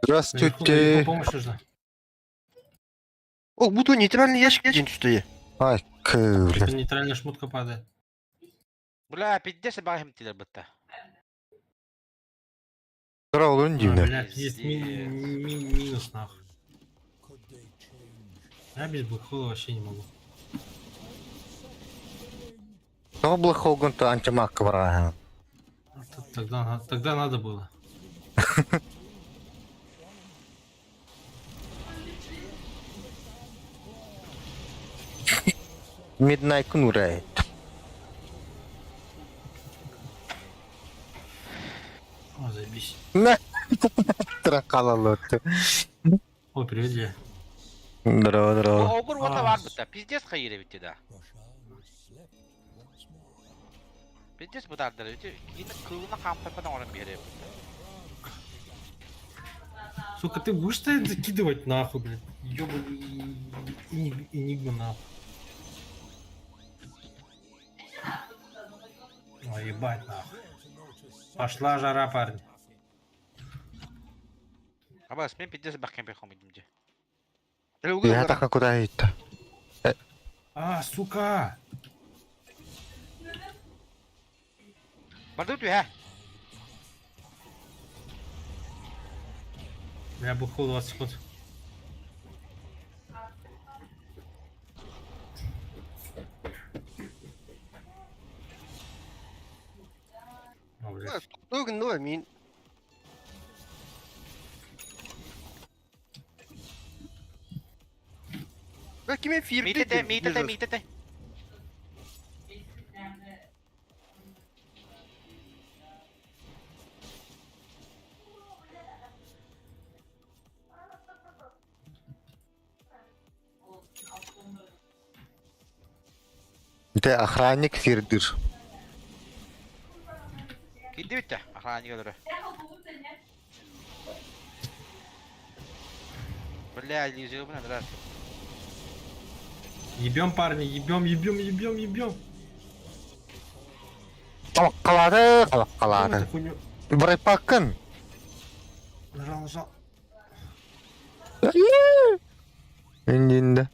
Наверху, наверху Здравствуйте. помощь нужна. О, буду нейтральный ящик день что Ай, кыыл. Что-то нейтральная шмутка падает. Бля, пиздец, бахим тилер бытта. Здорово, А, дивно. бля, пиздец, минус нахуй. Я без блэкхола вообще не могу. Тоҕо блэкхолгун то антимакка барааһын. А тут Тогда, тогда надо было. Midnight Кнурай. О, заебись. На Тракалалот. О, привет, Ле. Здорово, здорово. Огур вот А, бар бытта. Пиздец хайыр битти да. Пиздец бытардыр бити. Кийин кылына кампапан оҥорон биэрэ бытта. Сука, ты будешь это закидывать нахуй, блядь? Ёбаный энигма нахуй. Ой, ебать нахуй. Пошла жара, парни. Абас, мен пиздец бахкем бехом идим же. Я так куда это? А, сука! Барды түһэ. Бля, бухал 20 секунд. О, блядь. Ну, мин. Киме фир Миитете, миитете, миитете. Это охранник фирдыр. Кидди битте. Охранник өлөрө. Бля, иллюзия бына раз. Ебем, парни, ебем, ебем, ебем, ебем. Қалады, Чем қалады. эту хуйню? Брайпаккын. Нажал, нажал. Инде.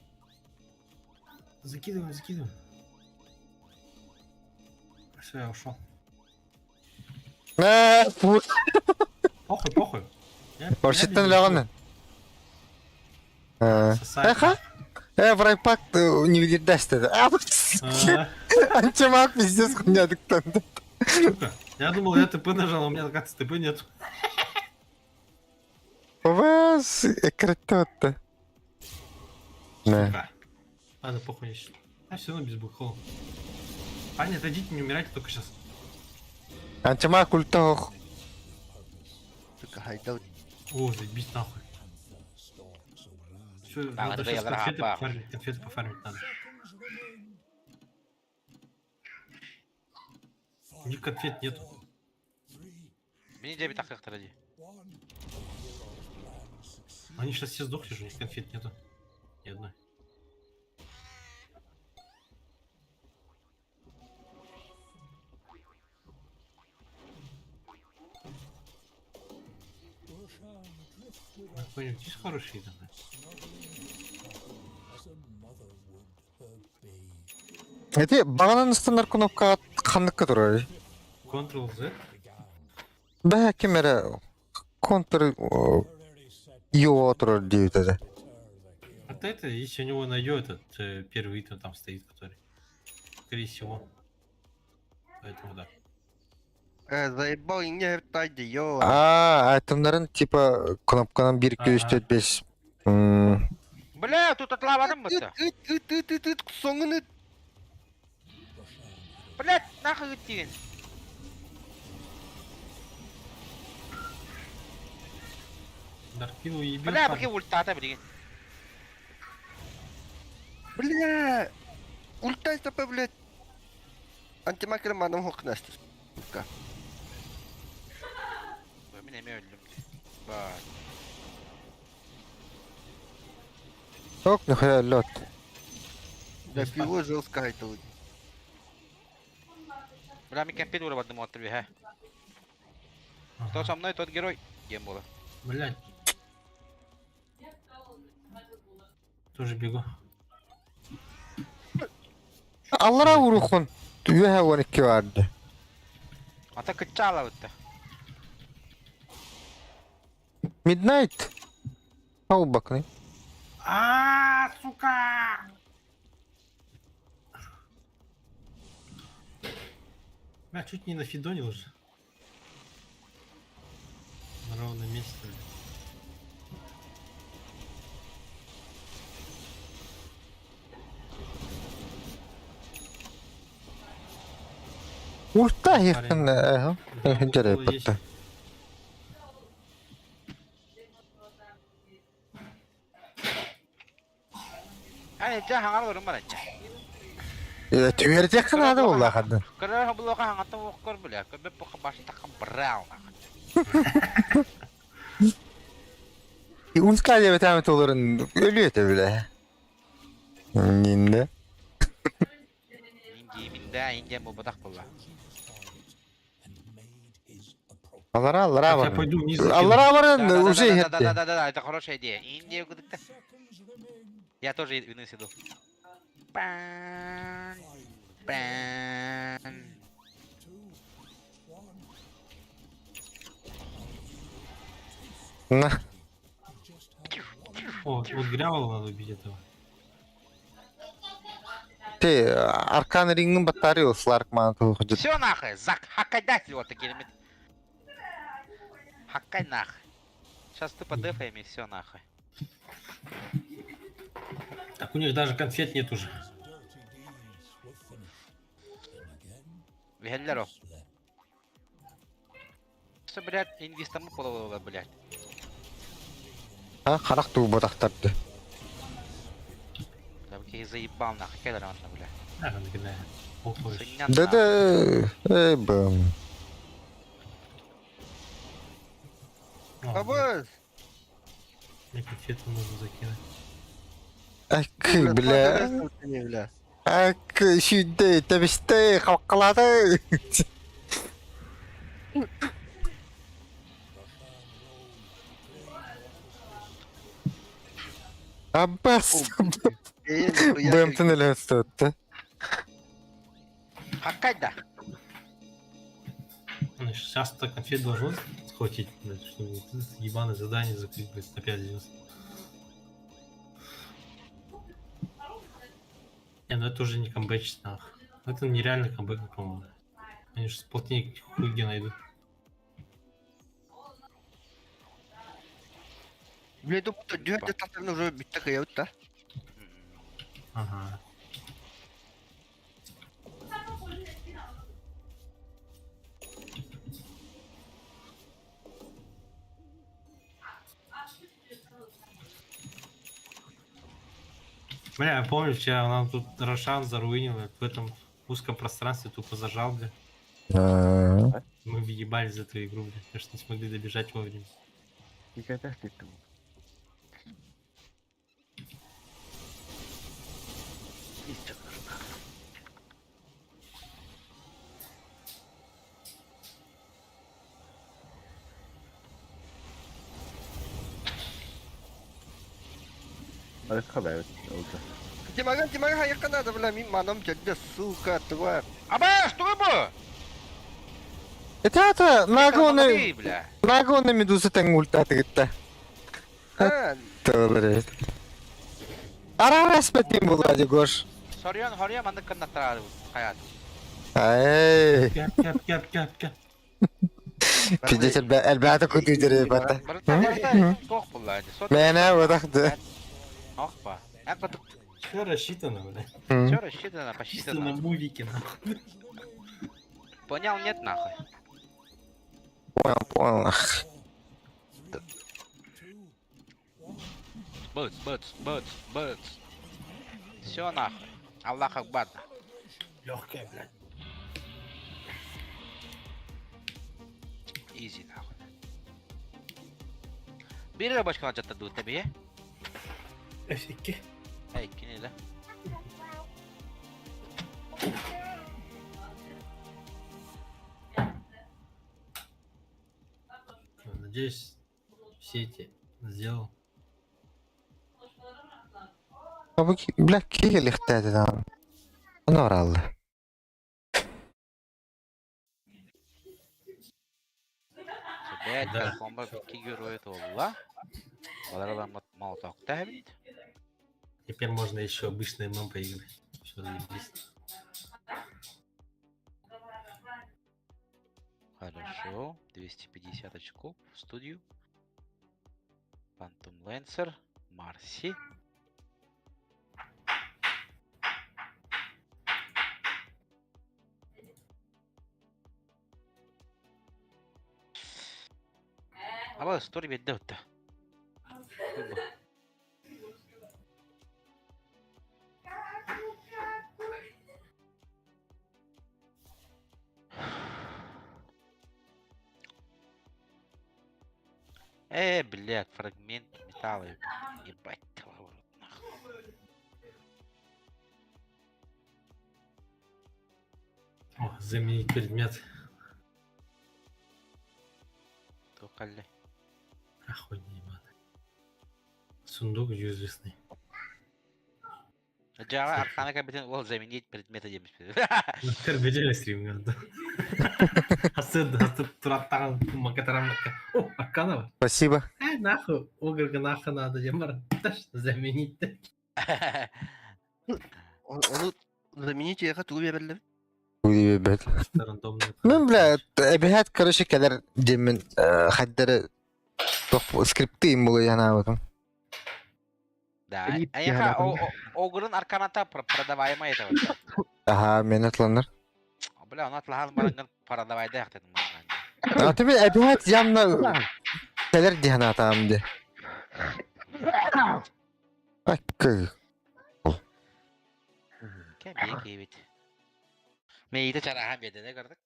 Закидываем, закидываем. Все, я ушел. Похуй, похуй. Орситтен ляганы. Сосать. Эха. Брайпак не видердәсті. А, Антимаг пиздец хуйнядыктан. Сука. Я думал, я ТП нажал, а у меня, оказывается, ТП нет. Вас экретотта. Не. Сука. Ладно, похуй, я щас. А все равно без бэкхола. Парни, отойдите, не умирайте только сейчас. Антимаг ультох. Сука, хайдал. О, заебись нахуй. Все, надо да сейчас я конфеты драпа. пофармить, конфеты пофармить надо. У них конфет нету. Мини дебит акыктыр ди. Они сейчас все сдохли же, у них конфет нету. Ни одной. Какой-нибудь есть хороший там? Эти бағанан стандарт кнопка ханнык турар. Ctrl-Z. Бә кемере контр йо турар дейт. Вот это, если у него найдет этот первый итем там стоит, который. Скорее всего. Поэтому да. Заебал, не тайди, ё. А, айтымдарын типа кнопканан 1 2 3 4 5. Бля, тут атлабадым бытта. Ыт, ыт, ыт, ыт, ыт, соңын ыт. Блядь, нахуй ыттиген. Даркину ебем. Бля, парни. баки ультата билген. Бля. Ультай тапа, блядь. Антимакер маном хокнасты. Сука. Мин эме өлдүм. Ба. Ок, нихуя лед. Да пиво жестко хайдал. Бля, мен кемпин ура бардым оттыр бе, Ага. Кто со мной, тот герой. Гем было. Блядь. Тоже бегу. Аллара урухун. Үөһэ 12 барды. Ата кыччаала бытта. Midnight. Ол бакны. А, сука! Бля, чуть не нафидонил уже. На ровном месте, бля. Ульта хихтен Да, Дьэрэ укол есть. батта. Ай, дьэ хаҥар олорун баран дьэ. Түһэрдиэххэ наада буолла ханна. Көрөр булуоха хаҥаттан уох көр бля. Көрбөт бука баштакка брал нахуй. Ульта диэбэтээми толорун өлүө этэ билэ. Нинде. Индиимин да, индиан буолбатах буолла. Аллара аллара Так, я баран. пойду вниз закину. Аллара баран Да, да, уже да, да, да, иһэтти. да, да, да, это хорошая идея. Индия кудыкта. Я тоже вниз иду. Пан, пан. На. О, вот Грявола надо убить этого. Те аркан рингин баттары Сларк маан туһу. Все нахуй, зак, хакай его такие. Хакай нахуй. Сейчас ты подефаем и все нахуй. Так у них даже конфет нет уже. Вихеллеро. Все, блядь, инвестамы половила, блядь. А харах туу батахтарды. Да, я заебал нахуй, кедр он, бля. Да, накидаю. Охуй. Сыньян Да нахуй. да. Эй бым. О, Абас! мне конфеты нужно закинуть. Акы бля. Бля. Акы шүдэ табисте халкалады. Аббас. Бэмтэн элэстэтте. Хакай да. Ну, сейчас-то конфет должен схватить, блядь, чтобы вот это ебаное задание закрыть, блядь, на 5 звезд. Не, ну это уже не камбэч, нахуй. Это нереально камбэк, по-моему. Они же с полтинник хуй где найдут. Бля, это будто дёрт это уже битта каябыт да. Ага. Бля, я помню, вчера нам тут Рошан заруинил, в этом узком пространстве тупо зажал, бля. Мы въебались за эту игру, бля, потому что не смогли добежать вовремя. Тимаган, Тимаган, хаякка надо, бля, мин манам дядя, сука, тварь. Аба, что бы? Это это нагоны бля. нагоны медуза тэң ульта тыгытта. А, Толоры. Арарас бэтим булади гош. Сорион, хорион, маннык кыннаттара хаят. Ай. Кап, кап, кап, кап, кап. Пиздец элбээтэ күтүдэрэ бата. Барыта, барыта, тох булла. Мэнэ вадахты. Ох ба. Эн кытык Все рассчитано, бля. все рассчитано, Чисто на посчитано. мувике, нахуй. Понял, нет нахуй. Понял, понял. Быц, быц, быц, быц. Все нахуй. Аллах Акбар. Легкая, блядь. Изи нахуй. Бир башка жатта дуут тебе. Эфике. Эй, кине да. Надеюсь, все эти сделал. Бу бля киһи даҕаны. Ону бараллар. Бэт Да. комбо икки герой туолла. Балар ыламмыт молотокта эбит. Теперь можно еще обычный ММ поиграть. Все, заебись. Хорошо. 250 очков в студию. Phantom Lancer. Марси. А стори биэрдэ. Куйба. Блядь, фрагмент металла. Ебать твою рот, нахуй. О, заменить предмет. Токалли. Охуеть, ебаный. Сундук юзлесный. Жаҕа аркана кабитен ол заменить предметы диэбит. Тербедели стрим да. Асы асы тураттаган макатарам. О, Арканова. Спасибо. Нахуй, огрга нахуй надо, ямар. Заменить. Ону заменить яха тугу берелер. Бэт. Рандомный. Мен, бля, эбиһэт, короче, кэлэр диэммин хайдары скрипты им было я на этом. Да, Элит а яха яһана. огрын арканата продаваемая это вообще. Аха, мен атланар. Бля, оны атлахан баранган продавайда яхтедим. А тебе эбиһэт явно кэлэр диэн атаам ди. Аккы. Кем бие кебит. Мейте чарахан бедене көрдүк.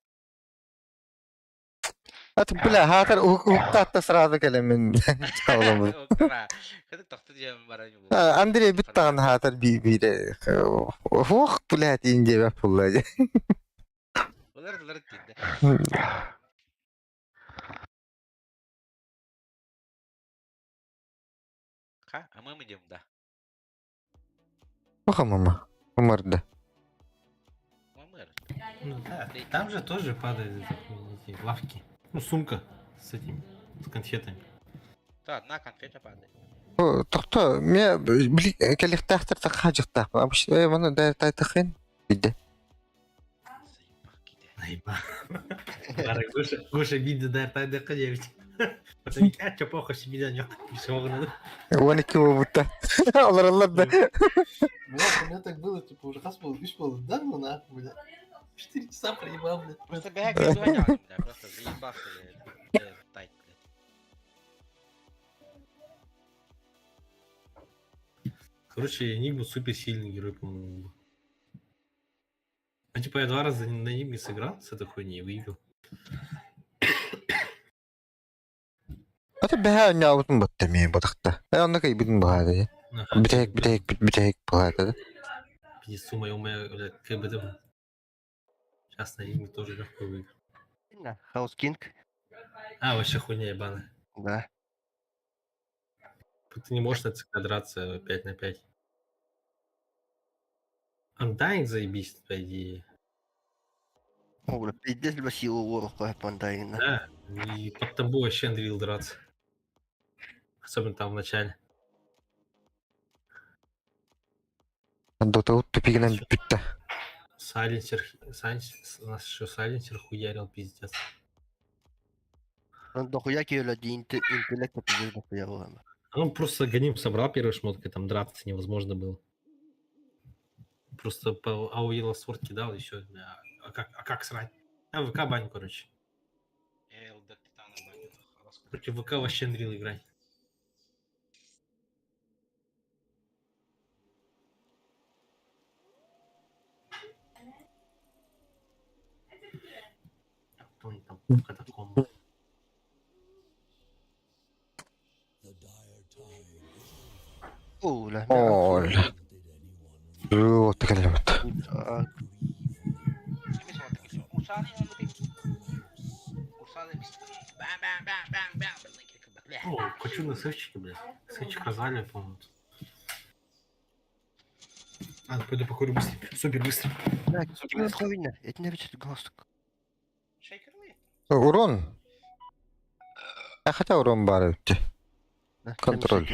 Ат, бля, хатар уктатта сразу кэлэмин. Чалым. Кыдык тохту диэн баран. Андрей бит тагын хатар би бире. Ох, блядь, инде бап булла. Булар булар тиде. Ха, а мы идем, да. Оха, мама. Умарда. Мамыр. Ну да, там же тоже падают эти лавки. Ну, сумка с этим, с конфетами. Да, одна конфета падает. Тохто, ме бли кэлихтаахтар тахаажыктаах. Абыш, маны да тайтахын. Бидде. Заебал киде. Наеба. Бары, Гоша, Гоша видно, да, тайда кадевить. Потому что, а, чё похуй, себе не 12 буолбутта. Олороллор да. Вот, у меня так было, типа, уже раз был, үс был, да ну нахуй, бля. 4 часа проебал, бля. Просто бэк бля, просто заебался, бля, тайт, блядь. Короче, Энигма супер сильный герой, по-моему, был. А типа я два раза на Энигме сыграл с этой хуйней и выиграл. Ата бэһэ ньаабытын батта мии батахта. Онно кайбытын баһаада. Ага. Бүтэһик бүтэһик бүтэһик баһаада. Пиздец, сумма, ё-моё, блядь, КБД. Сейчас на Энигме тоже легко выиграл. Хаус Кинг. А, вообще хуйня ебаная. Да. Ты не можешь на ЦК драться 5 на 5. Undying заебись, по идее. О, бля, пиздец, бля, силу вороху пандайна. Да, и под тобой вообще Unreal драться. Особенно там в начале. Дота тупигинен бүтте. Сайленсер, Сайленсер, у нас еще Сайленсер хуярил, пиздец. Дохуя киеле ди интеллект пиздец дохуя было. А он просто Ганим собрал первой шмоткой, там драться невозможно было. Просто по AOE Last кидал, еще. А как срать? А ВК бань, короче. Элдер Титана баню. Против ВК вообще Unreal играть. Кто они там в катакомбах? О, бля. Ол. Руу текэлэмт. Бам бам бам бам бам. О, хочу на сырчики, блядь. Сырчик развалили, по-моему. Ладно, пойду покурю быстро. Супер быстро. Бля, ким половина? Это не бичет галстук. Шейкерлы. Урон. А хотя урон баар эбит. Контроль.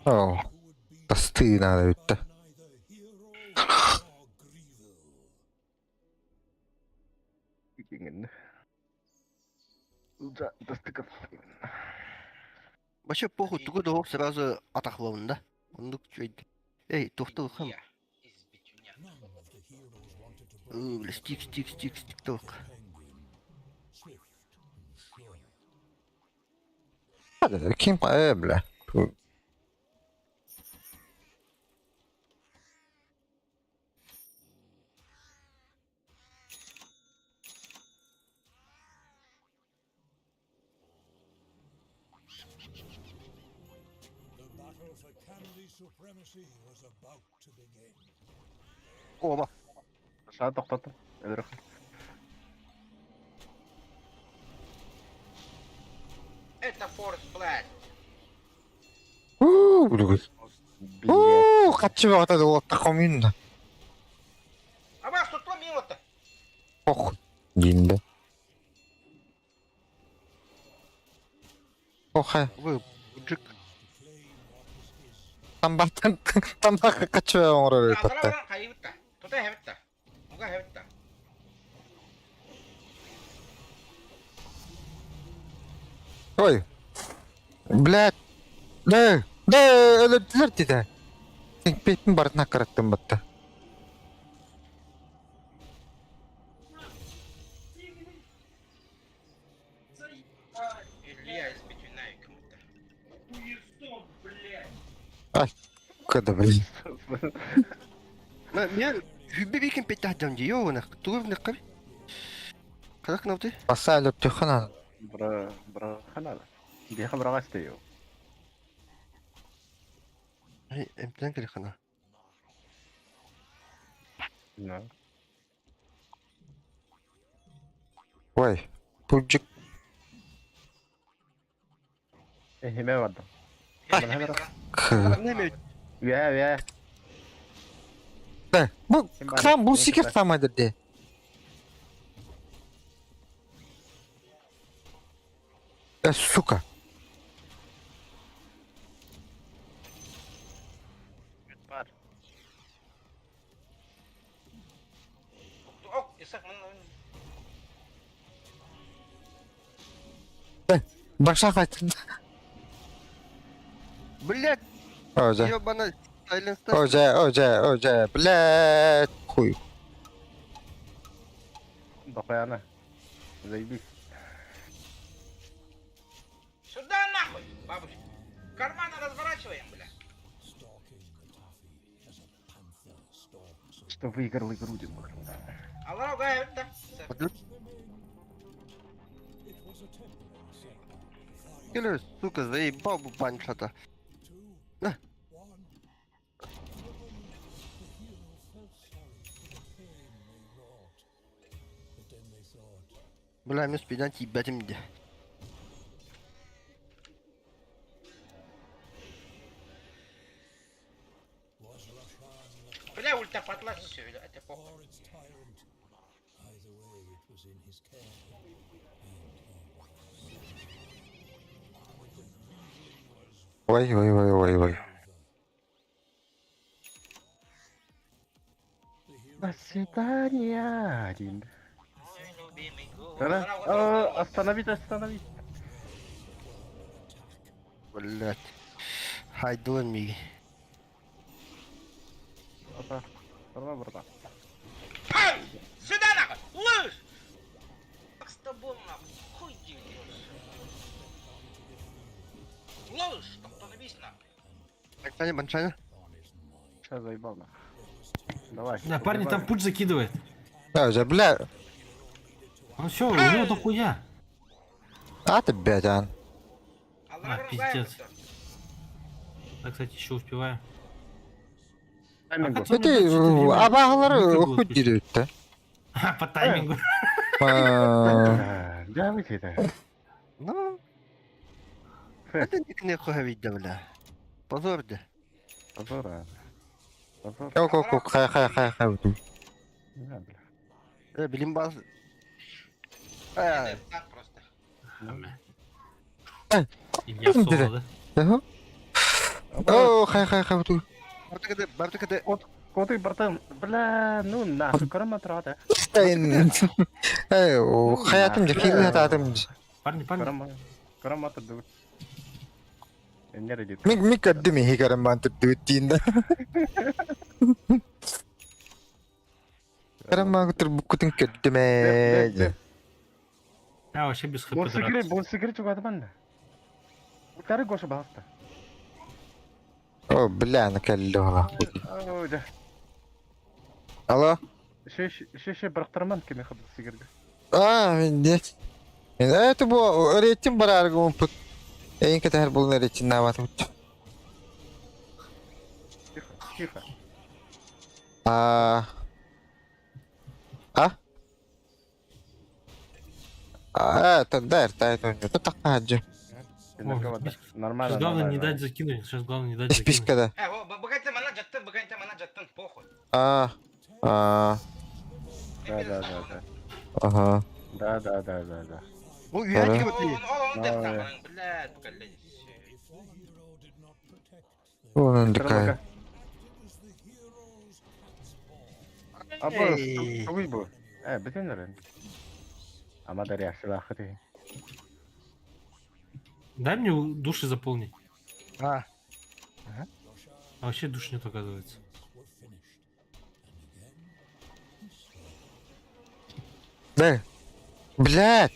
Оо, тастыы наада эбит. Да, достыков. Вообще похуй, тугу да сразу атахлавын да. Ондук чөйд. Эй, тохтол хам. Я из битюня. Бля, стик, стик, стик, стик, ток. Ким бля. Оба. Саа тоқтаттым. Өлөрөх. Это Форс Блэк. Уу, блядь. Блядь. Уу, хаччы баҕата уотта коммуна. А вас тут мимо-то. Ох, диинде. Ох, Вы, джик. тамбартан тамбака хаччы оҥорор эбит. Хайыбытта. Тута хэбитта. Уга хэбитта. Ой. Блядь. Да, да, өлөрдүлэр дии. Син барытын аккараттым батта. Илья из битюня кому-то. Када, блин. Ма, мен хүббе бикин петтахдам ди, йо, тугу наққар. Қазақ навты? Баса өлөртүххэ Бра, бра, ханала. Биха брага стею. Эмтен кere хана. Да. Ой, пуджик. Эхиме барды. Неме, Үе, үе. Да, бу сам бу сикер самай дерде. Сука. Бар. Ок, Исах, Баша хайтын. блядь, Оже. ёбана, сайленста. Оже, оже, оже, блядь. Хуй. Дохуяна. Заебись. Сюда нахуй, бабушка. Карманы разворачиваем, бля. Что выиграл игру, Димах. Алла уга хэбитта. Киллер, сука, заебал бы баншата. На. Бля, мен спидан ебать де. Бля, ульта подлазь все, это похуй. Ой, ой, ой, ой, ой. До свидания, один. Мой любимый город. Да, да. Остановить, остановить. Блядь. Хайдуан миги. Опа. Бра, бра. Ай! Сюда нахуй! Лыж! Как с тобой нахуй? Хуй делаешь? Лыж! Остановись нахуй! Баншаня, баншаня. Сейчас заебал нахуй. Давай. Да, парни, там путь закидывает. Оже, бля. Он все, у него дохуя. А ты, блядь, ан. Алла пиздец. Так, кстати, еще успеваю. Таймингу. А Это абагалар хуй дерет, да. А, по таймингу. А, Да, вы это. Ну. Это не хуй видно, бля. Позор, да. Позора. Позор. Ок, ок, ок, хай, хай, хай, хай. Не, бля. Билим баз. А, Так просто. Илья соло, да? Ага. О, хай, хай, хай. Бартыкады, бартыкады. Коты, братан, бля, ну нахуй, корма трата. Эй, хаятым же, хилли хататым же. Парни, парни. Корма, корма трата. Не родит. Мик мик кадды ми хикарам бан түрдү тиинда. Карам бан түр букутун көттүмэ. Я вообще без хп Бон секрет, драться. бон секрет чугата банда. Утары Гоша баста. О, бля, накаллюла. О, да. Алло? Шеш, шеш бырақтырман кеме хабы сигерге. А, нет. Это бу рейтинг бар аргум пут. Эйн кетер булна рейтинг нават. Тихо, тихо. А. А? А, тогда это это так хаджи. Нормально. Сейчас главное не дать закинуть. Сейчас главное не дать закинуть. Спичка да. Богатый мана жаттын, богатый мана жаттын, похуй. А. А. Да, да, да, да. Ага. Да, да, да, да, да. Бу үйәтке бит. Он он блядь, блядь. Вон такая. Аба, тугуй бу. Э, битен өрен. Ама дарья шылахы. Дай мне души заполнить. А, А вообще душ нет, оказывается. Да. Блядь.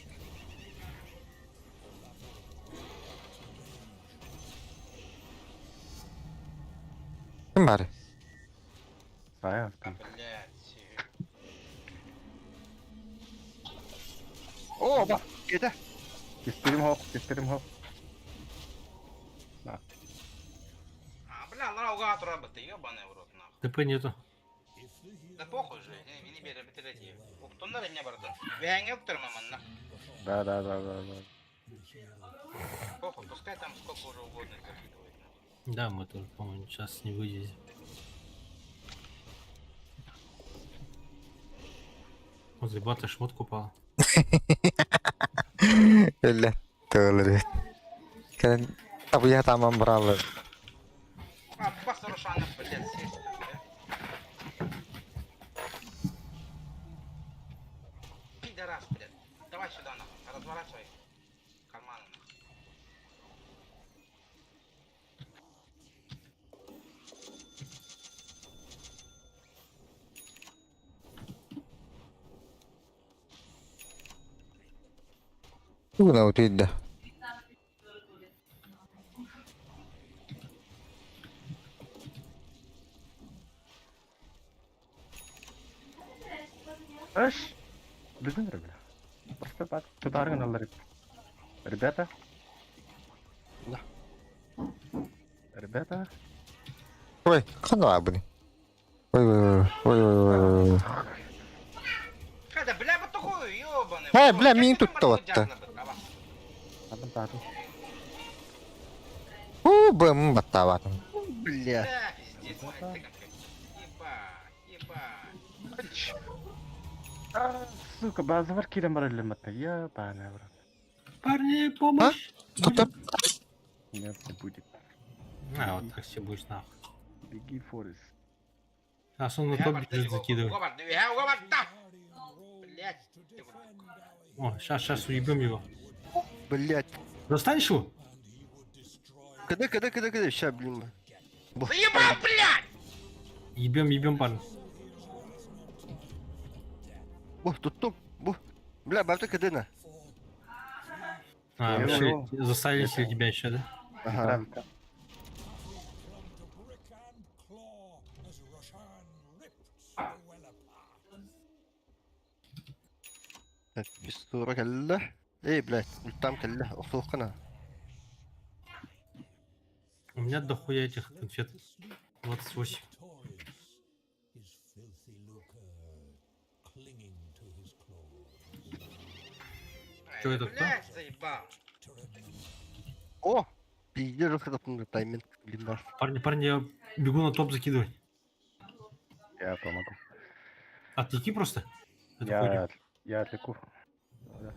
Ким бар? Сая. Блядь. О, ба, кете. Кестерим хоқ, кестерим хоқ. А, бля, лара уга ты, ебаный в рот, нахуй. ТП нету. Да похуй же, не не бери, бери, Уктундар не барды. Вәңе уктырма манна. Да, да, да, да, да. Похуй, пускай там сколько уже угодно закидывает. Нахуй. Да, мы тоже, по-моему, сейчас не вывезем. Вот ребята шмотку упала. Эле. Тölөр. Кен табыя тамам бралы. А, бас Рошана, блядь, сесть, бля. Пидорас, блядь. Давай сюда, нахуй. Разворачивай. Карманы, нахуй. Тугуна утуйда. Аш! Битен бля. Просто так, тутаргын алар. Ребята. Да. Ребята. Ой, хана абыны. Ой, ой, ой, ой, ой, ой. Когда, бля, вот такую, ёбаный. Э, бля, мин тут то-то. Адам тату. У, бым баттаватым. Бля. Бля, пиздец, блядь, ты как Ебать, ебать. А, сука, базы бар кирем бар элематта. Ебаный в рот. Парни, помощь! Стоп, стоп. Нет, не будет. А, вот так все будешь нахуй. Беги, Форест. А сон на топ бежит закидывает. Блядь. О, сейчас, сейчас уебем его. Блядь. Достанешь его? Когда, когда, когда, когда, ща, блин. Заебал, блядь! Ебем, ебем, парни. Бу, тут топ, бу. Бля, бабта кадына. А, Я вообще, его. засайленсили тебя еще, да? Ага. بالصورة كله ايه блядь, там كله اخوقنا. У меня дохуя этих конфет. 28. Чё это, кто? Блядь, заебал. О! Пиздец, жестко тайминг, блин, наш. Парни, парни, я Бегу на топ закидывать. Я помогу. Отвлеки просто. Эту хуйню. Я отвлеку. Да.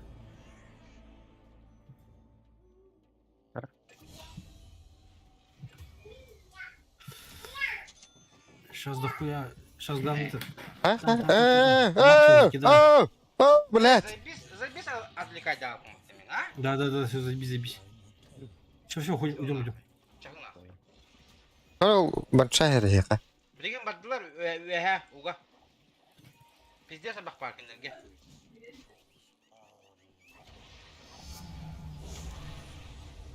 Сейчас дохуя. Сейчас главное это. А? Там, А? там, Э, там, там. э, Кидаю. э, э, Блядь. Заебись, заебись отвлекать, да, а? Да, все, заебись, заебись. Все, все, уходим, уйдем, уйдем. Чагы нахуй. Ол большая река. Билигин бардылар үөһэ уга. Пиздец абах баар кинилэргэ.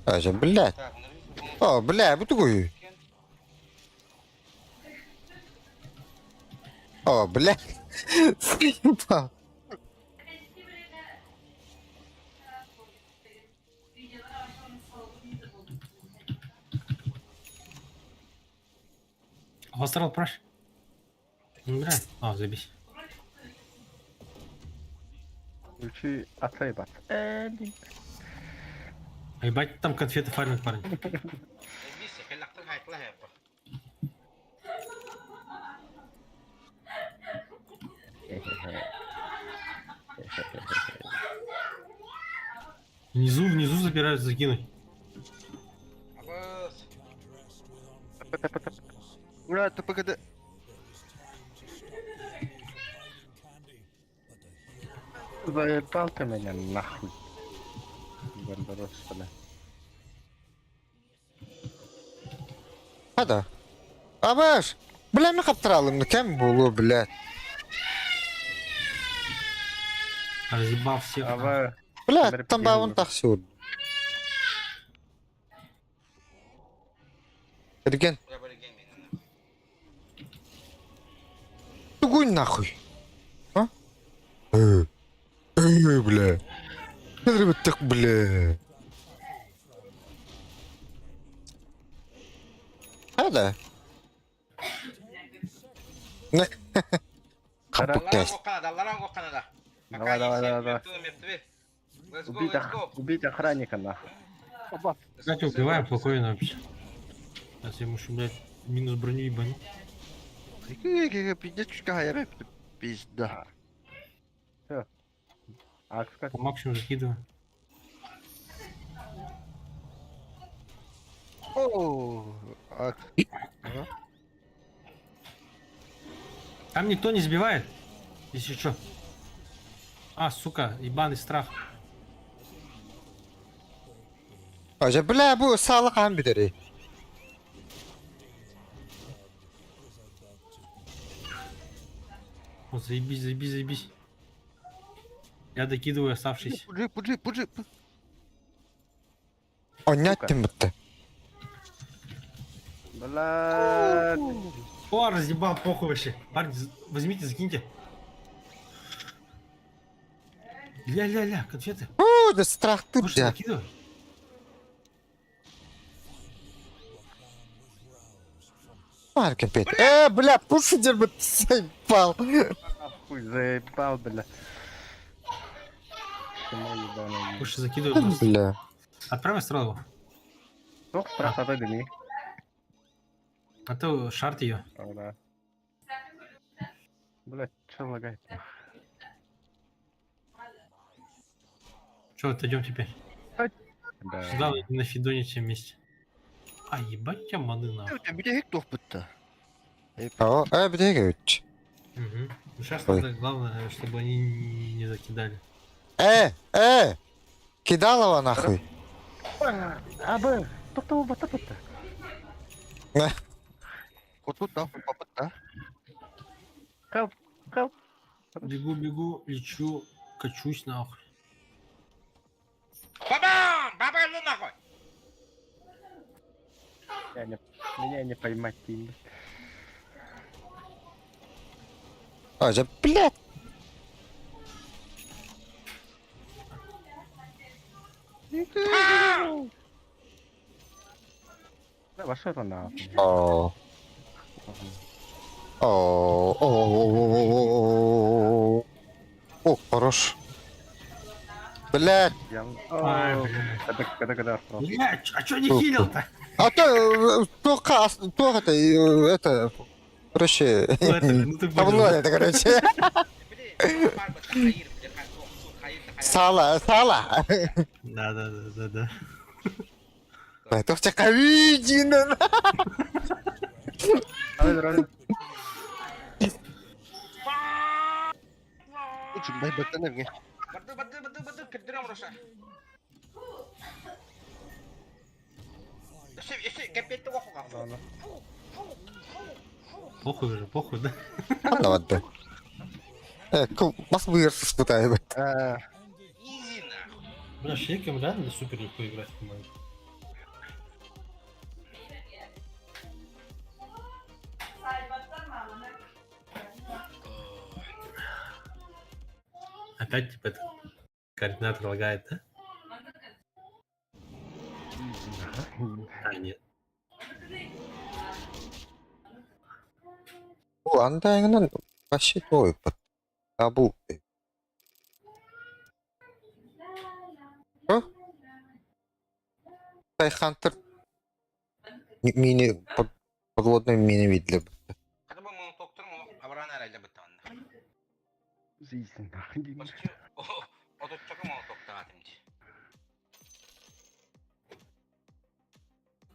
Ажа, блядь. Так, О, бля, бу тугуй. О, блядь. Заебал. Астрал праш. Ну, бля. А, заебись. Включи отца ебаться. Блин. А ебать, там конфеты фармят, парень. Заебись, хеллахтар хайкла хэппа. Внизу, внизу забирают закинуть. Абыс. Бля, ТПГД. Заебал ты меня нахуй. Барбарос, бля. Хада. Абаш. Бля, мы хаптыралым, ну кем булу, блядь. Разъебал всех. А вы... Блядь, там баун тахсур. Эрген, Бля, барыген мени нахуй. тугуй нахуй. А? Э, э, бля. Так, бля. Хада. Хаппыккас. Алларан Канада, алларан Канада. Давай, давай, давай, давай. Let's go, Убить, let's go. убить охранника нахуй. Кстати, убиваем спокойно вообще. Сейчас я ему еще, блядь, минус броню ебану. Пиздец, какая пизда. А, кстати, По максимуму закидываю. О, а, Там никто не сбивает. Если что. А, сука, ебаный страх. Ажа, бля, бу саалык хаан бүтэрий. Вот, заебись, заебись, заебись. Я докидываю оставшиеся. Пуджи, пуджи, пуджи. Онньоттун бутта. Бля. О, разъебал, похуй вообще. Парни, возьмите, закиньте. Ля-ля-ля, конфеты. О, да страх ты, Слушай, бля. закидывай. Марка пет. Э, бля, пуши дербет заебал. Нахуй заебал, бля. Чмо ебаное. Слушай, закидывай просто. Бля. Отправь астрал его. Сок страх отойди. А то шарт ее. О, да. Бля, чё лагает? Че, отойдем теперь? Да. Сюда на Фидоне все вместе. А, ебать у тебя маны нахуй. Бите хек тохпытта. О, э, бля, үч. Угу. Ну, сейчас Ой. надо, главное, чтобы они не закидали. Э, э! Кидалова нахуй. А, б, тоқтау бата бата. Хотут нахуй папытта. Help, help. Бегу, бегу, лечу, качусь нахуй. Бабам! Баба ну нахуй! Меня не поймать, ты. Ажа, блядь. Да, вошел нахуй. О. О, о, о, о, о, о, хорош. Блядь. Я... Ай, О, блядь. Когда, когда, когда астрал. Блядь, а чё не хилил-то? А то туохха туох это это короче Ну, это, ну ты говно понял. это короче. Сала, сала. Да, да, да, да, да. Туох чакавидин. Бай баттан эмге. Барды, барды, барды, барды, кирдирем Роша. Өссө, өссө, кэмпиэтте уохуга. Похуй уже, похуй, да? Ладно. Бас быыр сыспыта эбит. Аа, Изи нахуй. Бля, Шейком реально супер легко играть, по-моему. Опять типа этот координатор лагает, да? А, нет. Бу андайынан вообще той Табу. А? Тайхантер мини под, подводной мини видели. Хата бу молотоктор абаран эрэллэ быттаҕына. Изи нахуй. Почти отуччака молотоктаатым дии.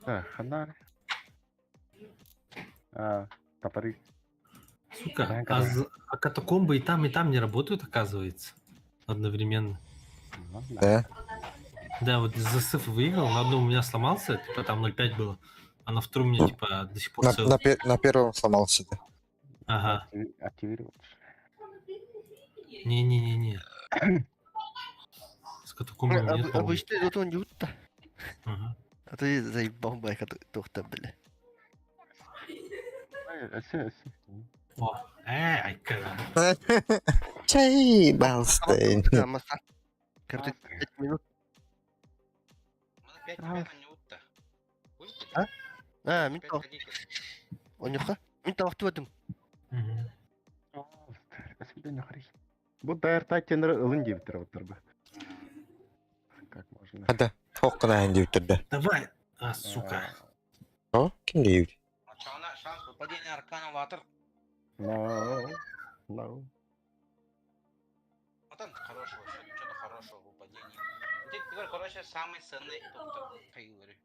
А, хана. А, топоры. Сука, Да, а, когда- а катакомбы и там не работают, оказывается. Одновременно. Ну, да. Да. Да, вот засыф выиграл, на одном у меня сломался, типа там 0.5 было, а на втором у меня типа до сих пор На, целый. на, на первом сломался, да. Ага. Активировать. Не-не-не-не. С катакомбами нет, по-моему. обычный тут он ютта. Ага. А ты заебал байка тухта, бля. Өссө, өссө. О, ай, кара. Чай, Балстейн. Маса. Короче, 5 минут. Маны пять ребят не утта. А? А, мин Пять то. ходите. Онюха. Мин то вақты Мгм. Өссө нахрен. Бу дайрта тенер ылын дип тор бу. Как можно? Хада, тоққына ән деп тұрды. Давай! А, сука. О, кім дейді? Очаҕына шанс выпадения аркана улаатар. No. No. Отон хорошего, что-то хорошего выпадения. Ты теперь, короче, самый ценный доктор Кайлери.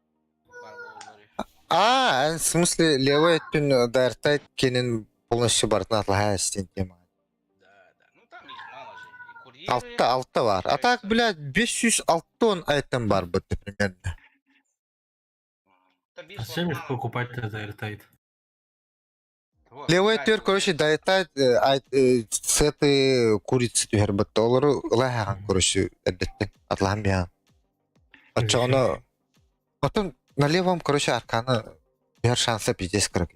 А, в смысле, левый түн дайртай кенен полностью бартын атлаха істен тема. Да, да. Ну там их мало же. И курьеры. Алты, алты бар. А так, блядь, 506 тонн айтым бар бітті примерно. Да, бис А зачем их лохман. покупать тогда Airtight? Вот, Левый да, төр, короче, дайртай сеты курицы түхер бітті. Олары лайхан, короче, әдеттен. Атлахан биян. Отчағына... Потом на левом, короче, арканы бер шансы пиздец, короче.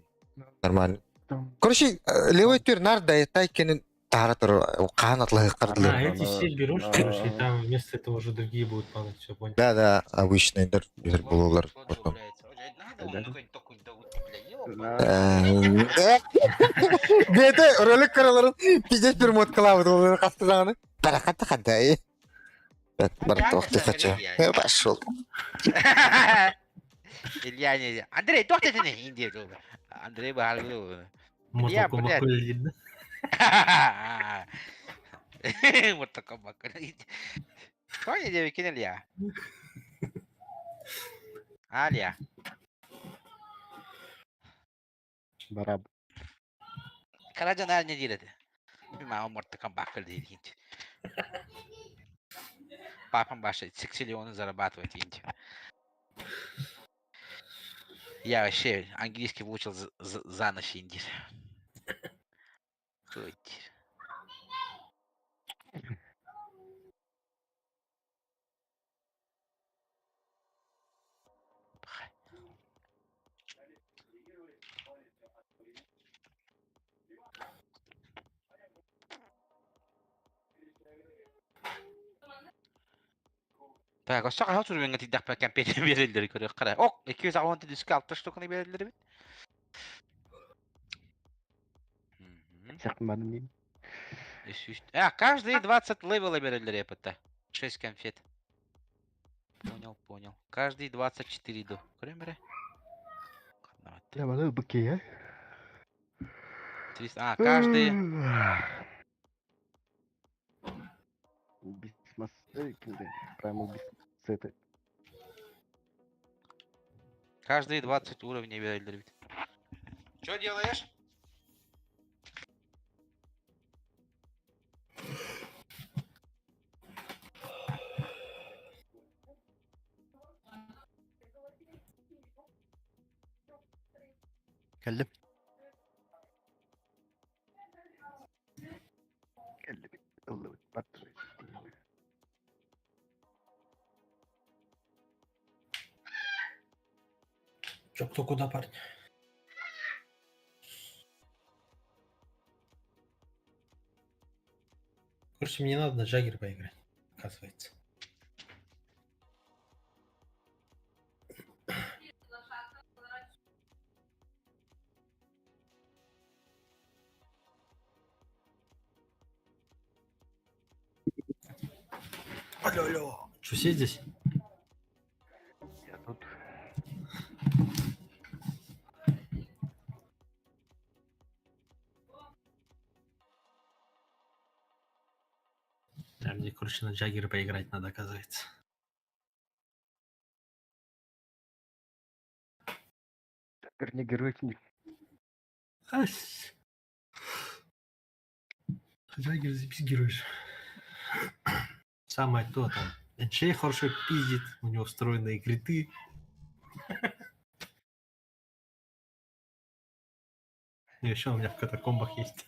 Нормально. Там. Короче, левый төр нар дайртай кенен тара тұр, қан атлахы А, қырдылыр. эти все берешь, короче, и там вместо этого уже другие будут падать, все понял. Да, да, обычный дыр, дыр Число- булалар число потом. добавляется. Ой, надо он Да. такой, такой, да, вот, бля, ёбаный. Да. Бете ролик караларын пиздец бір моткалабыд ол қастырағаны. Баракатта қандай. Бар тоқты хочу. Пошел. Илья не... Андрей, тоқта ты не Индия. Андрей бахал. Mortal Илья, Kombat блядь. хули, да? Вот такой бак. Что не девки Илья? Алия. Бараб. Караджан не делает. Мама Mortal Kombat дейді. Папам баша сексиллионы зарабатывает инди. Я вообще английский выучил за ночь инди. Хоть. Так, өссө хаһа суруйуҥҥа тиийдэхпинэ кэмпиэт биэрэллэр көрүөххэ эрэ. Ок, 260 диск 6 штуканы биэрэллэр эбит. Мгм. Сахманын. А, каждые 20 левела биэрэллэр эпэтэ. 6 конфет. Понял, понял. Каждые 24 до. Көрөм эрэ. Я маны быке. 300. А, каждый... Бисмас. Прямо бис. Это. Каждые 20 уровней береллэр. Что делаешь? Кэллим. Ыллыбыт. Чё, кто куда, парень? Короче, мне надо на Джаггер поиграть, оказывается. Алло, алло. Что, все здесь? Я тут. Да, мне, короче, на Джаггера поиграть надо, оказывается. Теперь не герой, не Ась. Джаггер заебись герой же. Самое то там. Энчей хорошо пиздит, у него встроенные криты. И еще у меня в катакомбах есть.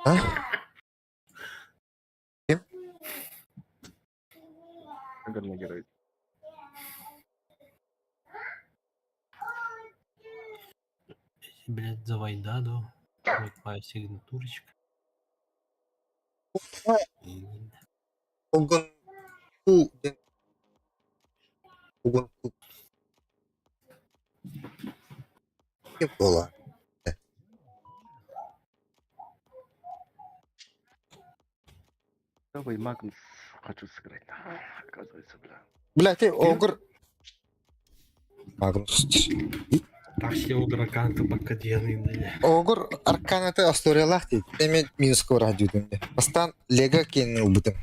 А? Ким? не герой. Блять, за Вайдаду. Вот моя сигнатурочка. Огон ку диэн. Огон ку. Ким буолла? Давай Магнус хочу сыграть. Оказывается, бля. Бля, ты Огр. Магнус. Так все у драканта бакадены, бля. Огр арканата историялаах дии. Эми минус кора дьүтүм. Бастан Лего киэнин ылбытым.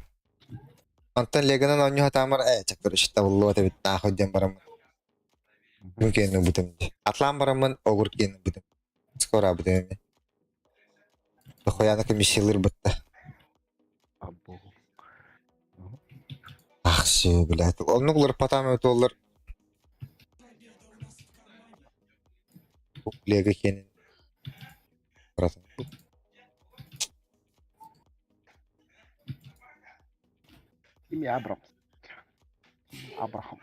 Онтон Легонан оонньуу сатаамар ээ чэ короче табыллыбат эбит нахуй диэн бараммын. Бу киэнин ылбытым дии. Атлаан бараммын Огр киэнин ылбытым. Скоро бутым эми. Дохуяна комиссиялыыр бытта. А богу. Ах, все, блядь. Оннук уларпатаам эбит буоллар. Лего киэнин братан. Имя Абрамс. Абрахам.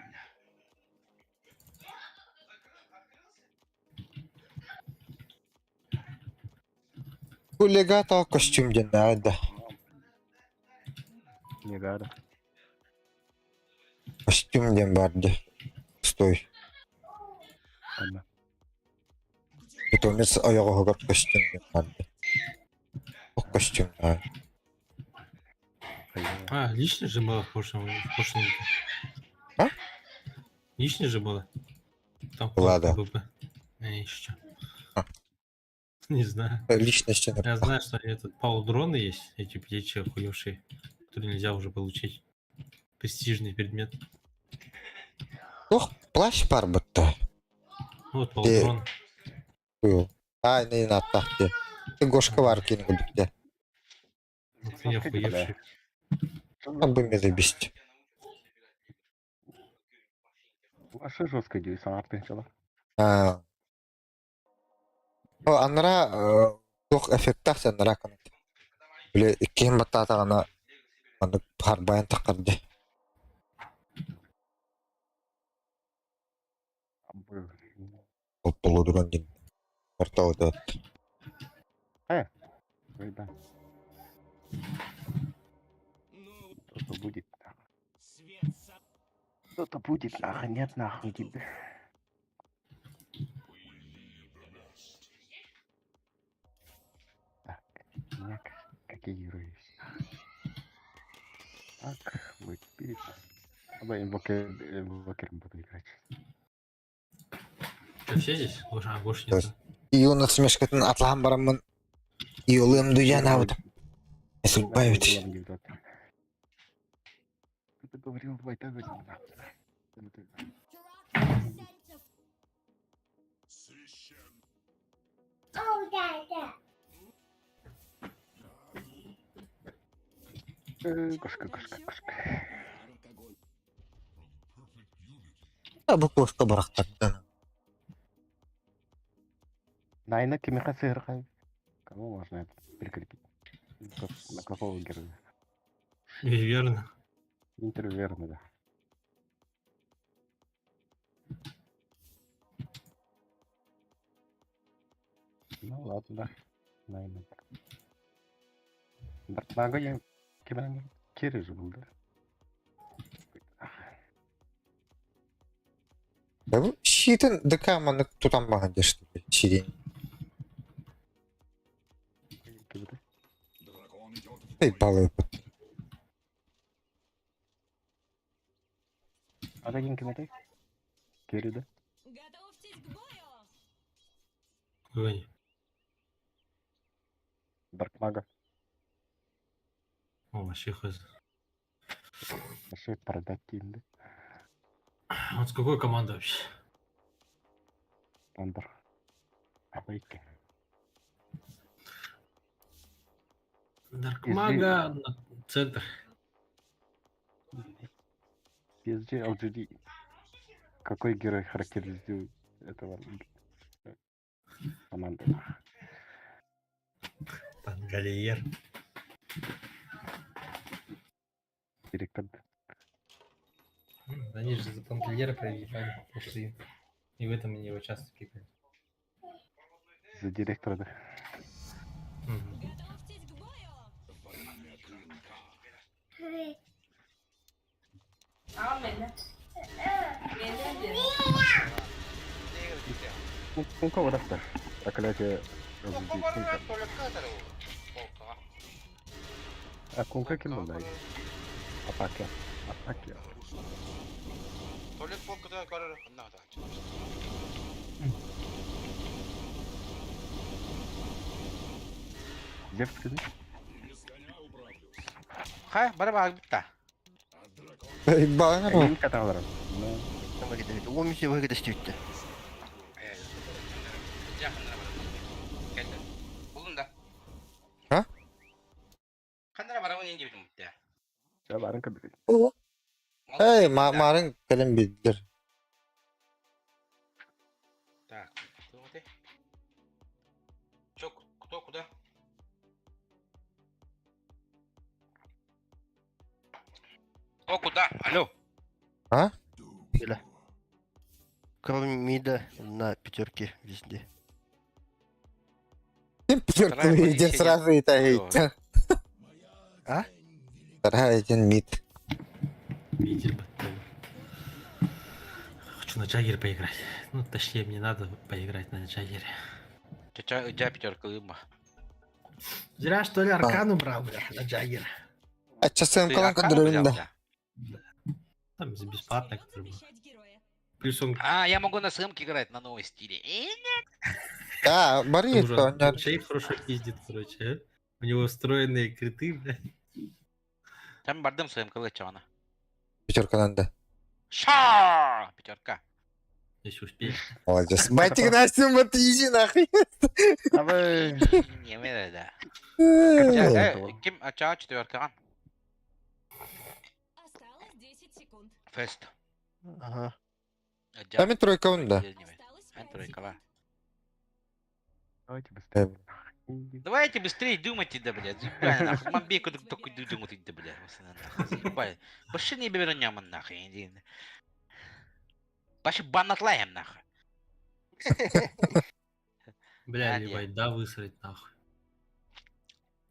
Бу Легато костюм диэн да. Не надо. Костюм диэн баар дии. Стой. Анна. Питомец ойоҕоһугар костюм диэн баар дии. Ох костюм да. А, лично же было в прошлом. А? Лично же было. Там Была, кнопка да. БП. Еще. А. Не знаю. Личности Я знаю, что этот паудроны есть, эти плечи охуевшие, которые нельзя уже получить. Престижный предмет. Ох, плащ баар бытта. Ну вот паудрон. А, не надо дии. Ты Гошка баар киин курдук дии. Вот они охуевшие. Там бы мне заебись. А что жестко идет, санарты начала? А. О, анара туох эффектаах анара канат. Били иккиһин баттаатаҕына маннык харбайан таххар дии. Ол полудуран диэн. Орто отот. Ой, да. Что-то будет. Что-то будет, нахуй, нет, нахуй тебе. Так, у меня какие герои есть? Так, вот теперь. Давай инвокером буду играть. Что, все здесь? Гоша, а, Гош нет. Иона смешкатын атлаһан бараммын иолыам дуйан аабытым. Судьба эбит. Ты говорил, Вайта говорил. Кошка, кошка, кошка. Бу куоска барахтардан. Найна кимиха сыһырхай. Кого можно это прикрепить? На какого героя? Верно. Интерверно, да. Ну ладно. Найна. Бартнага я кимэн Кири же был, да? Да бу щитин ДК маннык тутан баһан дешти. Щитин. Эй, балый. А один кимэтэй? Кири, да? Готовьтесь к бою! Какой? Даркмага. О, вообще хз. Вообще продать да? Вот с какой команды вообще? Андер. Авейки. Даркмага на центр. PSG LGD. Какой герой характеризует этого команды? Пангалиер. Директор. Они же за Пангальера проебали пошли. И в этом они его часто кикают. За директора, да. Мгм. Готовьтесь к бою! У кого раз-то? Проклятие LGD. Кунка. А кунка кем был, да? Атака. Атака. Туалет полкада көрөр ханна Зевс скажи. Хай, бара баар битта. Эй, баланы Один каталар. Ну, Уон мисе выгода стүүттэ. Булун да. А? Ханнара барабын инди битим битте. я барын кабiri. Эй, марын кэлэн билдер. Так, кто ты? Чё, кто, куда? Кто куда? Алло. А? Бля. Кроме мида на пятерке везде. Ким пятерку Вторая иди позиция сразу и та А? Вторая один мид. Видите, потом. Хочу на Джаггер поиграть. Ну, точнее, мне надо поиграть на Джаггере. Ча, жа пятерка лыма. Зря что ли аркану брал, бля, на Джаггера. А часом Ты калан аркану контролем взял, да. бля? Там бесплатно, Вперед который был. защищать героя! Плюс он А, я могу на СМК играть на новой стиле. Да, к бары тому же то он шейх хорошо пиздит, короче. а. У него встроенные криты, бля. Там бардым СМК лычана. Пятерка надо. Ша! Пятерка. Если успеешь. Молодец. Батик Настя, вот иди нахуй. А вы... Не, мне да. Э, Ким, а ча четверка? Осталось 10 секунд. Фест. Ага. Там и тройка он, да. Осталось 5 Тройка, ла. секунд. Давайте быстрее. Давайте быстрее думайте, да, блядь. Заебали, нахуй. Мамбейку только думать, да, блядь. Нахуй, заебали. Баши не беру няма, нахуй. Иди. Баши банатлаем, нахуй. Бля, А, нет. ебать, да, высрать нахуй.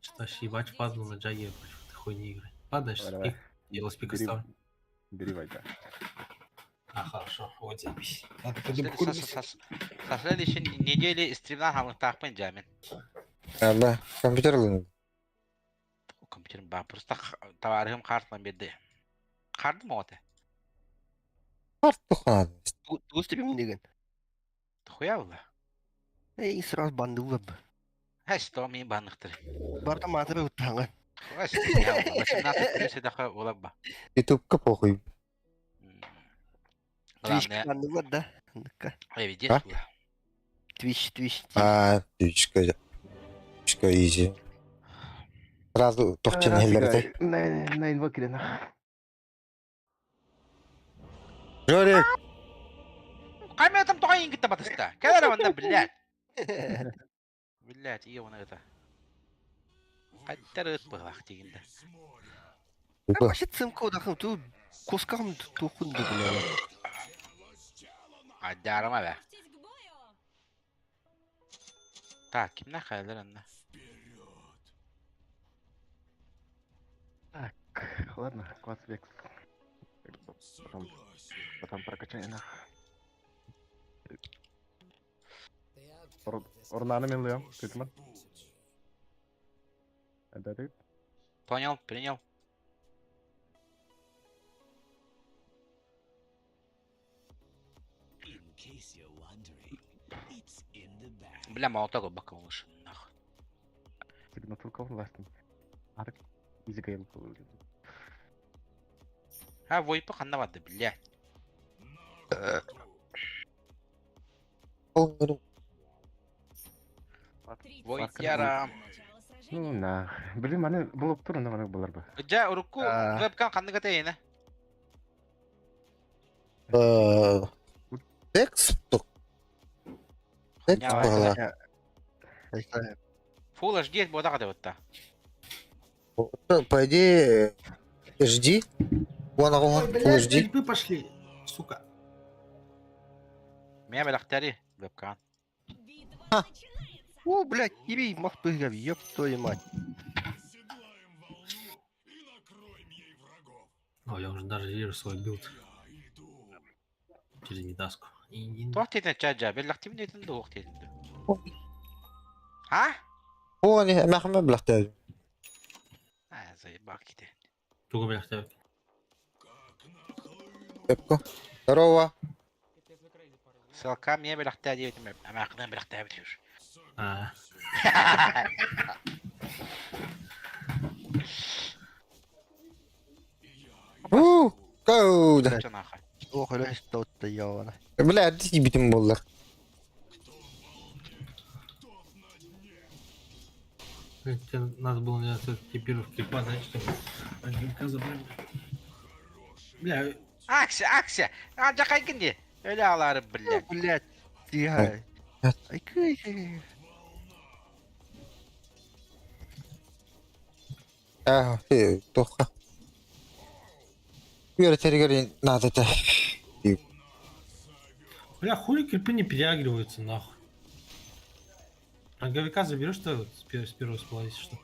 Что ж, Осталось ебать, 10 падал на секунд. Джаггер против этой хуйни игры. Ладно, сейчас Давай, пик. Я спика Бери, ставлю. бери Вайта. А, хорошо, вот запись. Надо Со следующей недели стримна хамлыктаахпын жамин. А, да, компьютер лын. Компьютер ба просто товарым картынан берди. Кардым оты. Карт тухнад. Тугус тебе минеген. Хуя була. Эй, сразу бандылар. Хэс, то мин банныктыр. Барда матыры уттаңа. Хэс, 18 плюс это улабба. Ютубка похуй. Твич Главное, бандылар да. Ну-ка. везде А? була. Твич, твич. А, Твичка. Твичка изи. Сразу тохчен хеллерде. На инвокере нах. Жорик! Кайма там тоҕо иҥгитте батыста. Кэлэр манна, блядь. Блядь, ие оны это. Қайттар ыт быһах дегенде. Вообще цимка удахым, ту кускам тухунду, бля. Айдарыма бә. Готовьтесь к бою! Так, кимнә хәлләр анна? Так, ладно, класс векс. Потом, потом прокачай нах. Орнаны мен лыям, күтмән. Это ты? Понял, принял. Бля, молоток баком лучше, нахуй. Сигнатурка властный. А так, изи гейл. А, войпа ханна барды, блядь. 30 Войяра. секунд до начала сражения. Ну нах. Блин, маны булып тур, маны булар бы. Жа, урукку А. вебкам ханны гатейна. Текст. Текст Я была. Фул HD бода гада бутта. По идее, жди. Вон, вон, Ой, Full блядь, HD. крипы пошли. Сука. Меня белахтари вебкам. Битва начинается! О, блядь, еби, мах пыгав, ёб твою мать. О, я уже даже вижу свой билд. Через Мидаску. И- Туох тетен чаджа, белахтим детин дуох тетин. А? О, не, махма блахта. А, заебал ките. Туго, бля, хотя бы. Пепко. Здорово. Ссылка мне белахта девять, а махна белахта битюш. А, У, гоу. Чё нахуй? Ох, öyle что-то ёбана. Бля, битим боллар. блядь, тебе надо было мне все-таки первых крипа, знаешь, чтобы крипка забрали. Бля, Акция, акция! А, жакайкин ди. Öyle алары, блядь. Блядь, тихо. Ай, кай, А, ты, тоха. Юра, терегер надо это. бля, хули крипы не переагриваются, нахуй. Ранговика заберешь, что ли, вот с с первого сплавись, что?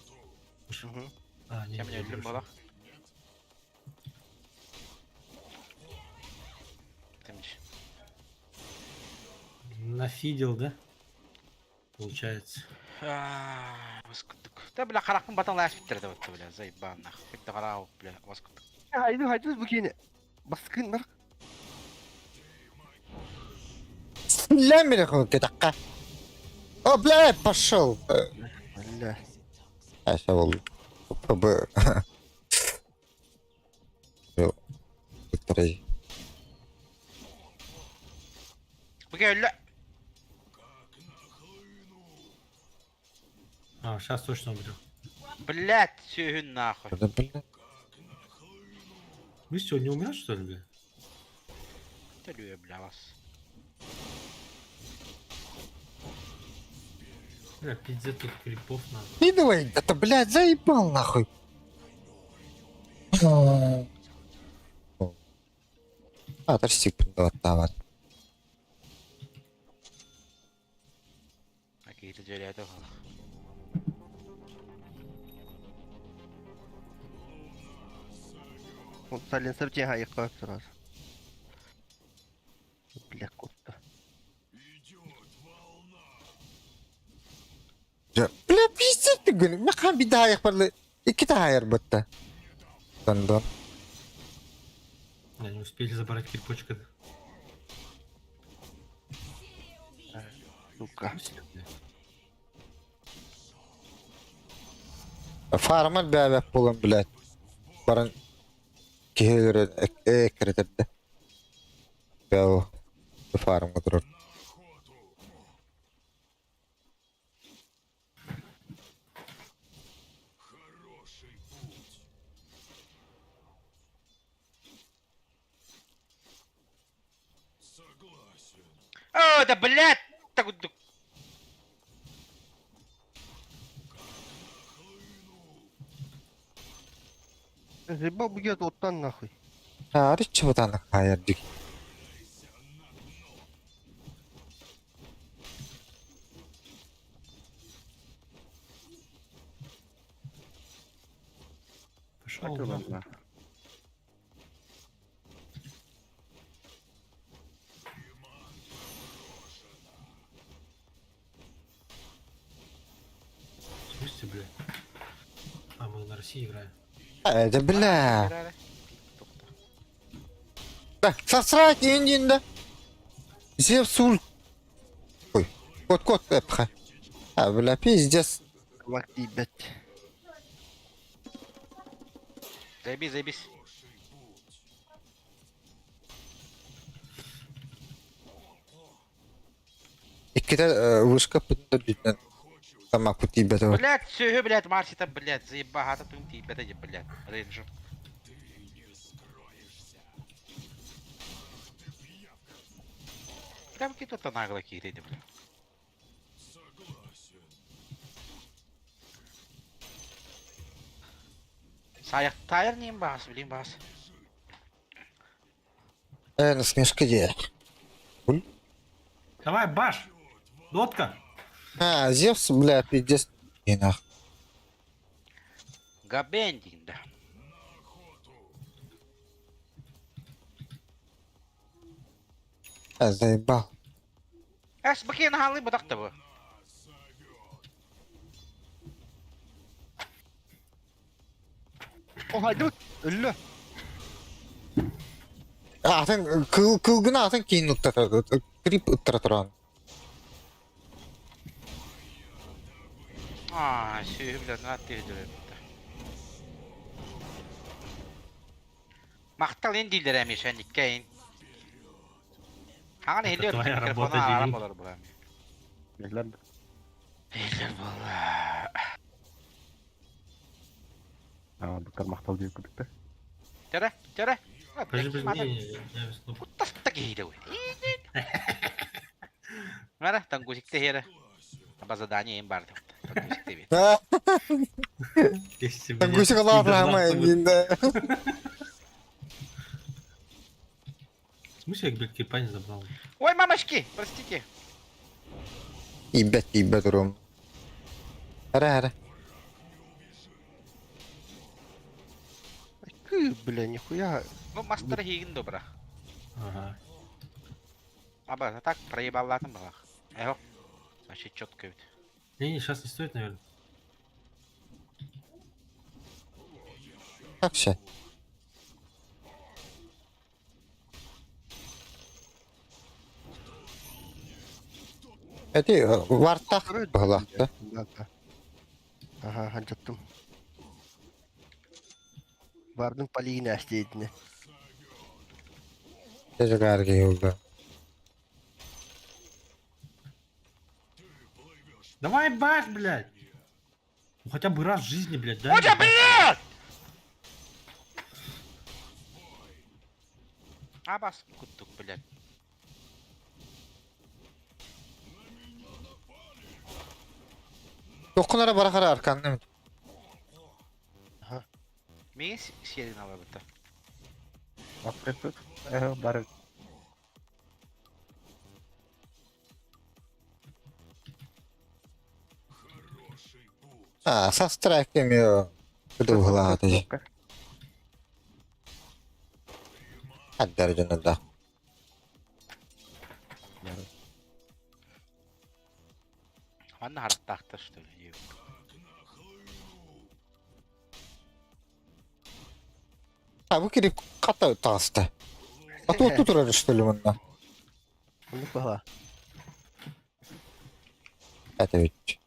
Мгм. А, не, Я не мне люблю заберешь. балах. Тымч. Нафидел, да? Получается. Воскудук. Да, бля, харахпын батан лаш биттерди бутты, бля, заебал нахуй. Битте карау, бля, воскудук. Хайду, хайду, бу кини. Баскын бар. Лямер кетакка. О, бля, пошел. Бля. А, сейчас был. ПБ. Подожди. Буге өллө. А, сейчас точно умрет. Блядь, сүйүн нахуй. Да, бля. Вы сегодня умрет, что ли, бля? Төлүө, бля, вас. Бля, пиздец, тут крипов надо. Скидывай, это, блядь, заебал нахуй. А, торсик, давай. Окей, ты делай это. Вот сайленсер тебе хайкап сразу. Бля, кот-то. Бля, пиздец ты, говорю, махан бида аяқ барлы. Екі та айыр бітті. Дон-дон. Бля, не успели забрать кирпочка. Серия убийств. Сука. Фармар бээбэт буолан, блядь. Баран киһи өлөрөн эккирэтэрдэ. Бэл фармга турар. О, да блядь! Так вот, Заебал бьет вот там нахуй. Арыччы бытааннык хаайар дик. Пошел нахуй. В смысле, блядь? А, мы на России играем. Это бля. Да, сосрать индин да. Зевс ульт. Ой, кот кот эпха. А, бля, пиздец. Лак ебать. Заебись, заебись. Иккитэ вышка бүтүнэн тамакпыт тиийбэтэ. Блядь, все, блядь, Марсита, блядь, заебагата тум тиийбэтэ, блядь, рейнджер. Прям какие-то нагло киирди, блядь. Саяк тайр ним бас, блин бас. Э, насмешка где? Давай, баш! Дотка! А, Зевс, бля, пиздец. И нах. Габендин, да. А, заебал. Эс, баки нахалы бадак бу. О, хайдут. Өллө. Атын кыл кылгына атын кейін уттата крип уттара туран. А, все, блядь, на ты да. Махтал ин дилер эми шәниккәйин. Хаган Это хелер твоя работа, арам Дилин. болар була. Биллэр. Хелер була. Аа, букар махтал диир курдук. Тере, тере. Подожди, подожди, не, не, я без кнопок. Куттаста киһиде ой. Мара, тангусикте хере. Аба задание им бар. Тангусикте бит. А, Если бы Тангусик не алаах дождался бы. да. В смысле, я, блядь, крипа не забрал? Ой, мамочки, простите. Ибет, ибет урум. Ара, ара. Кы, бля, нихуя. Ну, мастер хигин добра. Ага. Аба, так проебал латын была. Эхо. Вообще четко ведь. Не, не, сейчас не стоит, наверное. Так все. Эти вартах была, да? Да, да. Ага, ханжаттым. Бардым полигин әстейтіне. Тежегарги юлда. Давай баш, блядь! Ну хотя бы раз в жизни, блядь, да? Ой, да, блядь! Абас куттук, блядь. Токунара барахара арканны. Мин серин алабыта. Аппетит. Э, бар. А, са страйками кыдылгылааты. Аддар да. Манна хараттаахтар, что ли? А, бу кирип ката тааста. А то тут турар что ли манна. Оны бала. Это ведь.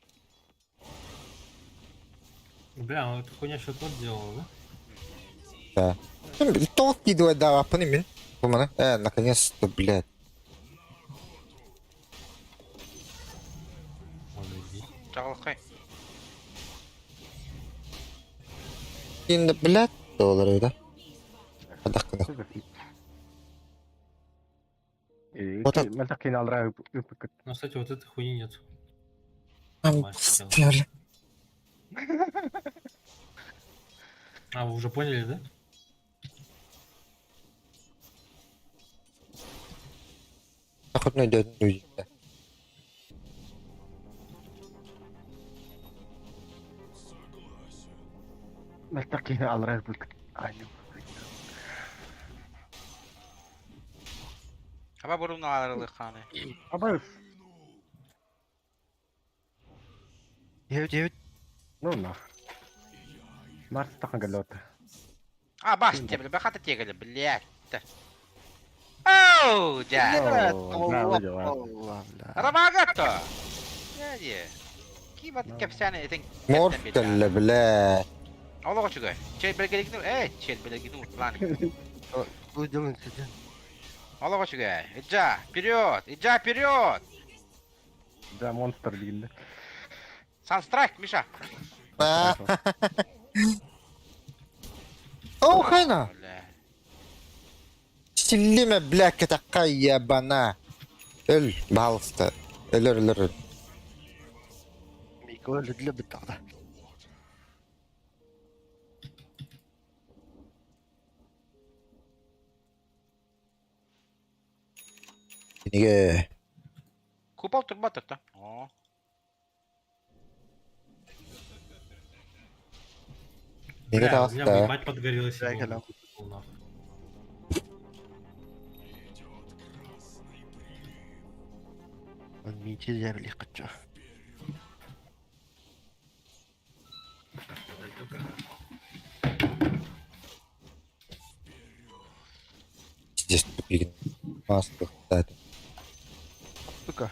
Бля, ну эта хуйня что тот делала, да? Да. Тоҕо киидуайдаабаппын мин. Бу маны. Наконец-то, блядь. Можно иди. Чаҕылхай. Инде, блядь, доллары, да? Адаккына. Вот так. Мэлтэх киин алра ыппыккыт. Ну, кстати, вот этой хуйни нет. Бля. А, вы уже поняли, да? Хоть найдет люди. Мэлтэх киин алра ыппыккыт. Аню. Аба бурун аларылы ханы. Абас. Девять, девять. Ну нах. Марс тахан галлот. А, бас тебе, бля, бахата тегали, блядь. Оу, дядя. О, да, дела. Allah, бля. Рамагато. Дядя. Кибат кепсяне этен. Морф бля. Олого чугай. Чей белгелигну, э, чей белгелигну, план. Что делаем, кстати? Олого чугай. Иджа, вперед, иджа, вперед. Да, монстр дигинде. Санстрайк, Миша. О, хайна! Бля. Силлиме, бля, катакка ебана. Өл, балыста. Өлөр, өлөр. Микола для бытта. Неге? Купол турбатор-то. О. Неге Бля, у меня таҕыста? мать подгорела Да, сегодня. канал. Он мити земли хочу. Здесь тупик. Маска, да. Сука.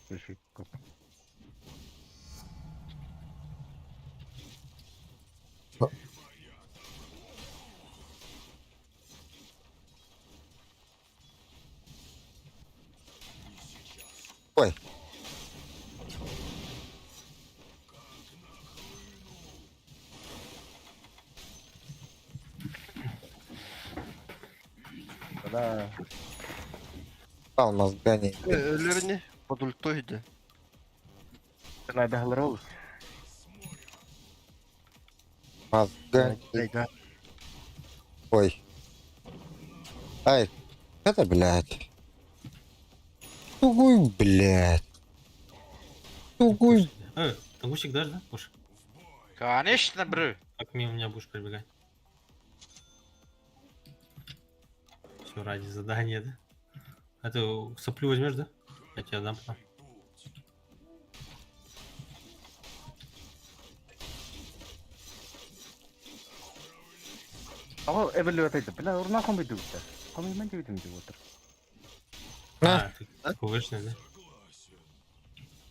Слушай, коп. Ой. Да. Алмаз гони. Өлөрүнү подультойду. Найда халрол. Мозгани. Да. Ой. Ай, это, блядь. Тугуй, блядь. Тугуй. Тангусик дашь, да? Гоша? Конечно, брю. Как мимо меня будешь пробегать? Все ради задания, да? А ты соплю возьмешь, да? Я тебе дам потом. Ава эволюция. Бля, урна хом бидүгдэ. Хом юм дивид юм дивотер. На. А, ты КВшный, да?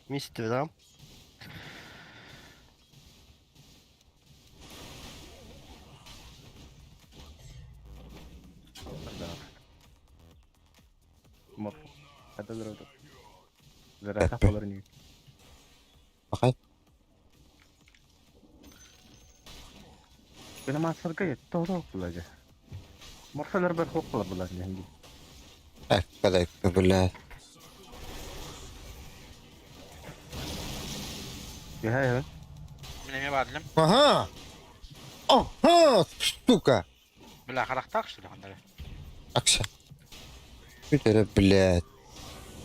Мистер, да? Да. Морф. Это здорово. Зараха фаларни. Бахай. Бина масарга торо булажа. Морфалар бер хокла булажа хинди. Эх, кадай, блядь. Я Мен эме бадлым. Ага. Ага, штука. Бля, харахтак что ли хандары? Акша. Бүт эрэ, блядь.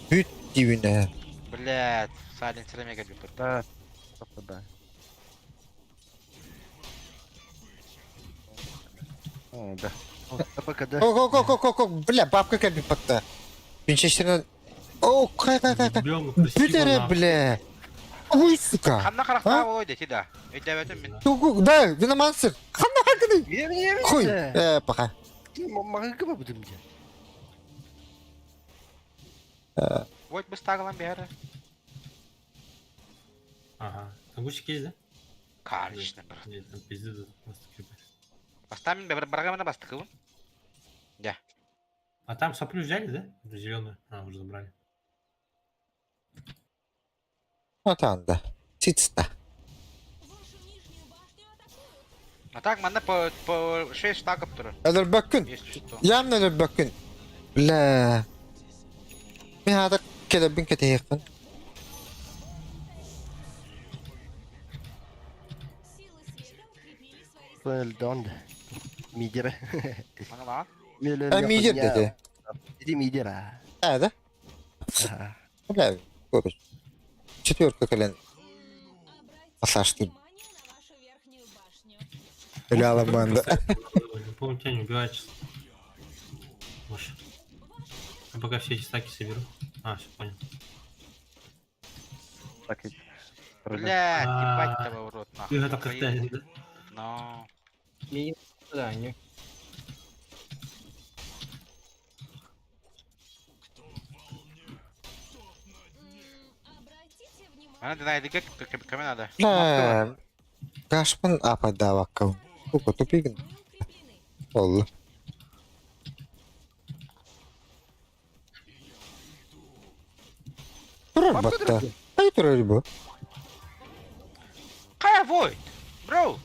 Бүт дибине. Блядь, сайленсер мега бит. Да. Да. О, да. Пока да. Ко, ко, ко, ко, ко, бля, бабка кэлбит батта. Винчестернен. О, кай, кай, кай, кай. Ебём, Бүт красиво, эрэ, нахуй. бля. Ой, сука. Ханна харахтак болойду ти да. Өйдөбөтүм мин. Тугу, да, виномансер. Ханна хакыны. Не, Хуй. Пока. Мага кыба будем де. Войт быстагалан биһэрэ. Ага. Там гусик есть, да? Конечно, брат. Нет, там пизды дадут просто крипы. Бастаан мин баргамына бастыкыбын. А там соплю взяли, да? Эту зеленую. А, уже забрали. Атаанда. Ситста. Вашу нижнюю башню атакуют. А так манна по по 6 штаков турар. Өлөрбөккүн. Если что. Явно өлөрбөккүн. Бля. Мин хаатар кэлэрбин кэтэһиэхпин. Силы света укрепили свои Пэлдон. Мидер. Маналаан. Э, мидер деді. Иди мидер а. Э, да? Ага. Бля, көрүс. Четверка кэлэн Обратите Массажтыр. внимание на вашу верхнюю башню. Өлө аламмаанда. Помню, тебя не убивает сейчас. Может. Я пока все эти стаки соберу. А, все понял. Так ведь. Блядь, ебать А, того в рот нахуй. Ты это как да? Но. Да, не. Обратите внимание Она знает, как кому надо. Бля. Гашпын ападаабаккабын. Тука тупигин. мы укреплены. Олла. Турар батта. Ай турар бу. Кая Войт? Бро!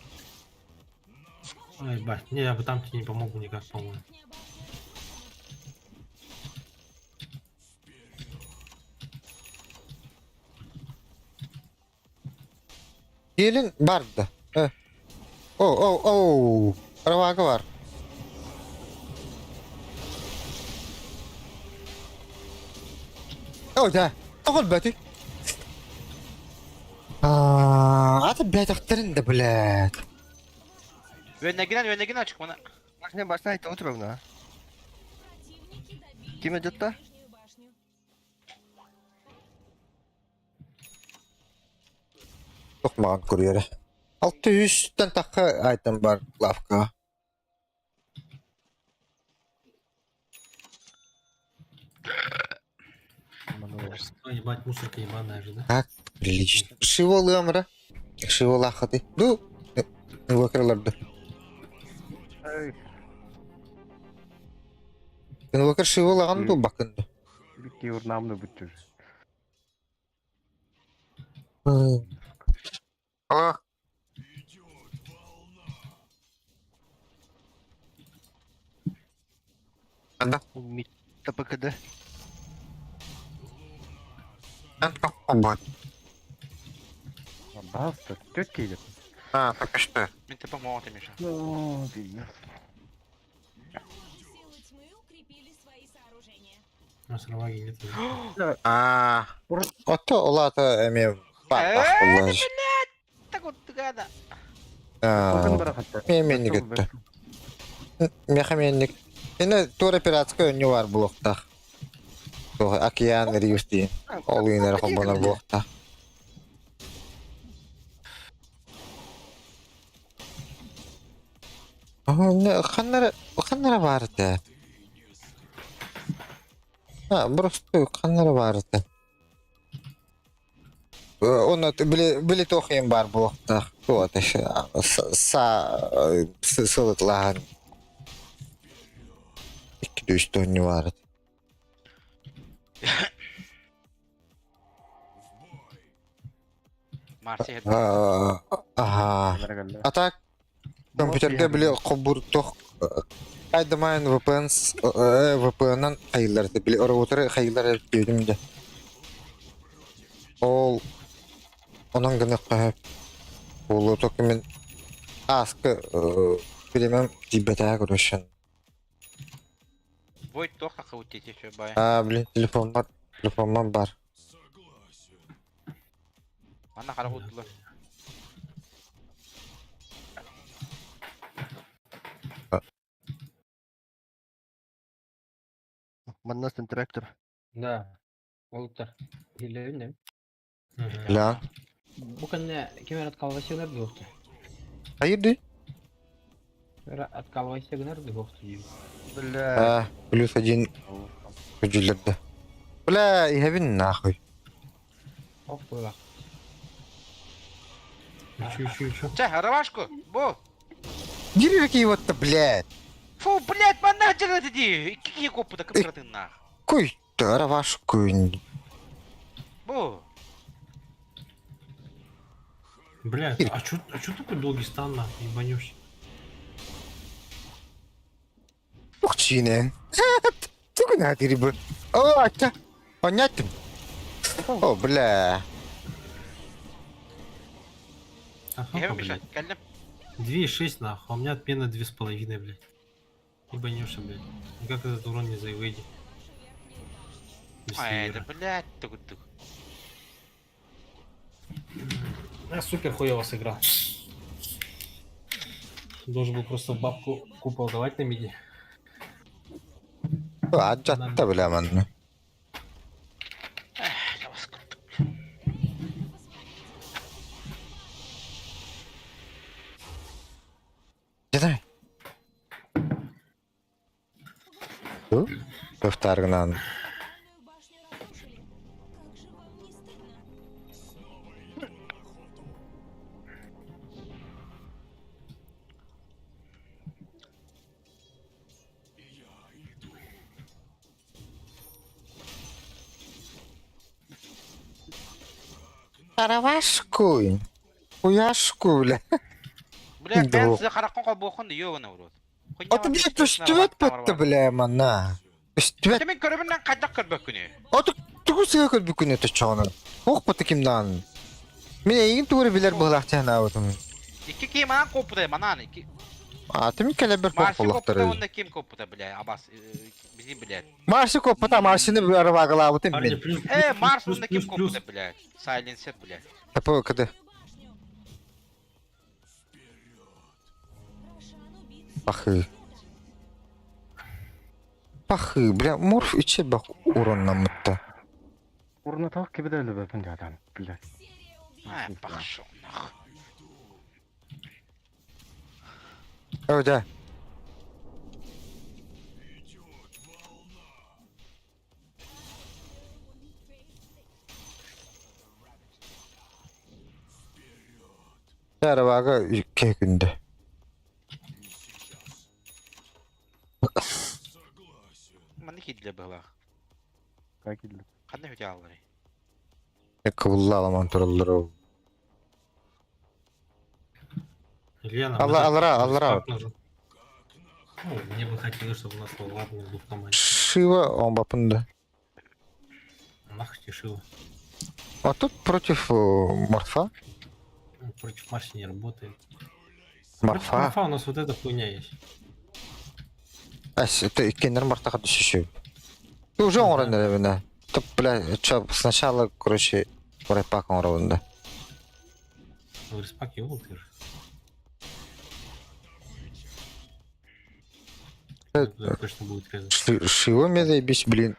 Ой, бать, не, я бы там тебе не помогу никак, по-моему. Верхняя башня разрушена. Келин барды. Э. О, о, о. Равага бар. О, да. Тоғыл бәті. Аты бәтіқтерін де, блядь. Өннегинен өннегин açık bana. Башня башня айта отырып Противники добили Ким идет-то? твою нижнюю башню. Тоқмаған курьері. 600-тен таққа айтым бар лавка. Ой, ебать, мусорка ебаная же, да? Прилично. Шиволы амра. Шивола хаты. Ду. Инвокерларды. Эй, Инвокер шиволаган ду бакынды. битти урнамны бүттүр. Алло. Анда. ТПКД. Ан Баста, тетки идет. А, пока что. Мен те помогу Миша. Ну, пиздец. Похоже, силы тьмы укрепили свои сооружения. У нас раваги нет. уже. А. Ото олата эме Э, бар. Так вот гада. А. Мен кетті. Мехаменник. Эне тур операция өнү бар булуктах. Океан Риус дейін. Ол үйнер холбонор булуктах. Ханнара ханнара бар да. А, просто ханнара бар да. Оны биле биле тохем бар булуктах. Вот еще са сылытлахан. Икки үч тонни бар. Марси. Ага. А так компьютерге биле кобур тох Айдамайн VPN VPN-нан хайыллар биле роутеры хайыллар дедим де. Ол онон гына кахып болу токи мен аскы билемем дибетаа көрөшөн. Войт тоха хаутите все бай. А, блин, телефон бар, телефон бар. Ана карагутлар. Маннастан трактор. Да. Олуттар. Билебин да. Мгм. Ля. Бу кэннэ ким откалвайся гынар дуохту. Hayırdır? Откалвайся гынар дуохту диибит. Бля. А, плюс один көдьүлэрдэ. Бля, иһэбин нахуй. Ох было. Чу, чу, чу. Чэ, Равашку, бу. Дирики вот-то, блядь. Фу, блядь, манна дьарыты дии. Икки киһи куоппута кыптыратыннаах. Куй, таравашку. Бу. Бля, а чё такой долгий стан нахуй, ебанешься? Тух чиинэн. Тугу наадыр бу? О, ача. Понятно. О, бля. А Я сколько, Миша, блядь? кэллим. 2,6 нахуй, а у меня отмена 2,5, блядь. Ебанешься, блядь. Никак этот урон не заевыйди. Без Ай, да севера. блядь, тугу-тугу. Я супер хуево сыграл. Должен был просто в бабку купол давать на миди. Аджатта, бля, манна. Эх, я вас куртук. Дьэ. Ту? Повторгнан. Центральную башню разрушили. Как же вам не стыдно? Таравашку. Хуяшку, бля. Бля, Да. бен хараккын холбуохун да ёбана урод. А ты, блядь, түстүбэт бэтте, бля, манна. Түстүбэт. Мен көрөбүннэн хайдах көрбөккүнү. А ты тугу сыга көрбүкүн это чоҕунан. Ох, бата кимнаан. Мин эйигин тугу билэр быһылаах тянаабытым. Икки киһи манан куоппута, манан икки. А ты ми кэлэбэр Марси куоппута куоппулахтары. уонна ким куоппута, бля, абас, бизи, блядь. Марси куоппута, Марсины арвагалаабытым Парни, мин. плюс, Э, плюс, Марс плюс, уонна ким плюс, плюс. куоппута, блядь. Сайленсер, блядь. Тапы кыды. Башню. Рошан убит. Пахы. Пахы, бля, морф иче бах уроннаммытта. Урна тах кибеде лөбөпүн дядам, блядь. Серия убийств. Ай, пошел нахуй. О, да. Арабага кекүндө. Манна кидле была. Как идли? Ханна хөтэ аллары. Кыбылла тураллар. Илья, нам Алла- этот Аллара, Аллара. респак нужен. Ну, мне бы хотелось, чтобы у нас Лавар не был в команде. Шива он бапында. Нахуй тебе Шива. А тут против Морфа. Ну, против Марси не работает. Против Морфа. Марфа у нас вот эта хуйня есть. Ас, это кеннер мартаха düşüşü. Ты уже он наверное. То, бля, чё, сначала, короче, рэпак он ровно. В респаке его ты же. Туда точно будет резать. Шива мне заебись, блин.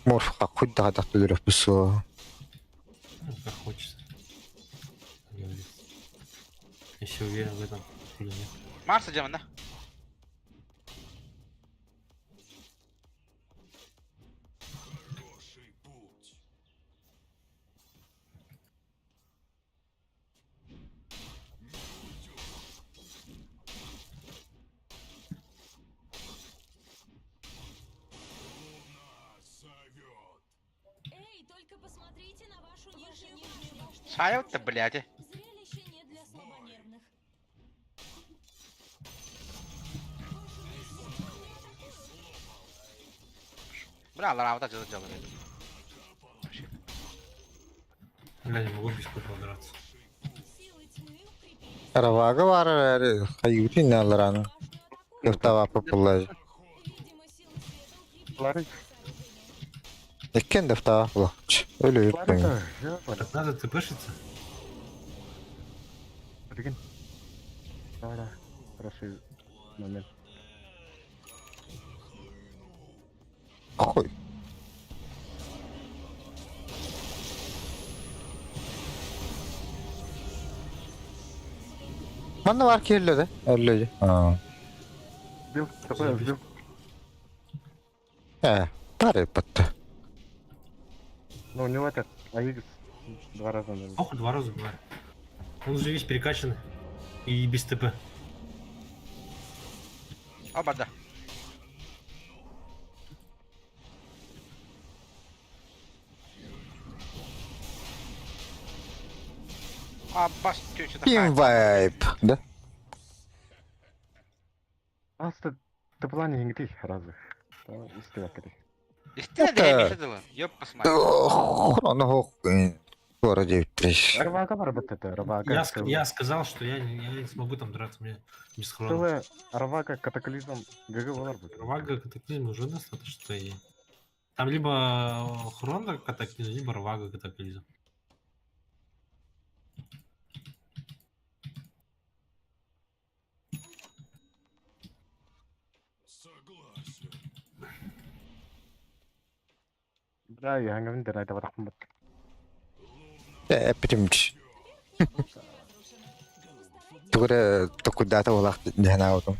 Морф хоть да да ты писала. Ну, как хочется. Как говорится. Если уверен в этом или нет. Марса дьамана. Эй, только посмотрите на вашу нижнюю башню. Сайот-то, блядь. Зрелище не для слабонервных. Вашу нижнюю башню атакуют. Бля, аллара, вот это дело. Бля, не могу без купола драться. Силы тьмы укрепили Равага вара хаюти налран. башню атакуют. Кефтава популай. Видимо, силы света укрепили Лары. свои сооружения. Экен дефтава була. Өлө Лары юртың. да, я Так надо тпшиться? Прикинь. Давай, давай. Хороший момент. Хуй. Манна бар келді де. Өлі. А. Сбил, такой сбил. Э. Пары потто. Ну, у него этот Аигс два раза надо. Ох, два раза бывает. Он уже весь перекачан. И без ТП. Оба да. Аббас, тетя Team вайп, да? Аста ты плане ингди разы. Истина. Истина да я дела. Ёб посмотри. Хроно городе трещ. Рвага бар это, рвага. Я сказал, что я не смогу там драться, мне без хрона. Целая рвага катаклизм ГГ болар бит. Рвага катаклизм уже достаточно, по идее. Там либо хрона катаклизм, либо рвага катаклизм. Да, я говорю, да, это вот Эпитимч. Верхняя башня разрушена. Постарайтесь Тугура токудата улах дехнаутум.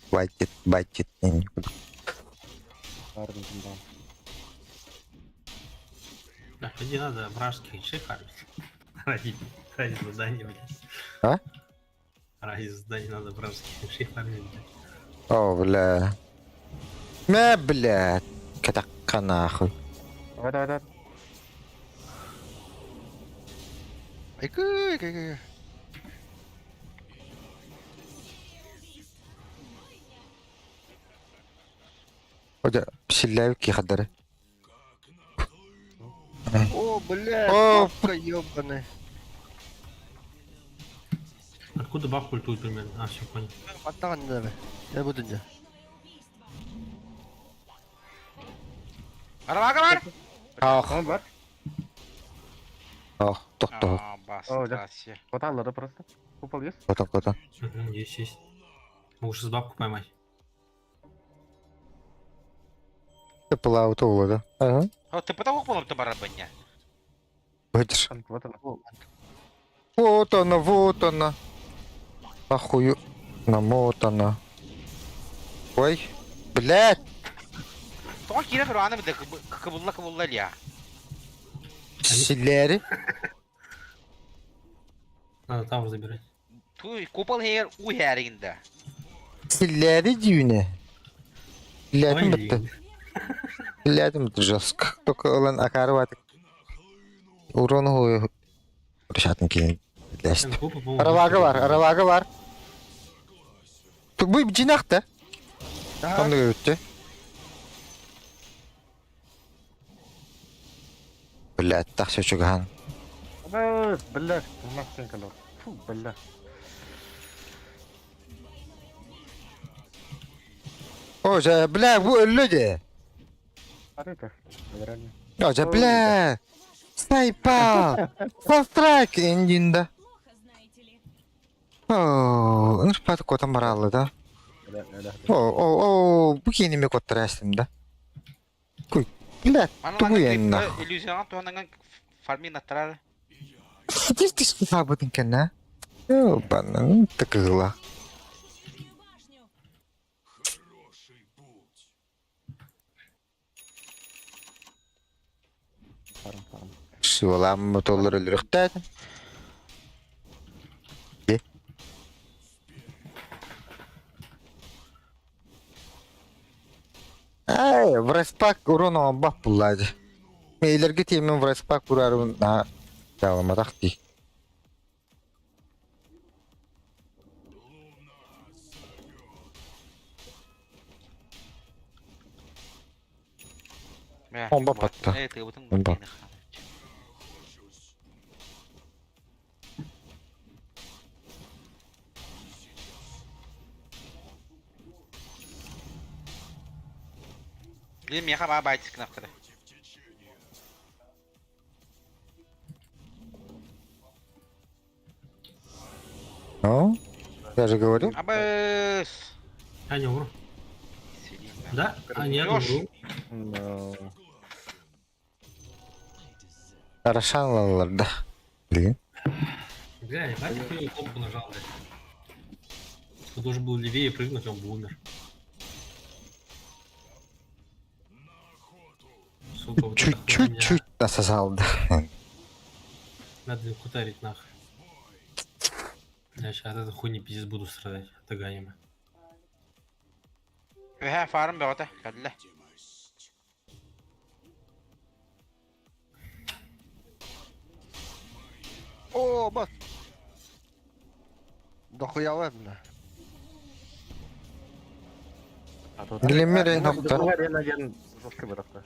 Байтит, байтит. Да, иди надо вражеских шей фармить. Ради задания, блядь. А? Ради задания надо вражеских шей фармить, блядь. О, бля. Мэ, бля. Катакка нахуй. Давай, давай, давай. Айкы, айкы, айкы. Ода, силляю кихадары. О, блядь, О, бабка ёбаная. Откуда бабку ультует примерно? А, все, понял. Аттан не надо. Я буду не. Рвага бар? Ах, Он бар. ах, тохто. Аббас, О, да. здрасте. Вот Алла, да, просто. Купол есть? Потом, потом. Мгм, есть, есть. Могу сейчас бабку поймать. Ты плавал, да? Ага. О, ты потому полом то барабаня. Выйдешь. Вот она. Вот она, вот она. Нахую. Намотана. Ой. Блядь. Тоға кирек руаны бит кыбылла кыбылла я. Силери. Надо тавр забирать. Ту купол хер у херинде. Силери дюне. Блядь, Ой, бітті. Блядь, бітті жестко. Только olan akarı Урон хую. Решатын кейін. Блядь. Блин, купол, по-моему, Аравага бар, быстро. аравага бар. Бу жинакты. Ага. Онды өтті. Блядь, тақшы чуган. Да, блядь, нахуй колор. Фу, бля. О, жа, бля, бу өллө де. Смотри-ка, реально. О, жа, бля. Снайпа. Фастрак эндинда. плохо, знаете ли. О, ыныр паты котан баралы да. Бля, бля. О, о, о, бу кейнеме коттар да. Куй, бля, тугу енна. Иллюзион туанаган фармин атрар. Сидиш тишки сабытын кена. О, банан тыкыгыла. Нижнюю башню. Фарм, фарм. Шуалам мотоллар өлүрүхтәт. Е. Ай, враспак урон бап буллады. Мейлерге темен враспак урарым на жаламадак ди. Он бап атты. Э, ты вот Он бап. Блин, меха ба байтик нахуй. Ну, я же говорил. Абыс. Я не умру. Да? А, нет, Умрёшь? умру. No. Арашанлалар да. Блин. Бля, ебать, я хуёвую кнопку нажал, блядь. Я должен был левее прыгнуть, он бы умер. Сука, вот эта хуйня. Чуть-чуть насосал, да. Надо кутарить нахуй. Я сейчас от этой хуйни пиздец буду страдать. От аганима. Үһэ фарм бөҕөтө, кэллэ. О, бас. Дохуя бля. Глиммер эйн хопта. Арена диэн жестко бырахта.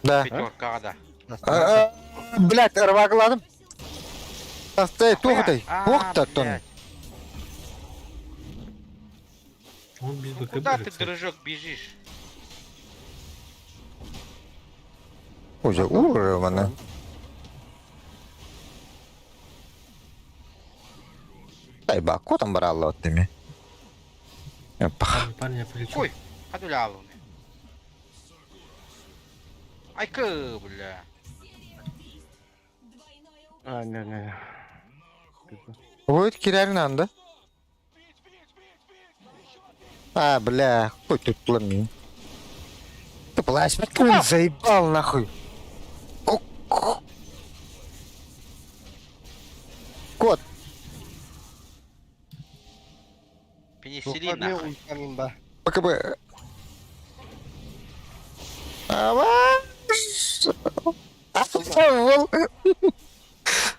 Да. Пятеркаҕа да. Блять, ырвагладым. Астай, тухтай. А, Тухта тон. блядь. Он без Ну БКБ куда же, ты, кстати. дружок, бежишь? Уже урвано. Дай баку там брала от теми. Парни, парни, я полечу. Ой, ходуля алуны. Айка, бля. Двойное А, не, не, не. Будет кирер нанда. А, бля, хуй тут пламень. Ты плащ, он заебал нахуй. О, Кот, Пенициллин, нахуй. ба. ПКБ. Ава.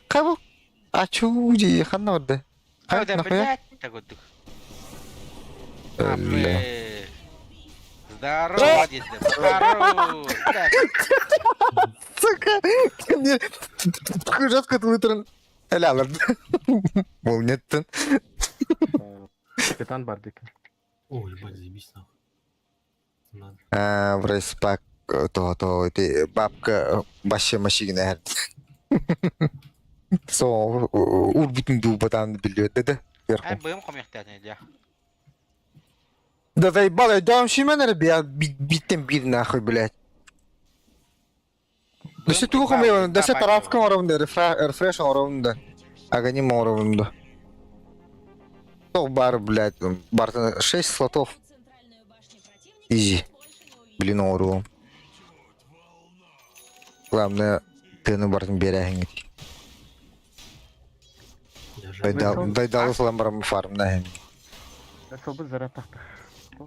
Кабыл. А чуди, ханна барда. А, да, Нахуя? блядь, так вот. А, Бля. бля. Здорово, дед, здорово. Блядь. Сука. Мне жестко твиттерн. Ля, Мол, нет. Капитан Барбик. О, ебать, заебись нахуй. Надо. А, врайспак, то, то, ты бабка баще машина. Со, урбутун дубатан билет, да, да. Ай, бым комментарий, нельзя. Да заебал, я дам шименер, я биттем бир нахуй, блядь. Да се тугу хам, да се тарафка оровында, рефреш оровында. Аганим оровында. То бар, блядь, бар 6 слотов. центральную башню противника Изи. больше не увидеть. Блин, оруым. Главное, тыны бартын берәһең. Я же. Дайдалы салам барам фармна һәм. Особо заратах.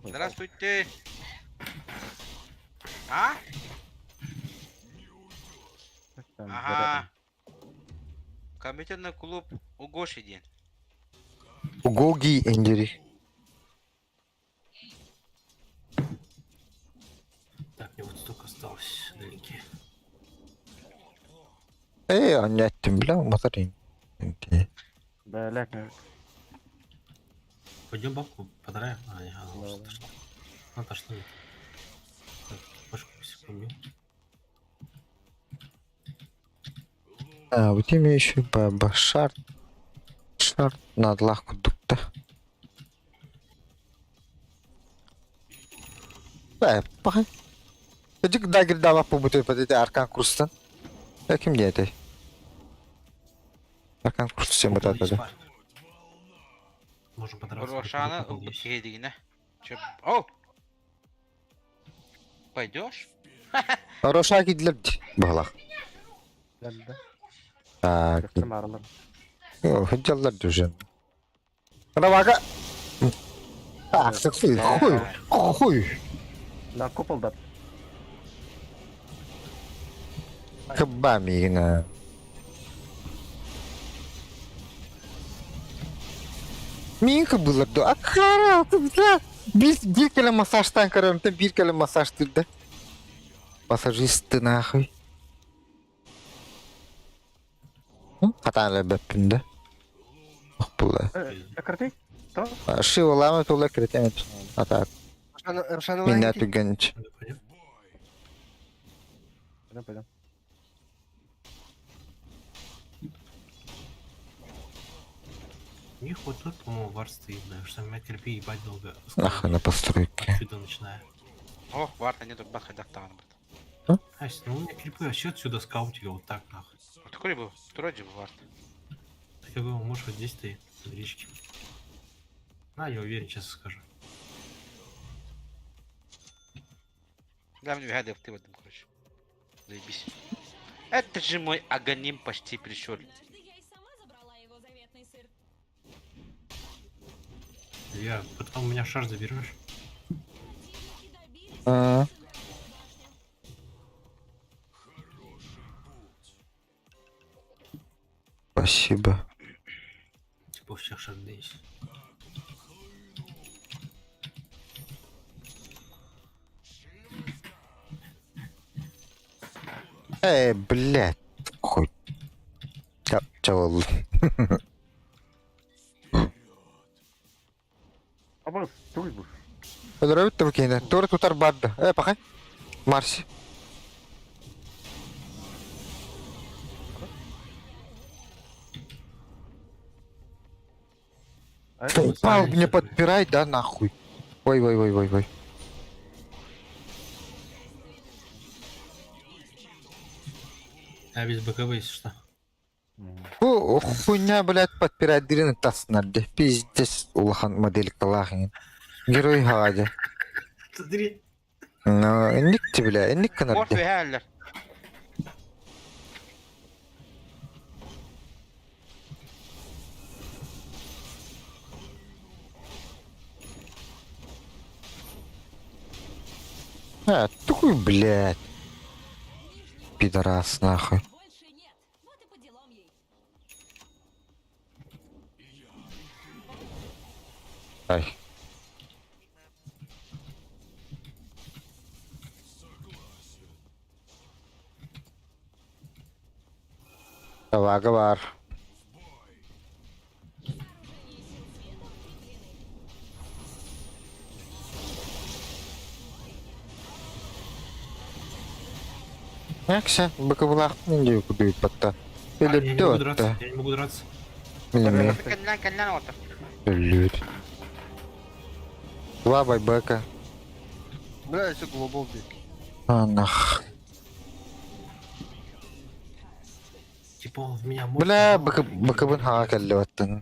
Здравствуйте. А? Ага. Компьютерный клуб у Гоши день. Гоги индири. Так, мне вот столько осталось далеки. Эй, аннеттим бля, матарин. Блядь, Пойдем бабку подраем. А, не, она уже отошла. Она отошла. нет. Так, башку секунду. А, вот ими еще баба шарт. Шарт на лахку дукта. Да, пахай. Эдик дагер дава побутый под эти аркан курстан. Я ким не это? Аркан курс всем вот это, да. Можем подраться. Рошана купол есть. Хедигина. Чё? О! Пойдешь? Рошаки для балах. да. Так, Маралар. хотеллар уже. Равага. Ах, так хуй, хуй, хуй. На купол да. Кабамина. Минка было до акара, бля. Bir, bir kere masajdan kararım, bir kere masaj türde. Массажисты нахуй. Хатан бәппінде. Ох, була. Крути? Шивалама тула кретемет. А так, Рошана меня түгенч. Да, пойдем. Пойдем, пойдем. У них вот тут, по-моему, вар стоит, да, что меня терпи ебать долго. Нахуй на постройке. Отсюда начиная. О, варта нету, баха дактан, брат. Ась, ну у меня крипы вообще отсюда скаутили вот так нахуй. Такой был, вроде был варт. Так я говорю, может вот здесь стоит, на речке. На, я уверен, честно скажу. Да, мне гадов ты в этом, короче. Заебись. Это же мой аганим почти пришел. Однажды я и сама забрала его заветный сыр. Я потом у меня шар заберешь. Противники добились А. центральную башню. Спасибо. Типа у всех шарды есть. Эй, блядь. Хуй. Чавал. Абас, туй бу. Өлөрөбүт да бу киһини. Туора тутар бар да. Э, пахай. Марси. Упал, мне подпирай, да, нахуй. Ой, ой, ой, ой, ой. Я без БКБ, если что. Бу хуйня, блядь, подпирать дырын таснар де. Пиздец, улахан модель калахин. Герой хаадя. Смотри. Ну, инник ти, бля, инник Морф канарде. хәлләр. А, такой, блядь. Пидорас, нахуй. Больше нет. Вот и по делам ей. Ай. Давай, бар. Сооружения сил света укреплены. Якся, быкыбылах не куды патта. А, я не могу Или драться, я не могу драться. Милиме. Кәллән, кәллән отыр. Лють. Два байбека. Бля, все глобал бик. А, нах. Типа он в меня может. Бля, быкыбын хаға кәллі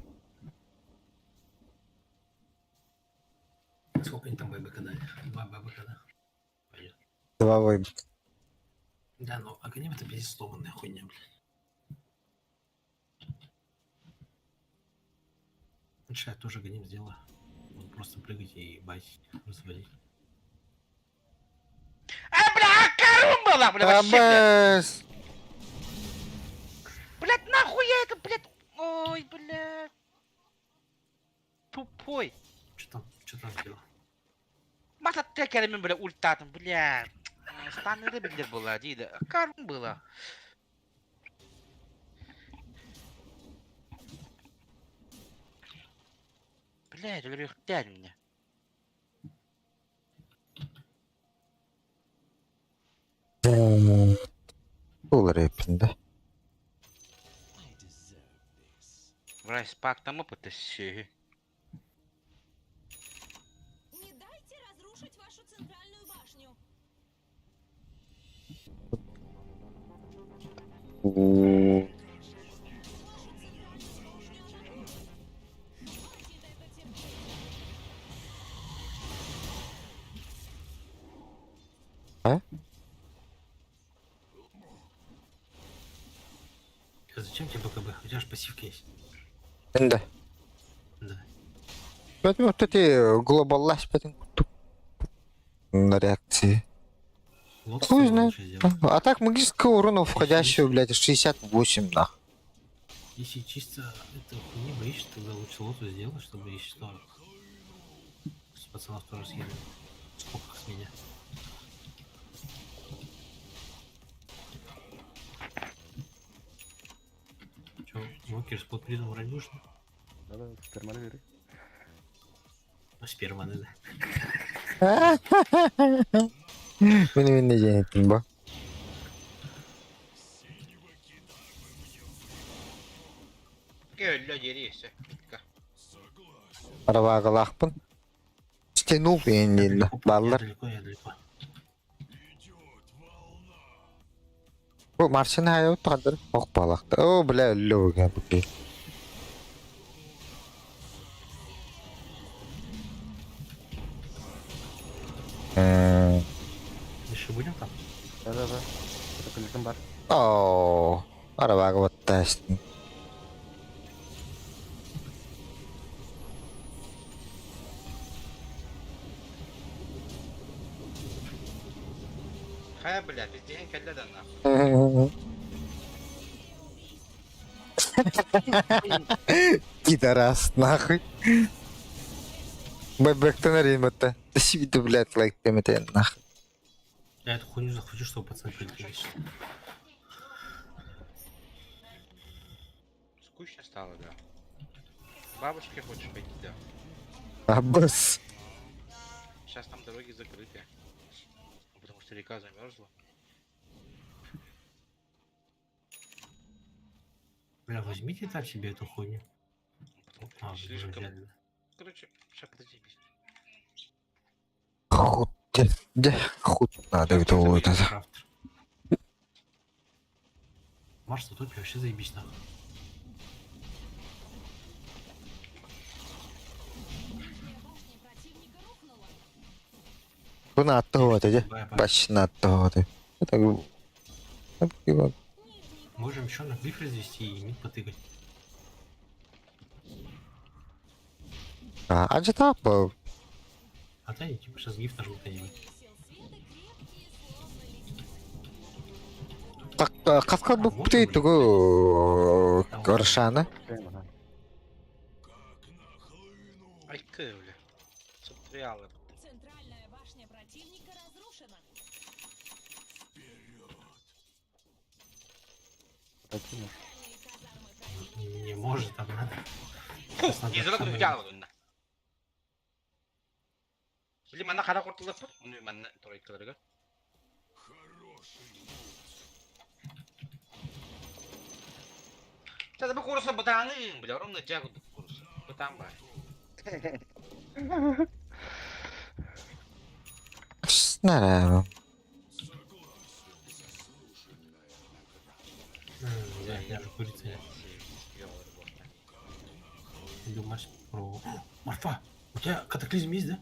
Сколько они там ББК дали? Два ББК, да? Пойдет. Два байбека. Да, но Аганим это пиздец сломанная хуйня, блядь. Лучше я тоже Аганим сделаю. Буду просто прыгать и ебать, разводить. А, бля, карум была, бля, вообще, бля. Абас. Блядь, нахуй я это, блядь. Ой, блядь. Тупой. Что там? Что там сделал? Мата текермен, бля, ультатым, бля. Станы билдер была, диде. Карум была. Блядь, өлөрүөхтään меня. Olur hepinde. Врась пак там опыт сүйі. Не дайте разрушить вашу центральную башню. Вашу центральную башню атакуют. Хватит это терпеть. А зачем тебе БКБ? У тебя же пассивка есть. Енді. Да. Поэтому вот эти глобаллаш потом на реакции. Лот Хуй знает. лучше сделать. А так магического урона входящего, блядь, 68, нах. Если чисто это хуйни боишься, тогда лучше лоту сделай, чтобы если что, с пацанов тоже съели. В скобках с меня. Че, Вокер с подпризом врать будешь? Да-да, сперманы бери. Ну, сперманы, да. Мені він не денет, ба. Көллө дересе. Аравағалақпын. Стянул енді Я баллар. далеко, я далеко. Бу Марсин хайы тағдыр. Оқ балақты. О, бля, өлі бүкей. Еще будем там? Да-да-да. Катаклизм бар. Оо, арабаага баттаастын. Хайа, бля, пиздец, кэллэ да нахуй. Пидорас, нахуй. Бэбэктэн арыйын батта. Сибиди, блядь, лайк темете, нахуй. Я эту хуйню захвачу, чтобы пацан прилетел. Скучно стало, да. Бабушке хочешь пойти, да? Аббас. Сейчас там дороги закрыты. Потому что река замерзла. Бля, возьмите там себе эту хуйню. Потому что А, вы уже слишком... взяли, да. Короче, сейчас подожди. Худ, де, худ надо это вот это. Крафтер. Марс на топе вообще заебись нахуй. Нижняя башня противника рухнула. Бу наатта вот эти. Бай, бай. Бач наатта вот Это Нижний Можем еще на глиф развести и мид потыкать. А, анча по. А то они типа сейчас гиф нажмут где-нибудь. сил света крепкие, словно лисицы. Так, каска бупты тугу Рашана. Ай, бля. Субтриалы. Центральная башня противника разрушена. Такие. Центральные казармы противника Не может, там надо. Фу, Сейчас надо не зря самое- взял, на. Били манна хара куртулаппыт, уну манна тройкаларга. Та бу курса бутаны, бля, ровно джагу курса. Бутан ба. Нара. Да, я же курица нет. Иду Марс про. О, Марфа! У тебя катаклизм есть, да?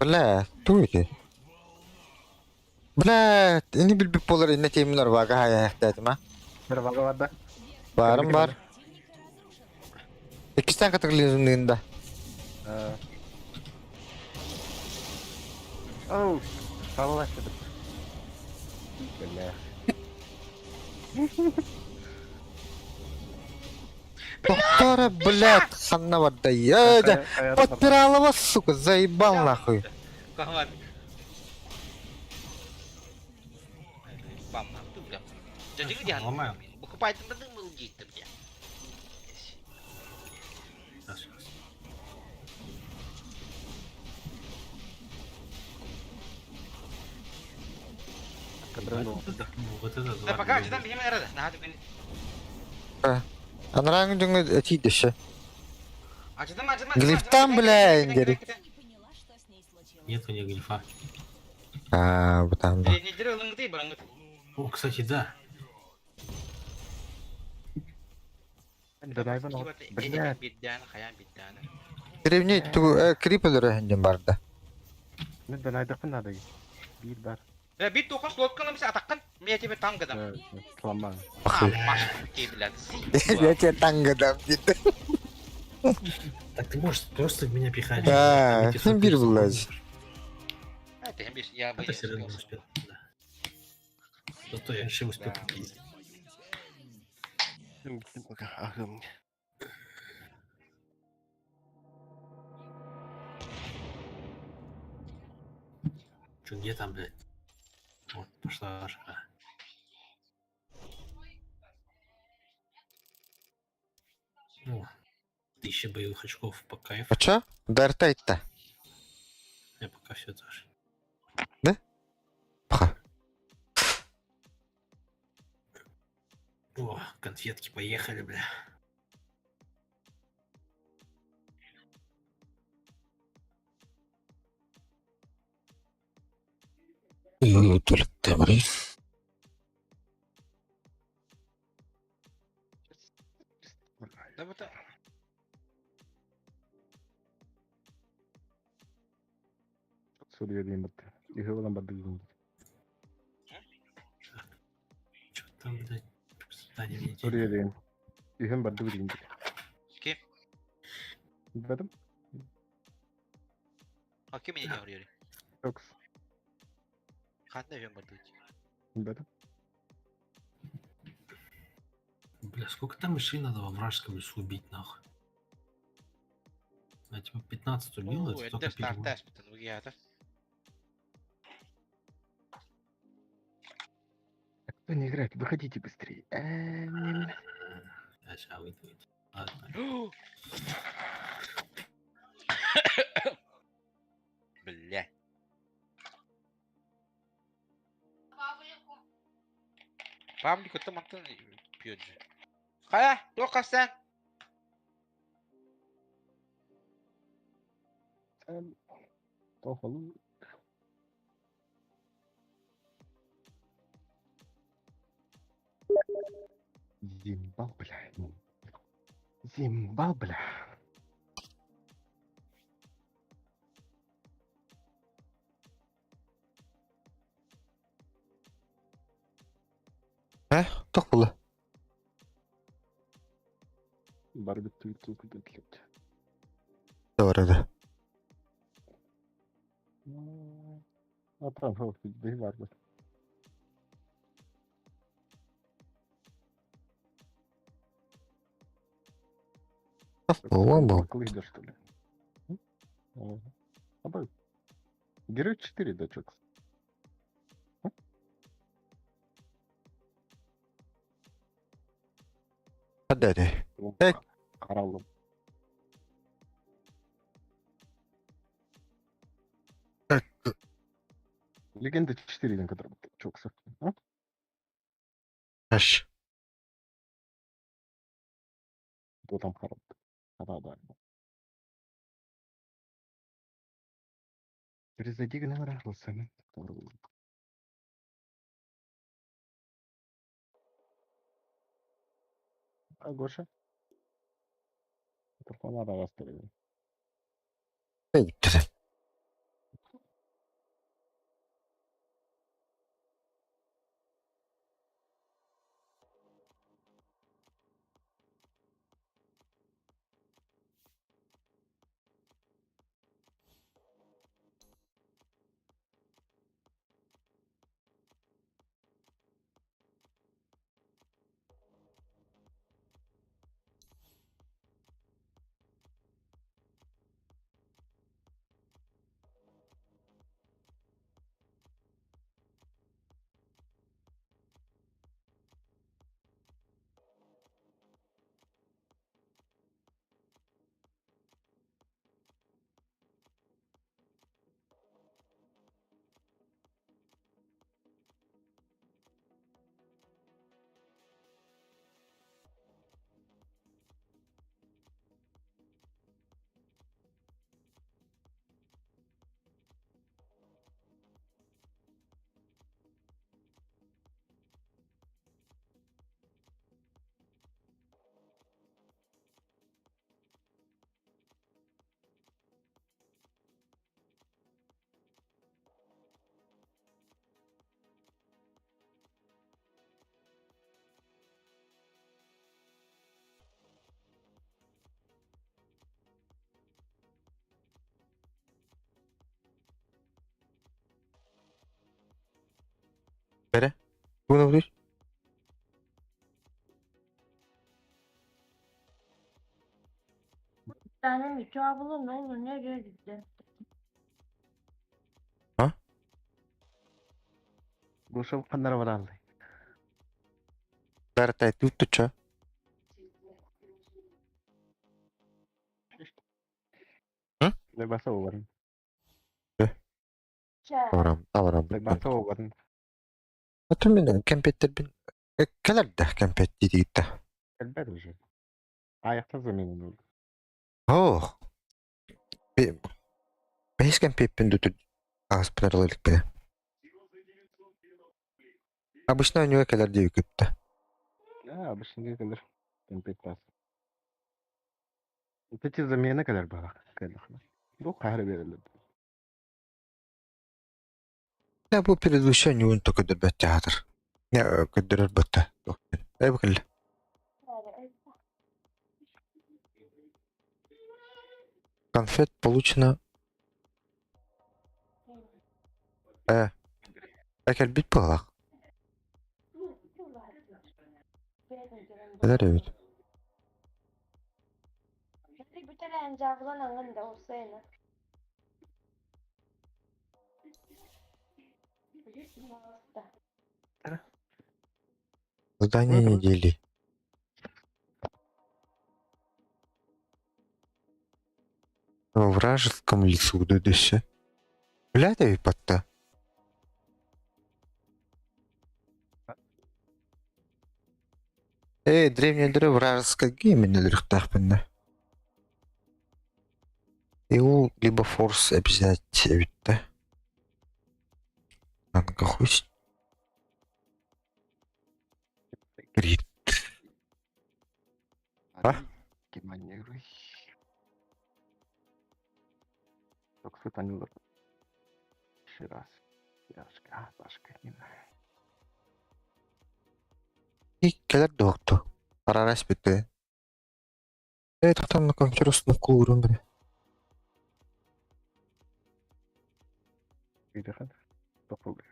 Бля, туйки. Бля, ini bir polar inne teminler vaga haya ihtiyacım ha. Bir vaga var da. Барым бар. противника разрушена. Иккистен катаклизмнында. Оу, салалашты. Бля. Доктора, блядь, ханна барда. Я, подпирала вас, сука, заебал нахуй. Каган. Бам, на, бля. Дядя, где Ломаю. Покупает там дым, бля. Сейчас, сейчас. Кадрыну. Вот это, вот это Да два пока, любимых. там бегем рада. На, ты Анрang дүңі тиді А что там, а что там? Глифтан, бля, индери. Не поняла, что с ней случилось. Нет у них глифа. А, вот там. да. Не дерево, лынгты, барангы. О, кстати, да. Донайван ал. Бля, Биддан, хаян биддан. Кривни ту крипелер хенден барды. мен донайдықпын надо. Bir бар. Бит тоқас лодканы біз атаққан, мен тебе танкадам. Слама. А, маш, ты, блядь, Я тебе танго дам дейді. Так ты можешь просто в меня пихать. Да, Там эти сотни бир секунд. влазит. Я бы Это не все равно успел. успел, да. Зато я еще успел попиздить. Пока. Ага. Че, где там, блядь? Вот, пошла жара. О, 1000 боевых очков по кайфу. А чё? Дарта айтта. Я пока все тоже. Пха. О, конфетки поехали, бля. Да вот. Суруйа диэн бытта. Үһү буолан бардыгын. Чё там, блядь, задание мне Суруйа делают? диэн. Үһүн бардыгы диэн. С кем? Билбэтим. А кем меня не говорили? Чокс. Ханна үһүн бардыгы. Билбэтим. Бля, сколько там мышей надо во вражеском лесу убить, нахуй? Я типа 15 убил, Оо, это эрдэ только первый. стартаспытын угиата. А кто не играет? Выходите быстрее. Не. Я сейчас выйду, выйду. Ладно. Бля. Павлик, это мантын пьет же. Хая, тока сен. Sen Tofalı. Зимбабве. Зимбабве. Туох буолла? Барбит туйт туйт. Doğru. А там бар бар. Буолан бу. Клыйда, что ли? М? Ага. А бай. Герой 4 дочок. Hadi hadi. Эй. Харалым. Легенда 4 ден который чокса. А? Aş. Кто там харал? Да, да. Перезайди генерал, А Гоша? Телефон араластырды. Gitti. Bu ne oluyor? Tane mi? Cevabını ne olur nereye gitti? Гоша ханнара баралды. Darta tuttu. Ne basa olарын. Аврам, аврам. Ne basa olарын. Атын мен кемпеттер бин. Келер да кемпет дейді да. Elbet уже. Ayakta zemin oldu. Oh. Бес кемпетпин дүтү аспынарлык бе. Обычно у него келер дейі көпті. Ya bu şimdi kadar. Tempet bas. Peki zamene kadar bak. Kadar. Bu kahre verildi. Я бу предыдущий ньуун то көрдөрбөт театр. Не көрдөрөр бытта. Эй бу кэллэ. Конфет получено. Э, кэлбит буоллах. Кэлэр эбит. Задание недели. Во вражеском лесу дөдөсө. Блядь, эбит Эй, древний дыры вражеская геймин өлөрүхтаахпынна. И ол либо форс обязать эбит да. Анга хуй. Крит. А? Кеманеруй. Токсытанылыр. Ширас. Яшка, Пашка, Нина. И кэлэр дуокту. Арарас бүттэ. Эй, тохтон на компьютер установку уурун бere. Үйдехан. Топугай.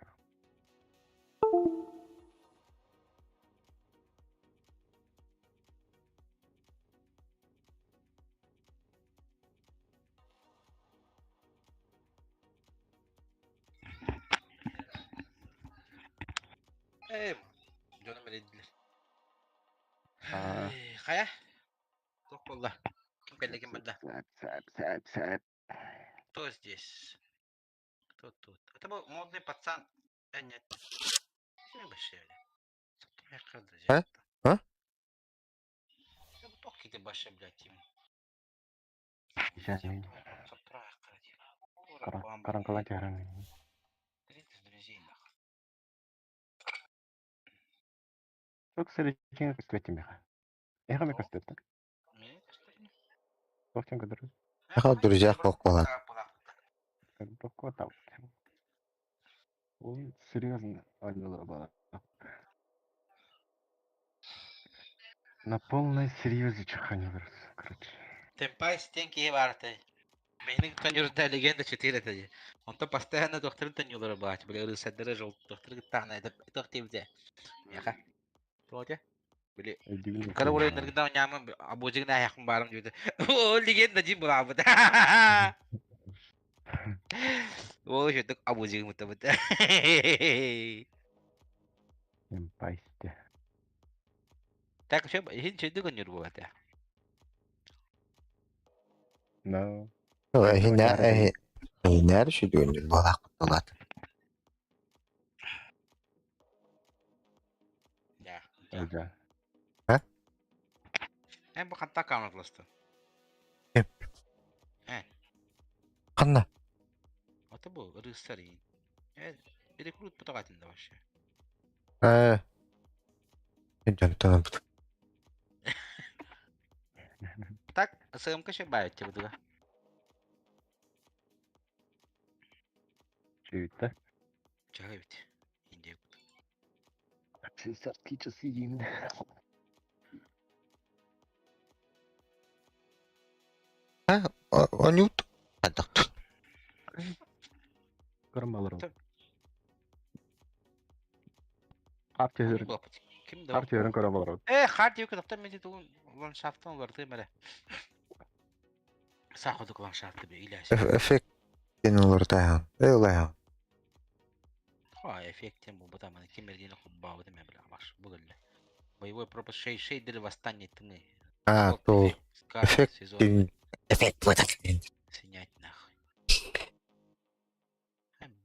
Эй, дьонум эрэйдилэр. Аа. Хайа? Туох буолла? Ким кэллэ, ким барда? Сэп, сэп, сэп, сэп. Кто здесь? Кто тут? Это был модный пацан. Нет. Ким вообще, А? А? Туох блядь, Тим. Каранкала тяран. 30 друзей, нахуй. Ток сэлэчиҥ көстүбэт миэхэ. Эһэ ме көстүбэт да? Мне что ли? Тохтен көдөрү. Ага, друзья хокколар. Токко там. Ол серьезно ойнулар бала. На полной серьезе чаханилар, короче. Темпай стенки барты. Бэйнин тонюрда легенда 4 это. Он то постоянно докторын тонюлары баат. Бля, рысадыры жол доктор тахна это токтивде. Яха. Тоте. Били. Кара ура ныргда нямы абужигна яхын барым диде. О, легенда жин булабы. О, шөтөк абужиг мута бут. Темпайсте. Так, что, хин чөйдү көнүр бугата. No. Эхинэр эхинэр шүдүнүр балак булат. Я. Ага. А? Эм бу ханта камерласты. Ким? Э. Ханна. Ата бу рысари. Э, рекрут потагатын да вообще. Э. Жантан бут. Так, СМК ще баят тебе туда. Чуйта. Чага ведь. Индия. 63 часы деймін. А, онют. Адак. Көрін балар. Харт Ким Ким да? Харт көрін балар. Э, харт юк доктор мен тугун ландшафтан барды мере. Саходук ландшафты би иляс. Эффект кинулар тайхан. Эй, лайхан. Ха, эффектен бу бутаманы кимердин хуббабы деме биле баш бүгүлле. Боевой пропуск шей шейдер восстание тьмы. А, то эффект сезон. Эффект вот Снять нахуй.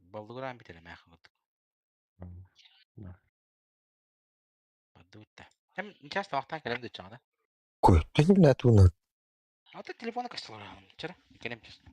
Балдуграм бителе мах вот. Бадута. Эм часто вақтан келем де чаңда. Кой, ты не туна. А ты телефона кастылар. Вчера келем честно.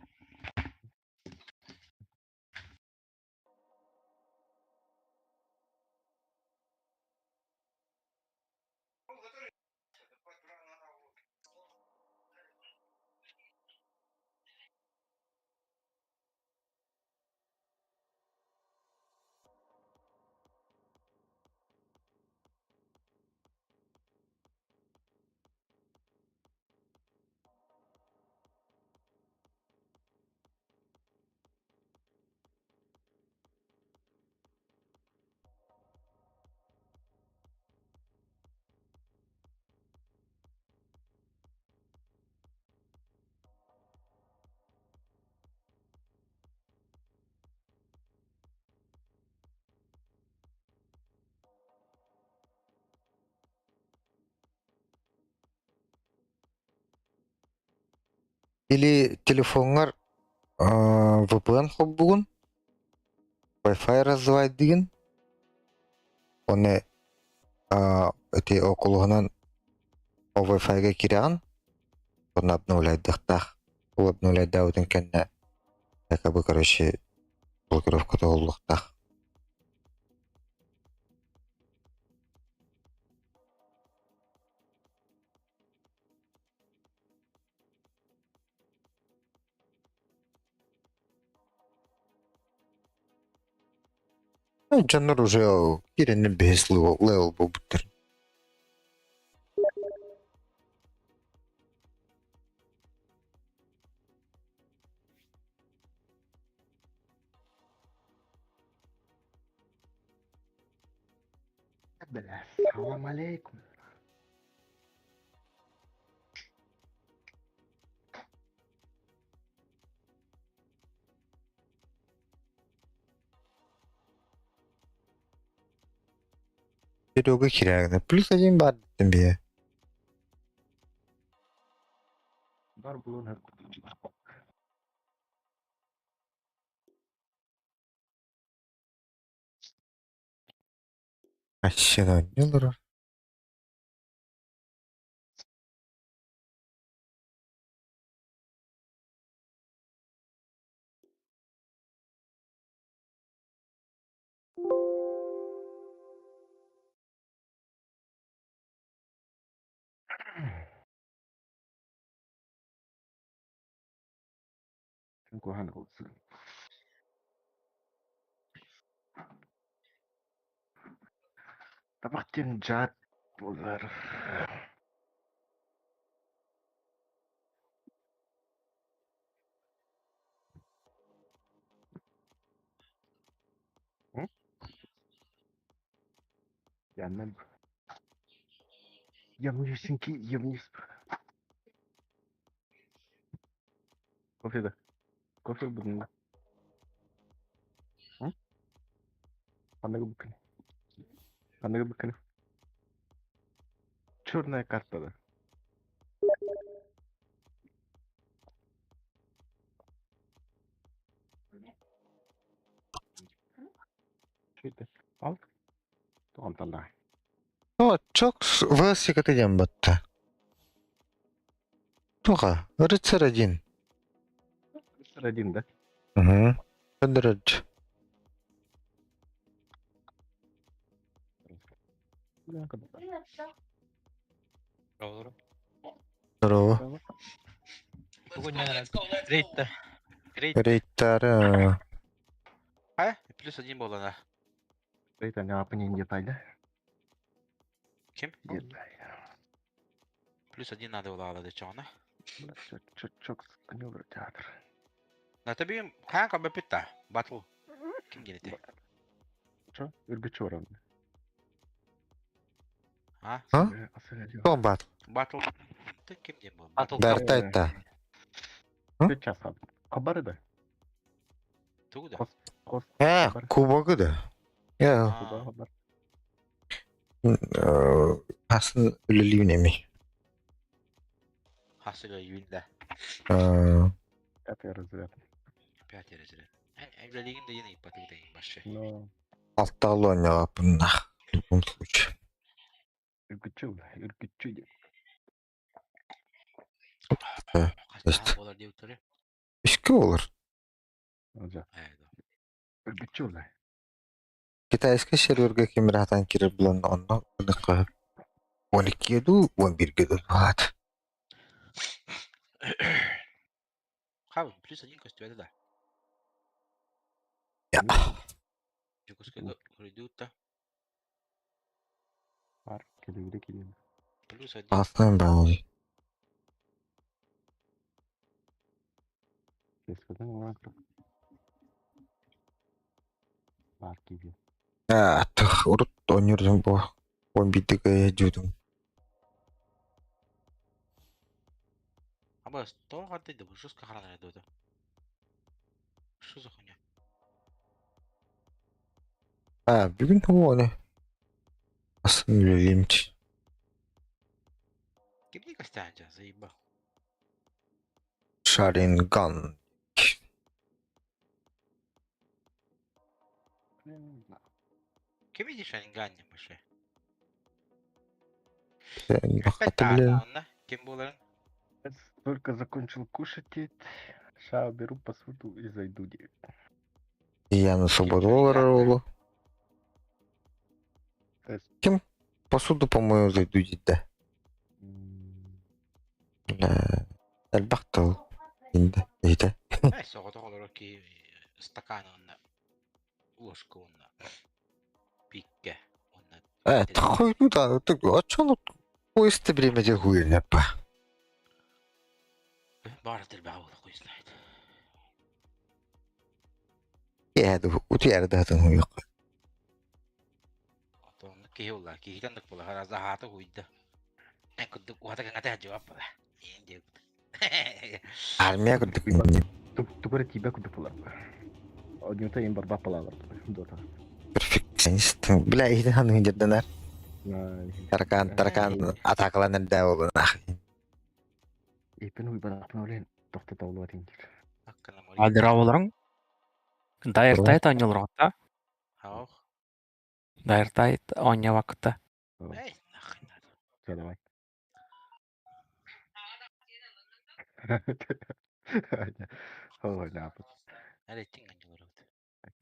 Или телефоҥҥар VPN холбугун, Wi-Fi раззывайдыгын, уонна ити окулуһунан ол Wi-Fi-га киирэҕин, уонна обновляйдыахтаах. Ол обновляйдаабытын кэннэ якобы, короче, блокировка тоҕуллуохтаах. Дьоннор уже киирэннэр бэһис левел буолбуттар. Бля, салам алейкум. Серега херягина. Плюс один бар тебе. Бар булун Ащена не олорор. Куһаҕан олорсун. Табах диэн дьаат буолар. Яннан Ямнисинки ямнис. Кофе да. Кофе бүгүҥҥү. Ханныгы буккуну? Ханныгы буккуну? Черная карта да. Что Ал. Тоҕон Ну, чок ВСК диэн батта. Туха, рыцарь один. Рыцарь один, да? Угу. Федорович. Здорово. Рейд-то. Рейд. Рейдтары. А? Плюс один был она. Рейд не апнин деталь, Ким? Плюс один надо было алады чоҕуна. Чок театр. На тебе хаан кабы питта. Батл. Ким диэн Чо? Үргүчү орон. А? А? Кто батл? Батл. Ты ким диэн был? Батл. Дартайта. Сейчас Хабары да. Тугу да? Кос. Кубогы да. Я Асын үлелиунеми. Хасыга июньда. Пятый разряд. Пятый разряд. Үлелигин да yine ипатыгда башы. Но Алталоня нах. В любом случае. үргүчү, үргүчү диэн. Хастаан болар дип туры. Үскө олар. Жа. Үргүчү улай. Китайский серверге кемератан кирер булан онно ыныкка 12 ду 11 ду баат. Хаб, плюс один костюм да. Я. Жукускага көрдүтта. Бар, келебире келем. Плюс один. Астын баал. Кескеден оңан Бар киби. А, тах, урут онюрдум бу. 11-ге жудум. Аба, то хаты да жестко храна да. Что за хуйня? А, бүгүн хуоне. Астын үлелимч. Ким не костянча, заебал. Шаринган. Ким иди Шаринган больше? Хата, блин. Онно ким буоларын? Только закончил кушать, ща беру посуду и зайду. Яна свободу олорор. Ким посуду по-моему зайду да. Элбэх тыл. Инде. Ите. Эй, соҕотох олорор киһи стакан уонна ложка уонна пикке уонна Э, хуй да, ты а чё ну поезд время де хуйня па. Баар элбэх хуй знает. Я утуйар да хуйок. Отон киһи улла, киһитен дык була, хараза хаата хуйда. Эн курдук уһата каҥата жавап була. Эн диэбит. Армия курдук. Тугура тиибэ курдук булар. Однюта им барба палалар. Дота. Перфекционист. Бля, ихтен ханы жерденер. Таракан, таракан атакаланар да болу нахуй. Ипен хуй барахпын олен тохто таулуа тинтир. Адыра олорон. Дайртайт оонньуулар Хаух. Дайртайт оонньообаккыта. Эй, нахуй надо. Все, давай. Ой, да. Рейтинг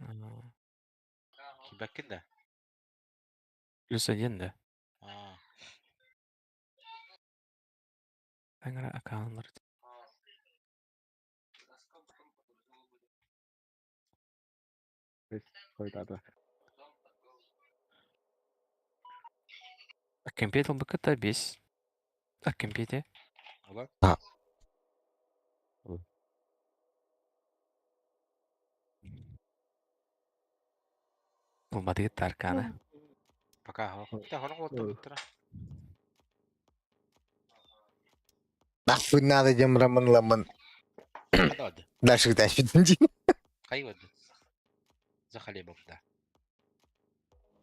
оонньуулар. Кибаккин да? +1 да. Аа. Таҥара аккауннар. Ой, да, да. Компьютер быкыта бес. А компьютер? Ола. А. Булбатыгыт таркана. Пока хох. Та хорох оттор. Нахуй надо дем раман ламан. Хада. Дальше дальше. Кай вот. За хлебом, да.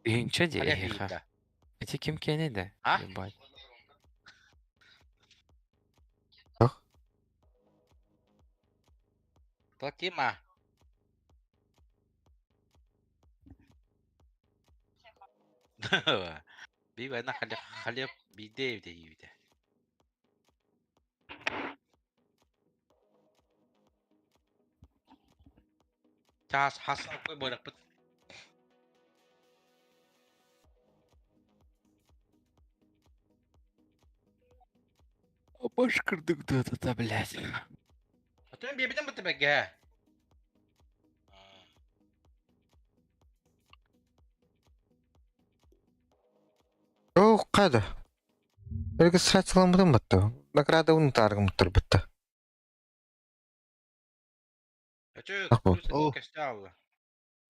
Инче де Хлеб эһиэхэ. да. Ити ким киэнэ да? А? Ебать. Платима. Би байна хлеб хлеб бидээ дээ. Таас хасан кой боракпыт. Башкырдык да да блядь. А то бибиден бут бэгэ. О, када. Регистрацияламмытым батта. Награда унутааргым бутта. Өчө Ах, О. кэстаалла.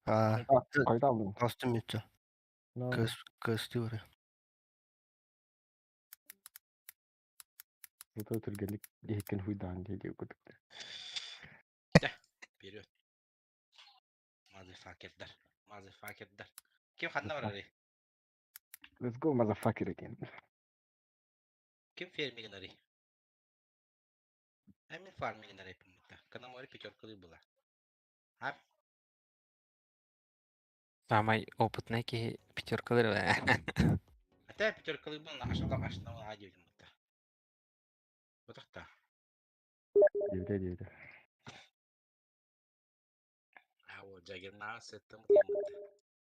А, Кайда алдың? Астым метче. Көз көсті бар. Зато түргелик екен хуйдан дейді көтікті. Вперед. Мазефакердер. Мазефакердер. Ким ханна барары? Let's go, motherfucker again. Ким фермигин ари? Эмин фармигин ари пумта. Кана море пятерка была. А? Самый опытный киһи пятеркалар. Ата пятерка был на ашала ашна ади пумта. Бутахта. Девде, девде. А вот Джаггернаут сеттым пумта.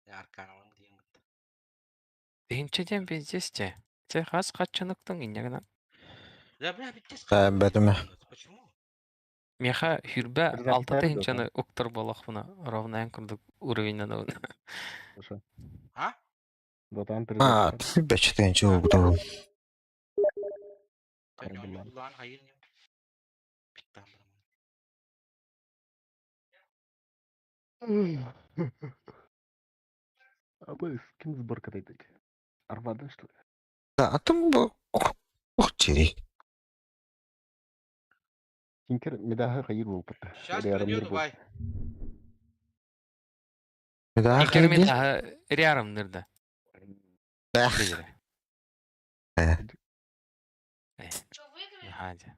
Арканалым пумта. Инче дем пиздесте. Те хас хатчыныктың иннегена. Да бля, пиздец. Да, бәтіме. Почему? Меха хүрбә Бір алты заттар тыһынчаны уктар болохпуна ровно эн курдук уровеньнан уна. Хорошо. А? Дотан А, бәчтен чего буду. Улан хайыр не. Питтам. А вы с кем сборка дойдете? Арвадан, что ли? Да, а там ох, чири. Тинкер медаха хайыр болып. Сейчас придет Дубай. Да, Икер мен рярым нырда. Да. Билер. Э. Хади.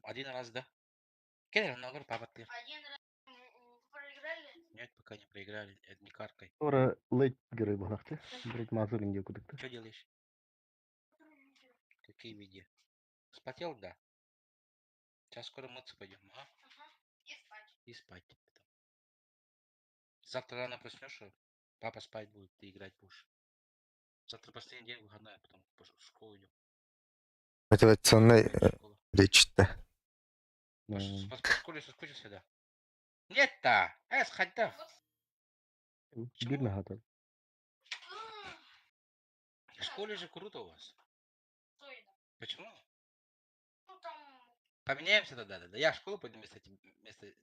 Один раз, да? Кел, наоборот, папа ты. Нет, пока не проиграли, это не каркой. Ора лейт герой буолахты. Блять, мазурин диye кудыкты. Что делаешь? Какие видео? Спотел, да? Сейчас скоро мыться пойдем, ага? И спать. Потом. Завтра рано проснешься, папа спать будет, ты играть будешь. Завтра последний день выходная, потом в школу идем. Мотивационный В школу. речь-то. По школе соскучился, да? Нет-то! Сходи. Bir nahata. В школе же круто у вас. Почему? Поменяемся тогда, да? Я в школу пойду вместо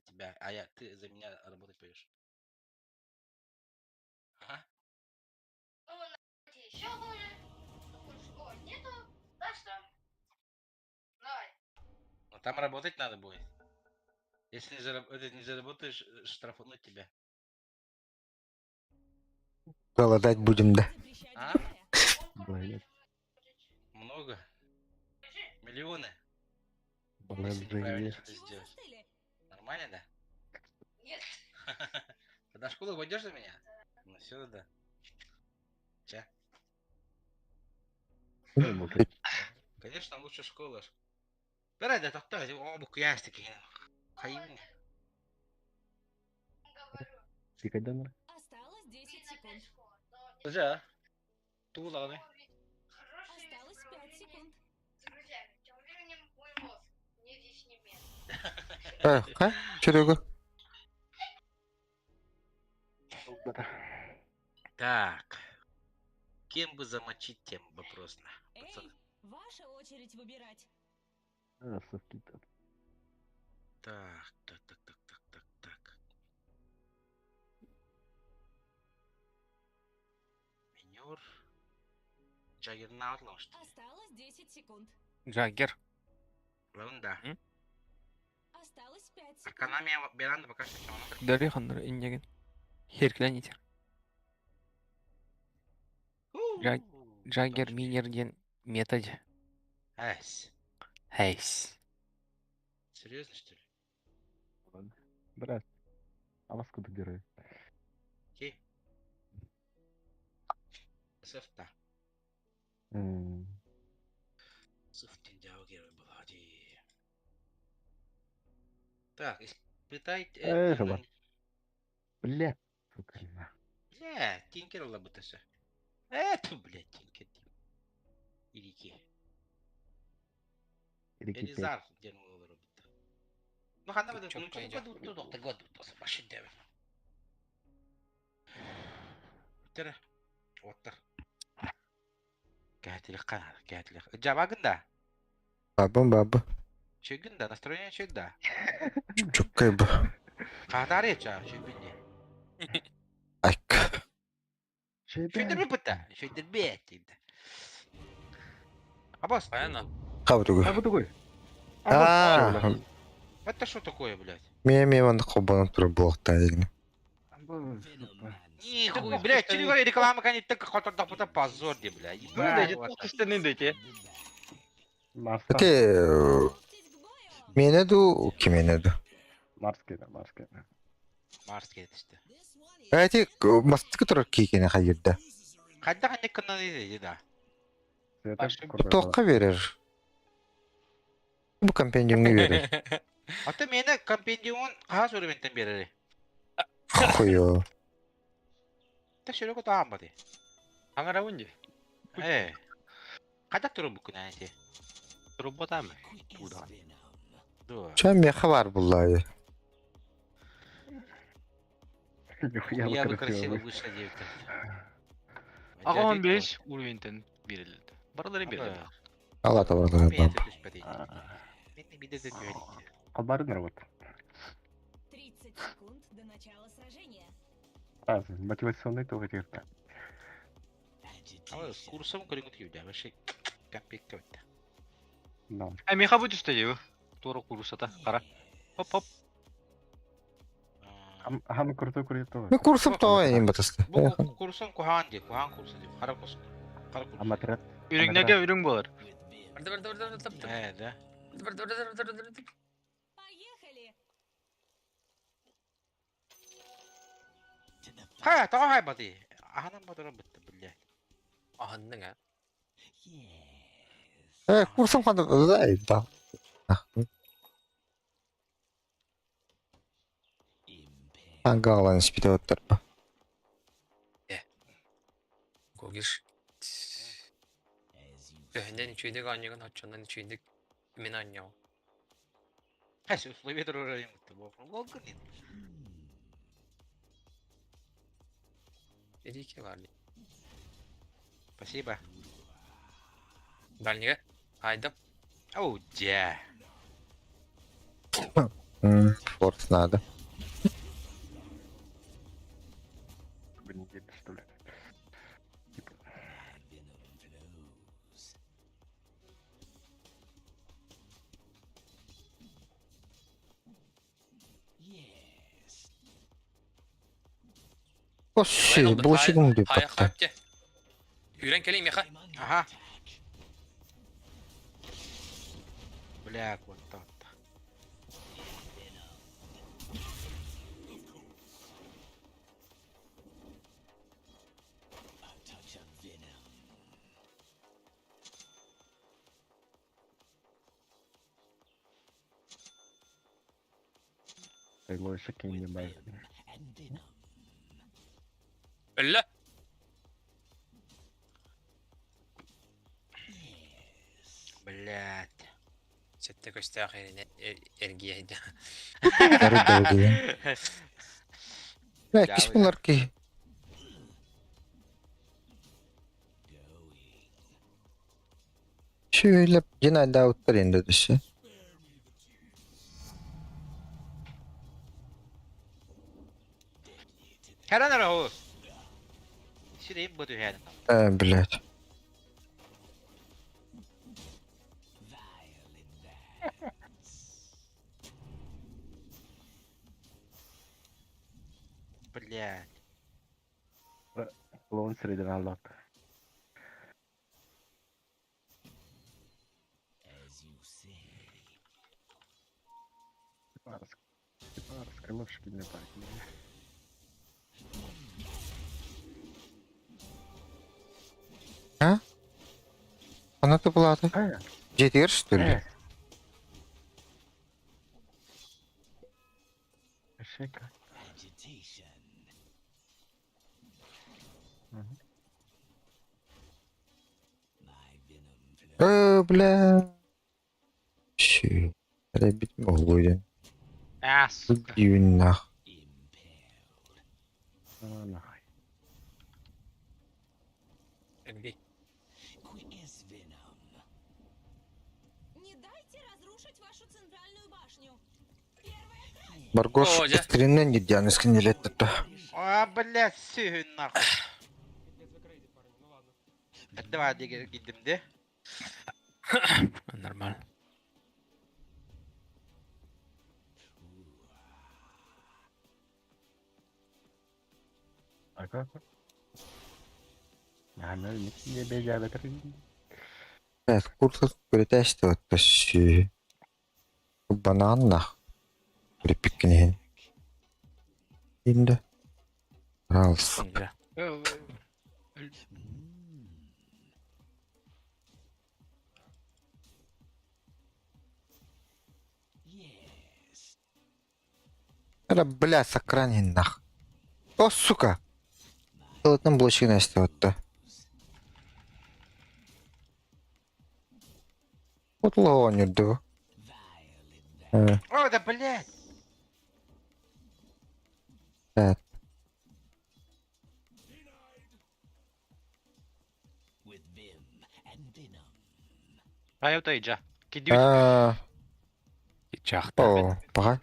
тебя, а ты за меня работать пойдешь. Ага. Но там работать надо будет. Если не заработаешь, штрафанут тебя. Голодать будем, да. Запрещать А? героя. Блять. Много. Миллионы. Если неправильно Блять. что-то Чего сделать. застыли? Нормально, да? Нет. Тогда в школу пойдешь за меня? Ну все, да. Ча. Конечно, лучше школа. Бери, да, так, о, буквястики. Хайм. Сикайдан. Осталось 10 секунд. Подожди, Тууланы. Осталось 5 секунд. Ха, Серега. Так. Кем бы замочить, тем вопрос. Эй, Пацаны. ваша очередь выбирать. Так, так, так, так, так, так, так. Минер. Джаггернаут, что ли? Осталось 10 секунд. Джаггер. Ладно, да. Осталось 5 секунд. Арканами Беранда пока что чё, Дали ханнар иннеген. Херклен итер. ну? Джаггер минер диэн методе. Эс. Эйс. Серьезно, что ли? Брат. А вас куда герой? Окей. Софта. Софтин герой была. Так, испытайте... Э, Бля. Сука. Бля, Тинкер лабутаса. Это, бля, Тинкер. Ирики. Элизар, где он робит. Ну, хана вот ну, что году тут, году, вообще девять. Тера. Оттар. Кәтілік қана, кәтілік. Жабагында. Бабам баба. Чөгінде, настроение чөгді. Чуккай бу. Қадар еча, чөгінде. Айк. Шөйдір бітті, шөйдір бет дейді. Абас. Понятно. Хабдугу. Хабдугу. А. Это что такое, блядь? Ме ван хобан тур блокта дегин. Нихуй, блядь, что говори, реклама, конечно, так хоть да позор, где, блядь. Ну, да, истинный дети. Те менеду кименеду. Марс кеде, Марс кеде. Марс кеде işte. Эти мастык турар кийкене хайырда. Қайда қандай күннен дейді, да. Тоққа берер. Бу компендиумга берер. Ата мені компендиум қағаз өріметтен берер. Хуё. Та шөрөкө таам бады. Аңара үнди. Э. Қайда тұру бүкін әнте? Роботами. Туда. Да. Ча меха бар буллай. Я бы красиво вышла девка. Ага 15 уровеньтен берилди. Баралары берилди. Ала табар. Албарын работа. 30 секунд до начала сражения. А, мотивационный тоже терта. А курсом көрүнгүт күйдө, вообще капек көттө. Да. А меха будет что Тура курсата. Кара. Хоп-хоп. Хам крутой крутой. Ну курсом то им батаста. Бу курсом кухан ди, кухан курсы ди. Кара курс. Кара курс. Аматрат. Үрүңнеге үрүң болар. Э, да. Поехали! Хайа, тоҕо хайбатый? Аһынан батырар бытты, блядь. Аһынныҥ ээ. Э, курсум ханна да. Ангалан испите оттарба. Когиш. Төһөнөн үчүгэйдик оонньуугун оччонон үчүгэйдик мин оонньуом. Хас условия турар бу. Эдики бар. Спасибо. Дальнего. Айдым. Оу, дя. Форс надо. Неделю, что ли. Типа. Вообще, блочигум деп Хайа батта. хапте. Үрен келейм яха. Ага. Бля, вот так. Айлойша кеңге бай. Өллө. Блядь. Сетте көстөөх эргиэйдэ. Бля, кис булар ки. Şöyle yine уттар енді düşü. Хәрән ара ол. Сирейм буду хәрән. Э, блядь. Блядь. Клоун среди аллат. Лошадь не так. А? Она ты была ты? Жетер, что ли? Шека. Э, бля. Щи. Ребят, могу я. А, сука. Иди нах. Нахуй. Эргий. Не дайте разрушить вашу центральную башню. Первая кровь. Баргош О, дьэ. стриннен дьян искинелетті. А, блядь, сүйін нахуй. Давай, гидим де. Нормально. А как? Не бежа бетер. Evet, курсус көрөтәшті өттөші. Банан нах. Припиккенен. Инде. Ралс. Дьэ. Ара, бля, сакранин нах. О, сука! Тылытын блочигін әсті өтті. Отлауан үрді бұ. Э, О, да, блядь. evet. Хайа утайжа. Кидүү. Аа, Чахта. о, бағай.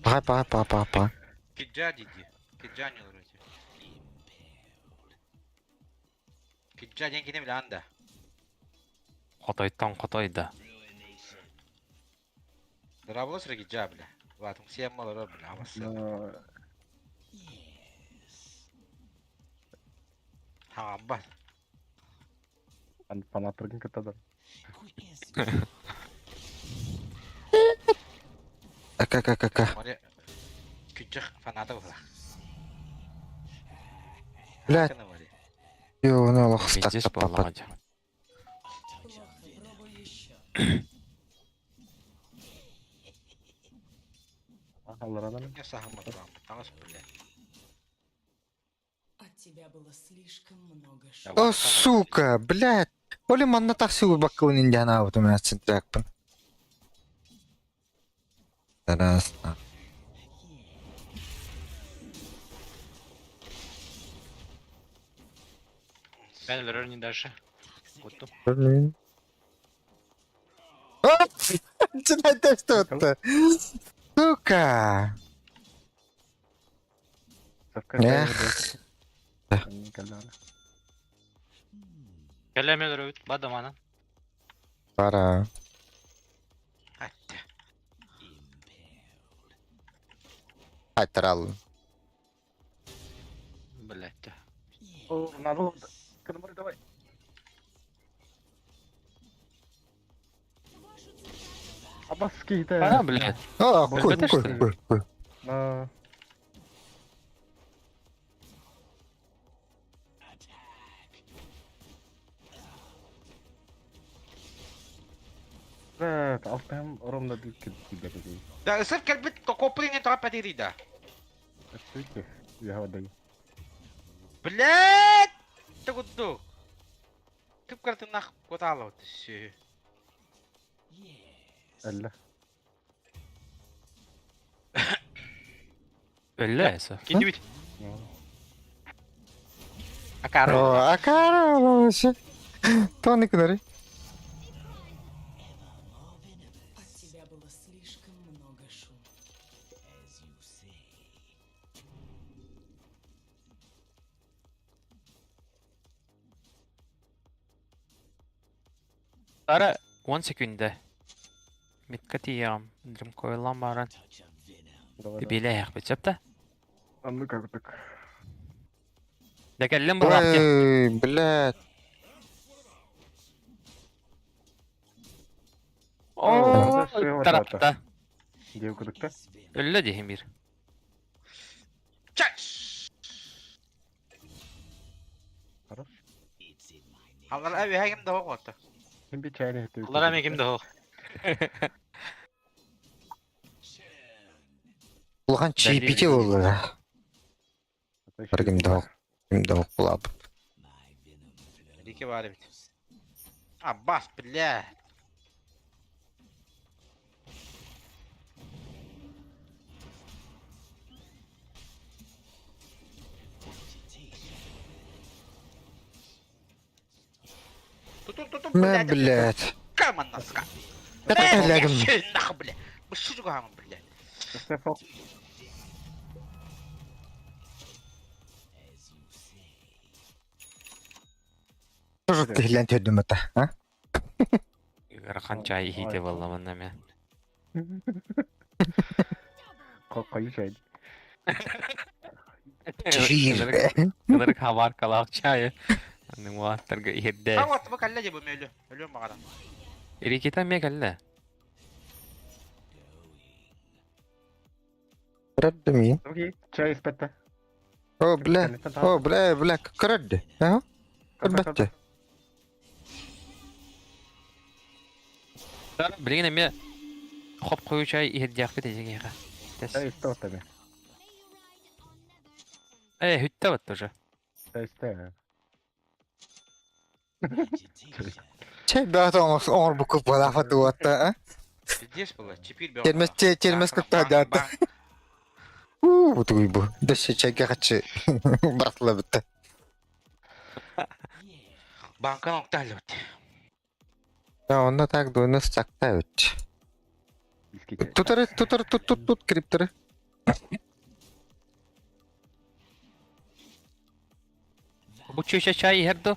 Бағай, бағай, бағай, бағай, бағай. Киджа диди. Киджа не вроде. Киджа ден кинем анда. Хотойтон хотойда. Драблос киджа, бля. Ватым всем мало бля, авасы. Но Ха, ба. фанаттыргын кытадар. Ака, ака, ака, ака. Море. Киджа фаната була. Блядь, ёбаный олох Пиздец стак буоллаҕа дии. Плохо, пробуй еще. Алларанан. Не саһаммат таҥас блядь. От тебя было слишком много О, сука, блядь. Оли манна тахсы баккыбын индианаабытым центракпын. Тарас. Ben өлөрөр не дальше. Куттум. Начинайте что-то. Сука. Эх. Кэлэми өлөрөбүт бадамана. Пора. Атта. Айтарал. Блять. О, надо. Кадмар, давай. Абаский да. А, блядь. О, Бля, куй, это куй, что ли? куй, куй. На. Да, алтан ромна дикки дикки. Да, ысып кэлбит коприн тоҕо патири да. Өстүккэ. Я водай. Блядь! Тагудду. Кып картынах котало түсі. Алла. Өллө эсэ. Кидибит. Акары. О, акара, вообще. Тоник нары. От тебя было слишком много шума. Ара 10 секунда. Митка тиям. Дрим койлан баран. Давай. Биле бит да. А ну как так. Да кэллем булаахти. Ой, блядь. О, О, тарапта. Девка дыкта. Өллө диһим бир. Чаш! Хорош. Алар әбі хәгім да оғыты. Ким би чайны хетти. Аллара мен ким да Улахан чипити болду. Бір ким да ким да кулап. Рике бар бит. Аббас, бля. Тутун, тутун, Мә, блядь. Каман наска. Это блядь. Нахуй, бля. Бұл шүргі хамын, бля. Стефан. Тоже тилен төдүм это, а? Ыарахан чай иһите буолла мен. Кою чай. Чир. Ынырык хабар калаах чайы. Анның уаттарга иһирдэ. Хауат бұл кәллә деп өлі. Өлі мағара. Ирикита ме кэллэ. Көрдүм ми. Окей, чай испетте. О, бля. О, бля, бля, көрдү. А? Көрбөттү. Билигин эме хоп кою чай иһирдиэхпит эжигиэхэ. Тэс. Чай исте Э, хүттэ бат уже. Чай исте. Чай баат оңор букуп балафа туатта, а? Здесь было, теперь бе. Термес термес кытта жаатта. У, бутуй бу. Дөшө чайга качы. Бартла битте. Банкан оқталы өтті. Да, онда так дуйны сакта өт. Тутары, тутары, тут, тут, тут, крипторы. Бу чөйшө чай иһэрду.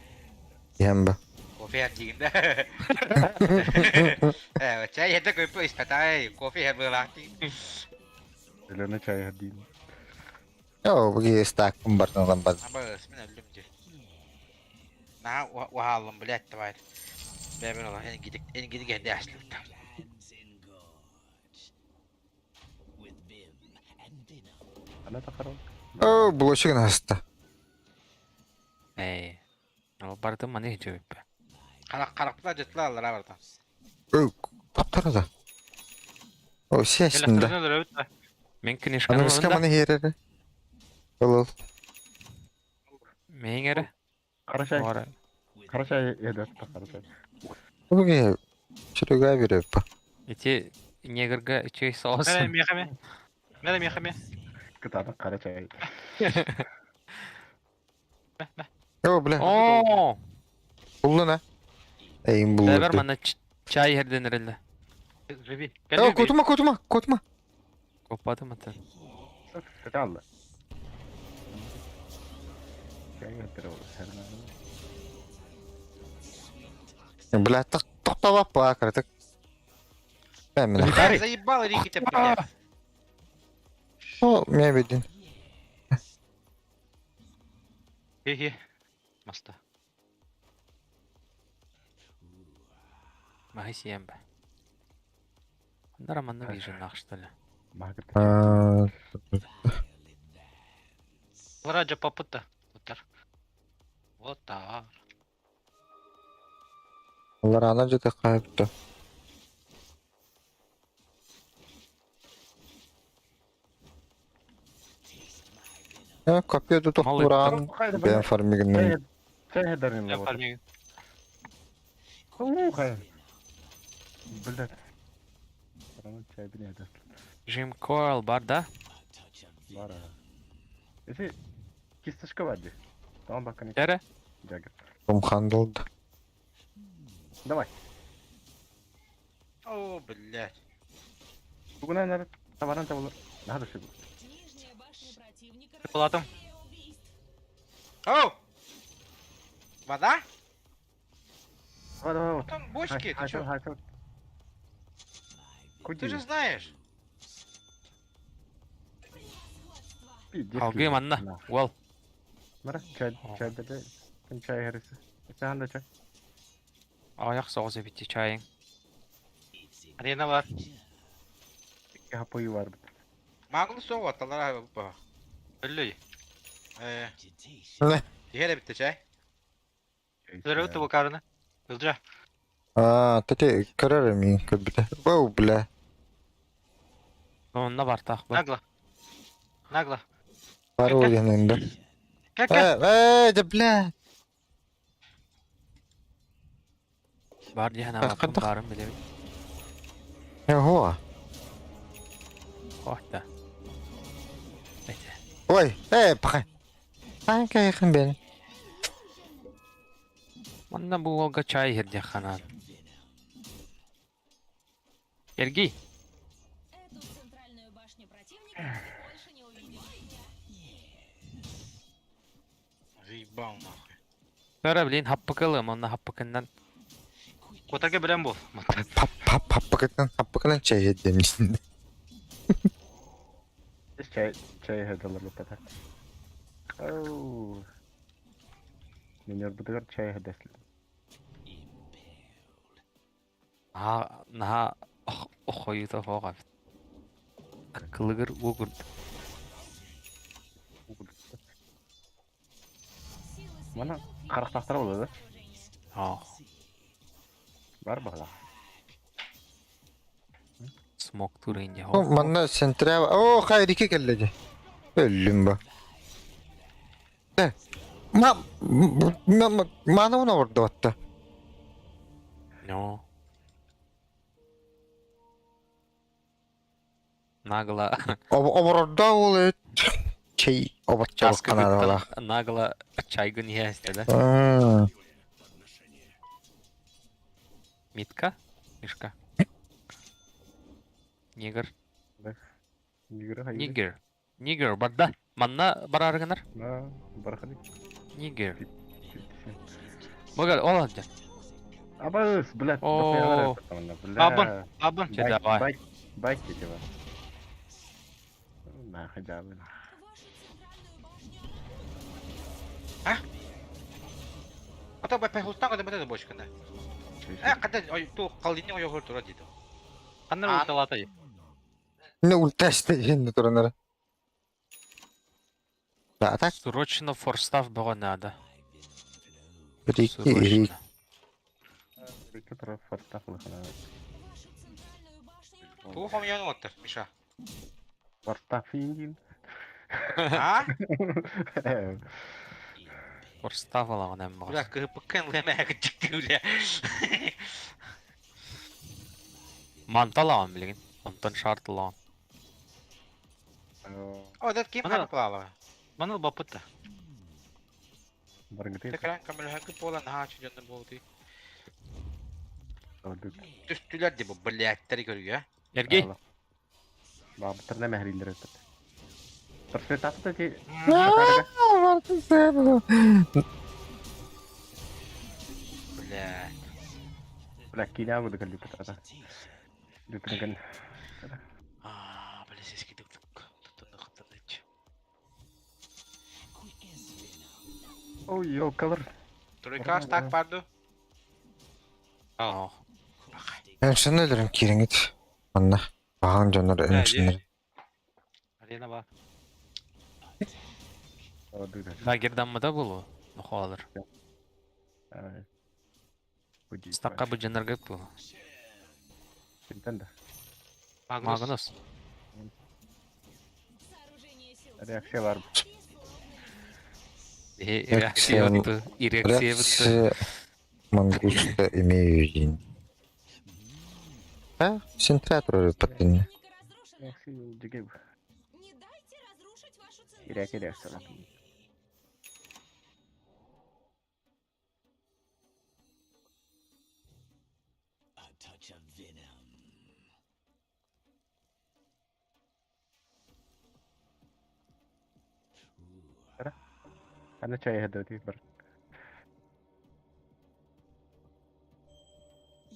Ямба. Кофе дегенде. Э, чай еді көпі испатай, кофе было. Зеленый чай один. О, буги стак бартын баз. Абы, мен өлдüm де. На, уағалым, блядь, давай. Бәбір ола, en gidip, en gidip geldi açlıkta. Она тахарон. О, блочик наста. Ээ. Ол барытын маны иһдьэбиппэ. Харах харахпыта дьытлаа аллара барда. Ой, таптара да. О, сесин да. Электроны өлөрөбүт да. Мен книжканы Аныгыска ылын да. маны иһэрэрэ. Ол ол. Миһиң эрэ. Карачай. Ора. Карачай эдэтта карачай. Буги чүрүгә биреп. Ити негрга үчүгэй Мэрэ соҕус. миэхэ ме. Мэрэ миэхэ ме. Кытаанах карачай. О, бля. Оо! Буллун а? Эйин Бэбэр буллу. манна чай иһэрдэн эрэллэ. Живи. О, кутума, кутума, кутума. Коппатым атын. Кытаалла. Чай эттер ол. Бля, так токталап ба, кырдык. Мен мене. Блядь, заебал Рики тебя, блядь. О, мен видин. Хе-хе. Маста. Маһы сиэн бэ. Оннор манна виженнах что ли. А, Аллара жапапыт да. Оттар. Вот так. Алар ана жете кайыпты. Э, копия Малы тохтуран. Бен фармигин. Чай эдерин. Я фармиг. Ухай. Блядь. Чай бинеде. Жим Койл бар да? Бара. Эти кисточка вади. Там баканы. Эрэ? Жагер. Румхандылды. Давай. О, блядь. Бүгүн анар табаран табылыр. Надо шибу. Нижняя башня противника Палатом. серия убийств. Оу! Вода? Давай, давай. Там бочки, ты чё? Куди? Ты же знаешь. Алгы манна. Уол. Мара, чай, чай деде. Ким чай хериси. Сахан да чай. Аяк соҕус эбитти чайың. Арена бар. Икки хапы бар. Магл соғу, талара ба. Өллөй. Э. Не? Тиһэр эбитте чай. Өлөрөбүт бу карыны. Ылжа. А, тете көрөр мин көрбүтэ. Оу, бля. Онно бартаах бу. Нагло. Нагло. Бар ойынында. Как Э, э, да бля. Бар диһэн Ах, аҕаппын хантах. баарын билэбин. Э, хо. Ох да. Эте. Ой, э, пахай. Панка якын бен. Манна бу уолга чай иһэрдиэх ханаан. Эргий. Эту центральную башню противника вы больше не увидите. Заебал нахуй. Көрө билин хаппыкылым, онно хаппыкыннан Котарга билен бол. Пап пап паппакытан хаппакынан чай едемсин. Чай, чай хедалар лупата. Оу. Мен бутыгар чай хедасли. наһаа наһаа охойута хоҕа эбит. Аккылыгыр угурд. Силы Мана света карактактар болду да. Ох, Бар бала. смок турин О, манна сентре. О, хайрики келледи. Өллүм ба. Э, Ма ма мана уна орду атта. Но. Нагло Оборорда ол эт. Чей обаттар часка канадала. нагло чайгын иһээстэ да. А, Митка? Мишка. Нигер. Нигер хайы. Нигер. Нигер барда. Манна барарыгынар. На, бархали. Нигер. Богал, ол адя. Абас, блядь. О. Абын. Абын. Че, давай. Байк, байк типа. Нахуй да, блин. Вашу центральную башню атакуют. Ата бай пехустан када бата бочка да. Э, када ой ту калдини ой хор тура диdo. Каннар А. ульталатай. Не ульташты енді туранара. Да, так Срочно форстав бөҕө надо. Рики, Рики. Срочно. Рики турар форстаф лыхана. Вашу центральную башню атакуют. Тугу хомуйан уоттар, Миша? Форстаф индин. А? Форстаф алаган эм Бля, бағас. кыһыппыккын лэмэгэ дьикти бля. Манталаган билигин. Онтон шартылаан. О, этот ким Мана- ханы плала? Маныл бапыт да. Баргыты. Тэкран камерахы пола наха чүдөннө болду. Түстүлэр ди бу блядьтер көрүгө. Эргей. Бабытыр нәмә хәрилер өтөт. Торсетапты ти. Блядь. Бля, киня буду калли патата. Дүтүнген. А, бля, сиски тук тук. Тутуну хатаныч. Ой, ёлкалар. Тройка стак барду. Ох. Эншенелерин кириңит. Анна. Баган жонор эншенер. Арена бар. Лагердан да болу? Нохалар. Стакка бу жанарга бу. Синтен да. Магнус. Магнус. Сооружение сил Реакция бар. тьмы словно ледник. Э, реакция бутты. Реакция бутты. Реакция мангуста имею день. А? Синтратор паттын. Противника разрушена. Жиге. Не дайте разрушить вашу Реакция центральную реакция. башню. Ана чай хәдәти бар.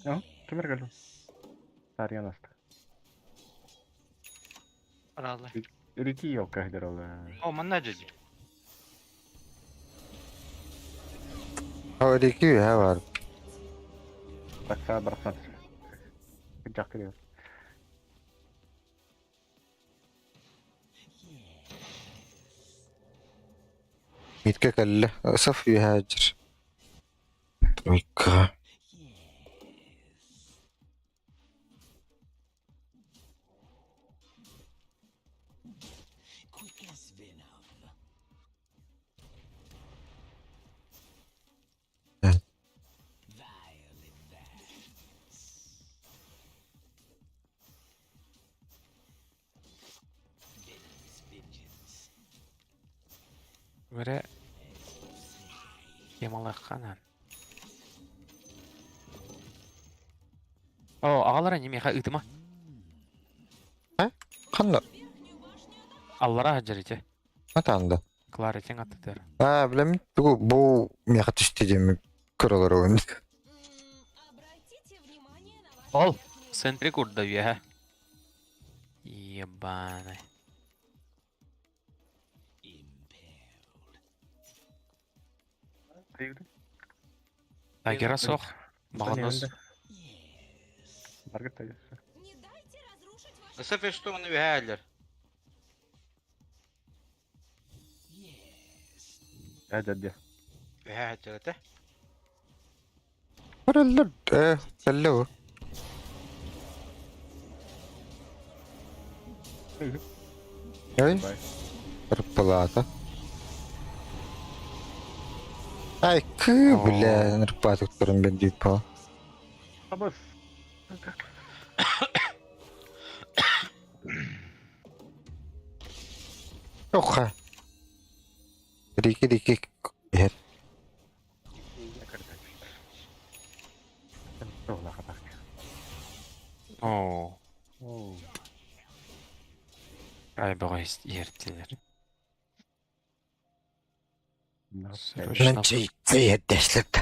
А, кемер гәлү? Сарьян аста. Аралы. Рики ёлка хәдер ул. О, манна жеди. О, Рики ха бар. Такса барсан. Жак кирер. Митке калле. Саф юхаджир. Тройка. Göre Ямалаханан. О, агалара неме ха ытыма. Канна. Верхнюю башню атакуют. Аллара хаджарите. Атанда. Кларитин аттыр. А, билем, бу бу меха түштү деми көрөлөр ойын. Обратите внимание на вашу Ол, верхнюю центре курда юха. Ебаный. Тагера сох. Магнус. Баргыт та. Не дайте разрушить вашу Сыф что мы навигайлер. Әдәдә. Вэхэллэр это. Көрөлөр, э, калле. Ой, Рпалата. Ай, кы, бля, нырпатык турун бен дейт по. Абыс. Оха. Рики, рики, ер. О, О. ай бага ертелер. Мен Срочно, чей, цей дешлеп.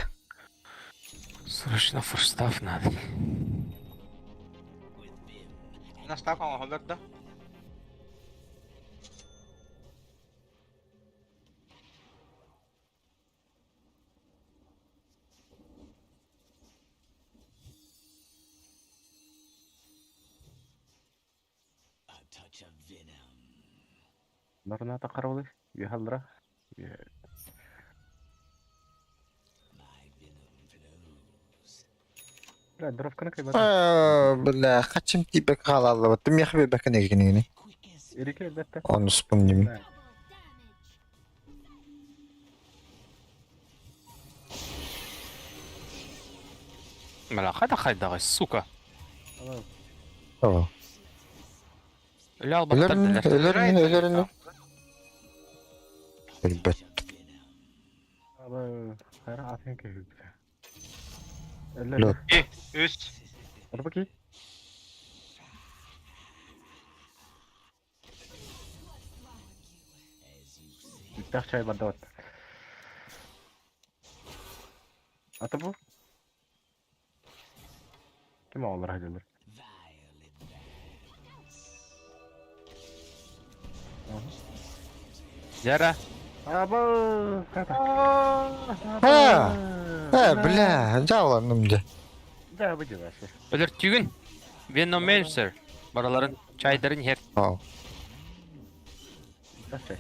срочно форстав надо. Настав аллар да. Нарната караулы. Юхалра. Бля, дровканы кайбата. Э, Бля, хачым тиипек хаалаллыбыт. Миэхэ биэрбэккэ нэгини. Ирике элбэтте. Оны вспомним. Да. Бля, хайда хайдаҕай, сука. Ала, О. Өлө албаттар Өлөрүн, дилер. өлөрүн, өлөрүн. Өлбөт. ала, хайра атын кehүбүтэ. Эллер. Лот. 2, 3. Арбаки. Бүттэх чай барда бат. Ата бу? Ким оҕолор хадьылар? Яра. Аба! Хата. Ха! Э, бля, жааланным дьэ. Да, бу дьыбасы. Өлөртүүгүн. Веномансер. Бараларын чайдарын иһэр. О. Бүттэх чай.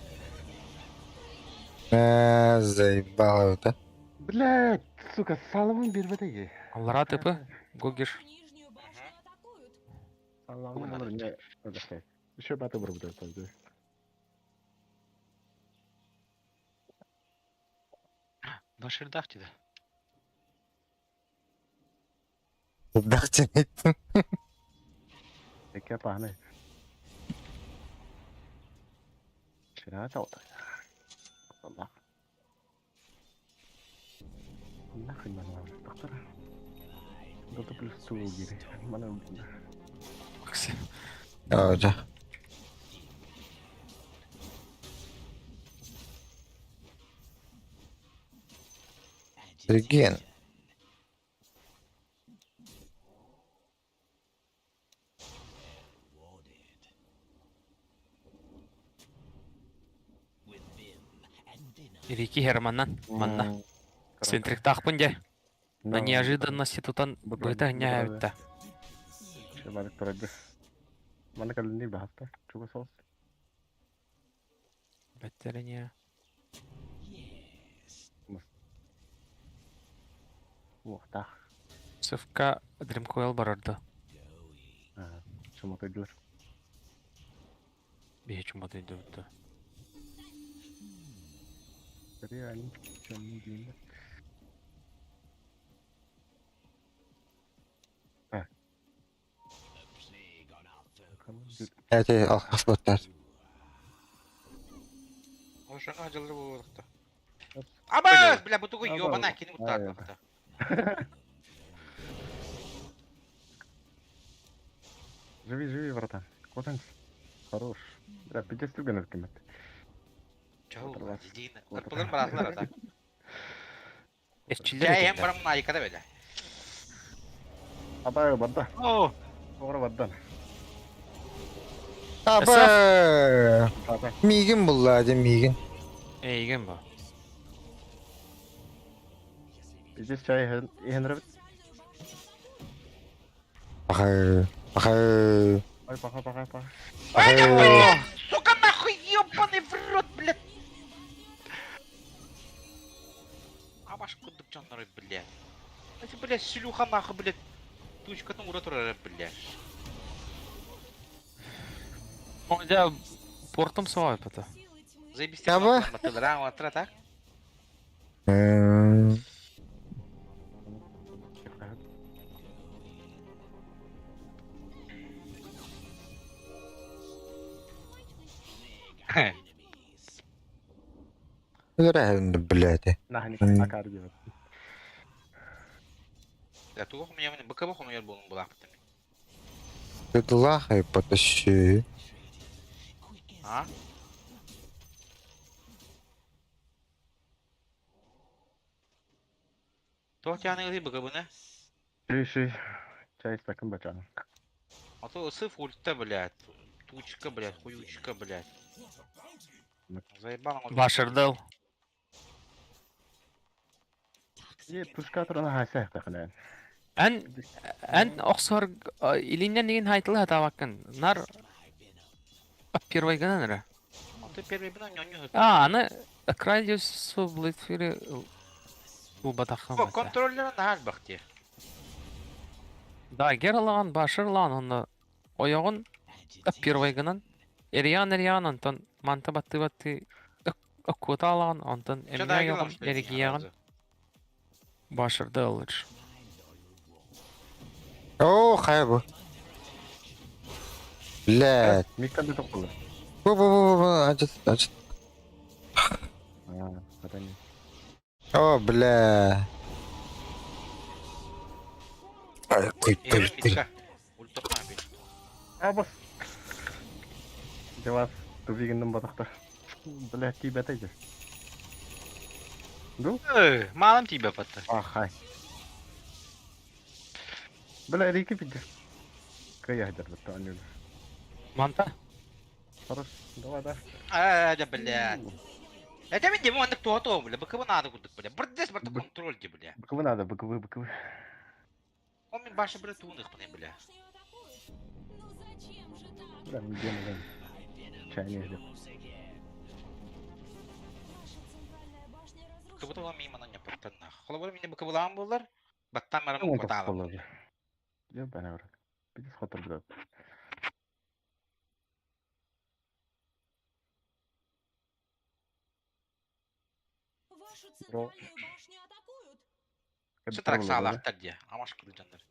Э, заебало это. Блядь, сука, саламын бербете. Аллара тыпы. Гогиш. Нижнюю башню атакуют. Саламын олар не. Еще баты бір бұда тады. Башырдах dedi. Дахтин айттым. Эке пахны. Шира чалта. Allah. Нахуй мана доктор. Дота плюс ту гири. Мана О, да. Реген. Рики Херманнан. Манна. Синтриктахпын дьэ. На неожиданности тутан быта ньээбитте. Шибалык турады. Мана калини бахта. Чуга соус. Бэттерине. Уохтах. Сывка Дримкойл барарды. Чуматыдылар. Биһи чуматы дөбүттэ. Реально, чем не деймін. Это алхасбаттар. Ошоға жылыр болдықты. Абас, бля, бу тугу ёбана кини куттаатықты. Живи, живи, братан. Котанс. Хорош. Бля, пиздец түрген өткенмет. Чау, дидин. Кырпылар баратлар ата. Эччилер Чай hem этилер. барам найкада бele. Атай барда. О, Оғра бардан. Аба! Ата. Мигин булла, дем мигин. Эйген бу. Пиздец чай хенребет. Ахы, ахы, Ой, паха, паха, паха. ахы. Сука нахуй ёбаный в рот, блядь. Абаш кудук жандары, блядь. Эти, блядь, шлюха нахуй, блядь. Тучкатын ура турар, блядь. О, дьэ, портум суой бата. Силы тьмы Заебись. Аба. Матылар, атра так. М, Реально, блядь. Нахни, М. акар деп. Я тугу хуя мен БКБ хуя болун булак. Ты лахай потащи. А? Тоқтяны ылы БКБны. Ши, ши. Чай стакан бачан. А то сыф ульта, блядь. Тучка, блядь, хуючка, блядь. Заебал он. Башырдыл. Е, пушка турана хаса тахна. Эн эн охсор илиннен деген хайтылы хатабаккын. Нар первый гынан ра. А ты первый бина ньоню. А, аны Крайдиус Блэдфири улбатаххан О, контроллер на альбахте. Дагер ылаҕын, башыр ылаҕын уонна ойоҕун первый гынан эрийэҕин-эрийэҕин онтон манта баттыы-баттыы ыккуота ылаҕын онтон Че эмиэ дагер ойоҕун ылан что эригийэҕин башырда ылыр. Оо, хайа бу? Блядь. Микка да тоққулар. Бу бу бу бу ажыт ажыт. Аа, хатан. О, бля. Ай, куй куй куй. Абас. Девас, тубигиннен батахта. Бля, тиибэтэ же. Ду? Маалам тиийбэт батта. Ахай. Бля, рики пидде. Кая хадер батта анюл. Манта? Хорош, давай, да. Аа, да, блядь. Это мен демо оннук туһа бля, БКВ надо курдук, бля. Бырдес барта контроль ди, бля. БКВ надо, БКВ, БКВ. Он мен баша, бля, туунах, бля. Ну зачем же так? Бля, мен демон. Чайник ждет. Ваша центральная башня разрушена. Кыбыта ол мимо на не паттанна. Холобур мине БКВлаан буолар, баттан баран кутаалар. Ебаный в рот. Пиздец хотор, блядь. Вашу центральную башню атакуют. Сытарак саалаахтар дии, амаш кырдьаннар.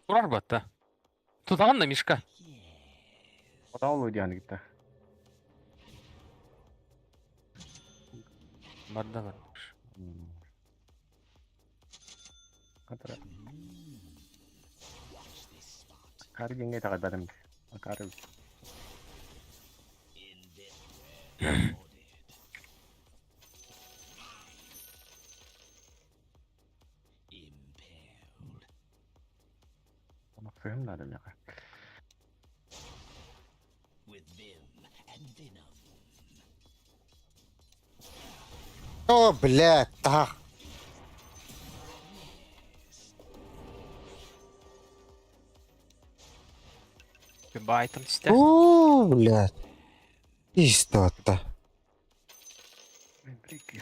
Турар батта. Тутаҕын да Мишка. Отаулу диан гитта. Барда бар. Катара. Кары жеңге тағададым. Кары. Фэм надо мне. О, блядь, так. Байтом ситэ. О, блядь. Истота. Прикинь.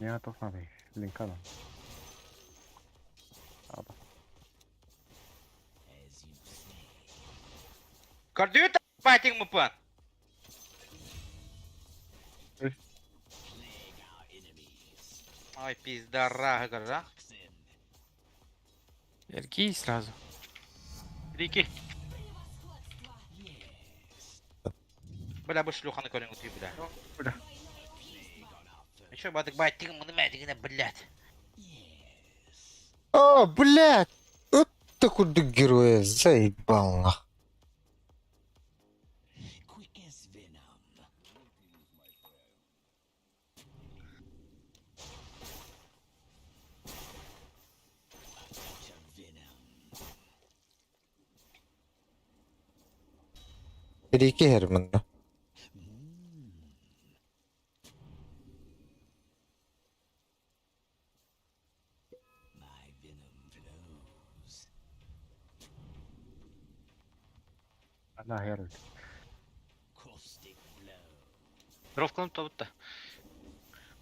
Я тоқ надо. Линкана. Аба. Көрдүү байтинг мупан. Ой, пиздара, гора. Эргий сразу. Рики. Бля, бу шлюханы көрүҥ утуй, бля. Бля. Еще бадык байтинг муну мәдигине, блядь. О, блядь. Вот такой герой, заебал нах. Рики Герман, да? Ана херут. Дровкалым тобутта.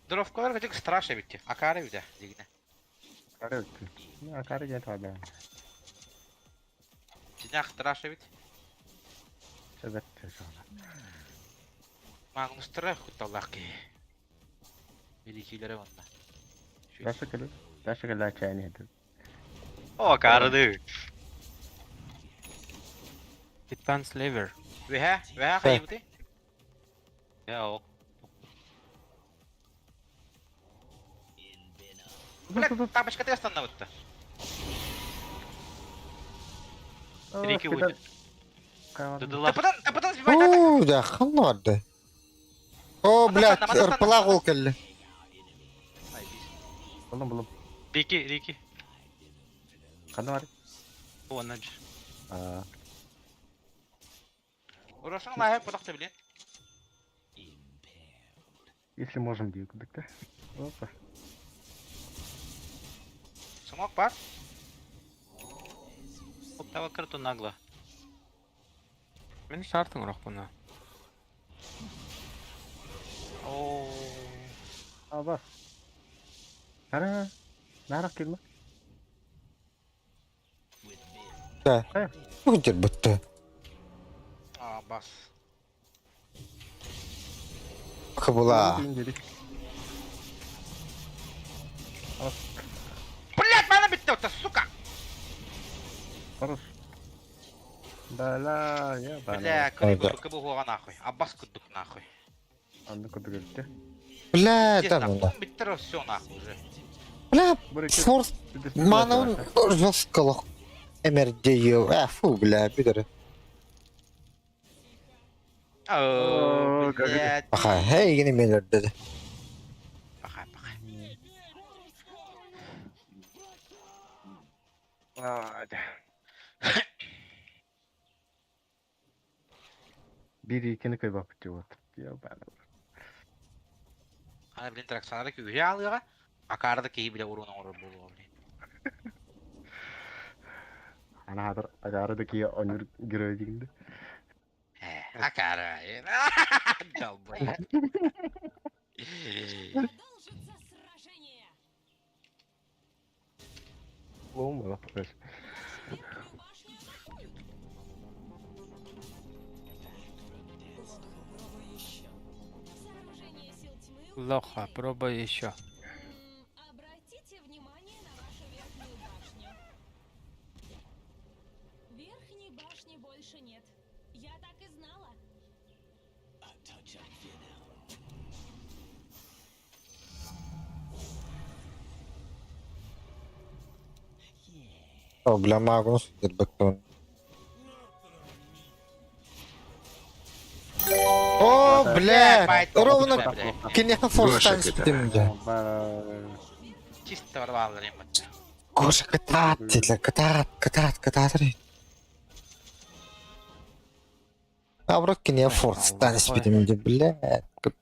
Дровкалар кытык страшно битти. Акары бите, дигине. Кары. Кары жен тағада. Тинах страшно бит. Себет шола. Магнустара хутталлах ки. Великилere онна. Дашы кэлэ. Дашы кэлэ чайны хедэ. О, карады. Титан Сливер. Веха, веха хайбыты. Я о. Бля, тапочка ты останавливает-то. Рики уйду. Дыдыла. Тападан, тападан сбивай так. О, да, ханнарды. О, блядь, ырпылақ ол келді. Булым булым. Рики, Рики. Қаны бар? О, анна жер. Аа. Урашың лайы пытақты білен. Если можем дии курдук да. Опа. Смок бар. Оттава карту нагло. Мин шартың урахпына. О, Аба. Ара. Нарах келме. Да. Хайа. Бүгүн бутты. А, бас. Кыбыла. Блять, мана битте, это сука! Хорош. Бала, я бала. Бля, Ой, кыбы кыбы хуга нахуй. Аббас кудук нахуй. Анды кудук өлтө. Бля, Пиздец, да нахуй. ну. Биттер все нахуй уже. Бля, форс манын жестколох. МРД, а, фу, бля, пидоры. О, как блядь. Аха, хей, гини мен dedi. Пахай, пахай. Бир икини көй бапыт вот. Я бала. Ана, блин, траксанара күйе алыға. Акарда кей биле уруна уру болу, блин. Ана хатыр агары да ки онюр герой дигинде. Акара. Долбоеб. Продолжится сражение. Лоум бала. Вашу верхнюю башню атакуют. Сооружение сил тьмы Лоха, укрепили. пробуй еще. Обратите внимание на вашу верхнюю башню. Верхней башни больше нет. Я так и знала. О, бля, Магнус, бактон. О, бля, ровно кинеха форстан спитимде. Чисто ворвал ремонт. Гоша, катат, для катат, катат, катат. А вроде кинеха форстан спитимде, бля. Продолжаем.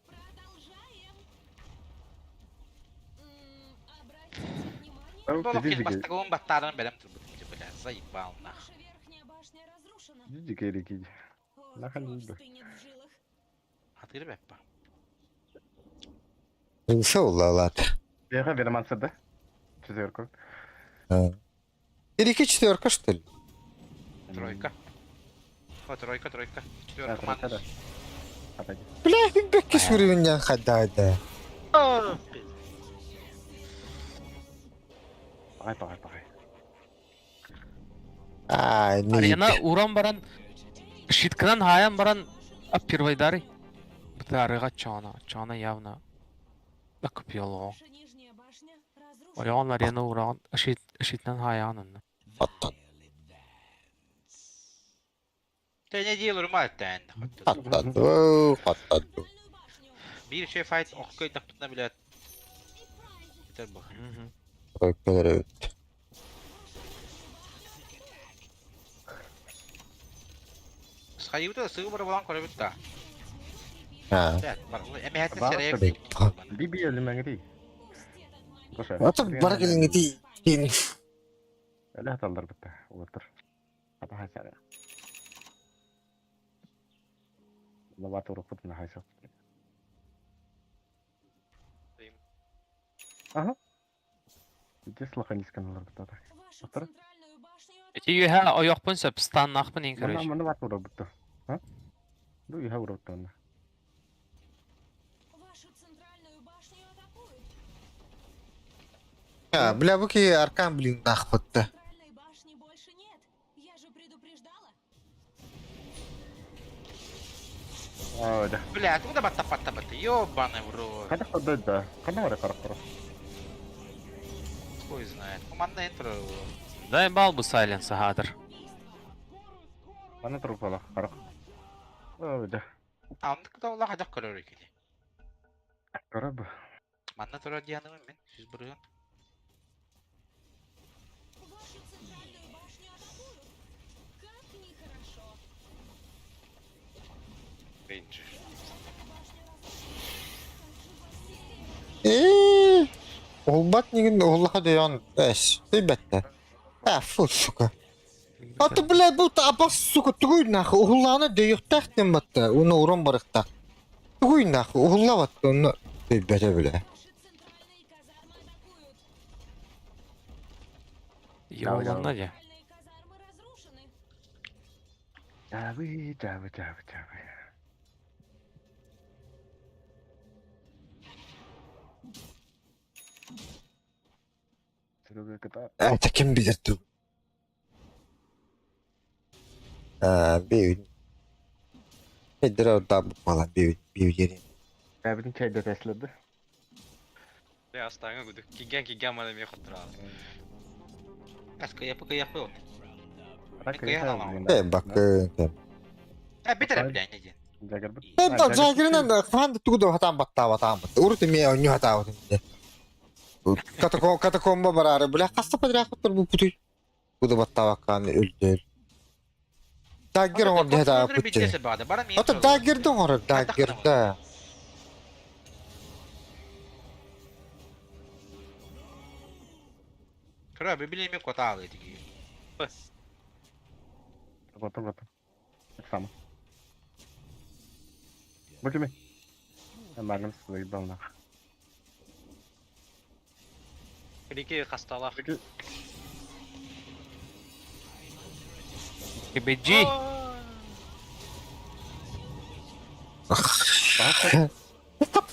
Обратите внимание, Болох кил бастагон баттарын белем турбут, бля, заебал нах. ваша верхняя башня разрушена. О, Нахрен кровь надо. стынет в жилах. Атыр беппа. Ушел, лалат. Бега верманса да? Четверку. Или четверка, что ли? Тройка. О, тройка, тройка. Четверка тройка, да. манус. Опять. Бля, бекки сүрүннен хадайды. Пагай, пагай, пагай. Ай, не. Арена уран баран шиткынан хаян баран а первойдары. Бытарыга чана, чана явно. Акпиоло. Ваша нижняя башня разрушена. Оян арена уран шит шитнан хаян. Аттат, Ты не делай мать аттат, аттат. Центральную башню. Бир şey файт оккой тактына билет. Битер бу. Тройкалар өт. Схайыбыта сыгы бар болан көрөбүт да. А. Блядь, бар. Эме хәтта Бар, серея. Биби элемеңри. Пусть этот момент Гоша. Ата бар келиңити. Кин. Эле хаталдар битте. Отыр. Ата хайсара. Лават урукут на хайса. Ага. Иде слаха нисканалар битте. Вашу Отыр. центральную башню Эти юха ояқпын сөп станнақпын ең Мана короче. мана бат урукут. А? Ду юха урукут ана. Вашу центральную башню атакуют. А, бля, бу ки аркан блин нахпытты. Центральной башни больше нет. Я же предупреждала. А, да. Бля, откуда батта батта батта? Ёбаный в рот. Када ходой да. Када бар карап тур. Хуй знает. Команда интро. Дай бал бу сайленса хатыр. Мана туруп бала карак. А, да. А он куда Аллах хадак көрөр экен. Карап. Манна тура дианым мен. Сүз бурган. Вашу центральную башню атакуют. Как нехорошо. Рейнджер. Башня разрушена. Как же Уһулбат нигин уһуллаха дөйөн эс. Түйбэтте. А, фу, сука. А ты, блядь, был абас, сука, тугуй нахуй, уһуллаана дөйүөхтээх диэн батта, уну уран барыктаах. Тугуй нахуй, уһулла батта, онно түйбэтэ, бля. Наши центральные казармы атакуют. Йолланна дьэ. Центральные казармы разрушены. Дьаабы, дьаабы, дьаабы, дьаабы. Серега кыта. Это ким билэр тыл? А, бейүн. Эддер орда бала бейүн, бейүн. Бэбитин чайда теслedi. Бля, астааҥа гудук. Кигэн кигэн мана эмиэ хоттураал. Каска япы кыйахпы. Так Кыйах Э, бакы. А битер бля не ден. Жагырбыт. Э, да, жагырынан хаан тугу да хатаан баттаабатаан бат. Урут эмиэ онньу хатаабытым дэ. Катаком катакомба бараары, бля, хаста подряд бу путуй. Буду баттаабаккаан өлдөр. Даггер оҥор дии хатаабыт. Ото даггер да оҥорор, даггер да. Кыра билеме котаалы тиги. Вот вот. Так само. Бу кими? Нормально заебал нах. Рики хасталах. Рики. Кебеджи.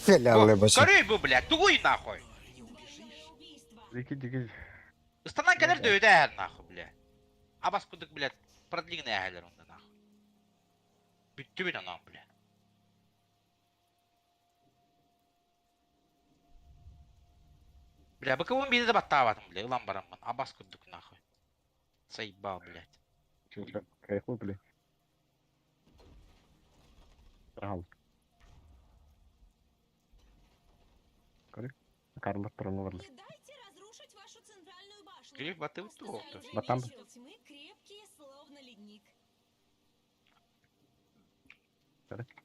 Фелялы башы. Корей бу бля, тугуй нахуй. Рики диги. Ыстанан кэлэр дөйдө нахуй бля. Абас кудук бля, продлигне әһәлер онда нахуй. Бүттү бит анам бля. Бля, быкыбын биде де баттаабатым бля, ылан бараммын. Абас кудук нахуй. Заебал, блядь. Кайфу, бля. Рал. Карлов промывал. Не дайте разрушить вашу центральную башню. Гриф баты утуохту. Батам. Тьмы крепкие, словно ледник.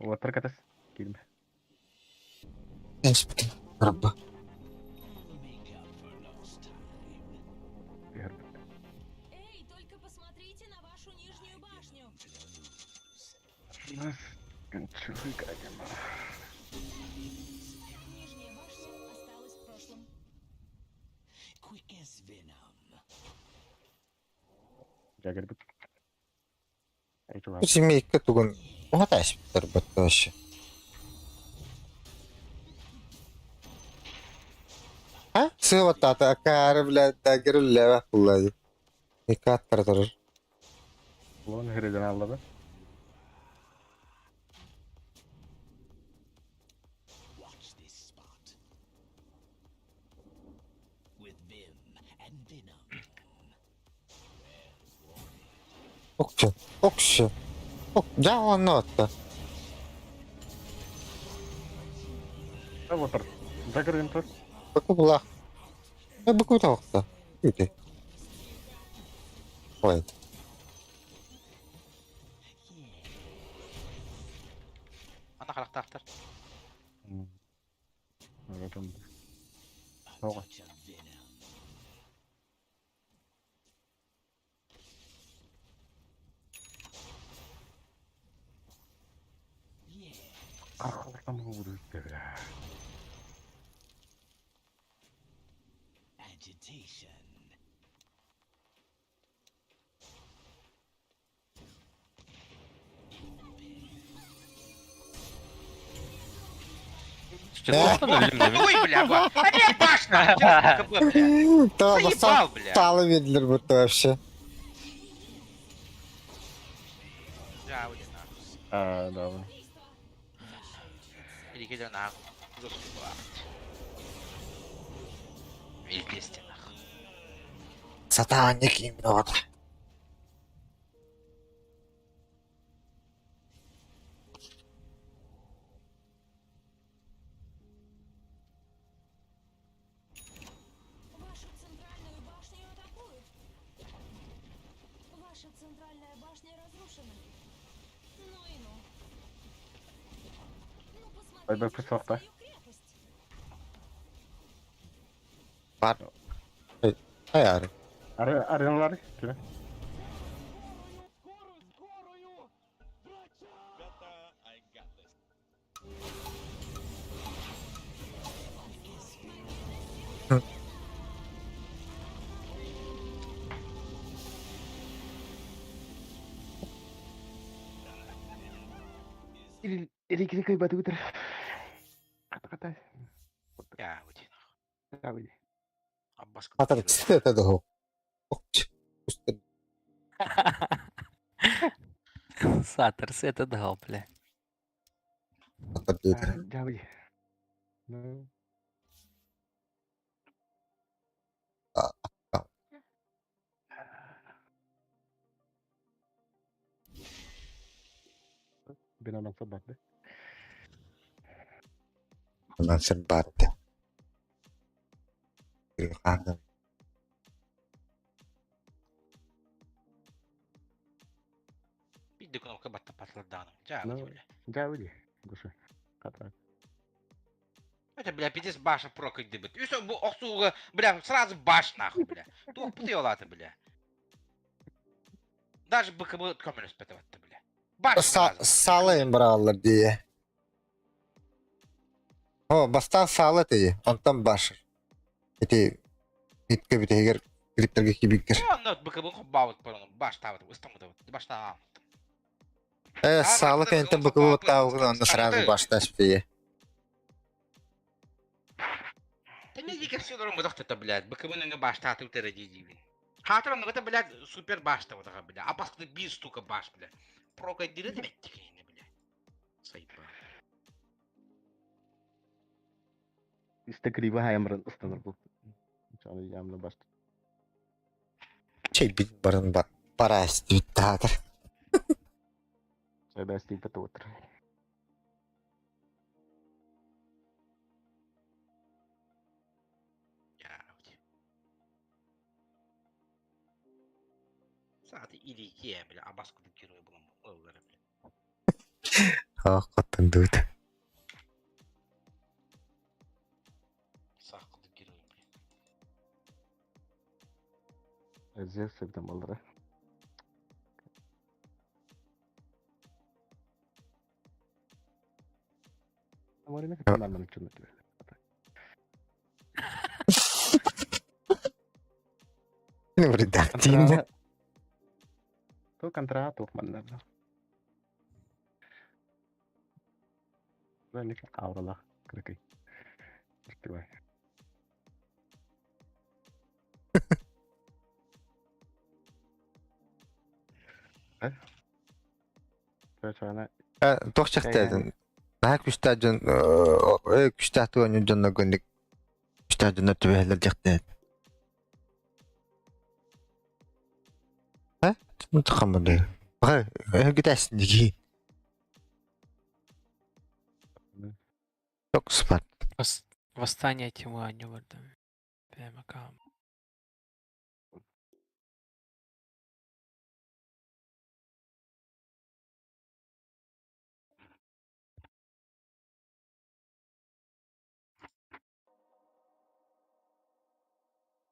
Уотар катас. Килме. Рабба. Эй, только посмотрите на вашу нижнюю башню. Нижняя башня осталась в прошлом. Жагырбыт. Айтылар. Семейка тугун. Угаташ батташы. А? Сыватата акары, блядь, даггер лева куллады. Икаттар турur. Лон хереден аллады. Окчу, окчу. Ок, да, он отта. Уотар. Жагырбын тур. Баку була. Э, баку тавакта. Үте. Ой. Ана характар. Тоға. Арқалықтан буду бля. Что-то өлүм Тугуй, бля, бу. Опять башня! Честно, КБ, бля. Заебал, бля. Талы ведлер бутты вообще. Да, уйди нахуй. А, да. Или кидай нахуй. Жестко была. Везде нахуй. Сатаник именно вот. Вашу центральную башню атакуют. Ваша центральная башня разрушена. Ну и ну. Ну Ой, посмотрите бак, же на пусок, да? свою крепость. Бар. Хайаары. Арыналары. Түбэ. Ирикри кыйбатыбытыр. Хата-хата. Я, вот. Табы. Аббас Хатар это да. Сатыр это дал, бля. Жабы. Ну. Бинанан сабатты. Мансер барда. Хаана. Бидде кнопка батта патладаном. Жа, Ну. бля. Жабы. Гушу. Хата. Это, бля, пиздец баша прокать дебет. И все, охсуга, бля, сразу баш нахуй, бля. Тух путыолаты, бля. Даже БКБ камеру спетывать-то, бля. Баш сразу. Сала им бралар дие. О, бастан сала тие, онтон баш. Эти итке битегер криптерге кибиккер. Ну, БКБ хоббаут парон, баш тават, устамыды, баш там. Сала кентен БКБ таугын онно сразу башташ тие. Да не дико все дорогу это, блядь, БКБ не баш таты утера диди. Хатыр ну это, блядь, супер баш вот бля. А паскы бир штука баш, бля. Прокать диры бля, бля. Сайба. Истекри баха ямрын ыстаныр бұл. Чаны ямны башты. Чей бит барын бар. Парас диттатыр. Сайда стейп отыр. Сааты или бля, абаску герой булам. Ыллары, бля. А, коттон дуут. Сақ герой, бля. Зевс себден балдыры. Амариме кытынарман үчүн өтүбө. Не вредактин. То контра тух маннар. Бәлки аурала кыркый. Иртибай. Чана Тох чахтадын. Наха күстәжін күстәту өнү жонно гөнник күстәжін төбәләр жактад. Ха? Тхамды. Бага гитас диги. Ток спат. Восстание тьмы они вардам. ПМК.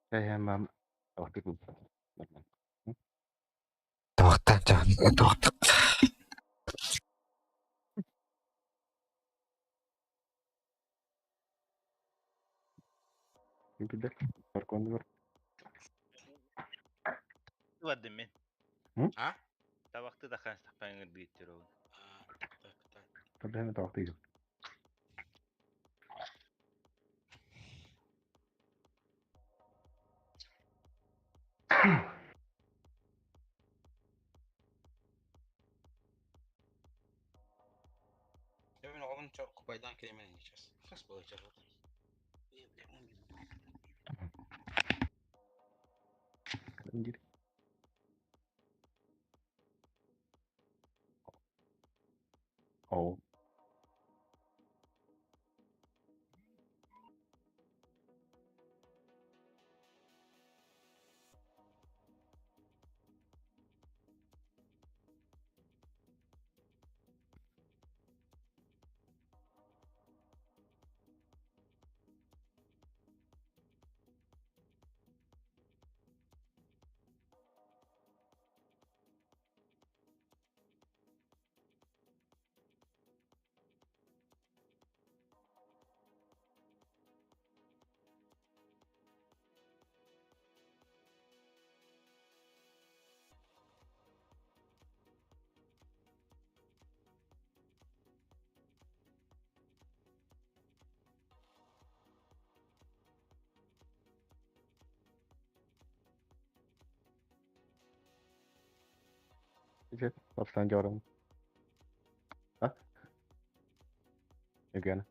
Мам. Нормально. Тоқтан жан тоқтық. Билер. Парконды бар. Вадым мен. А? Табакты да хан стапаңыр диттер ол. Так, так, так. Проблема табакты. Я мен оғын чо купайдан келемен сейчас. Хас болачак. Индир. О. Лапсан дьорон. А? Again.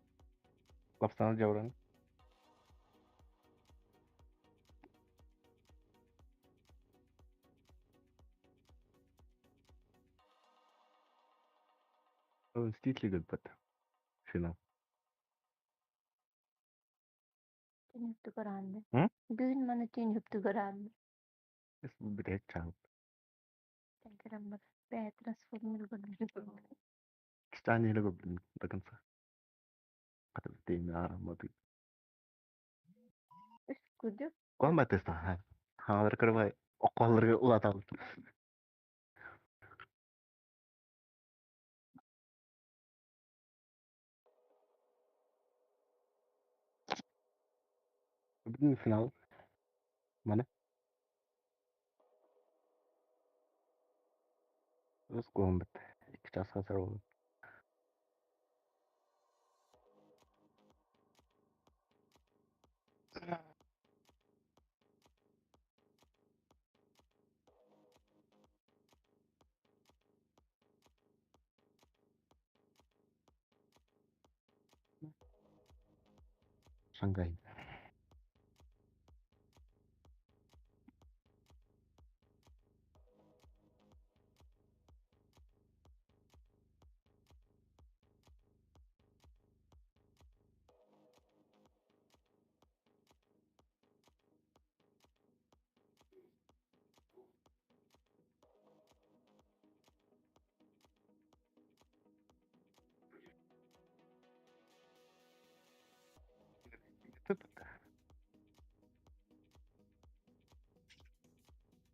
Лапсан дьорон. Мстители гыппат. Финал. Түүн үптүгэр М? Бүгүн маны түүн үптүгэр аанды. Бүтэһик чаал. Кэрэммэр бэйэ трансформер көрдүм. Кистаан иһилэ көрбүтүм до конца. Хата битейин аарамматы. Үс күдүк. Куан батыста. Хаалар кырбай окколларга улатабыт. Бүтүн финал. Маны. Өс куан бит. 2 часқа сар болду. Шангай.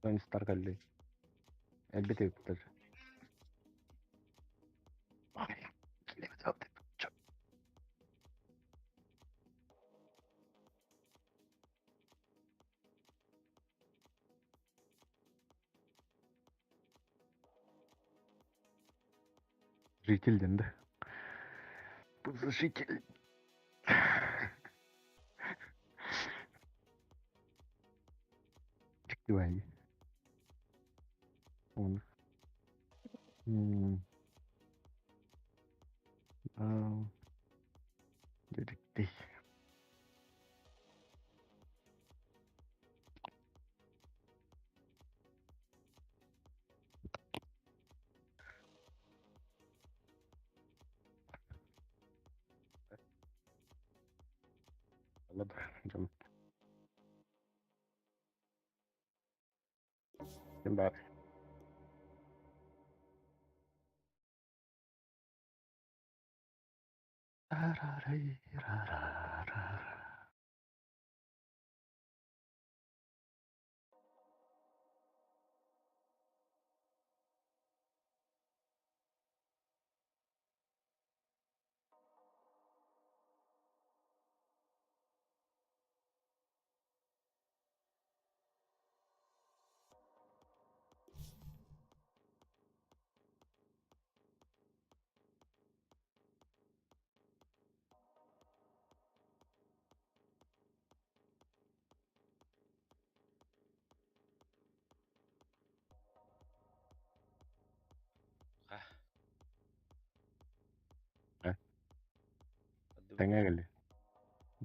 Тони Старк алли. Элбете ыттар. Житель да? Житель. Чиктибай. Он. Дьэ, Ладно, Ким бар? А. Тэҥэ кэлли.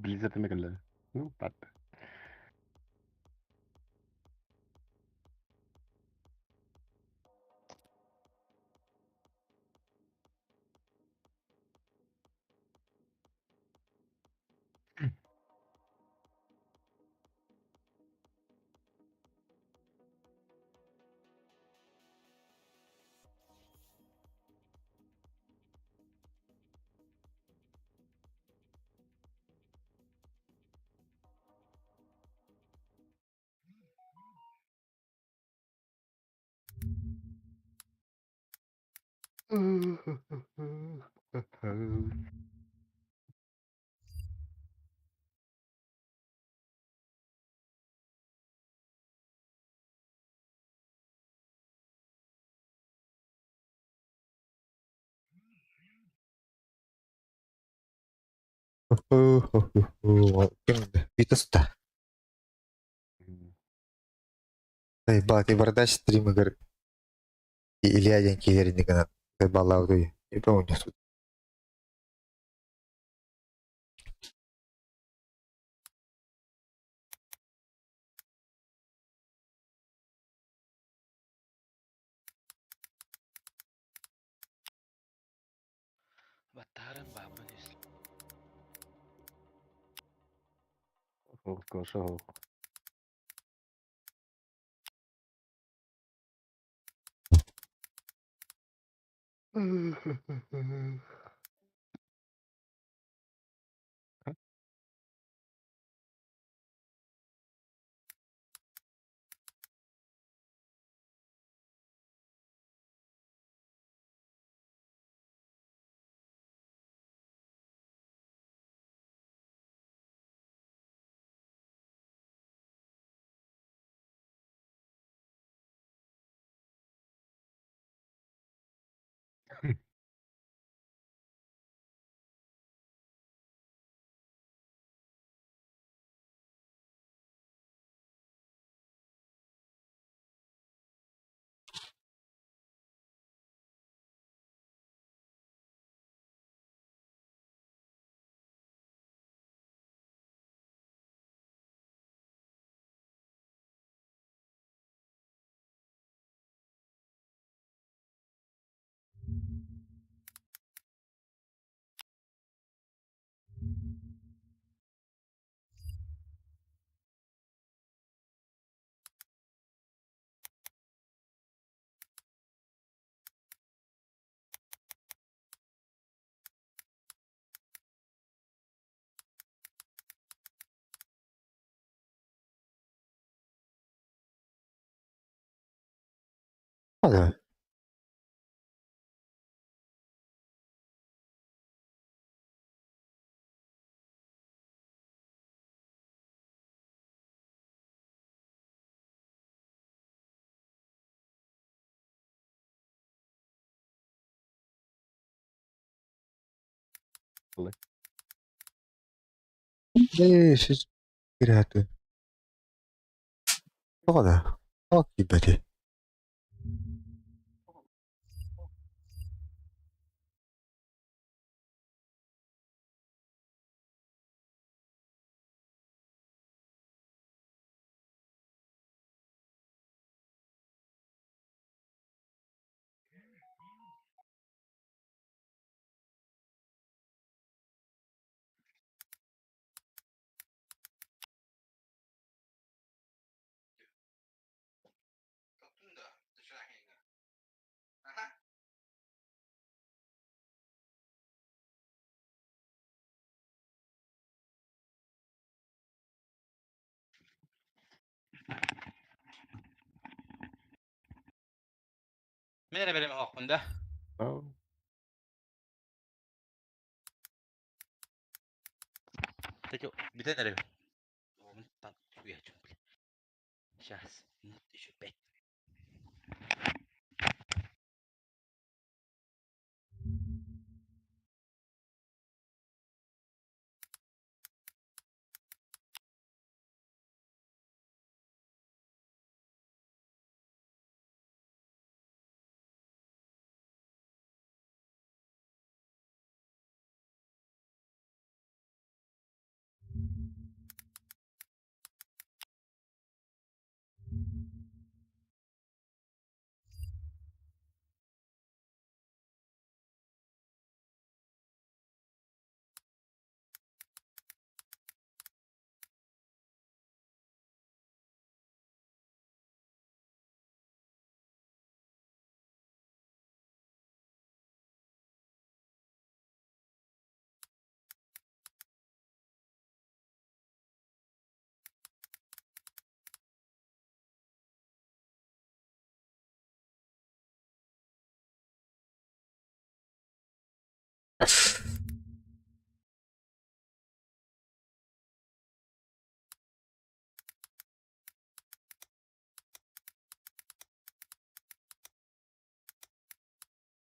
Blizzard эмэ кэллэ. Ну, бат. Ким Витас-то? Ебать, и бородач стримы, говорит. Илья диэн киһи гынан баллаабыт Не помню. Баттаарым баабын үс. Ох, коша, ох. Да. Ээ, кирээтэ. Тоҕо да? Тоҕо киирбэтий? Мен эрэ бэлэм оһохпун да. Аа. Тетя, бүтэн эрэбин. Сейчас, минут еще 5.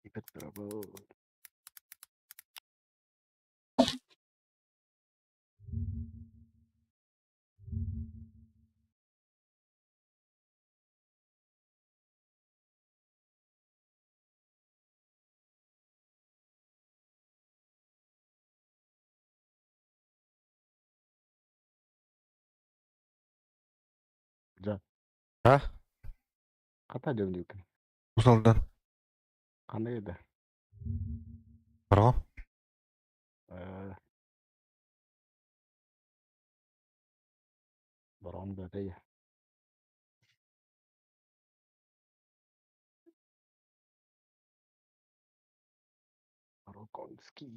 Ипет работ. А? Хата дьон диэбиккин. Усалдан. Ханна да? Бро. Барон бөтөй. Бароконский.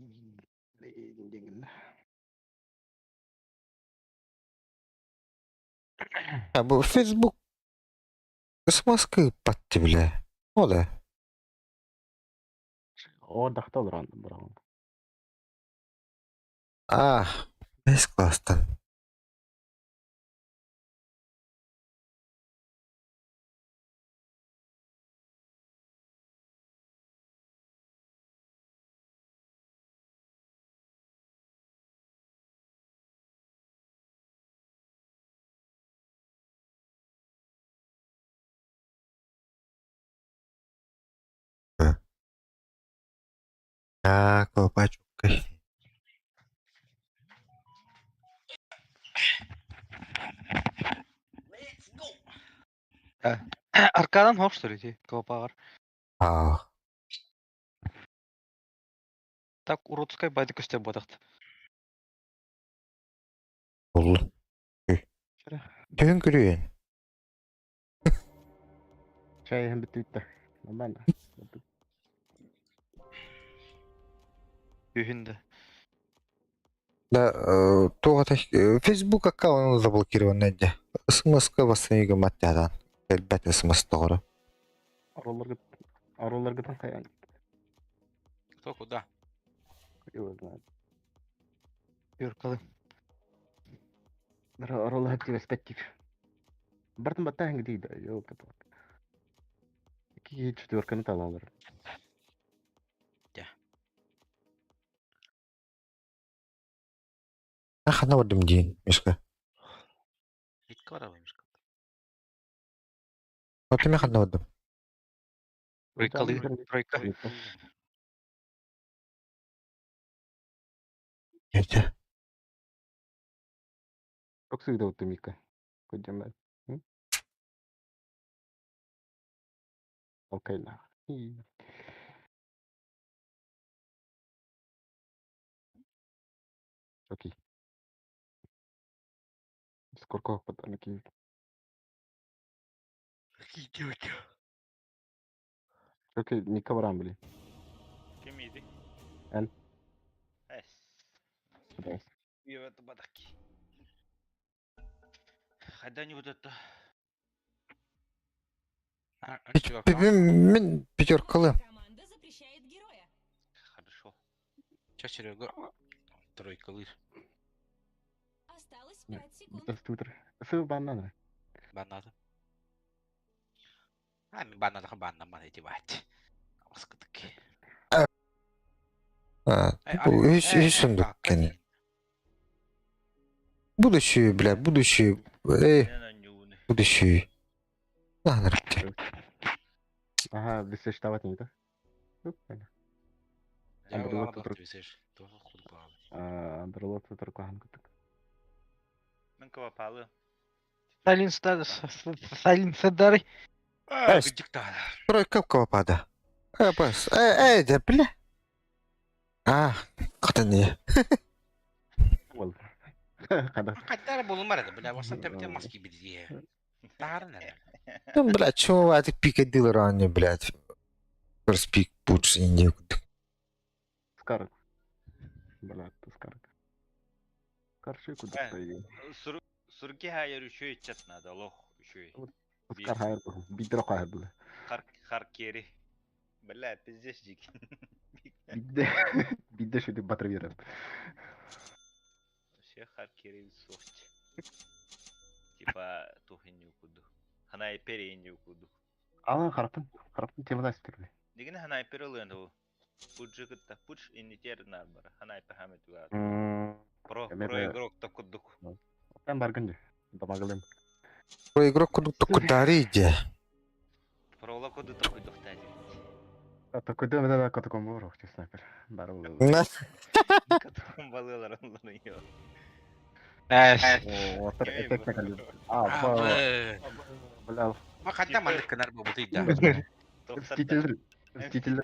А бу Facebook смс-ка ыыппат бля. Ол ээ. Оо дахта олорон барон. А, бэс класстан. А, колпачукай. Let's go! Аркадан хоп, что ли, ти? Колпагар. А, Так уродскай байды көстө бодахт. Булла. Түһүн көрүйэн. Чай иһэн бүттүбүт да. Нормально. Үһүн да. Да, туох Facebook аккаунт заблокированный дьэ. СМС-ка бастыҥыга маттаатаан. Кэлбэт СМС тоҕоро. Арылларгыт арылларгытын хайаан. Кто куда? Его знает. Юркалы. Арыллар тибеспеттик. Бартын баттаһын гидийда. Ёлка-палка. Ики четверканы талалар. Дьэ. Ханна бардым диин, Мишка. Витка барабы Мишка. Оту мен ханна бардым. Тройкалы. Тройка. Эти. Оксуйда вот Мика. Кодемер. Окей, на. Окей. Сколько подарки? Идете. Окей, Ника Брамбли. Ким иди? Эн. Эс. Уебет бадаки. Когда-нибудь это... Мен пятеркалы. Команда запрещает героя. Хорошо. Че, Серега? Тройкалы. Осталось 5 секунд. Твиттер. Сыл баннана. Баннады. А, мен баннадыха баннаман эти бать. Аскытык. Үс үс сундук кene. Будущее, бля, будущее. Эй, будущее. На, нарте. Ага, бесештавать не да? Андерлот туркахан кутук. Мен кого палы? Салин Седары. Тройка кого пада. Э, бас. Э, э, да, бля. А, катаны. Ол. Када. Кайдар булмар бля, васан темте маски бидие. Таарна. Ну, блядь, чего это пикадилы ранее, блядь. First pick пуч Индия. Скарк. Блядь, скарк. Каршы куда стоит. Сурги хайыр үшөй чат надо, лох үшөй. Скар хайыр был. Бидро хайыр был. Хар харкери. Бля, пиздец дик. Бидде. Бидде шүді батыр берем. Вообще харкери софт. Типа тухин куду. Ханайпери инди куду. Ала харапын. Харапын темада істірді. Дигин ханайпери лынд Пуджи кытта пуч иннитер нар бар. Ханайпер хамет угар. Про про игрок токудук. Там баргын Дамагалым. Про игрок кудук токудари иде. Про куду токудук тади. А токуду мен катаком борох, снайпер. Барыл. На. Катаком балылар онларын йо. Эс. О, эффект накалю. А, ба. Бля, Ма ханна маннык гынар буолбутуй да. Мститель, Мститель.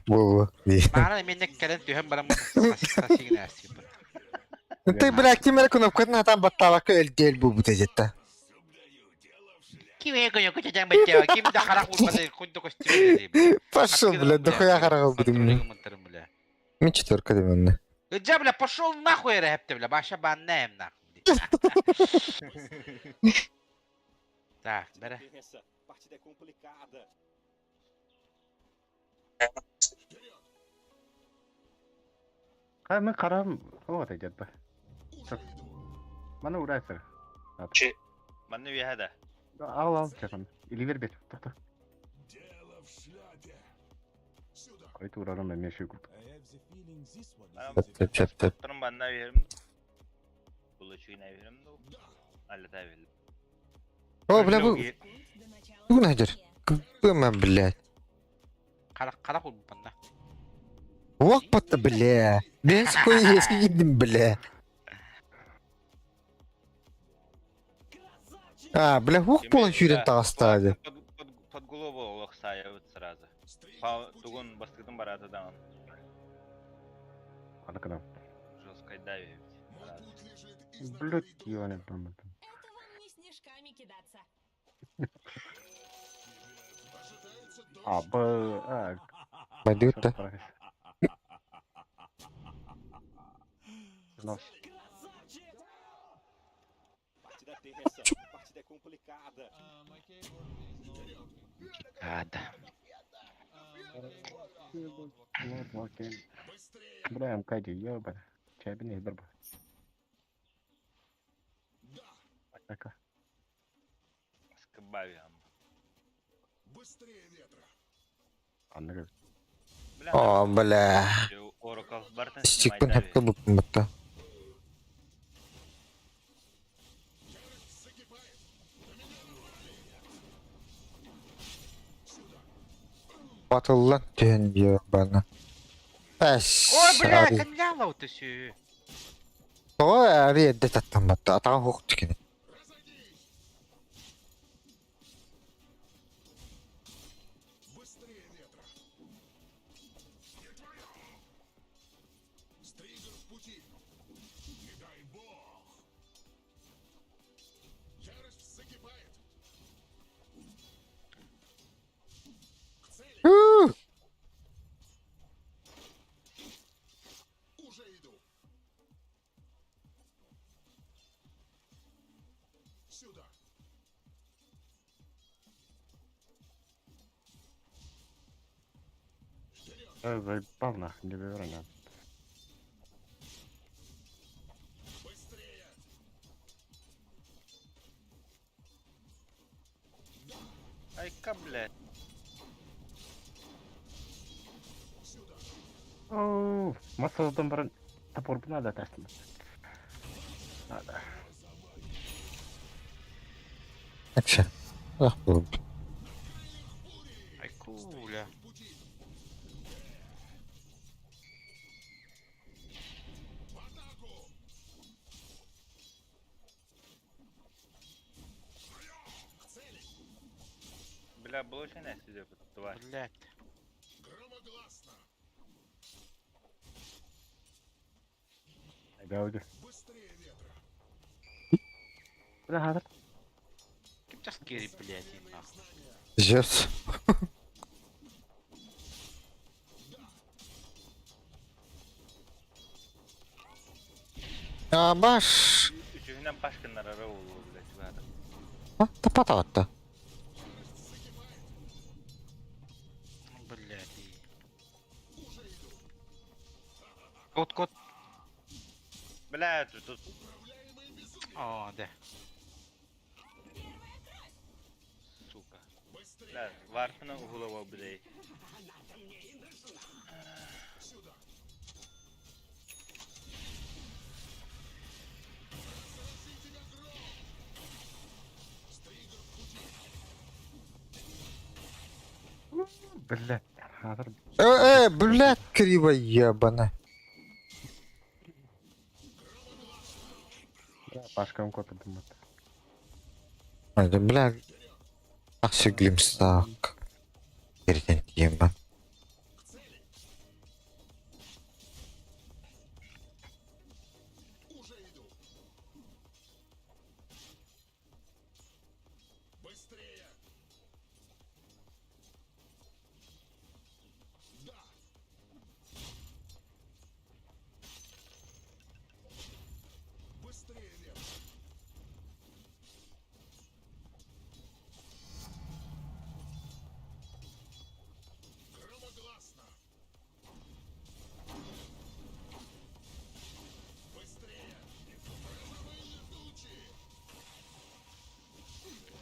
Бу. Маана эмиэ кэлэн түһэн баран сасигин аассыппыт. Ты, бля, ким эрэ кнопкатын атан баттаабакка өлдөөл буолбут эдьэтта. Ким ээ көйө көтөтөн бэттээ ким да харах уурбата куйду көстүбэт. Пошел, бля, дохуя хараҕылбытым. Бля. Мин четверка дэмэннэ. Ыдьа, бля, пошел нахуй эрэһэптэ, бля, баша баннаем нахуй. Так, бэрэ. Хай мен харам о это ба. Маны урайсыр. Манны үөһэ да. Ал ал чакан. Иливер бер. Тохто. Ой туурарым эмиэ шүүкүп. Тэп тэп тэп. Турun банна берим. Булучуйна берим ду. Аллата бил. О, бля, бу бу нахер. Кыбыма, блядь. Харах харах урбанна. Уок патта, бля. Бес хуй если бля. А, бля, ух полон сүүрэн таҕыстаады. Под голову олох саябыт сразу. Тугун бастыгын барата даҕан. Аны кына. Жестко давит. Блядь, ёне бамын. Это вам не снежками кидаться. А, б, а. Бадыта. Нос. Ада. Бля, МКД, ёба. Чайбин избер бу. Така. Скабавиам. Анны О, бля. Ороков бартын Стикпин хапка буппатта. Батыллан түһэн бана. Эс. Ой, бля, кемляла вот сүү. О, ари эдде таттан батта. Атаҕа хук тикини. Уу! Заебал нахуй, не бери Айка, блядь. Оу, массаждан баран топор надо тастым. Надо. Акша. Ах, бу. Ай, куля. Бля, булучуйна сюда давай. Блядь. Гауди. Бля, хатыр. Ким час кири, блядь, и нахуй. Жес. А, баш. Үчүгүнэн пашкыннар ара болу, блядь, бата. А, тапата батта. Блядь. и. Кот, кот. Бля, тут тут О, да. сука. Бля, варпына угулова, блядь. Бля, хатыр. Э, э, блядь, криво ебана. Бля, пашкам кота думат. Бля, ахсы глимстаах. Киритэн тиийэн бар.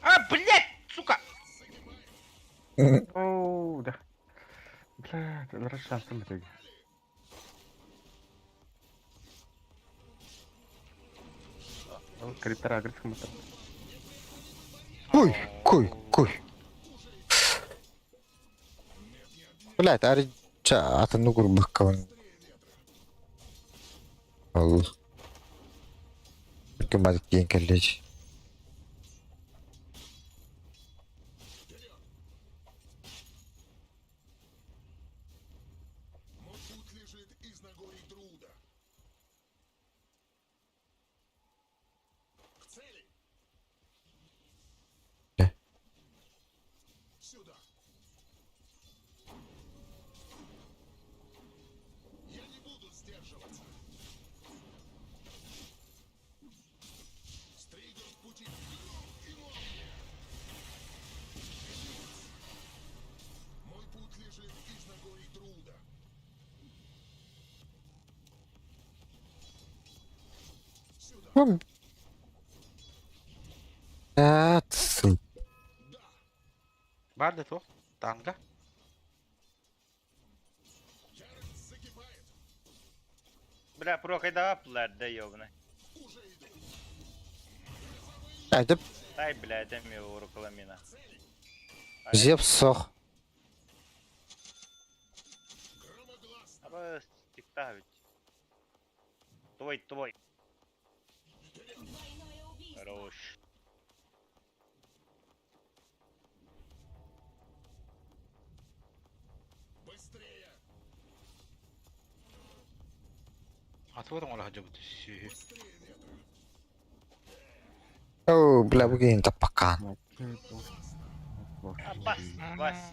А, блядь, сука! Оу, да. Блядь, Рошан смотри. Криптора агресс Куй, куй, куй. Блядь, арича атын курбаккабын. Ол. Ким бадык диэн кэллэч. Ат. Бар да то, танга. Бля, прокайдава плар, да ёбна. Әдіп Ай, бля, это ми урукаламина. зеп сох. Аба, стикта ведь. Твой, твой. Двойное убийство. Хорош. Атвором ола хажабыт сүйі. О, бля, бүгін таппакан. А, бас, бас.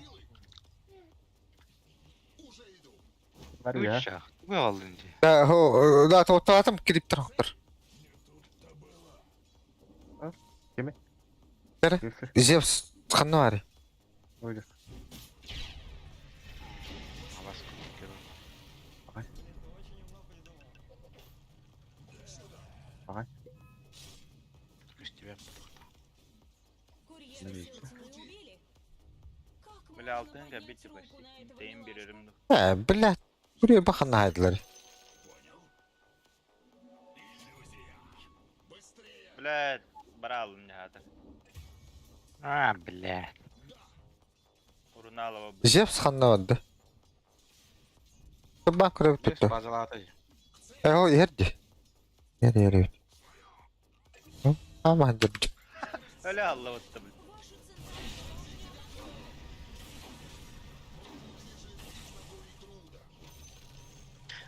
Бар я. Вы алдын ди. Да, хо, да, тоқтатым кирип тұр. Зевс ханна бар. Ой, Абас күтіп Ага. Күстебен. Курьера силы тьмы убили. Как Бля, можно алтынга поднять бити руку почти. на этого Тейм милашку? берерим. Ә, бля, буря баханна хайдылар. Бля, брал мне хата. А, бля. Уруналова, бля. Зевс ханна барды. Ба көріп Зевс тұтты. базалаты. Ә, о, ерді. Ер, ер, ер. Ама деп. Бля, алла вот бля. Вашу центральную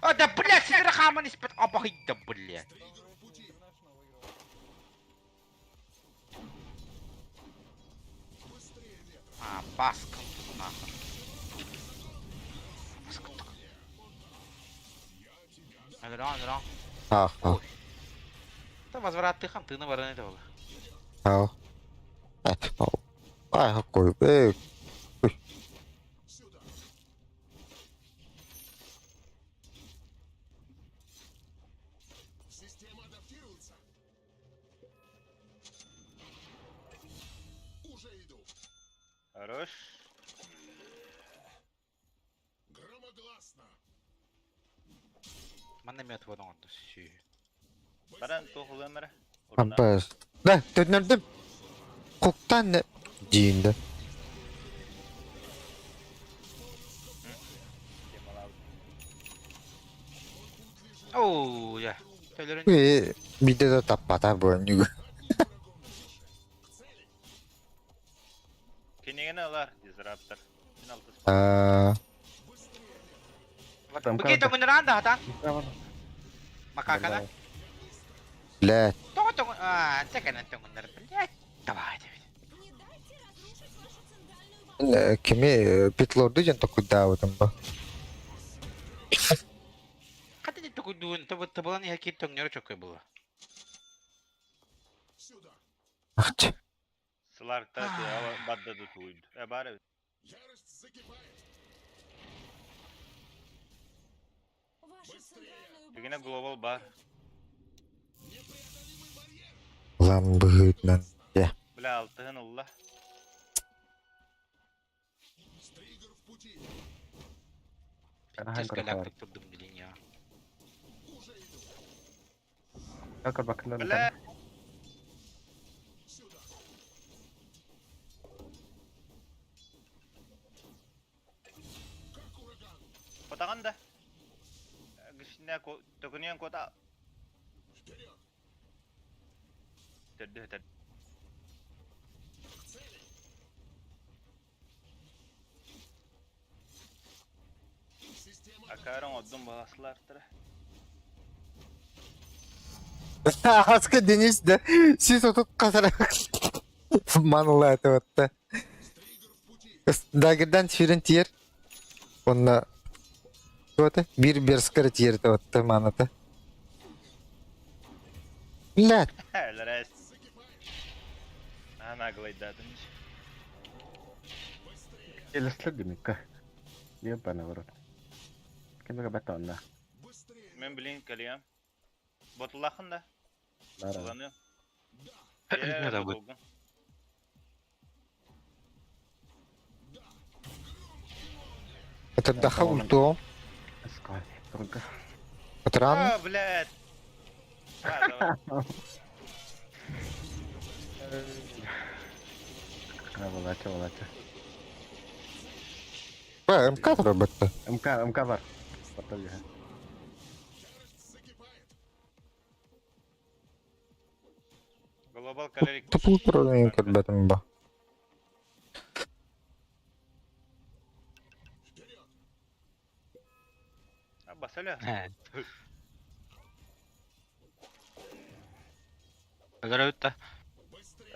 А, да, блядь, сидра хаман испет. Абахи, да, блядь. А, баском тут нахуй. Баском тут. Андра, андра. Ах, ах, Та возврат ты хам, ты на вороне этого. ах. Әт, ау. Ай, қой. Эй, қой. Хорош. Манна мет вон он сүй. Баран тухлымыр. Аббас. Да, төннөрдүм. Куктан не дейінді. Оу, я. Төлөрүн Э, биде да таппата бу нүгү. Кинигени алар, дизраптор. Мен алтыс Аа, Бу тоҥуннаран да хатан. Макакана. Блядь. Тоҕо тоҥ аа тэкэнэн тоҥуннар блядь. Давай Давид. Кими Питлорду дьон токуйдаабытым бу. Хата ти токуйдуун табылан иһэ кир тоҥнору чоккой була. Ахчы. Сларкта бадда тутуйду. Э бары. Дигине глобал бар. Лам быһыытынан. Я. Бля алтыһын ылла. Пиздец галактик турдум билин я. Бля. Потаган да. Гышня токуньян кота. Төрдө төр. Акарон оддум баласлар тыра. Аска Денис да сис отут касара маныла это Дагердан сүүрэн тиер. Онна туота бир берскер тиер туотта маната. Блядь. Лерес. Ана глайдадым. Келеслер демекка. Ебаный в рот. Кемеге бата онна. Мен блин калиям. Ботулахын да. Бара. Kullanıyorum. Ne bu? Это даха ульту. Скай. Только. Атран. А, блядь. А, давай. А, волача, волача. Ба, МК робот. МК, МК бар. Потом я. Глобал калерик. Тупул проблем көрбөтүм ба. А, басаля. Өлөрөттө.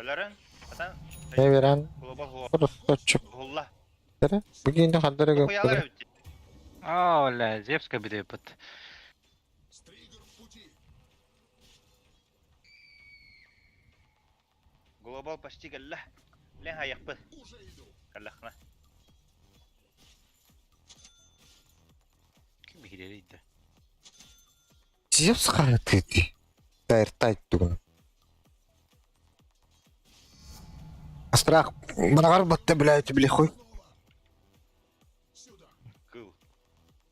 Өлөрөн. Атан. Эверен Глобал хуа. просто чуп. Хулла. Бүгүн хандарыга. Хуялар өтти. Аа, оля, Зевска бидепит. Глобал почти галла. Лен хаяқпы. Галлахна. Ким бихилерийdi. Зевс харатыти. Дайртай тугун. Астрах, манагар батта блядь, бля хуй. Кыл.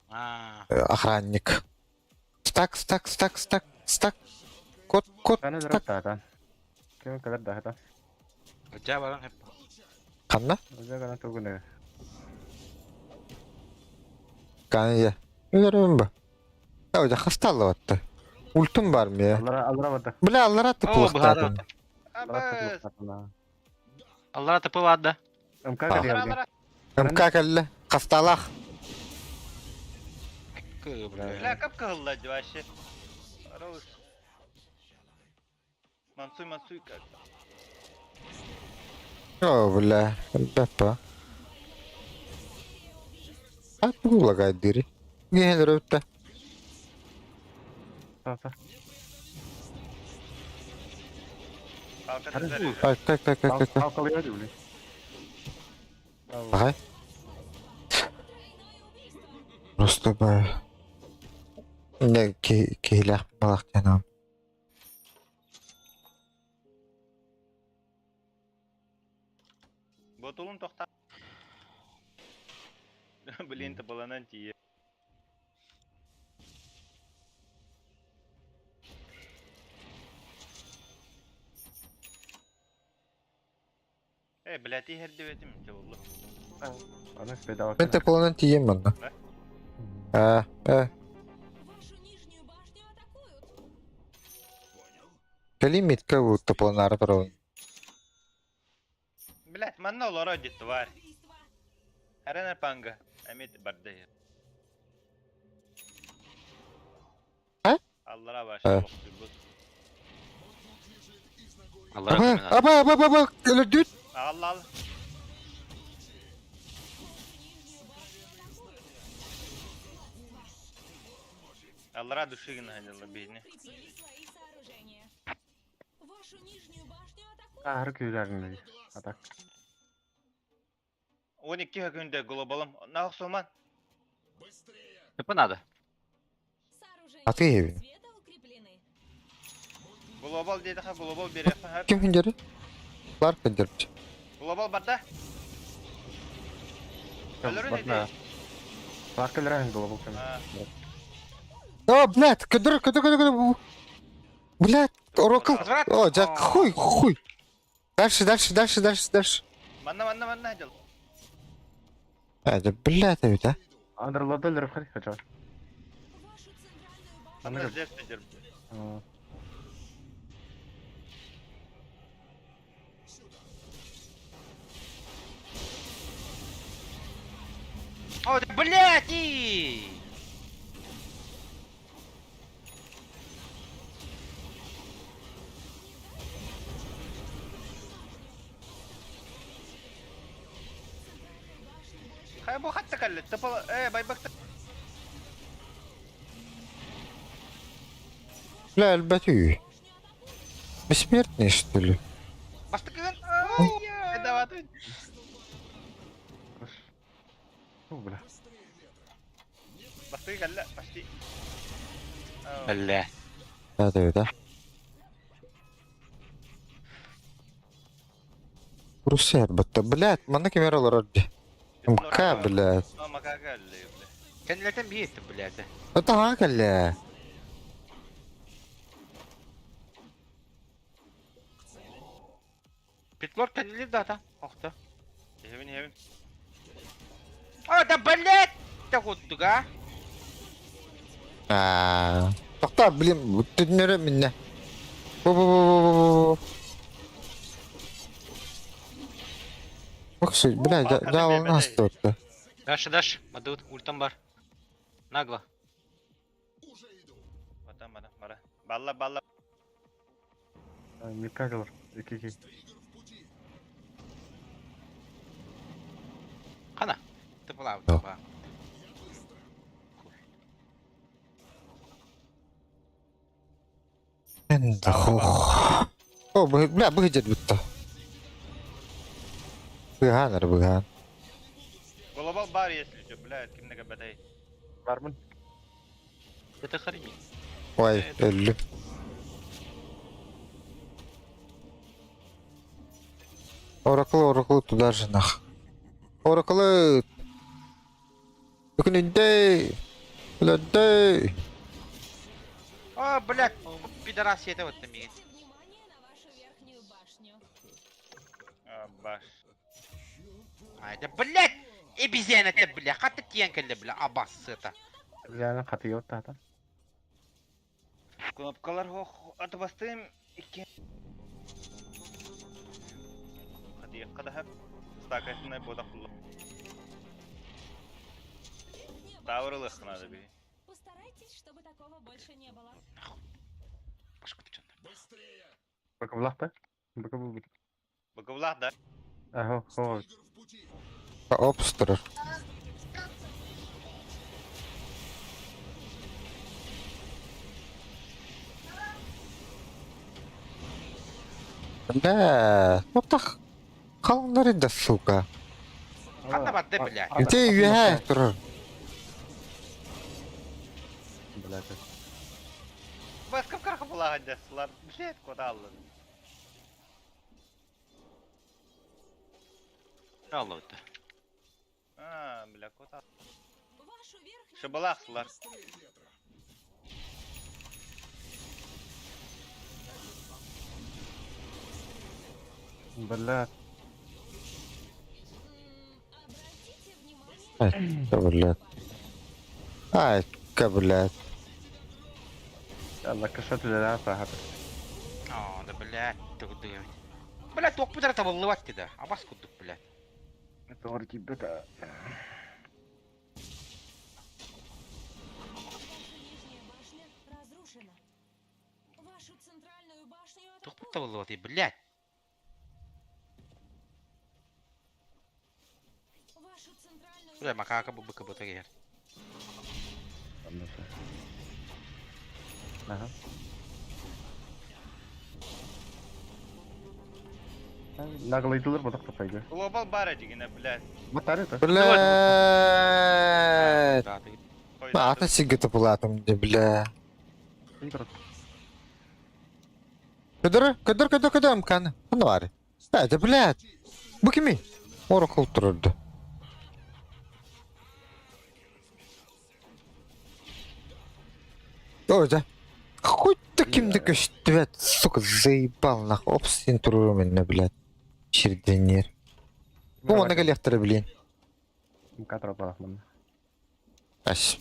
Аа. Охранник. Стак, стак, стак, стак, стак. Кот, кот, Аны стак. дырап Кем кадar да Жа баран хеп. Ханна? Уже гана тугуна. Кан я. Өлөрүм ба. Я уже хасталла батта. Ультум бар ми я. Аллара аллара бата. Бля, аллара О, тыпылықтадым. Абас. Аллара тыпылады. МК А. кадер. МК кәлле. Хасталах. Кы бля. Бля, кап кылла вообще. Хорош. Мансуй, мансуй как. О, бля. Беппа. А, тугулагай дири. Гехен рөтте. Та. Алка тезер. Так, так, так, так, так. Алкалıyor дип. Ага. Просто ба. Не, кейлях малах тянам. Ботулун тохта. Блин, табаланан тие. Э, блядь, и хердебетим, чабуллу. Аны спедава. Мен теплонан тием манна. А, э. Вашу нижнюю башню атакуют. Кали митка у теплонара турабын. Блять, манна олоро дии тварь. Арена панга. Эмит барда. А? Аллара баш А. олохтуйбут. Аллара Аба, көмөн аба, аба, аба, аба, өлөрдүт. Алла ал. Аллара души гына бейни. Укрепили свои сооружения. Вашу нижнюю башню атакуют. Ахыр күүләрин. А так. 12 күндә глобалым. Нах соман. ТП надо. Сооружения А ты еби. цвета укреплены. Глобал диде ха глобал бере ха. Ким хүндері? Бар күндерді. Глобал барда. Өлөрүн Барда. эти. Бар көлөрөн глобал кем. О, блядь, көдөр, көдөр, көдөр, көдөр. Блядь, Оракл. Возврат. О, жак, хуй, хуй. Дальше, дальше, дальше, дальше, дальше. Манна манна манна дел. Это, блядь, ведь, а? Андерлорда өлөрүп хari хача. Вашу центральную башню Манна Манна здесь дер. О, да блядь! И! Хай бу хатта каллы. Топол э байбак. Бля, альбатю. Бессмертный, что ли? Бастыкын! Ай, давай. Бу бля. Басты каллы почти. Бля. Да, да, да. Русер, бата, блядь, манна камера лорди. МК, блядь. Мака каллы, бля. Кенлетен бийет, блядь. Это акаля. Питлор кенлет да, да. Ох ты. Хевин хевин. О, да блядь! Да вот дуга. А, Тохта, блин, түннөрө минне. Бу бу бу бу бу бу. Ох, бля, да, да, у нас тут. Дальше, дальше. Мадут, ультам бар. Нагло. Батам бара бара. Балла балла. Микагылар. 2 2. Хана. Ты была, Да. была. Да хух. О, бля, выйдет будто. Быган, быган. Глобал бар если что, блядь, кимнеге батай. Бармын. Это хрень. Ой, өллү. Оракл, оракл туда же нах. Оракл. Үкүнүндей. Үлөддөй. О, блядь, пидорас это вот там есть. Обратите внимание на вашу верхнюю башню. А, баш. А, это, блядь, обезьяна это, бля, хата тенка, бля, абас это. Бляны каты тата. Кнопкалар хох аты бастым икки. Хати кадахап. Стакасына бода кулла. Верхняя Таврылых башня надо разрушена. би. Постарайтесь, чтобы такого больше не было. Башку ты чё? Бака булакта. Бака бу. Бакывлах да. Ахо, хо. Обстр. Бля, ну так халнары да сука. Хата барды, бля. Где юхэ турар? Бля. Баскып кархы булаган жасылар. Блядь, куда аллы. Алла это. А, бля, куда. Вашу верхнюю Шабалах башню сылар. Бля. Обратите внимание Ай, да, блядь. Ай, ка, блядь. Алла кашат лера сахат. О, да, блядь, ты куда? Блядь, туохпут эрэ табыллыбат дии да. Абас курдук, блядь. Тоҕор киирбэт аа. Ваша нижняя башня разрушена. Вашу центральную башню Туохпут атакуют. табыллыбатый, блядь. Вашу центральную Бля, макака башню бу быка атакуют. быта киһэр. Аха. Наглайдылар бодох тапайга. Глобал баар дигинэ, блядь. Батары та. Блядь. Ата сиге тупулатым де, бля. Көдөр, көдөр, көдөр, көдөр мканы. Ханна бар. Да, блядь. Бу кими? Оракл турду. Ой, да. Хоть таким да көстүбэт, сука, заебал нахуй. Опс, син туруру менне, блядь. Черденер. Бу манна кэлиэхтэрэ, блин. Катра балахман. Ас.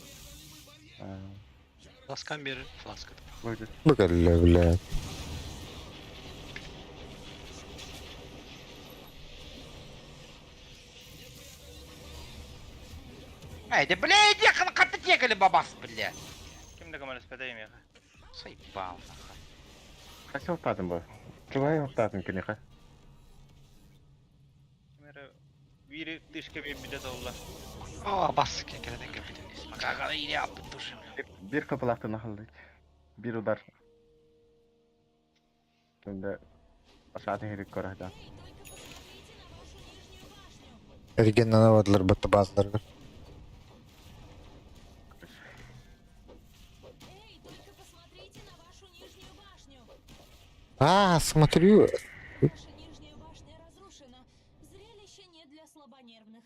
Фласкан бери, фласка. Бу кэллэ, блядь. Эй, да блядь, иди хата текали бабас, блядь. Ким да көмөлөспөтөй миэхэ? Заебал, нахуй. Хасы оттатын бу. Чугай оттатын киниха. Ким эрэ биири тышка биэрбитэ толла. О, бас кекеледен кепитен. Макака или аппыт души, блядь. Бир капылахтын ахаллык. Бир удар. Төнде ашатын хэрэг көрөдө. Эй, только посмотрите на вашу нижнюю башню. Эргеннана бадылар бытты базаларгар. Эй, только посмотрите на вашу нижнюю башню. А, смотрю. Ваша нижняя башня разрушена. Зрелище не для слабонервных.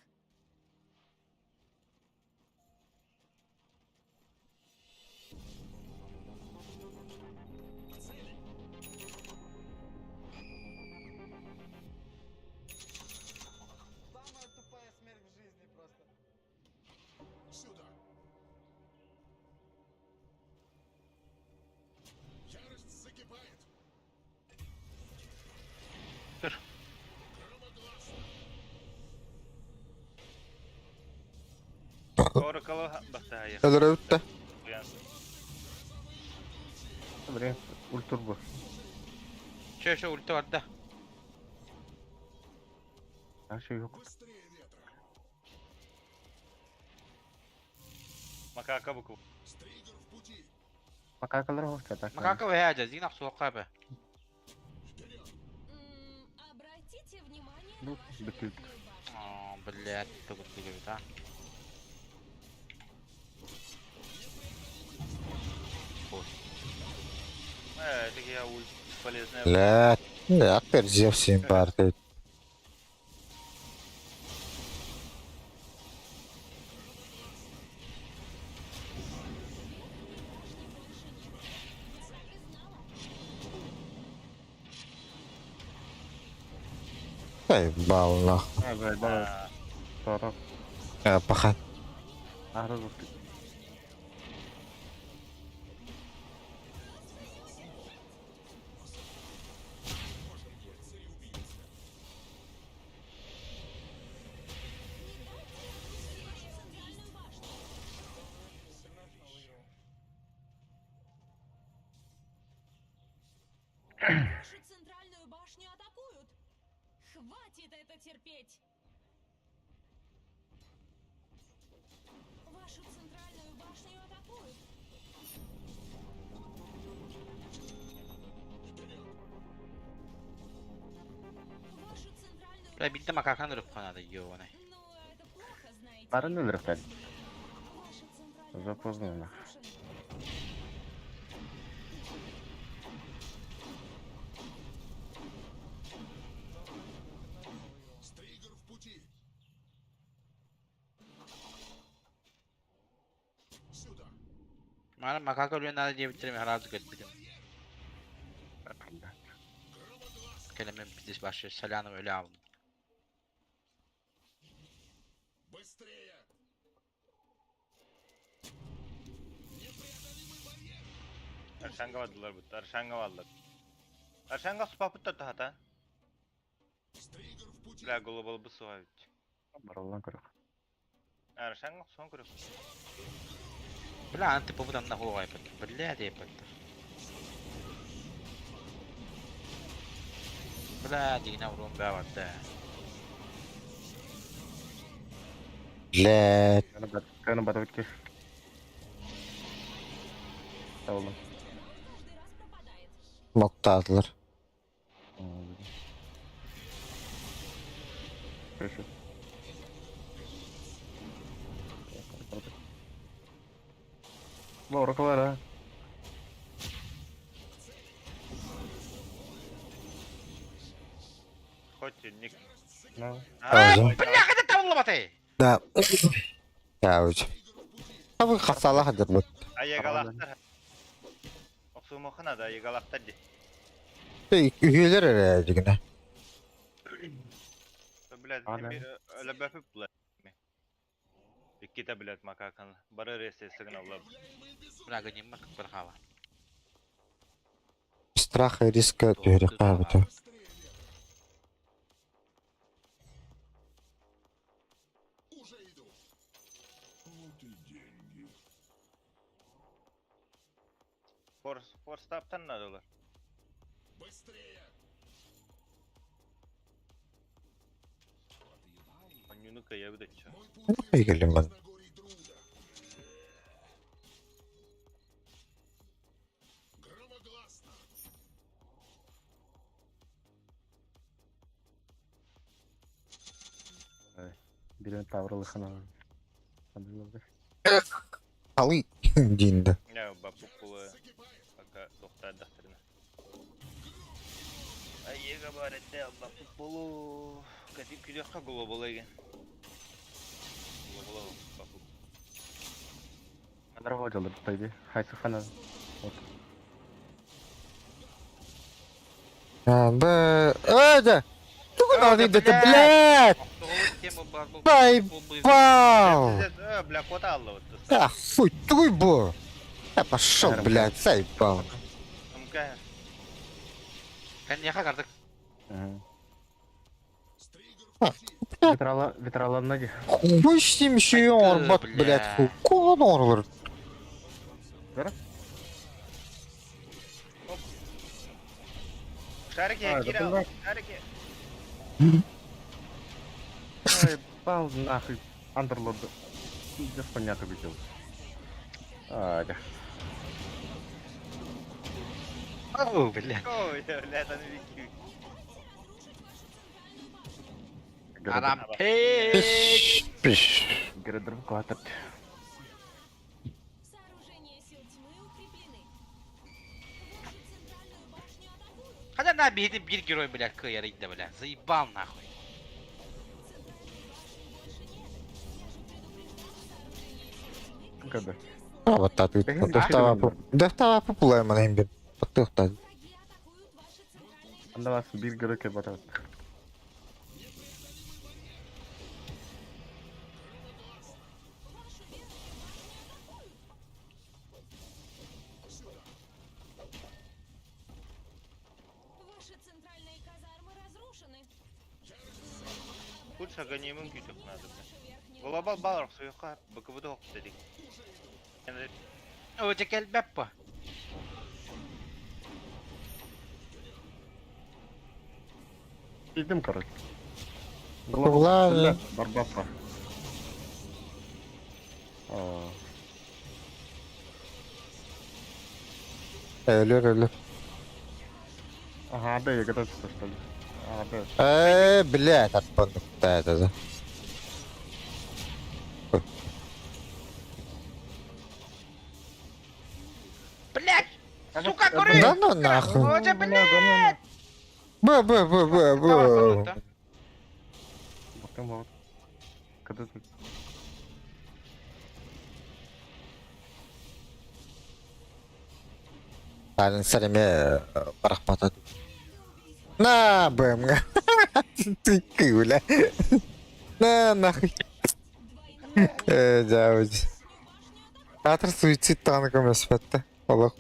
Самая тупая смерть в жизни просто. Оракалы бастаайы. Өлөрө бүтті. Блин, ультур бу. Че, че, ульта бар да. Ашы yok. Макака буку. Макакалар хоштата. Макака вэхэ, зинах суоққа бэ. Обратите внимание Ну, на вашу бытык. верхнюю башню. О, блядь, тугут дигебит, а. Э, это я ульт бесполезная. Блядь. Да, перзев син бар дейт. Башни больше нет. Я так и знала. Заебал нахуй. А, да, да. Сорок. Э, паха. Ахры Вашу центральную башню. Вашу центральную башню атакуют. Хватит это терпеть. Вашу центральную башню атакуют. Вашу центральную Бля, битте башню макаканы атакуют. рыпханады, ёбаный. Ну, это плохо, знаете. Барын ли. өлөрөхтөр. Ваша центральная Уже поздно, башня нах. разрушена. Мара макака өлүөн надо диэбиттерим харазы кэлбитим. Кэлэмэн пиздец башы Солянов өлө аалым. Аршанга бадылар бут. Аршанга баллар. Аршанга супапыт та хата. Бля, глобал суға бит. Бараллан көрөх. Арашан сон көрөх. Бля, аны типовы там нахуй айпат. Бля, дейпат. Бля, дигина урон бә да. Блядь. Каны батып кеш. Табылдым. Моктаатылар. Хорошо. Лора Клара. Хоть ник. Ну. Пауза. Бля, это табылматы. Да. Яуч. Абы хасала хадыр бут. Аягалақтар. Оқсумахына да аягалақтар ди. Үһүлер эрэ дигинэ. Блядь, өлөбөпүп була. Икките блядь макаканы. Бары ресе сигналлап. Бля, гоним как бархава. Страха и риска түһэрэ хаабыта. Форс форстаптан надолар. Анюну кая бит чо. Айгелим бан. Бирен таврылы хана. Алы динде. Я бапу кулы пока тоқтар дақтырына. Айега бар этте бапу болу. Кәтип күдәккә глобал еген. Глобал бапу. Андар жалыр тайды. Хайсы хана. Вот. Б. Эде. Тугун аны дете, блядь. Заебал. Бля, кота алла вот. Да, фу, тугуй бу. Я пошел, блядь, заебал. Мка. Конечно, картык. Ветрала, ветрала ноги. Хуй с ним еще и орбат, блядь, хуй. Куда он Шарики, Кирилл, шарики. Ой, бал нахуй. Андерлорд. Пиздец понятно видел. А, да. О, бля. Ой, бля, там вики. Арам. Пич. Пиш. Грыдрым кватер. Сооружения сил тьмы укреплены. Вашу центральную башню атакуют. Хотя на беги бир герой, бля, кыярыйда, бля. Заебал нахуй. Центральной башни больше нет. Я же предупреждала сооружения сил тьмы. Когда? Вот так. Дөхтава популай ман бир. Паттыхта. Враги атакуют ваши центральные Анда вас бир гөрөкө батат. Вашу верхнюю башню атакуют. Ваши центральные казармы разрушены. Лучше гонимым күтіп надо. Вашу верхнюю Глобал балар суюққа БКБ оқ дедик. О, текел беппа. Идем, короче. Ладно. Барбапа. А, Өлөр өлөр. Ага, да, я готовился, что ли? А, да. Блядь, атпандык да это. Блядь! Сука, куры! Да ну нахуй. О, блядь! Б б б б б. Потом вот. Когда ты... Аны сәлеме барахмата. На, БМГ. Ты кыуля. На, нахуй. Жабыч. Атыр суицид танком өспәтті. Олақ.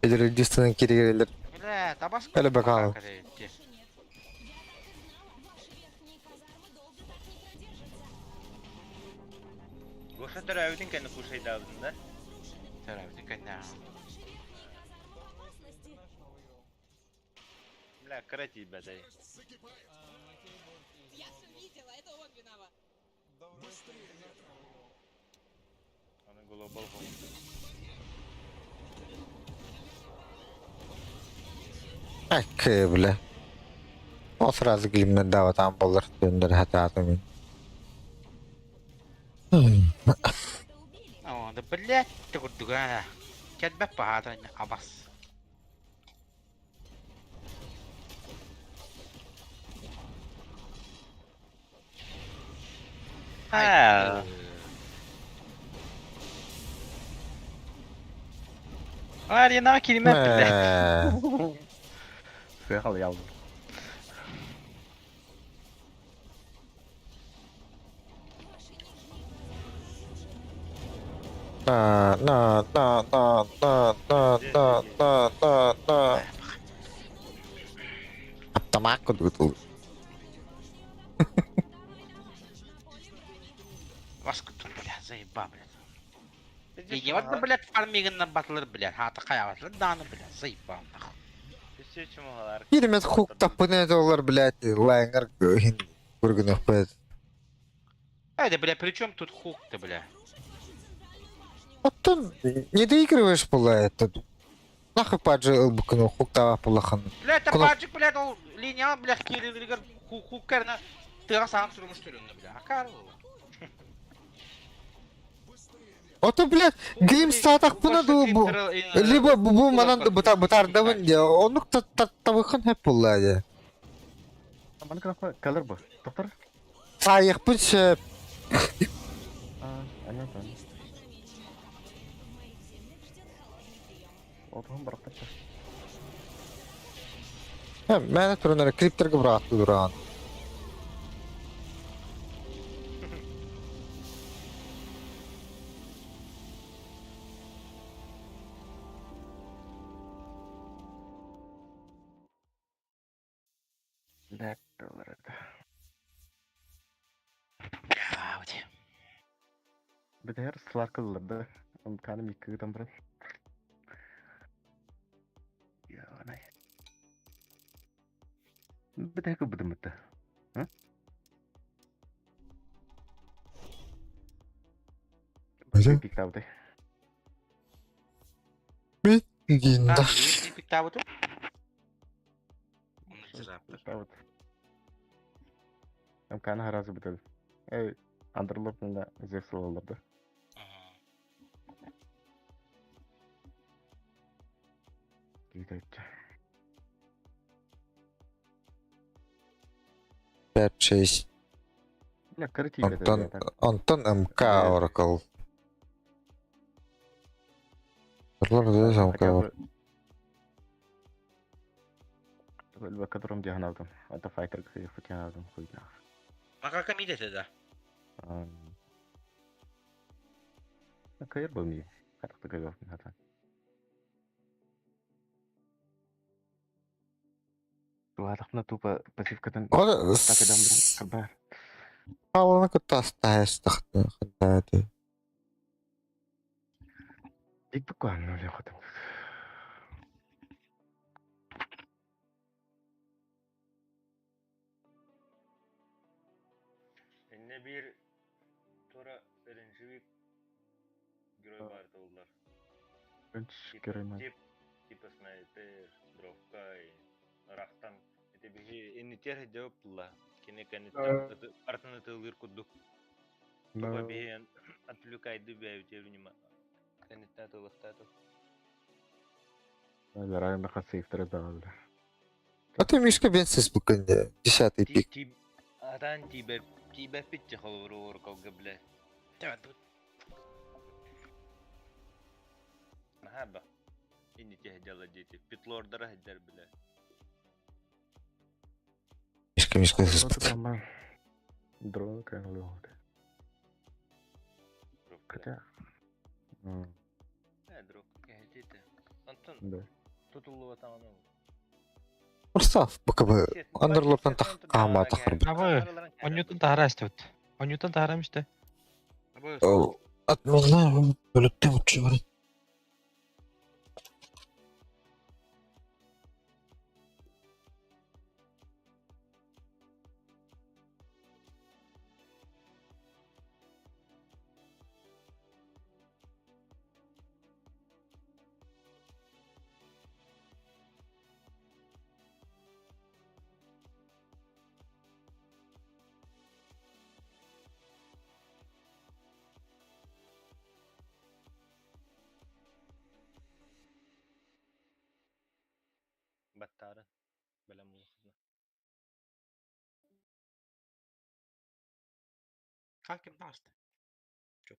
Элер үдістінің керегелер. Бля, табаско. Әлі бақалы. больше нет. Я так и знала. Гоша төрөөбүтүн кэннэ кушайдаабытын да? Төрөөбүтүн кэннэ. Бля, кыра тиийбэтэй. Аны глобал Акы, бля. Ол сразу глимнер дааватаан буоллар дьоннор хатаатым. О, да блядь, ты курдуга. Кэлбэт баһаата абас. Аа. Арена килимет бля. Сыахал ялды. На, на, на, на, на, на, на, на, на, на. Аптамак курдук Вас тут, бля, заеба, блядь. Линия вот, блядь, фармигын батылыр, блядь. Хата хаяватлар даны, блядь, заеба, нахуй. Киримет хук таппыны доллар, блядь, лайнер кургунах бэт. Эй, да, бля, при чем тут хук-то, бля? Оттон не доигрываешь была это. Нахуй паджи ылбыкыны хук тава пулахан. Бля, это паджик, блядь, ол линия, бля, кирилигер хук хуккерна тыга саам сурумуш төлөннө, бля. Акар. Ото, блядь, гейм статах пына ду бу. Либо бу манан бутардабын де, онук табыхын хеп булла де. Маны кылапа калыр бу. Доктор? Сайықпын сөп. А, понятно. Отуһун барахтачча. Мэне турунара криптерге быраатты дуран. Бэт это. Бетер сларкылларды. Каным икки гытан баран. Яна. Бетер кыбыдымыты. А? Пиктабыты. Гинда. Пиктабыты? Каны харазы бітеді. Эй, Андерлордын да Зевс оларды. Кейтәйтті. 5-6. Не, кыры Антон, Антон МК Oracle. Орлар МК. Которым диагналдым. Это файтер футиагналдым хуйня. Макака мидете да. Кайыр был ми. Хатықты кайыр хата. Туатахна тупо пассивкадан Хабар. Аланы кытта астахты. Дик буквально ле хотым. Инне bir тура birinci герой бар олар. Бірінші герой ма. Тип, типа снайпер, дровка, рахтан. Это биһи иннитер жауаптыла. Кини кэнниттэн артын ытылыр курдук. Тупа биһи отвлекайды бэйбитер внимание. Кэнниттэн атылыхтаату. Заранее хасыйфтары залды. А ты Мишка Бенсис букынде. Десятый пик. Атан тибе тибе питче холору оркалга бля. Наһаба. Иннитер дела дети. Питлордара хедер бля. Мишка Мишка Дрон кайнлы. Хотя. Э, друг, кэхэтите. Антон. Да. Тутуллуба таманы. Устав, букабы Андерлордтан тахкаама тахыр. Абы, Онютун тахара истебит. Онютун тахара миште. Отменяем, өлүктэн учугар. Баттаарын. Бэлэм буолуоххутуна. Как им даст? Чук.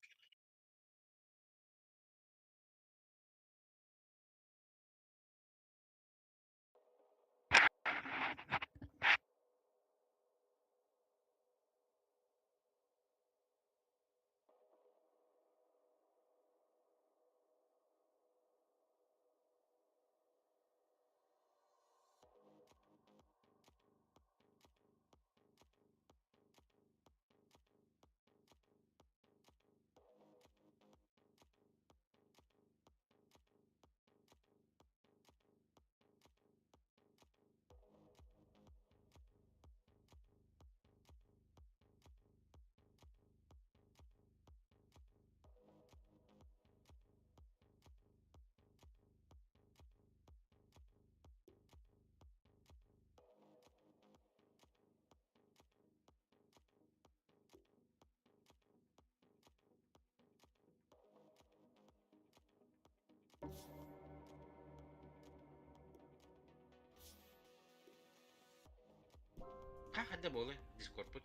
Как это было? Дискорд пут.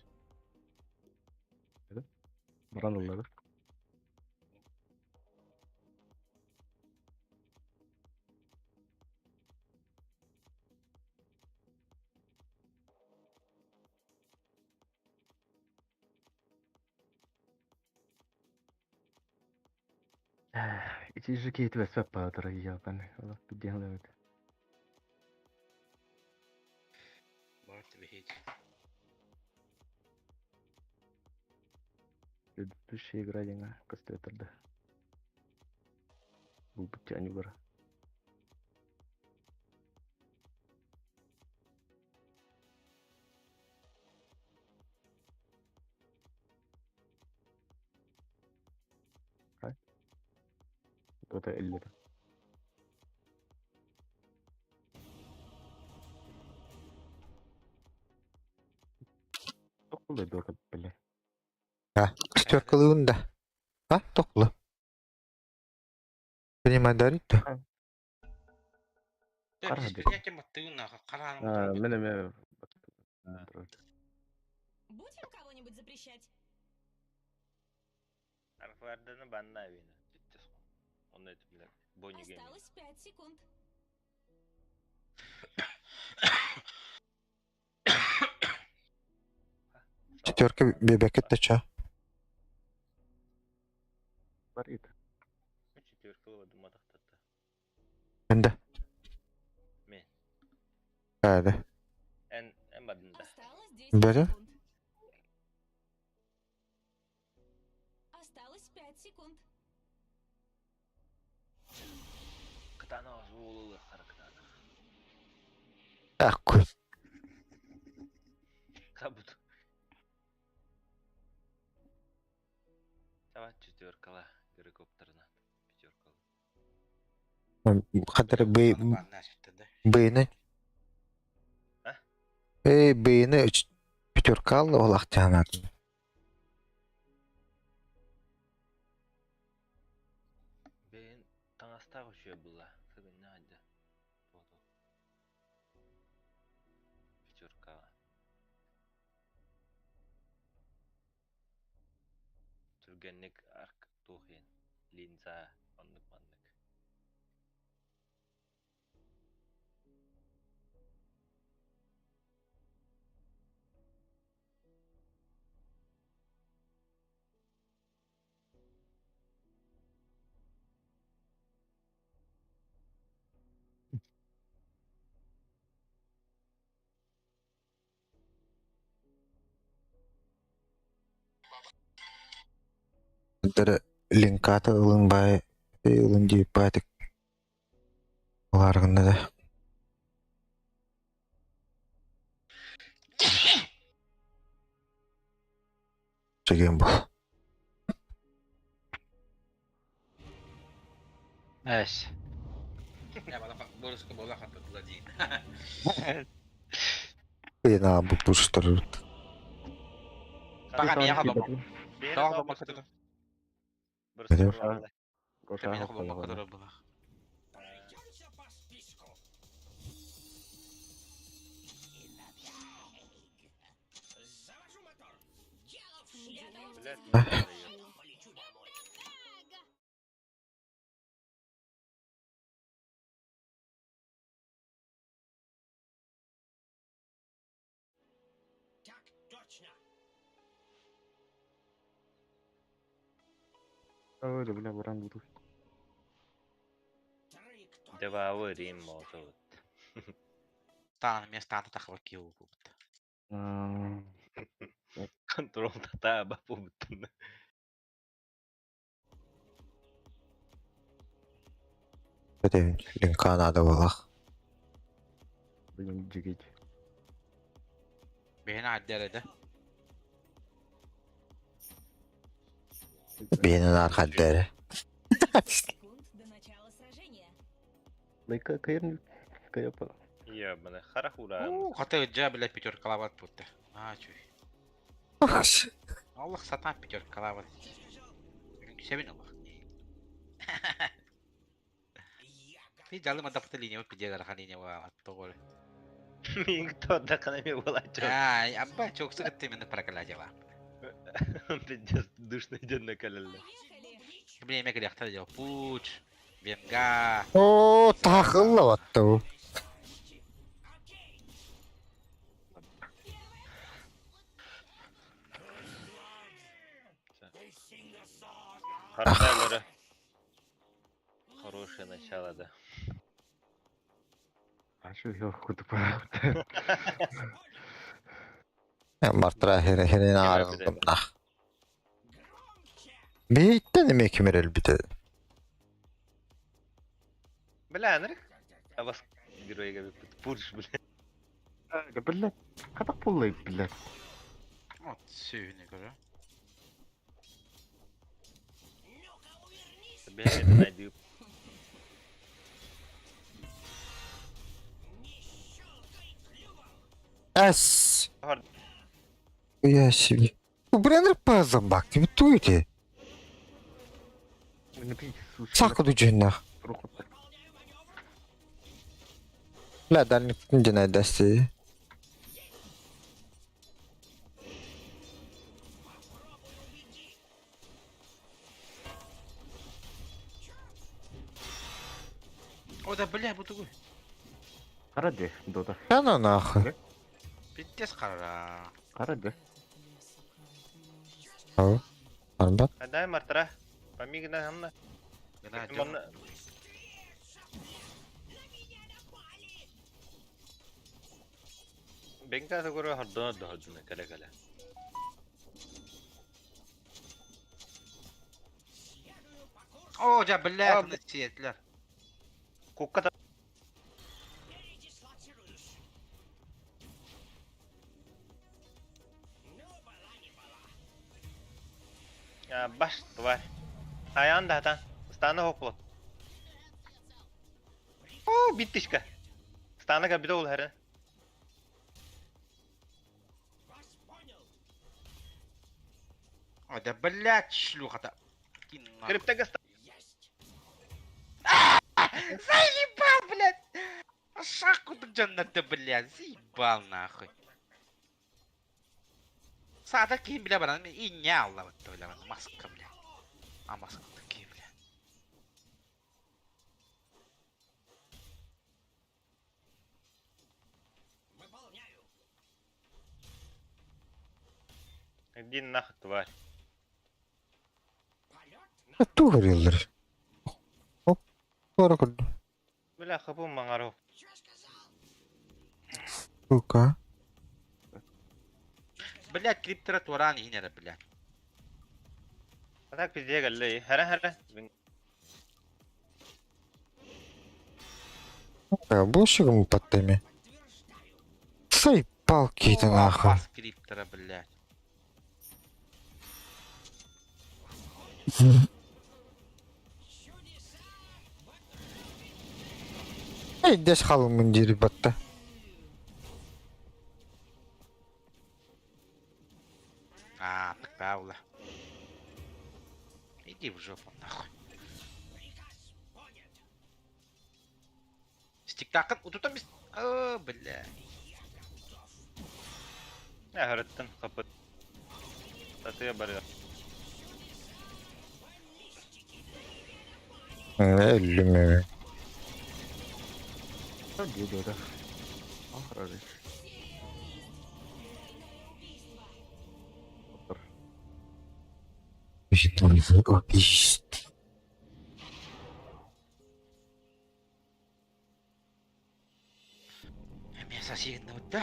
Баран ыллары. Ити же кейт весвеп паатара япан. Ола пидиһалабыт. Барт бихит. Предыдущая игра деңа костветерда. Бу бутяни бара. Дота эллер. Токулы дота биле. А, четверкалыын да. А, токлы. Принимай дарить то. Да, Кара без деді. понятия маттыына, караным. А, мене ме. Будем кого-нибудь запрещать? Арфарданы банна вина. Он это, блядь, Бонни Гейминг. Осталось 5 секунд. Четверка бебекет да ча. Бар ит. Четверка думатахтатта. Энде. Мен. Әді. Эн, эн бадында. Осталось 10 Бері. секунд. Осталось 5 секунд. Кытана озуулы характана. Аккуй. Кабут. Сава четверкала гирокоптерна. Пятеркала. Хадыр б б-ны. А? Эй, б-ны пятерка алды ол ақтянатын. Бен таңастағы үше бұла. Сыгынна ады. Тоду. Пятеркаға. Түргенник арк тухин. Линза оннук маннык. Хадыр Линката ылын баай ылын дии баатык Улааргынна да. Чэгиэн бул. Эс. Бырыска буола хаттатыла дии. Ыйына бу пуштарбыт. Баҕа миэхэ холбоммокко. Тоҕо холбоммокко турар? Миэхэ холбоммокко турар булах. Ой, бля, баран буду. Девауэ Рим молотовут. Таан эмиэ стаата тахабар киһи буолбут. Контрол тата баппубуттун. Этин линка надо булах. Блин, жигит. Бэйэни аддер да. Биһини наар хаддere. Секунд до начала сражения. Майка кайрн каяпа. Ебаный, харахура. Хата ыджа бля пятеркалабат будто. А, чуй. Аллах сатан пятеркалабат. Себин Аллах. Ты жалым адапты линия пиде гарахан линия ва тоголе. Никто да канами была чё. Ай, абба чоксы кытты мен паракала дела. Пиздец, душный день на калеле. Блин, мен кэлиэхтэр дьэ Пуч, Венга. Оо, таахылла баттау. Хорошее, Хорошее начало, да. А что я хуй пора. Мартра хере хере наарылдым нах. Бейттен эме кимер элбите. Бля, анрик. А вас герой говорит, пурш, бля. Бля, хата пулай, бля. Вот сүүнү көрө. Бегает, найди. Эс. Хар- Я себе. Бренер пазам бак, ты туйте. Сакы дүженнах. Бля, дальник динай дасти. О, да бля, бу тугуй. Караде, дота. Ана нахуй. Пиздец хара. Караде. Ау. Арбат. А дай мартра. Помигна хамна. Гына Манна- Бенка согоро хордоно доходуна кале кале. О, дьэ, бля, сиэтлер. Кукка А, баш, тварь. Аян да та. Стана хоплот. О, биттишка. Стана кабида ол хәрі. О, да блядь, шлюха-то. Иди нахуй. Криптега ста. Заебал, блядь! Шахку ты джанна блядь, заебал нахуй. Саада ким бля баран, и не алла вот бля, маска, бля. А маска такие, бля. Иди нахуй, тварь. Ту говорил. Оп. Баракалла. Бля, хапу мангару. Сука. Блядь, криптера туран инера, блядь. А так пиздец кэллэ. Хара хара. Больше подтеми. Сай палки ты нахуй. Бас криптора, блядь. Эй, дес халымын дири батта. А, так Паула. Иди в жопу, нахуй. Стиктакын утутан бис... О, бля. Харыттан хапыт. Татыya барыа. Өлүм. Диэбэтэ. Охрары. Убийство. Мясо съедно, да?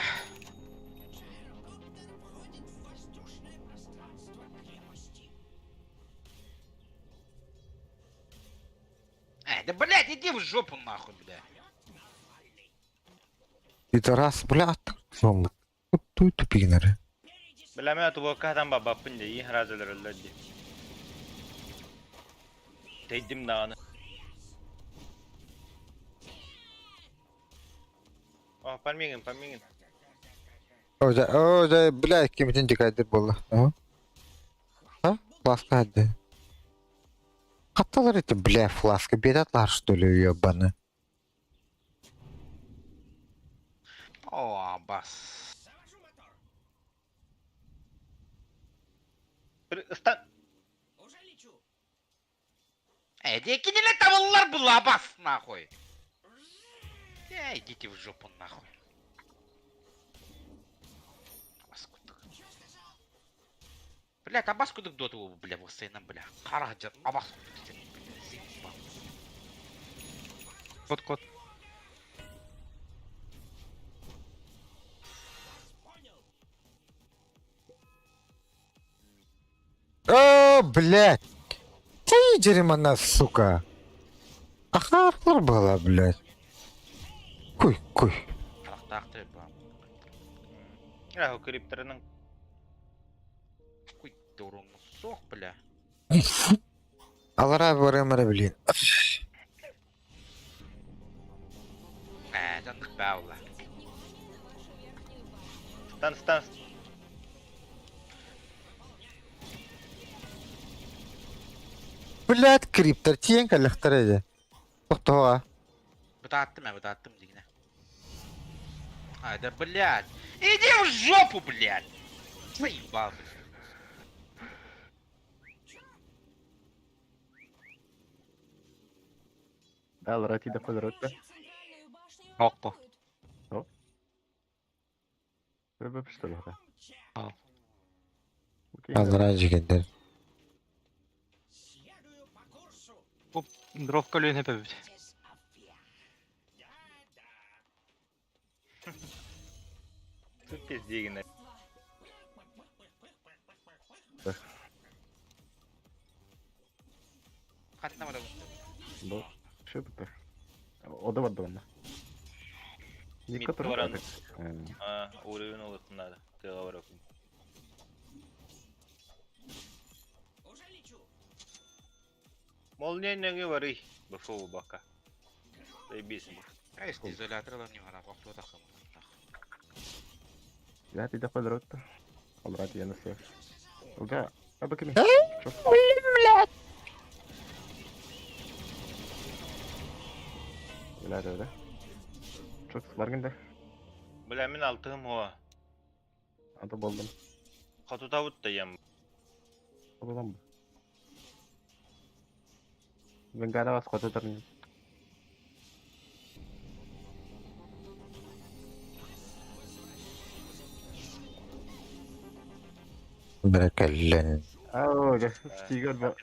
Эй, да блядь, иди в жопу нахуй, бля. Пидорас, бля, Туй тупигнары. Бля, мен тубоккадан бабаппын дии, разылар дии. Тейдим даҕаны. О, пармигин, пармигин. О, да, бля, кимитин дикайдыр болла. А? Фласка хадды. Хатталар это, бля, фласка бедатлар, что ли, ебаны. О, бас. Ыстан. Эй, да кинили табыллар була, бас, нахуй. Эй, идите в жопу, нахуй. Абас кудук. Блядь, абас кудук доту, бля, высайнам, бля. Кара жар, абас кудук, бля, заебал. Кот, кот. О, блядь. Ты дерьмана, сука. Ахарлар была, блядь. Куй, куй. Тарахтаахты ба. Раху крипторының Куй дурун сох, бля. Алара барымара, блин. Э, жаннык баула. Стан, стан. Блядь, криптор, тиен каллахтар эди. Тоқтоға. Бытааттым, я бытааттым дигине. А, да, блядь. Иди в жопу, блядь. Заебал, блядь. Да, ларати да холоротта. Окко. Рыба пиштолета. А. Алара жигендер. Дровка лүн хөпөбүт. Тут пиздегин. Ханна бара. Бу. Şu бутар. O da vardı bende. Мид Нико баран. турар. А, уровень олықтын надо. Тыға барапын. Молния нөңі бары. Бафу бака. Заебись. Эй, изолятор не бара, кохту тахым. Я ти да холоротта. Ларати я насер. Ога. А баками. Блядь. Бля, да, да. Çok var günde. Бля, мен алтығым оа. Ата болдum. Қату табыт та ям. Olalım. Ben galiba squat atarım. Бәрекеллен. Ау, стигер бак.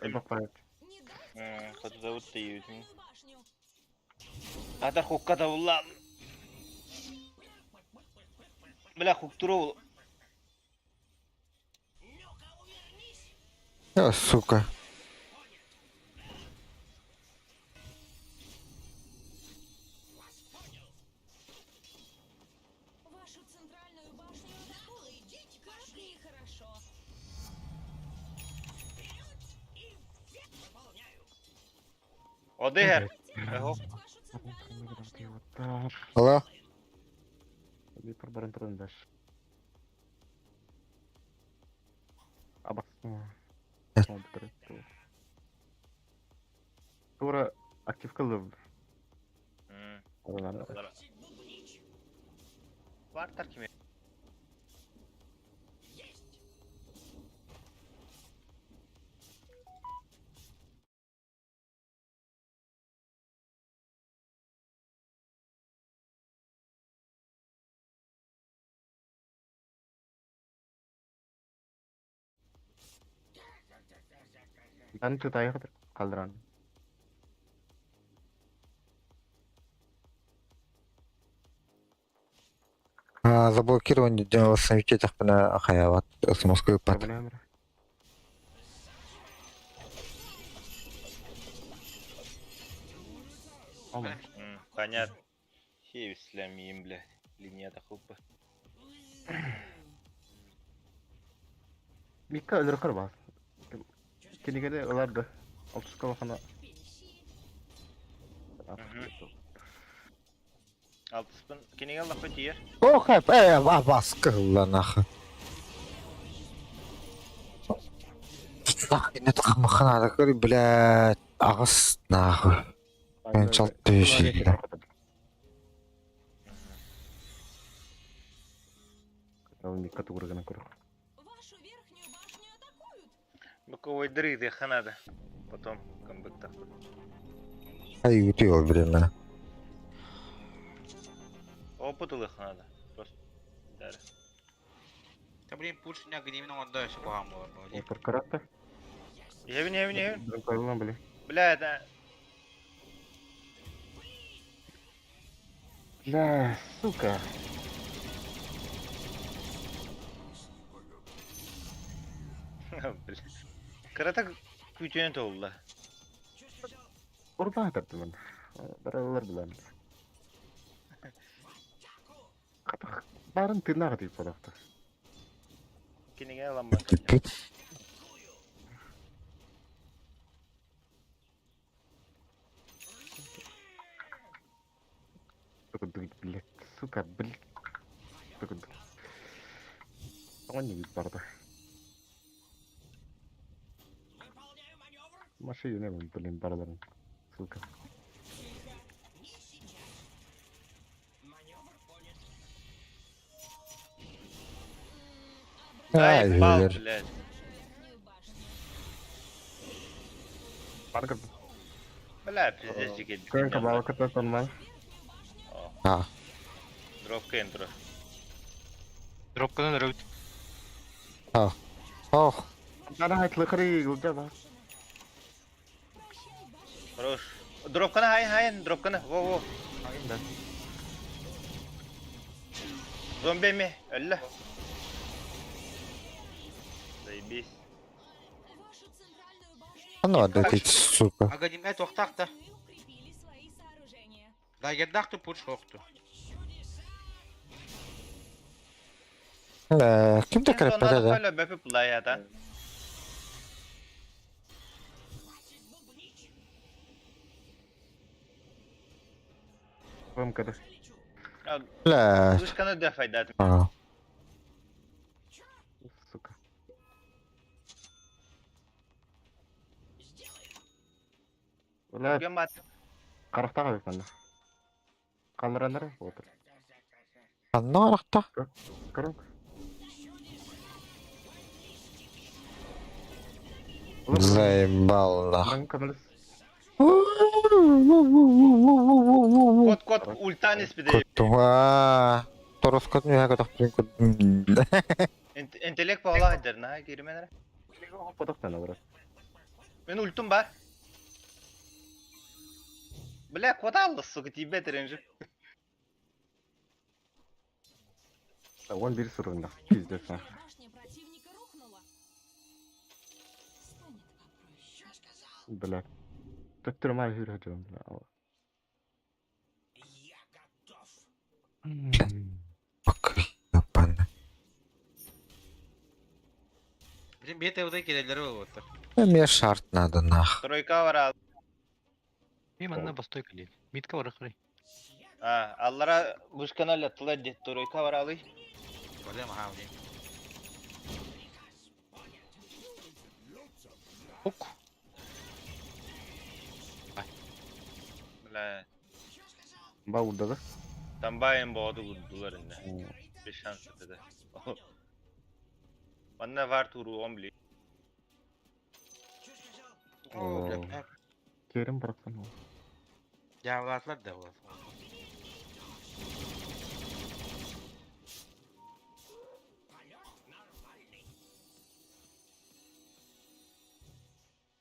Қату табыт та ебесің. Ата хукка табылла. Бля, хук туру. О, сука. Одыһар. Эһо. Алло. Баран туран даш. Тура активка лып. Вартар кими? Ben tutaya kadar kaldıran. Заблокирован восстановить тахпына хаяват смс пат. Понятно. Хевислямим, блядь. Линия тахупа. Микка өлөр кырбас. Кинигеде ыларды. Алтыска бахана. Алтыспын. Киниге лапы тиер. Ох, баскы нахуй. Нахуй, не тахмахана, блядь, агыс нахуй. Мен чалт түйші. Микка тугургана көр. Боковой дры ханада. Потом камбэк тахпы. Ай, утил, блин. Опыт ханада. Просто. Да. Та блин, пуш не гневно отдаешь кугам было. Отыр каратта. Евин, евин, евин. Койылган биле. Бля, это... Бля, сука. Бля. Карата күтен толла. Урба тартымын. Баралар билен. Барын тырнага тийип калакты. Киниге ламба. Блять, сука, блять. Он не барды. Машина, блин, барларын. Сука. Ай, пал, блядь. Баргы. Бля, пиздец, жеке. Көн кабалыкта тонмай. А. Дропка интро. Дропканан рөт. А. Ох. Ана хайтлыкыры гылжа ба. Хорош. Дропканы хай хай, дропканы. Во во. Зомби ми? Өллө. Заебись. А ну отдать, сука. Ага, тоқтақты. Дагердақты пуш хоқты. Ким де кіріп бітеді? Өлі бөпі бұлай ата. ВМКД. Бля. Вышканы да файдат. А. Сука. Бля. Қарақтаға бек Қалыранар отыр. Анна арақта. Көрің. Заебал нах. Кот кот ультан испиде. Кот. Торос кот не хагат ахпин кот. Интеллект пала хадер на кирменер. Мен ультум бар. Бля, кот алды, сука, тебе тренжи. Он бир сурунда. Пиздец. Бля. Төттөрө май хүрө жон бля. Блин, бет евде келелері болып отыр. Мне шарт надо нах. Тройка вара. И манна бастой кэлин. Митка барахрый. А, аллара вышкана латтыла дет туройка баралы. Проблема ха, блин. Ок. Бля, Ба урда да. Тамбайын боğdu vurdular indi. Bir şans ötede. Манна var туру он били. О, бля, Керим бырахсан ол. Дьаабылаатылар да ол.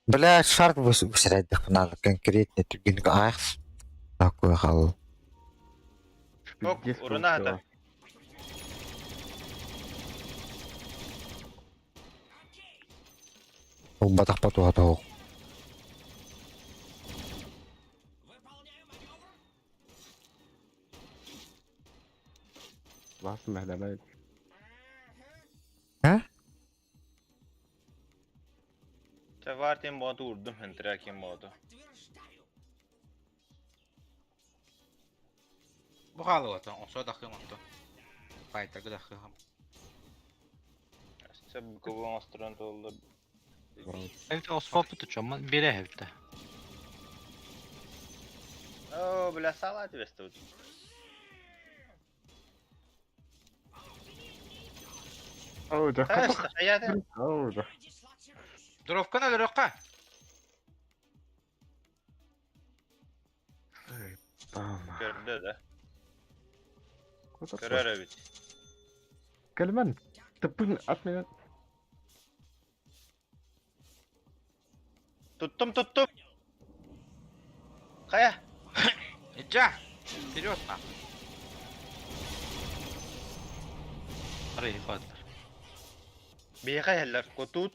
Бля, шарт высырайдых надо конкретно түгенге аяқс. Такой хал. Ок, Пиздец уруна болуп хата. Ол батақ батуға тоқ. Басын мәхләмә. Ча var тем боğdu vurdum хентракин боğdu. Бу хаалыгата, онсо дахым онто. Файтарга дахым. Ча кого астыран толду. Evet, Osman tutacağım ben. Bire evde. О, бля, салат вес тут. Ау, да. Конечно, я Ау, да. Дровканы өлөрөккө. Тама. Көрдө да. Көрөр эбит. Кэлмэн. Тыппын ат мен. Туттум, туттум. Кая? Иджа! Вперед нахуй. Арай хадылар. Бейха хеллер. Котут.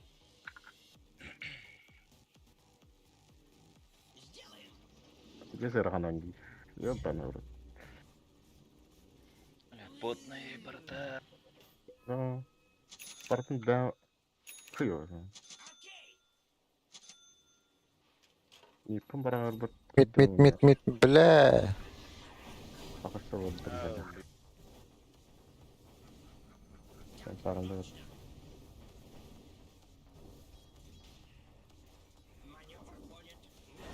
Жесер ханан ди. Ёбана в рот. Потные барта. Да. Бартын да. Хыё. Иппын барар бір. Мит, мит, мит, мит, бля. Ағашта болды бір. Сен сарында бір.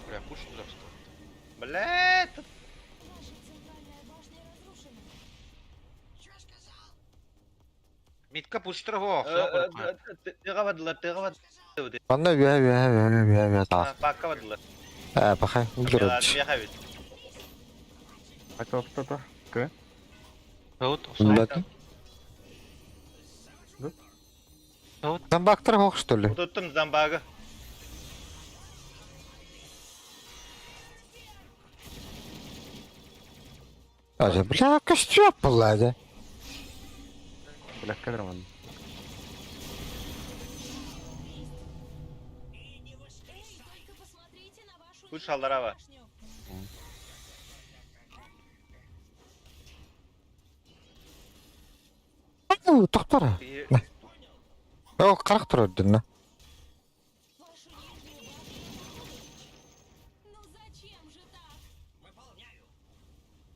Бля, пуш туда что. Бля, тут Наша центральная башня разрушена. Митка пуш тұрғы, тыга бадылар, тыга бадылар. Анна үе үе үе үе үе таа. Пакка бадылар. Э, пахай, Бля, үгүрөт. бияха бит. Қайта ұқтата. Вот, Osman. Да. Замбактар хох что ли? Туттум замбагы. Ажа, бля, костюм была, Бля, кадраман. Эй, только посмотрите на вашу Пуш аллара бар. башню. Тоқтар. О, қарақ тұр өддін, Вашу нижнюю башню атакуют. Ну зачем же так?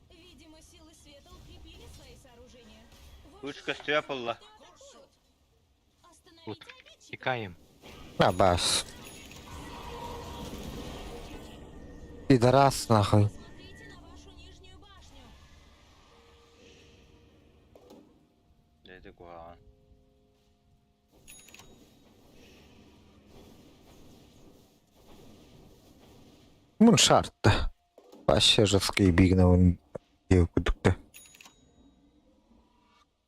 Видимо, силы света укрепили свои сооружения. Пуш костюм пылла. Атакуют. Остановите Вот. обидчиков. Тикаем. На бас. Пидорас, нахуй. Посмотрите на вашу нижнюю башню. Дети куаган. Мун шартты. Вообще жесткий бигна он күдікті.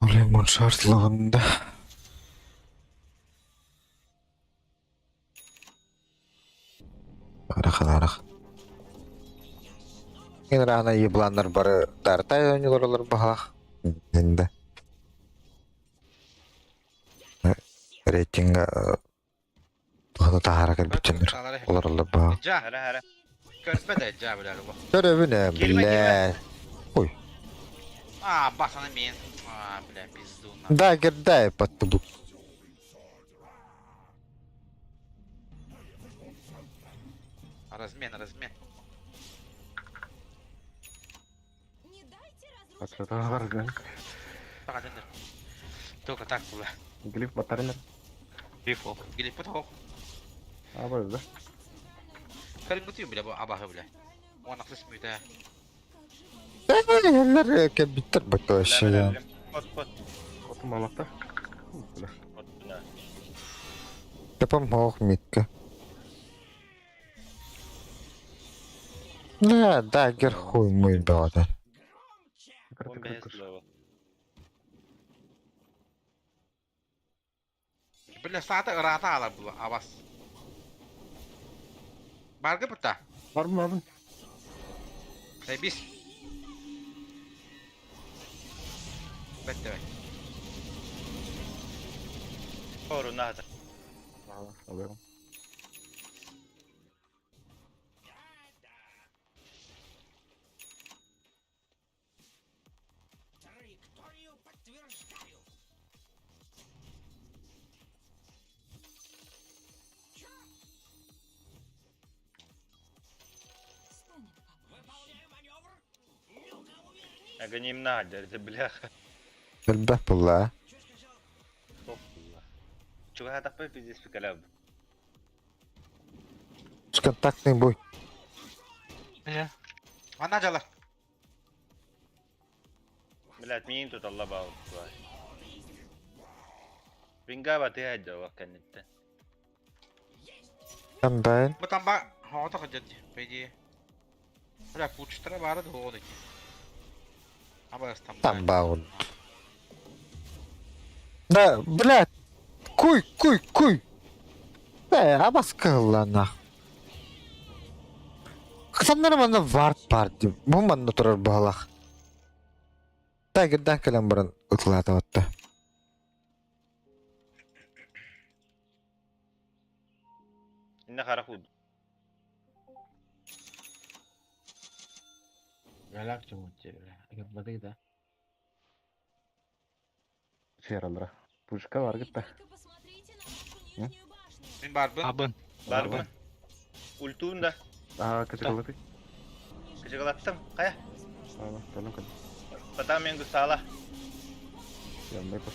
Оле, мун шартлығында. Арахан, арах. Ен рана ебландар бары дартай ойнолоролор бахалах. Енді. Рейтинг Туханы тахара кэлбитченнер. Олоролор баха. Иджа! Хара хара. Көрпө да иджа, бля, бу. Көрөбүнэ, Кирме, бля. А, басаны мен. А, бля, пизду нахуй. Да, гердай под Размен, размен. Аччатааҕаргын. Саҕатыннар. Только так было. Глиф батарынар. Глиф ол. Глиф ол. Аба да. Кэлин бля бу абаһы бля. Уон ахсыс мүтэ. Эллер кэлбиттэр быта вообще. От от. Отум алакта. Бля. От бля. Тапам хоох митка. Да, дагер хуй мой баҕата. Он бэс лево. Бля саата ыраата аалар була абас. Баргы быта. Барбын барбын. Бис. Бэтте бэт. Хору наата. Алыам. Аганим надо, это бляха. Элбэх буолла. Чуга таппай пиздец пикаляб. Контактный бой. Бля. Манна дьалар. Блядь, миин тут алла баал. Вингаба ты хаджа кэннитте. Комбайн. Бу тамба хоото хадьят по идее. Бля, пучтара бары да хоҕо дии. Абас там. Там баун. Да, блядь. Куй, куй, куй. Э, абас кылла нах. Кысаннар манна вард бар ди. Бу манна турар баалах. Тайгердан кэлэн баран ытылаата батта. Инна харахуд. Галактика бля. Шералра. Пушка бар гытта. Мин барбын. Абын. Барбын. Ультуун да. Аа, кычыгалаты. Кычыгалаттым. Кая. Аа, талым кыл. Потом мен гусала. Яндай көр.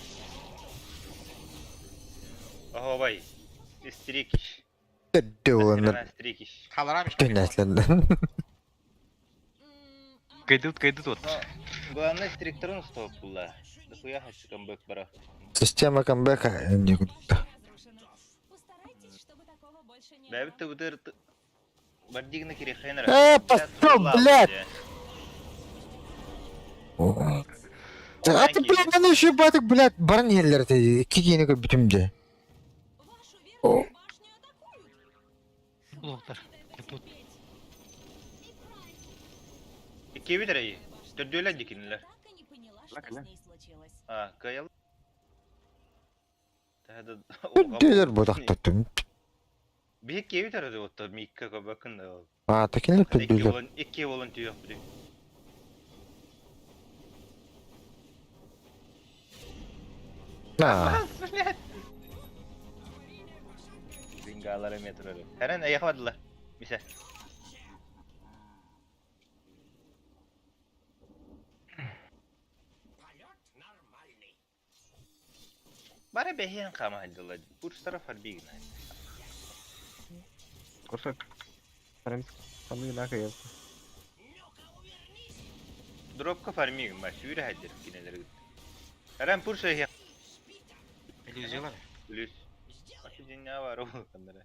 Охо бай. Истрикиш. Дөөлөр. Истрикиш. Халарам иш. Төнәсләнде. Кайдут, кайдут вот. Главное стрикторын стоп була. Да хуя хочу камбэк бара. Система камбэка не кутта. Бәбит тыбытыр бардигна кирехайнара. Э, пошел, блядь! А ты, блядь, ну еще батык, блядь, баран еллер ты, кигине көр бүтүмдө. Локтар. Кутут. Икки бит Төрдүөлөр дикинилер. А, каял. Төрдүөлөр бодактаттым. Бихи кеби тарады отто микка кобакын да. А, такинлер төрдүөлөр. Икки болон түйөк били. На. Бингалары метролы. Хәрен аяқбадылар. Мисе. Бары бэһиэн хаамаһылдьылла, курстара фарбигна. Корсак. Парамис хамы на кайып. Дропка фармигн бар, сүүрэ хаджыр кинелер гыт. Әрэн пурса иһэ. Иллюзиялар. Плюс. Аты диння бар ол кандара.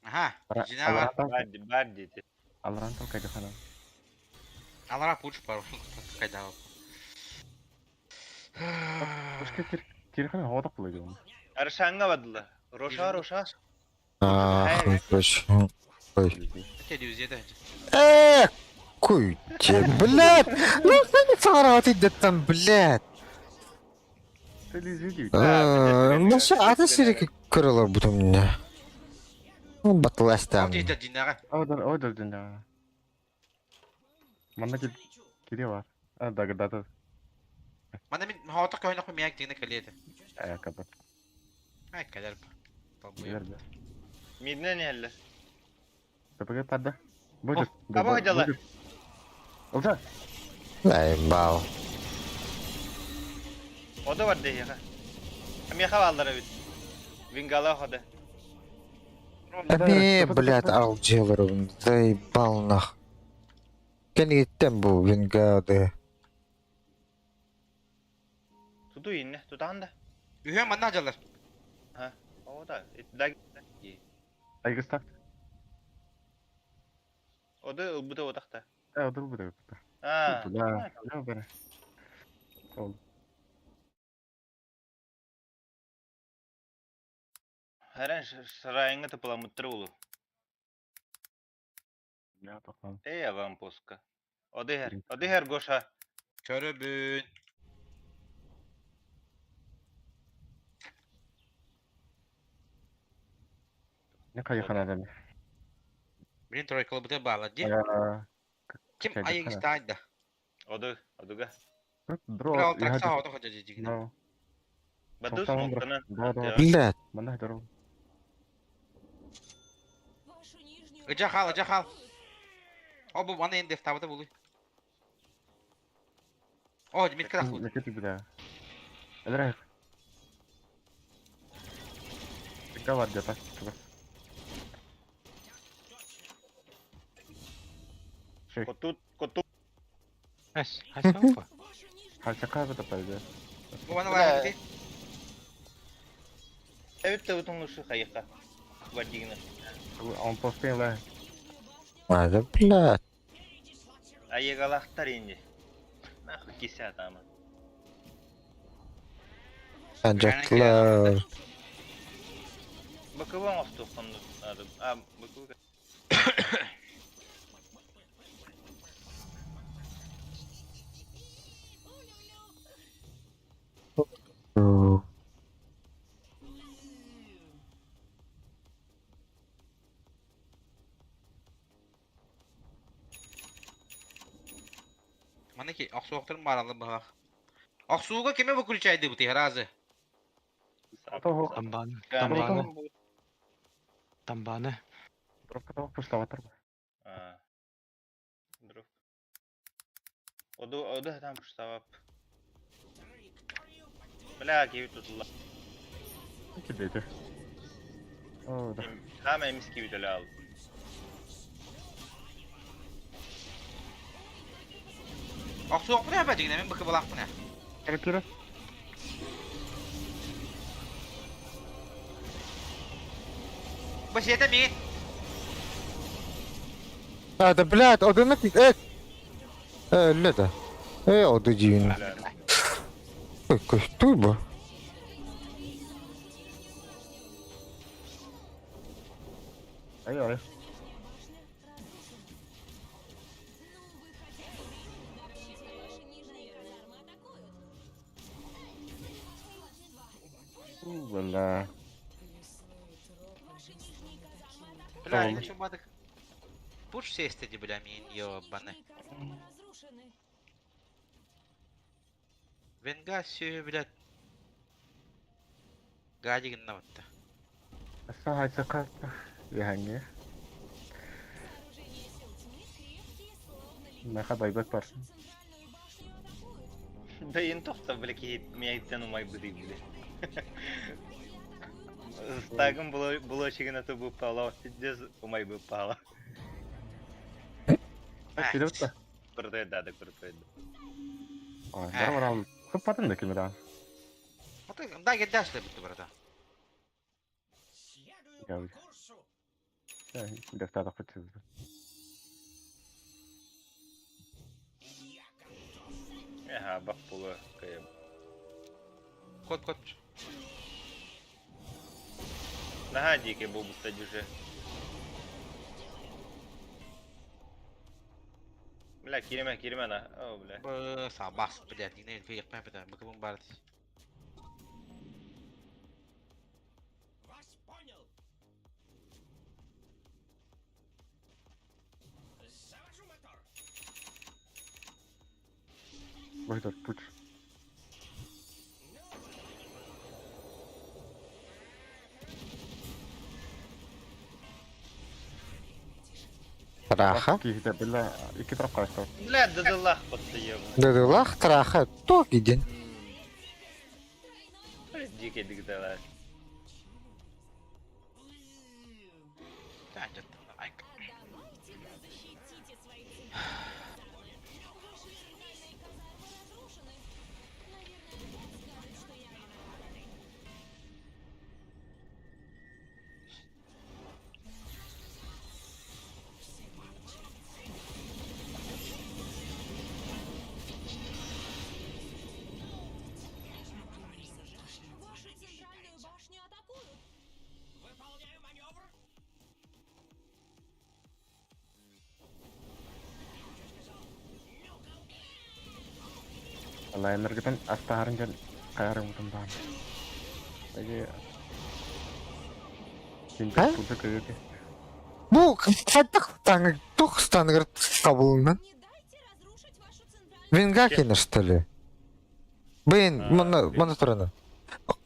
Аха, жина бар. Бар бар дети. Алран там кайда хана. Алара пуч бар. Кайда. Пушка кир кирхана хоодак булады. Аршанга бадыла. Роша роша. А, короче. Ой. Иллюзия да. Э, куй, блядь. Ну, сами сарат идет там, блядь. Наша аты сирек көрөлөр бутум мне. Ну, батластам. Ол динага. Одар одар дина. Манна кир кире бар. А, да, да, да. Мана мин хоото көйнө мияк дигне кэлиэте. Э, кабы. Ай кэлэр. Билер бе. Мидне не әллә. Тепеге тарды. Будет. Кого дела? Олжа. Заебал. Ода бар дейха. Меха баллар бит. Вингала хода. Эми, блядь, алжелерин, заебал нах. Кенигиттен бу вингады. Туту инне, тутаан да. Үһүөн манна дьаллар. О да, да. Айгыстак. Ода ылбыта отакта. Э, одыр буде. А. Да. Я бere. Ол. Харан сарайыңа тыпыламыттыр улу. Я тоқлан. Эй, аванпоска. Одыхер, одыхер Гоша. Көрөбүн. Не кайхана дем. Блин, тройкалы быты баала ди. Ким Кайхана. айыгыстаан да. Оды, одуга. Дро. Бра, тракса ота ходжа дигин. No. Баду Тоқтамын смоктана. Да, да. Блядь. Мана дро. Вашу нижнюю Ыжа хал, ыжа хал. атакуют. О, бу мана енді табыта булуй. О, Дмитка тахлы. Не кети буда. Элре. Гавар где-то. Котут, котут. Эс, хайса опа. Вашу нижнюю Хальчака это пойдет. Бу мана Бля. лайы ди. Эбит табытын лушы хайыка. Вадигна. Он постын нижнюю башню Ада, блядь. Айыгалахтар инди. Нахуй кися тама. Анжаклар. Бакыбан осту хонду. А, бакыбы. Мана ки аксуактырым баралы бах. Аксууга кеме выключайды бу разы. Тамбаны. Тамбаны. Тамбаны. Дровка пуштаватыр. А. Друг. Оду, оду там пуштавап. Бля, киви тутулла. Кидейdi. О, да. Хама эмис киви төлө ал. Аксуак бу нәбә дигән мен бакы балак бу нә. Кире кире. Бу сета ми. Ада, блядь, одинок. Э. Э, лето. Э, оды дивин. Бля. Ой, костюба. Ай, ай. Ну, вы хотя бы вообще-то ваши нижние казармы атакуют. Бля. Ваши нижние казармы атакуют. Бля, не чумадык. Пуш сесте ди бля мин Ваши ёбаны. нижние казармы разрушены. Венга сүй, блядь. Гадигин наватта. Сахайчака. Яханге. Сооружения сил тьмы крепкие, словно ледник. Наха байбек бар. Вашу центральную башню атакуют. Да ин тохта, бля, кихит, меня умай быды, бля. Стагым было было чигена то был пала, пиздец умай был пала. Кире бітті. Крутой, да, да, крутой. Ой, бар бар ал. Көп батын да кемера. Да, геддәшле битте брата. Я. Дефтадық бітті. Ага, бак була кайым. Кот кот. Нага дикий был будто уже. Бля, кириме, кириме на. О, бля. Б сабас, блядь, не фиг пепета, бакыбым бар. Байтар, пуч. Траха. Киһитэ бile iki taraf kaçtı. Бля, дадылах батты ебаный. Дадылах траха ток идин. Дикий дигдала. Лайнергытын астаарын дьон хайарымытын баан. Эге А? Бу хайдах таҥы туох станыгар табылынан? Венгакина, что ли? Блин, мана мана турана.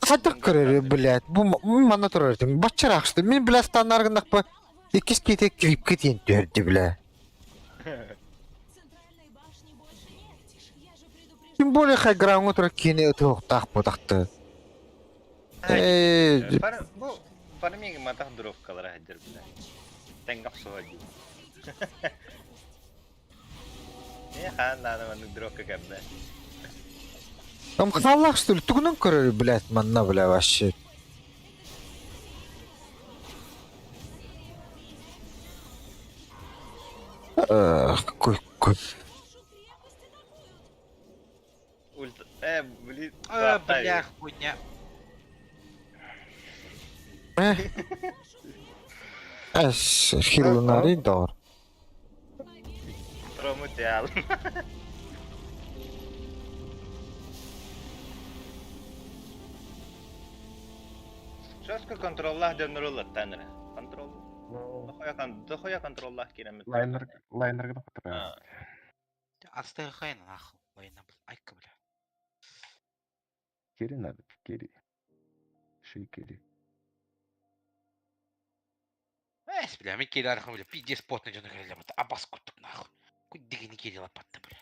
Хайдах көрөр, блядь, бу мана турар этим. Баччараах что мин бля станнаргыннахпа иккис киите клипке тиэн түһэрди бля. Тем более хайграуҥҥа турар киһини ытыһыахтаах буотахты. Ээ, Бу фарминг матах дровкалара сылдьар бля. Тэҥҥэ охсуһа дии. Э, хаан даана маннык дровка кэллэ. Там халлаах что ли? Тугунан көрөр, блядь, манна, бля, вообще. Какой, какой. Ульт... Э, блин. Э, бля, хуйня. Э? Эс, хилунари дор. Промутял. Жестко контроллах дönөрөлөр эрэ. Контрол. Дохуя контроллах киремит. Лайнер лайнерга да Астыхайна нахуй. Война, бля. Айка, бля. Кери надо, кери. Ши кери. Эс, бля, мен кери архам, бля, пиздец потный дьону бля, абас курдук нахуй. Куй дигини кери лапатты, бля.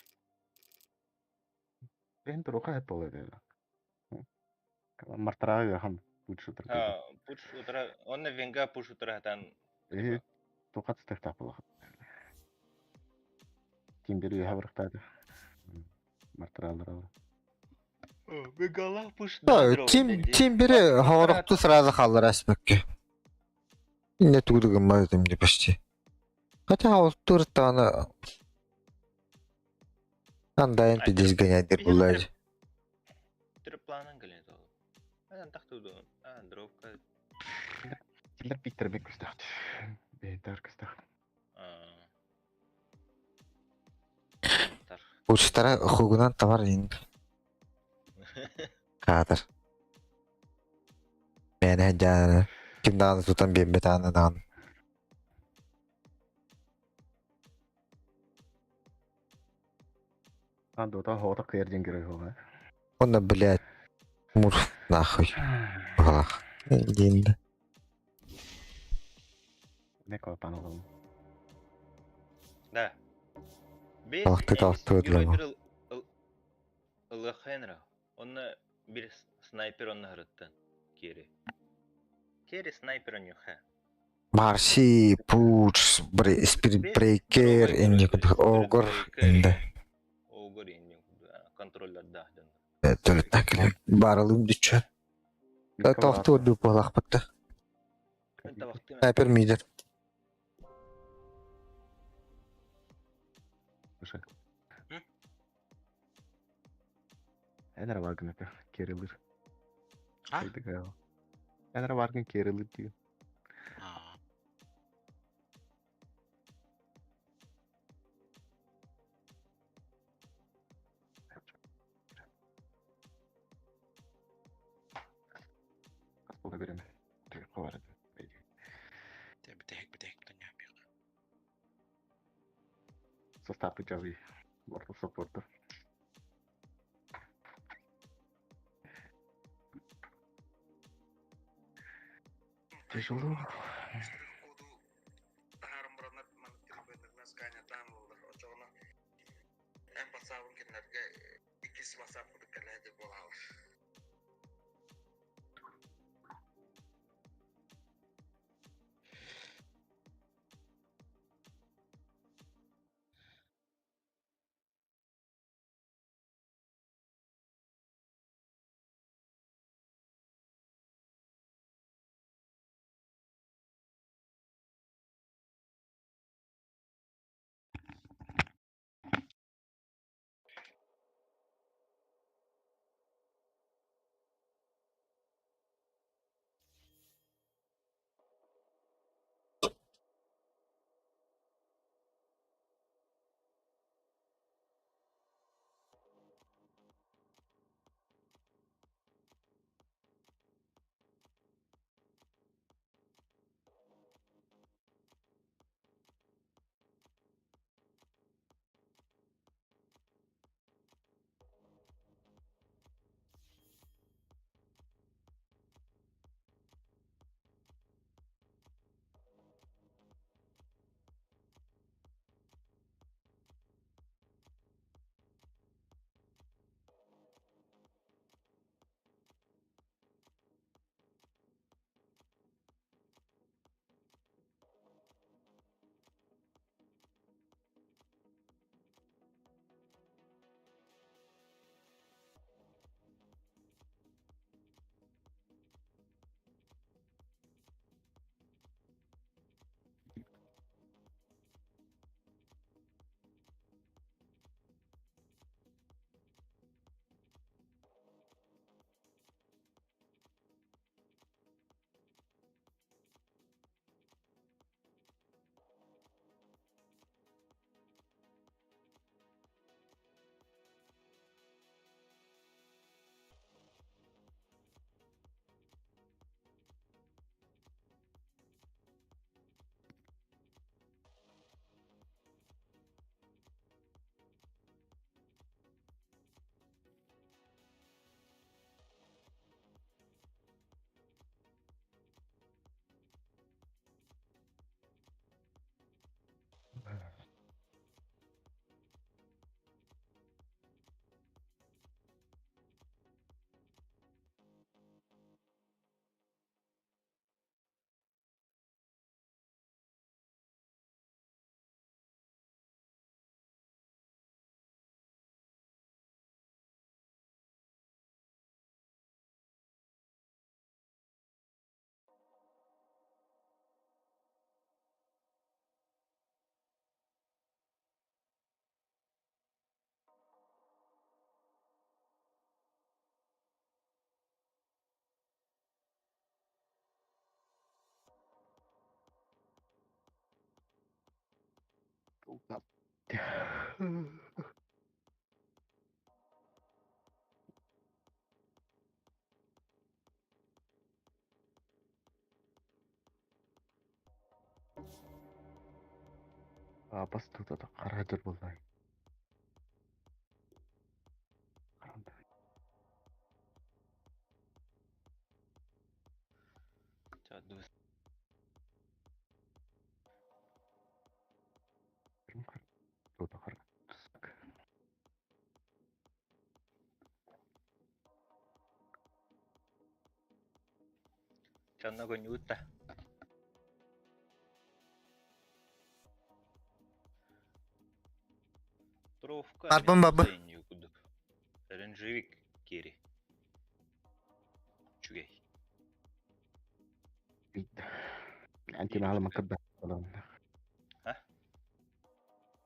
Эн туруха хэп болар. Мартарага хам пуч утра. Пуч утра, он венга пуч утра тан. Э, тухат стехта болар. Тимбери хабрахтады. Мартаралар. Бегалах пуш. Да, тим тим бири хорохту сразу халлар аспекке. Не тугдугум мадым не почти. Хотя ол туртаны Андайын пиздец гонять булар. Трip планын кэлен ол. Ан тахтуду. А, дровка. Киллер Питер бек күстәхт. Бейтар күстәхт. Учтара хугунан товар ин. Кадр. Мен жана ким дааны тутан биэмбет ааны дааны. Ан дота хота кыйыр жеңгер хога. Онна, блядь, мурф нахуй. Балах. Динді. Не капан оғым. Да. Алахты талахты өдлөмө. Ылыхайнра. Онна бир снайпер онна хырыттан. Кери. Кери снайпер онюха. Марси, Пуч, Спирит Брейкер, инни Огор, инде. Огор инни контроллерда. Төлөттәкиле барылым дүчө. Талахты өдлү балах бытты. Снайпер мидер. Энер варгын это керилир. А? Энер варгын керилир дейм. Бола береме. Ховар. Битехик, битехик, тоня. Состав жави. Борто саппортер. Тяжело. Апас тута хара дьыл буоллай. Чанна көнньүгүт да. Тровка Арбын бабы. курдук. Ренжевик кири. Үчүгэй. Анти маала маккабба бараларын. А?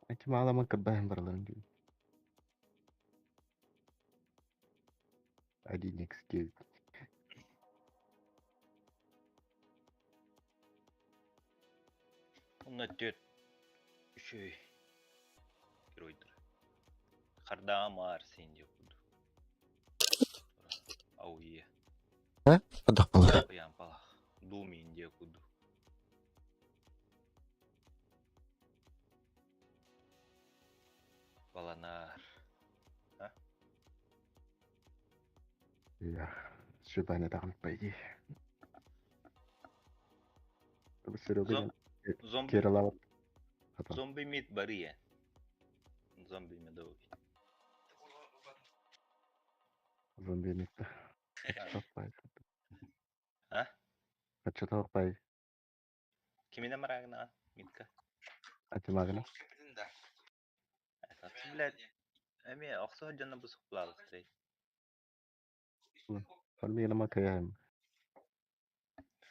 Анти маала маккабба бараларын дии. 1 x 9. Онно түөрт үчүгэй геройдар. Хардаамаар син диэх курдук. Ауе. Хайдах буолар? Ямпалах. Думин диэх курдук. Баланаар. Я шибане даҕаны по идее. Серега Зомби, Кералава. зомби мид барые. Зомби медовый. Зомби митта. А? Аччатаах Кимине марагна мидка. Атимагына. Да. Блядь. Эми охсо дьонно бу сукплалыктый. Фармигына макаяем.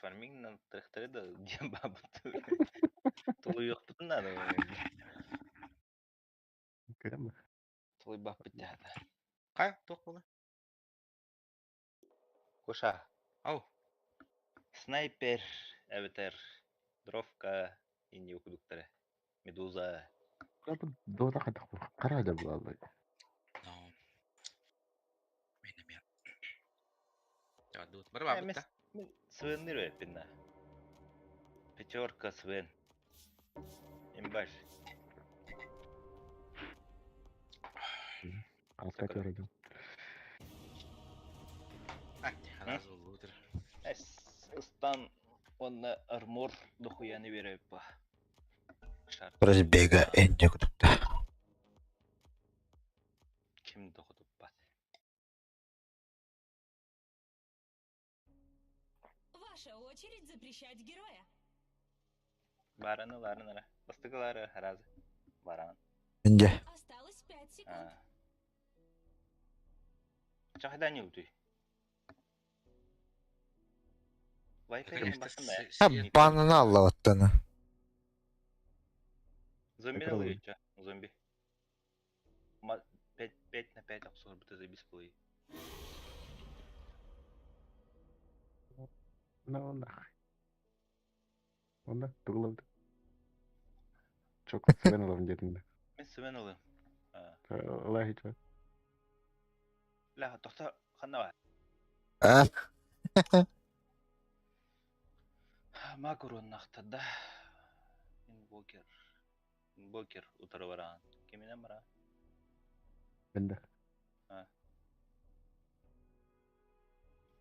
Фарминг на трехтары да диэн баабыт. Тулуйуохпутун надо. Кэм. Тулуйбаппыт дьаата. Хай, туох буола? Куша. Ау. Снайпер, эбэтэр, дровка, инди кудуктары. Медуза. Дота хатах кара да буолла. No. Мен эмиэ. Дут бар бабыт да. Свеннир өппинна. Пятерка Свен. Имбаш. Алта көрөдүм. Ат, лутер. Ыстан онна армор дохуяны береппа. Шар. Разбега энде кудукта. Ким дохутуппат. Ваша очередь запрещать героя. Бараны ларынара. Бастыгылары харазы. Баран. Энде. Осталось 5 секунд. Чахда не утуй. Вайпер басында. Ha бананы аллаваттаны. Зомби Это на ча? Зомби. 5, 5 на 5 обсор быты забис плей. Ну нахуй. Онда туглавды. Чок сен алам дедим. Мен сымен алым. Аллах чо. Ла, тохта ханна бар. А, Макурон нахтада. Инвокер. Инвокер утары баран. Киминен бара? Бенде.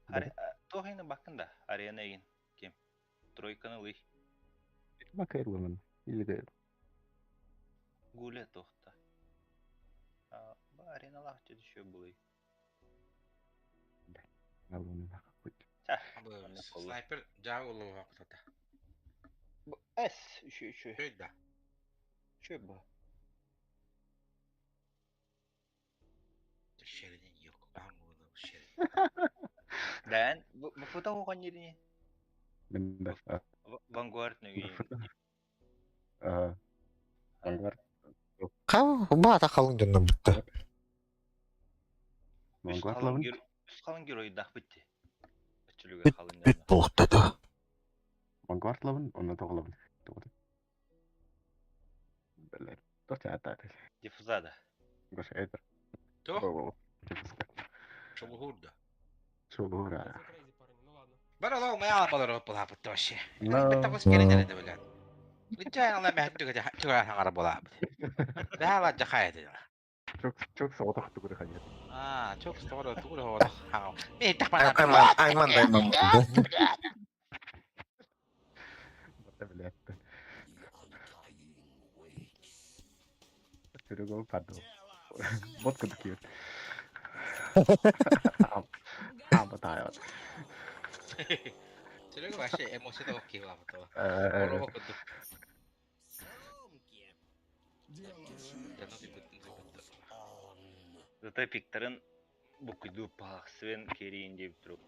Аре, тохайны бакында. Арена ин. Ким? Тройканы лый. Макайрламын. Илге. Гуле тохта. А, ба арена лахчы еще булый. Алуны нахуй. Снайпер жаа улуга кутата. Эс, еще еще. Өй да. Еще ба. Шеринин yok. Амуну шерин. Дән, бу фото қойған жеріне. Бенде. Вангуард нүген. А. Вангуард. Ха, бата қалың дөннө бутта. Вангуард лабын. Үс қалың герой дақ бітті. Өтчілігі қалың Бүт болуқтады. Вангуард лабын, онна тоғлабын. Тоғды. Бәле. Тоқ чаата. Диффузада. Гош этер. Туох? Бо. Диффузка. Шулуһур да. Шулура. Бар олоо маяла болор булаабыт вообще. Но. Бetta керенер да билет. Личай ала мәһ түгә түгә хаңара булаабыт. Бәла жахай деді. Çok çok soğuk тугур ханья. А, çok doğru тугур хола. Мен тахмана. Айман, айман да айман. Блядь. Серега падал. Вот куда киет. Аба тайот. Серега вообще эмоция да окей лабыт. Орово кудук. Зато пиктарын букуйду пах свен керин деп туруп.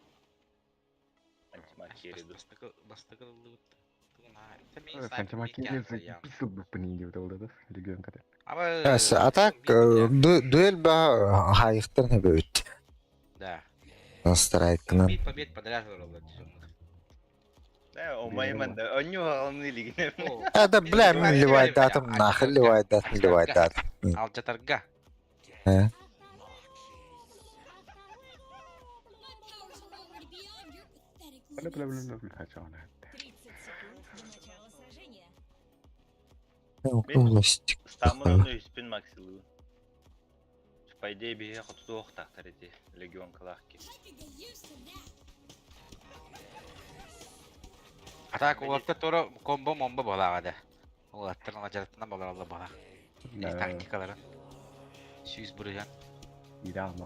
Антимакери ду. Бастыкы А так, дуэль ба хайықтар не бөт. Да. Страйкынан. Бит побед подряд вырвал. Да, омайман да. Оню алны лигне. А, да, бля, мен ливайдатым, нахер ливайдатым, ливайдатым. Алжатарга. Э? Бля бля бля бля хочу она. 30 секунд до начала сражения. Область. Стамын үспін максилы. По идее бие хоту охтахтар эти легион калахки. А так улатта тура комбо момбо болаҕа Улаттар алжаттан болар алла бала. Тактикаларын. Сүүс бурыган. Идеально.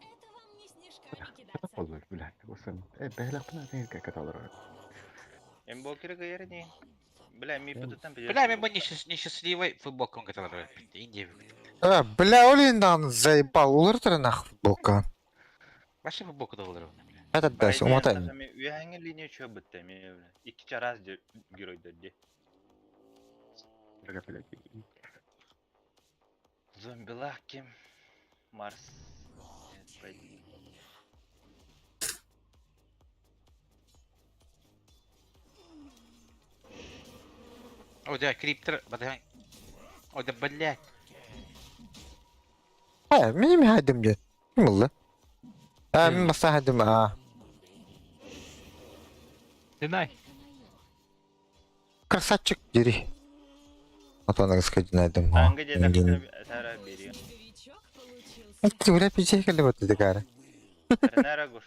Это вам не снежками кидаться. Болор, блядь. Осым. Э, бәләк бына как каталар. Эмбокер гайрни. Бля, ми потутан Бля, мен бу несчастливый футболкон каталар. Индия. А, бля, олиндан заебал, улыртыр нах футболка. Вообще футболка да олар. Это да, умотай. Үйәңе линия чө бітті, мен бля. Икки чараз геройдар де. Бля, блядь. Зомбилах кем? Марс. Нет, пойди. О, да, криптер, бадаган. О, да, блядь. А, мен хайдым дед. Ким булды? А, мен баса хайдым, а. Динай. Красавчик, дери. А то она господин айдым. Анга деді сара бери. Снеговичок получился. Ты бля пиздец, вот ты такая. Ренера гош.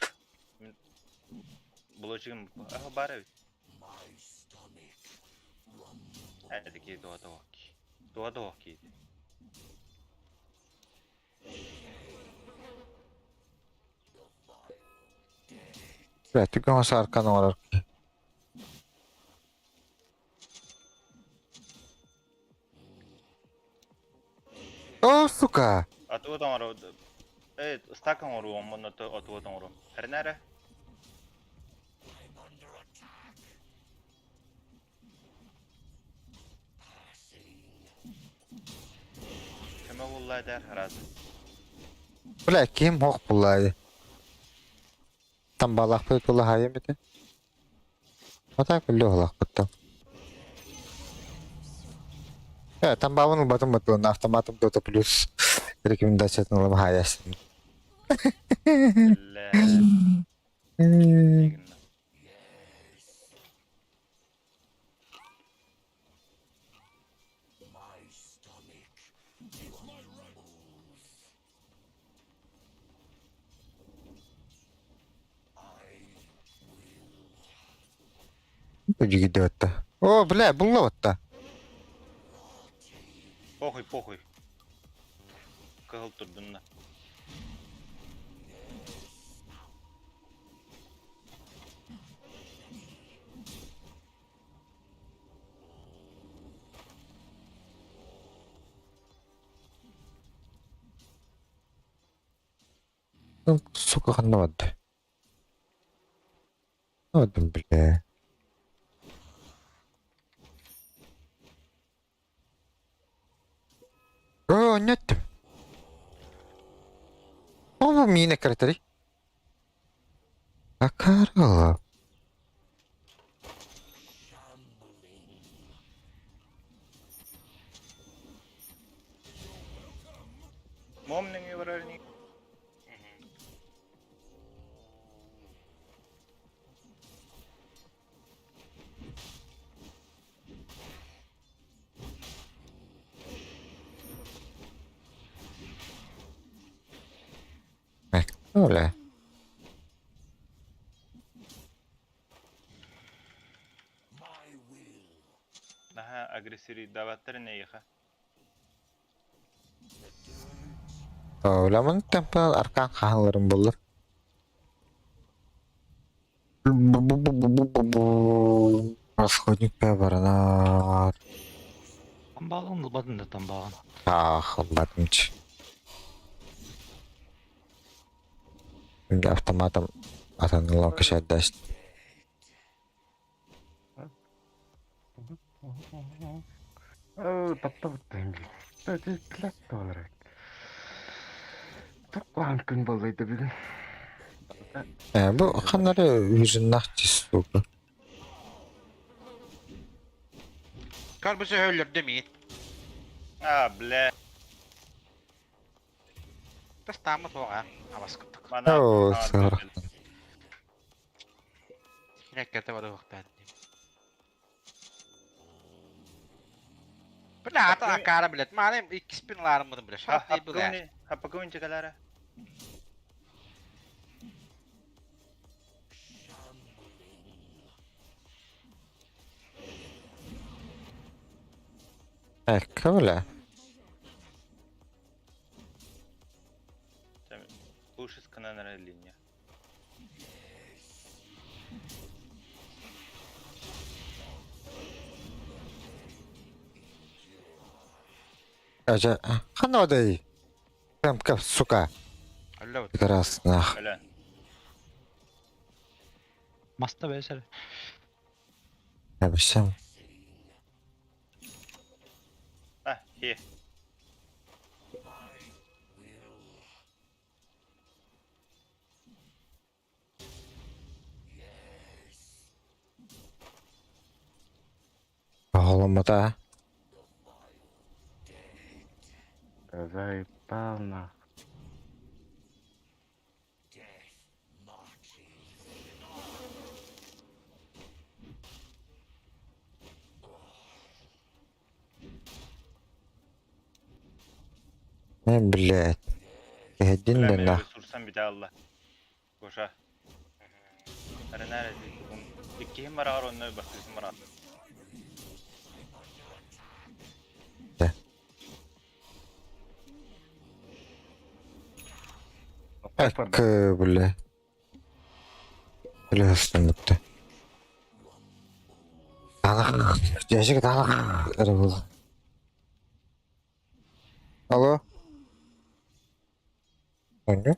Блочигим, ага бары. Әдіке дуада оки. Дуада оки. Бля, ты гон саркан олар. О, сука. Атуа тоңору. Э, стакан ору, омон атуа тоңору. Ренера. Кеме булла дәр харазы. Бля, ким хок буллайды. Там балах бит булла хайым бит. А так лёглах потом. Э, там бабын батым батым автоматом дота плюс рекомендация на хаяс. Бля. Жигиде. О, бля, булла отта. Похуй, похуй. Кыгыл турдунна. Ну, сука, ханна. Вот, бля. О, нет. О, мина картари. А карла. Мом нөҥүө барар ини. Оля. Наһаа агрессивныйдаабаттар ини эйиэхэ. Оля, темпа аркан хаһаларым буллар. Расходник баранар. Тамбаҕын ылбатын да тамбаҕын. Ах, ылбатымчы. Автоматом атанылау кешәдәш. Таптабыттан Блядь, буолар. Туққаан күн боллайды бүгүн. Бу ханнары үжиннах сука. Карбысы өллөрдө миин. А, бля. Тас тааммыт суоҕа. Абас курдук. Мана. Оо, сара. Кинэккэртэ бары уохтаан. Бля, ата акара билет. Мааны иккиспин ылаарыммытым биле. Шат дей биле. Хаппакуин чекалара. Ecco, бля. Лучше сканера линия. Ажа, ханодай. Прям как, сука. Алло. Как раз нах. Бля. Маста бэсэр. Әбішім. А, хе. Оғламата. Заебал нах. Не, блядь. Един Бля, да мен нах. ресурсам бите алла. Гоша. Аренара Иккиһин бараар онно бастысын бараар. Ecco, бля. Бля, останыпты. Танах, жашик танах. Әрі болды. Алло? Оңы?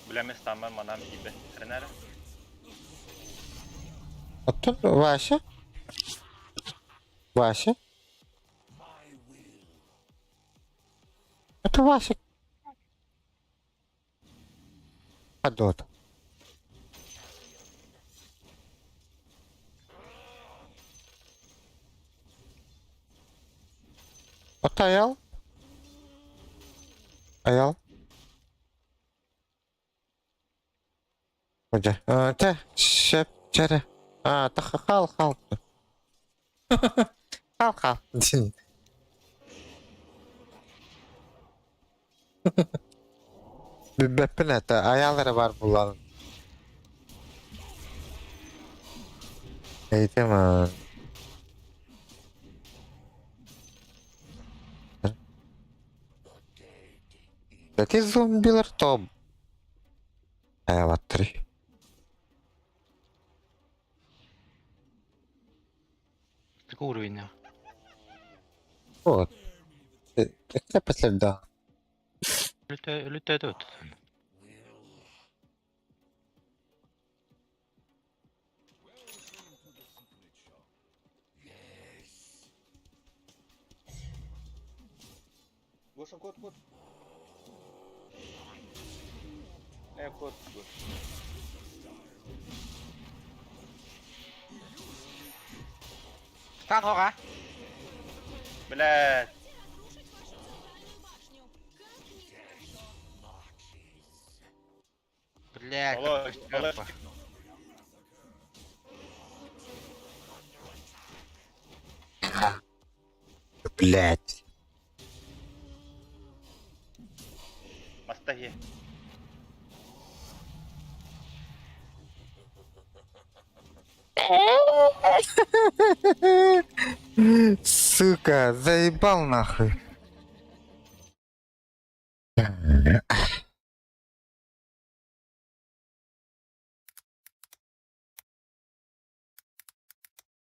Бля, мен стаммар манам ибе. Аренара. Аттun Вася? Вася? Это Вася. Адот. Ата аял? Аял? Оджа. Те, шеп, чере. А, та хал, хал. Хал, хал. Бүбәппин это, аялары бар булан. Эйтем. Эти зомбилар топ. Аялаттыры. Такой уровень. Вот. Это последда. Үлүтэ тут. Гоша, кот, кот. Э, кот, кот. Стан хоға. Блядь. Разрушить вашу центральную башню. Как нехорошо. Блядь, Алло, как алло. шляпа. Блять. Мастаги. Сука, заебал нахуй.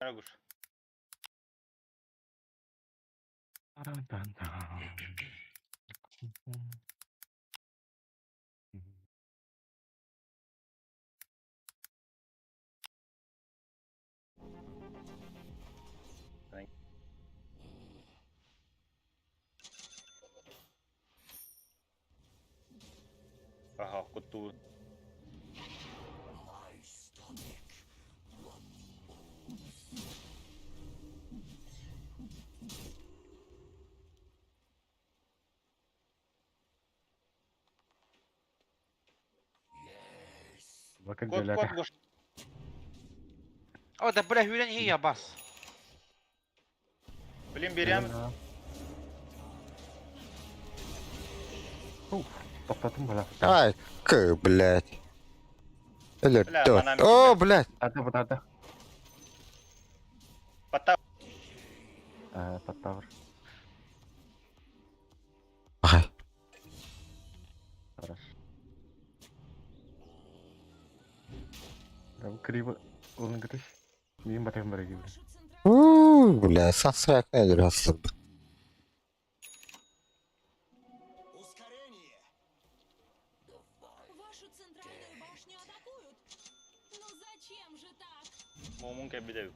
Рагуш. Ага, куту. Бакыр Кот, деле. кот, Гош. О, да бля, хүрен iyi ya bas. Блин, берем. Тоқтатым бала. Ай, к, блять. Или Бля, то. она О, блять. Ата бата. Пота. Паттавр. Ай. Хорошо. Да, криво. Он говорит, мин батым бар gibi. Вашу центральную Ууу, бля, сасрак nedir aslında? Вашу центральную башню атакуют. Ну зачем же так? Мумун кабидев.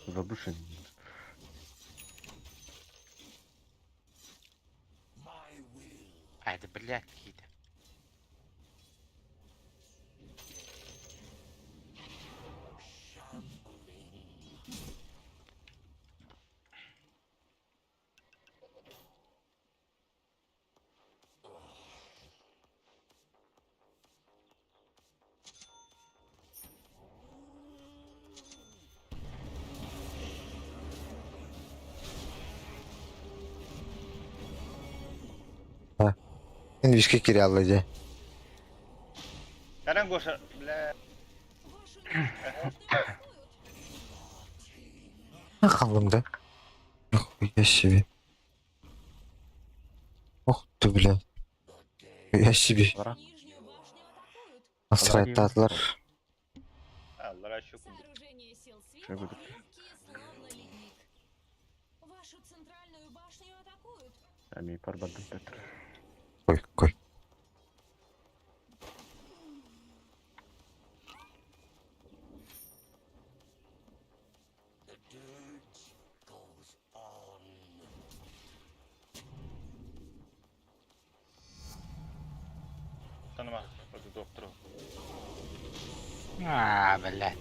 Задушен. Ай, да блядь, какие-то. Şimdi kiralayacak. Таран Гоша, бля. Вашу нижнюю башню атакуют. Ne kaldım da? Нихуя себе. Ох ты, блядь. Я себе. Бара. Нижнюю башню атакуют. Nasıl Алла, щуку. Сооружение сил света Что будет? крепкие, словно ледник. Вашу центральную башню атакуют. Ами парбадым Петр. Кой, кой. Таныма, вот доктору. А, блядь.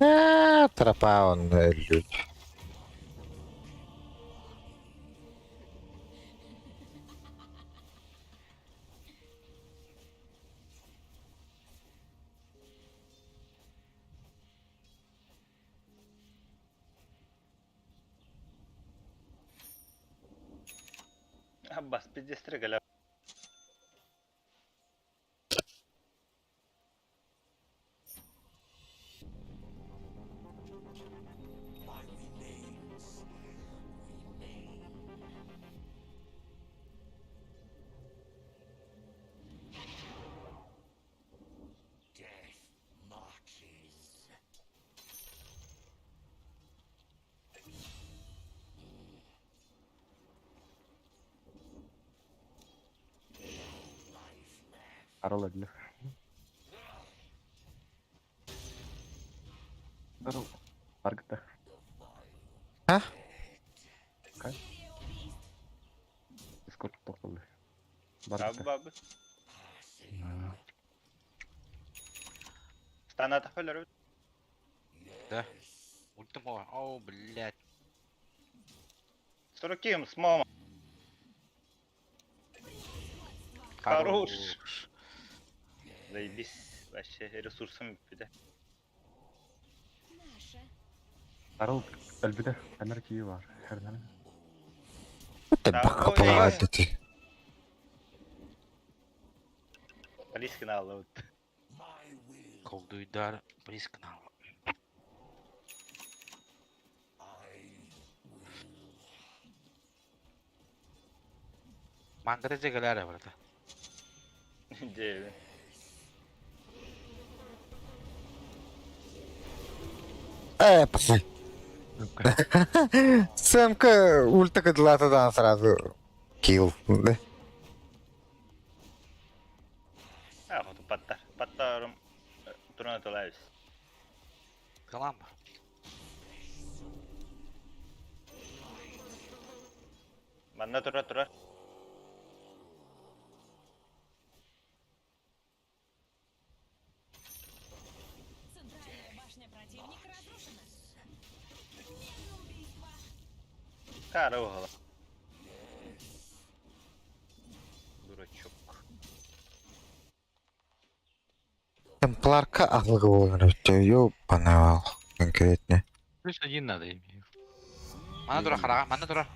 Ааа, тропа он люд. Аббас, пиздец, галя. Арал ödülü. Баргыта. А? Кай? Дискорд тохтолду. Бабы Баргыта. бабы. Станата хөлөрү. Да. Ультым о, о, блядь. Сороким с мама. Хорош. Заебись. Вообще ресурсым бүттү. Наша. Арыл өлбүтэ. Энер кии бар. Хернен. Это Да, бака ой, была ой. эти. Полискин алды. Колдуйдар близко нам. Мандра жегалара брата. Девин. Пошли. Сэмка ульта кыдлата сразу. Килл. Да? А, вот паттар. Паттарым туран атылайбыз. Калам. Манна тура тура. Центральная башня противника разрушена. Мега-убийство. Кара угала. Дурачок. Темпларка аҕылыгы буолан өттө, ёбанавал конкретно. Плюс один надо иметь. Мана тура харага, мана тура.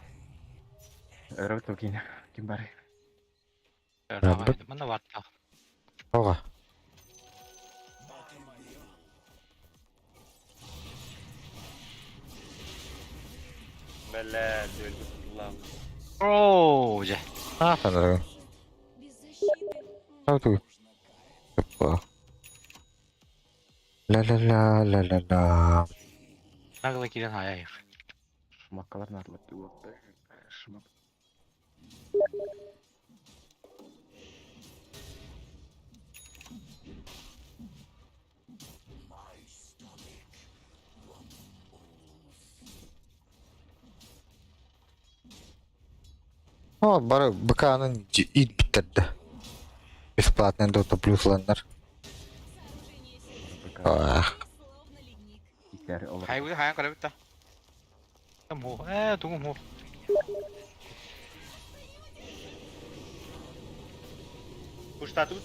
Өрөбүт токине. Ким бары? Рабыт. Мана ватта. Ога. Бля, өлбүт булла. Ооо, же. А, танырын. Без защиты. Тау Опа. Ла-ла-ла-ла-ла-ла. Нагло кирен аяйық. Шумаккалар нарлап дип. Шумак. О, бары БК-нын ит биттерді. Бесплатный Dota плюс ланнар. Сооружение силы Ах, словно ледник. Итләре олар. Хайвы хаян көрөбүт та. Там хо. Э, тугум хо. Куштатып.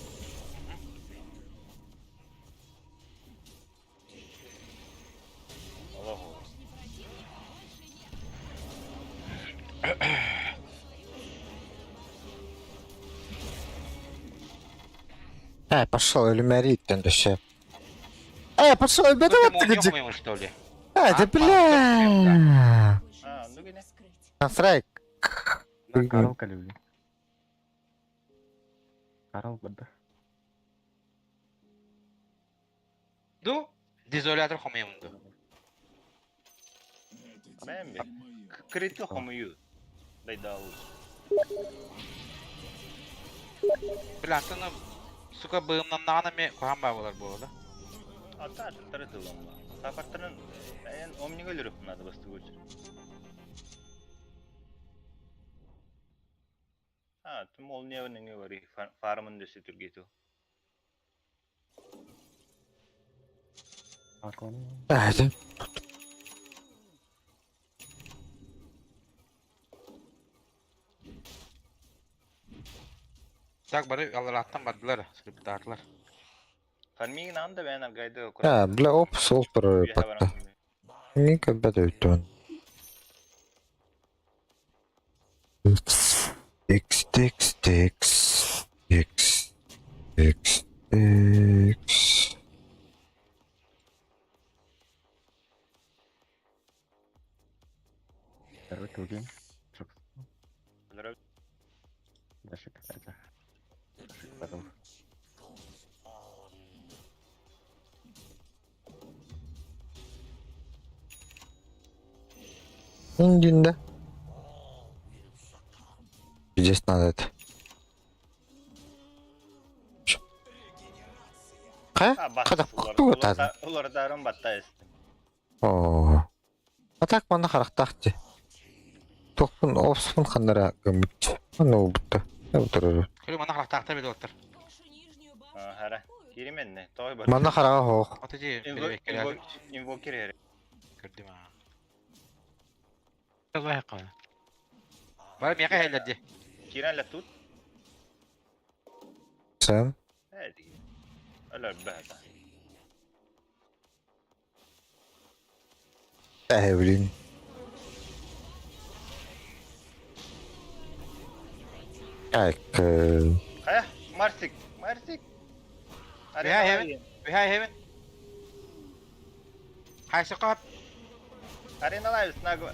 Аллах. Башни противника больше нет. Пошел, өлүмәри иттен дөшө. Пошел, Ну беде ты вот молнию ты моему, что ли? да А, бля. А, ну гене. Скрыть. Насрай. Карл калюли. Карл бада. Ду? Дезолятор хомемду. Мен бе. Крити хомую. Дайдал. Бля, антыны, сука, быымнамнағанами кухан бабалар болады. Ата тары тылымла. Сапартарын мен омнига өлөрүп надо басты көчүр. А, тим молния неге бар фармын дөсө түргету. Акон. Да. Так, бары алараттан бардылар, сырыптаатылар. Фармигин анда мен аргайды А, бля, оп, сол турар патта. Ника беде өттөн. X, X, X, X, X, X, X. Өрөбүт токин. Чок. Дашик. Это. Дашик потом. Индинде. Здесь надо это. Ка? Када куту атады. Улардарым батта эстим. О. А так манна харахтаах дии. Туохпун офспун ханнара гыммыт. Манна уубутта. Турар. Көрү манна харахтаахтар били оттор. Хара. Кирименне. Той бар. Манна хараҕа хоох. Ото дии Инвокер эрэ. Көрдүм аа. Давай қана. Бар миэхэ иһэллэр дии. Кирен ле тут. Sen. Hadi. Өлөр бэһэ. Э, блин. Так. Хайа, Марсик, Марсик. Бэһэ иһэбин. Бэһэ иһэбин. Хайсы қап. Арена лайвс нагла.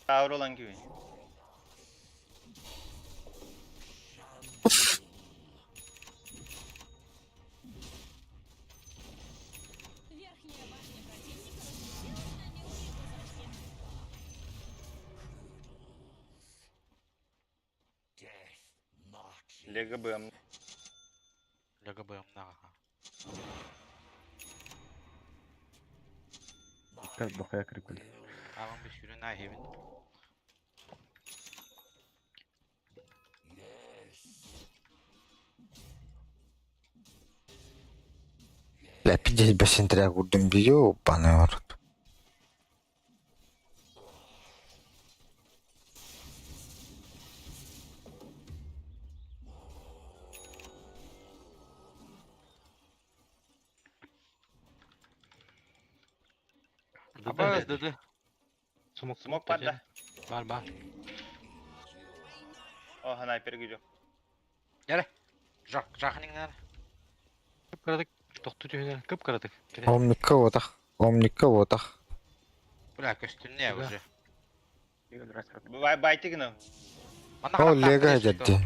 Тавролан gibi. Верхняя башня противника разлетелась на мелкие кусочки. Лего БМ. Лего БМ наҕа. Бахая крикуль. Аҕам bir sürü на иһэбин. Бля, пиздец, бэсинтря курдум бию, баны орут. Абас дыды. Смок Смок бар да. Бар бар. О, снайпер gücü. Жак жахныңнар. Кып кыратык. Тоқту түйінер. Кып кыратык. Омникка отах. Омникка отах. Бля, көстүнне Да. уже. Бай байтигин. Манна О, харахтаахтар Лего дии, дядя.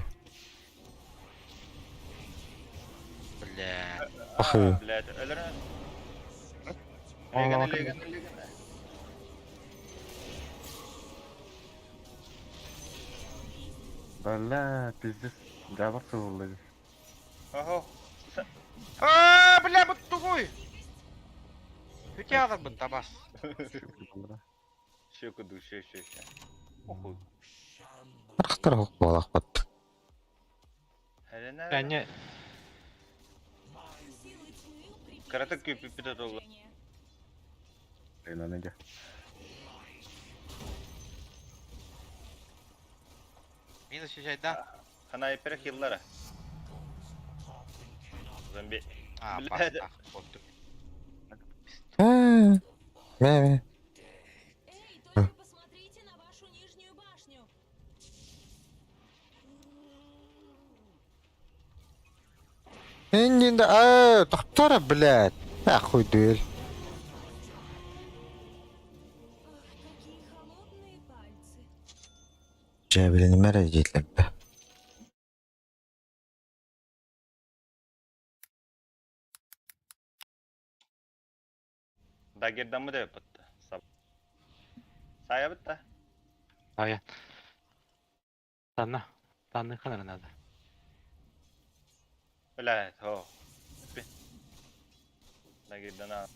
Бля. Ах, Блядь, өлөр. Aa, Легана, легана, легана. Бля, пиздец. Жабар сылылды. Охо. А, бля, бу тугуй. Бүтэ алар бут табас. Шö куду, шö, шö, шö. Оху. Харахтар хоох буолах бат. Хелена. Әне Силы тьмы укрепили Карата свое күйіп бітеді ол. положение. Эйланеге. Минус шешайда. Снайпер хиллара. Зомби. А, Бля, бас, да. ах, болду. Мэ, мэ. Эй, только посмотрите на вашу нижнюю башню. Иннин да, тохтора, блядь. Нахуй дуэль. Ах, какие холодные пальцы. Жа, блин, мэрэ дииллэр бэ. Дагердан mı da yapıttı? Sab. Saya bitti. Ая. Танна. Танны қанар надо. Блядь, о. Дагердан al.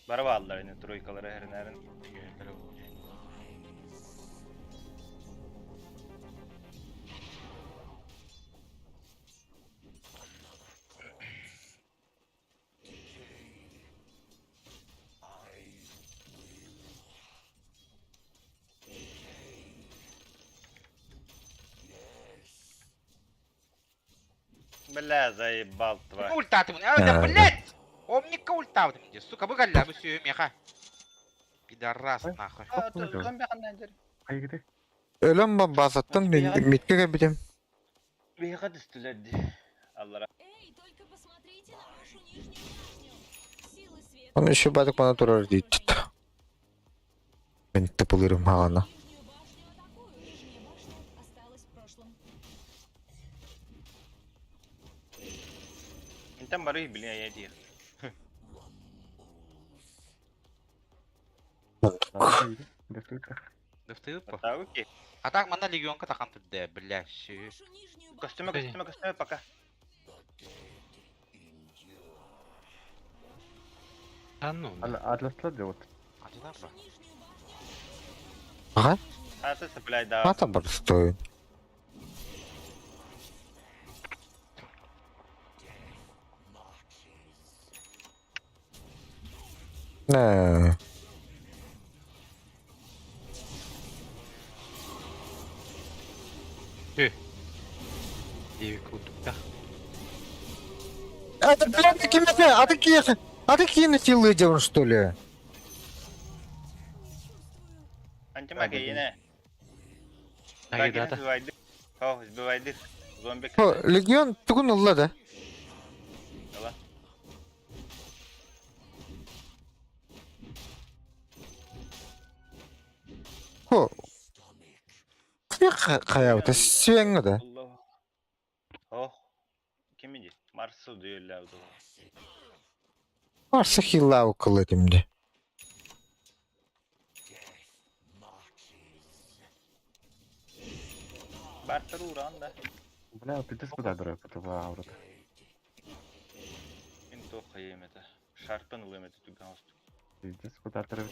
Барып алdılar yine тройкалары her nerin. Бля, заебал тварь. Ультаты мне. А, да, Да. блядь! Омника ультаты мне, сука, выголя, вы все меха. Пидорас, нахуй. А, зомби хандан жер. Хайгыды. Өлөн базаттан митке кэлбитим. Бейға түстілер де. Аллара. Эй, только посмотрите на вашу нижнюю башню. Силы света. Оны еще бадык мана турар дейт. Мен тыпылырым хаҕана. Нижнюю башню атакуют. Нижняя башня осталась в прошлом. Интен бары билин я дейік. Дефтыта. Дефтыппа. Оттауки. А так манна легионка тахан турда, бля, ши. Вашу нижнюю Костюмы, башню костюмы, костюмы, пока. Да ну. Атласла делают. А ты там Вашу нижнюю башню Ага. А ты цепляй, да. Мата бар стоит. Не. Девик кутукта. Это, блядь, такие, а такие, а такие на делаем, что ли? Антимагия, ене. Нагидата. Сбивайды. О, сбивайды. Зомби. О, Легион тугун улла да. Дала. Хо. Кая сүйеңі да. Allah. Oh. Kim idi? Mars'ı diyorlardı. Varsa hilla okul edimdi. Bartar uğran da. Бля, пиздец куда дорога, это аурата. Ин то хайемete. Шарпын ылемete түгэн ост. Пиздец куда дорога.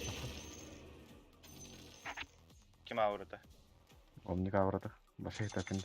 Ким аурата? Омник аурата. Башай такин.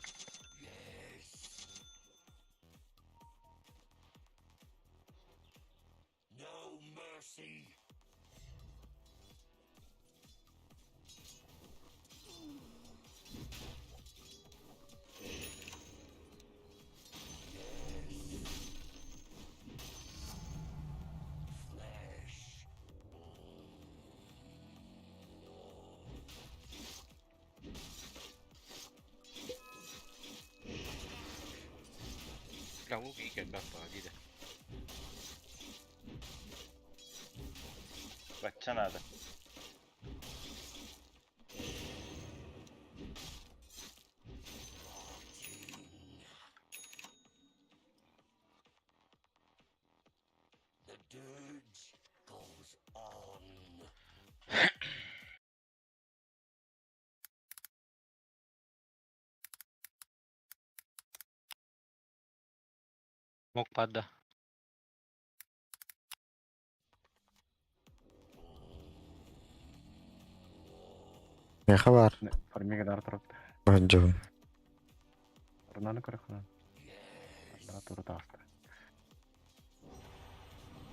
Бля, лук и кэлбэх баа диде. Батчан ады. Мог падда. Не хабар. Фармига дар тұрып. Баджон. Рунаны көрөхнөн. Да, туру тааста.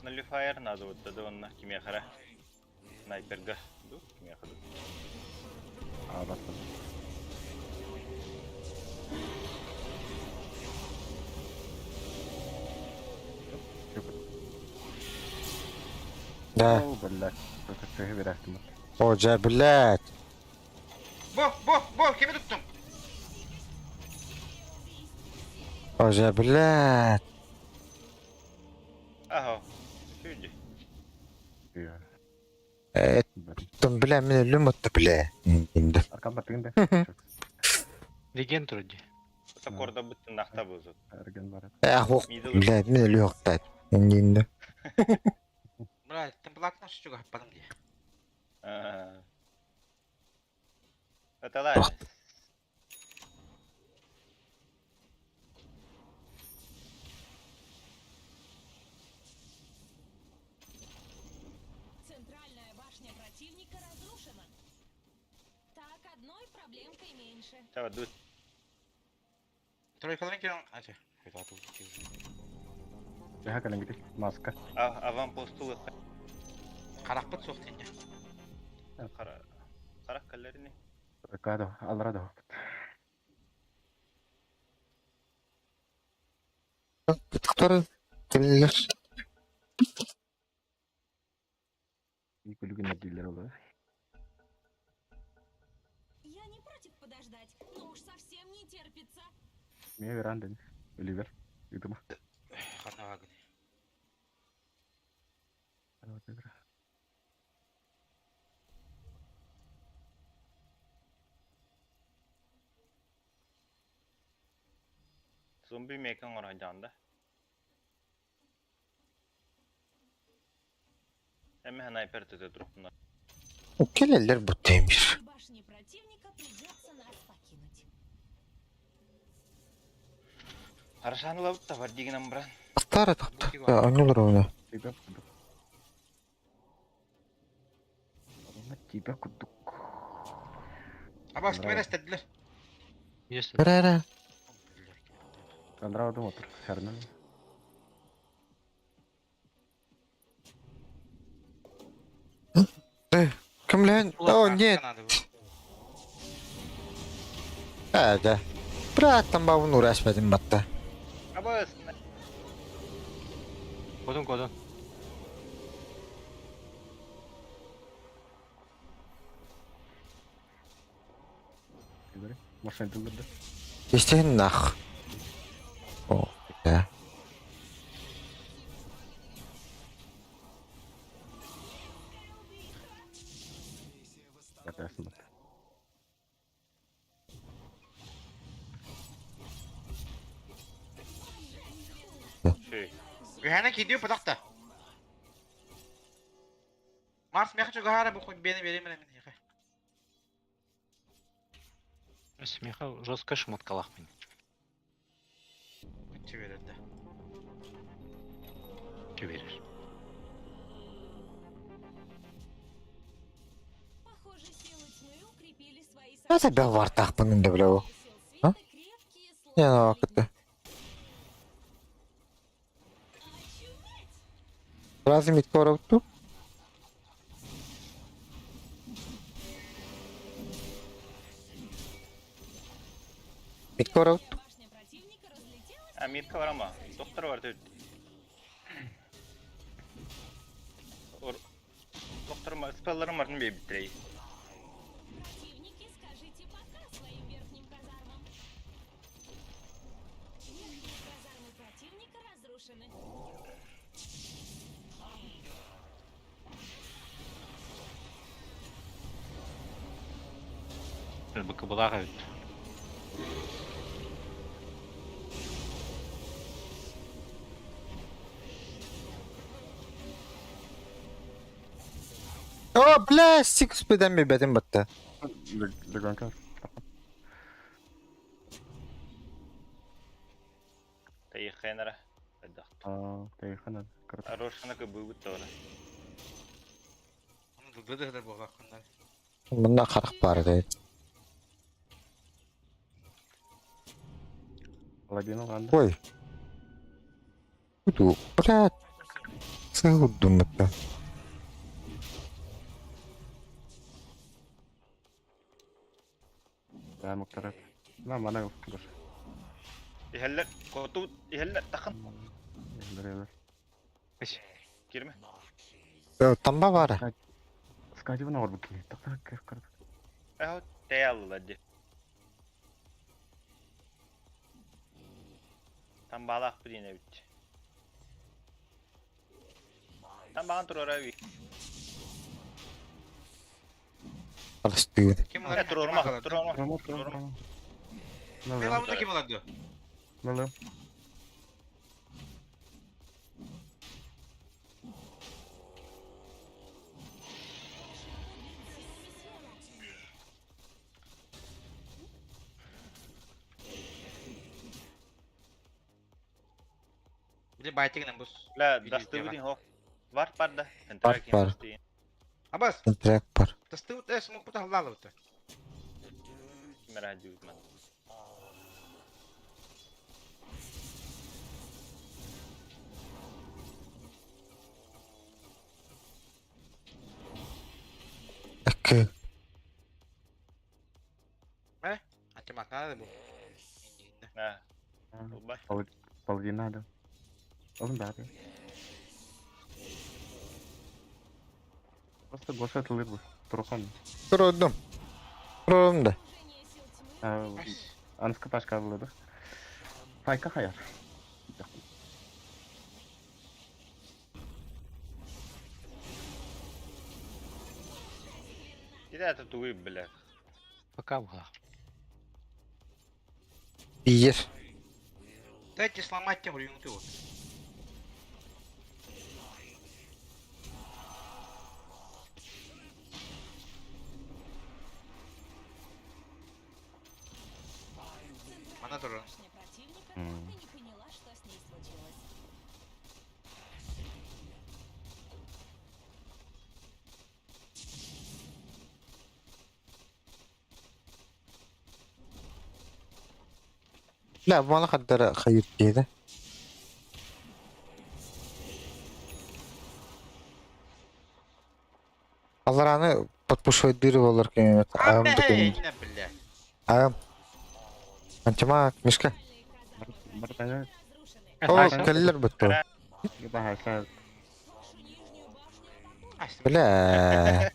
Nullifier надо вот тогда он на кимехара. Снайперга. Ду, кимеха ду. А, баста. Да. О, блядь. Это все верястым. О, жа, блядь. Бо, бо, бо, кими туттум? О, жа, блядь. Ага. Сюди. Там, бля, меня люмот, бля. Инде. Аркан баттыгын да. Легенд вроде. Это корда бутты нахта бузут. Эрген бар. Эх, ох, Мидл. блядь, меня лёгтать. Инде. Бля, темплак наш чуга хаппадым ди. Это ладно. Центральная башня противника разрушена. Так, одной проблемкой меньше. Давай, дуй. Тройкаларын кирен, ача. Куйта ту. Жаха калангити. Маска. А, аванпостулы Каракпыт суох тинне. кара. Кара каллерини. Кадо, алрадо. Который келлер. Күлүгүн дилер олар. Я не против подождать, но уж совсем не терпится. Мен верандын. Оливер. Идума. Хана вагын. Зомби мекан орайдан да. Эми снайпер төтө туруп. Кэлэллэр бу тимир. Башни противника придется нас покинуть. Арашан ылабыт да бар дигинен бран. Астара тохто. Онньулар уна. Тебя курдук. Онно тебя курдук. Абас ким эстедилер? Есть. Эра эра. Андра одум отыр. Сәрнен. Кімлен? О, нет. Ээ, да. Брат, там бабын ураспадым батта. Абас. Кодун кодун. Машина тылдырды. Истин нах. О, да. Батасın бат. Шүй. Үһәнә кидио патакта. Марс меха чугара бу хоть бени берем мен. Смеха жестко шмоткалах мен. Чеберде. Чеберер. Похоже, силы тьмы укрепили свои Это бел да бля. А? Не, ну, это. Разве мит короту? Мит короту? Башня противника разлетелась. А митка бар ама. Доктор бар төт. Ор. Доктор ма спеллерым барын бей битрей. Противники, скажите пока своим верхним казармам. Верхние казармы противника разрушены. Бакабалага бит. О, бля, сикс педен беден батта. Легонка. Тайхенера. Эдах. Аа, тайхана. Короче. Арошана кыбы тора. Ды-ды-ды буга кундар. Мында қарақ бар дейді. Паладин алғанды. Ой. Буду, бля. Сылдым это. Да, муктарат. На, мана гош. Ихеллер коту ихеллер тахын. Элер, элер. Кирме. Тамба бар. Скажи, на орбу кини. Так, так, көр. Эхо теялла ди. Там балах билине бит. Там баган турара би. Алыстыгын. Ким Э турорма, турорма. Рома, рома, рома. Мела ким алады? Мела. Били байтигнен бус. Ла дасты билин хо. Бар бар да. Бар, бар. Абас, Трек бар. тасты вот эс мук путахлалы вот. Кимера дибит ман. Акы. Антимат надо бу. На. Бар. Паладин надо. Алын да. Просто Гоша тылыр бу. Турухан. Турдум. Турдум да. Анска пашка булды. Пайка хаяр. Иде это тугы бля. Пока була. Биер. Дайте сломать тем рюнты вот. турар. Башня противника так и не поняла, что с ней случилось. Ла, маны хаддара хайыр диэдэ. Аллараны подпушвайдыыр буоллар кэмэмэт. Аҕам да кэм. Инна, бля. Аҕам. Антимаг, Мишка. Бартана. О, кэллэр бутtu. Баһаса. Бля.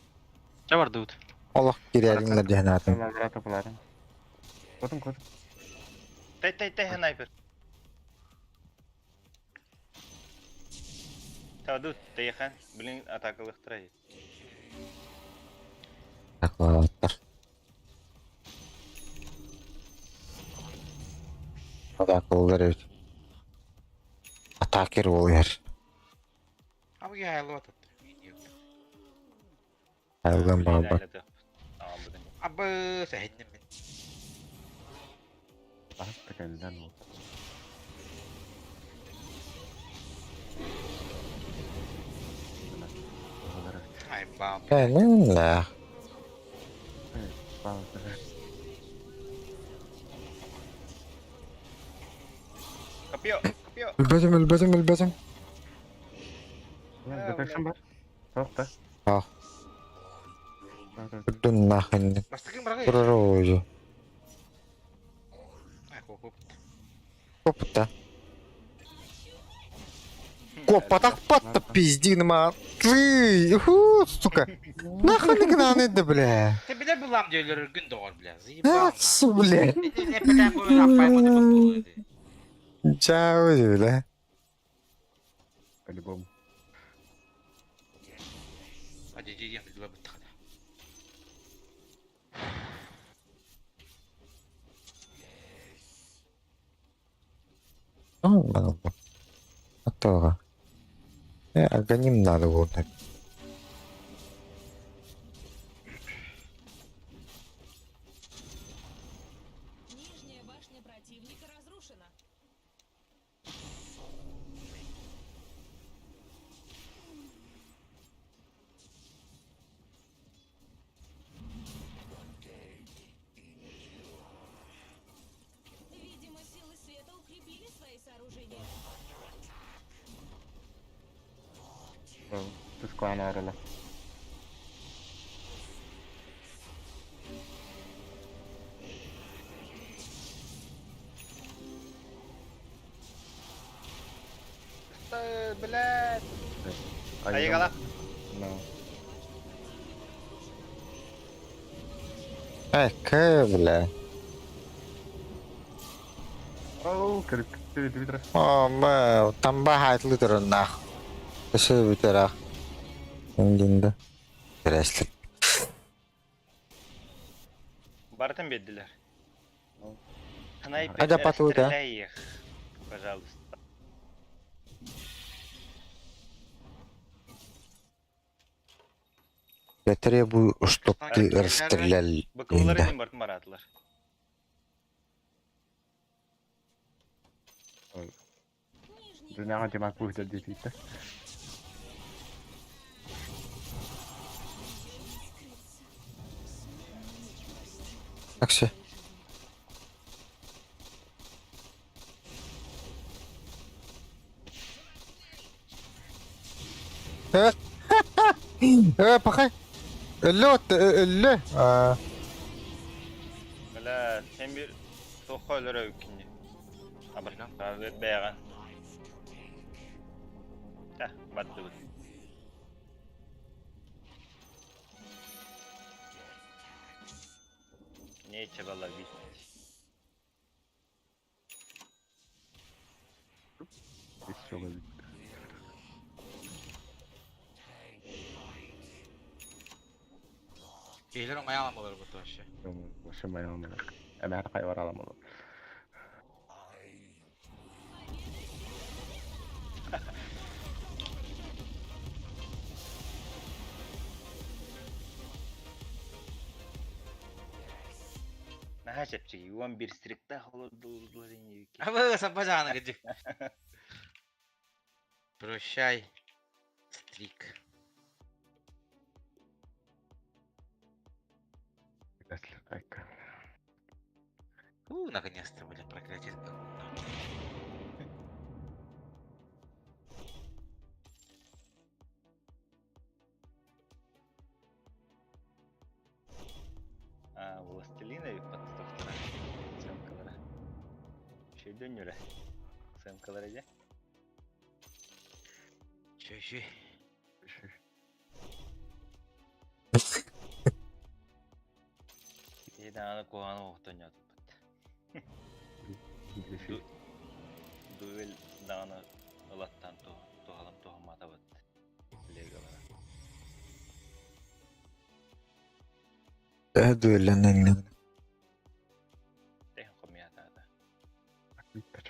Ча бардыбыт. Олох кириэриннэр диэн аатын. Котун котун. Тэй тэй тэй снайпер. Таду тейхан, блин, атакалыктырай. Атакалаабаттар. Атакалылар эбит. Атакер буолуйар. А я лотот. Айылган баҕарбат. Абы сэһинним мин. Баһас кэллэн ол. Ай бам. Э, Копье, копье. Өлбөтүм, өлбөтүм, өлбөтүм. Detection бар. Тоқ та. А. Үрдүн нахын. Бастакын баргай. Турар оойу. Ай хоп. Копта. Копа патта пиздин ма. Ты, уху, сука. Нахуй не гнаны да, бля. Ты билер булам дийлер күн доғор бля. Заебал. А, бля. Не пытаем бу аппай моны бу. Чао, бля. По-любому. А диди я биле бут. Ну, А то. Агоним надо было. Нижняя башня противника разрушена. Видимо, силы света укрепили свои сооружения. Түс арала. Блядь. Айгала. No. Э, бля. Оу, кіріп О, мэ, там бахайт лытыр нах. Өсө бүтер Индинде. Интересно. Бартын беддилер. Снайпер, Айда патуй, да? расстреляй их, пожалуйста. Я требую, чтоб ты расстрелял. Бакыллар Инда. един бартын баратылар. Дүнияға демак бұйды дейді. Так все. Пахай. Өллө, өллө. Бля, сен bir тоққа өлөрө үккинни. Абыр, бәйған. Та, батты бұд. Нечего ловить. Еще ловить. Кейлер оңай аламалар бу вообще. Вообще моя Әмәр қай бар аламалы. Наһаа чэпчэки, 11 стриктаах олордуллар инники. Абы саппа жааны кыдьык. Прощай, стрик. Айка. У, наконец-то, бля, проклятие. А, Властелина подставтара. Сценкалара. Шөйдөннүрэ. Сценкалара дьэ. Чөй-чөй. Киһи даҕаны куһаҕаны оһохтонньоотуппут. Дуэль даҕаны ылаттаан туһалан туһамматабыт. Легалара. Төһө дуэллэнэҥҥин? Тэһин хомуйаатаата. Бүттэ.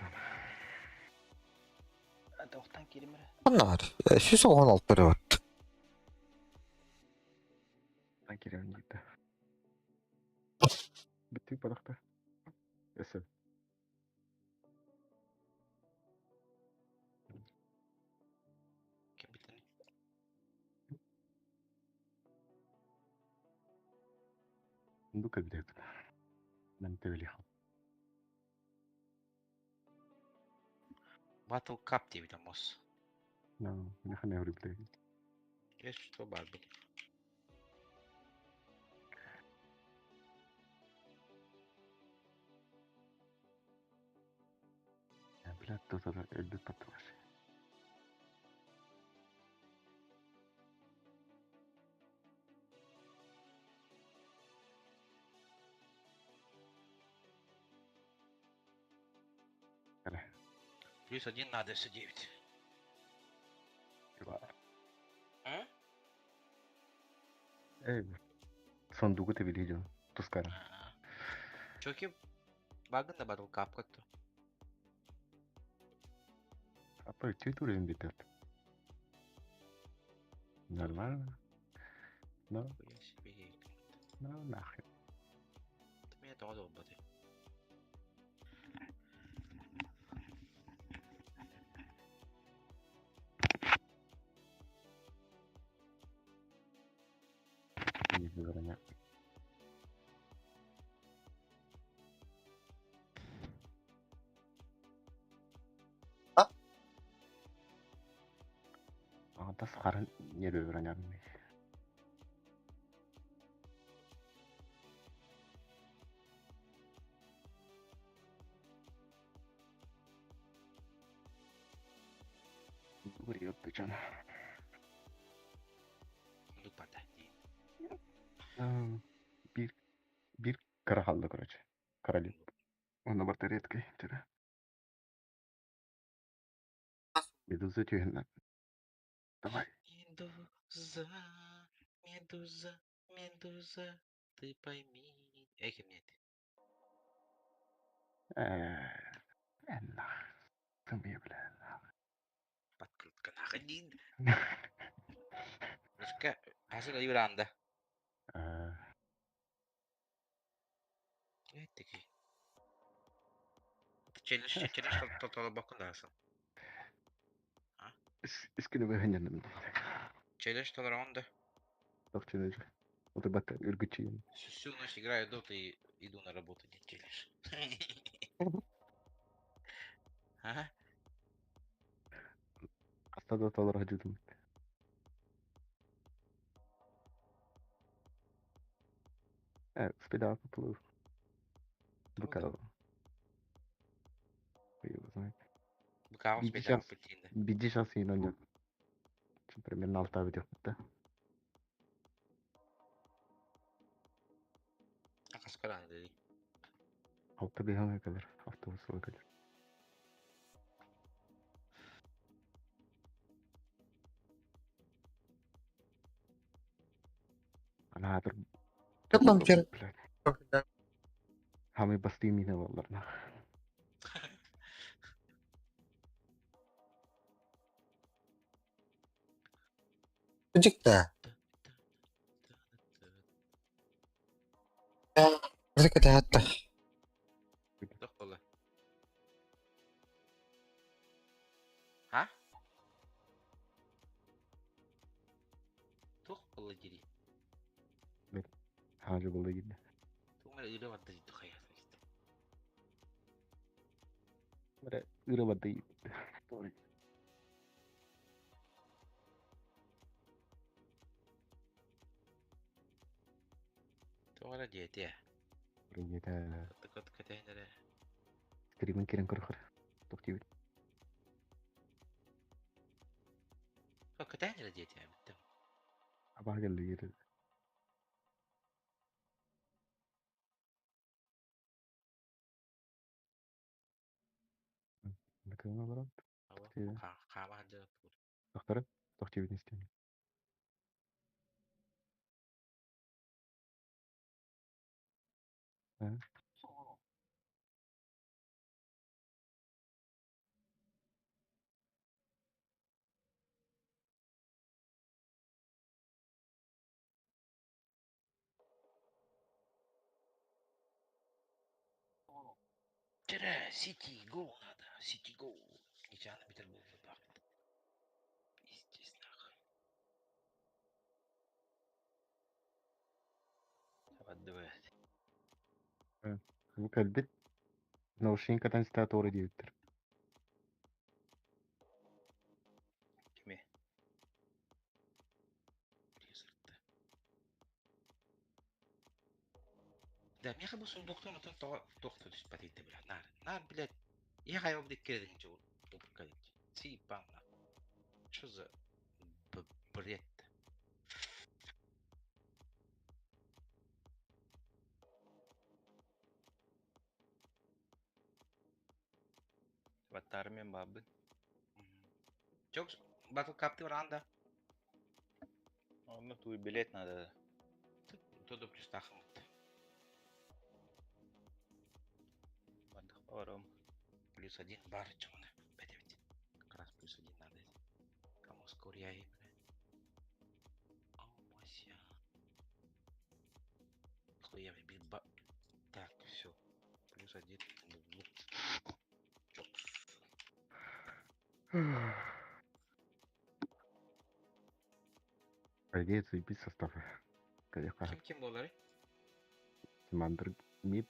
Тоқтан киримэрэ. Ханна 116 эрэ бат. Тан кириэн дийтэ. Бүттүү падахта. Эсэ. Ким битini? Дука билет. Нам тевели. Battle Cup диэбит омос. No, нахана еври билет. Есть что бар был. Блядь, тут это элбит патваш. Плюс один надо все девять. А? Эй, сундугу ты видел, тускара. Чоки багын да Battle Cup как-то. А по титулу битет. Нормально. Ну, Хуя себе. ну нахер. Ты меня тоже долбаты. Не броня. А? А, тас харын не броня. Врет ты чё? Сундук бата. Бир бир карахалла, короче. Короли. Он на редкой, тире. Медуза тюхна. Давай. Медуза, медуза, медуза, ты пойми. Эй, мне это. Нах. Сымыя, бля. Подкрутка находин. Рушка, хасыр юранда. Таки. Челлендж, челлендж тотала бакындасың. Искини выгонян. Челлендж толаронда. Тох челлендж. Вот и бата үргүчү. Всю ночь играю доту и иду на работу, не челлендж. Ага. Астада толар хажудум. Спида поплыл. Быкау. Хуй его знает. Быкау спида путинда. Биди сейчас и на Примерно алта видео, да? Акаскаран dedi. Алта беган калар, автобус калар. Ана бір Yok lan Блядь. Хамы басты мина боллар. Дикта. Дикта. Саҥа дьыл буолла дииллэр. Тугу эрэ ыыра барда дии хайа. Эрэ ыыра барда дии. Туох эрэ диэтиэ. Диэтэ. Кыт кэтэһин эрэ. Стримин кирэн көрөхөр. Туох диэбит. Кэтэһин эрэ диэтиэ бүттэ. Абаһа кэллэ диэтэ. Кыҥа олорон. Хаама сылдьар. Тохторо. Туох диэбитин истиэм. Вчера Сити Го надо, Сити Го. Нечаянно Петербург пахнет. Пиздец нахуй. Отдавай. Бу кэлбит наушникатан статура диэбиттэр. Кими? Призрак-то. Да, меха бу сундуктан отон тоҕо туох да түспэт итэ бля. Нар, нар, блядь. Я хайа бу кирдин чугул. Тупка Си бам нахуй. Что за бред? Ваттармен бабы. Чок, батл капты ранда. Ну, твой билет надо. Туду плюс тахмыт. Барым. Плюс один бар, чоңна. Бәдебит. Как раз плюс один надо. Кому скорее, бля. Амося. Хуя, бильба. Так, все. Плюс один. Чокс. По идее, заебись состав. Конечно. Ким ким болары? Тимандр мид.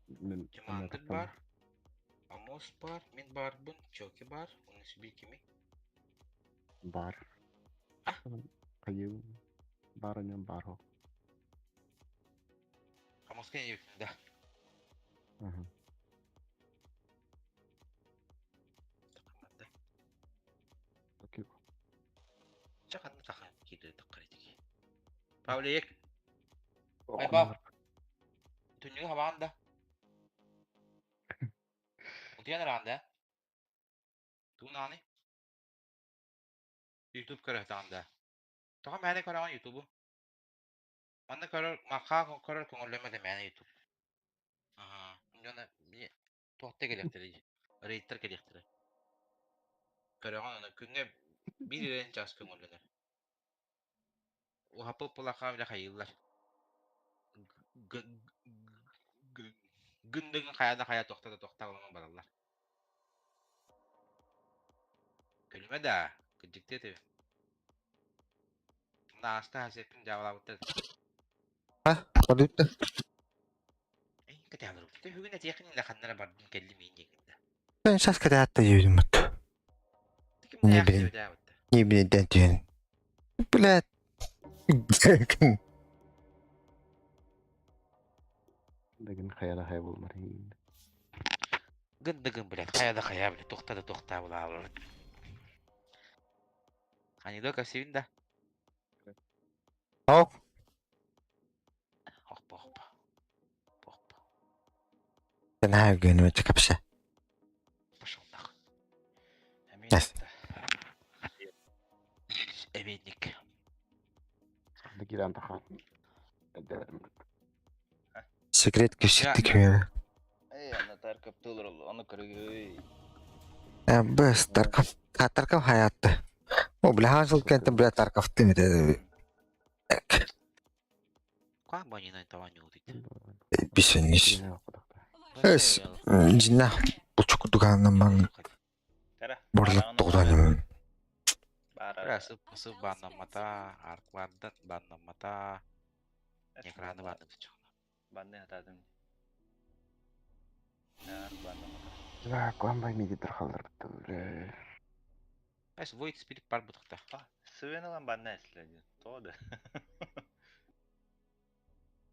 Тимандр бар. Амос бар, мин барбын, Чоки бар, оны себе кими? Бар. А? Хайы бар анем бар хо. Амос кene да. Ага. Такамада. Окей. Чаканны тахан киде таккаритики. Павлик, Айбав. Түннүгү хабаанда. Утуян ранда. Туунааны. YouTube көрөтаанда. Тоҕо мээнэ көрөҕүн YouTube-у? Манна көрөр, макаа көрөр көҥүллэммэтэ мээнэ YouTube. Аха. Дьоно туохта кэлиэхтэрэ рейдтэр кэлиэхтэрэ. Көрөҕүн аны күҥҥэ биир эрэн час көҥүллэнэр. Уһаппыт пулахаа бile хайыыллар. Гындыгын хайа да хайа тохта да тохта оламан бараллар. Күлүмэ да, кырдьыктыы этэ. Нааста хасеппин дьаабылаабыттар. А, подуйта. Эй, кэтээлэр. Бүгүн этиэхин илэ ханнара бардым кэллим иин диэҥҥин да. Ben сейчас кэтээт юдум. Не блин. Не блин, дэн. Блядь. Дагын хайа да хайа болмар. Гындыгын, блядь, хайа да хайа, блядь, тохта да тохта була. Анекдот кэпсиибин да? Ок. Охпо, охпо. Охпо. Sen günümü çıkıpsa. Пошел нахуй. Yes. Эбиэтник. Киран тахан. Секрет кэпсэттик мені. Эй, ана Тарков тылыр, аны көргөй. Бэс, Тарков, Тарков хаятты. О, бля, хансыл кентен, бля, Тарков ты Ква банина таваню утит. Бисенис. Эс, жинна, бучук дуганна ман Тара. борлат тоғданым. Бара. Сып сып баннамата, арклардан баннамата. Экраны баардым сыччах. Банны хатаатым. Наар баннамата. Да, куан медитер халдырбыт. Эс Void Spirit бар бутахта. Сывен ылан банна эсле. То да.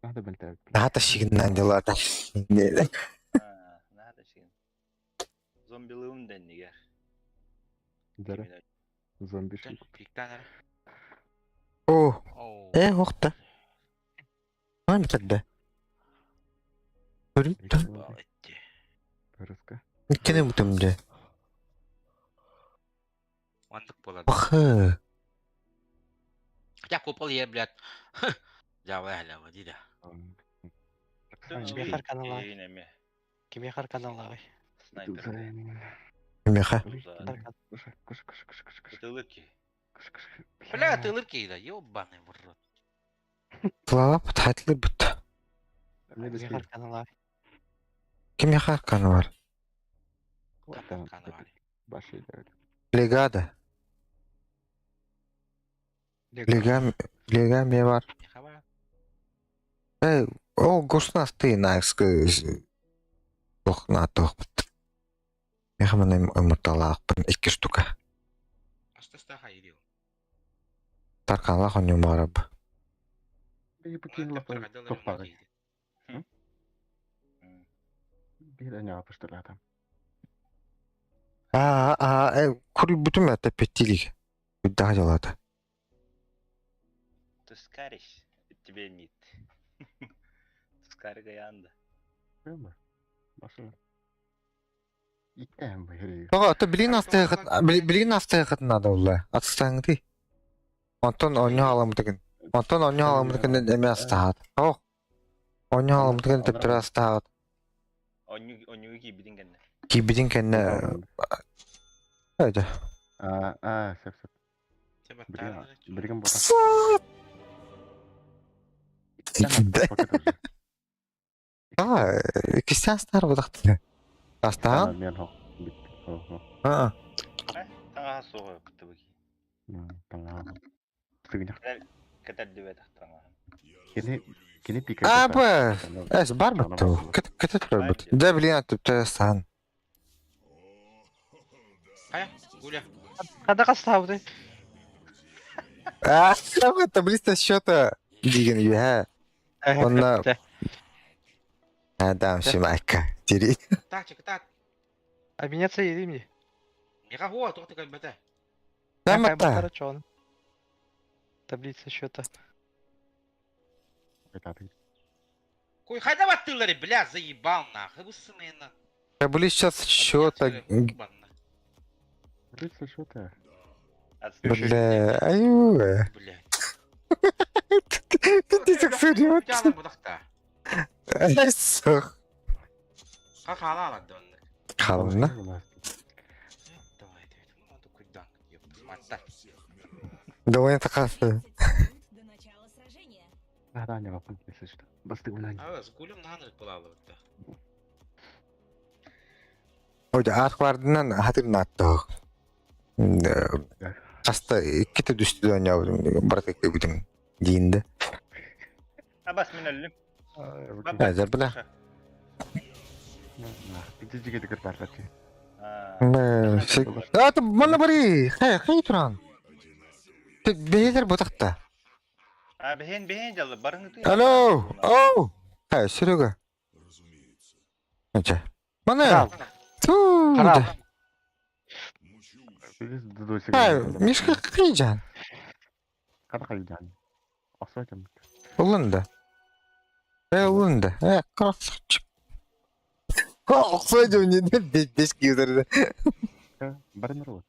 Надо бэлтээбит. Наһаа шигиннэн дьылата. Наһаа шигин. Зомбилыым дэннигэр. Дәрі. Зомби шик. Пиктан эрэ. О, Оу. э, охта. Ан битэрдэ. Көрүттэ. Балетти. Рыска. Иккини бутум дьэ. Оннук буолар. Бахы. Хотя купол е, блядь. Дьаабай халява дии да. Кимиэхэ арканалаах? Эми. Кимиэхэ арканалааҕый? Снайпер. Меха. Куша, куша, куша, куша, куша, куша, Ытылык ки. куша, куша. Бля, тылыр киһи да, ёбаный в рот. Слава бут бут. Мне Кимиэхэ арканалааҕый? Кимиэхэ арканы бар? Арканы бар. Баши дәрі. Легада. Лега лега ме бар. Меха бар. Э, о, госна ты на Ох, на тох бут. Меха мен имморталаахпын икки штука. Астаста хайдил. Тарканлах оньумараб. Бей букин лапай тохпагай. Bir de yapıştır adam. А, а, э, кури бутум это петтилик. Да, дела-то. Тускариш. Тебе мид. Тускарга янда. Değil Башы. Иттен бу Тоҕо, то билигин астыахыт, билигин астыахыт надо улла. Атыстаҥты. Онтон онньу халамытыгын. Онтон онньу халамытыгын эме астаат. Ох. Онньу халамытыгын төптөрө астаат. Онню онню кийбитин кэннэ. Кийбитин кэннэ Өйдө. А, а, сөп сөп. Билген бота. А, кистен астаар будахты. Астаан? Мен хо. Хо хо. А. Таҥаһа суоҕа кыттыбыки. Таҥаһа. Сыгынах. Кэтэрдибэтэх таҥаһын. Кини кини пика. А, б. Эс бар буту. Кет кет турар бут. Да билигин төптөрө астаан. Хайа, Гуля. Хада хастаабыты. А, таблица счета деген үйә. Онна Адам шимайка. Тири. Так, чек, так. Обменяться едим мне. Меха хуа, тоқ ты бата. Дамата. Таблица счета. Кой хайда баттылары, бля, заебал нахуй. Вы сына. Таблица счета. Таблица счета. Бля, аю. Бля. Ты так серьезно? Сох. Хахалала донны. Хална. Давай, давай, ну кудан. Ёпта. Давай такасы. До начала сражения. Да, да, не вопрос, если что. Басты гулянь. А, с гулем на была вот. Ой, архвардынан хатыр наттық. Аста икките түстү ойнабытым, барат эккебитим дейинде. Абас мен өллүм. Әзер бля. Жиге дегер барлар. А, мана бари, хай, хай туран. Бейтер бутакта. А, бехен бехен жалды барыңы Алло, оу. Хай, Серега. Ача. Мана. Ту. Хай, Мишка кыйжан. Када кайжан. Освайтым. Улында. Э, улында. Э, красавчик. Оксойдум не беш кийдерди. Барын вот.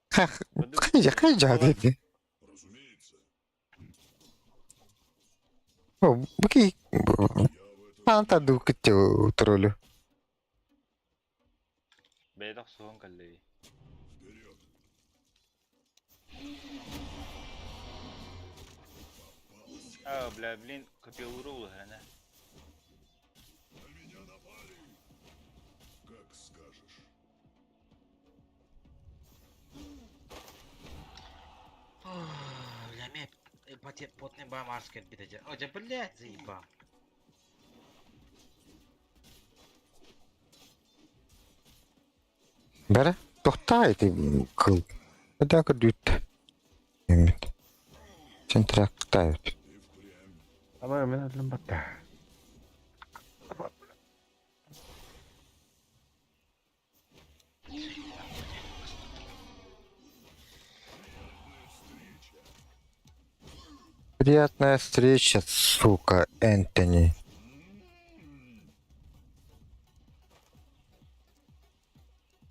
Кыйжа, кыйжа деди. О, буки. Панта дукытте троллю. Бэйдах суон каллей. А, бля, блин, копил рулу, хрена. Бля, ме Те потный ба Марс кэлбит дьэ. О, дьэ, блядь, заебал. Бэрэ, тохтаа ити кыл. Это көрдүүттэ. Эммит. Центрактаабыт. Ама мен өллүм батта. Приятная встреча, сука, Энтони.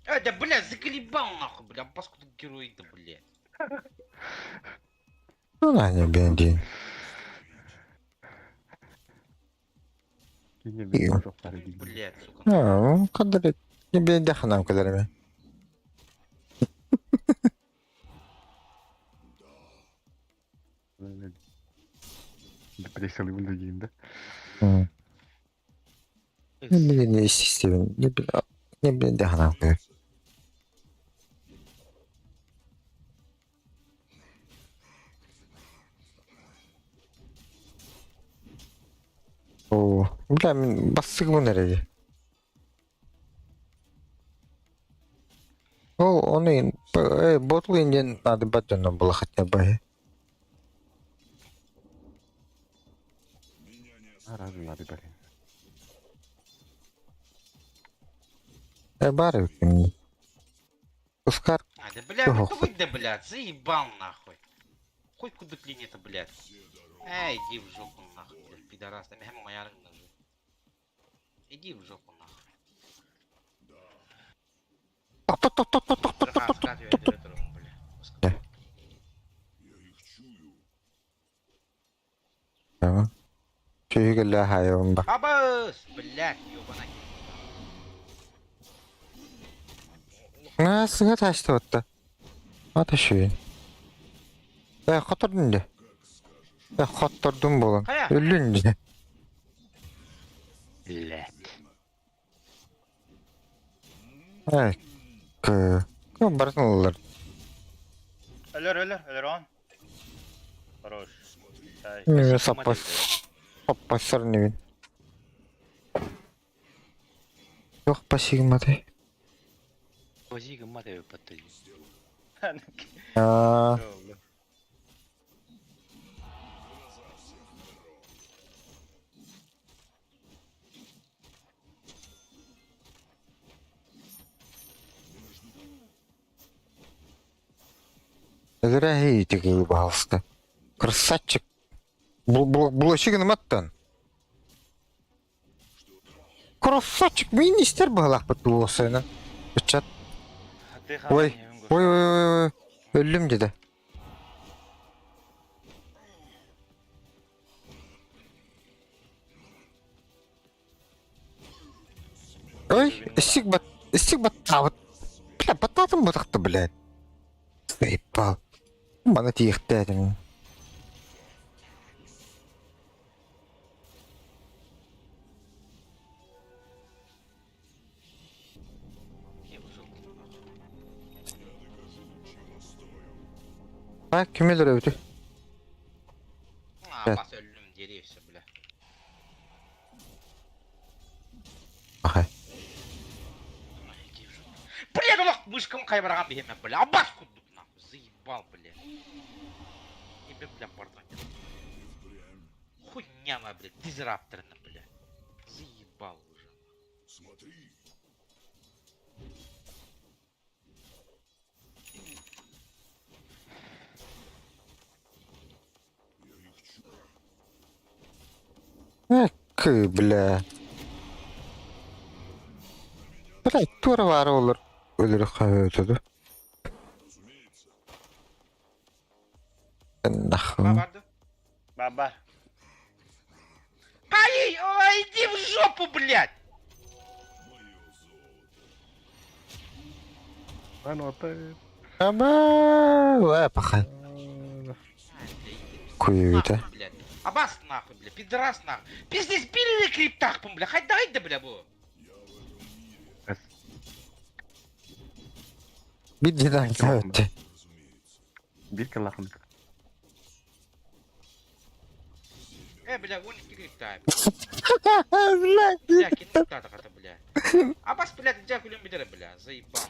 Э, да, блядь, заколебал нахуй, бля, паскуда герой, да, блядь. Ну, на не бенди. Блядь, сука. Ну, кадр не бенди ханам кадарме. Депрессиялыыбын да диин да. Не бенди истибин. Не не бенди ханам кадар. О, бля, мин бассыгыбын эрэди. Ол оны ботл инден надо баттон было хотя бы. Аразы надо бары. Э, бары. Пускар. А, да, блядь, ну ты да, блядь, заебал нахуй. Хоть куда клинит, блядь. Эй, иди в жопу нахуй, блядь, пидорас, там я моя ножи. Иди в жопу нахуй. Чүйгелле хайым ба. Абас, блядь, ёбана. На сыга ташты отта. Ата шүйін. Э, хотордун де. Э, хотордун болан. Өллүн де. Блядь. Э, к... Кым барсын олар. Өлөр, өлөр, өлөр он. Хорош. Неме саппас. Саппасар небин. Yok пасигматы. Пасигматы паттay. Аа. Зря тигил пожалуйста. Красавчик. Булочигин маттан. Красавчик, министр был потулосына. Чат. Ой, ой, ой, ой, өллүм деди. Ой, истик бат, истик бат, бля, бататым бутакты, блядь. Заебал. Мана тиихтээтим. А, ким өлөрөбүтүй? А, бас өллүм деревья, бля. Ахай. Бля, ну мышкам кайбарган бихеме, бля. Абас кудук нахуй, заебал, бля. Тебе, бля, пардон. Хуйня моя, бля, дизрапторна, бля. Заебал уже. Смотри. Эк, бля. Бля, тура бар олар. Өлөрө өтөдү. Нахуй. Баба. Ай, ой, иди в жопу, блядь! Аба, ла паха. Куйта. Блядь. Абас нахуй, бля, пидорас нахуй. Пиздец, били криптах, бля, хай дай да, бля, бу. Бидден өттү. Бир кылахын. Э, бля, 12 крипта. Блядь. Бля, кинь хата, бля. Абас, бля, дьэ күлүм бүтэрэ, бля, заебал.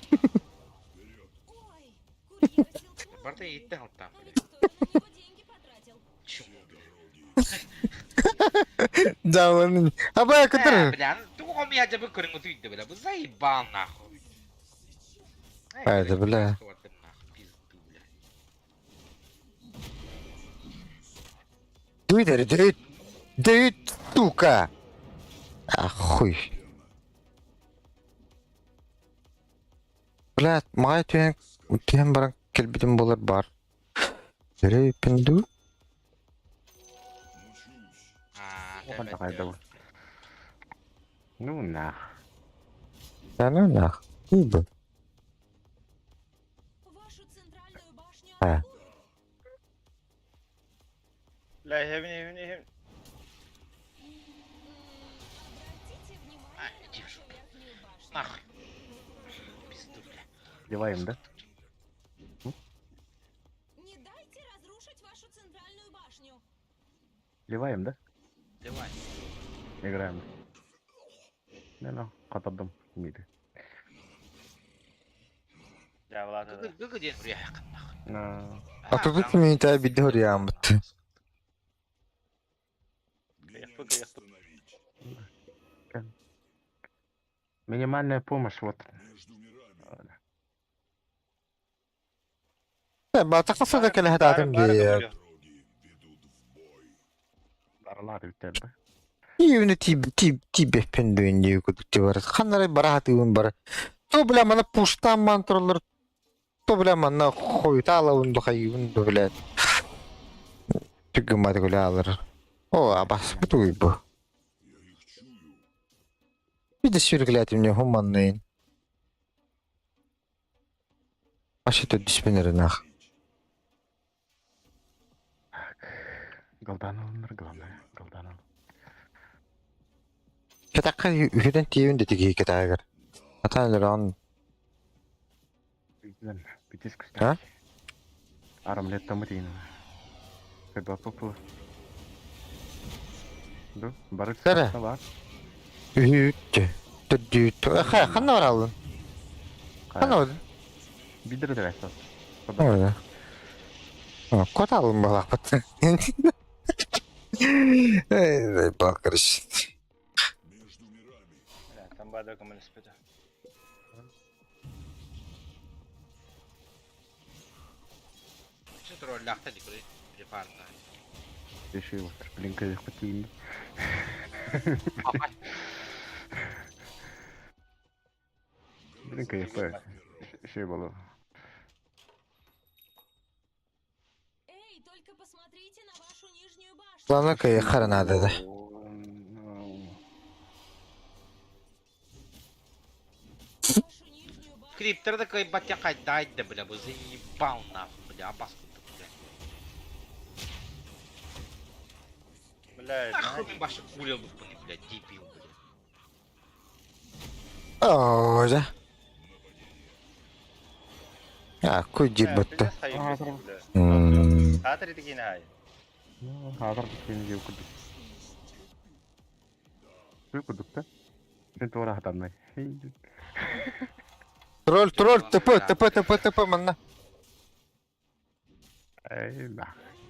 Ой, курьер из Барта ииттэн алтаах, бля. Кто на него деньги потратил? Чего, бля? Дауын. Абай Э, кытыр. бля, ну тугу хомуйа дьабы көрүҥ утуйда, бля, бу заебал, нахуй. Э, Айда, бля. хватит, нахуй, пизду, бля. Дүйдер, дүйт. Дүйт, сука. Ахуй. Блядь, май түһэн түһэн баран кэлбитим буолар бар. Өрөйпүн дуу? А, Охан такайда бу. Ну нах. Да ну нах. Иди. Вашу центральную башню А. атакуют. Бля, хевин, хевин, хевин. Обратите внимание А, на иди в вашу жопу. верхнюю башню. Нахуй. Пизду, бля. Деваем, да? Не дайте разрушить вашу центральную башню. Ливаем, да? Давай. Играем. Не, ну, катадым. Миды. Дьэ, Влад, да. Гыгы диэн үрүйэххин, нахуй. На. Атыбыт минутаа бидде хоруйааммыт. Кыйахпы, кыйахпы. Минимальная помощь, вот. Батақса да кэлэ хатаатым дии. Баралар үтер, да? Июнэ тип тип тип пен дии кудук ти бар. Ханнары бара хатыыбын бар. То бля мана пуштан мантырлар. То бля мана хуйталабын ду хайыбын ду бля. Түгүмады гүлэ алар. О, абас бутуй бу. Биде сүргүлэтим не хуманнын. Ашы төдүспенер нах. Так. Голдан алыныр, главное. Голдан ал. Кетакка үһүден тиебин де тиги кетагыр. Атан он Үтен, битис А? күстә. Арам лет тамы дейін. Когда попу. Ду, барык Сәрі. бар. үһүттү. Төдүттү. Ха, ханна баралын. Ханна бар. Бидер дер әсәс. Ой. Кот алын балакпыт. Эй, бакырыш. Бля, там бада көмөлөспөтө. Что троллахта дикри рефарда. Решил, блин, кайф потейн. Блин, кайф. Шей было. Эй, только посмотрите на вашу нижнюю башню. Лана кай харанада да. Вашу нижнюю башню. Криптер такой батя да, бля, бу заебал нахуй, бля, абас кудук, бля. Бля, Нахуй мен башы кулел бу бля, дебил, бля. О, да. А, куй дибатта. Хатыр итигин хай. Хазар биткен жеу кудук. Жеу кудук та? Сен тура хатаннай. Тролль, тролль, ТП, ТП, ТП, ТП, манна. Эй, да.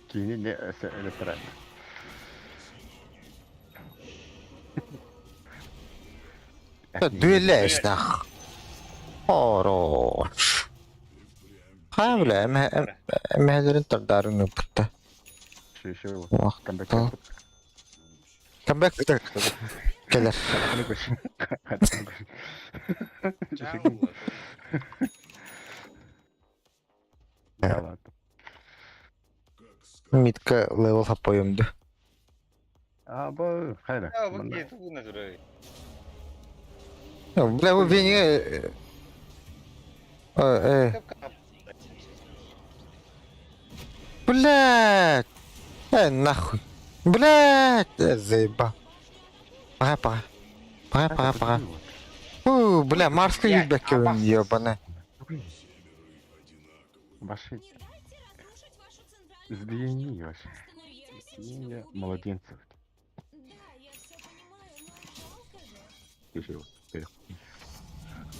Кини не электро. Дуэлэш нах. Хорош. Хай, бля, эмэдерин тардарын ыппытта. Шей, шей, Вах, камбэк. Камбэк келер. Чау, Митка левел хаппойумду. А, бу, хайда. А, бу ки тугуна турай. Бля, бу вене... Э, Блядь! Э, нахуй. Блядь! Э, заеба. Пора, пора. Пора, пора, пора. Фу, бля, морской Блядь, ебаки, абас. ебаный. Баши. Не дайте разрушить вашу центральную Избиение башню. вообще. Остановите Избиение младенцев.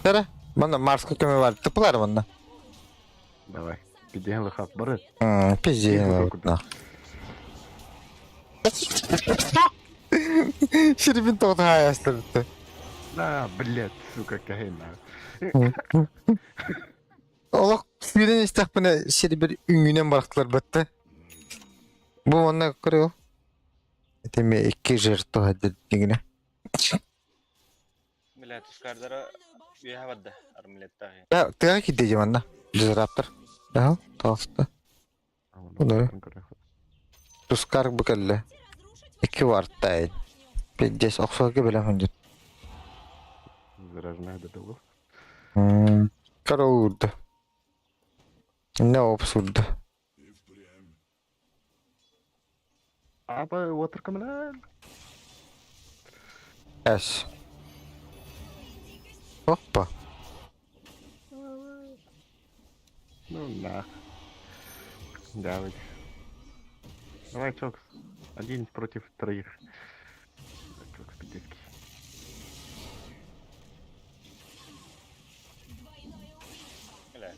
Тара, манна Марска көмө бар. Тыпылар манна. Давай. Пиздец лыхап бары. Пиздец. Шербин тоҕо астырды. На, блядь, сука, кэһин. Олох сүүрэн истэхпинэ сирбир үҥүүнэн барахтылар бытты. Бу манна көрүө. Этими икки жертва дигинэ. Бля, тускардара үөһэ барда армлеттаах. Да, тыаҕа киирдэ дии манна. Дизраптор. Да, толсто. Да. Тускар бу кэллэ. Икки вартай. Пиздец, охсуорга бэлэм сылдьар. Зараженная да был. Караулда. Не обсурда. Аба, уотуркамына. Эс. Опа. Ну нах. Давай. Давай, Чокс. Один против троих. Чокс, пиздецкий. Бля,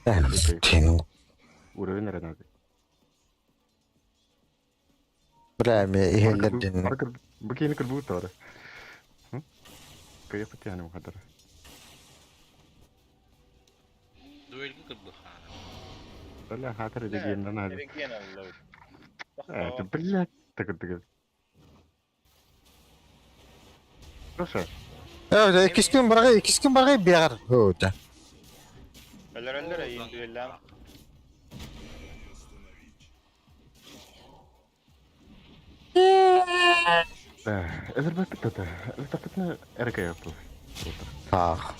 Эх, Уровень Ренаты. Бля, мен иһэллэр дин. Бу киһини кырбуу тоҕо. Кыйыппыт яны мухадара. Дуэльга кырбыхаана. Бля, хатыр дегеннен надо. Реген алла. Это, блядь, так так. Прошу. Э, иккис күн барҕай, иккис күн барҕай биэҕэр. Һуу, Өлөрөллөр эйин дуэллаам. Өлөрбөппүт да. Өлтөхпүтүнэ эрэ был. Ах.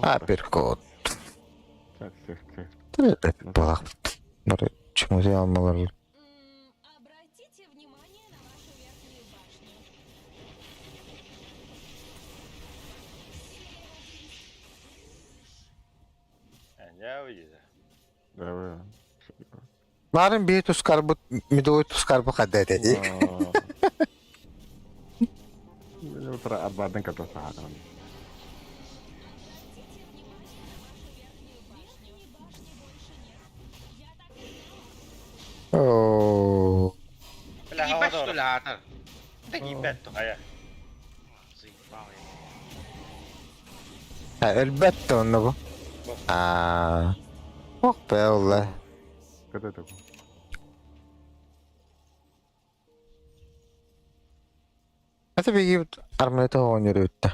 Апперкот. Так, так, так. Балах. Бары чumuzu almaları. Обратите внимание на вашу верхнюю башню. Дьэ, дии. Давай. Нарын бии тускарбыт, медовой тускарбы хадда эти. Утра арбадан ката саатан. Обратите внимание на вашу верхнюю башню. Верхней башни больше нет. Я так и знала. Оо. Бля, Ебать, хавадор. что ли, аатар? Тегибет тухая. Заебал я. Элбетте онно бу. Аа. Ох, бэлла. Когда это? Это биги армета оонньуур үттэ.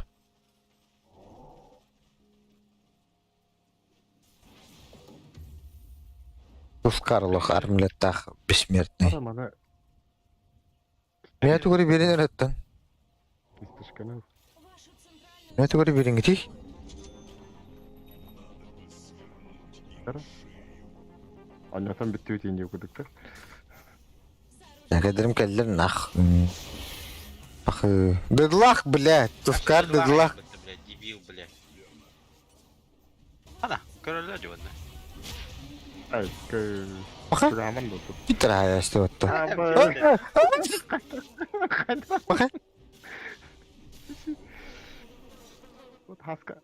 Тускарлых армлеттах бессмертный. Ара мана Меня тугары берин өрөттөн. истишканы. Вашу центральную Меня тугары берин гитих. Ара. Аннасан бүттү тиин кудуктар. Кедерим келлер нах. Ах, Дедлах, блядь, Тускар дедлах. Блядь, дебил, блядь. Ана, көрөллөр дьуонна. Ай, кö. Баха, Тураман да тут. питер хаясты отто. Аба. Баха. Вот хаска.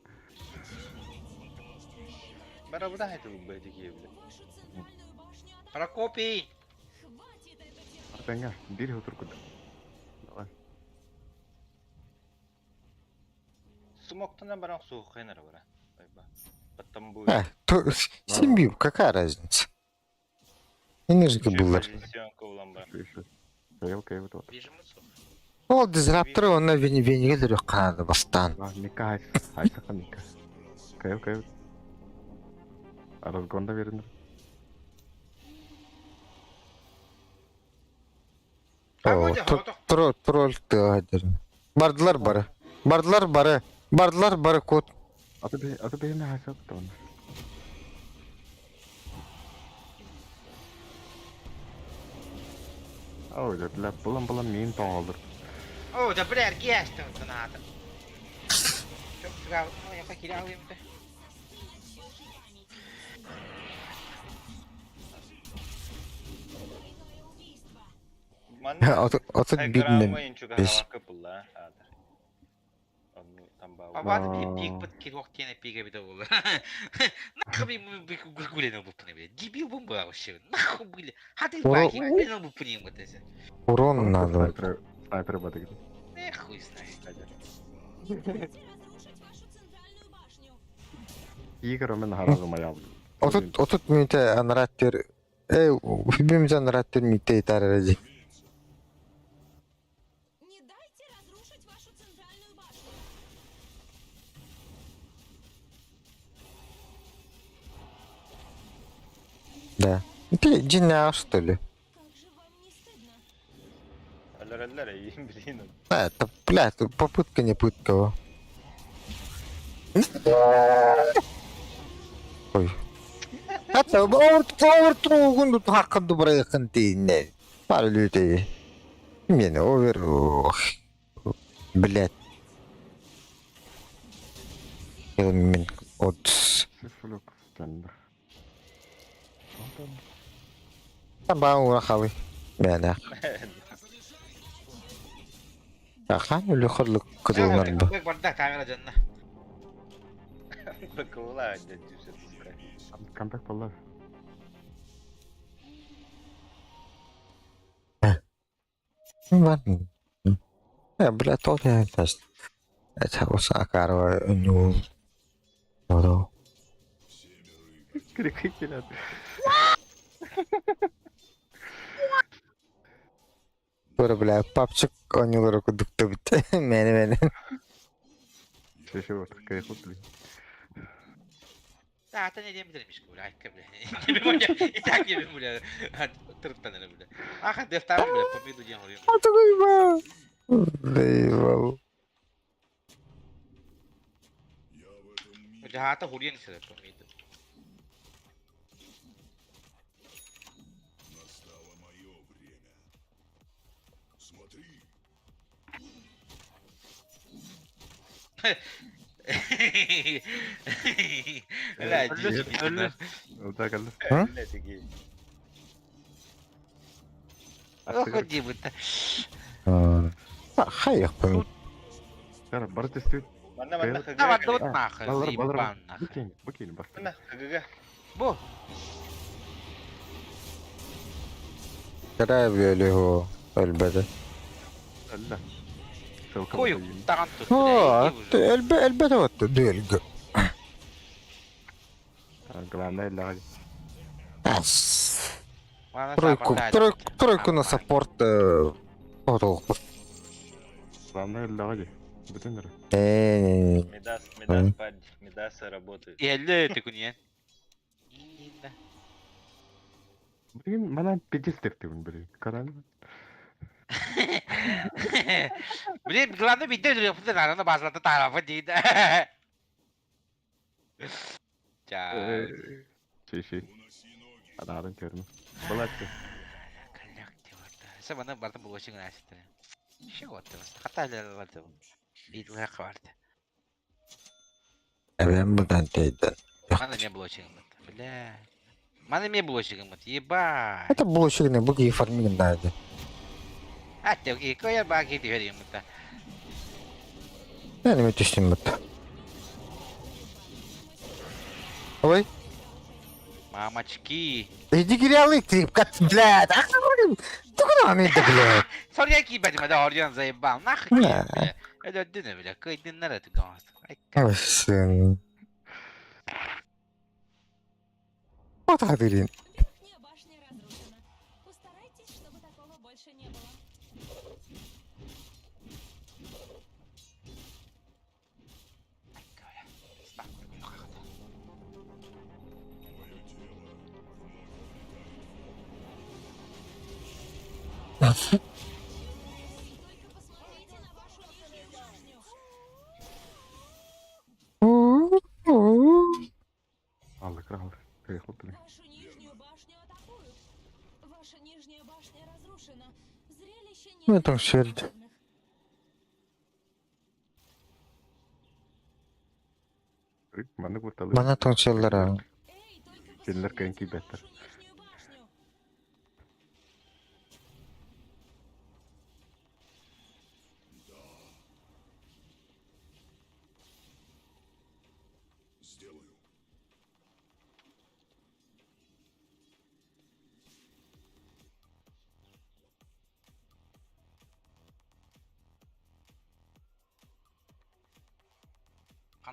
Бара буда хайты бу бэти бля. Вашу центральную башню атакуют. Прокопий! Хватит это терпеть. Атаңа, бир хутур куд. Давай. Сумоктана баран суухайнара бара. Айба. Потом будет. А, то, Симбиу, какая разница? Энергия булар. Позиционка улан бар. Еще. Тарелка его тут. Бежим отсюда. Ол дизрапторы онна венегелер канады бастан. А, Мика хайс. Хайсака Мика. Кайыл, кайыл. А разгон да верен. О, тролль, тролль тыадыр. Бардылар бары. Бардылар бары. Бардылар бары кот. Аты бе, аты бе не хайсак тон. Ау, да бля, булан булан мин тоңалдыр. О, да бля, эргиэстэн танаата. Чок туга, я покилял им да. Двойное убийство. Манна 31 Хайграмма инчуга бес. хавакка пулла аата. Онну тамбаа. Бабаты би пик пит кирок тиene пиге бит ол. Нахуй мы гулено бупны бля. Дебил бомба вообще. Нахуй были. Хаты баки гулено бупны вот это. Урон надо. Снайпер батыгы. Эх, хуй знает. Не дайте разрушить вашу центральную башню. Игорь мен харазы маял. 30 минутэ анараттер э хүбүмүз анараттер митте итарара Не дайте разрушить вашу центральную башню. Да. Ты дьиҥнээх что ли? Как же вам не стыдно? Аллар эйин билин. Да, это, блядь, попытка не пытка. во. Ой. Hatta овертроугун тут хаккын дубрайхын тиинне. Пар людей. Мен овер. ох. Блядь. Мен от. Флюк тендер. Табан урахалы. Бәлә. Ахан үлі хорлук кызылнар бу. Барда камера жанна. Бакула дядюся сука. Камбэк болlar. Бар. Э, бля, тол я тас. Это осакарва ну. Оро. Крик келет. Тура, бля, папчык онюлары кудукта бит. Мени мени. Шеше вот, кайхот блин. Да, ата не демдирмиш бля, айка бля. И так не бля. Тырттан эле бля. Аха дефтар бля, победу ден горим. Атыгыйба. Заебал. Жаата хурьен сире победу. Бля, Өллө. Так алды. Элле тиги. Уходи бы-то. Хайықпын. Кара бар тестү. Манна манна Давай, хагыга. вот нахуй, Балар балар. заебан нахуй. Букин, букин бар. Манна хагыга. Бу. Кара бөлі хо. Өлбәді. Алла. Кою таган тут, О, бля, иди уже. әлбә әлбәді отты дүлгі. Главное лаги. Мана Тройку, саппорт тройку, айлы. тройку на саппорт. Отол. Главное лаги. Бүтүндөр. Э, Мидас, Мидас пад, Мидаса работает. Элле тикуне. Блин, мана 50 тефтибин блин. Каран. Блин, главное бидде жүрөп араны базлата тарафы дейди. Ча. Шеше. Анаарын көрмө. Болат. Каляк деп атты. Сен мана бардым бул очуң асты. Ши отты. Хата эле барды. Идиле барды. Эбен бұдан тейден. Мана мен бул очуң Бля. Мана мен бул очуң Ебать. Это булочигне бу ки фармигин дайды. Атты, коя баки диберим мыта. Yani müthiştim бит. Ой, Мамочки. иди кирялык ты, как, блядь, ах, ты куда мне да, блядь? Сорья кибать, мада орьян заебал. Нахуй, Не. бля. Это дыны, бля. Кой дыннар это гонст. Ой, сын. Вот Аделин. Верхняя башня разрушена. Постарайтесь, чтобы такого больше не было. Только посмотрите на вашу нижнюю башню. Алды крал. Кайхот блин. Вашу нижнюю башню атакуют. Ваша нижняя башня разрушена. Зрелище не Ну, для там всё это. слабонервных. Маны курталы. Bana tonsiller Эй, только Сенлер посмотрите кэнки на беттер. вашу нижнюю башню.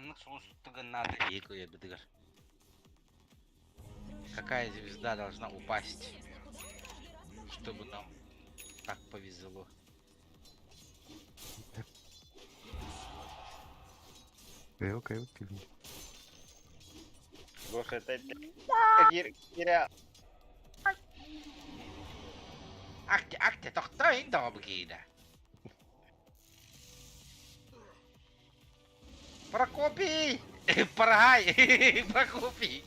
Ханнык сулус тыгыннаата киһи кыайбытыгар. Какая звезда должна упасть, чтобы нам так повезло? Кыайыл, кыайыл, кыайыл. Гоша, это... Кира... Акте, акте, тохтоо тоҕо киирэ. Прокопий! Парай! Прокопий!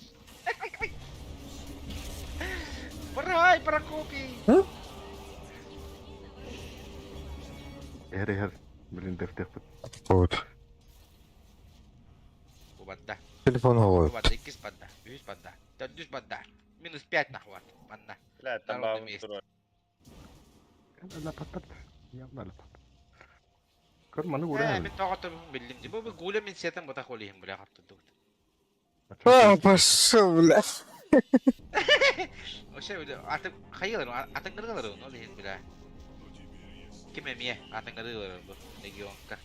Парай, Прокопий! Эр, эр. Блин, дэф-дэф. Вот. Убатта. Телефон голый. Убатта, иккис барда, үһүс барда, төрдүс барда. Минус 5 нахват. Манна. Бля, там На ровном бабу месте. второй. Лапат, явно лапат. Көр маны Э, ура. мин тоҕо биллим ди. Бу гуля мин сетен бата холихим бля хаптыдык. А, пошел, бля. Ошо бля, атын хайылар, атын кыргылар оны олихин бля. Ким эмие атын кыргылар бу легионка.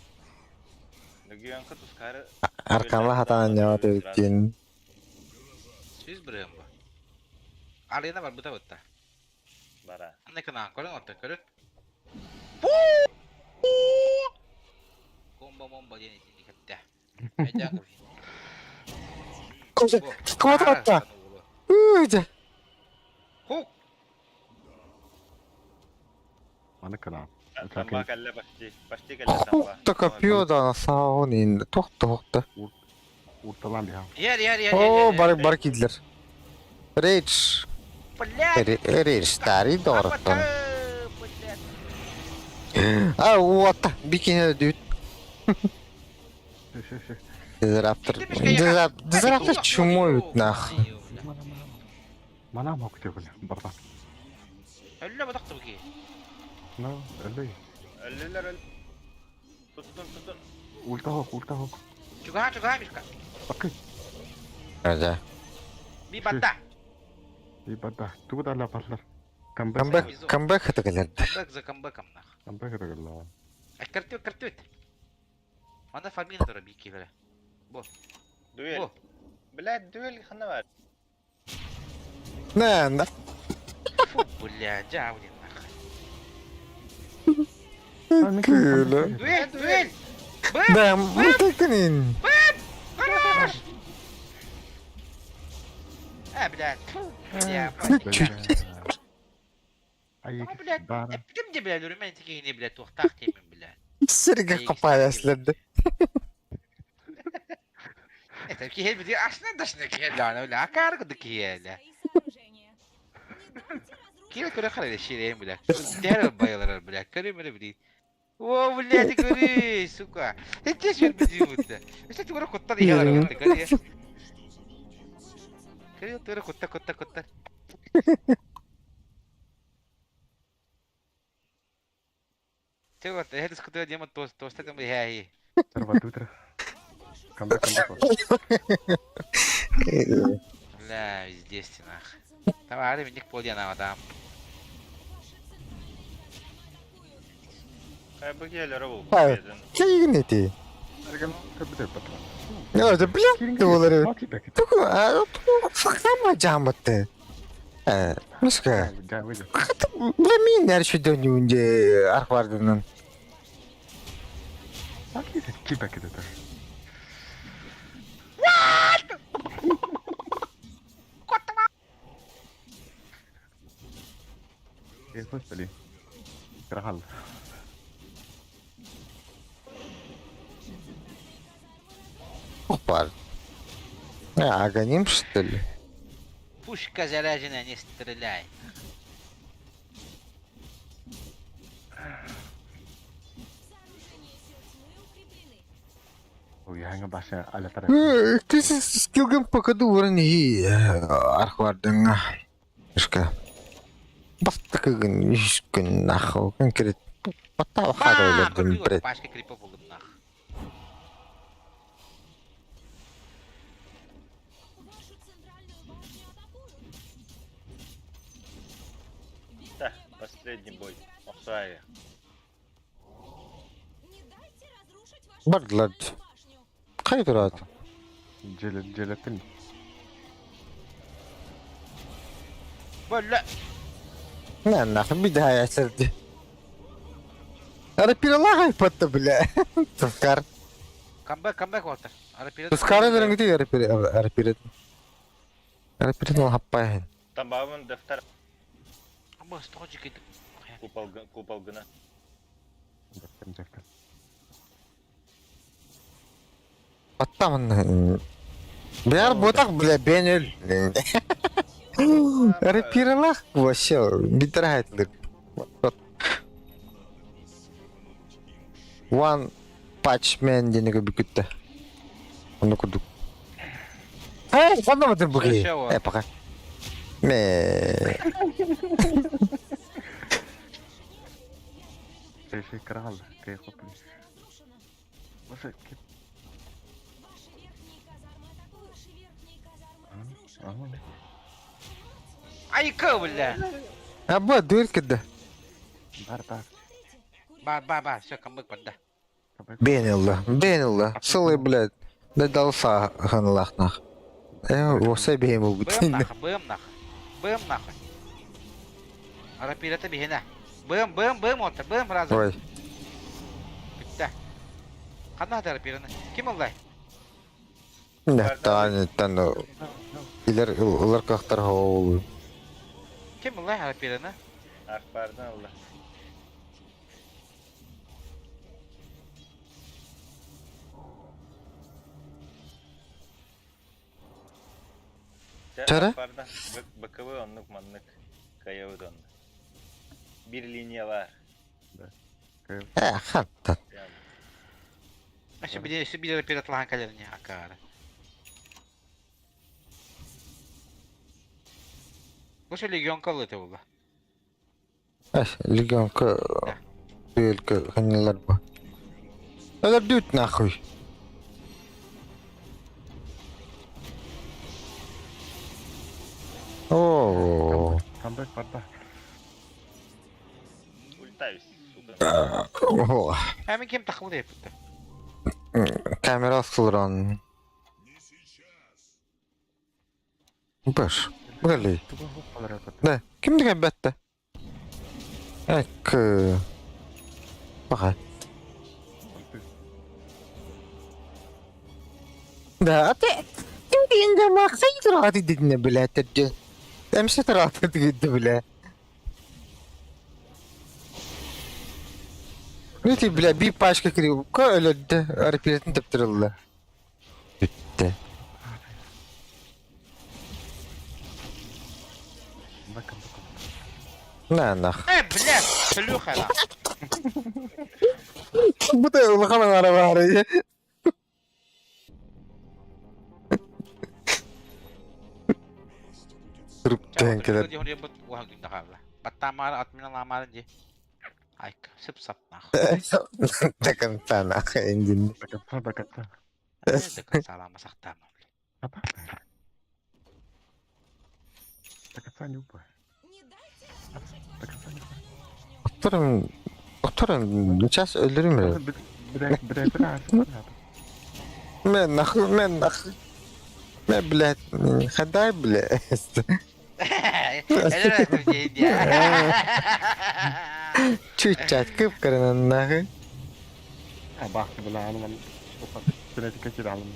Легионка тускары... Арканла хатан яма тин. Сүз бирем бу. Арена бар бута бутта. Бара. Анна кына көрөн отта көрөн. Комбо момбо диэн итини кэтте. Эдя Кожа, квадрата. Уйда. Хук. Маны кына. Самба калла почти. Почти калла самба. Хукта копье да на сауни. Тохта, хукта. Урталан бия. Ер ер ер. О, бар бар кидлер. Рейдж. Блядь. Рейдж старый доротон. А, вот, бикини дүйт. Дизраптор. Дизраптор чумой нах. Мана мок деп бля, барда. Өллө батакты бу ки. Ну, өлөй. Өллөлөр өл. Tutun tutun. Ульта хок, ульта хок. Чуга чуга мишка. Окей. Да. Би батта. И бада. Тугда лапатлар. Камбэк. Камбэк, камбэк это галерда. Камбэк за камбэком нах. Камбэк это гала. Ай картю картю. Ана фармин тура бики бля. Бо. Дуэль. Бо. Блядь, дуэль хана бар. На, на. Фу, бля, жаудин нах. Күлі. Дуэль, дуэль. Да, мутакнин. Хорош! А, блядь, фу, бля, Чуть. Ай, Ну, блядь, бара. Эптим де, блядь, үрүмэн тикини, блядь, туохтаах тиэмин, блядь. Сірге қапай әсілерді. Это киһи бити ашна дашна киһи лана, бля, акар куду киһи, бля. Свои сооружения. Не дайте разрушить Киһи көрө харай ширэйм, бля. Дәрі байылар, бля, көрө мөрө били. О, блядь, көрө, сука. Это же бити бутта. Это көрө куттар иһэлэр, бутта, көрө. Көрө көрө кутта кутта кутта. Ты вот, это скутер дема тост, тост это мы Тарва тутра. Камбэк, камбэк. Бля, везде стенах. Там ары минник полдена там. Кай бу келер ол. Ай. Кейгін еті. Это, бля, доллары. Туку, а, сахама жамбатты. Мышка. Бля, мен нәрші дөнюнде арқвардынан. Крахал. Опа. А, гоним, что ли? Пушка заряжена, не стреляй. Сооружения сил тьмы укреплены. Ой, ханга баша аля тара. Ты скилгем покаду урни арқвардыңа. Мышка. Бастықыгын үш күн наху. Конкрет. Баттау хадайлерден бред. Пашка крипов болдым нах. Вашу центральную башню атакуют. Да, Верхняя башня последний бой. противника Охсай. Не дайте разрушить вашу Барлад. центральную башню. Қай тұрады? Желеттин. Бля. На, нахуй, беда, я серди. Арапиралага ипатта, бля. Тускар. Камбэк, камбэк уолаттар. Арапира. Тускары бериңити арапират. Арапират ол хаппайын. Тамбабын дәфтәр Бос, тоҕо дьиккит. купалгына. Дәфтер. Аттамын. Бляр ботак, бля, бен өл. Арапиралах вообще битрахайтлык. One Patch Man диэни бүкүттэ. Ону курдук. Эй, ханна батын буги. Э, пока. Ме. Шей крал, кей хопли. Баса кеп. Айка, бля. Аба, дверь кеде. Бар бар. Бар, бар, бар, все, камбэк барда. Бенилла, бенилла. Сылы, блядь. Да далса ханлахнах. Э, оса бейм Бэм бутин. нахуй, бэм нахуй. Бэм нахуй. Арапирата биһинэ. Бэм, бэм, бэм отта, бэм разом. Ой. Бүттэ. Ханна арапираны? Ким ыллай? Не, тан, тан. Илер ылар кахтар хоол. Ким ыллай арапираны? Акпардан алла. Чара? Акпардан БКВ оннук маннык каябыт онну. Бир линия бар. Э, хатта. Өссө били, өссө били арапиратлахан кэлэрини акаары. Бу шо легион калыты була. Э, легионка дуэлька ханилар ба. Алар дют нахуй. О, Камбэк барда. Ультаюсь, сука. О, Ә мин кем тахмы деп битте. Камера сылран. Баш. Бали. Да, ким деген бәтті? Әк. Бақа. Да, аты. Ким деген мақсай тұрады дедіне білә түрде. Әмші тұрады дегенді білә. Нете бля, bir пачка кирип, өлөдді, арпиретін тіптірілді. Бітті. На, нах. Э, бля, шлюха на. Bu da улахан ара бар. Туруптан келер. Баттамар атмина ди. Айка, сып сап нахуй. До конца нахуй индин. До конца, до конца. До конца лама сахтама. До конца не упай. До конца не упай. Oturun. Oturun. Сейчас öldürürüm. Бля, бля, бля, бля. Мен нахуй, мен нахуй. Мен, блядь, ходай, блядь. Чуть-чуть кып-кырынан нахуй. Бах, бля, аны мен Кинетика кире алым.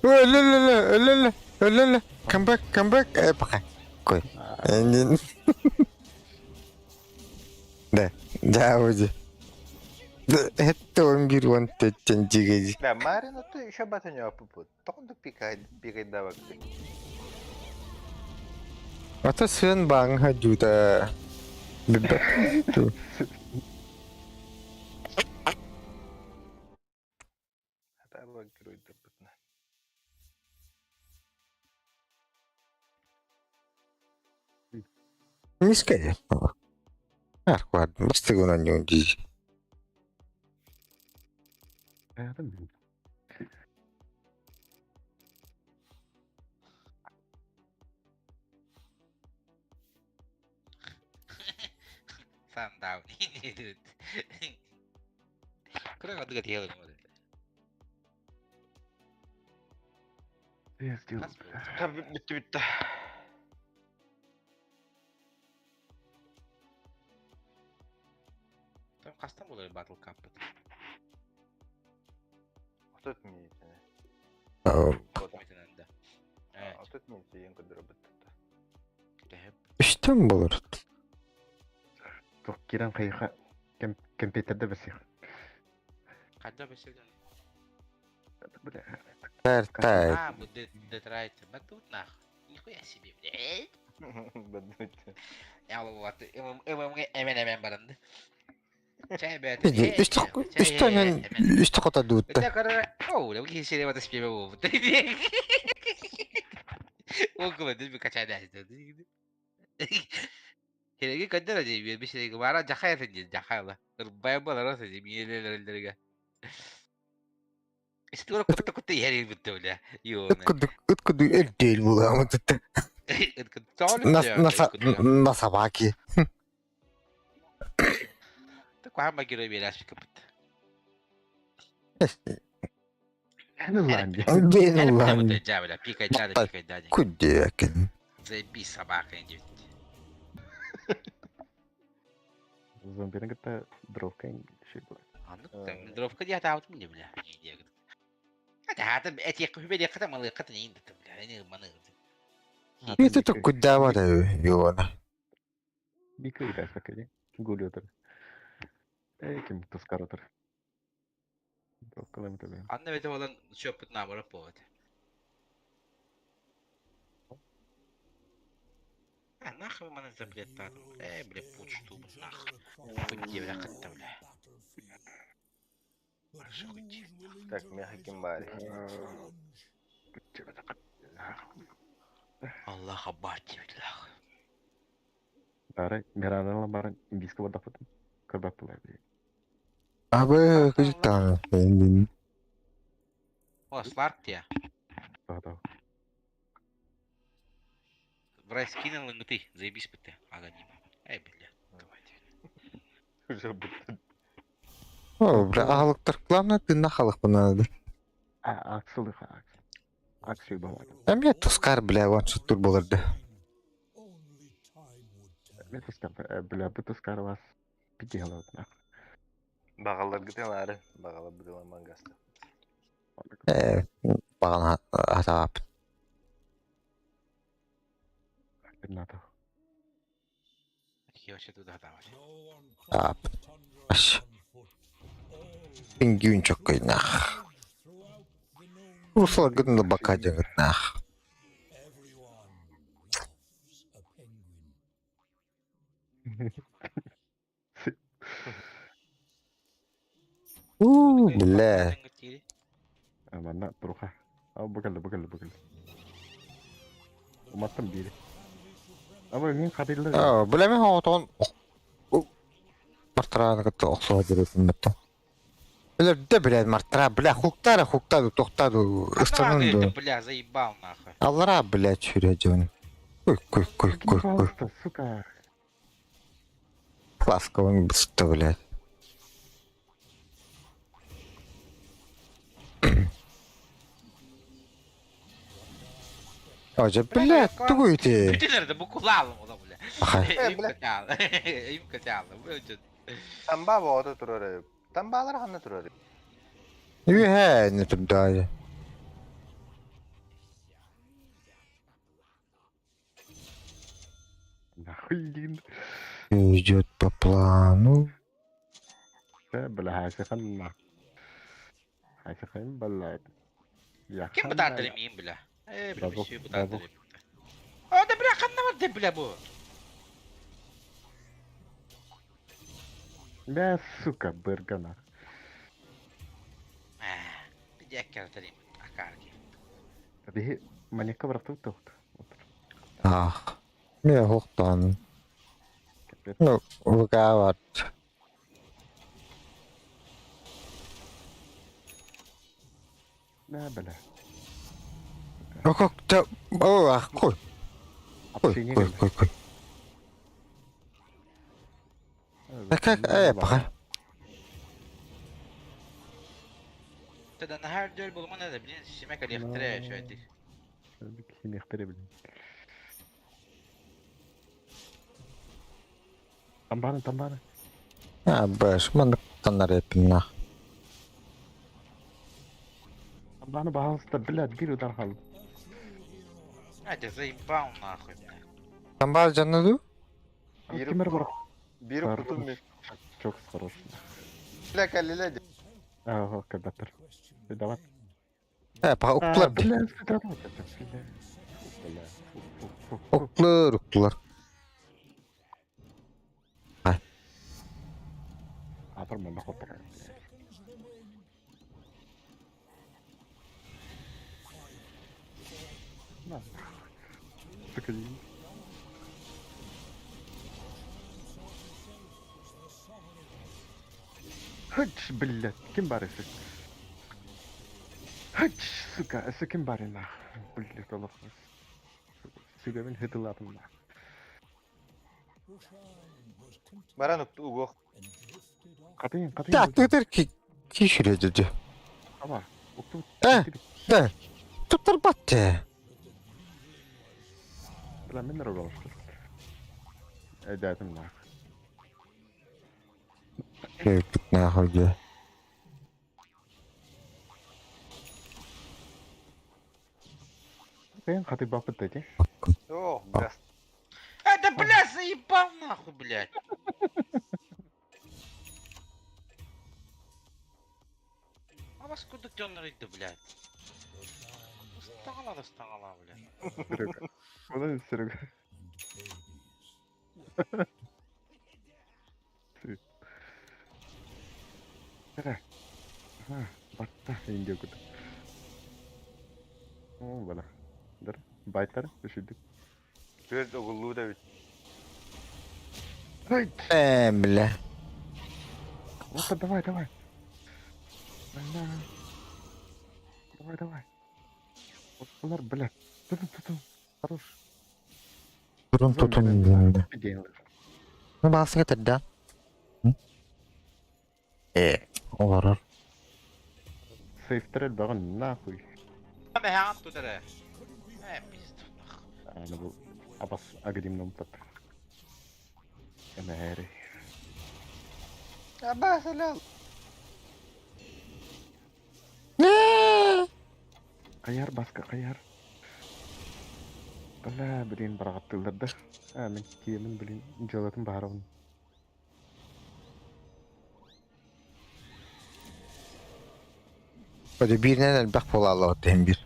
Ой, ля ля ля ля ля ля ля. Come back, come back. Э, пока. Кой. Да, да, уди. Это он бир он теттен дигеди. Да, Марина, ты еще бата не опупут. Тоқынды пикай, пикай давак. Ата свен баң хадюта. Бибе. Табак герой дырбытна. Мискеде. Арквад, бастыгына не уди. Сандаун. Кыра кадыга тиһэлин ол. Бүттү бүттү. Там хастан болар батл каппыт. 30 минут. Метененде. 30 минут ең көдөрө бүттү. Үстэн болор. Тух кирен хайха компьютерде бесих. Кайда беселден? Бля. Тар А, бу Детрайт. Батут нах. Нихуя себе, блядь. Бадут. Я вот эмен эмен баранды. Чай бәт. Үстэн үстэ кота дуутта. Это кара. О, да вы серия вот спеве вот. Около дби качай да. Хереги кадара же би бишеги бара жахай сен жахайла. Рбай бала роса же миелелерге. Истура кутта кутта яри бутта бля. Йо. Ыт курдук ыт курдук элдeel буламы тутта. На на собаки. Такой герой беряшка капыт. Бен улан. Пика дяда, пика дяда. Кудекен. Заебись собака, иди. Зомбини кытта дровка ши була. Аны дровка дия таут мне, бля. Это эти хүбе ката малы ката не инде бля. Не маны. Это то куда вара юона. Бика играть пока не. Гулютер. Эй, ким тускаротер. Дровка лем тебе. Анна бете olan çöpüt namara повод. А нахуй маны запрет Э, бля, пуч туб нахуй. Хуй бля, катта, бля. Так, меха ким бар. Аллах аббат нахуй. Бары, миранала бары индийского водопада. Кебаб була. Абы кыжытан. О, Сларк те. Да, да. Брай скинул ну ты, заебись бы ты. Ага, не. Эй, бля, давайте. Уже бүттү. О, бля, ахалыктар главное ты нахалык надо. А, аксыл аксыл. Аксыл була. А мне тускар, бля, вон что тут было да. Мен тускар, бля, бу тускар вас пидела нах. Бағалар гытылары, бағалар бытыла мангаста. Э, баган атап. Надо. Я вообще туда давай. Ап. Аш. Пингвин чоккой нах. Усла гын бака дегет нах. У, бля. Манна туруха. А букалла букалла букалла. Уматтым бири. Ама мен кадырлар. А, бля, мен отон. Мартыраны кытта оксуга жүрөсүн бетте. Элер де бля, мартыра, бля, хуктара, хуктаду, токтаду, ыстанынду. Бля, заебал нахуй. Аллара, бля, чүрө жон. Кой, кой, кой, кой, кой. Сука. Ласковым бысты, блядь. Оже, блядь, тугуй ты. Бүтүнөрдө бу кулалым ола бля. Ахай. Им катал. Им катал. Тамба боото турары. Тамбалар ханна турары. Үһэ, не турдаа. Нахуй дин. Идет по плану. Бля, хайсы ханна. Хайсы хан бля. Я Ким бутардырым им бля? Э, бля, Бабок, все бабок. бутардырым. О, да бля, ханна бар бля бу. Бля, сука, быргана. Бидяккер акарки. Бихи маньякка барахтыбыт тоқт. Ах. Мен хуктан. Ну, вгават. Бля, бля. Окок, та, о, ах, кой. Кой, кой, кой, кой. Как, пока. Тогда нахар дөл булман это, блин, симек алехтре, что это? Химехтере, блин. Тамбаны, тамбаны. А, бэш, ман танар епин нах. Тамбаны, пожалуйста, блядь, бир удар хал. А, тебя заебал нахуй, бля. Тамбар жаннаду? Кимер бар. Бир кутум ми. Çok хорош. Бля, калиле. Ага, кабатыр. Давай. Пока уктулар. Блядь, давай. Уктулар, уктулар. Атыр мында хоттар. На. Сука. Хыч, блядь, ким бар эсик? Хыч, сука, эсик ким бар нах? Блядь, Аллах. Сука, мен хытылатым нах. Баран угох. Катын, катын. Да, ты ки кишире dedi. Аба, укту. Да. Туттар батты. Бля, мен рогал. Эдәтим нах. Тут нахуй где. Сен хаты бапыт дети. О, бля. Это, бля, заебал нахуй, блядь. А вас куда дёнер блядь? Устала, достала, блядь. Серега. Куда Серега? Серега. Ага, батта инде кут. О, бала. Дар, байтар, үшүдүк. Көз оғылу да бит. Ай, Бля. вот давай, давай. Бля. Давай, давай. Олар, бля. Тутун, тутун. Хорош. Турun tutun. Ну, басың кетер да. Олар. Сейфтерел багын нахуй. Пизду, нахуй. Аны бу абас агадимном пат. Эмэри. Абас, алял. Каяр баска каяр. Бля, блин, барагаттылар да. А, мен киемин, блин, жалатын баарабын. Öyle birine elbek bola Allah bir.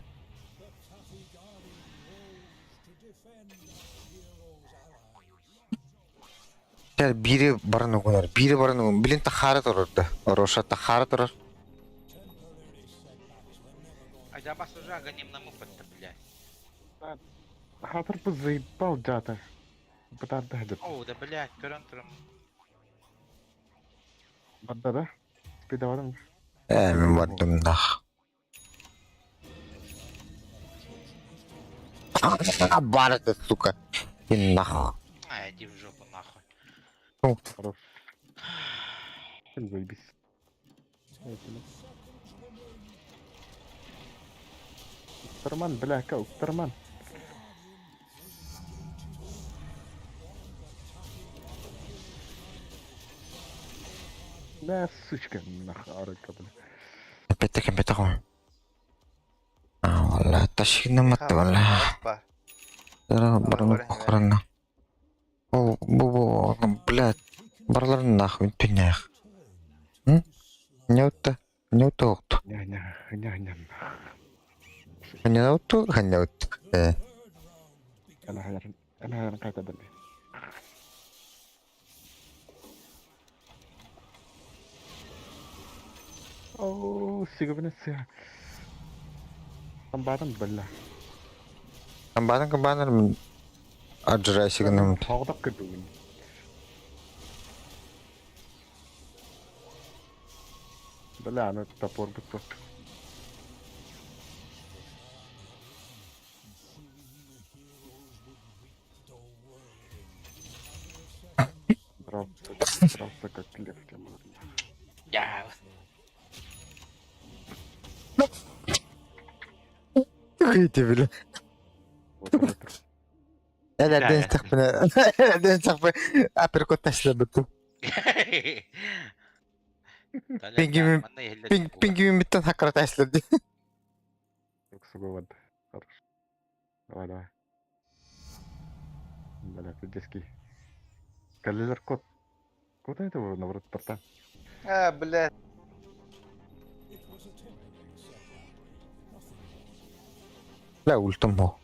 Biri баран угунар, бири баран угун. Билин тахара турар да. Ороша тахара турар. А я вас уже агоним на мупат-то, блядь. Хатыр бу заебал жата. Бытарды хадыр. О, да, блядь, көрөн турам. Бадда да? Спидавадым. Мен бардым нах. Бар ты, сука. И нах. А, иди в жопу, нахуй. Хорош. Сен заебись. Уктарман, бля, ка, уктарман. Да, сучка, нах, арыка, бля. Опять-таки, опять-таки. А, валла, ташигна матты, валла. Бар. Барны охрана. О, бу, бу, блядь. Барлар нахуй, түнях. Не утта, не утта оқту. Ня, ня, ня, ня. Не утту, не утту. Ана хайран, ана хайран кайта били. О, сигабына сия. Амбадан бilla. Амбадан кабанар аджырай сигнам. Тагдак кырдым. Бля, аны топор бутты. Дроп. Дрался как лев, тем Я. Выйди, бля. Вот это. Элэрдэн сахпына. Элэрдэн сахпы. Апперкот ташлабытым. Пингвин- Пингвин биттен хакара ташлады. Сугубад. Хорошо. Давай, давай. Бля, пиздецкий. Калилер кот. Куда это вы, наоборот, торта? А, блядь. Бля, ультом ho.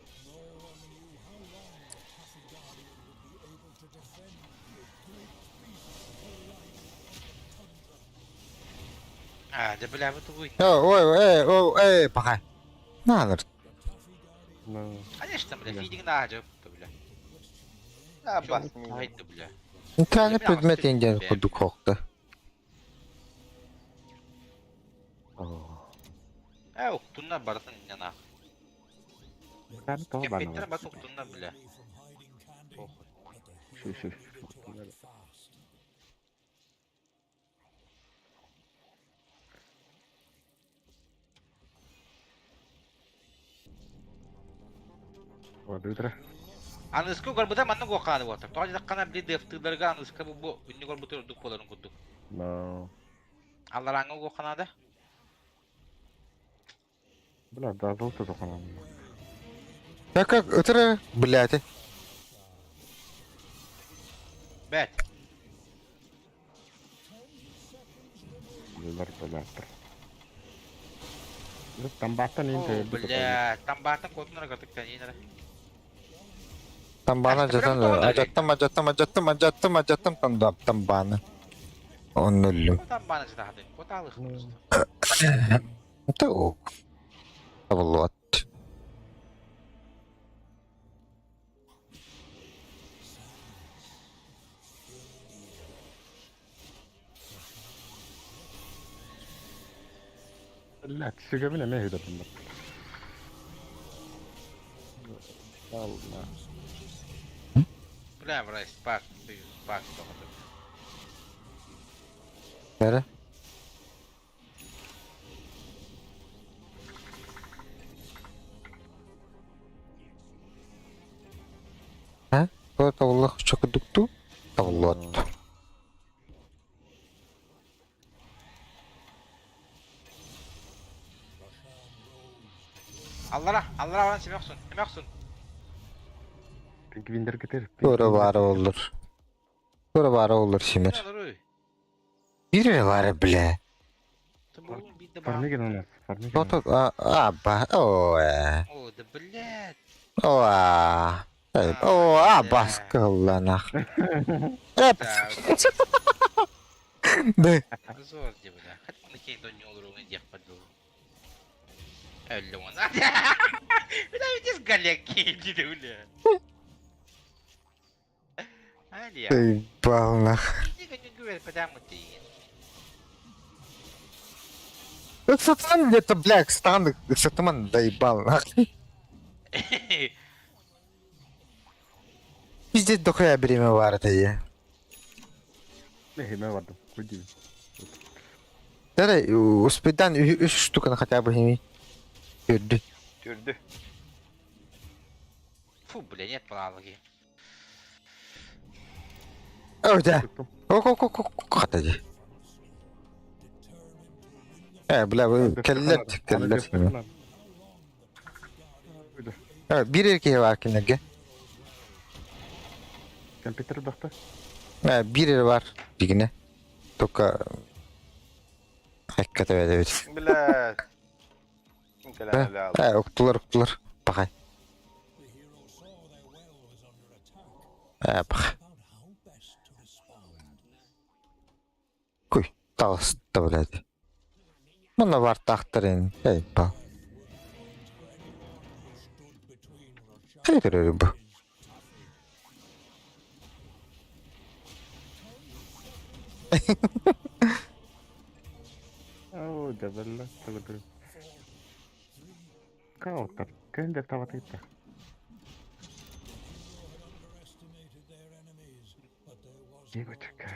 А, да бля, вот вы. Ой, ой, ой, эй, пока. На, Ну, Конечно, бля, фидинг на, бля. А, бас меня. Ай, да, бля. Интерне предмет индиан курдук хокта. Э, уктунна бартын не нах. там то Кемпеттер банова. бат уктунна, бля. Похуй. Ши, ши. Вот, утро. Аныска горбута манна гуохааны буолтар. Тоҕо дьаххана били дефтыыларга аныска бу бу үннү горбута ордук буоларын курдук. Но. Алларааҥҥа гуоханаада. Бля, да, золото только нам. Так как, это, блядь. Бэт. Лилар, бля. Там баттан О, бля, там баатан куотунара кытык танинара. Тамбана жатан, ажаттым, ажаттым, ажаттым, ажаттым, ажаттым, там да, тамбана. Он нулю. Там баана жатахатын. Куотаалых просто. Это ок. Вот. Бля, сүгөмүн эме хүдэтин бар. Алла. Бля, брать, спак, ты спак тоҕото. Бere. Ha? Bu tavalлах чокудукту. Тавлот. Аллара, аллара баран семе охсун, эме охсун. Пингвиндер кетер. Тура бары olur. Тура бары olur Simir. Аллары. Bir var бля. Тумбулун биир да баар. Фармиген у нас, фармиген. Тото а а ба о э. О, да блядь. О а. О а баскылла нах. Эп. Да, Да. Зор де, бля. Хат маны кейн дон олору диэх падыл. Өллө он. Бля, ведь галяки, бля. Алия. Ты бал нах. Иди не говори, потому ты. Сатан где-то, бля, стан, сатаман доебал нах. Пиздец дохуя время бар это я. Эме бардым. Куди. Да, успедан үш штука хотя бы ими. Түрдү. Түрдү. Фу, бля, нет палалыги. О, да. О, о, о, о, хата. Э, бля, вы келлер, келлер. Бир эркеге бар кинерге. Компьютер бахта. Бир бар дигине. Только Хакката бит. Блядь. Э, уктулар, уктулар. Пахай. Э, пахай. Куй, талысты, блядь. Мына бар тақтырын. Эй, па. Хай көрөр бу. О, да бля, тогда. Каутер. Кенде таватыта. Девочка.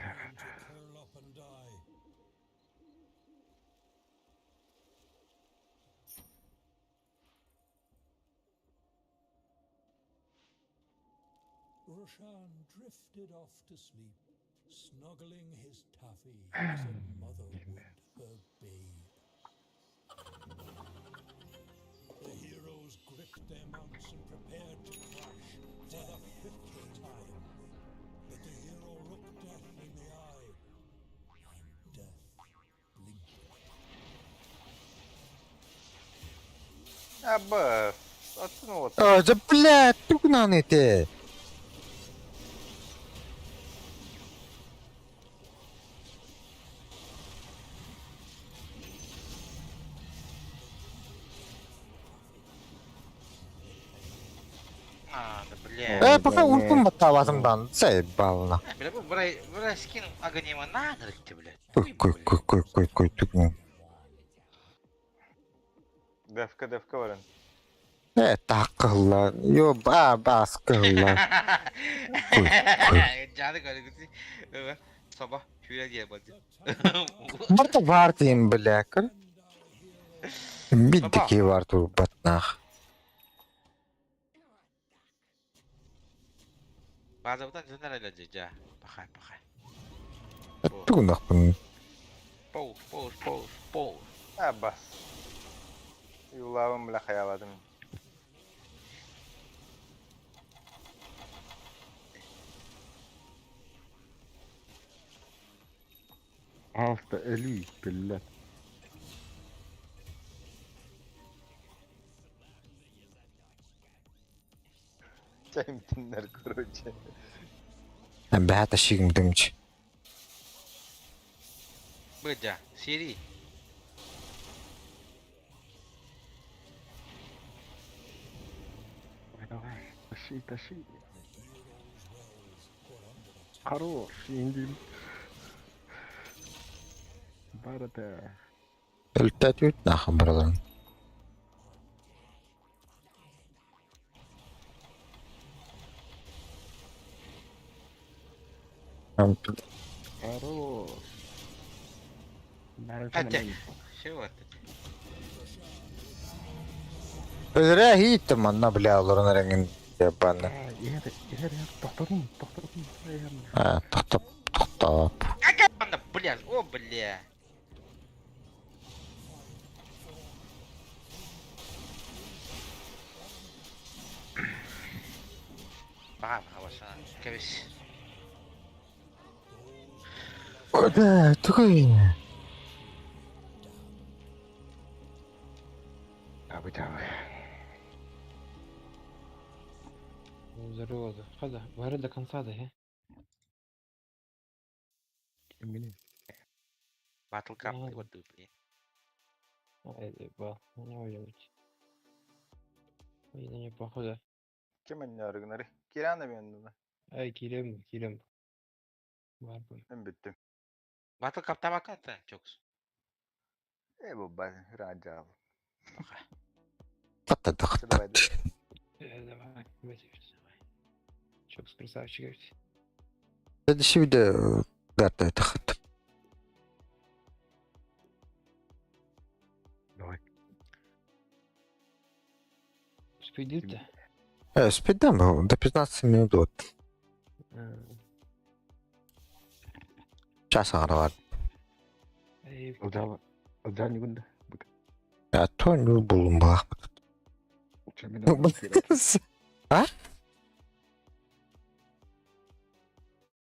Абас, атын вот. А, да блядь, тугунан ити. А, да бля. Э, пока ультун баттаабатым дан, заебал. Бля, бу брай, брай скин агонима на нырыкты, блядь. Кой кой кой кой кой кой тугунан. Девка, девка баран. Э, так кылла. Йо, ба, бас кылла. Кой, кой. Жаны көрүгүтү. Соба, шүрэ диэ болды. Барта бар дейм, бля, көр. Биддики бар тур батнах. Базабытан жынар эле жа. Пахай, пахай. Тугунахпын. Пол, пол, пол, пол. Абас. Юлавым бля хаяладым. Пожалуйста, Эли, блядь. Чаймтиннер, короче. Бэта шигим дымч. Быдя, сири. Давай, давай. Тащи, тащи. Хорош, индим. Барата. Өлтәт үт нахын бұраларын. Хорош. Хотя, чего ты? Өлөрө хиттим манна бля олорун эреңин ебаны. Ер, ер, ер, тохторун, тохторун. А, тоқтоп, тоқтоп. Анда, бля, о, бля. Бага, бага, кебис. Да, тугай. Давай, давай. Здорово, Хада, бары до конца да, э? Батл Cup, вот тут, блин. Ай, ба, не уебать. Ой, не походу. Кем они арыгнары? Кирана мен Ай, кирем, кирем. Бар бу. Мен бүттүм. Батл Cup табаката, чокс. Э, бу ба, раджал. Таттадық. Давай, Давай, Чокс красавчик. Следующий видео дата тахат. Давай. Спидит-то? Спидам был до 15 минут вот. Час ағыралар. Ылжал, ылжал не күнді. А то не булым балақ. А?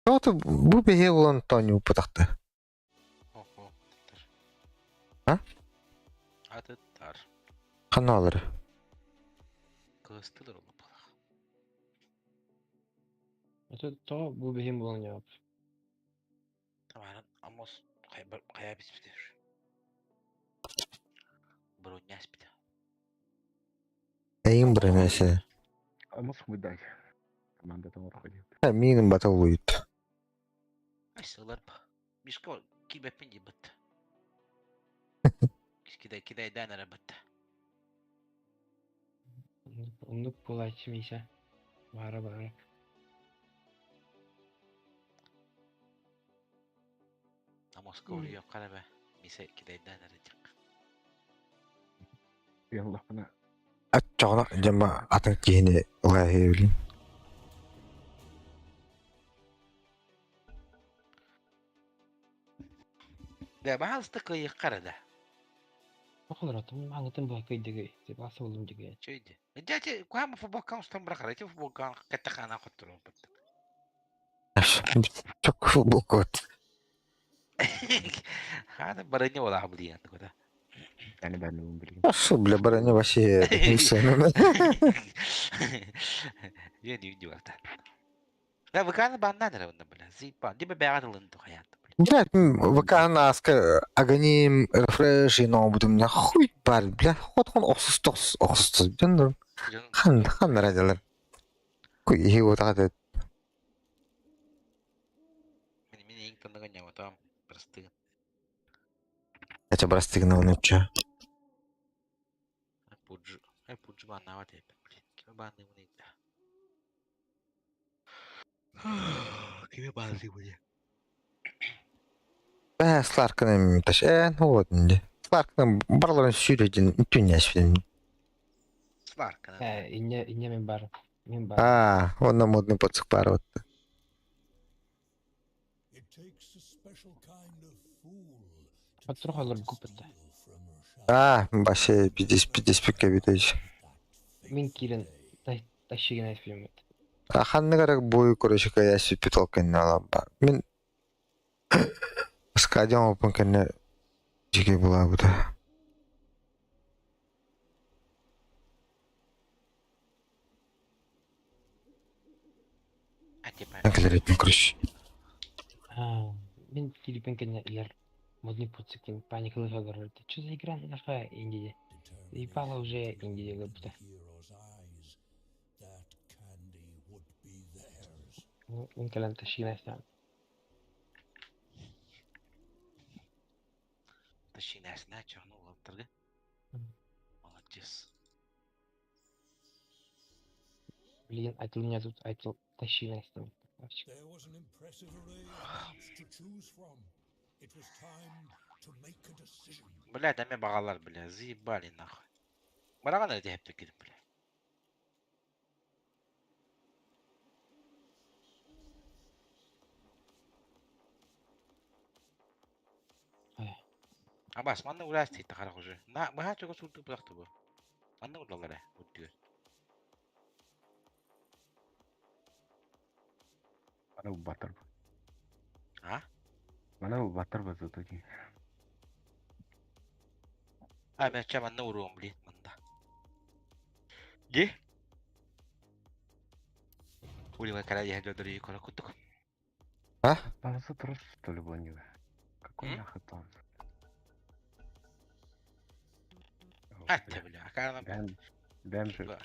То бу беге улан то не упатақты. Охо, А? Атыттар. Каналыр. Кыстылыр олу балах. Это то бу бехим булан яп. Тамаран Амос кая биспитер. Броня спит. Эйин бір нәрсе. Амос худай. Команда там орходит. Минин батал уйт. Айсылар ба. Мишко кибепин дебат. Кидай кидай дан арабат. Оннук булачы Миша. Бара бара. Амос коврия караба. Мисе кидай дан арачак. Яллах бана. Аччоҕуна дьама атын киһини ылааһы билин. Да, баһаалыста кыайыахха эрэ да. Охолоротум аңытын бу кыйдыгы, типа солум дигэ. Чөйдө. Дядя, куһаан футболкаҕын устан бырахар, ити футболкаҕын кэттэххинэ хотторуом баттык. Çok футболка. Хаана барыня буолаах билигин куда. Yani ben de bunu bileyim. Ашу, бля, барыня вообще Дьэ, дии дии Да, ВК-ны баннаан эрэ онно, бля. Заебал. Либо бэҕэ тылын тухайаат, бля. Блядь, ВК наска Аганим, рефреш и новый, бля, хуй бар, бля, хот хон охсус охсус, бля, хан хан радиолар. Куй, его так Мин мин ең тыныгын ньаматам, просты. Это брастыгна нуча. Пуджу. Пуджу баннаабат эбит, блин. Кими банныыбын ыйда. Кими банныыбын Бә, Сларканы таш, вот, инде. Сларканы барларын сүйредин, түнәс бин. Сларканы. Инне инне мен бар. Мен бар. А, он на модный подсык бар вот. Патрох олор куппата. А, вообще, пиздец, пиздец, пикабитыч. Мин кирен тащигин айфилмет. А ханныгар бой, короче, я сүппүт ол кэннэ алабба. Мин Скадион опын кэннэ жиге булаабыта. А типа. Кэлэр короче. А, мин кирипен кэннэ илер модный подсык паникалы олорор. Что за игра нахуй инди? Ебало уже инди лобута. Мин кэлэн тащигин айфилмет. Тащинасына чону уолтарга. Молодец. Блин, айтыл меня тут айтыл тащигин айфилмет. Бля, да мен бағалар, бля, заебали нахуй. Бараган эти хепте кидим, бля. Абас, манна урас тейті қарақ уже. На, баха чого сурду бұлақты бұ. Манна уралар ә, өттігер. Bana bu batar bu. А? Bana bu batar bu зато ди. А, мен ча манна уруым, блин, манда. Ди? Улива кара я додори кора кутук. А? Там за трос, что ли, был Какой нахуй там? Атта, бля, акарна. Бэм, бэм же.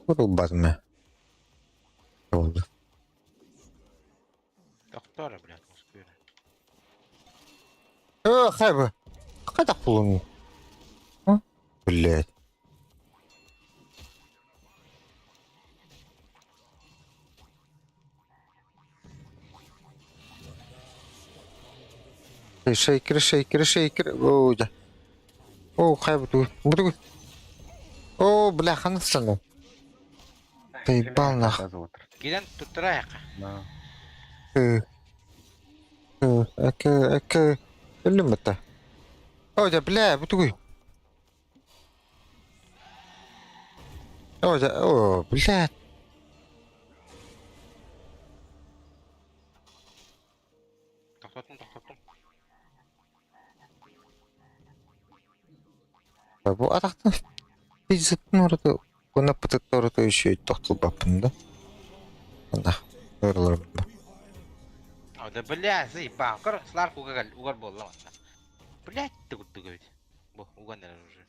Урулбатым Oldu. Доктора, блядь, Москве. Хайбы. Қайда құлың? Блядь. Шейкер, шейкер, шейкер. О, да. О, хайбы ту. Буду. О, бля, ханысың. Заебал нах. Кирен туттарайық. На. Эке, эке. Өлүм бата. О, да, бля, бутугуй. О, да, о, бля. Тоқтаттым, тоқтаттым. Бу атақтан пиздеттің орды. Бұны пытытты орды еще тоқтыл баппын да. Да, өрілер. О, да бля, заебал. Кор, Сларк угар, угар был, ладно. Блядь, ты куда говорить? Бо, угар, наверное, уже.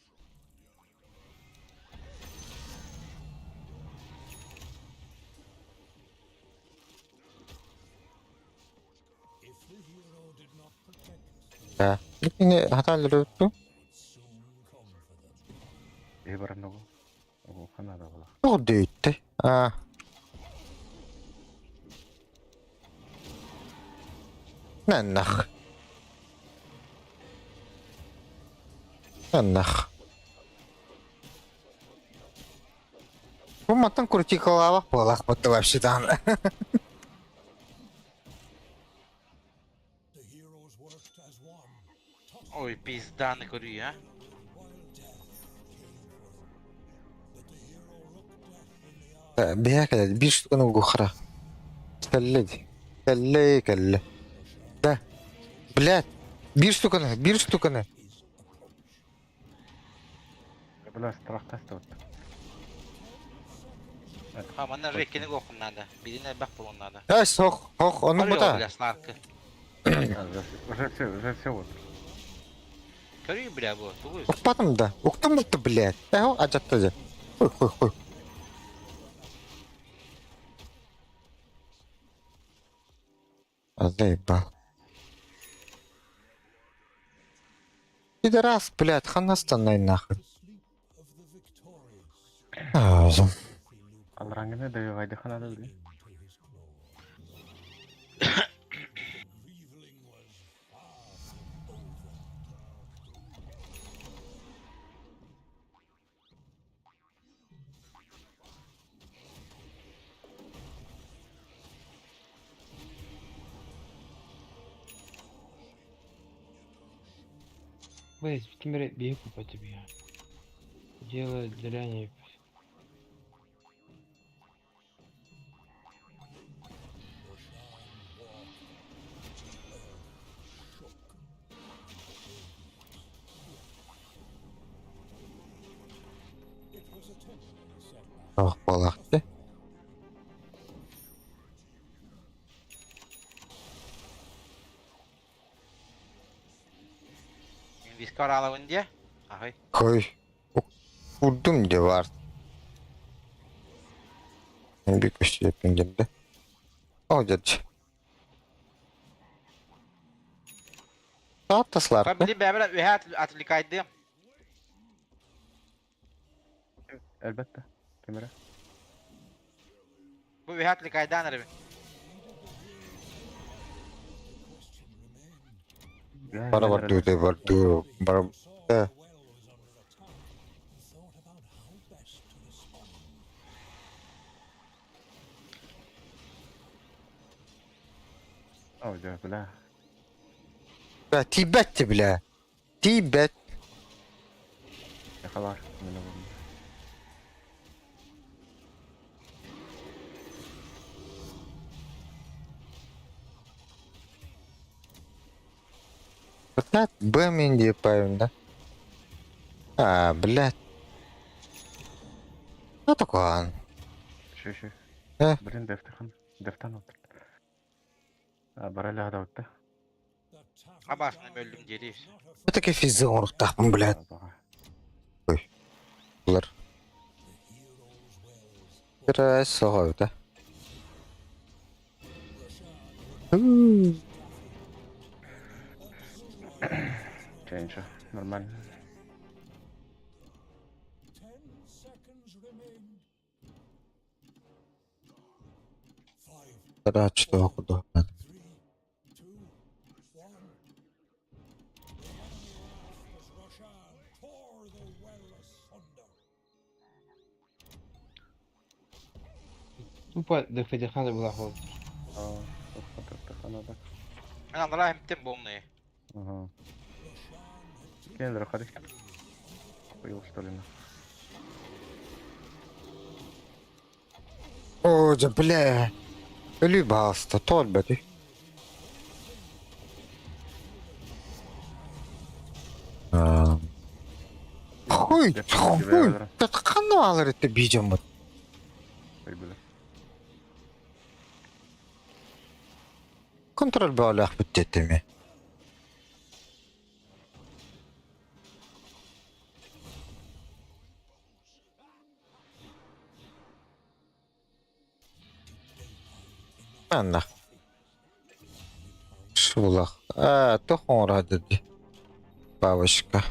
Да. Не, хаталыр өттү. Э, баран О, хана да була. Тоқ дөйтті. А. Нах. Аннах. Бу мантан крутикалаабах буолах будто вообще даҕаны. Ой, пизда на көрүй, а? Биһэ кэлэр биир штуканы угухара. Кэллэ дии. Кэллэ кэллэ. Да. Блядь. Биир штуканы, биир штуканы. Бля, страхтас тут. А, манна же иккини гохун надо. Бирин элбэх булун надо. Эй, сох, хох, ону Көрүө, бута. бля, снаркы. Уже все, уже все вот. Көрүй, бля, бу. Тугуй. Укпатым да. Уктум бутты, блядь. Эхо, ажатты же. Хуй, хуй, хуй. Заебал. Пидорас, блядь, ханастанай нахуй. Азым. Алрангына добивайды ханады, блин. Бейс, кимере бейку по тебе. Дело дряни. Ох, буолахты. Вискар алабын дия. Ахай. Хой. Урдум де бар. Bir көчү geldi. О, дядь. Тааттаслар. Били бәбір үһә отвлекайды. Elbette. Кемере. Бу үһә отвлекайдан әрі. Бара бар дуу бар дуу бар. О, да, бля. Бля, тибет бля. Тибет. Yakala. Mene vurdu. Блядь, Б мен деп да. А, блядь. Ну такой. Şu şu. Э? Блин, дефтахан. Дефтан отыр. А, бараля да отты. Абасына бөлдüm дери. Это физик оңруктакпын, блядь. Ой. Булар. Бир соҕой да. Че, ничего, нормально. Что куда? Тупо ДФДХ была вот. А, дефтахана да. Мен андыра хемтем болны. Ага. Кендер, ходи. Хуил, что ли, на. О, да бля. Өлүй бағыста, тол бәді. Хуй, хуй, қаны алыр етті бейжем бұд. Ой, бля. Контроль баалаах бүттеттеме. Анна. Шулах. А, тохон радыды. Бабочка.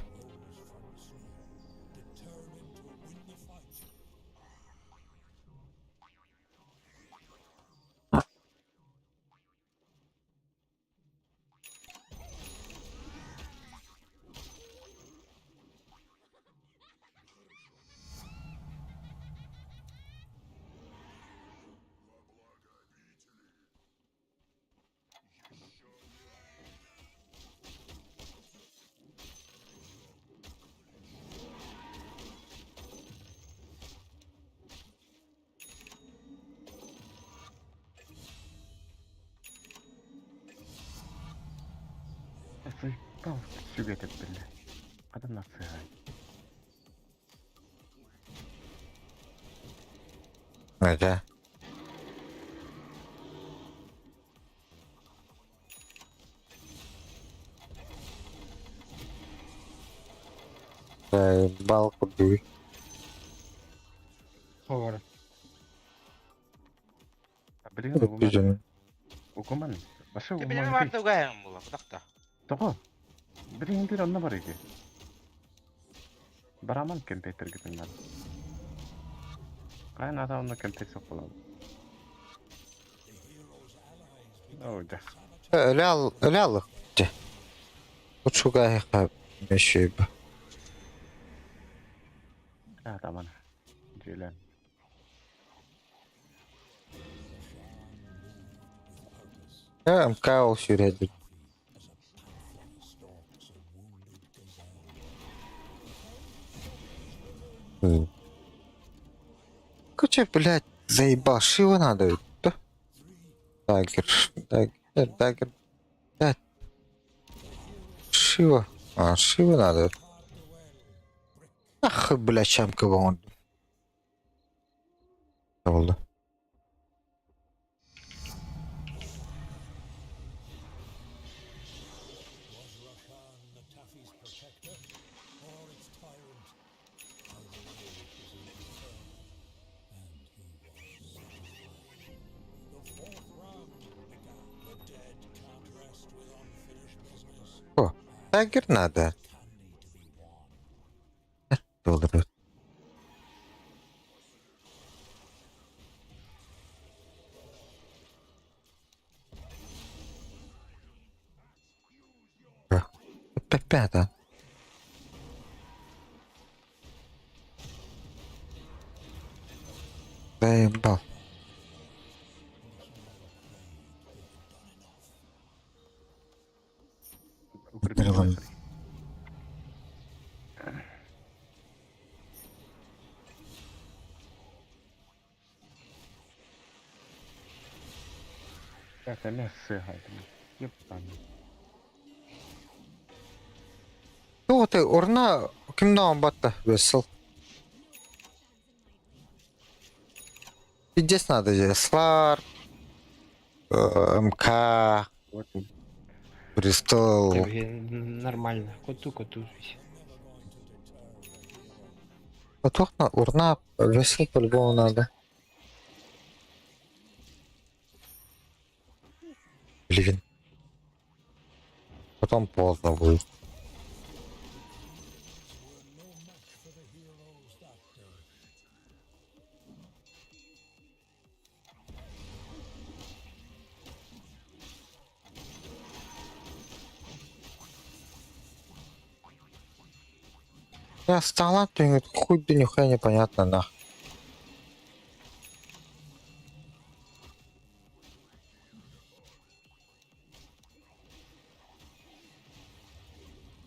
Тал сүгэтеп билле. Адам нацияй. Это. Бал курдуй. Ховар. Билигин угуман. Күжүн. Угуман. Башы Ты билеме угуман. барда угайым була, кудакта. Того. Билигин бир онно бар иди. Бараман компьютер гитин бар. Кайын ата онно компьютер соқ болады. О, да. Öyle al, öyle al. Учуга хайха мешиб. А, таман. Джилен. МК ол сүйреді. Короче, блядь, заебал, Шива надо, да? Дагер, дагер, дагер, блядь. Шива, а, Шива надо. Ах, блядь, чамка вон. Oldu. О, дагер надо. Долларов. Пятая. Заебал. Укрепил. Так, а сыгай. Ёптан. Ну вот урна кимна батта весел. Пиздец надо здесь. Слар, МК, Вот. Бристол. Нормально. Коту, коту. Вот урна, урна, весел по-любому надо. Блин. Потом поздно будет. Я стала, ты хуй да нихуя непонятно нах.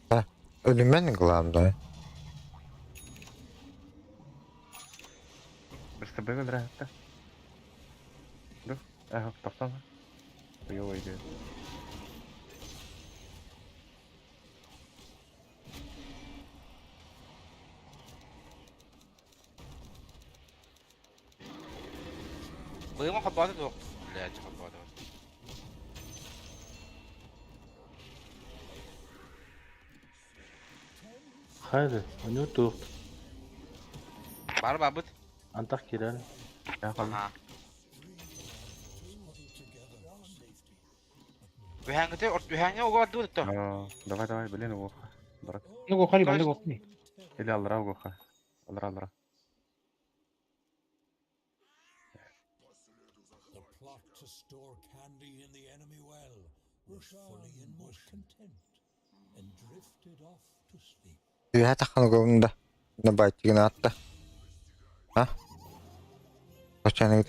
Да, элемент главное. Просто было нравится. Да? Ага, тоқтан. Хуёво идет. Быйма хабаты дук. Блядь, хабаты. Хайды, у него тух. Бар бабыт. Антах киран. Ага. Үһәңгете, үһәңге уга дур то. Давай, давай, блин, уха. Барак. Ну, хали, ну, хали. Или алра уха. Алра, алра. Ühä tahan көмдө. На байтигин атта. А? Качан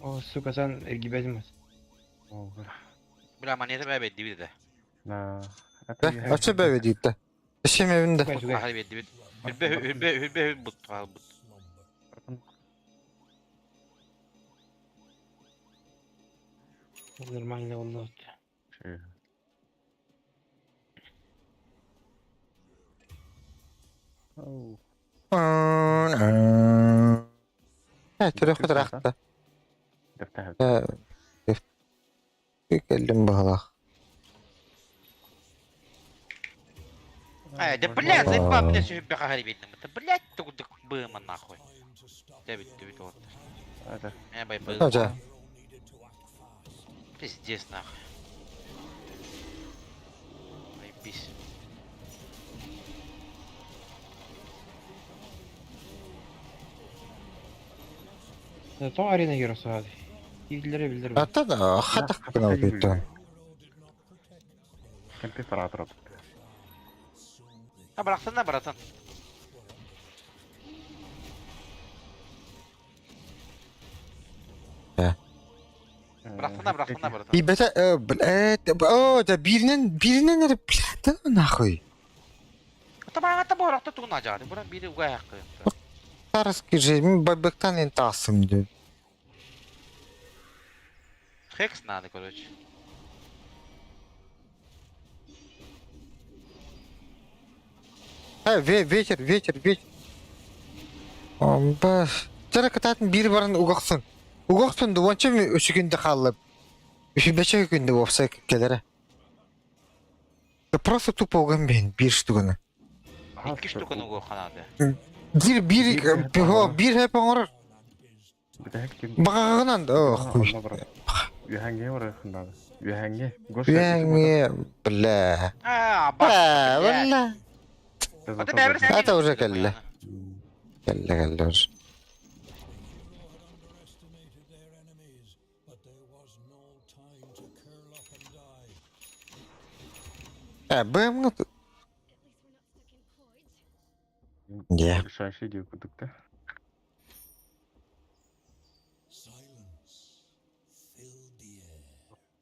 О, сука, сан эргибезмес. Бля, монета бэбэ дибит да. На. Это Очо бэбэ дийтэ. Өссө мебин да. Үгүй үгүй. Хахали беддибит. Хүрбе хүрбе хүрбе бут бут. Нормально болду. Оу. Э, төрөх тырахта. Дәфтәһ. Э, Келдим баһалах. Ай, да блядь, заебал меня сүрбе хахали беддим. Да блядь, тугдык быма нахуй. Дебит, дебит вот. Это. Я бай Ажа. Пиздец нахуй. Заебись. То арена геросу. Кийлери билдир. Ата да хатах кына бит. Компьютер атырап. Ha bıraksana братан. Bıraksana bıraksana братан. И бета блядь, о, да биринен биринен эре блядь, нахуй. Табан ата бу оракта тугун ажары. Буран бири угай хакы. Тарский же, мен байбектан ен тасым деп. Хекс надо, короче. Э, ветер, ветер, ветер. Омба. Жара кататын бир барын угақсын. Угақсын да онча мен өшігінде қалып. Үшібече күнде опса келері. Да просто тупо уган бен бир штуганы. Икки штуканы угай ханады. Бир бир бир хеп оңор. Бағағынан да хуй. Үһәңге бар хындады. Үһәңге. Үһәңге, бля. А, Бля, бля. бля. Это уже келді. Келді, келді уже. Э, БМ Не. Шайшы деп күдік та.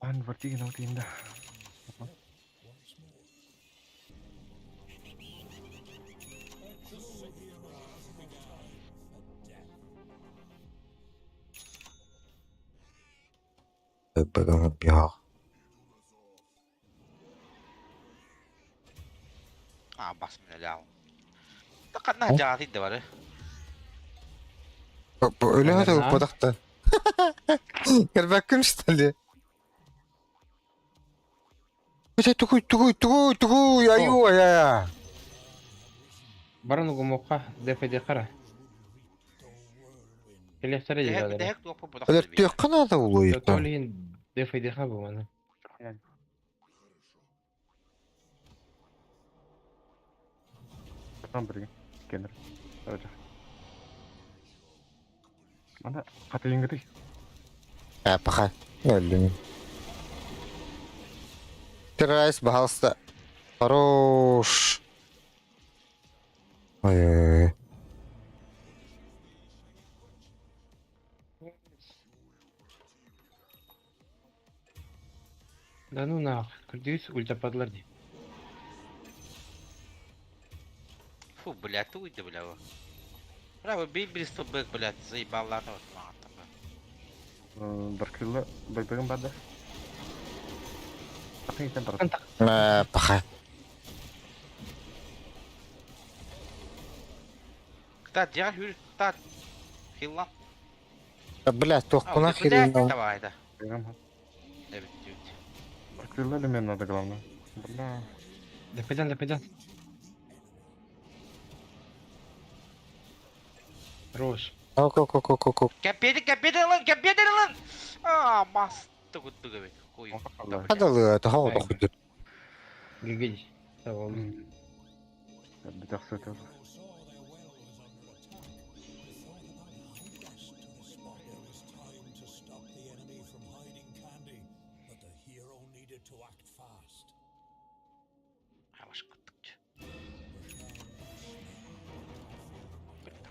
Ан вертиген аутиында. БМ бияқ. А, бас мен ляу. Тақанна жааты да бар. Өлі өте ұппадақты. Кірбәккін что ли? Это тугуй, тугуй, тугуй, тугуй, аю, ая. Баран угумокка ДФД кара. Келесtere Дехек деді. дехек туопу бу. Өлер түйек қанады улы еттен. Толин ДФД ха бу мана. Там бірге. Кенер. Мана қаты енгіді. Ә, паха. Өлдім. Террайс, пожалуйста. Хорош. Ой-ой-ой. Да ну нах, күрдүс ультападлар ди. Фу, блядь, ты уйди, бля. Бля, вы бей бристол бэк, блядь, заебал ладно, вот Бір кило байбегім барды. Қаты екен бар. Ә, паха. Та, дяг хүр, та. Хилла. Бля, тоққына Блядь, херин. давай, да. Байбегім. Дебит, дебит. Бір кило элемент надо главное. Бля. ДФД ДФД. Хорош. Ок, ок, ок, ок, ок. Кәпеди, кәпеди лан, кәпеди лан. А, мас тугуттуга бит. Хуй. Хадалы, это хау тоқыды. Гигидь. Tamam. Бітақ сөтер. Баш куттук.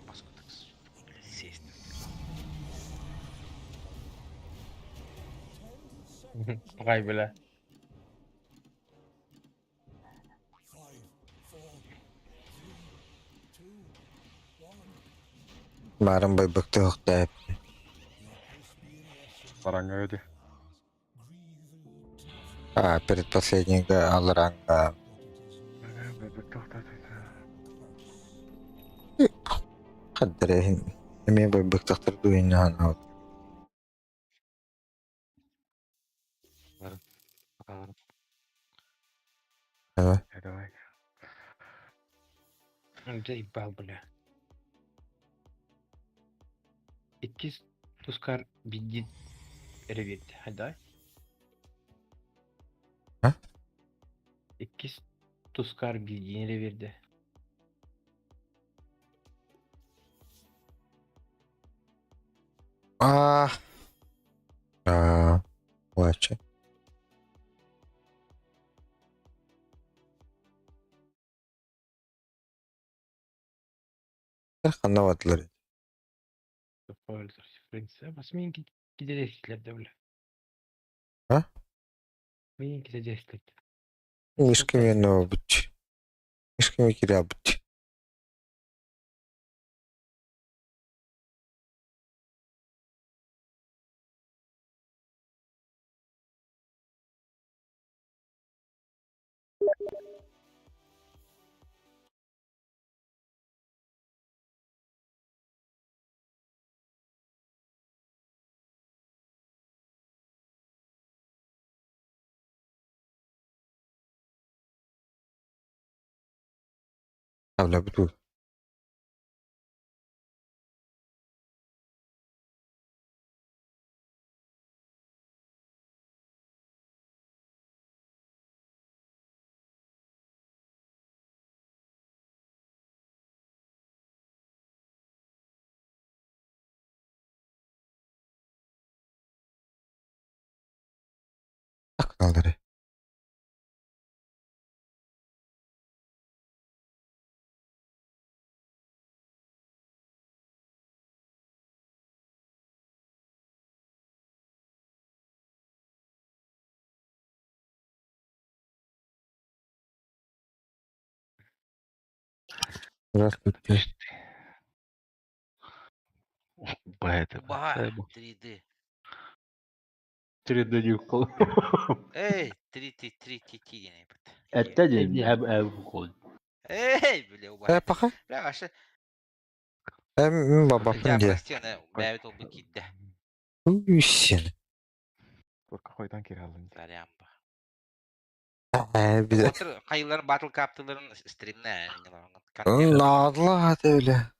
Бас куттук. Сесть. Гай бля. Баарым байбыктыахтаах. Бараҥҥа ди. А, предпоследнийга аларанга. Хаддарehen. Эмиэ байбыктахтар дуйнаан аут. Давай. Давай. Заебал, бля. Иккис тускар бидит ревет, да? А? Иккис тускар бидин реверде. А. А. Лача. Ханна батлар. Бас мен кидересилер бля. А? Мен кидересилер. Ишкеме но бит. Ишкеме киря бит. Habla бит. Акналары. Здравствуйте. Б это. Ба, 3D. 3D не вкол. Эй, 3 Т 3 Т Т диэн эбит. Это день эб кол. Эй, бля, убай. Э, паха. Бля, вообще, Э, бабапын я де. прости, аны бэйбит ол бу киирдэ. Үйсен. Только хойдан киралын. Сарямба. Э, биде. Отыр хайыларын батл каптыларын стримне. Надла öyle.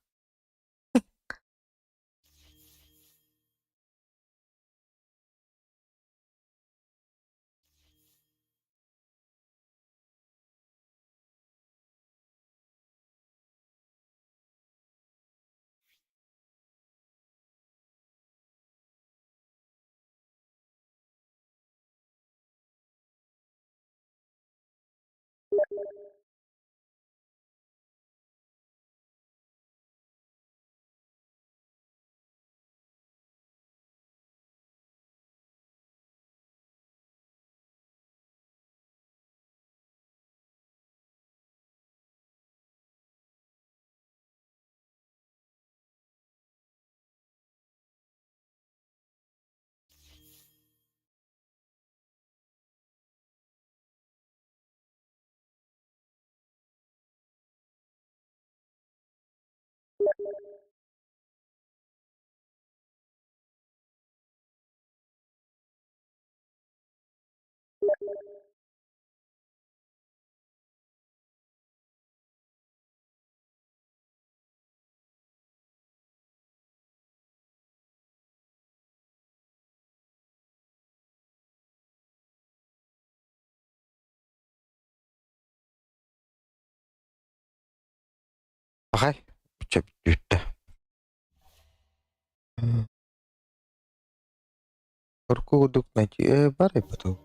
Пахай. Чеп бүттү. Орку найти. Э, бар потом.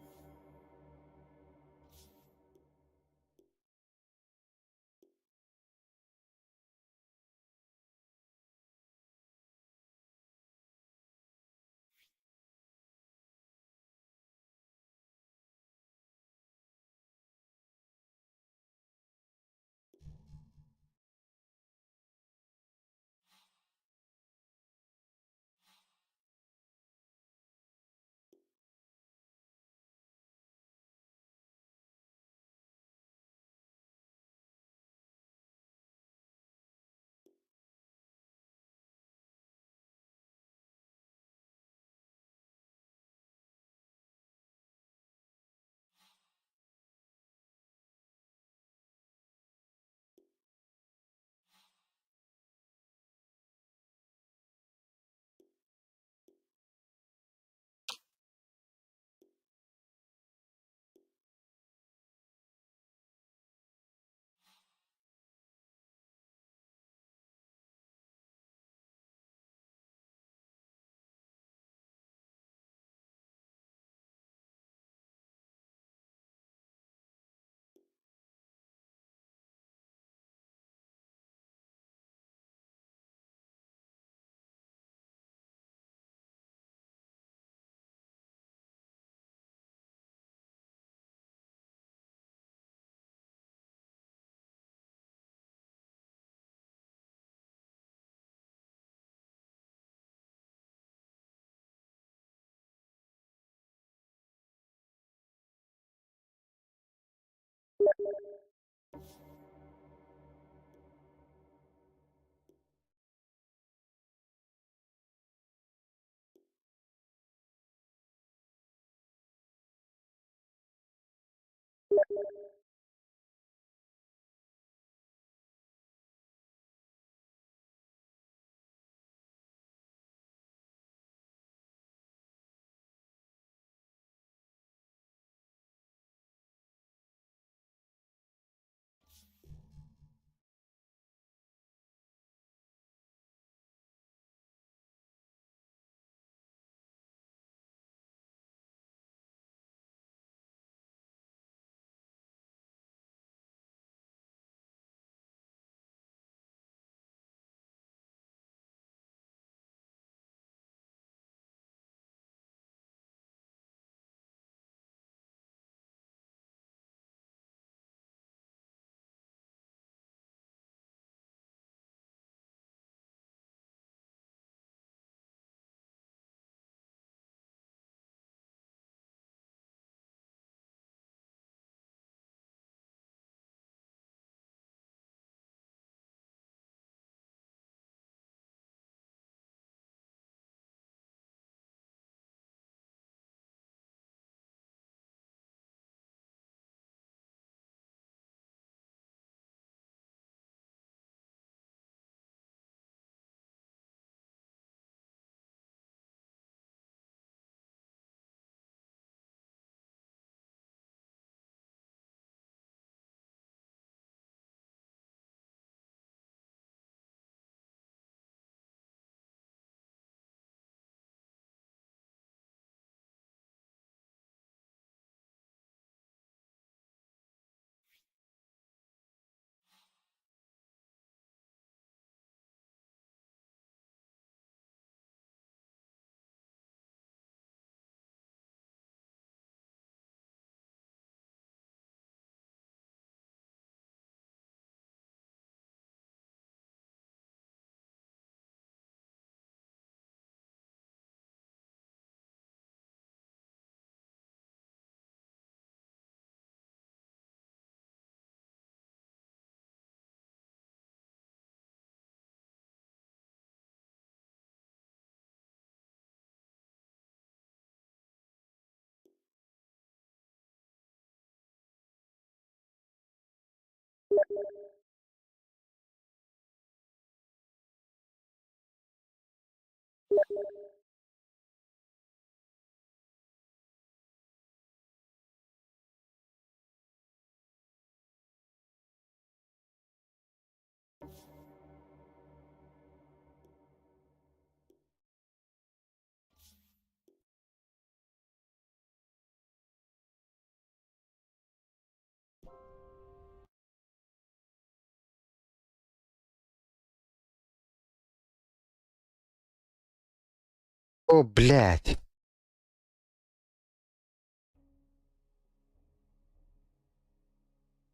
О, блядь.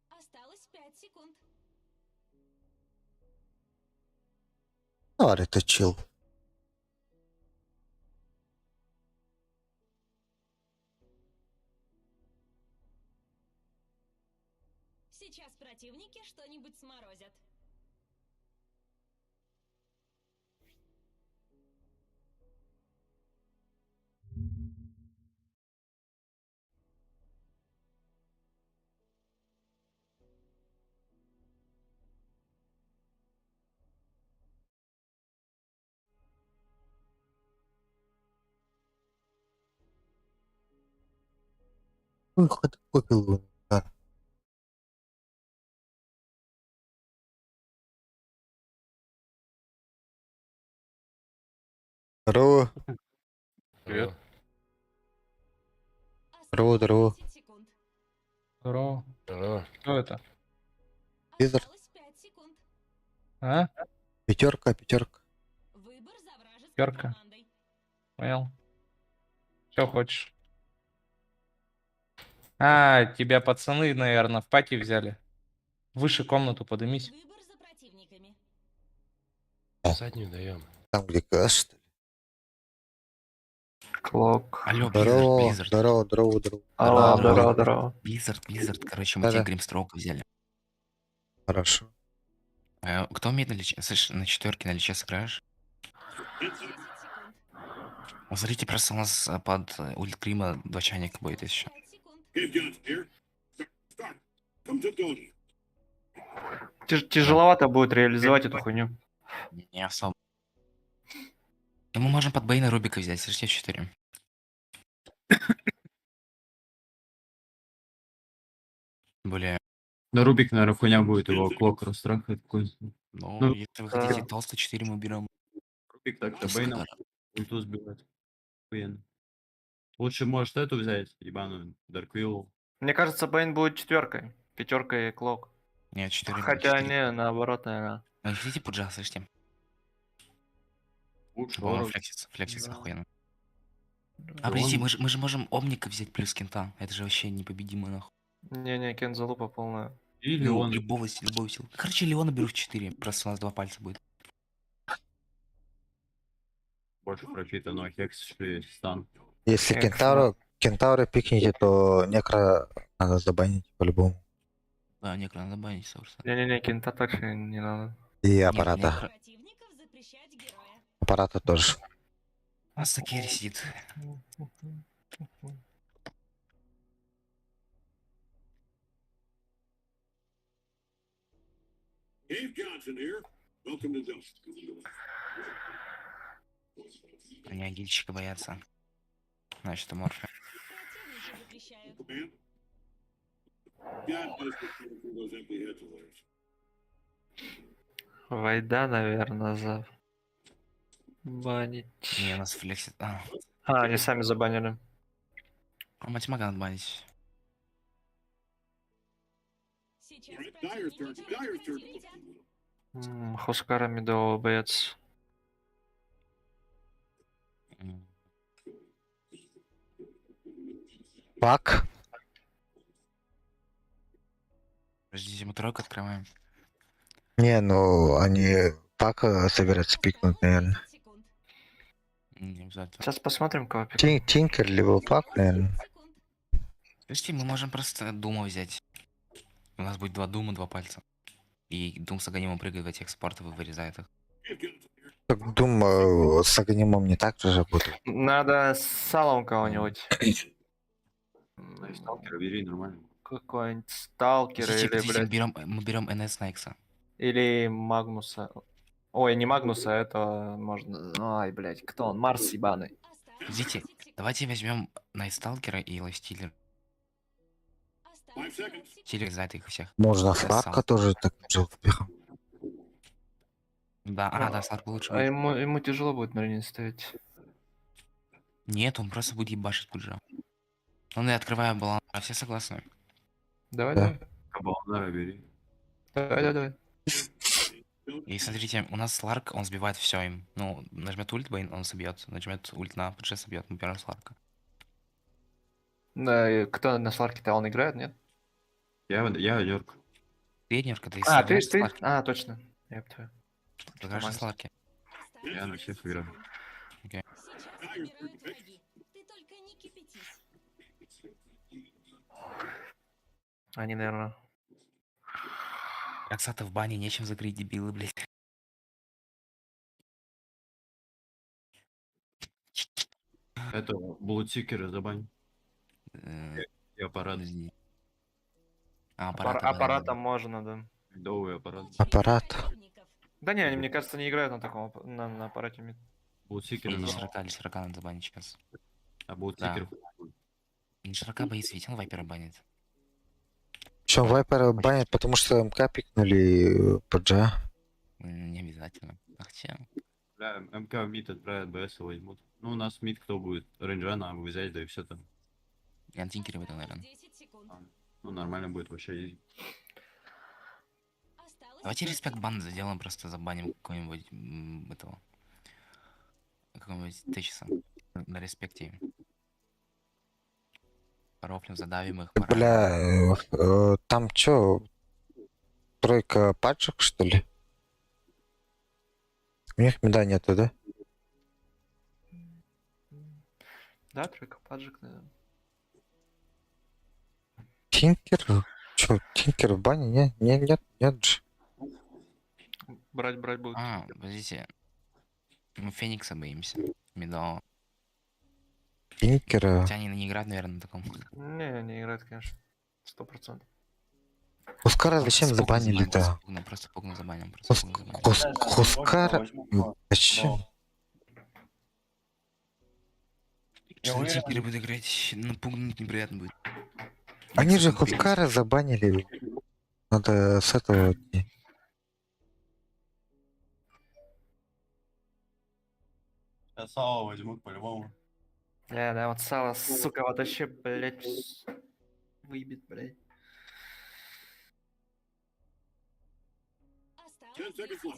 Осталось 5 секунд. Ну, это чил. Сейчас противники что-нибудь сморозят. Выход купил. Да. Здорово. Привет. Здорово, здорово. Здорово. Здорово. Кто это? Визор. А? Пятерка, пятерка. Пятерка. Понял. Что хочешь? А, тебя пацаны, наверное, в пати взяли. Выше комнату подымись. Заднюю даем. Там где кэш, что ли? Клок. Алло, Здорово, Blizzard, Blizzard. здорово, здорово, здорово. Алло, здорово, здорово. Blizzard, Blizzard, короче, мы Да-да. тебе Гримстрока взяли. Хорошо. Кто умеет на личе? Слышь, на четверке на личе сыграешь? Вот Смотрите, просто у нас под ульт Грима два чайника будет еще. Тяжеловато будет реализовать эту хуйню. Не особо. Ну, мы можем под Бейна Рубика взять, слышите, 4. Более, Да Рубик, наверное, хуйня будет, его клок растрахает какой-нибудь. ну, Ну, если вы да. хотите толстый 4, мы берем. Рубик так-то Просто Бейна удар. ульту сбивает. Охуенно. Лучше, может, эту взять, ебаную, Дарквилл. Мне кажется, Бейн будет четверкой. Пятеркой Клок. Нет, 4. Хотя не, наоборот, наверное. Ну, хотите пуджа, слышите? Лучше Он Ору. флексится, флексится Да. охуенно. Да. А, подожди, мы же можем Омника взять плюс кента. Это же вообще непобедимо, нахуй. Не-не, Кен залупа полная. Или Ну, он. любого сил. Короче, Леона беру в 4, просто у нас два пальца будет. Больше профита, но Хекс еще есть стан. Если Экс, да. кентавра пикните, то некро надо забанить по-любому. Да, некро надо банить, собственно. Не-не-не, Кента точно не надо. И Нет, аппарата. некро. Аппарата тоже. У нас Сакери сидит. Они агильщика боятся. Значит, это морфы. Вайда, наверное, за банить. Не, у нас флексит. А, А, они сами забанили. а матемага надо банить. Хускара Медового боец. Пак. Подождите, мы тройку открываем. Не, ну они пак собираются пикнуть, наверное. Не обязательно. Сейчас посмотрим, кого пикнуть. Тинкер либо пак, наверное. Подожди, мы можем просто Дума взять. У нас будет два Дума, два пальца. И Дум с Аганимом прыгает в этих спортов и вырезает их. Так, думаю, с Аганимом не так же работает. Надо с салом кого-нибудь. Да, Сталкера бери, нормально. Какой-нибудь сталкера Подождите, или, подождите, блядь, мы берем НС на Икса. или Магнуса. Ой, не Магнуса, это можно... Ай, блядь, кто он? Марс ебаный. Подождите, давайте возьмем Найтсталкера и Лайфстиллер. Стиллер знает их всех. Можно Да, Сларка сам. тоже так же впихам. Да, а, да, Сларк лучше А будет. ему тяжело будет на линии ставить. Нет, он просто будет ебашить пуджа. Ну, я открываю баланс. А все согласны? Давай, Да. давай. Кабалнара бери. Давай, давай, давай. И смотрите, у нас Сларк, он сбивает все им. Ну, нажмет ульт, Бейн, он собьет. Нажмет ульт на ПДЖ, собьет. Мы берем Сларка. Да, и кто на Сларке-то он играет, нет? Я Йорк. Ты Нерка, ты А, ты, сыграешь ты? Сларке. А, точно. Я твою. Сыграешь на Сларке. Я на всех играю. Окей. Сейчас выбирают враги. Ты только не кипятись. Они, наверное. Роксата в бане, нечем закрыть, дебилы, блядь. Это Блудсикера забань. Э, И аппарат. Подожди. А, аппарат, Аппарата можно, да. Ледовый аппарат. Аппарат. Да не, они, мне кажется, не играют на таком на аппарате мид. Блудсикера Или забань. Широка, или Широка надо забанить сейчас. А Блудсикер Не Широка боится, ведь он Вайпера банит. Причем Вайпера банят, потому что МК пикнули ПДЖ. Не обязательно. А хотя... Бля, МК в мид отправят, БС возьмут. Ну, у нас мид кто будет? Рейнджа надо взять, да и все там. Я на Тинкере буду, наверное. Ну, нормально будет вообще. Изи. Давайте респект бан заделаем, просто забаним какого-нибудь этого. Какого-нибудь Течиса. На респекте. Рофлим, задавим их. пора. Бля, там чё, тройка пачек, что ли? У них меда нету, да? Да, тройка паджик, наверное. Тинкер? Чё, Тинкер в бане? Не, не, нет, нет же. Брать, брать будут. А, подождите. Мы Феникса боимся. Медового. Тинкера. Хотя они не играют, наверное, на таком. Не, не играют, конечно. 100%. Хускара Просто зачем Пугну забаним, забанили-то? просто Пугну, просто Пугну забаним, просто Пугну забаним. Хускара... Зачем? Что на Тинкере буду играть, на Пугну неприятно будет. Они же Хускара забанили. Надо с этого... Сейчас Сало возьмут по-любому. Бля, да, вот сало, сука, вот вообще, блядь, выебет, блядь.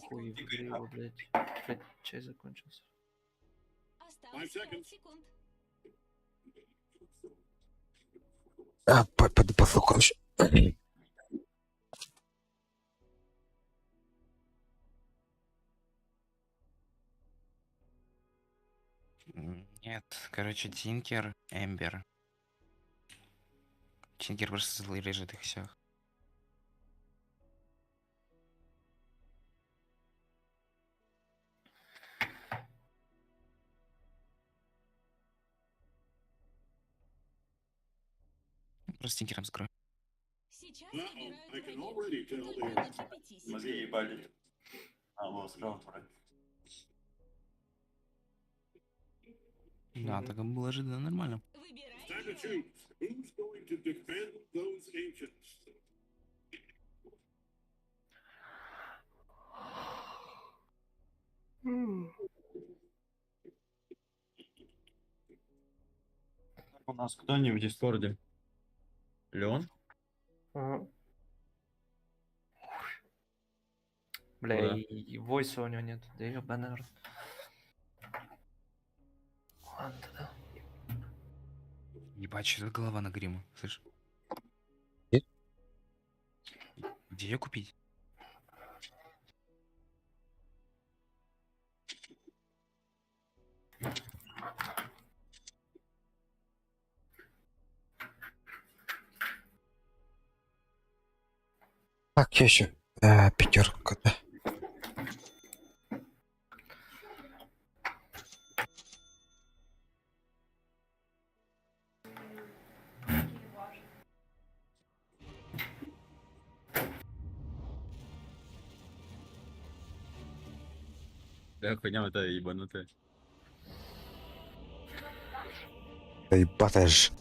Хуй в его, блядь. Блядь, чай закончился. А, пойду послухаю еще. Нет, короче, Тинкер, Эмбер. Тинкер просто режет их всех. Просто Тинкером закрою. Мозги ебали. А, вот, сразу брать. Да, так и было же, да, нормально. У нас кто не в Дискорде? Леон? Ага. Бля, Да. и войса у него нет. Да ебаный рот. Ладно тогда. Ебать, что за голова на грима, слышь? Где ее купить? Так, я еще пятерка, да. Да, хуйня вот эта ебанутая. Да ебатая ж.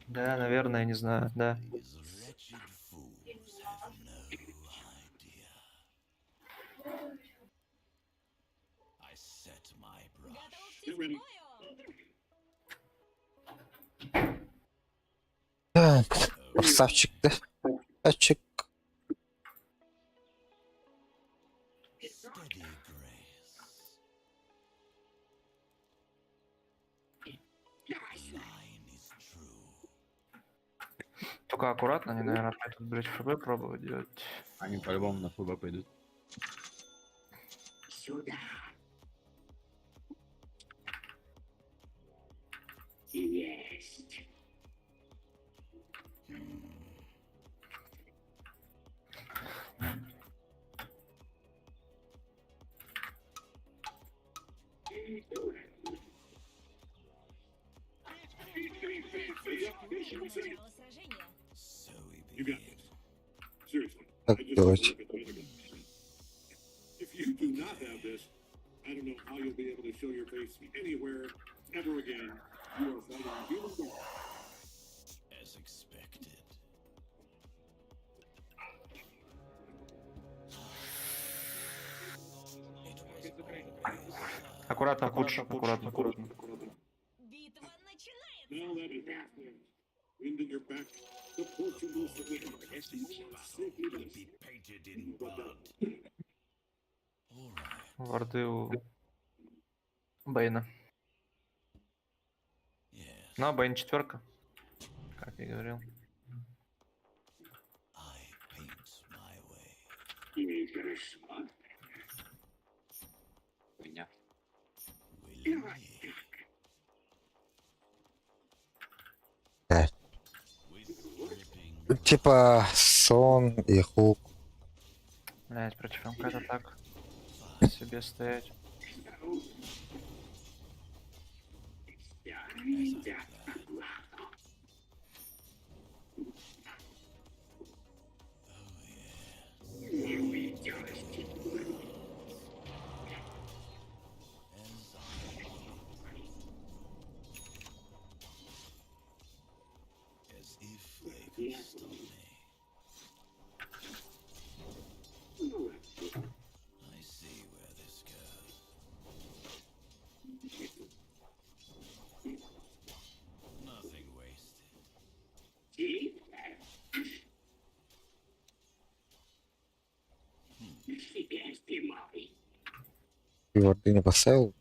Да, наверное, я не знаю, да. Так, красавчик, да? Красавчик. Только аккуратно, они, наверное, пойдут, блядь, ФБ пробовать делать. Они по-любому на ФБ пойдут. Сюда. Есть. Начало сражения. Как делать? Аккуратно, пудж, аккуратно, аккуратно. Битва начинается. Варды у Бейна. Ну, а Бейн четверка. Как я и говорил. Меня. Блядь. Типа сон и хук. Блять, против МК это так себе стоять. И варды не поставил.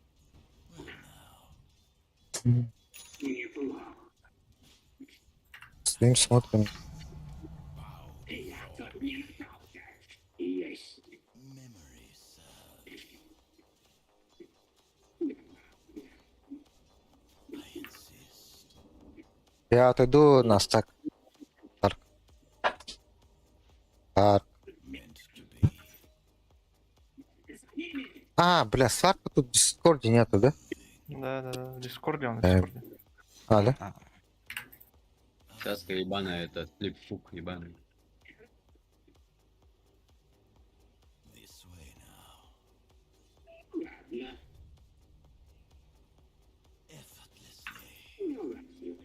Стоим, смотрим. Я отойду на стак. Арк. Арк. А, бля, Сарка тут в Дискорде нету, да? Да, да, да. В Дискорде он, в Дискорде. А, да? Сейчас ебаная, это слепфук ебаный.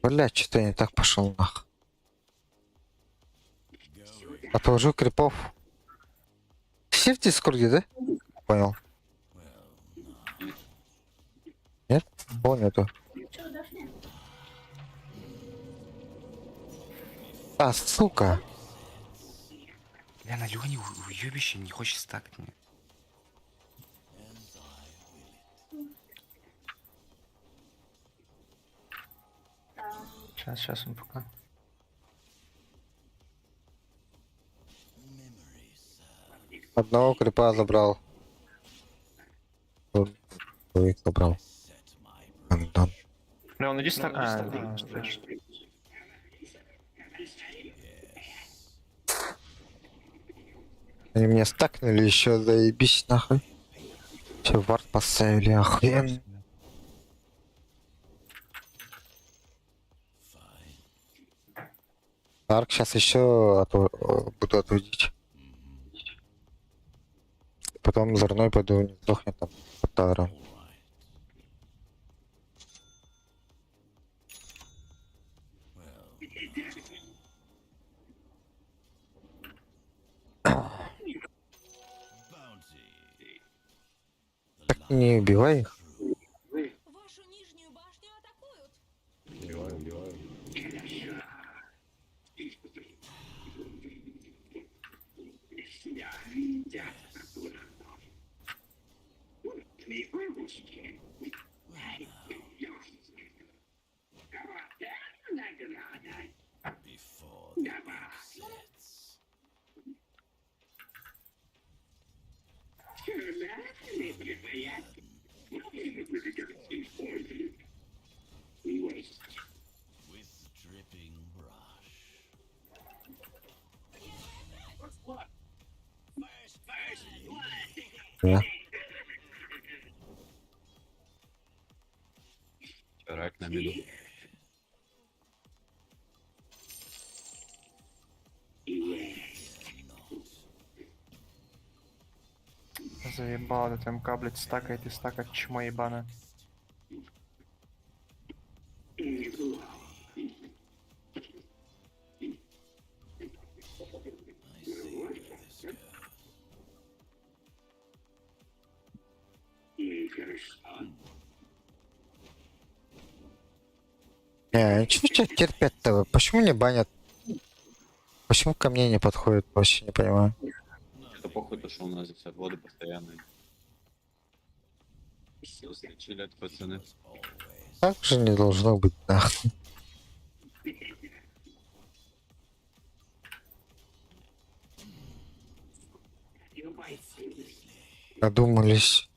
Бля, что-то я не так пошел нах. Отложу крипов. Все в Дискорде, да? Понял. Нет? О, нету. А, сука. Бля, на Леоне уебище не хочет стакать мне. Сейчас, сейчас он пока. Одного крипа забрал. Двоих забрал. Антон. Бля, он иди стак. А, да, слышь. Они меня стакнули еще, заебись нахуй. Че, вард поставили, охуенно. Арк сейчас еще буду отводить. Потом за пойду, не сдохнет там под тавером. Так не убивай их. Вашу нижнюю башню атакуют. Убиваю, убиваю. Да. Рак на миду. Заебал этот МК, блядь, стакает и стакает, чмо ебаная. Не, что тебя терпят-то? Почему не банят? Почему ко мне не подходят? Вообще не понимаю. Это похуй, то, что у нас здесь отводы постоянные. Все чилят, пацаны. Так же не должно быть, нахуй. Додумались.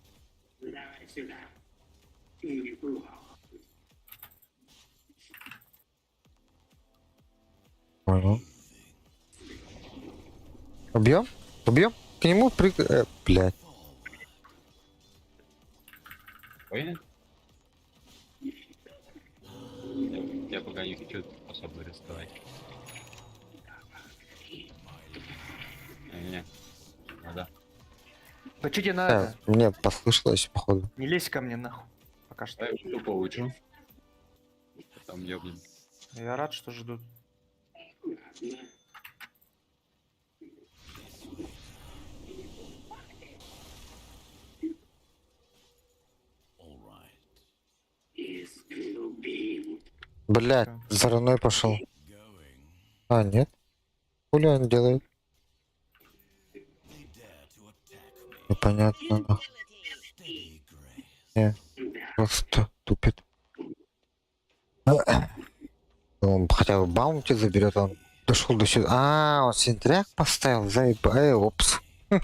Понял. Убьем? Убьем? К нему прыг... блядь. Понял? Я пока не хочу особо рисковать. Не-не. Надо. Да че тебе надо? Да, мне послышалось, походу. Не лезь ко мне нахуй. Пока что. Я ульту получу. Потом ёбнем. Я рад, что ждут. Блядь, за руной пошел. А, нет. Хули он делает? Непонятно. нахуй. Не, просто тупит. Он хотя бы баунти заберет, он дошел до сюда. А, он сентряк поставил, заеба. Эй, опс. Хм.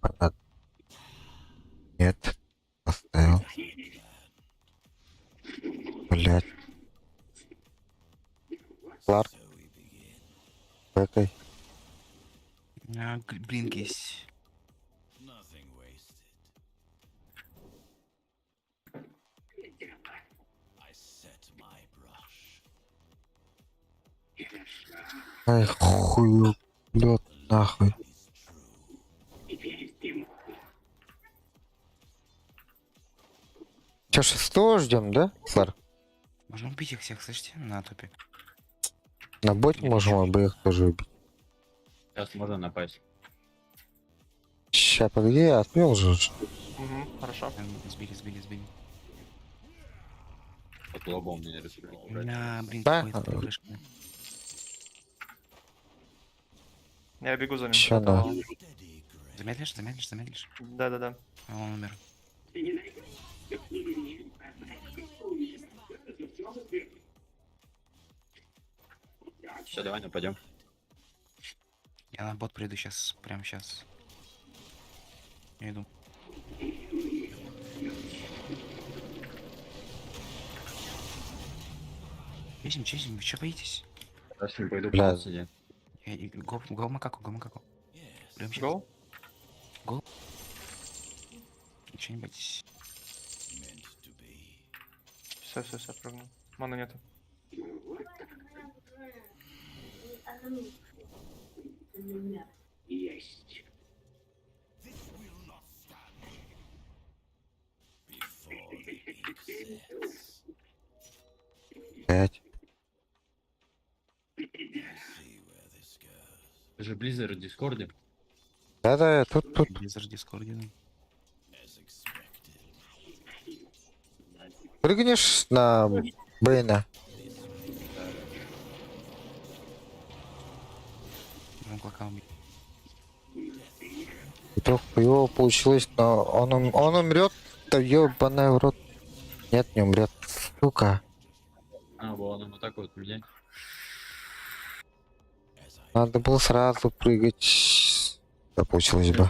Понятно. Нет, поставил. Блять. Кларк. Этой. А, Блинк есть. Ай, хую, лед нахуй. Че, шестого ждем, да, Кларк? Можем убить их всех, слышите? На топе. На боте можем обоих тоже убить. Сейчас можно напасть. Ща, погоди, я отмел же. уже. Угу, хорошо. Сбили, сбили, сбили. Под лобом меня решили убрать. На, блин, Да? какой это флешка. Я бегу за ним. Ща, да. Замедлишь, замедлишь, замедлишь? Да-да-да. А он умер. Все, давай нападем. Я на бот приду сейчас, прямо сейчас. Я иду. Чезим, чезим, вы чё боитесь? Сейчас не пойду Бля. по Я, и- го, го макаку, го макаку. Прям щас. Го? Го. Ничего не бойтесь. Все, все, все, прыгну. Маны нету. Блять. Ты же Blizzard в Дискорде. Да-да, я тут, тут. Blizzard в Дискорде, да. Прыгнешь на Бэйна? Можем клока убить. То хуёво получилось, но он умрет, да ёбаный в рот. Нет, не умрет. Сука. А, вон он вот так вот менять. Надо было сразу прыгать. Да, получилось бы.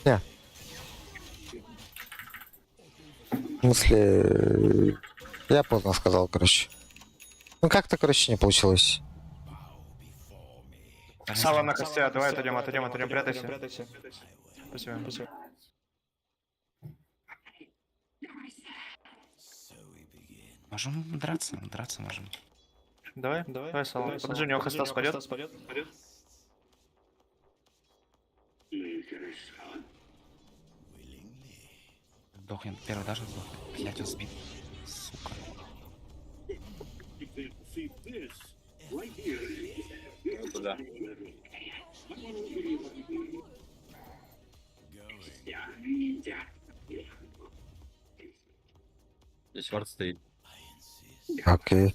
Не. В смысле, я поздно сказал, короче. Ну как-то, короче, не получилось. Сало на косте, давай отойдем, отойдем, отойдем, прятайся. Спасибо. Спасибо. Можем драться, драться можем. Давай, давай, давай, Сало. Подожди, у него хаста спадет. Сдохнет, первый даже сдохнет. Блять, он сбит. Сука. Куда? Здесь вард стоит. Окей.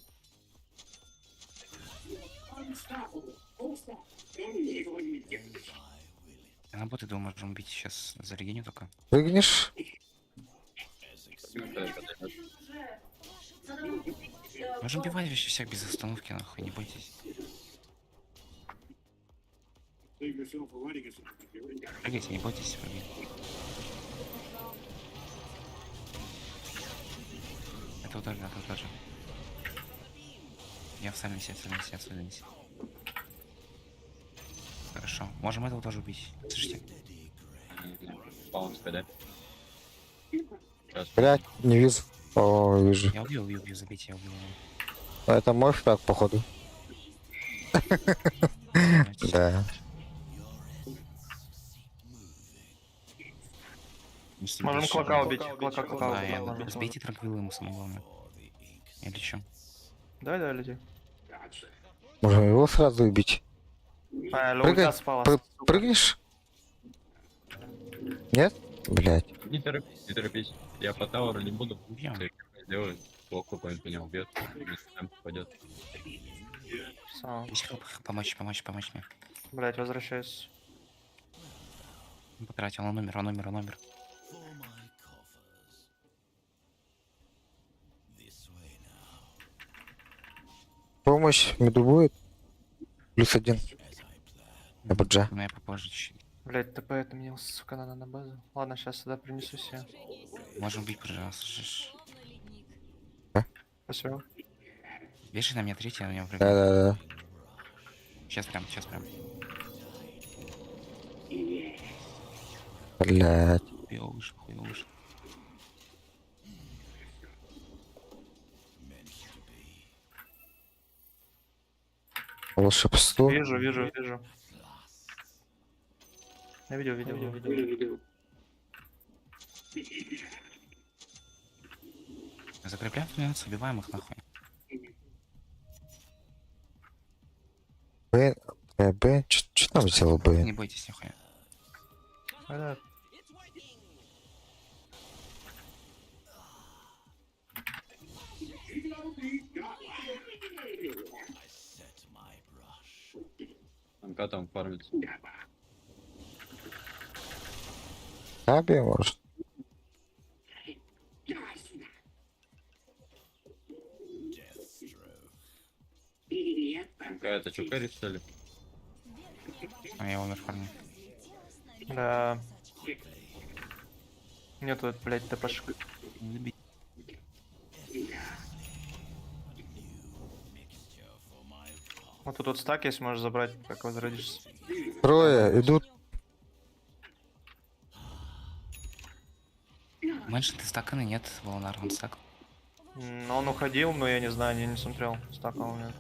Я на бот иду, можем убить сейчас за регеню только. Прыгнешь? Можем убивать вообще всех без остановки, нахуй, не бойтесь. Прыгайте, не бойтесь, прыгайте. Это тоже, это тоже. Я в сайленсе, в сайленсе, в сайленсе. Хорошо. Можем этого тоже убить. Слышите? Паунс, да? Блять, не вижу. О, вижу. Я убил, убил, убил, забейте, я убил. А это мой фраг, походу. Да. Можем клока убить, клока, клока Да, я убить. Сбейте транквилла ему самое главное. Я лечу. Давай, давай, лети. Можем его сразу убить. А, Прыгай. ульта спала. Прыгнешь? Нет? Блять. Не торопись, не торопись. Я по тауру не буду. Сделаю. Блок какой-нибудь меня убьет. Если там попадет. Сало. Есть хелп, помочь, помочь, помочь мне. Блять, возвращаюсь. Он Потратил, он умер, он умер, он умер. Помощь миду будет? +1. Абаджа. Но я попозже чуть-чуть. Блять, ТП это мне, сука, надо на базу. Ладно, сейчас сюда принесу себе. Можем убить, пожалуйста. слышишь? Спасибо. Вешай на меня третий, на меня прыгнет. Да-да-да. Сейчас прям, сейчас прям. Блять. Хуёво вышло, хуёво вышло. Волшебство. Вижу, вижу, вижу. Я видел, видел, видел. видел. Закрепляем доминацию, убиваем их нахуй. Б, Б, Б. Что там взял Б? Не бойтесь нихуя. Да. МК там фармится. Таби, может? МК это что, кэрри, что ли? А я умер, парни. Да. Нету, этот, блять, ТПшек. Вот тут вот стак есть, можешь забрать, как возродишься. Трое идут. Мэншин, ты стаканы? Нет, Волнар, он стак. Он уходил, но я не знаю, я не смотрел, стакал он нет.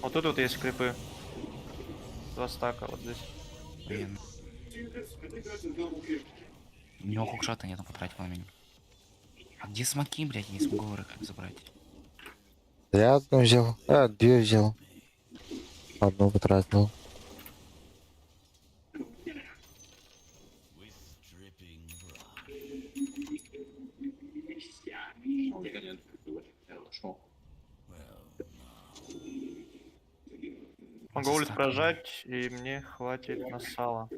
Вот тут вот есть крипы. Два стака вот здесь. Блин. У него хукшота нет, он потратил на меня. А где смоки, блядь, я не смогу их забрать. Я одну взял. А, две взял. Одну потратил. Да нет. Я ушел. Могу ульт прожать, и мне хватит на сало.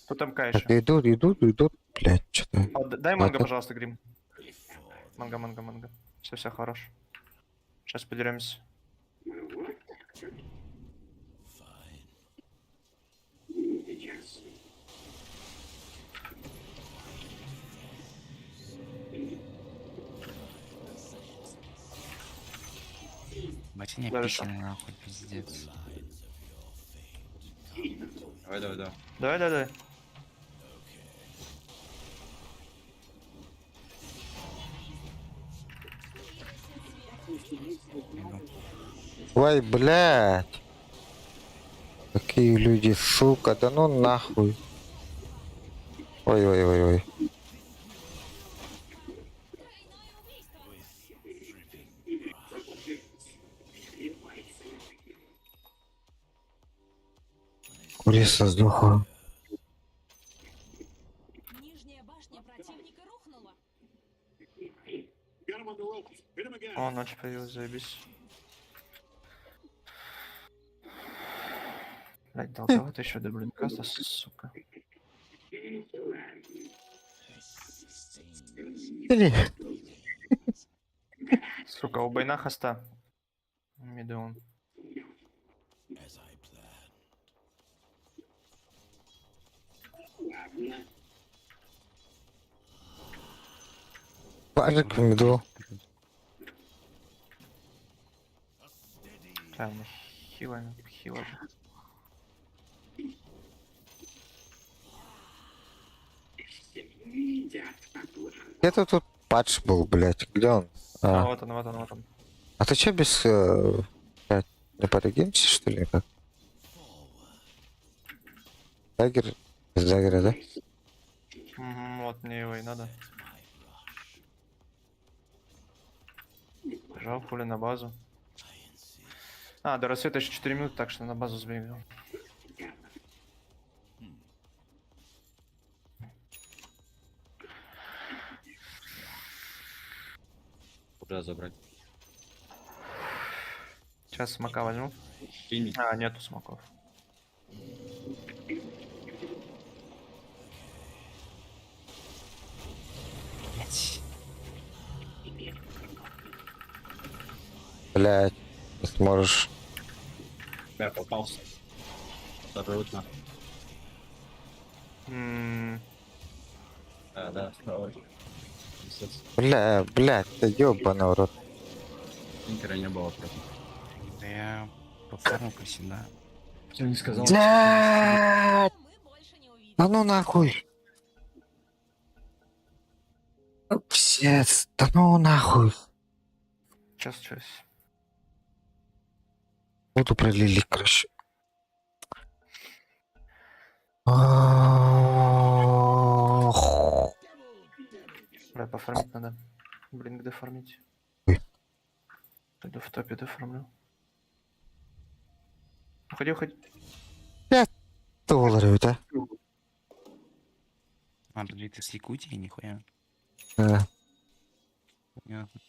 Тут МК Так, еще. идут, идут, идут. Блять, что-то. А, дай манго, Это- пожалуйста, Грим. Манго, манго, манго. Все, все, хорош. Сейчас подеремся. Батя не Дальше. писаный нахуй, пиздец. Давай, давай, давай. Давай, давай, давай. Ой, блядь. Какие люди, сука, да ну нахуй. Ой-ой-ой-ой. Курица сдохла. Нижняя башня противника рухнула. О, ночь появилась, заебись. Блять, долговато еще до блинкаста, сука. Или- Сука, у Байна хоста. Мидион. Пажик в миду. Правильно, хилами, хила. Где-то тут патч был, блядь. Где он? А, А, вот он, вот он, вот он. а ты че без... блядь, не порегенишься, что ли, как? Дагер? Без даггера, да? Мгм, вот мне его и надо. Бежал хули на базу. А, до рассвета еще 4 минуты, так что на базу сбегал. Куда забрать? Сейчас смока возьму. Кинь. А, нету смоков. Блять. Блядь, не сможешь. Я попался. Заберут нахуй. М, Да, да, давай. Пиздец. Бля, блядь, да ёбаный в рот. Тинкера не было просто. Да я по фарму всегда. Ты не сказал. Блядь! Да ну нахуй! Пиздец, да ну нахуй! Сейчас, сейчас. Воду пролили, короче. Ох. Бля, пофармить надо. Блин, где фармить? Ой. Пойду в топе дофармлю. Уходи, уходи. Долларов, да? А, подожди, ты с Якутии, нихуя. Да. Понятно.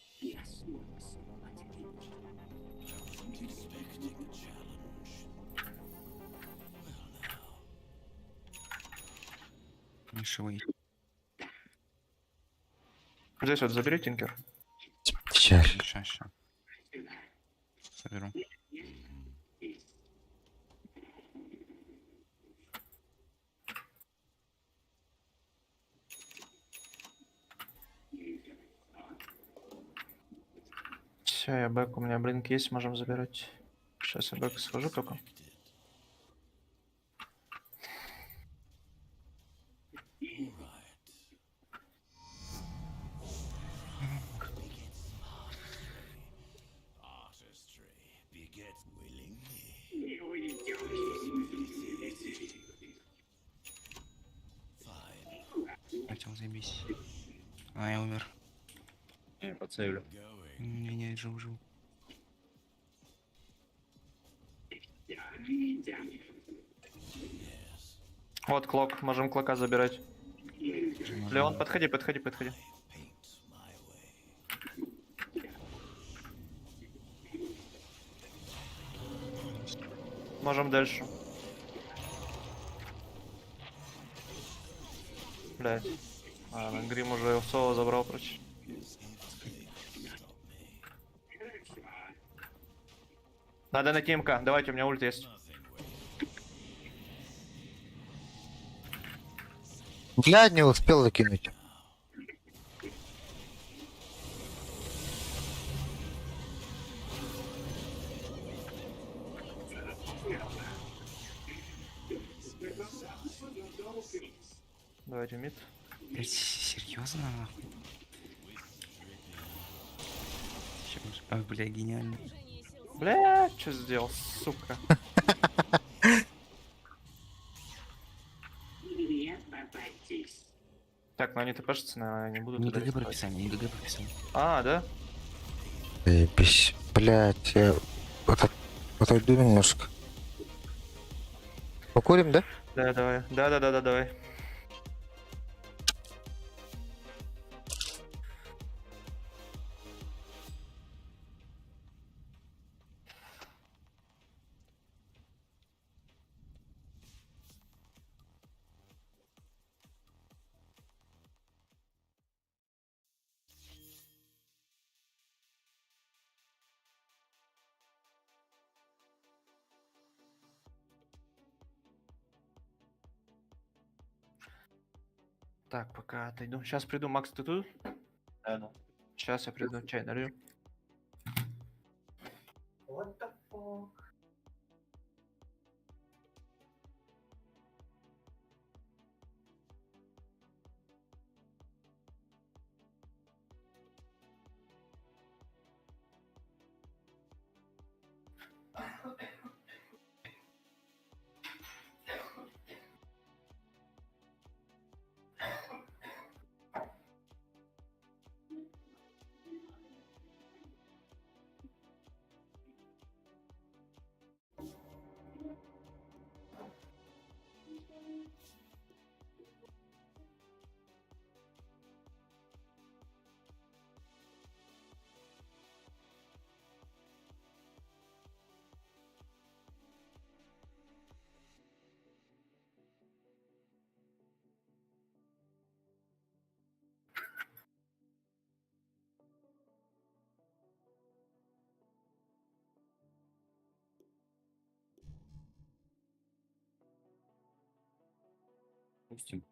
Мишевый. Здесь вот забери тинкер. Печаль. Ща, ща. Соберу. Все, я back, у меня blink есть, можем забирать. Сейчас я back схожу только. Хотел заебись. А, я умер. Не, подсейвлю. Не-не, живу, живу. Вот клок, можем клока забирать. Леон, подходи, подходи, подходи. Можем дальше. Блять. Ладно, Грим уже соло забрал, короче. Надо на ТМК. Давайте, у меня ульт есть. Блядь, не успел закинуть. Давайте мид. Блять, серьезно нахуй? Чем же- А, бля, гениально. Бля, что сделал, сука? Так, ну они тпшатся, наверное, не будут. Не туда ГГ рисковать. прописали, не ГГ прописали. А, да? Заебись. Блять, я вот отойду немножко. Покурим, да? Да, давай. Да, давай. Так, пока отойду. Сейчас приду. Макс, ты тут? Да, да. Сейчас я приду, чай налью. What the fuck? Пустим.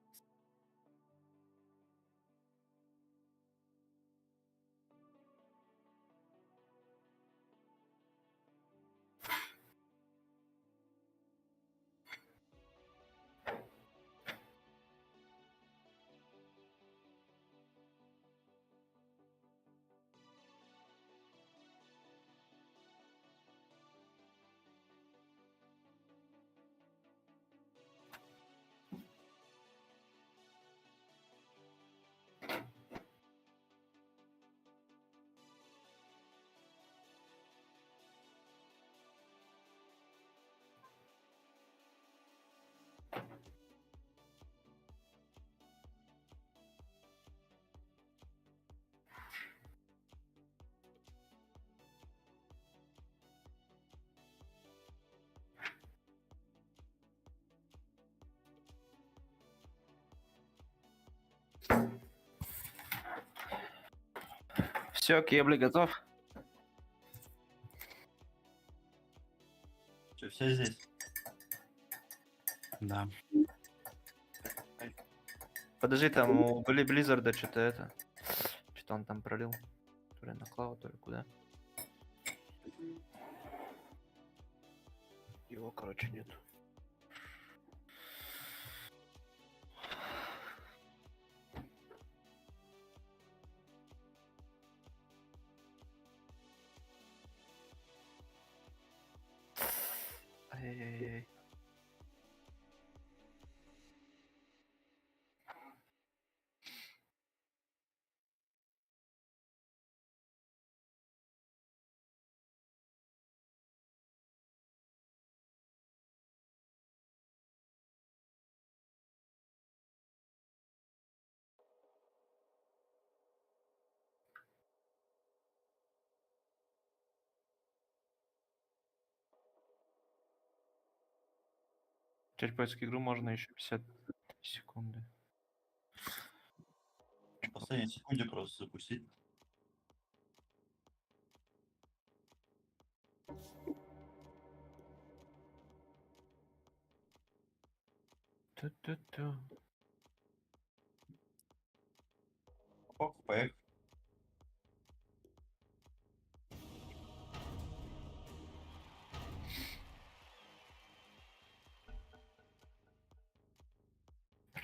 Все, кебли готов. Что, все здесь? Да. Подожди, там у Близзарда что-то это. Что-то он там пролил. То ли на Клаву, то ли куда. Его, короче, нет. Ай-яй-яй. Начать поиск игру можно еще 50 секунды. В последней секунде просто запустить. Ту-ту-ту. Опа, поехали.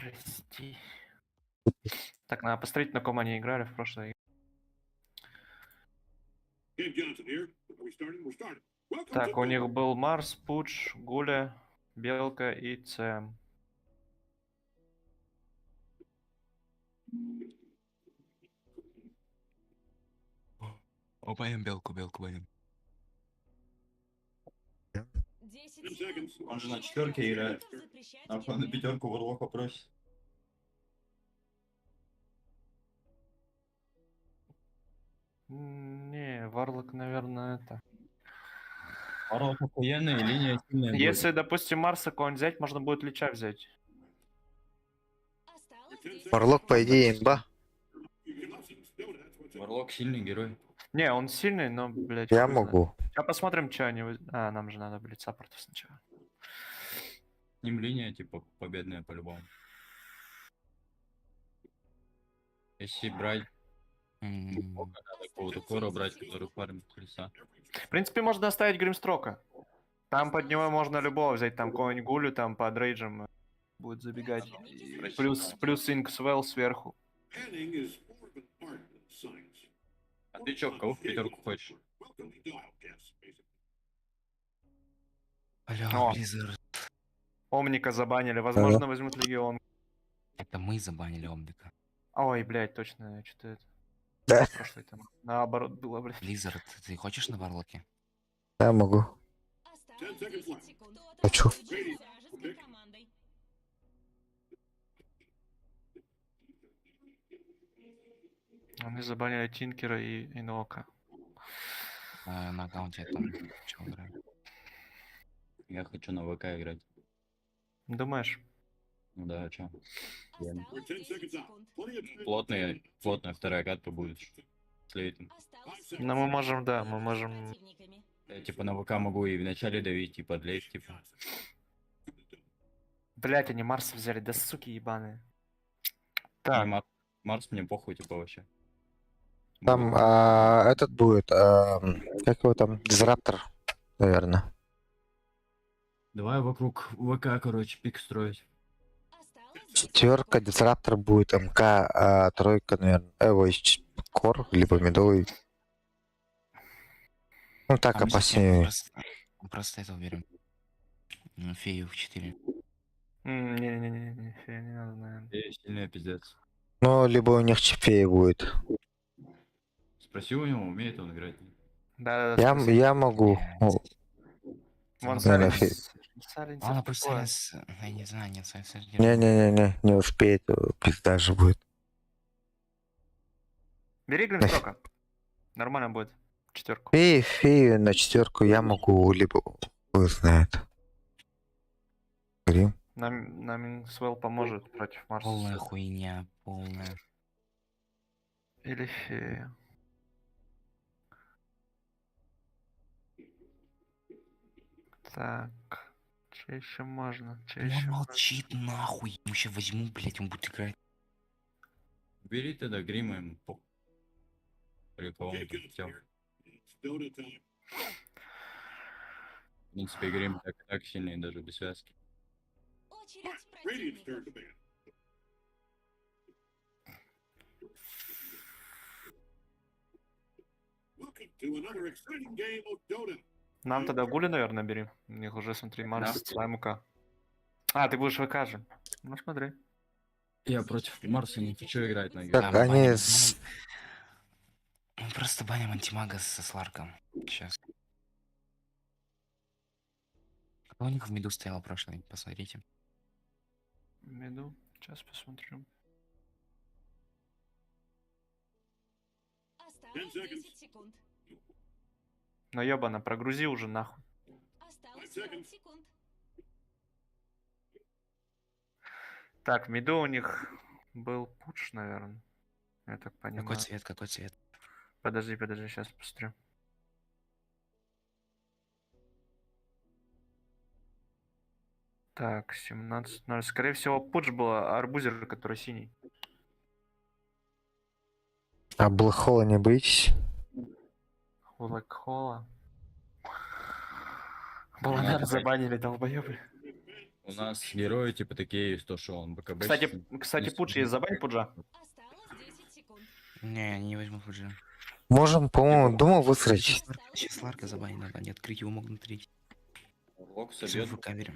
Прости. Так, надо посмотреть, на ком они играли в прошлой. Так, у них был Марс, Пудж, Гуля, Белка и ЦМ. О, белку, белку баним. Он же на четверке играет. А он на пятерку Варлока просит. Не, Варлок, наверное, это. Варлок охуенный, линия сильная будет. Если, допустим, Марса кого-нибудь взять, можно будет Лича взять. Варлок, по идее, имба. Варлок сильный герой. Не, он сильный, но, блядь, Я хуй знает. могу. Сейчас посмотрим, что они... А, нам же надо, блядь, саппортов сначала. С ним линия, типа, победная по-любому. Если брать Варлока, надо какого-то кора брать, который фармит колеса. В принципе, можно оставить Гримстрока. Там под него можно любого взять, там какого-нибудь Гулю, там под рейджем будет забегать. И плюс Инксвелл сверху. А ты чё, кого в пятерку хочешь? Бля, О. Blizzard. Омника забанили, возможно, возьмут Легион. Это мы забанили Омника. Ой, блядь, точно, что-то это... Да. Прошлый там наоборот было, блядь. Blizzard, ты хочешь на Варлоке? Я могу. Хочу. Они забанили Тинкера и Инока. На аккаунте я там чего играю. Я хочу на ВК играть. Думаешь? Ну да, а чё? Плотная, плотная вторая катка будет с лейтом. Ну, мы можем, да, мы можем... Я типа на ВК могу и вначале давить, и под late, типа. Блять, они Марса взяли, да суки ебаные. Так. Марс мне похуй, типа, вообще. Там этот будет, как его там, Дизраптор, наверное. Давай вокруг ВК, короче, пик строить. Четверка, Дизраптор будет, МК, тройка, наверное, ой, Кор, либо Медовый. Ну так, А мы сейчас опаснее. просто этого берем. Фею в 4. Не-не-не, фея не надо, наверное. Фея сильная пиздец. Ну, либо у них фея будет. Спроси у него, умеет он играть. Да-да-да. Я, я могу. О, Вон Наверное, Сайленс. Сайленсер Ладно, пусть такое. Сайленс, я не знаю, нет, Сайленс Не-не-не-не, не успеет, пизда же будет. Бери Гримстрока. Нормально будет. Четверку. Фею, фею на четверку я могу, либо хуй знает. Грим. Нам Инксвелл поможет против Марса. Полная хуйня, полная. Или фея. Так. Че еще можно? Че Он еще можно? молчит нахуй. Я ему ща возьму, блять, он будет играть. Бери тогда грима ему похуй. Или кого он там хотел. В принципе, грим так и так сильный, даже без связки. Нам тогда Гули, наверное, бери. У них уже, смотри, Марс, Да. МК. А, ты будешь ВК же. Ну смотри. Я против Марса не хочу играть на Так, героя. они с... Мы просто баним антимага со Сларком. Сейчас. Кто у них в миду стоял прошлый? Посмотрите. Миду. Сейчас посмотрю. Ну ёбана, прогрузи уже нахуй. Так, в миду у них был пудж, наверное. Я так понимаю. Какой цвет, какой цвет? Подожди, подожди, сейчас посмотрю. Так, 17.0. Скорее всего, пудж был арбузер, который синий. А Блэкхолла не боитесь? Блэк Холла. Баланар забанили, долбоебы. У нас герои типа такие есть, то что он БКБ. Кстати, кстати, Пудж есть, забань Пуджа. Не, они не возьмут Пуджа. Можем, по-моему, думал высрать. Сейчас Ларка забанить надо, они открыть его могут на третий. Лок Сейчас собьет. в камере.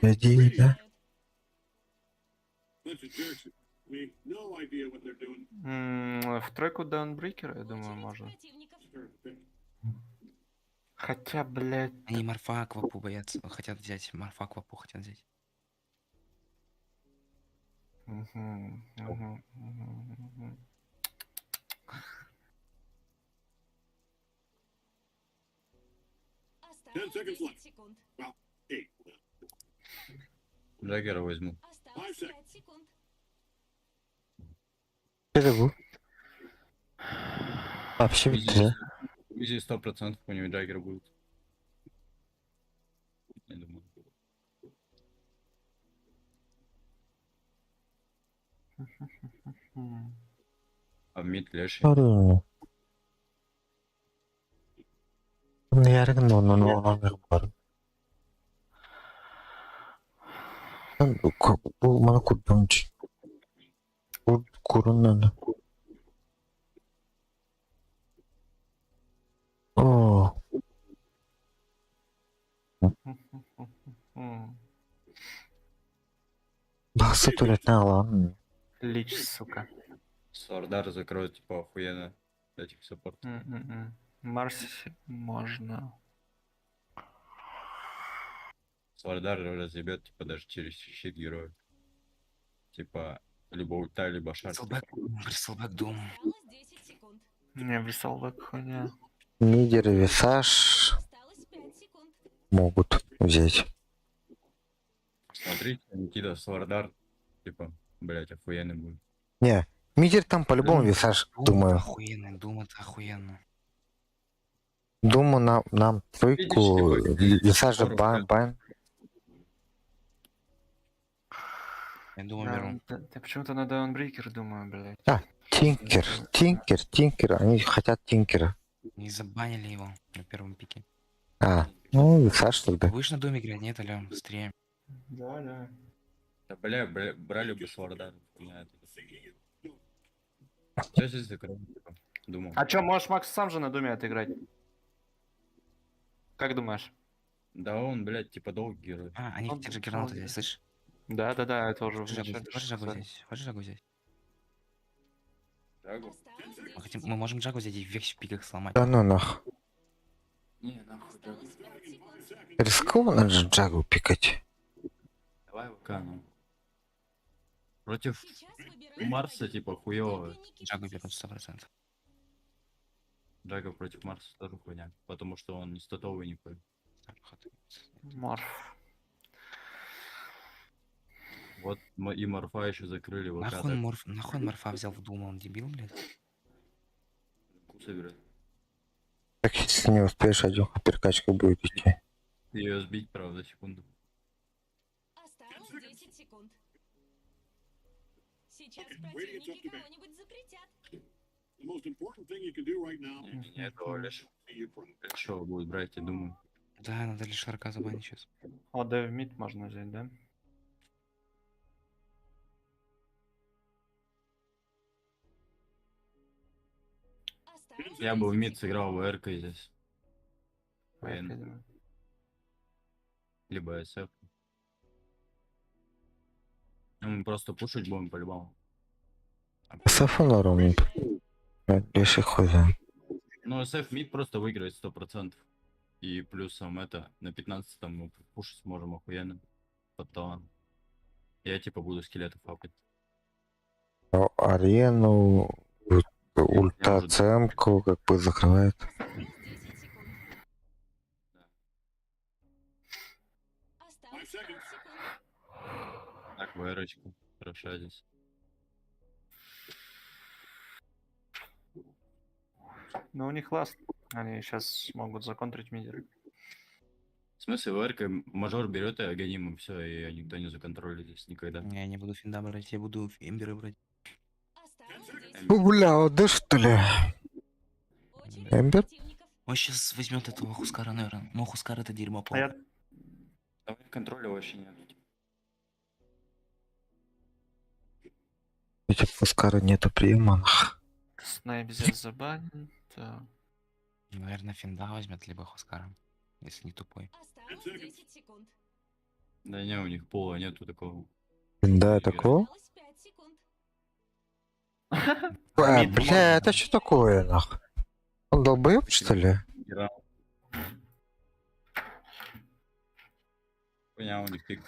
Иди, да? В тройку Даунбрейкера, я думаю, можно. Хотя, блядь... Они Морфа Квапу боятся, хотят взять. Морфа Квапу хотят взять. Мгм, мгм, мгм, мгм. Джаггера возьму. Это был. Вообще bitti. Изи 100% у него Джаггер будет. Я думаю. М. А в мид Леший. Arıyorum. Yarın onu var. Bu bana kurduğum için. Bu kurunun. Oo. М. Басы tuvaletine alan. Лич, сука. Сардар закроет, типа, охуенно этих саппортов. М-м-м. Марс можно. Сардар разъебет, типа, даже через щит героя. Типа, либо ульта, либо шар. Бристлбэк, Бристлбэк Дум. Не, Бристлбэк хуйня. Мидер и Висаж могут взять. Смотрите, Никита Слардар, типа, блять, охуенный будет. Не, мидер там по-любому Висаж, думаю. Охуенно, Дум это охуенно. Думаю, нам тройку, Висажа бан, бан. Я думаю, Да, беру. да, почему-то на Даунбрейкер думаю, блядь. А, Тинкер, Тинкер, Тинкер, они хотят Тинкера. Не забанили его на первом пике. А, ну, Висаж тогда. Будешь на Думе играть? Нет, алло, быстрее. Да, да. Да, бля, бля, брали бы Слардар, хуйня это. Сейчас здесь закроем, типа, думал. А чё, можешь Макс сам же на Думе отыграть? Как думаешь? Да он, блядь, типа долгий герой. А, они Он хотят Джаггернаута долгий. взять, слышь? Да, да, да, это уже Хочешь Джагу вначале взять? Хочешь Джагу сказали. взять? Хочешь Джагу взять? Джагу? Мы можем Джагу взять и весь в пиках сломать. Да ну нах. Не, нахуй Джагу. Рискованно же Джагу пикать. Давай ВК, ну. Против Марса, типа, хуёво. Джагу берут 100%. Джага против Марса тоже хуйня. Потому что он не статовый никакой. Морф. Вот и Морфа еще закрыли ВК. Нахуй он морф, нахуй он морфа взял в Дума, он дебил, блядь? Соберет. Так если не успеешь, один перекачка будет идти. Ее сбить, правда, секунду. Осталось 10 секунд. Сейчас противники кого-нибудь запретят. Не, этого лишь Лешего будет брать, я думаю. Да, надо лишь Ларка забанить сейчас. О, да, в мид можно взять, да? Я бы в мид сыграл ВРК здесь. ВРК, Либо СФ. Ну, мы просто пушить будем по-любому. СФ норм. Леший хуй знает. Ну, СФ мид просто выиграет 100%. И плюсом это, на 15 мы пушить сможем охуенно. Под талант. Я типа буду скелетов апать. Арену, ульта ЦМ-ку как бы закрывает. Так, ВРочку. Хороша здесь. Ну, у них ласт. Они сейчас могут законтрить мидер. В смысле, ВРК мажор берет и Аганим, и все, и никто не законтролит здесь никогда. Не, я не буду финда брать, я буду эмберы брать. Ну, бля, ОД что ли? Эмбер? Он сейчас возьмет этого Хускара, наверное. Но Хускар это дерьмо А я, полное. Там у них контроля вообще нет. Этих Фускара нету приема. нах. Снайбзер забанен. Так. Наверное, Финда возьмет, либо Хускара, если не тупой. Осталось 10 секунд. Да не, у них пола нету такого. Да, такого? Осталось 5 секунд. А, бля, это что такое, нах? Он долбоеб, что ли? Игра. Хуйня у них пик.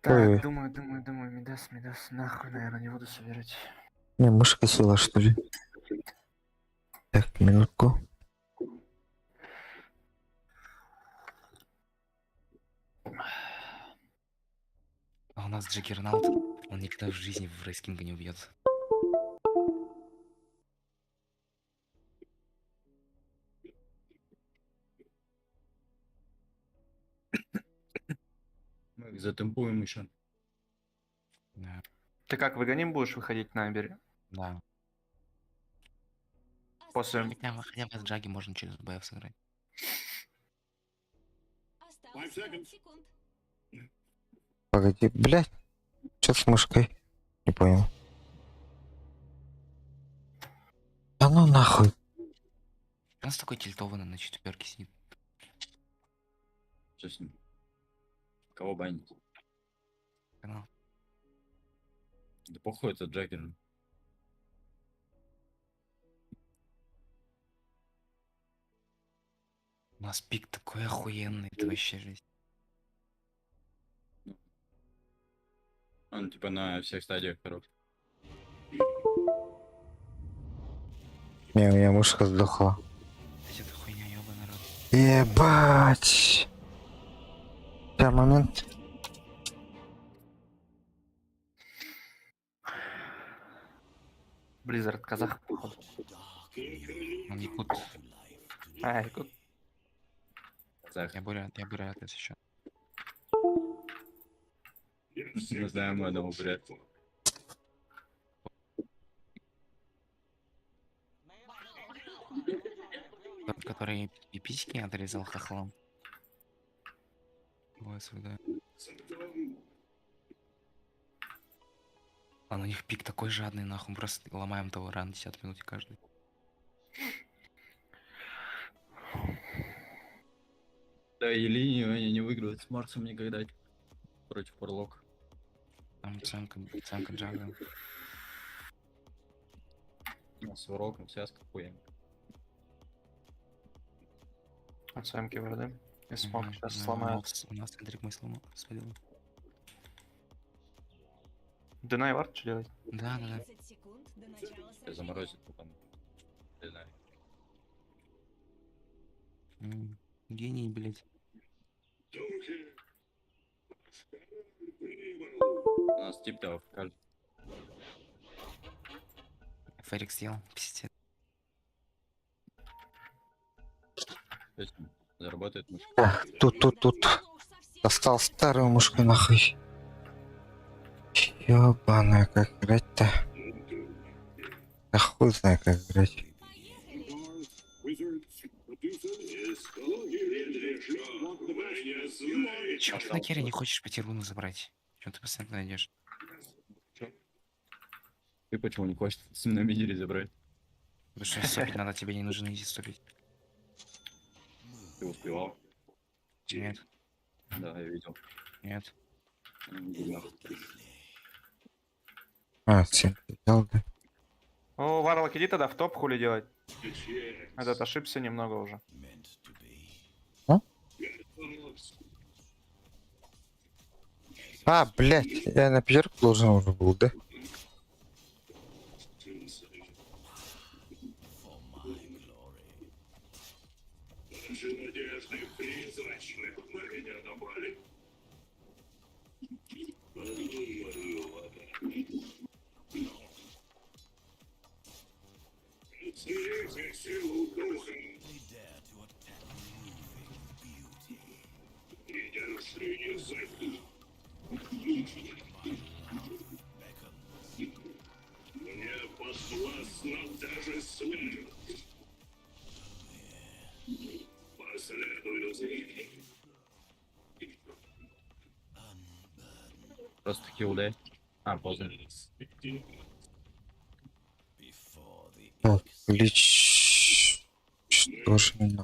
Ой. Так, думаю, думаю, думаю, Мидас, Мидас, нахуй, наверное, не буду собирать. Не, мышка села, что ли? Так, минутку. А у нас Джаггернаут, он никогда в жизни в Рейскинга не убьет. Мы их затемпуем еще. Да. Ты как, выгоним будешь выходить на берег? Да. После... Хотя бы с Джаги можно через БФ сыграть. Осталось 5 секунд. Погоди, блядь. Что с мышкой? Не понял. А ну нахуй. У нас такой тильтованный на четверке сидит. Что с ним? Кого банить? Канал. Да похуй это Джаггер. У нас пик такой охуенный, это вообще жесть. Он типа на всех стадиях хорош. Не, у меня мышка сдохла. Это хуйня, ёбаный рот. Ебать. Сейчас, момент. Blizzard казах, походу. Он якут. А, якут. Я бурят еще. Не знаю, мы одного брят. Тот, который пиписьки отрезал хохлом. Ой, да. А у них пик такой жадный, нахуй. Мы просто ломаем того ран 10 минут каждый. Да и линию они не выиграют с Марсом никогда. Против Орлок. Там цемка Джага. Ну, с Уроком связка хуя. От СМК вроде. И смог Мгм, сейчас да, сломают. У нас Эндрик мой сломал, свалил. Динай вард что делать? Да. 30 секунд до начала Тебя заморозит потом. Не знаю. Гений, блядь. У нас тип дал каждый. Ферик съел, пиздец. Заработает мышка. Так, тут. Достал старую мышку нахуй. Ёбаная, как играть-то? Да хуй знает, как играть. Чего ты на керри не хочешь пяти руну забрать? Чем ты постоянно найдешь? Ты почему не хочешь с на мидере забрать? Потому что стопить надо, тебе не нужно изи стопить. Ты успевал? Нет. Да, я видел. Нет. Иди нахуй. А, всем взял, да? О, Варлок, иди тогда в топ хули делать. Этот ошибся немного уже. А? А, блядь, я на пятерку должен уже был, да? Просто хил дай. А, поздно. Так, Лич... Что же меня?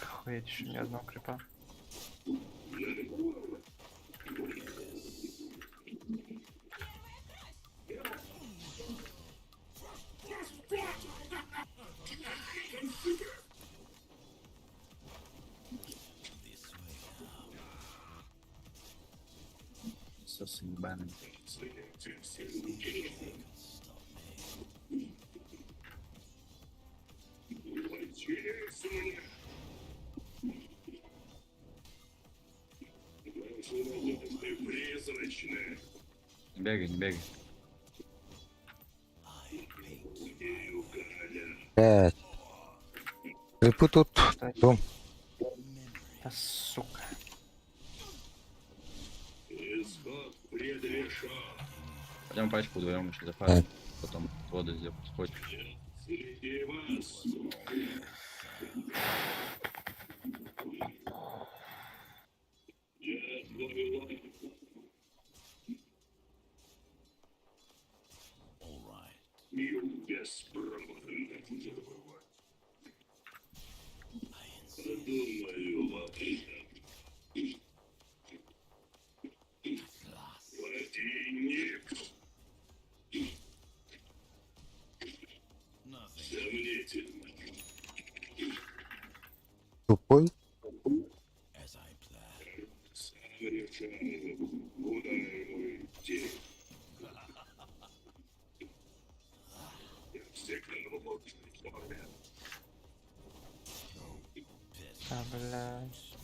Охуеть, еще ни одного крипа. Сосы ебаные. Не бегай, не бегай. Блядь. Крипы тут. Дом. Да сука. Пойдем пачку вдвоем еще зафармим. Потом воду сделаем. Хочешь. Тупой. А, блядь.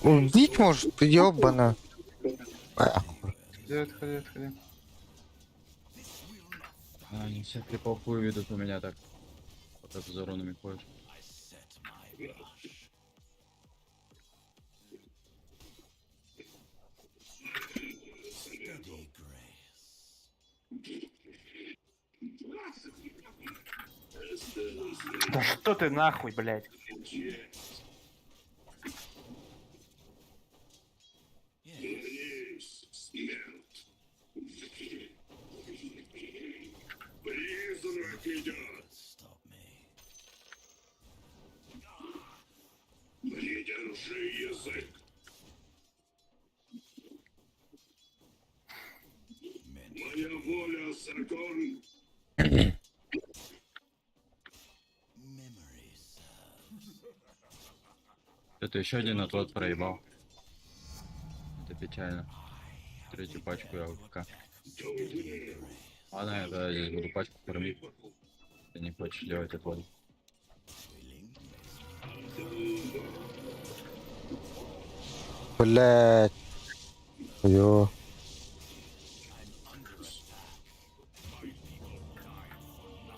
Убить может, ёбана. А, Отходи, отходи, отходи. А, они всех крипов выведут у меня так. Пока ты за рунами ходишь. Да что ты нахуй, блядь? Это еще один отвод проебал. Это печально. Третью пачку я АФК. Ладно, я тогда здесь буду пачку кормить. Ты не хочешь делать отвод. Блядь. Ё.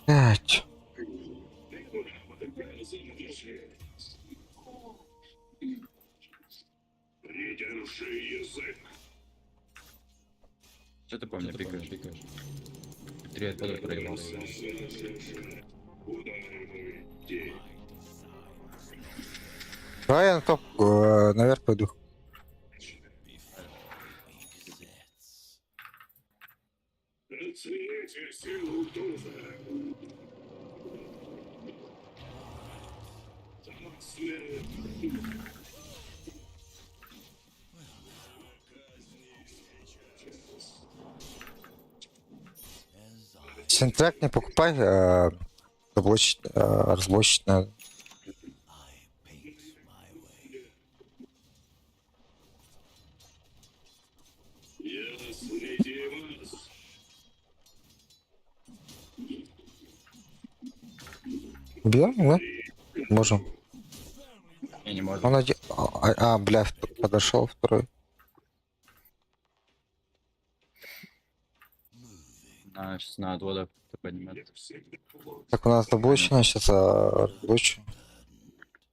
Блядь. Что ты по мне пикаешь? Пикаешь? Три отвода проебал. Давай я на топ наверх пойду. Синтрак не покупай, заблочить, разблочить надо. Убьем, да? Можем. Я не могу. Он один... бля, подошел второй. А, сейчас на отводах поднимет. Так у нас заблочено, сейчас разблочу.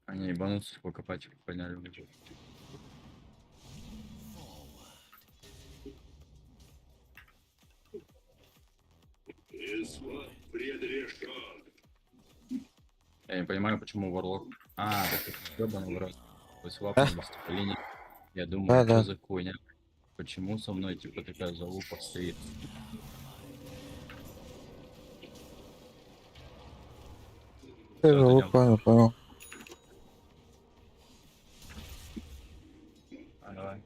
Они ебанутся, сколько пачек подняли уже. Я не понимаю, почему Варлок... А, так это ебаный в рот. Вы свапнулись по линии. Я думаю, Да, что да. за хуйня? Почему со мной типа такая залупа стоит? Ты же понял, понял. А, давай.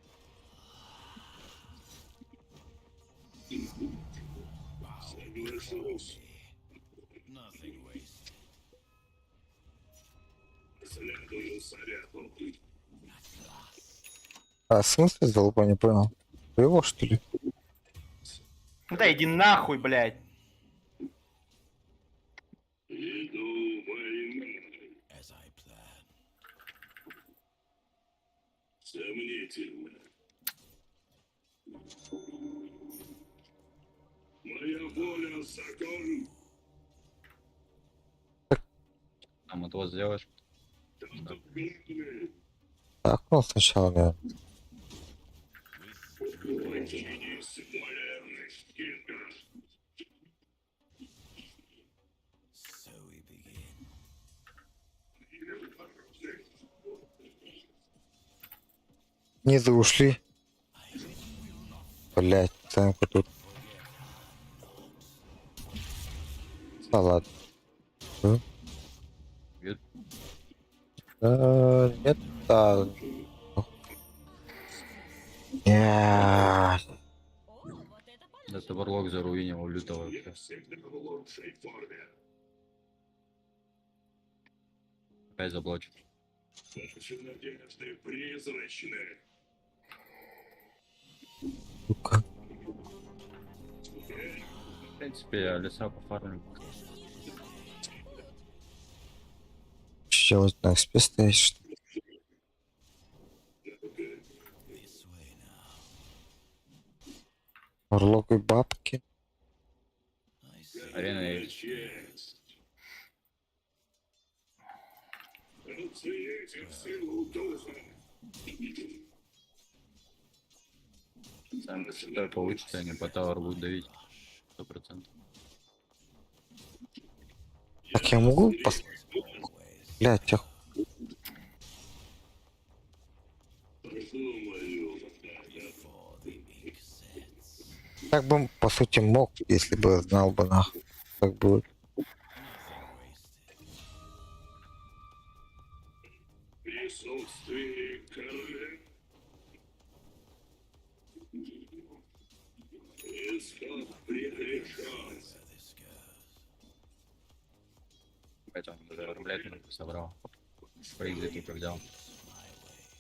А в смысле залупа, не понял? Его что ли? Да иди нахуй, блядь. Там отвоз сделаешь? Так, ну сначала, наверное. Низы ушли. Блять, ценку тут. Да ладно. М? Нет. Нет, да. Нет. Да это варлок заруинил люто вообще. Опять заблочит. Сука. В принципе, я леса пофармлю. Что делать на экспе стоять, что ли? Орлок и бабки. Арена есть. Сам что получится, они по тауэр будут давить. 100%. Так я могу пос... Блять, я... Так бы, по сути, мог, если бы знал бы нахуй. Так будет. Опять он даже рублять нахуй собрал. Прыгай только взял.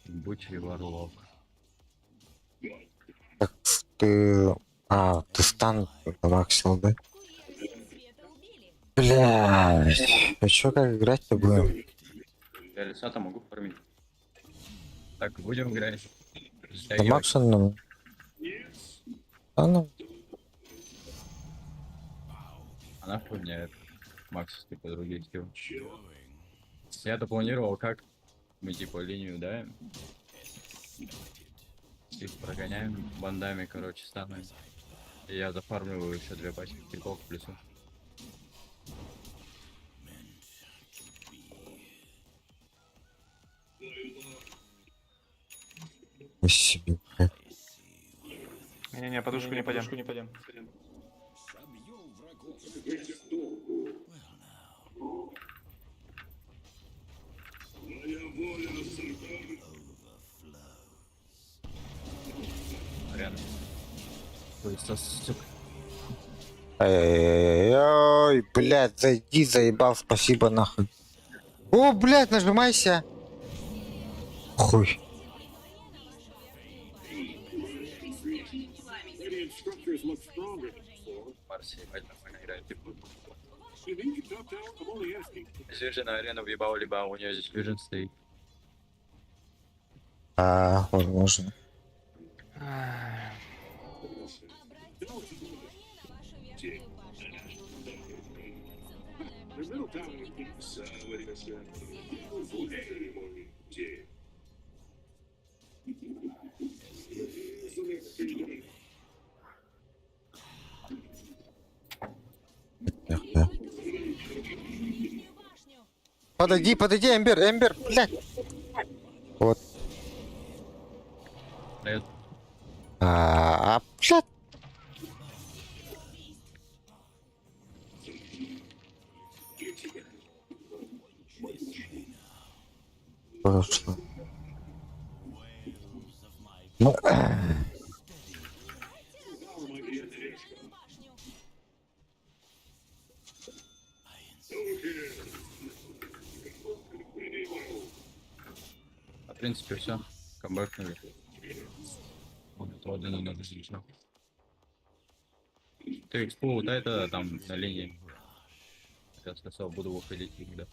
Будь варлок. Так ты... А, ты стан максил, да? Блять, а чё, как играть-то будем? Я леса-то могу фармить. Так, будем играть. На Растягивать. максимум? А ну, А нахуй мне это? Макс, типа, других скилл. Я-то планировал, как мы, типа, линию даем. Их прогоняем бандами, короче, станами. И я зафармливаю еще две пачки крипов в лесу. себе, блядь. Не-не-не, подушку не пойдем. не пойдем. Арена. Сука. Ай-яй-яй-яй, блядь, зайди, заебал, спасибо, нахуй. О, блядь, нажимайся. Хуй. Марси, ебать, нормально играет. Типа. Здесь же на арену въебал, либо у нее здесь Вижен стоит. А, возможно. Нахуй. Подойди, подойди, Эмбер, Эмбер, блядь. Вот. Прошло. Ну, А в принципе все. Камбэкнули. Вот, один на Ты экспу, дай тогда там на линии. Я сказал, буду выходить когда.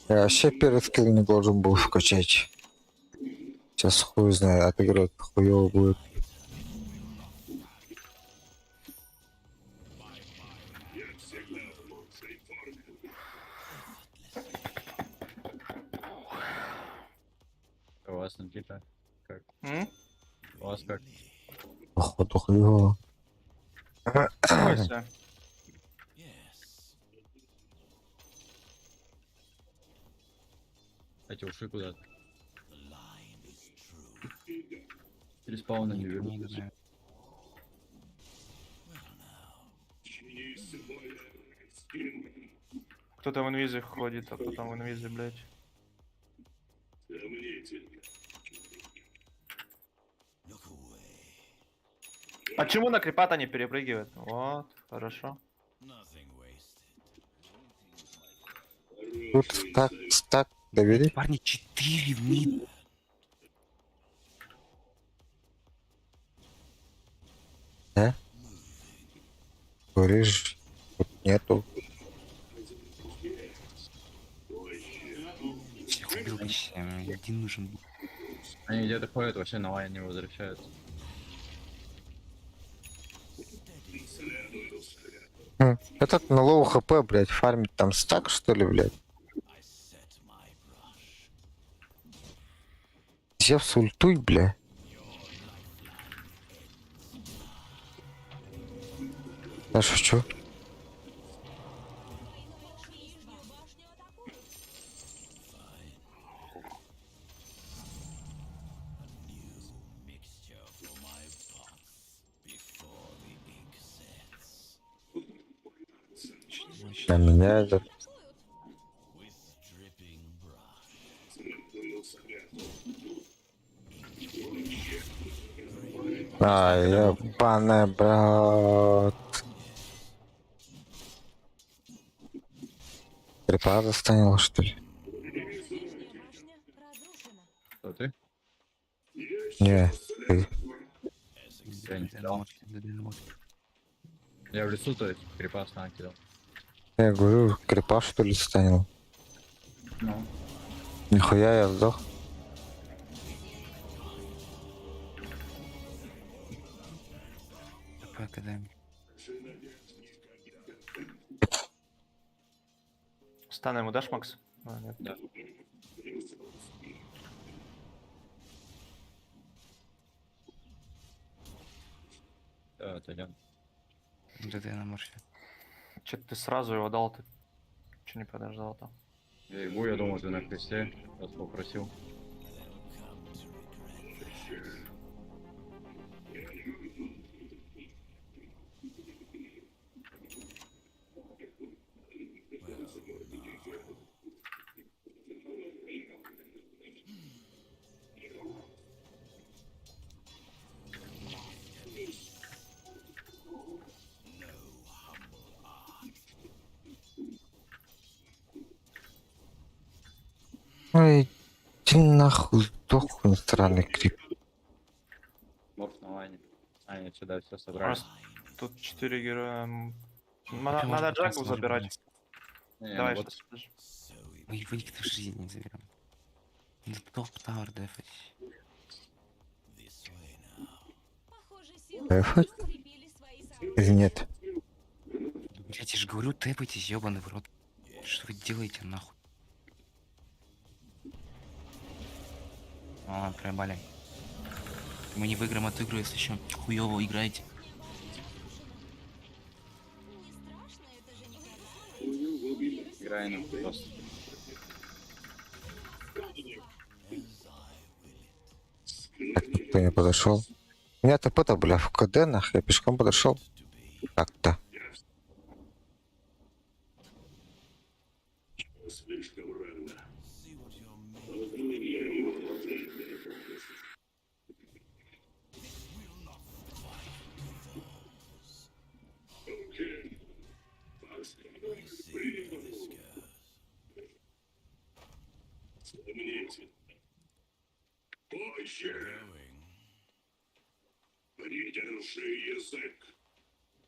Я вообще первый скилл не должен был вкачать. Сейчас хуй знает, отыграть хуёво будет. У вас, Никита? Как? М? У вас как? Походу хуёво. В смысле? Эти ушли куда-то. Респауна не ведут. Кто-то в инвизе ходит, а потом в инвизе, блядь. А чему на крипа не перепрыгивает? Вот, хорошо. Тут стак, стак, довели. Парни, 4 в мид. Да? Говоришь, тут нету. Всех убил почти. Один нужен был. Они где-то ходят, вообще на лайн не возвращаются. Этот на low HP, блядь, фармит там стак, что ли, блядь? Зевс ультуй, бля. Я шучу. На меня этот... А, ебаный брат. Крипа застанила, что ли? Кто ты? Не, ты. Я не кидал. Я в лесу, то есть, крипа накидал. Я говорю, крипа что ли станил? Ну. Нихуя я сдох. ТП кидаем. Стан ему дашь, Макс? А, нет. Да. Да, отойдем. ДД на морфе. Че ты сразу его дал, ты че не подождал там? Я ебу, я думал, ты на кресте. Раз попросил. Ой, иди нахуй, сдохни, странный крип. Морф на лайне. А, нет, сюда все собрали. Просто тут 4 героя. Вообще, Надо, может надо быть, Джагу нас забирать. Не, Давай ну вот. сейчас. Мы его никогда в жизни не заберем. Надо топ тавер дефать. Дефать? Или нет? Блять, я же говорю, тэпайтесь, ёбаный в рот. Что вы делаете, нахуй? А, проебали. Мы не выиграем эту игру, если еще хуёво играете. Играй нам просто. Так, никто не подошел. У меня ТП-то, бля, в КД, нах, я пешком подошел. Так-то.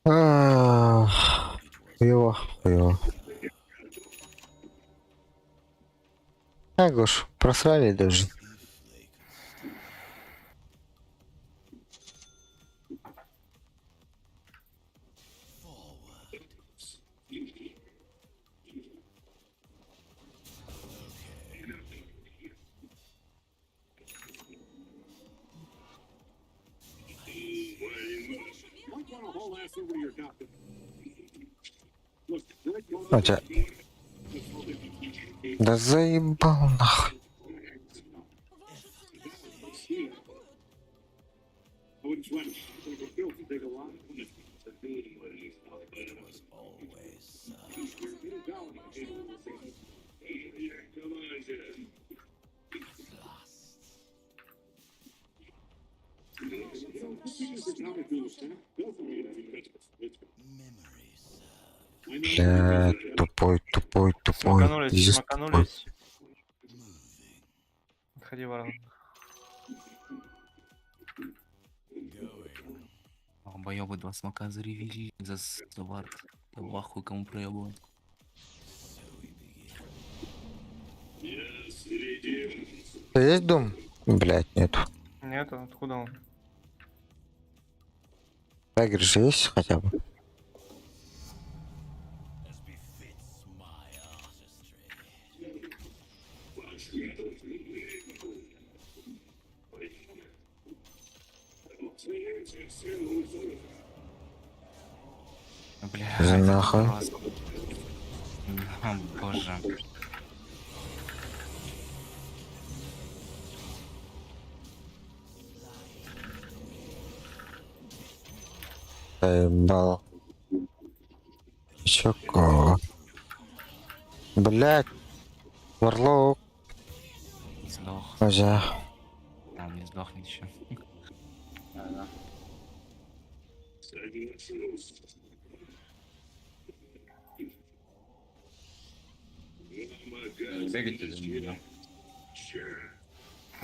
Ах, Хуево, хуево. Так уж, просрали даже. Хотя... Да заебал нахуй. Бля, тупой, тупой, тупой. Смаканулись, Пиздец тупой. смаканулись. Отходи, ворон. Долбоёбы два смока заревели за вард. Я в ахуе, кому проебывать. Да есть дом? Блять, нету. Нету, откуда он? Тайгер же есть хотя бы? Бля, За это нахуй. просто. О, боже. Заебал. Еще кого? Блять. Варлок. Сдох. Нельзя. А, он не сдохнет еще. Не бегайте за меня.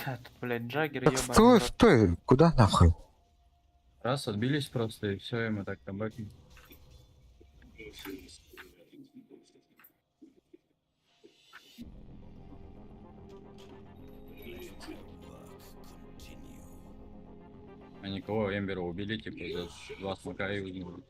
Да, тут, блядь, Джаггер, Так ебаный стой, рот. стой. Куда нахуй? Раз, отбились просто, и все, и мы так камбэкнем. А никого Эмбера убили, типа, за два смока и убили.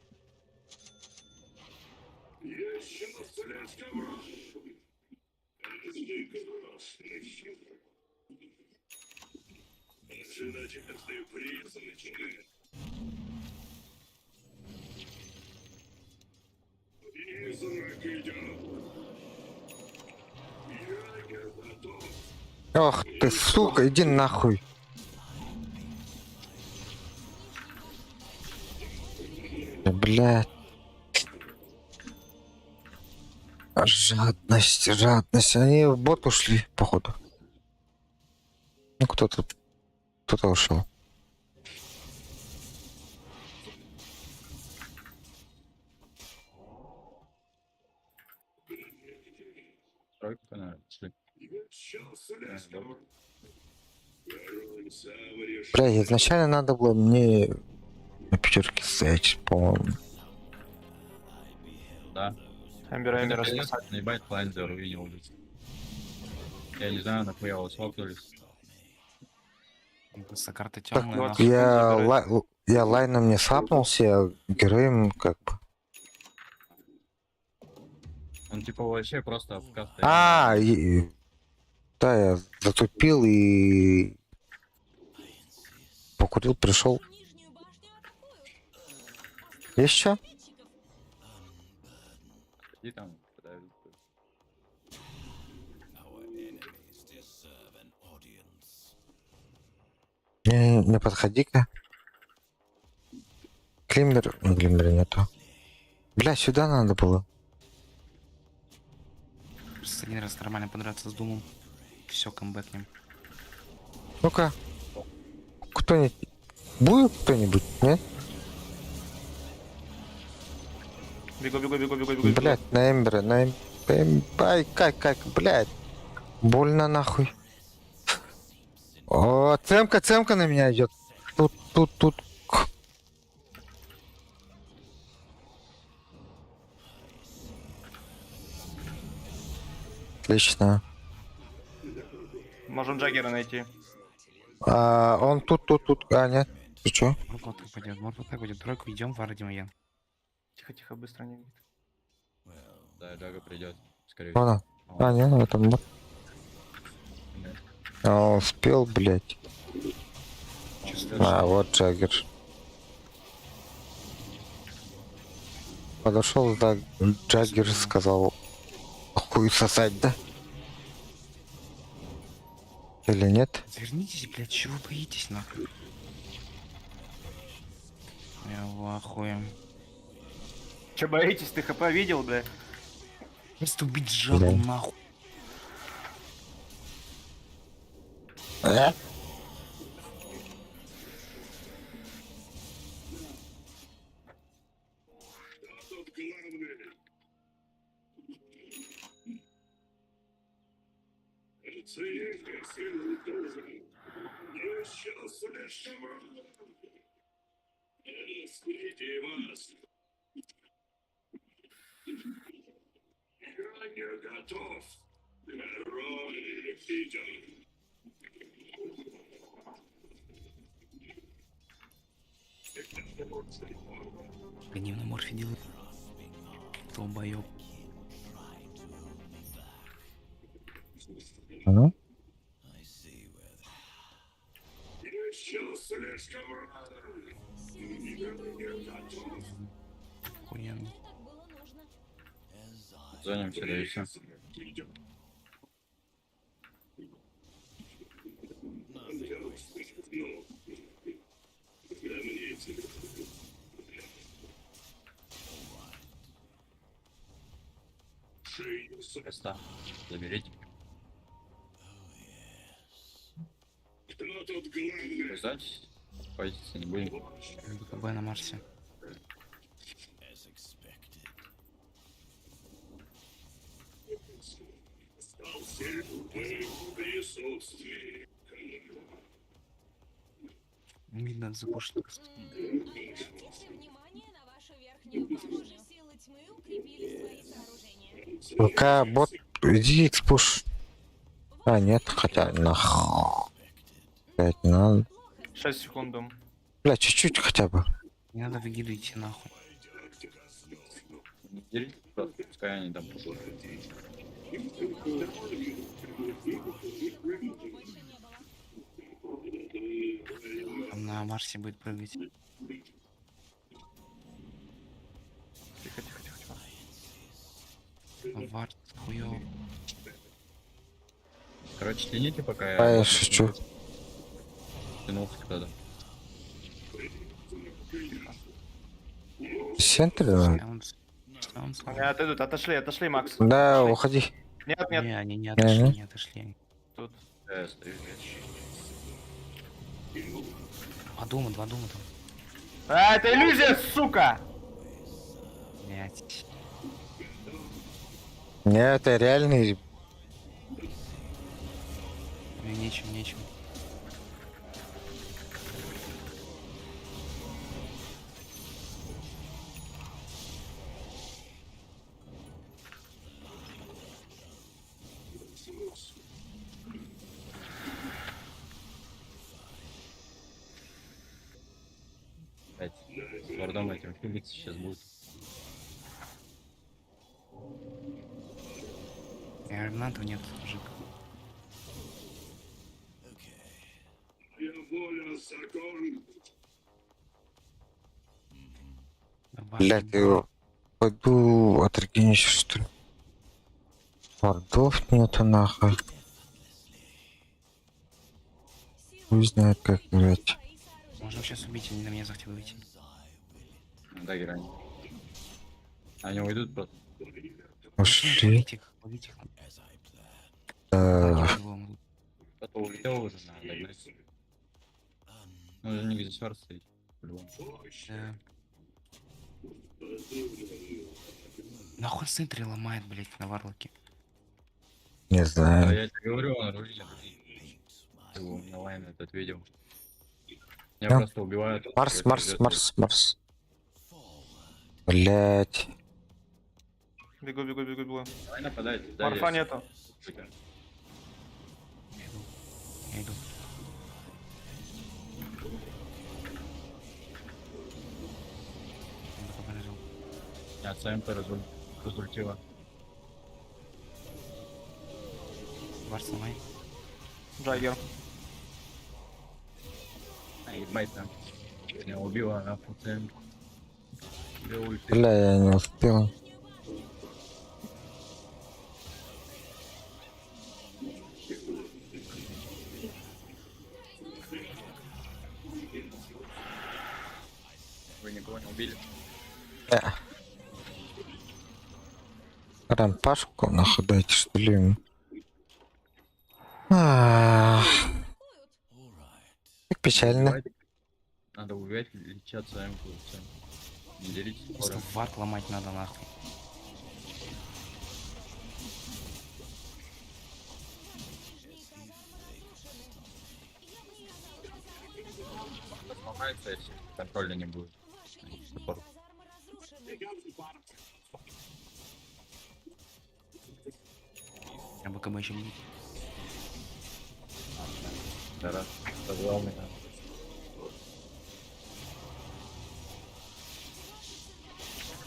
Ох ты, сука, иди нахуй. Блять. Жадность, жадность. Они в бот ушли, походу. Ну кто-то, кто-то ушел. Тройку, наверное, шли. Да, добро. Бля, изначально надо было мне на пятерке стоять, по-моему. Да. Эмбера, Эмбера Наконец, спасать. Наебать Клайнзер увидел. блядь. Я не знаю, нахуя его свапнулись. Просто карта Так, темная, нахуй. я, я лайном не свапнулся, я героем как бы. Он типа вообще просто в стоял. А, да, я затупил и покурил, пришел. Есть что? И там подавил. Не, не подходи-ка. Климбер, ну, Глиммера нету. Бля, сюда надо было. Просто один раз нормально подраться с Думом. Все, камбэкнем. Ну-ка. Кто-нибудь... Будет кто-нибудь, нет? Бегу, бегу, бегу, бегу, бегу. Блять, на Эмбера, на Ай, как, как, блять. Больно нахуй. О, цемка, цемка на меня идет. Тут, тут, тут. Отлично. Можем Джаггера найти. А, он тут, тут, тут. А, нет. Ты чё? Морф так пойдет, Морф так пойдет. Тройку идем, вардим ее. Тихо, тихо, быстро не видит. Да, Джага придет, скорее Вон он. А, нет, ну, это мод. А, он успел, блядь. А, вот Джаггер. Подошел, да, Джаггер сказал, хуй сосать, да? Или нет? Завернитесь, блядь, чего вы боитесь, нахуй? Я в ахуе. Че боитесь, ты хп видел, бля? Просто убить жабу, Да. нахуй. Э? Гнев на морфе делает. Долбоёб. Ну? Охуенно. Зонимся, да и все. Коста, заберите. Сдать? Файтиться не будем. БКБ на Марсе. Мид надо запушить просто. Внимание на вашу верхнюю башню. Силы тьмы укрепили свои сооружения. ВК, бот, иди экспуш. А, нет, хотя, нах. Блять, не надо. 6 секунд, дум. Бля, чуть-чуть хотя бы. Не надо в гиду идти нахуй. Не дерите просто, пускай они там пушат. Там на Марсе будет прыгать. Тихо, тихо, тихо, тихо. Вард хуёв. Короче, тяните, пока А я я шучу. тянулся кто-то. Сентри, да? Они отойдут, отошли, отошли, Макс. Да, уходи. Нет, нет. Не, они не Не, отошли, не. не отошли. Тут. Да, я стою. Два дума, два дума там. А, это иллюзия, сука! Блять. Не, это реальный. Мне нечем, нечем. Блять, с вардом этим фигаться сейчас будет. Ремнантов нет, мужик. Блять, я пойду отрегенись, что ли. Вардов нету нахуй. Хуй знает как, блять. Можем сейчас убить, они на меня захотели выйти. Ну Да, герань. Они уйдут просто. Ушли. Ловить их, ловить их. Да. Кто-то улетел уже, надо догнать. Ну, у них здесь вард стоит. По-любому. Да. Нахуй сентри ломает, блять, на варлоке. Не Да, знаю. я тебе говорю, он рулит. Его у меня лайн этот видел. Меня Да. просто убивают. Марс, Это Марс, идёт. Марс, Марс. Блять. Бегу, бегу, бегу, бегу. Давай нападайте. да, Морфа есть. нету. Я иду. Я иду. Он БКБ нажал. Я ЦМП разультила. Вард сломай. Джаггер. А, ебать там. Меня убила нахуй ЦМ. Две ульты. Бля, я не успел. Вы никого не убили. Рампашку нахуй дайте, что ли? ему? Ах. Как печально. Давайте. Надо убивать, лечат ЦМ-ку. и всё. Не делитесь Просто спором. вард ломать надо нахуй. Сломается, если контроля не будет. Саппорт. А БКБ еще будет. Да, раз. Позвал меня.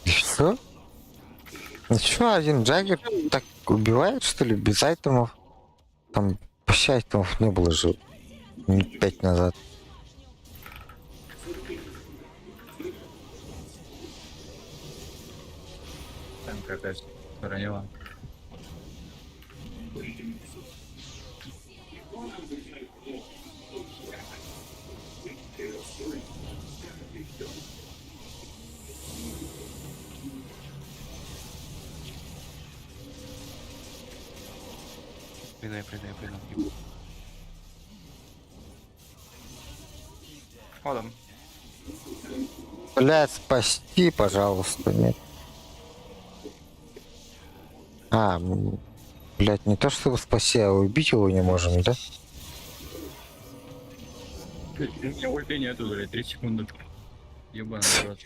И всё? Ну чё, один Джаггер так убивает, что ли, без айтемов? Там вообще айтемов не было же минут 5 назад. ЦМ опять хоронила. Приду, я приду, я приду. Вот он. Блядь, спасти, пожалуйста, нет. А, блядь, не то чтобы спасти, а убить его не можем, да? У меня ульты нету, блядь, 3 секунды. Ебаный в рот.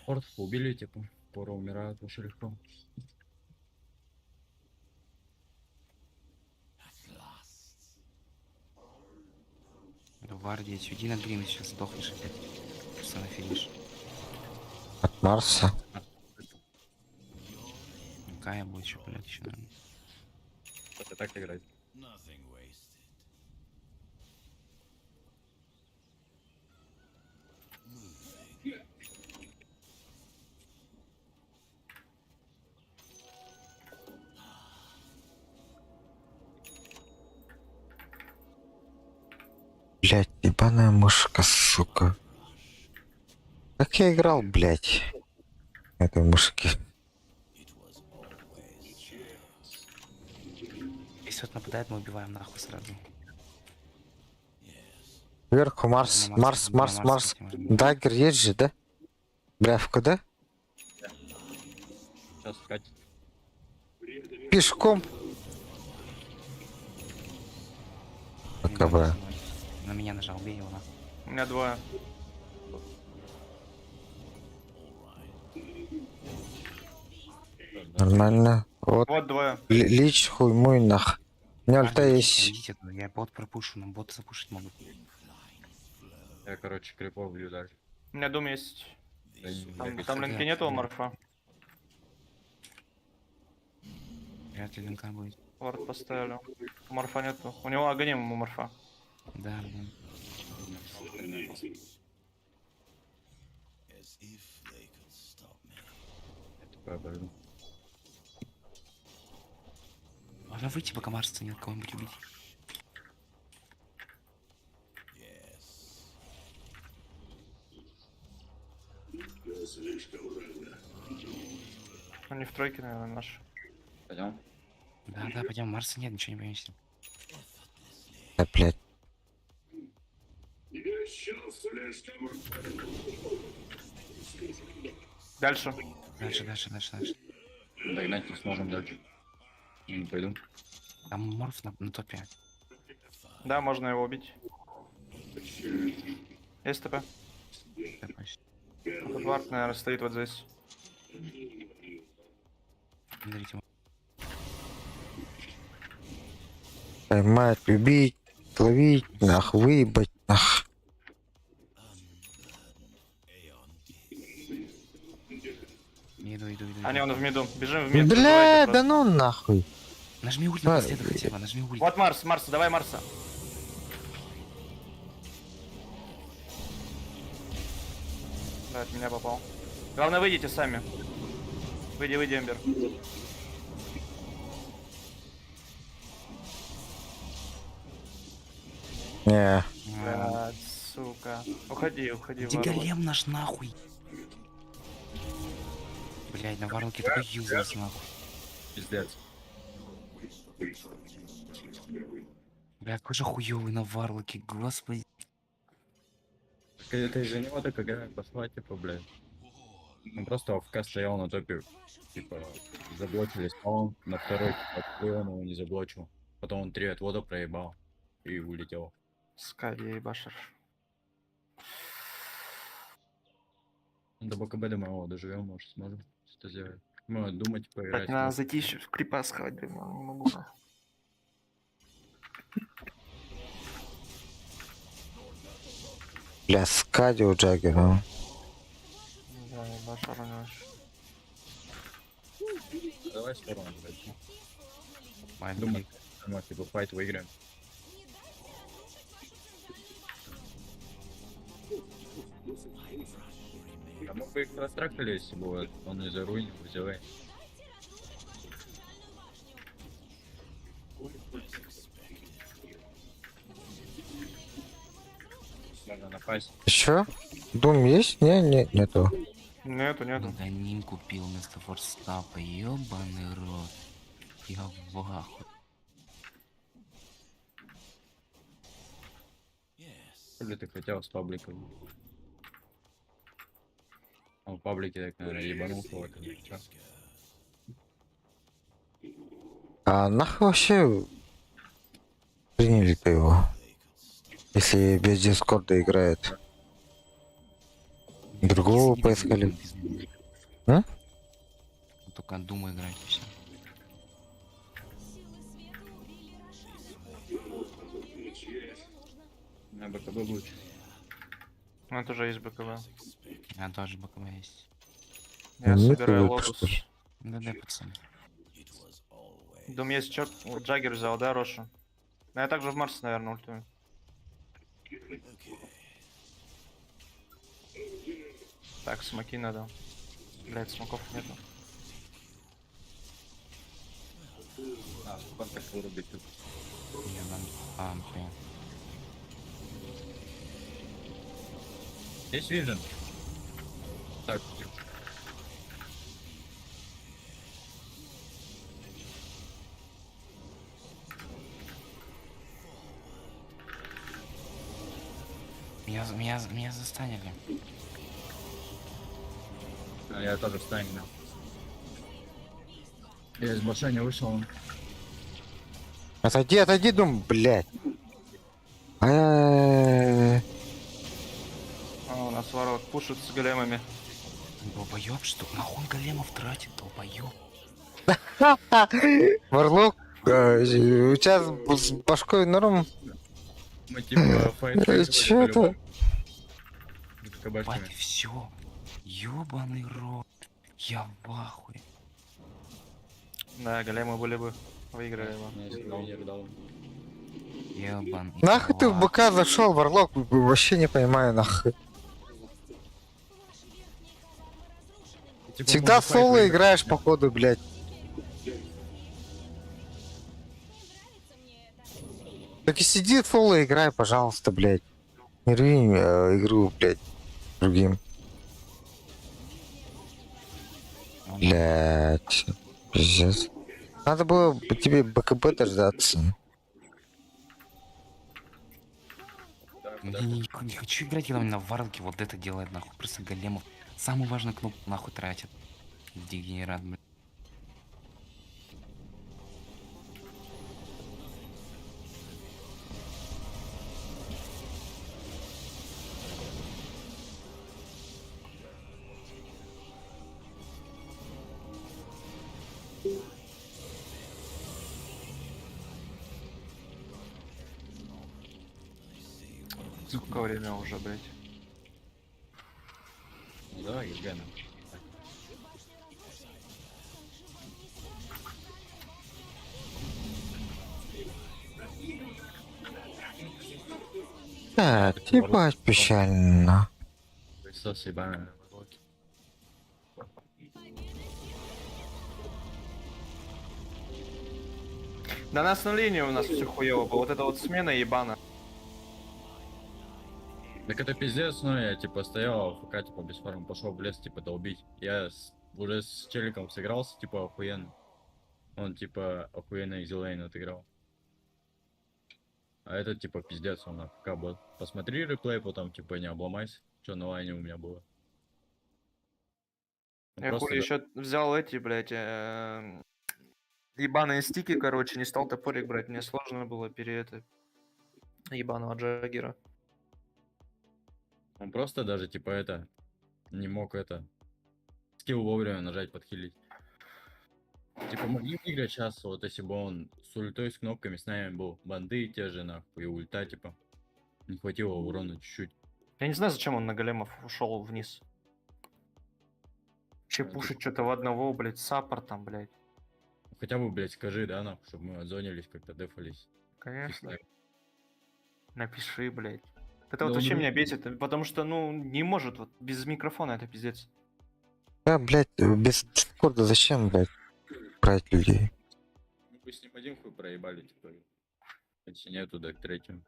Портов убили, типа. Пора умирает вообще легко. Варди, уйди на грим, сейчас сдохнешь опять. Просто на финиш. От Марса. Кая будет еще пулять еще, наверное. Это так играть. Блядь, ебаная мышка, сука. Как я играл, блядь, этой мышке? Если вот нападает, мы убиваем нахуй сразу. Сверху Марс, На Марс, на Марс, Марс. хотим уже. Даггер есть же, да? Бля, в КД? Сейчас катит. Пешком. КБ. На меня нажал, бей его нахуй. У меня двое. Нормально. Вот. Вот двое. Лич хуй мой нах. У меня ульта Уйдите, есть. уйдите оттуда, я бот пропушу, нам бот запушить могут. Я, короче, крипов бью дальше. У меня дом есть. Да не, Там, блядь. там линки нету у морфа. Вряд ли линка будет. Вард поставили. У морфа нету. У него аганим у морфа. Да, да. Я такой обожду. Можно выйти, пока Марс ценил кого-нибудь убить. Они в тройке, наверное, наши. Пойдем? Да, пойдем. Марса нет, ничего не боимся. Да, блядь. Дальше. Дальше, дальше, дальше, дальше. Догнать не сможем дальше. Я не пойду. Там морф на топе. Да, можно его убить. Есть ТП? Тут вард, наверное, стоит вот здесь. Смотрите. Поймать, убить, ловить, нах, выебать, нах. Иду, иду, иду. А не, он в миду. Бежим в мид. Бля, вызывайте да просто. ну нахуй. Нажми ульт А, напоследок хотя бы, нажми ульт. Вот Марс, Марс, давай Марса. Да, от меня попал. Главное, выйдите сами. Выйди, выйди, Эмбер. Не. Блядь, сука. Уходи, уходи, Где варвар. голем наш нахуй? Блять, на варлоке такой useless нахуй. Пиздец. Бля, какой же хуёвый на варлоке, господи. Так это из-за него так игра пошла, типа, блядь. Он просто AFK стоял на топе, типа, заблочили spawn, на второй, типа, отплыл, он его не заблочил. Потом он три отвода проебал и улетел. Скорее, башер. Ну, До БКБ до моего доживем, может, сможем что сделать. Мы думать, Блядь, поиграть. надо зайти еще в крипа схавать, блин, я не могу. нахуй. Бля, скади у Джаггера. Да, башер у него еще. Давай в сторону, блядь. Думать, думать, типа, fight выиграем. А мы бы их растракали, если бы вот он не заруинил, взяли. Можно напасть. Еще? Дум есть? Не, не, нету. Нету, нету. Ганим купил вместо Force Staff а, ёбаный рот. Я в ахуе. Или ты хотел с пабликом? Он в паблике так, наверное, ебанул кого-то. или чё? А нахуй вообще приняли-то его? Если без Дискорда играет. Другого поискали. А? Только Дума играть и все. На БКБ лучше. У меня тоже есть БКБ. У меня тоже БКБ есть. Я Нет, собираю это лотус. что ж. Да-да, пацаны. Дум есть чё? Вот Джаггер взял, да, Рошу? Ну я также в Марс, наверное, ультую. Так, смоки надо. Блять, смоков нету. А, контакт вырубить тут. Не, нам... А, блин. Есть vision? Так, Меня застанили. а я тоже встану. Я из башни вышел. Отойди, отойди, Дум, блядь. Ай-яй-яй-яй. А, у нас ворот пушит с големами. Долбоёб, что? Нахуй он големов тратит, долбоёб? Варлок, у тебя с башкой норм? Мы типа fight выиграли Чё это? по-любому. С БКБшками. Бать, все. Ёбаный рот. Я в ахуе. Да, големы были бы. Выиграли бы. Я сюда дал. Ёбаный Нахуй ты в рот. БК зашел, Варлок? Вообще не понимаю, нахуй. Типа, Всегда мы fight соло выиграли. играешь, походу, блядь. Так и сиди соло играй, пожалуйста, блядь. Не рви игру, блядь, другим. Блядь, пиздец. Надо было бы тебе БКБ дождаться. Я не хочу играть, когда у меня на варлке вот это делает нахуй. Просто големов. Самую важную кнопку нахуй тратит. Дегенерат, блядь. Сколько время уже, блядь? Ну давай, ГГ нам. Да, ебать печально. Хуесос ебаный на ворлоке. Да нас на линии у нас все хуево было. Вот эта вот смена ебана. Так это пиздец, ну я типа стоял, АФК, типа без фарма пошел в лес, типа долбить. Я уже с челиком сыгрался, типа охуенно. Он типа охуенно easy lane отыграл. А этот типа пиздец, он АФК бот. Посмотри реплей потом, типа не обломайся, что на лайне у меня было. Он Я просто хули еще взял эти, блядь, ебаные стики, короче, не стал топорик брать. Мне сложно было пере это ебаного Джаггера. Он просто даже типа это не мог это скилл вовремя нажать подхилить. Типа могли выиграть сейчас, вот если бы он с ультой, с кнопками с нами был. Банды те же, нахуй, и ульта, типа. Не хватило урона чуть-чуть. Я не знаю, зачем он на големов ушел вниз. Вообще пушит что-то в одного, блядь, с саппортом, блядь. Хотя бы, блядь, скажи, да, нахуй, чтобы мы отзонились, как-то дефались. Конечно. Чисто. Напиши, блядь. Это Да вот он вообще не- меня бесит, потому что, ну, не может вот без микрофона это пиздец. Да, блядь, без Дискорда зачем, блядь, брать людей? Мы бы с ним один хуй проебали, типа. Если нету, так третью.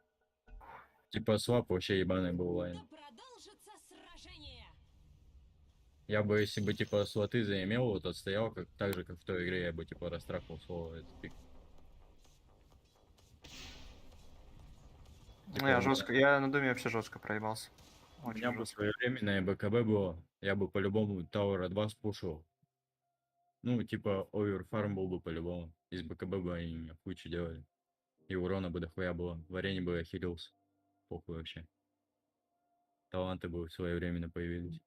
Типа swap вообще ебаный был лайн. Я бы, если бы, типа, слоты заимел, вот отстоял, как, так же, как в той игре, я бы, типа, растрахал слово этот пик. Ну, я жестко, я на доме вообще жестко проебался. У Очень меня бы жестко. своевременное БКБ было, я бы по-любому Тауэра 2 спушил. Ну, типа, оверфарм был бы по-любому. Из БКБ бы они меня кучу делали. И урона бы дохуя было. В арене бы я хилился. Похуй вообще. Таланты бы своевременно появились.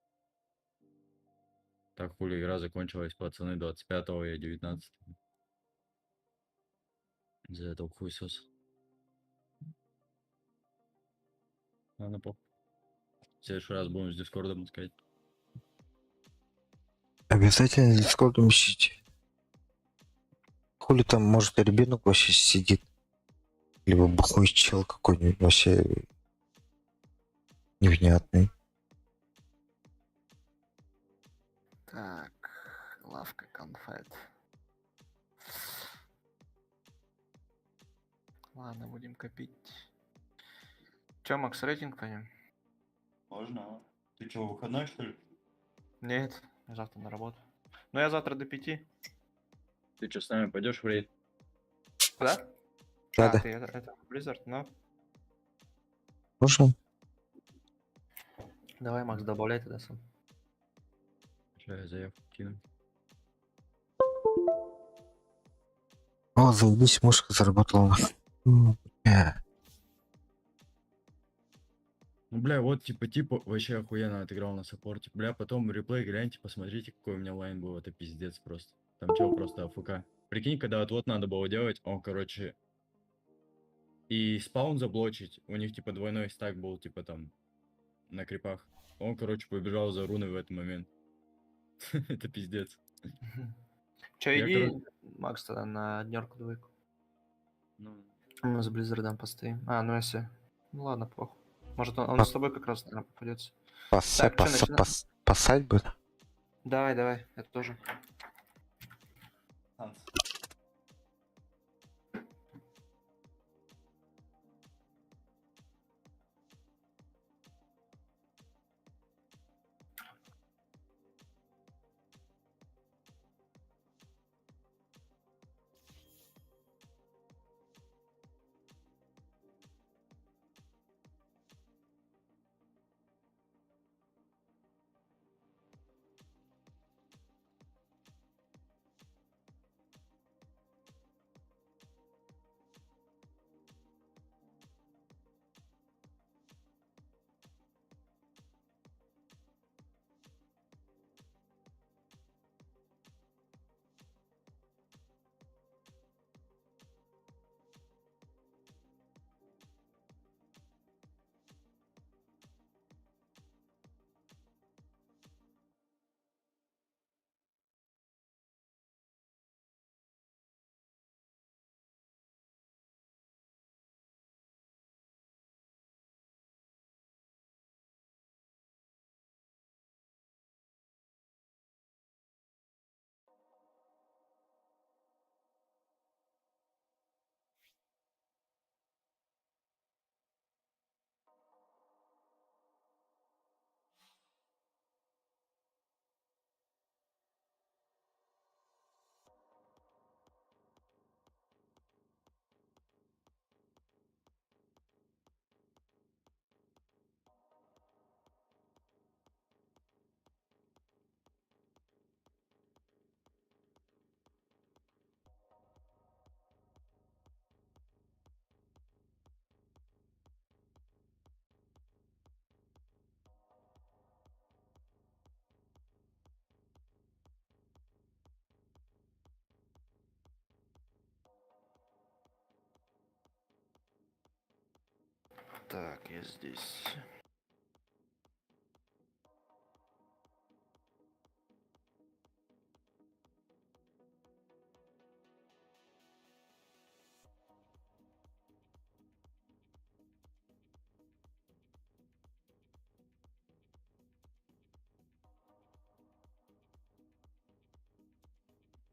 Так хули игра закончилась, пацаны, 25-го, я 19 За это хуйсос. Ладно, похуй. В следующий раз будем с Дискордом искать. Обязательно с Дискордом ищите. Хули там, может, ребенок вообще сидит. Либо бухой чел какой-нибудь вообще невнятный. Так, лавка конфет. Ладно, будем копить. Чё, Макс, рейтинг по ним? Можно. Ты чё, выходной, что ли? Нет, я завтра на работу. Но я завтра до 5. Ты чё, с нами пойдешь в рейд? Куда? Да, а, да. ты это Blizzard, ну. Можно? Давай, Макс, добавляй тогда сам. Сейчас я заявку кину. О, заебись, мышка заработала. Бля. Ну, бля, вот, типа, вообще охуенно отыграл на саппорте. Бля, потом реплей гляньте, посмотрите, какой у меня лайн был. Это пиздец просто. Там чел просто АФК. Прикинь, когда отвод надо было делать, он, короче, и спаун заблочить. У них, типа, двойной стак был, типа, там, на крипах. Он, короче, побежал за руной в этот момент. Это пиздец. Че, Я, иди, короче- Макс, тогда на днерку двойку. Ну. Мы с Blizzard постоим. А, ну если. Ну ладно, похуй. Может, он с тобой как раз, наверное, попадется. Пасать, Так, чё, пасать, начина- пасать будет? Давай, давай, это тоже. Так, я здесь.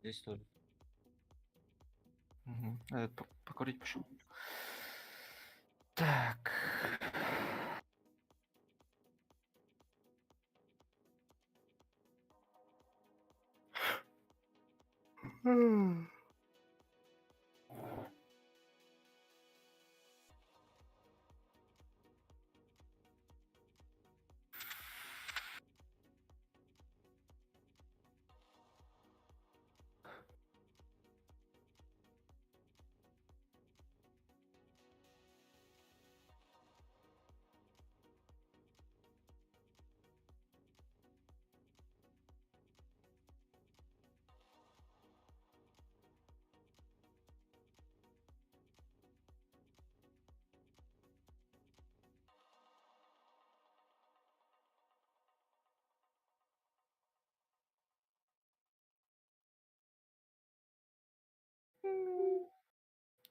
Здесь тоже. Угу. Этот покурить пошел. Так.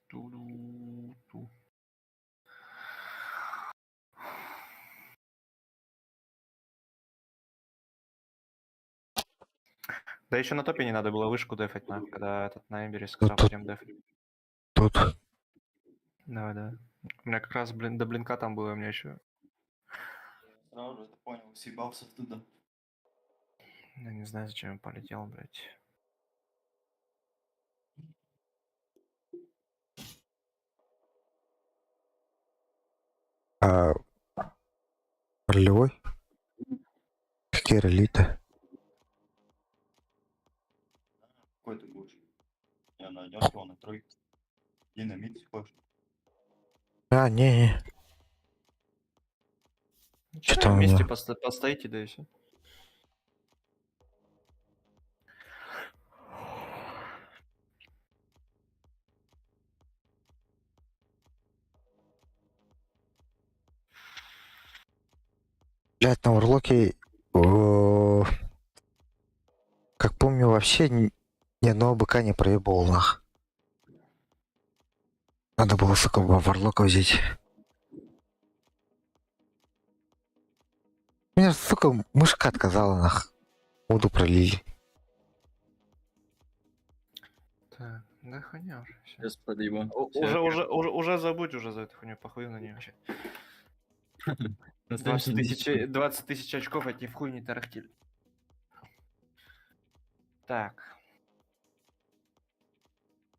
Ту-ду-ту. Да еще на топе не надо было вышку дефать, на, когда этот на Эмбере сказал, тут- пойдем дефать. Тут. Давай, давай. У меня как раз, блин, до блинка там было, у меня еще. Сразу же это понял, съебался оттуда. Я не знаю, зачем я полетел, блядь. А, ролевой? Какие роли-то? Какой ты будешь? Я найдешь его на тройке. Динамит, если хочешь. А, не, не. Ну, Чё чё, там у вместе меня? постоите, да и все. Блядь, на Урлоке, как помню, вообще ни одного быка не проебал, нах. Надо было, сука, Варлока взять. Меня, сука, мышка отказала, нах. Воду пролили. Так, да хуйня уже. всё. Сейчас подъебу. Уже забудь уже за эту хуйню, похуй на нее вообще. На 20 следующей тысяч, неделе. 20 тысяч очков эти в хуй не тарахтели. Так.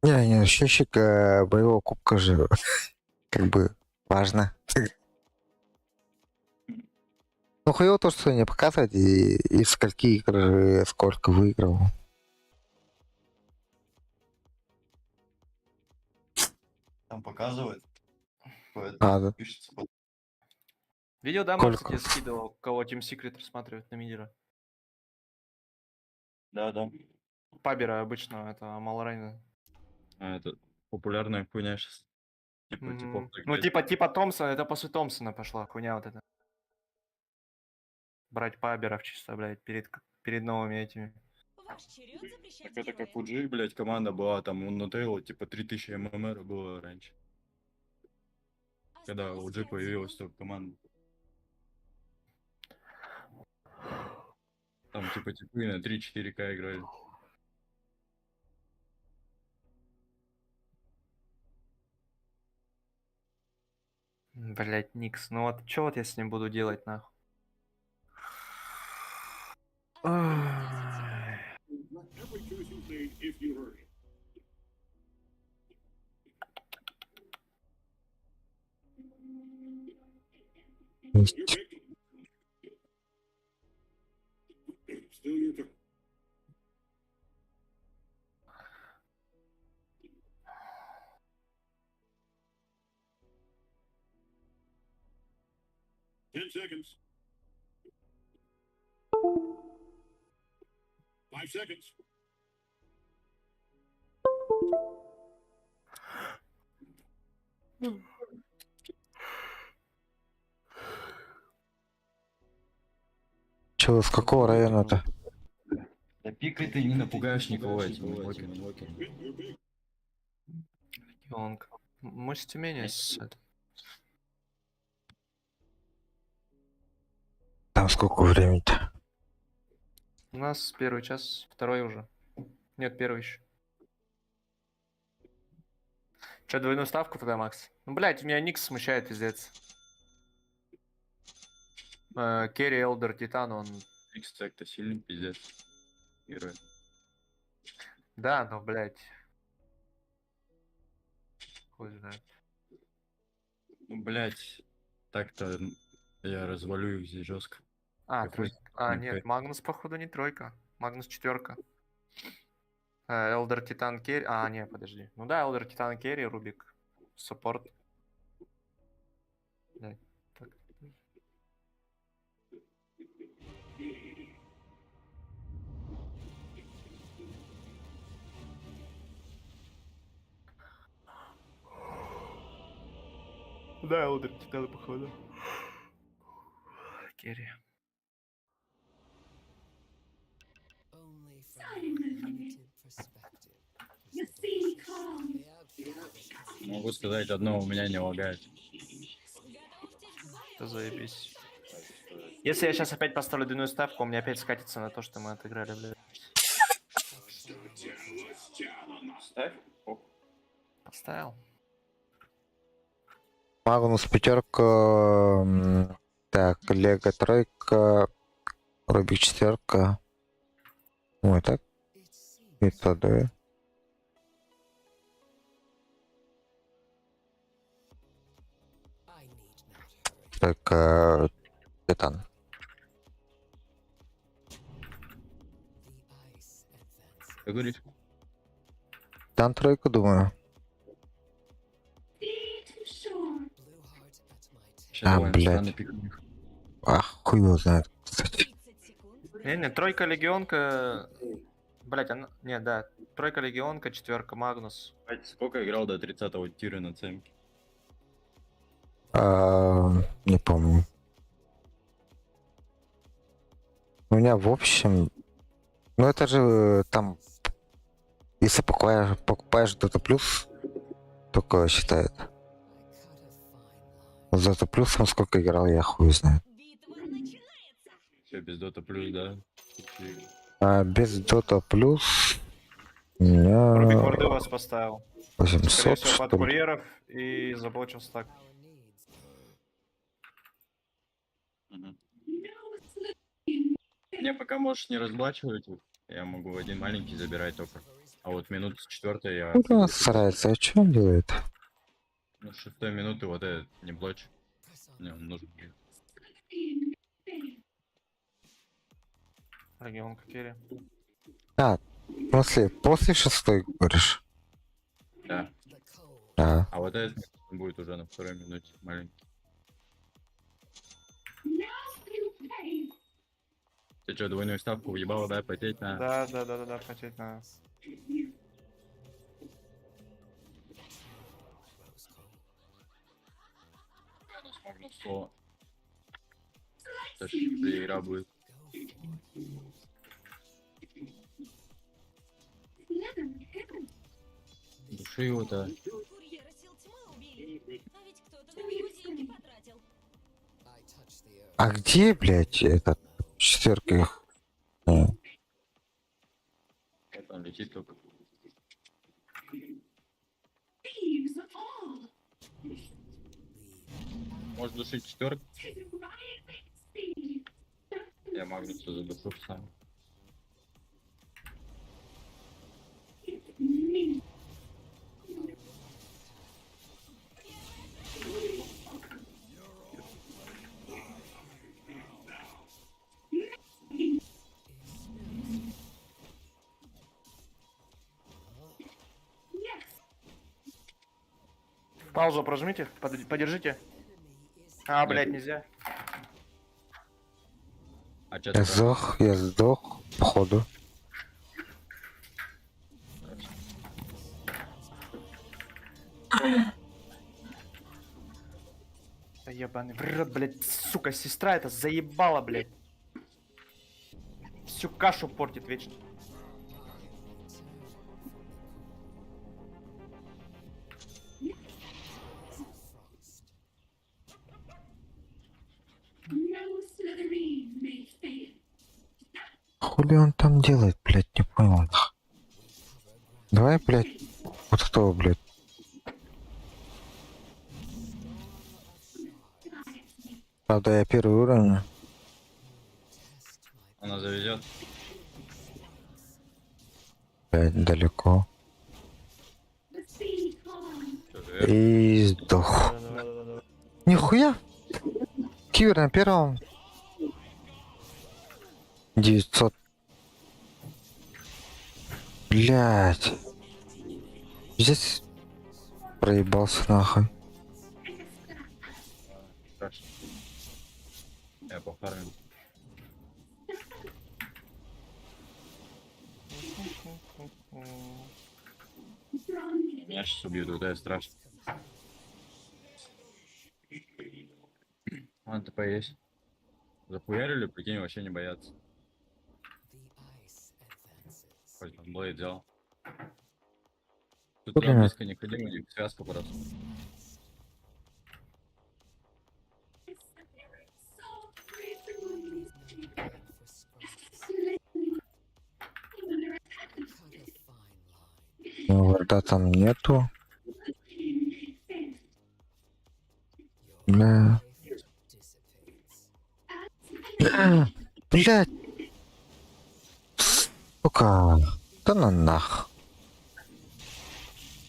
Не, не, счетчик боевого кубка же как бы важно. Ну хуево то, что не показывать и скольки игр сколько выиграл. Там показывает. Типа, А, да. Пишется под- Видел, да, Макс, Сколько? я тебе скидывал, кого Team Secret рассматривает на мидера? Да, да. Пабера обычного, это Малрайна. А, это популярная хуйня сейчас. Типа, типов так Ну, взять. типа Томпсона, это после Томпсона пошла хуйня вот эта. Брать паберов чисто, блядь, перед новыми этими. Так это как у G, блядь, команда была, там у Нутелла, типа 3000 ММР было раньше. Когда у G появилась только команда. Там типа типы на 3-4К играли. Блять, Никс, ну вот чё вот я с ним буду делать, нахуй? Ай. Есть. Чё, с какого района-то? Да пикай ты не напугаешь никого этим инвокером. Легионка. Мы с Тюмени с этой. Там сколько времени-то? У нас первый час, второй уже. Нет, первый еще. Че, двойную ставку тогда, Макс? Ну, блядь, меня Никс смущает, пиздец. Керри, Элдер, Титан, он... Икс так-то сильный пиздец. Герой. Да, но, блядь. Хуй знает. Ну, блять, так-то я развалю их здесь жестко. А, Какой тройка. А, не нет, Магнус, походу, не тройка. Магнус четверка. Элдер, Титан, Керри... А, не, подожди. Ну да, Элдер, Титан, Керри, Рубик. Саппорт. Да, так. Да, Элдер, Титан, походу. Керри. Могу сказать одно, у меня не лагает. Это заебись. Если я сейчас опять поставлю двойную ставку, у меня опять скатится на то, что мы отыграли, блядь. Ставь. Оп. Поставил. Магнус пятерка, так, Лего тройка, Рубик четверка. Ой, так. И то, да. Тройка, Титан. Как говоришь? Титан тройка, думаю. Щас А, довольно блядь. странный пик у них. Ах, хуй его знает, кстати. Не-не, тройка Легионка... Блять, она... Не, да. Тройка Легионка, четверка Магнус. Блядь, Сколько играл до 30-го тира на цемке? А, не помню. У меня в общем... Ну это же там... Если покупаешь Dota Plus, только считает. За Dota Plus сколько играл, я хуй знает. Все, без Dota плюс, да? А без Dota Plus у меня Рубик варды у вас поставил. 800, Скорее всего, под что ли. курьеров и заблочил стак. Мне пока можешь не разблачивать их. Я могу один маленький забирать только. А вот минуту с четвертой я... Куда он старается? А что он делает? Ну, с шестой минуты вот этот не блочь. Мне он нужен будет. Легионка Керри. А, после шестой, говоришь? Да. А. А вот этот будет уже на второй минуте маленький. Ты что, двойную ставку въебал, да, потеть на... Да, потеть надо. О. Это ж игра будет. Души его-то. А где, блядь, этот четверка их? А. Это он летит только. Может душить четверку? Я Магнуса задушу сам. Паузу прожмите, подержите. А, блядь, нельзя. А чё Я сдох, я сдох, походу. Да ебаный в рот, блядь, сука, сестра это заебала, блядь. Всю кашу портит вечно. Хули он там делает, блядь, не понял. Давай, блядь, вот этого, блядь. Правда, я первый уровень. Она завезет. Блядь, далеко. И сдох. Нихуя! Кивер на первом. 900. Блять. Здесь проебался нахуй. Страшно. Я пофармил. Меня сейчас убьют, вот это страшно. Ладно, ТП есть. Захуярили, прикинь, вообще не боятся. Хоть там Блейд взял. Тут Блин. туда близко не ходи, у них связка просто. Ну, варда там нету. Бля. Блять. Сука. Да на нах.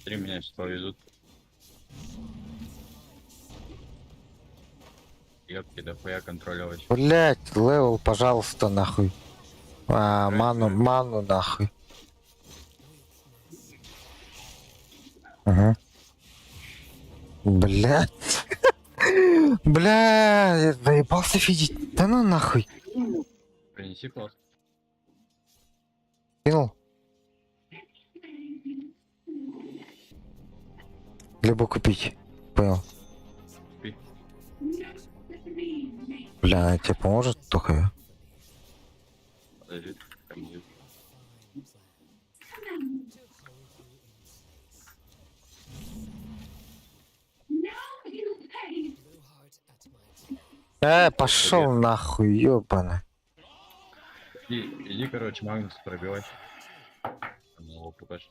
Три меня сейчас повезут. Ёпки, дохуя контролировать. Блять, level, пожалуйста, нахуй. А, ману, ману нахуй. Угу. Блять. Бля, я заебался фидить. Да ну нахуй. Принеси класс. Кинул. Либо купить. Понял. Купи. Бля, она тебе поможет только. Подожди, там будет. Пошел нахуй, ёбаный. Иди, иди, короче, Магнус пробивай. Там его покажи.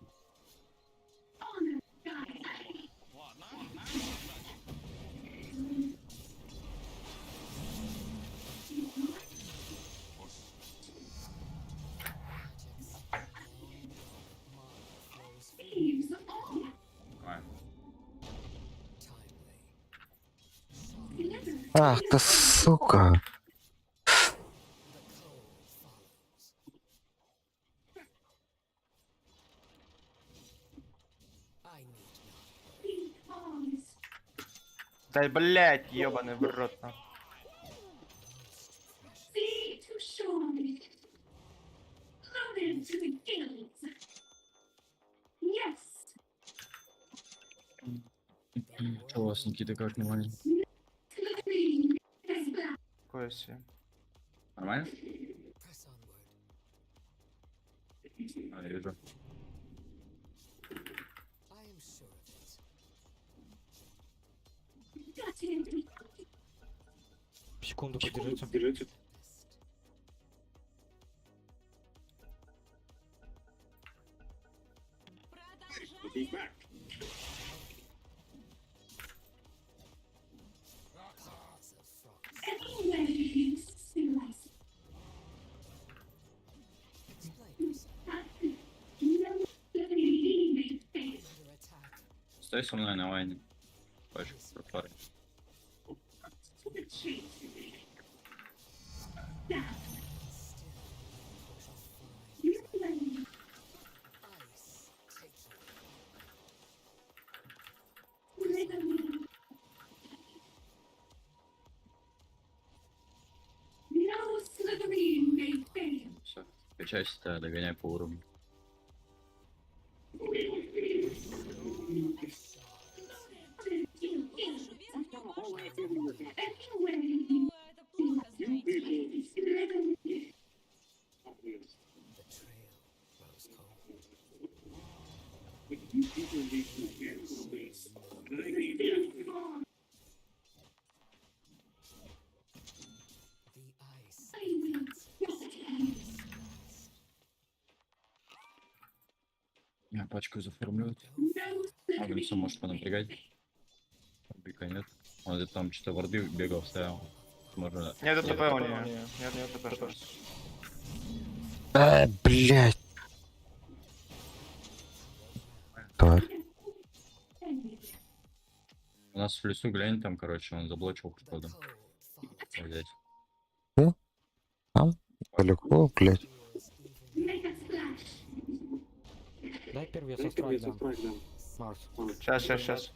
Ах ты сука. Да блять, ебаный в рот. нахуй. Что у вас, Никита, как нормально? Такое себе. Нормально? А, я вижу. Секунду подержите. Стой со мной на лайне. Пачку профарми. Все, качайся, тогда догоняй по уровню. Пачку заформлю. Агнесу может понапрягать. Бика нет. Он где-то там что-то варды бегал, ставил. Можно... Нет ТП у нее. Нет, нет ТП, что. А, блядь. Так. У нас в лесу, глянь, там, короче, он заблочил что-то. Взять. Ну, Там? Далеко, блядь. Дай первый я со страйк дам. Марс. Сейчас, сейчас, сейчас.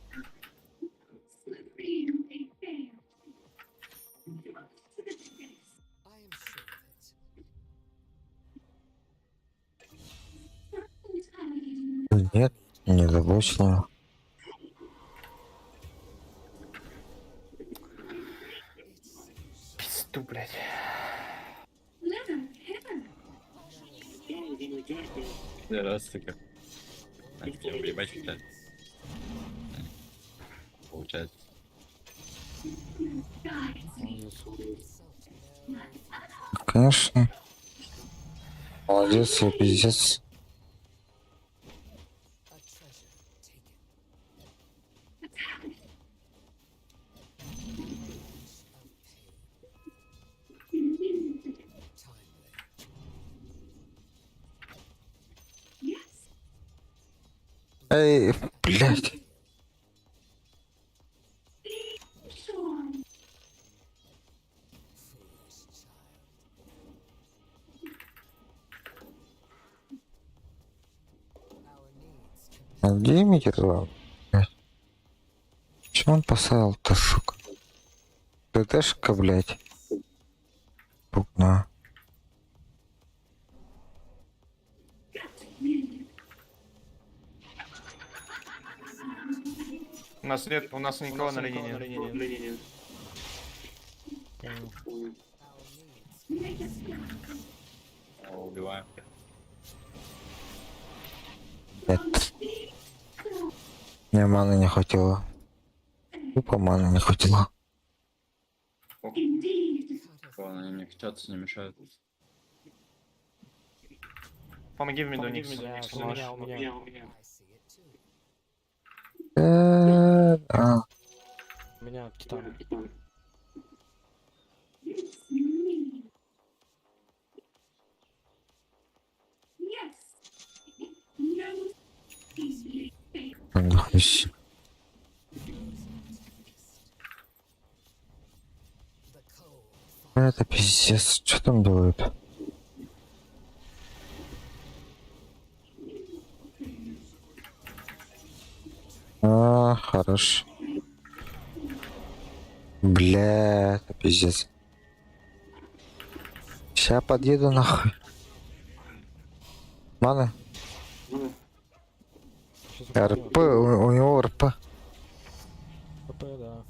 Нет, не заблочил. Пизду, блядь. Да, раз таки. А, тебя уебать хотят. Получается. Конечно. Молодец, я пиздец. Эй, блядь. А где Микерла? Чем он поставил-то, сука? ДДшка, блядь. Пукна. У нас нет, у нас никого на линии нет. Понял. О, Убиваем. Нет. Мне маны не хватило. Тупо маны не хватило. Ладно, они мне хотят, не мешают. Помоги в миду, Никс. Да, у меня, у меня. А, У меня титан. нахуй себе. Это пиздец, что там делают? А, хорош. Бля, это пиздец. Ща подъеду нахуй. Мана? РП, у него РП. РП, да.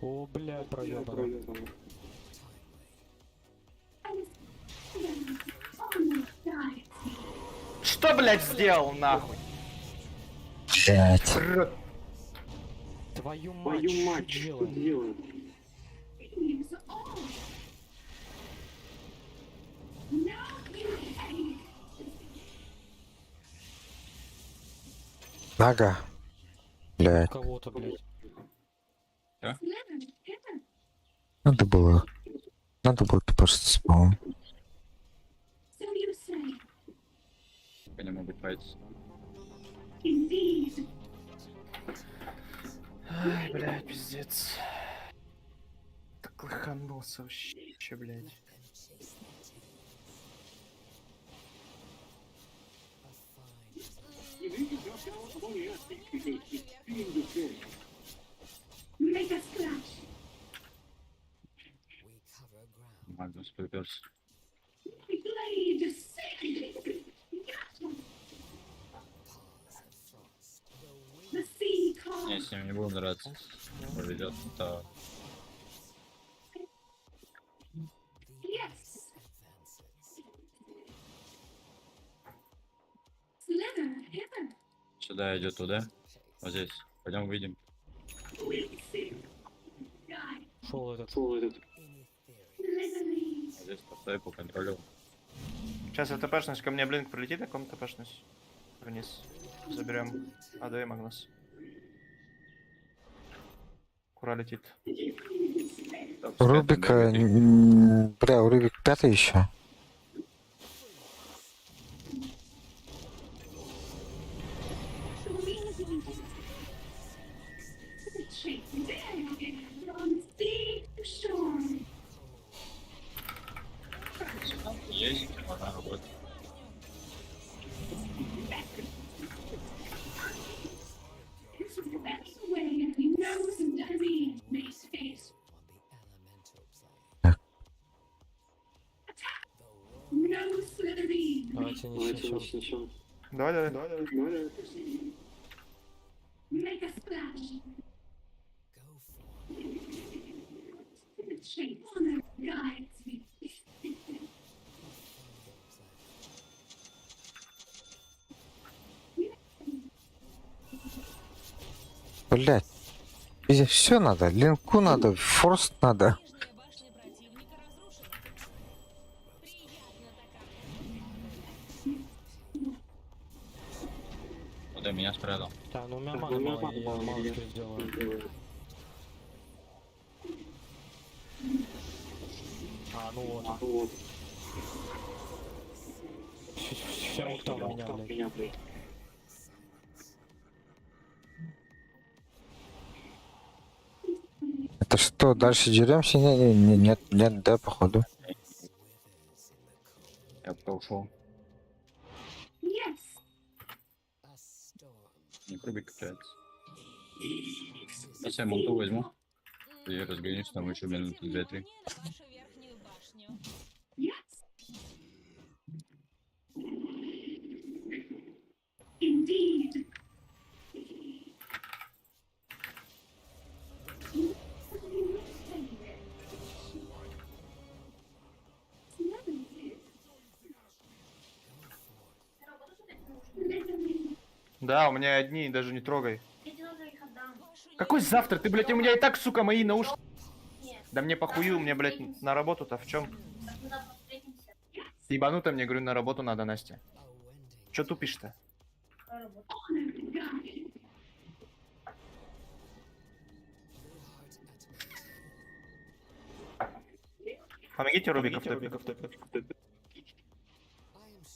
О, блядь, проебано. Что, блядь, сделал, нахуй? Блядь. Рот. Твою мать, что делает? Нага. Блядь. Кого-то, блядь. Надо было. Надо было тупо по-моему. Я не могу файтиться. Ай, блядь, пиздец. Так лоханулся вообще, блядь. Магнус приперся. Не, с ним не буду драться. Поведет, то сюда идет туда. Вот здесь. Пойдем увидим. Шел этот. Вот здесь постой по контролю. Сейчас я ТПшнусь, ко мне блинк прилетит, я ком ТПшнусь. Вниз. Заберем АД и Магнус. Кура летит. Рубик, бля, у Рубик пятый еще. Есть, одна работа. Давайте не снесем. Давай, давай. Давай, давай. Блять. Везде все надо. Линку надо, форст надо. Вот я меня спрятал. Да, ну у меня мана мало, я мало что сделаю. А, ну вот. Вся ульта у меня, блядь. Это что, дальше деремся? Не, не, не, нет, нет, да, походу. Я пока ушел. Не Рубик качается. Сейчас я манту возьму. И разгонюсь там еще минуты 2-3. Да, у меня одни, даже не трогай. Какой завтра? Ты, блядь, у меня и так, сука, мои наушники. Да мне похую, мне, блядь, на работу-то в чем? Ебануто мне, говорю, на работу надо, Настя. Чё тупишь-то? Помогите Рубика в топе.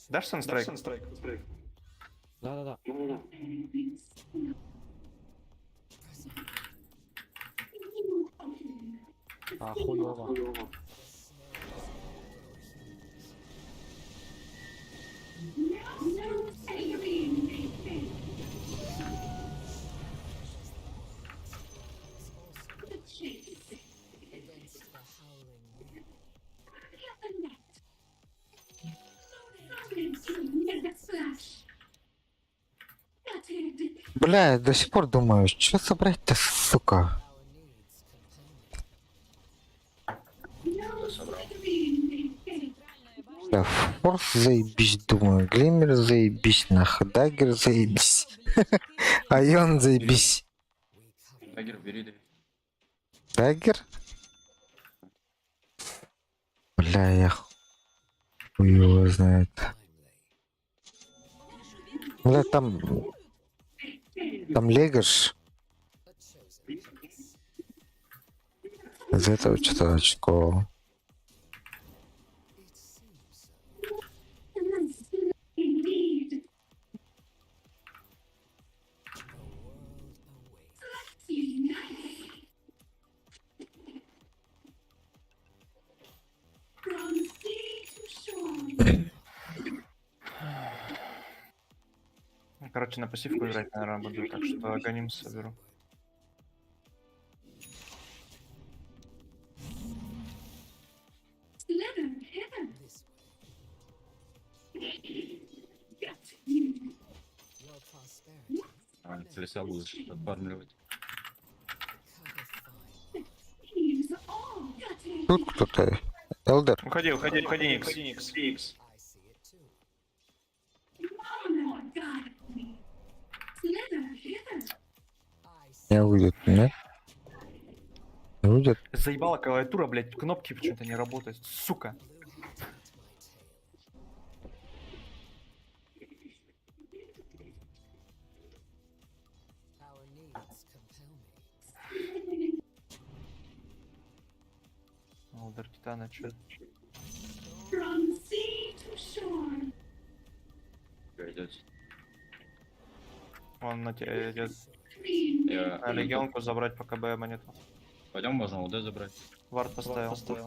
Дашь санстрайк? Да-да-да. А, хуёво. Бля, я до сих пор думаю, что собрать-то, сука? Бля, форс заебись, думаю, Глиммер заебись, нахуй, Даггер заебись, Айон заебись. Дагер, бери, да. Даггер? Бля, я хуй его знает. Бля, там... Там Легаш. Из этого что-то очко. Короче, на пассивку играть, наверное, буду, так что Аганим соберу. А, леса будешь отфармливать. Тут кто-то. Элдер. Уходи, уходи, уходи, Никс. Не выйдет, нет? Не выйдет? Заебала клавиатура, блядь, кнопки почему-то не работают, сука. Элдер Титана чё? Пойдёт. Он на тебя идет. Я- На легионку забрать по КБ монету. Пойдем, можно УД забрать. Вард поставил. На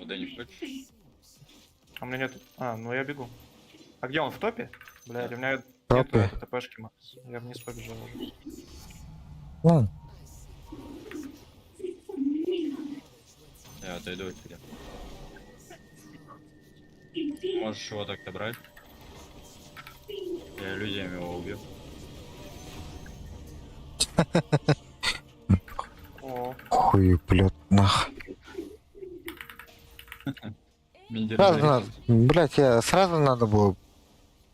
УД не хочешь? А у меня нет. А, ну я бегу. А где он? В топе? Блядь, у меня нету Топе. этой ТПшки, Макс. Я вниз побежал уже. Ладно. Я отойду от тебя. Можешь его так-то брать. Я иллюзиями его убью. О, Хуй, блядь, нах. Мидер Сразу надо, блядь, я сразу надо было.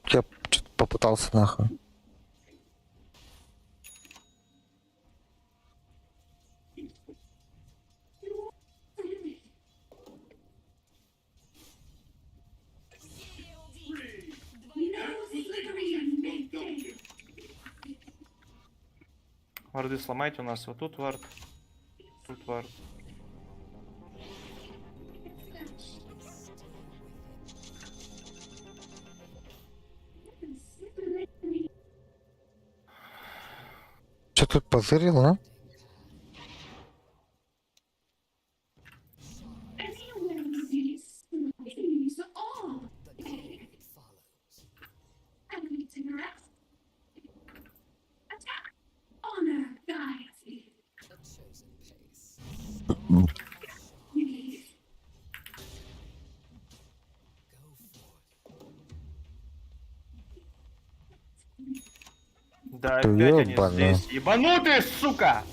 Я что-то попытался нахуй. Варды сломайте у нас. Вот тут вард. Тут вард. Че тут позырил, а? Да, Ты опять они ёбаный. здесь. Ебанутые, сука!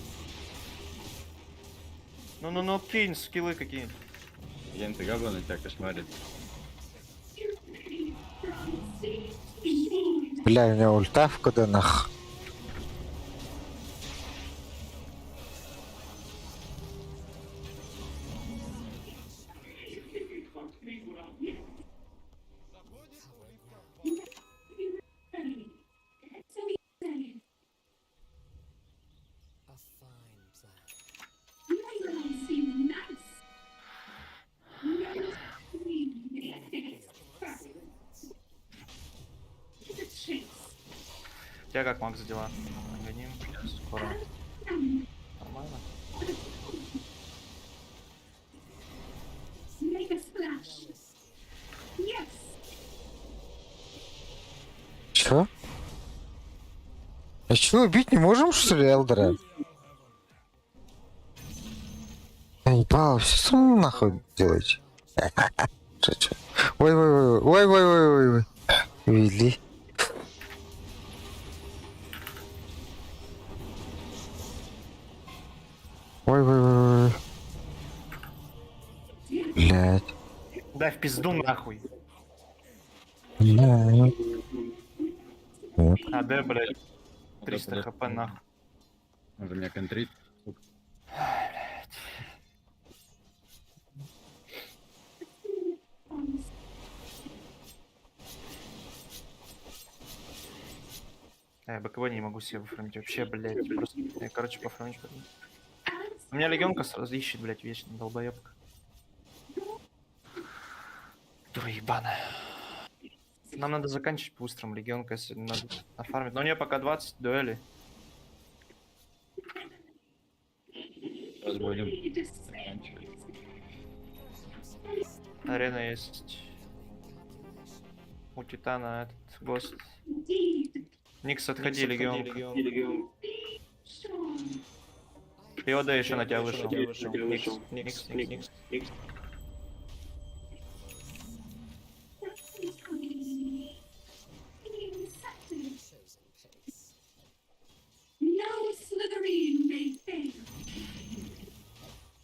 Ну-ну-ну, кинь скиллы какие-нибудь. Ген, ты габа на тебя кошмарит. Бля, у меня ульта в КД нах. У тебя как, Макс, дела? Гоним скоро. Нормально? Чё? А чё, убить не можем, что ли, Элдера? Ебал, все сам нахуй делаете. Чё, чё? Ой, ой, ой, ой, ой, ой, ой, ой. Увели. Ой, ой, ой, ой. Блять. Да, в пизду нахуй. Блядь. Вот. АД, блядь. 300 хп нахуй. Он же меня контрит. Сука. А я БКБ не могу себе выфармить вообще, блядь. Просто, я, короче, пофармить. пойду. У меня легионка сразу ищет, блядь, вечно, долбоебка. Дура ебаная. Нам надо заканчивать по-быстрому легионка, если надо нафармить. Но у нее пока 20 дуэлей. Сейчас будем заканчивать. Арена есть. У Титана этот гост. Никс, отходи, легионка. Иода еще на тебя вышел. Никс, Никс, Никс, Никс.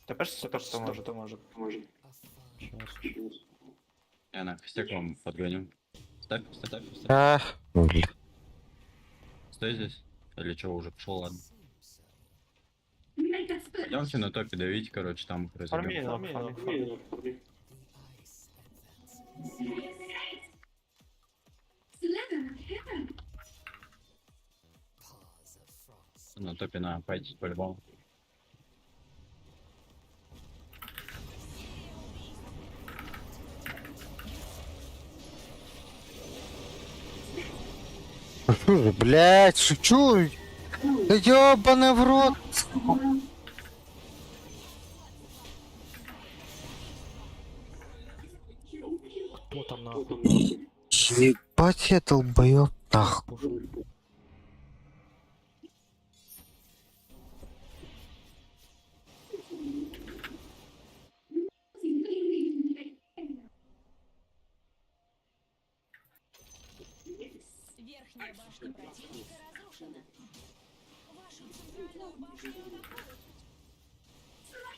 ТПшься тот, кто может. Может. Я на костяк вам подгоню. Ставь, ставь, ставь. Ах, бля. Стой здесь. Или что, уже пошел, ладно. Пойдемте на топе давить, короче, там их Фарми, разобьем. ну, фарми, фарми. На топе на пойти по-любому. Фу, Блядь, шучу. Да ёбаный в рот. Кто там нахуй? Ебать я долбоёб нахуй. Верхняя башня противника разрушена. Вашу центральную башню атакуют.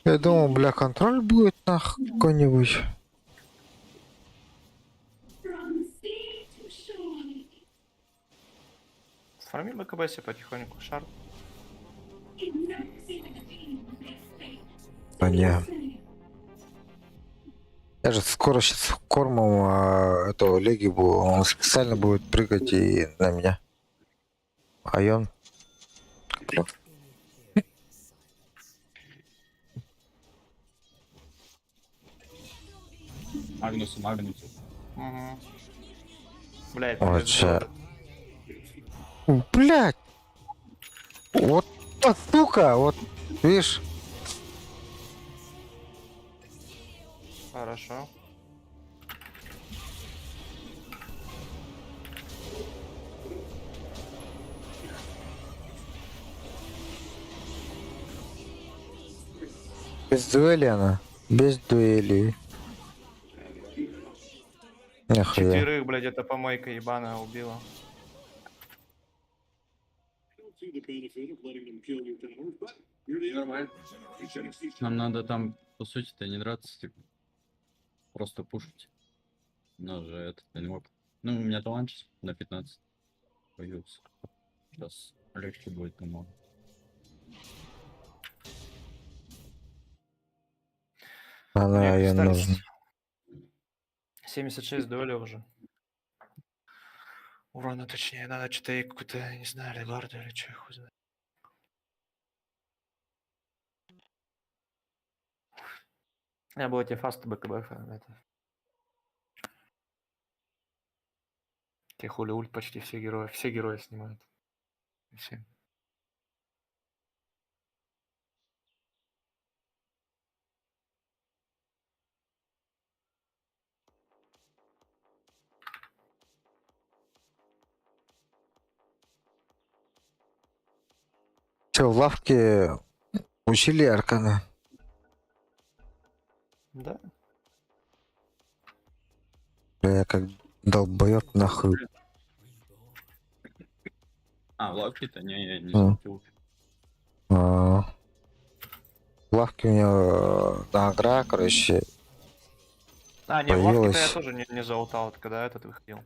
Я думал, бля, контроль будет нахуй какой-нибудь. Сформи БКБ себе потихоньку, шар. Да не. Я же скоро сейчас кормом этого Леги буду. Он специально будет прыгать и на меня. А он... Бля. Магнусу, Магнусу. Угу. Блядь, Вот пиздец. ща. Блядь! Вот та сука! Вот, видишь? Хорошо. Без дуэли она. Без дуэли. Нахуя. Четверых, блядь, эта помойка ебаная убила. Нормально. Нам надо там, по сути-то, не драться, типа. Просто пушить. У нас же этот инвок. Ну, у меня талант сейчас на 15 появился. Сейчас легче будет намного. Она Мне ее остались нужна. 76 дуэли уже. Урона точнее, надо что-то ей какую-то, я не знаю, алебарду или что, хуй знает. Я был эти фасты БКБ, это. Те хули ульт почти все герои снимают. Все. Че, в лавке учили арканы? Да. Бля, я как долбоеб нахуй. А, в лавке-то не, я не А. смотрел. А, В лавке у меня на короче, А, не, в лавке-то я появилась. тоже не залутал, это когда этот выходил.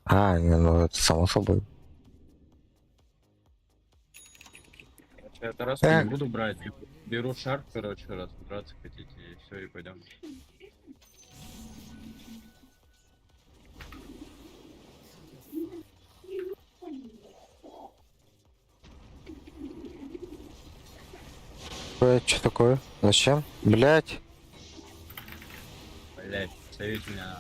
А, не, ну это само собой. Короче, я Тараску не Эх. буду брать. Беру шар, короче, раз драться хотите, и все, и пойдем. Блять, что такое? Зачем? Блять. Блять, сейвить меня.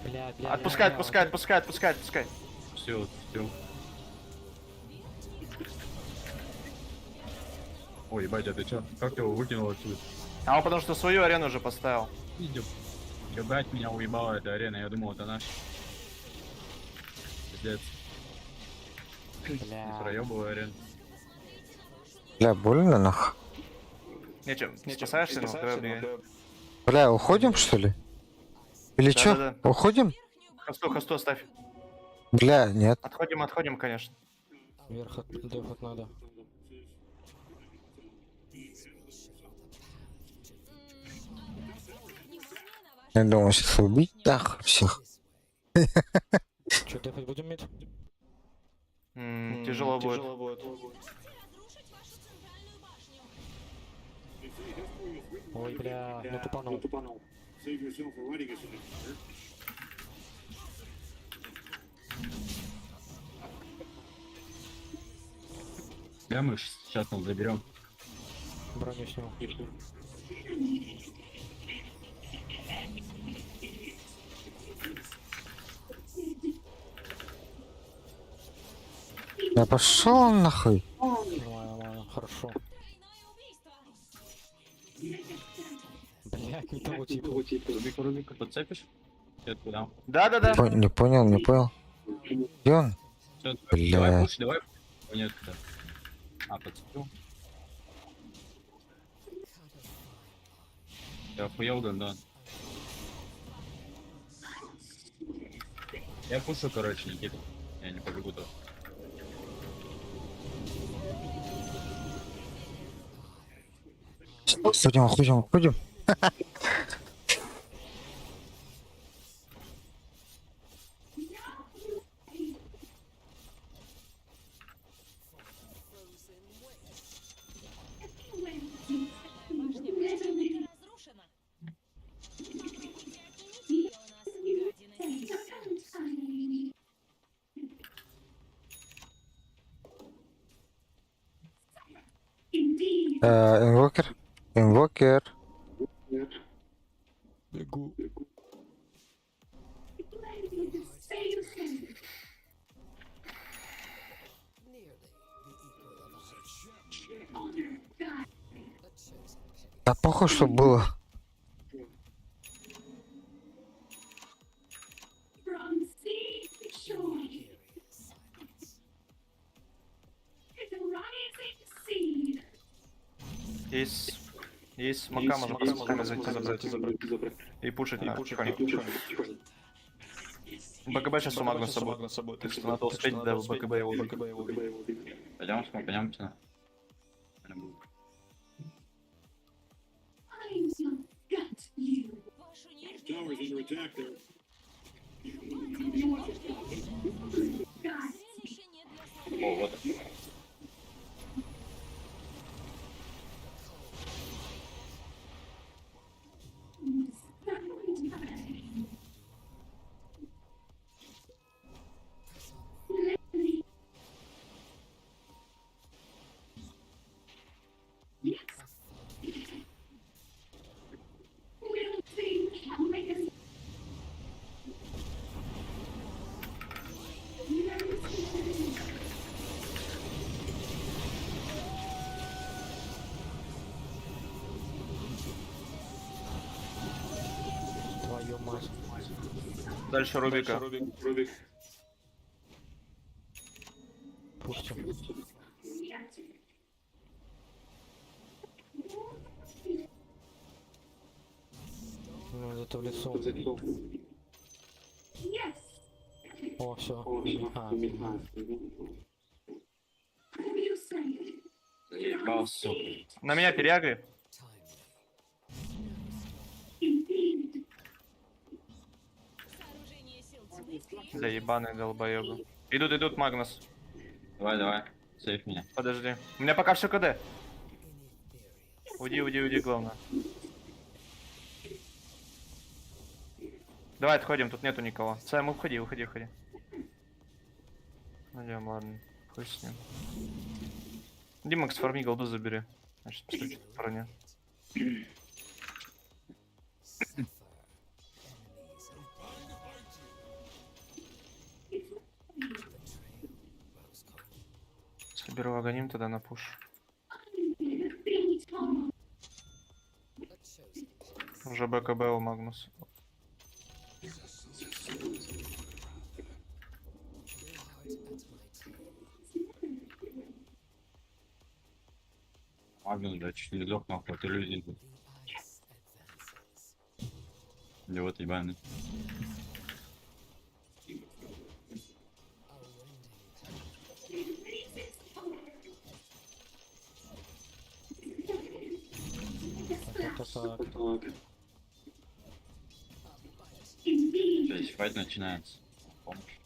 Бля, бля, Отпускай, бля, отпускай, отпускай, отпускай, отпускай. Все, все. Ой, ебать, а ты чё? Как ты его выкинул отсюда? А он потому что свою арену уже поставил. Идёт. Ебать, меня уебала эта арена, я думал, это наш. Пиздец. Бля. Проебываю арену. Бля, больно нах. Не, чем, спасаешься, ну, давай убегай. Бля, уходим что ли? Или чё? Да-да-да. Уходим? Хосту, хосту оставь. Бля, нет. Отходим, отходим, конечно. Вверх от, дефать надо. Я думал, сейчас убить нахуй всех. Че, дефать будем мид? Тяжело будет. Ой, бля, ну тупанул. Да, мы сейчас там заберем. Броню снял. Да пошел он нахуй. Нормально, нормально, хорошо. Блять, не того типа. Рубик, Рубик, подцепишь? Я туда. Да-да-да. Не понял, не понял. Где он? Всё, давай Бля. пуш, давай. О, нет, куда. А, подцепил. Я охуел, гондон. Я пушу, короче, Никита. Я не побегу тут. Уходим, уходим, уходим. Башня противника разрушена. Попробуйте отнимите ее у нас, гадины. Инвокер. Инвокер. Бегу. Да похуй, что было. Есть... Есть смока, можно смоками зайти забрать. И пушить на тихонько. БКБ сейчас у Магнуса будет. Так что надо успеть до БКБ его убить. Пойдем, пойдем сюда. О, вот. Твою мать. Дальше Рубика. Пушьте. Ну, где-то в лесу. О, все. А, Заебал, сука. На меня переагри. Бля, ебаные долбоебы. Идут, идут, Магнус. Давай, давай. Сейф меня. Подожди. У меня пока все КД. Уйди, уйди, уйди, главное. Давай отходим, тут нету никого. Сэм, уходи, уходи, уходи. Идем, ладно. Хуй с ним. Димакс, фарми голду забери. Значит, посмотри, что броня. Соберу аганим тогда на пуш. Уже БКБ у Магнуса. Магнус, блядь, чуть не сдох, нахуй, от иллюзии. блядь. Идиот ебаный. так, так, так. Здесь файт начинается. Помощь.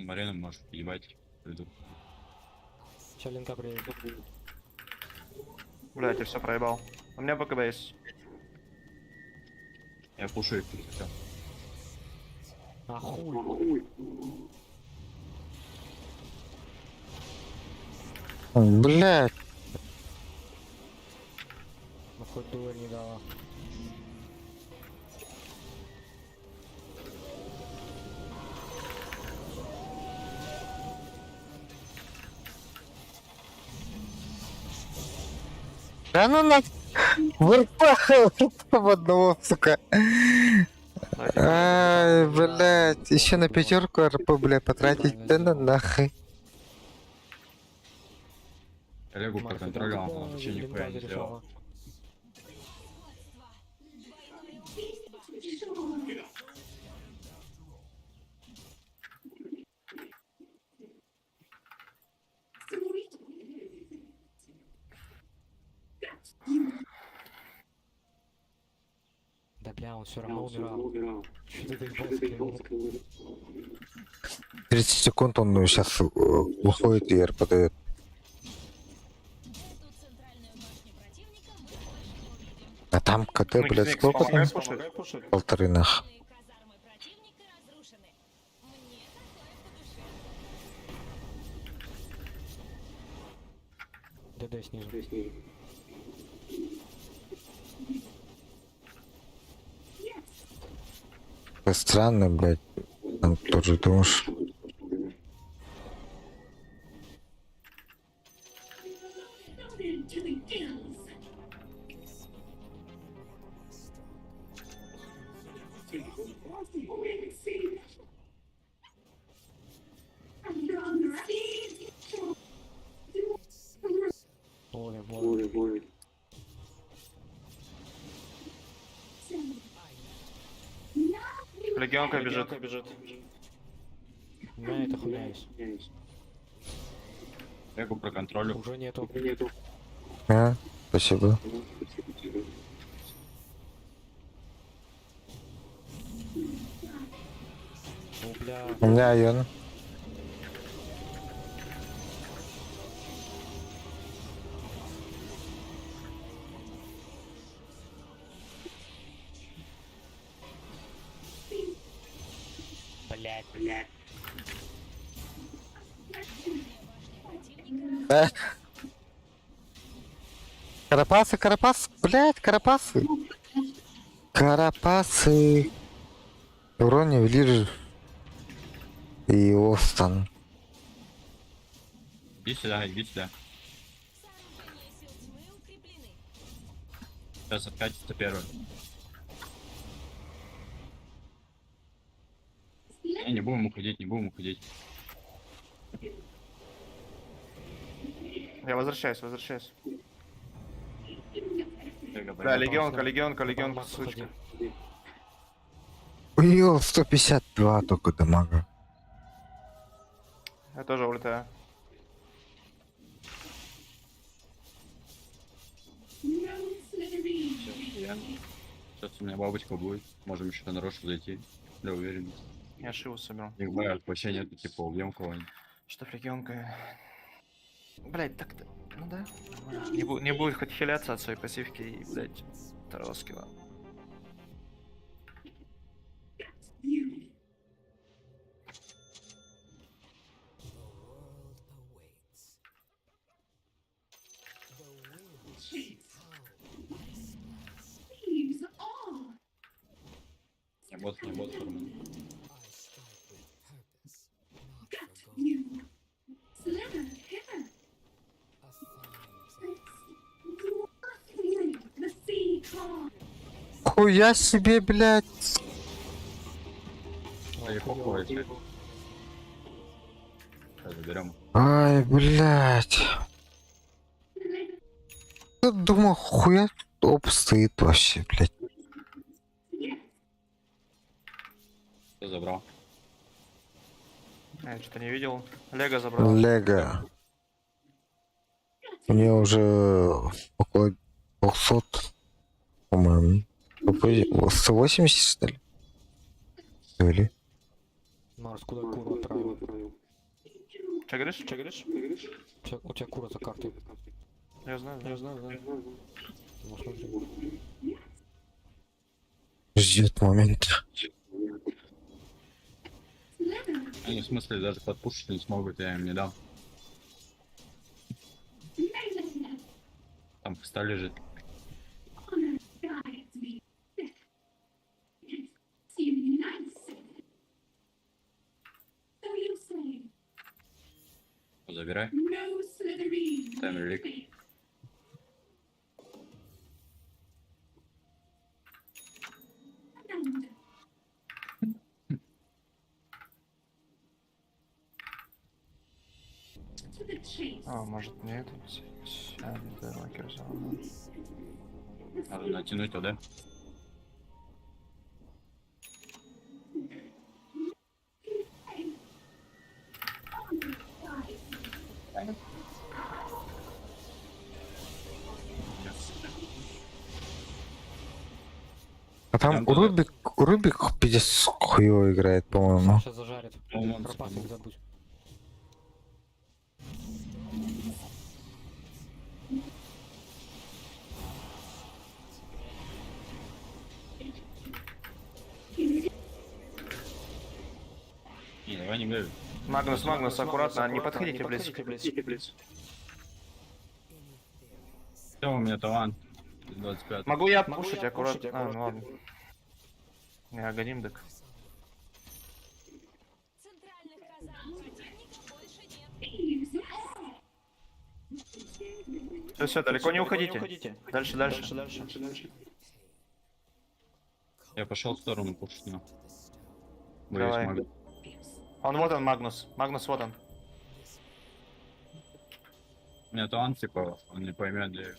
Марину может ебать. Приду. Сейчас линка приедет. Блять, я все проебал. У меня БКБ есть. Я пушу их, всё. А хуй. Блять. Ну хоть дуэль не дала. Да ну на... В РП в одного, сука. Ай, блядь, еще на пятерку РП, блядь, потратить. Да на нахуй. Олегу Марк, проконтролил, это он вообще тебя нихуя не линка сделал. зарешала. Да бля, он все равно умирал. Че ты доебался к нему? 30 секунд он сейчас выходит и РП дает. А там КТ, Ну, блядь, Никс, сколько помогай там? пушить. Полторы нах. ДД снизу. Это странно, блядь. Там тоже думаешь. Ловим, ловим. Легионка бежит. У меня это хуйня есть. Олегу проконтролю. Уже нету. А, спасибо. Ну, бля. У меня Айон. Блять, блять. Э. Карапасы, карапасы, блядь, карапасы. Карапасы. Урон нивелир. И его стан. Иди сюда, иди сюда. Сейчас откатится первый. Не, не будем уходить, не будем уходить. Я возвращаюсь, возвращаюсь. Лего, Бля, пойдем. легионка, легионка, легионка, Макс, сучка. уходи. У нее 152 только дамага. Я тоже улетаю. Я- Сейчас у меня бабочка будет. Можем еще на Рошу зайти. Для уверенности. Я Шиву соберу. Нигмая вообще нету, типа, убьем кого-нибудь. Что легионка? Блять, так-то. Ну да. нормально. Не, не будет хоть хиляться от своей пассивки и, блять, второго скилла. Не бот, не бот, форман. Хуя себе, блядь. Да и похуй вообще. Сейчас заберем. Ай, блядь. Я думал, хуя оп стоит вообще, блядь. Кто забрал? Я что-то не видел. Лего забрал. Лего. У нее уже около 200, по-моему. 180, что ли? Или? Марс, куда куру отправил? Че говоришь? Че говоришь? У тебя кура за картой. Я знаю, Я знаю, знаю. Ну смотри. Ждет момент. Они в смысле даже подпушить не смогут, я им не дам. Там хста лежит. Забирай. Тайм релик. А, может не это взять? А, не Дармакер взял. Надо натянуть туда. А там Рубик пиздец хуево играет, по-моему. Сейчас зажарит. Про пасок забудь. Не, давай не говори. Магнус, Магнус, аккуратно, не подходите близко. Все, у меня талант. 25. Могу я пушить аккуратно? А, ну ладно. Не, гоним так. Все, все, далеко не уходите. Дальше, дальше. Я пошел в сторону пушить. ну. Боюсь, Давай. могу. Он вот он, Магнус. Магнус, вот он. У меня талант, типа, он не поймет, где я.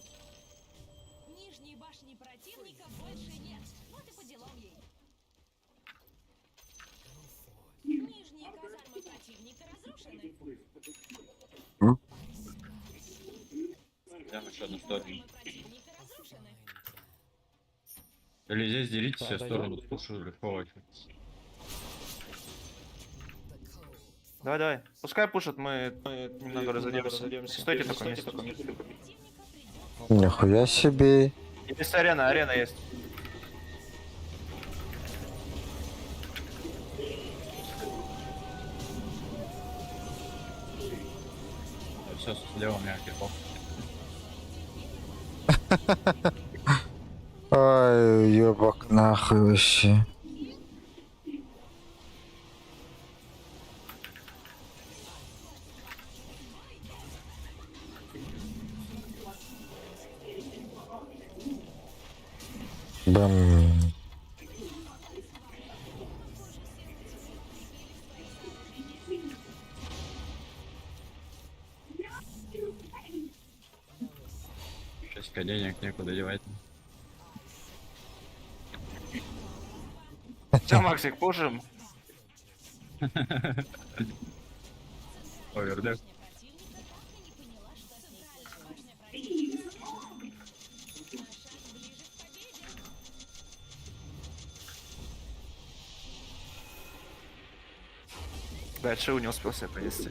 Нижней башни противника больше нет. Вот и по делам ей. Нижние казармы противника разрушены. Я еще одну сторону. Или здесь делитесь, я Да, сторону дойдем. пушу легко очень. Давай, давай. Пускай пушат, мы немного разойдемся. Стойте такое место. Нихуя себе. Есть арена, арена есть. Все, слева у меня крипов. Ай, ёбак нахуй вообще. Бэм. Шесть денег некуда девать. Все, Максик, пушим. Овердек. Да, Шиу не успел себя понести.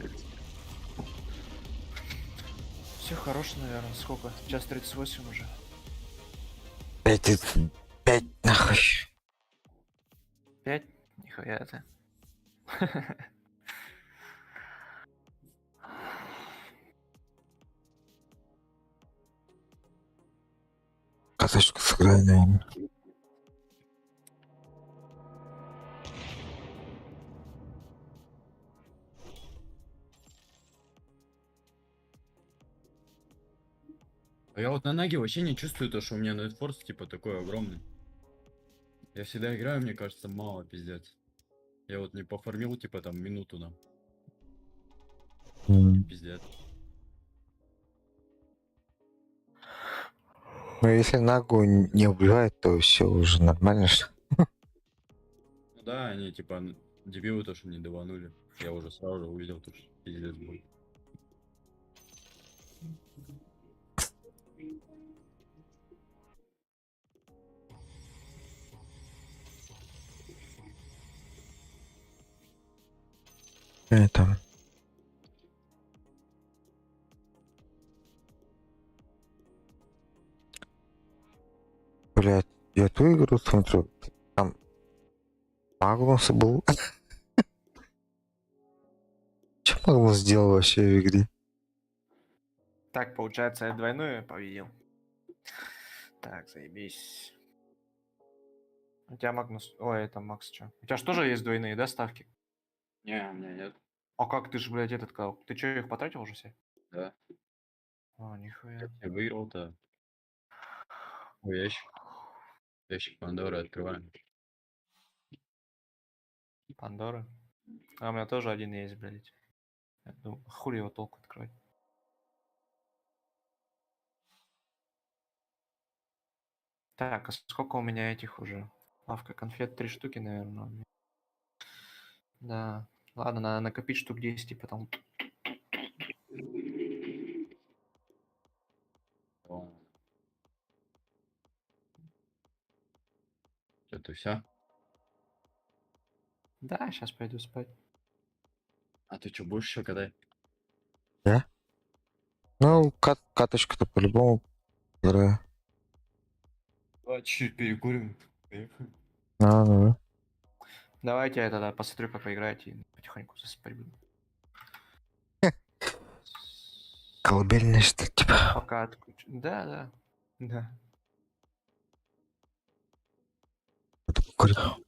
Все хорошо, наверное. Сколько? Час 38 уже. Пять, пять нахуй. Пять? Нихуя это. Каточку сыграй, наверное. А я вот на ноге вообще не чувствую то, что у меня нетфорс типа такой огромный. Я всегда играю, мне кажется, мало, пиздец. Я вот не пофармил, типа, там, минуту нам. Пиздец. Ну, если Нагу не убивает, то все уже нормально. Что... Ну да, они, типа, дебилы то, что не даванули. Я уже сразу же увидел то, что пиздец будет. Это. Блять, я ту игру смотрю, там Магнус был. Че Магнус сделал вообще в игре? Так, получается, я двойную победил. Так, заебись. У тебя Магнус... Ой, это Макс, чё? У тебя же тоже есть двойные, да, ставки? Не, у меня нет. А как ты же, блядь, этот кал? Ты чё, их потратил уже все? Да. А, нихуя. Я выиграл-то. Ой, ящик. Ящик Пандоры открываем. Пандоры. А у меня тоже один есть, блядь. Я думаю, хули его толку открывать. Так, а сколько у меня этих уже? Лавка конфет три штуки, наверное. У меня. Да. Ладно, надо накопить штук 10 и потом. Что, ты все? Да, сейчас пойду спать. А ты что, будешь еще когда? Да? Ну, каточку-то по-любому играю. Давай чуть-чуть перекурим. Поехали. А, ну да. Давайте я тогда посмотрю, как вы играете, и потихоньку засыпать буду. Колыбельная что типа. Пока отключу. Да, да. Да. Курю.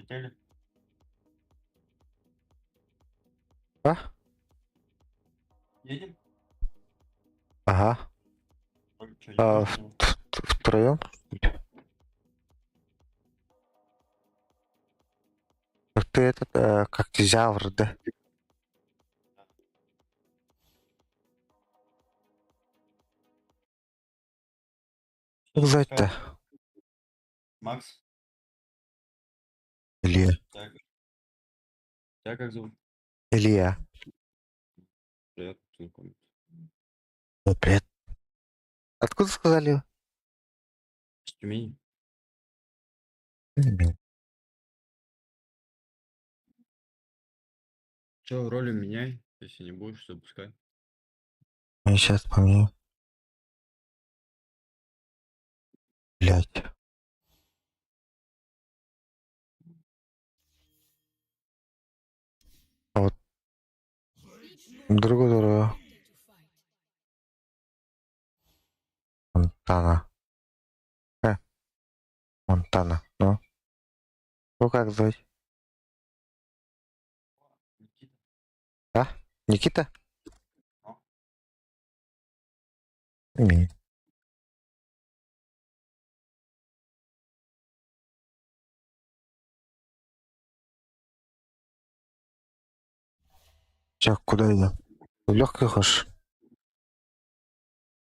Летели? А? Едем? Ага. Ой, чё, А, не понял. втроем? Так ты этот, как зявр, да? Как звать-то? Макс? Илья. Так. Тебя как зовут? Илья. Приятно познакомиться. О, привет. Откуда сказали? С Тюмени. Тюмень. Че, роли меняй, если не будешь, запускай. Я сейчас поменяю. Блять. А вот другую дорогу. Монтана. Монтана, ну. Ну как звать? А? Никита? Ми. Чё, куда идем? В легкую хочешь?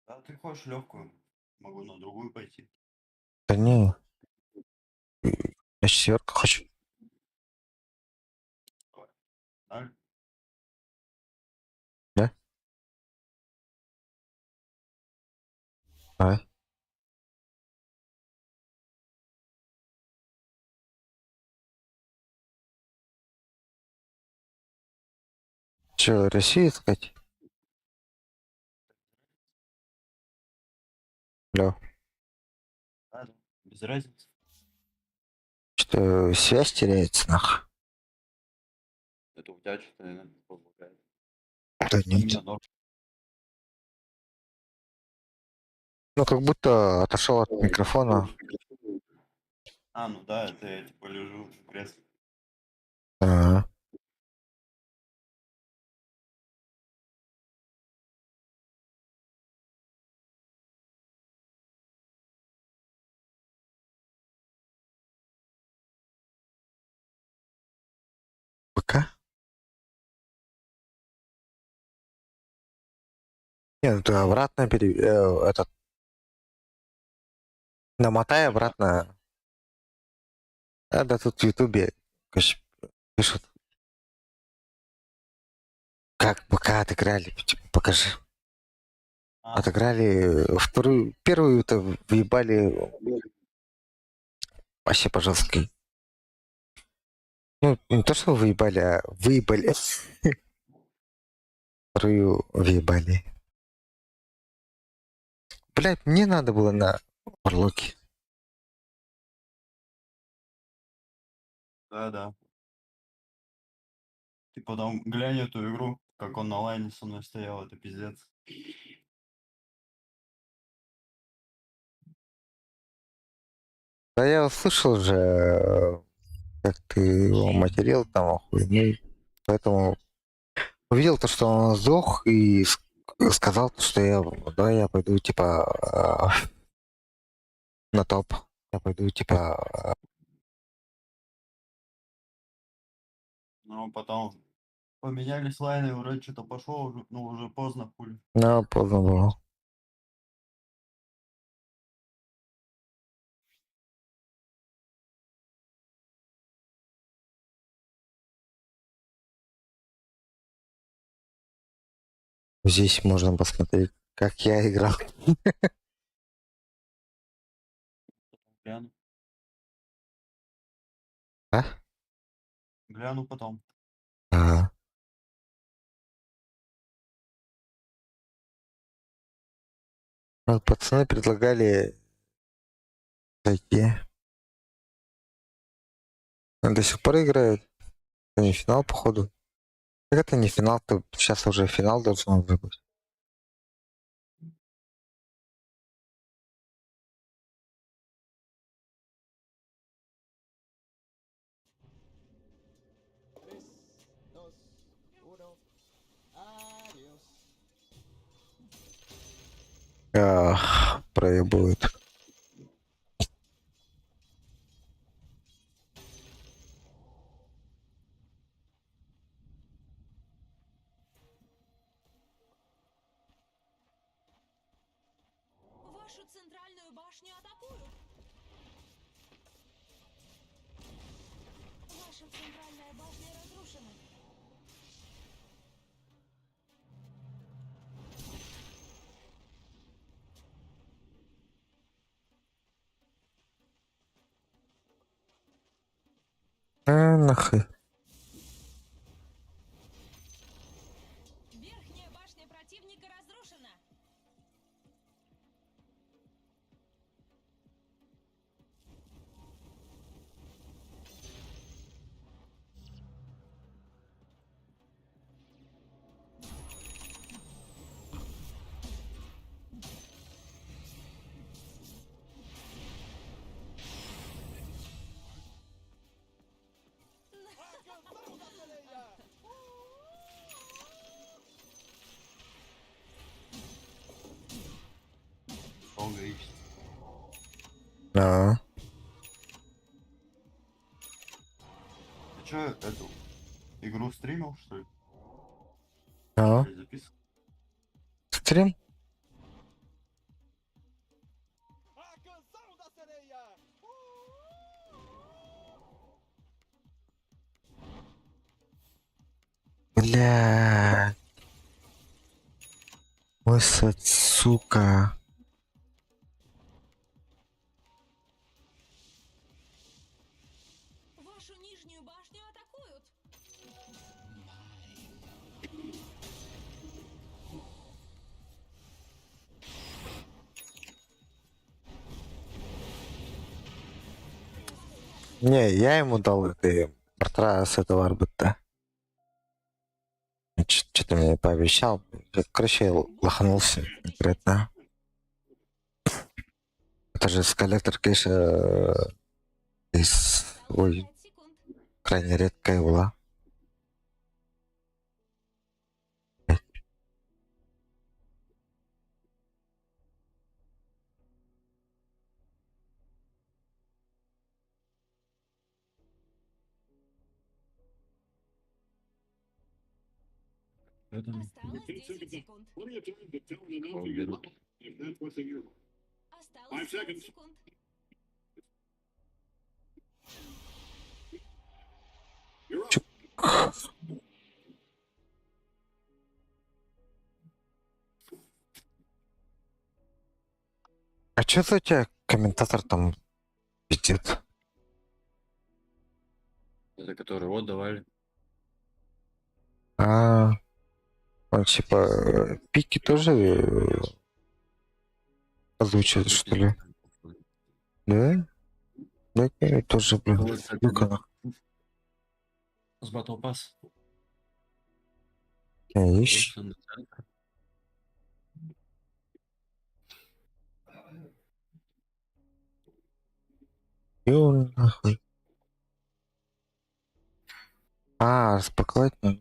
Да, ты хочешь легкую? Могу на другую пойти. Да не. Я четверку хочу. Да? Да? Давай. Че, Россию искать? Алло. Да, да. Без разницы. Что, связь теряется, нах? Это у тебя что-то, наверное, подлагает. Да У нет. меня норм. Ну, как будто отошел от микрофона. А, ну да, это я типа лежу в кресле. Ага. ПК? Не, ну ты обратно этот... Намотай обратно. А, да тут в Ютубе, короче, пишут. Как БК отыграли, типа, покажи. А. Отыграли вторую, первую-то въебали вообще по-жесткой. Ну, не то, что выебали, а выебали. Вторую въебали. Блять, мне надо было на Варлоке. Да, да. Ты потом глянь эту игру, как он на лайне со мной стоял, это пиздец. Да я услышал же, как ты его материл там, охуй. Ну, поэтому увидел то, что он сдох, и сказал, то, что я, да, я пойду, типа, на топ. Я пойду, типа, Ну, потом поменялись лайны, вроде что-то пошло, уже, ну, уже поздно, хули. Ну, поздно было. Здесь можно посмотреть, как я играл. Гляну. А? Гляну потом. Ага. Ну, пацаны предлагали зайти. Они до сих пор играют. Это не финал, походу. Как это не финал, то сейчас уже финал должен уже быть. Ах, проебывает. Вашу центральную башню атакуют. Ваша центральная башня разрушена. А, нахуй. Верхняя башня противника разрушена. Долго ищет. А, Ты чё, эту игру стримил, что ли? а. Или записывал? Стрим? Бля. Ой, сука. Вашу нижнюю башню атакуют. Не, я ему дал это портра с этого арбита. Что-то мне пообещал. Короче, я лоханулся конкретно. Это же с коллектор кэша из... Ой, крайне редкая была. Что там? Осталось 10 секунд. Кого берут? Осталось 5 секунд. А чё за у тебя комментатор там пиздит? Это который вот давали. А, он типа пики тоже озвучивает, что ли? Да? Да, я тоже, блин, Вот, кстати, ну-ка, да. нахуй. С Battle Pass. Ищ. Wilson, да. Ё нахуй. А, распаковать надо.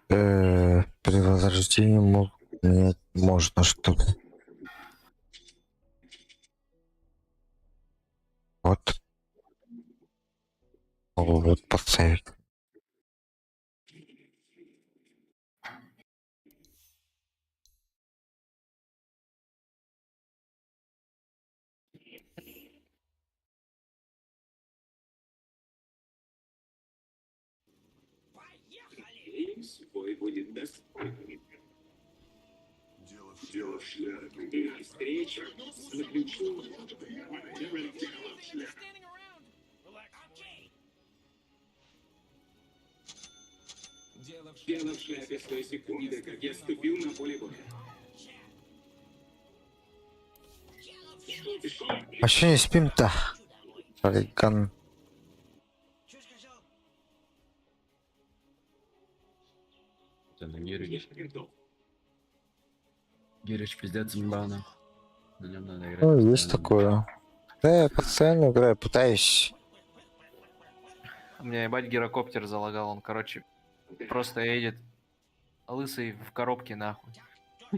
При возрождении мог менять можно что ли? Вот. Вот поставить. Свой будет доставлен. Дело в шляпе. Встреча заключена. Дело в шляпе с той секунды, как я ступил на поле боя. А что не спим-то? Райган. Это на мире. Я готов. Гирич пиздец имба, нахуй. На нем надо играть Ну, есть постоянно. такое. Да, я постоянно играю, пытаюсь. У меня ебать гирокоптер залагал, он, короче, просто едет лысый в коробке нахуй.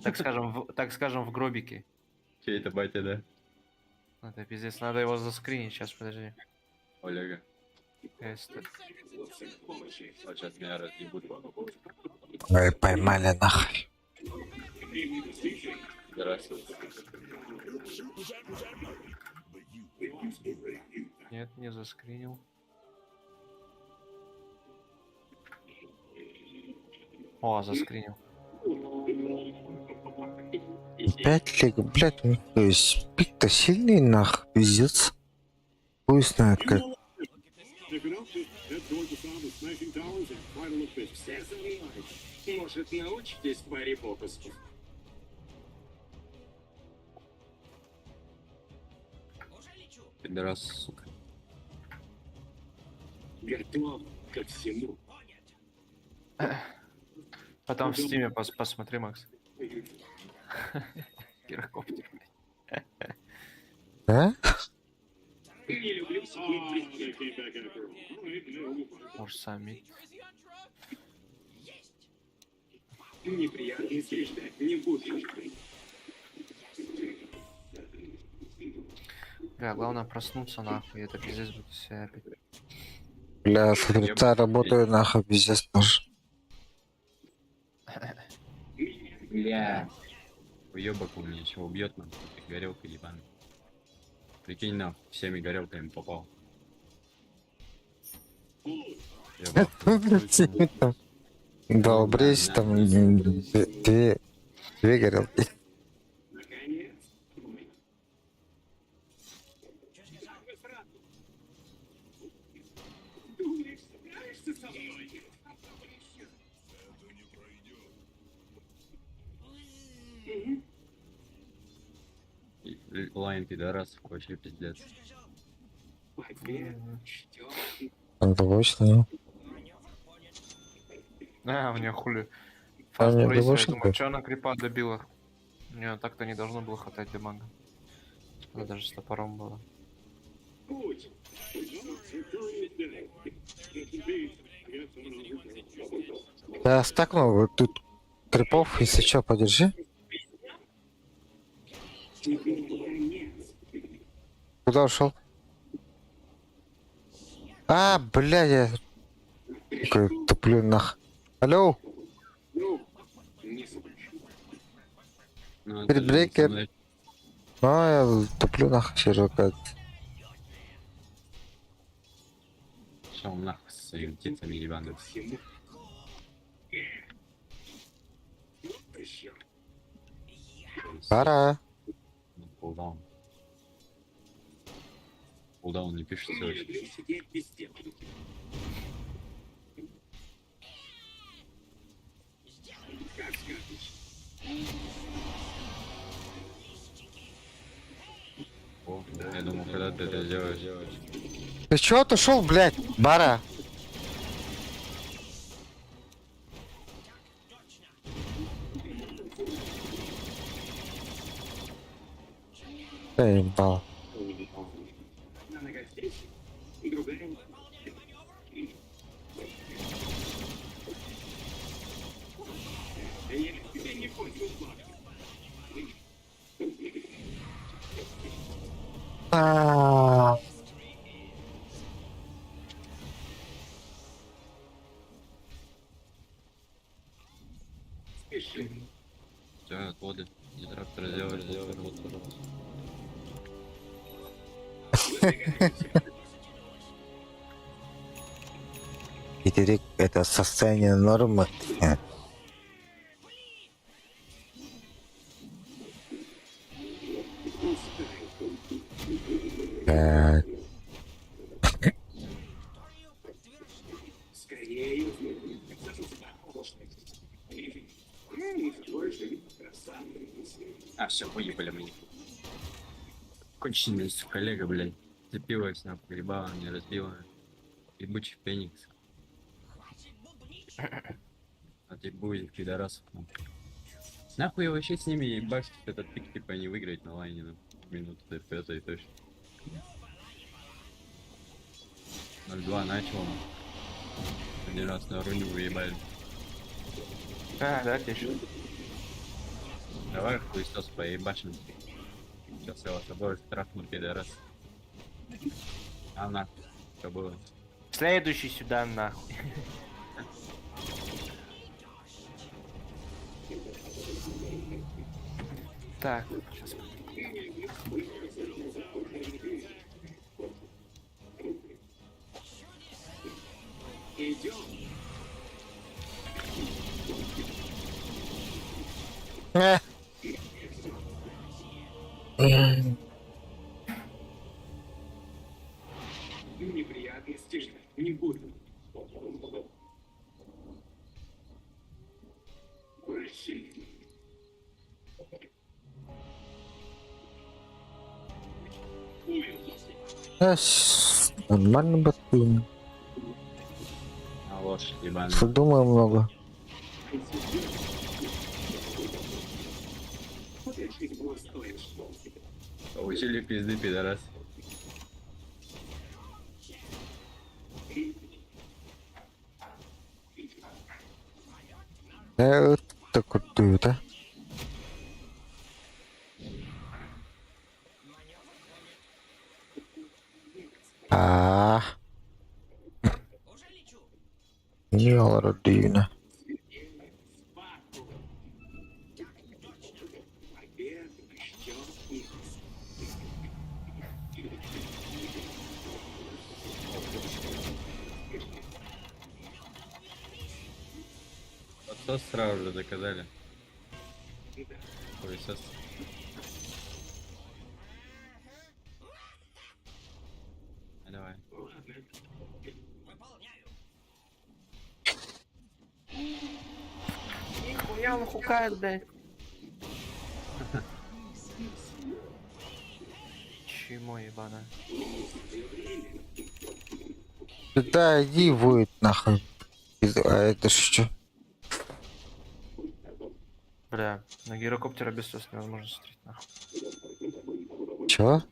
Так скажем, так скажем, в гробике. Чей это батя, да? Это пиздец, надо его заскринить сейчас, подожди. Олега. Если- Вот сейчас меня разъебут. Ой, поймали нахуй. Здравствуйте. Нет, не заскринил. О, заскринил. Пять лиг, блядь, ну, то есть пик-то сильный нах, пиздец. Хуй знает как. Все за мной. Может, научитесь паре фокусов? Пидорас, сука. Готов ко всему. Потом в стиме посмотри, Макс. Гирокоптер, блядь. Да? Не люблю сидеть без дела. Может, сами. Неприятности ждать не буду. Бля, главное проснуться нахуй, это пиздец буду себя опять. Бля, с утреца работаю нахуй, пиздец тоже. Бля. Уебок он меня еще убьет, нахуй. Горелка ебаная. Прикинь, нахуй, всеми горелками попал. Я в ахуе. Блядь, всеми там. Долбрись, там две горелки. Наконец. Думаешь, справишься со мной? Мгм. Лайн пидорас, вообще пиздец. Победа ждет. Он побочный, А, у нее хули. А, у Фаст неё брейсер, я добочник думаю, был? что она крипа добила? У нее так-то не должно было хватать дамага. Она даже с топором была. Путь. Я стакнул вот тут крипов, если что, подержи. Теперь конец. Куда ушел? А, бля, я такой туплю нах. Алло, Ну, не спешу. Ну, это же Спиритбрейкер. со мной. Ну, я туплю нах, Серега. Шел нахуй со своими птицами ебаными. Всему. Вот еще. Пора. Кулдаун. Кулдаун не пишется Не вообще. люблю сидеть без дела. Как скажешь. О, я думал, когда ты это сделаешь. Ты чё отошел, блядь? Бара. Эй, ебал. Одна нога здесь, другая. Я тебя не понял, А. Спеши. Все, отводы. Дизраптор сделали, сделали, пожалуйста. Итерик это состояние нормы. Так. Скорее. А, все, выебали меня. Конченый, сука, коллега, блядь. Цепилась нахуй, ебала, не разбила. Ебучий феникс. А ты будешь, пидорасов, нахуй. Нахуй я вообще с ними ебашить этот пик, типа, не выиграть на лайне на минуту до пятой точно. 0-2 начал. Один раз на руне выебали. А, да, тебе еще. Давай хуесос поебашим. Сейчас я вас обоих трахну, пидорас. А нахуй, что было? Следующий сюда нахуй. Так, сейчас. Идем. Неприятности ждать не буду. Прощай. Эс, нормально батун. А лошадь ебаная. Что думаю много. Получили пизды, пидорас. Это круто, да? А. Не родина. Подсос сразу же заказали. Хуесос. А, давай. Нихуя он хукает, блядь. Чмо ебаное. Да иди будет нахуй. А это что? Бля, на гирокоптера без слез невозможно смотреть, нахуй. Чего?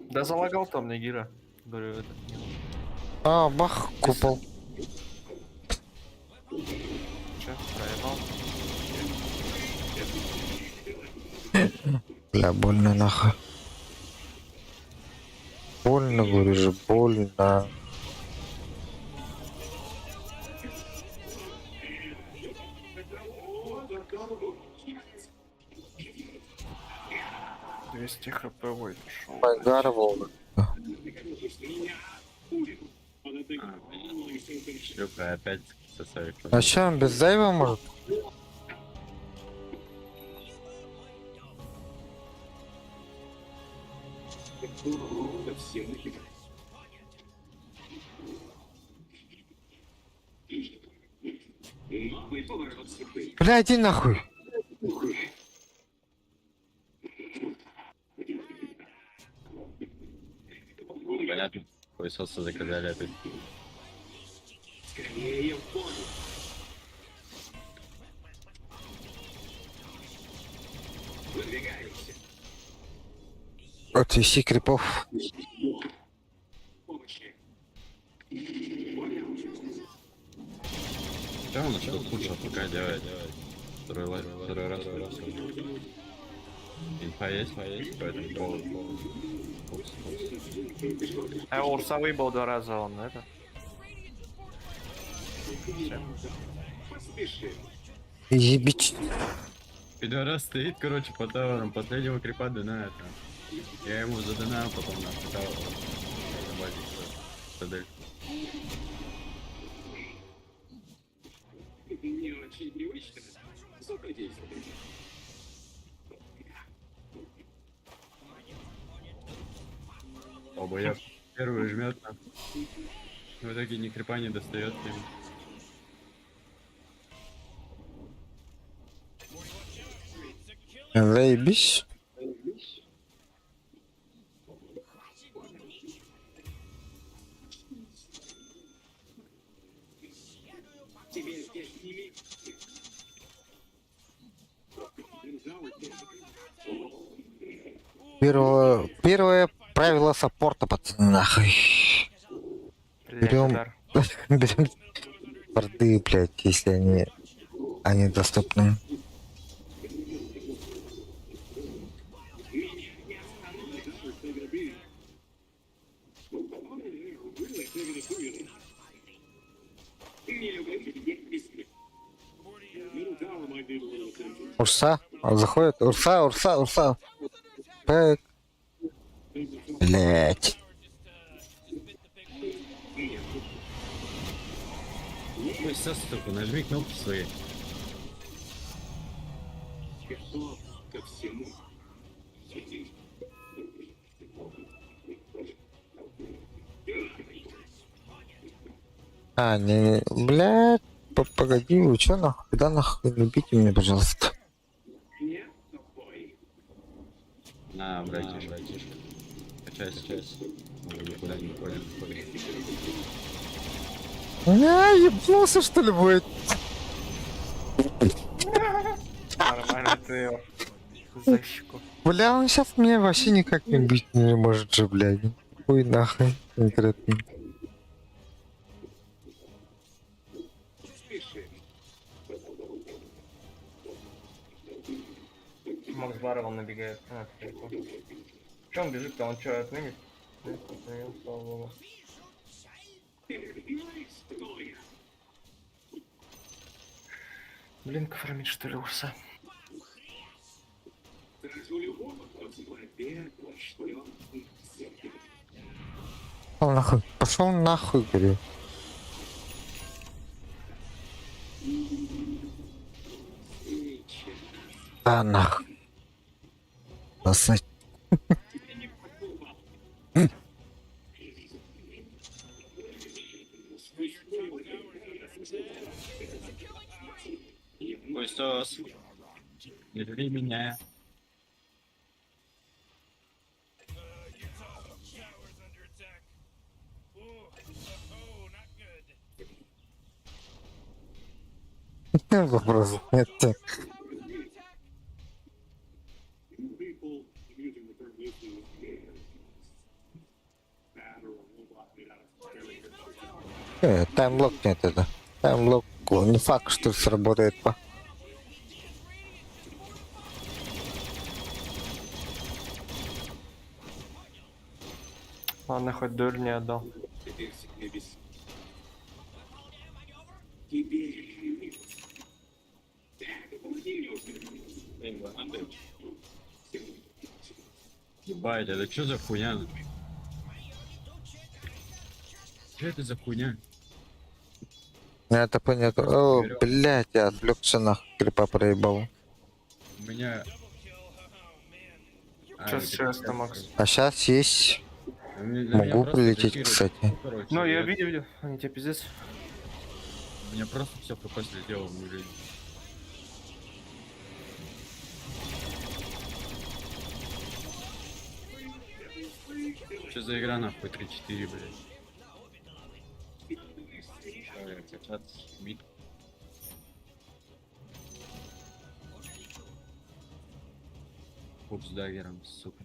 Да залагал там на гиро. Говорю, этот не. А, бах, купол. Че, проебал? Бля, больно нахуй. Больно, говорю же, больно. 200 хп войд ушел. Гарвол. Шлюха опять сосали. А че, он без зайва может? Новый поворот судьбы. Бля, иди нахуй. Понятно. Хуесоса заказали опять. Скорее в бой. Выдвигаемся. Отвеси крипов. Помощи. Понял. Что он что лучше пока делает? Второй, второй раз, второй раз. Инфа есть, есть по этому поводу. Упс, упс. А Урса выебал два раза он, это. Поспешим. Ебить. Пидорас стоит, короче, по таверам, последнего крипа донает. Я ему задонаю потом на тавер. На. Не очень привычно. Зато действует. Долбоёб. Первый жмет. В итоге ни крипа не достает. Заебись. Тебе здесь не. Первое правило саппорта, пацаны, нахуй. Блядь, Берем, удар. берем борды, блядь, если они доступны. Урса, он заходит. Урса, Урса, Урса. Бэк. Блять. Ой, сос только, нажми кнопки свои. Готов ко всему. А, не, не, блядь, погоди, вы чё нахуй, куда нахуй, не бейте меня, пожалуйста. На, братишка. братишка. Качайся, качайся. Мы никуда не уходим. Не, ебнулся что ли будет? Нормально ты его за щеку. Бля, он сейчас меня вообще никак не бить не может же, блядь. Хуй нахуй, конкретно. Макс Барован набегает. А, далеко. Че он бежит-то? Он что, отменит? Нет, отменил, слава богу. Блин, фармит, что ли, Урса? Пошел нахуй, пошел нахуй, говорю. Да нахуй. Насать. Ой, сос. Не жри меня. Вопросов нет. Time Lock нет это. Time Lock не факт, что сработает по. Ладно, хоть дуэль не отдал. Ебать, это что за хуйня? Что это за хуйня? Это понятно. О, блядь, я отвлекся нахуй, крипа проебал. У меня... А, Сейчас, это сейчас, пиздец. Макс. А сейчас есть. У меня- на меня Могу просто прилететь, блокируют. кстати. Ну, короче, Ну, я видел, видел. Они тебя пиздец. У меня просто все ФП слетело в жизнь. Что за игра нахуй 3-4, блядь? Давай, качаться, мид. Пуп с даггером, сука.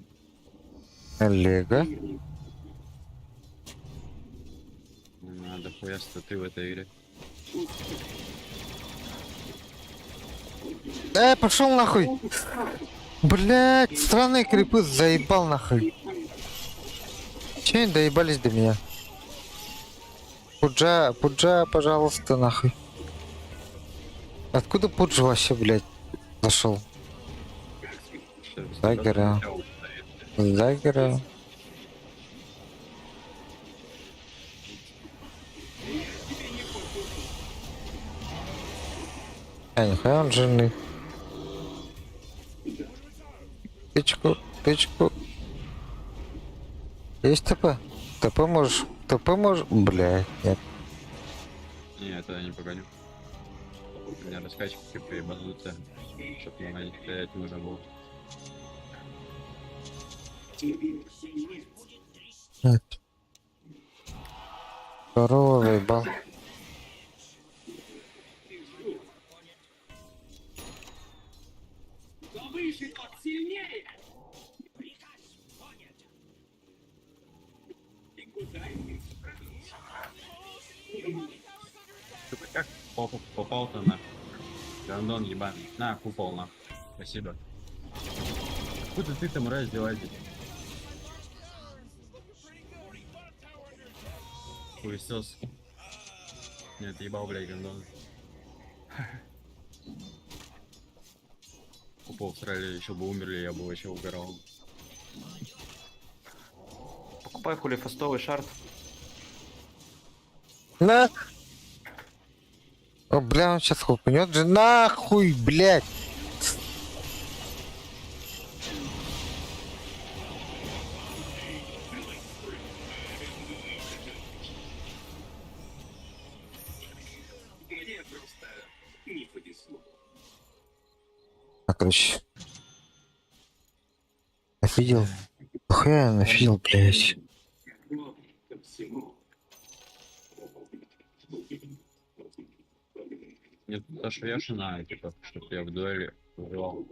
Олега. Надо хуя статы в этой игре. Пошел нахуй! Блять, странные крипы заебал нахуй. Че они доебались до меня? Пуджа, Пуджа, пожалуйста, нахуй. Откуда Пудж вообще, блядь, зашел? Даггера. Даггера. А, нихуя он жирный. Тычку, тычку. Есть ТП? ТП можешь? ТП можешь? Блядь, нет. Не, я тогда не погоню. У меня раскачки приебанутся, чтоб на них стрелять нужно было. Нет. Здорово, заебал. Как попал-то на? Гандон ебаный. На, купол на. Спасибо. Откуда ты там мразь делаете? Хуесос. Нет, ебал, блядь, гандон. Купол всрали, еще бы умерли, я бы вообще угорал. Покупай хули фастовый шарт. На! О, бля, он сейчас хлопнет же. Нахуй, блядь! Мне просто не повезло. А, короче. Офигел. Нахуя я офигел, блядь. Готов ко всему. Нет, Саша Яшина, типа, чтоб я в дуэли выживал.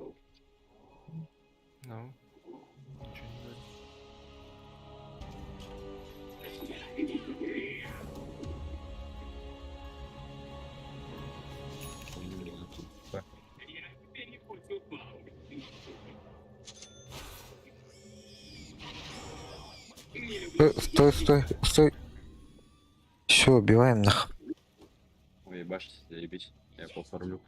Ну. Ничего не говорит. Я не хотел Стой, стой, стой. Все, убиваем нах. Ой, ебашься, заебись. Я пофармлю.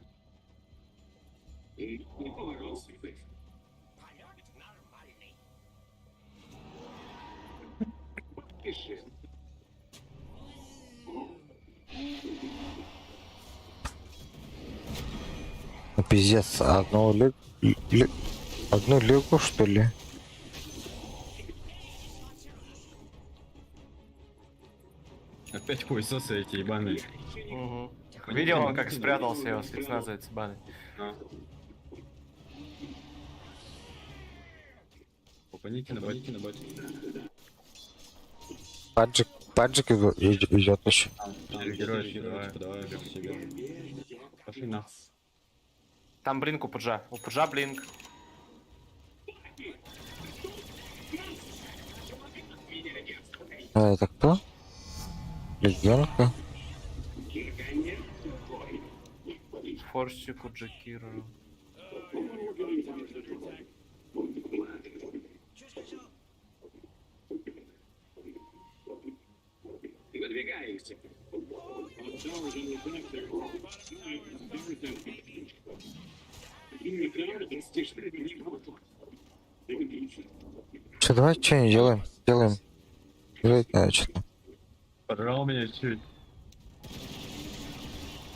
Ну, пиздец, одну легу, что ли? Опять хуесосы эти ебаные. Угу. Видел он, как спрятался его спецназовец ебаный. Попаните на боте, на боте. Паджик, паджик идет еще. Герой, герой, давай, себе. Пошли на. Там blink у Пуджа. У Пуджа blink. А, это кто? Легенка. Форсику Джакиру. Выдвигаемся. Что, давай что-нибудь делаем? Делаем. Делать надо что-то. Подрал меня чуть.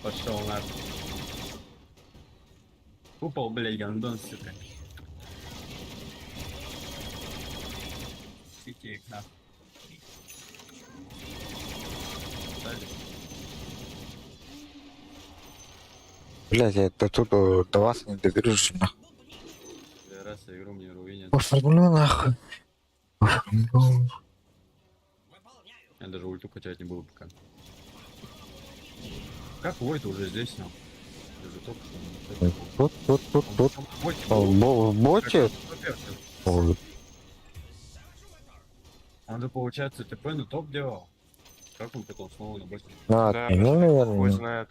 Пошел на. Купол, блядь, гандон, сука. Сики их нахуй. Дали. Блядь, я до тут до вас не доберусь, нахуй. Раз игру мне руинят. Оформлю нахуй. Оформлю. Я даже ульту качать не буду пока. Как Войт уже здесь, ну? Я же только что. Тут, тут, тут, тут. В боте? Ой, Он же, получается, ТП на топ делал. Как он потом снова на боте? А, Да, ну, наверное. хуй знает.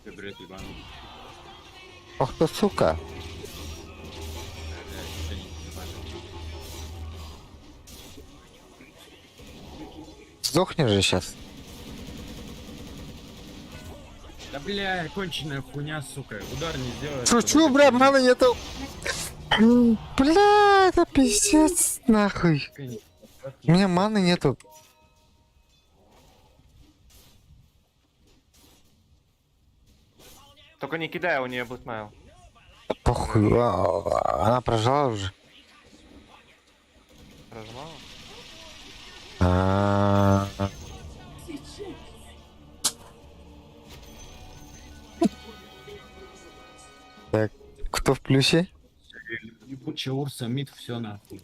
Ты бред ебаный. Ах ты, сука. Блядь, ты не ебаный. Сдохнешь же сейчас. Да бля, конченая хуйня, сука. Удар не сделает. Шучу, бля, маны нету. Бля, это пиздец, нахуй. У меня маны нету. Только не кидай, у нее Blade Mail. Похуй, она прожила уже. Прожимала? А. Так, кто в плюсе? Ебучий Урса, mid, все нахуй.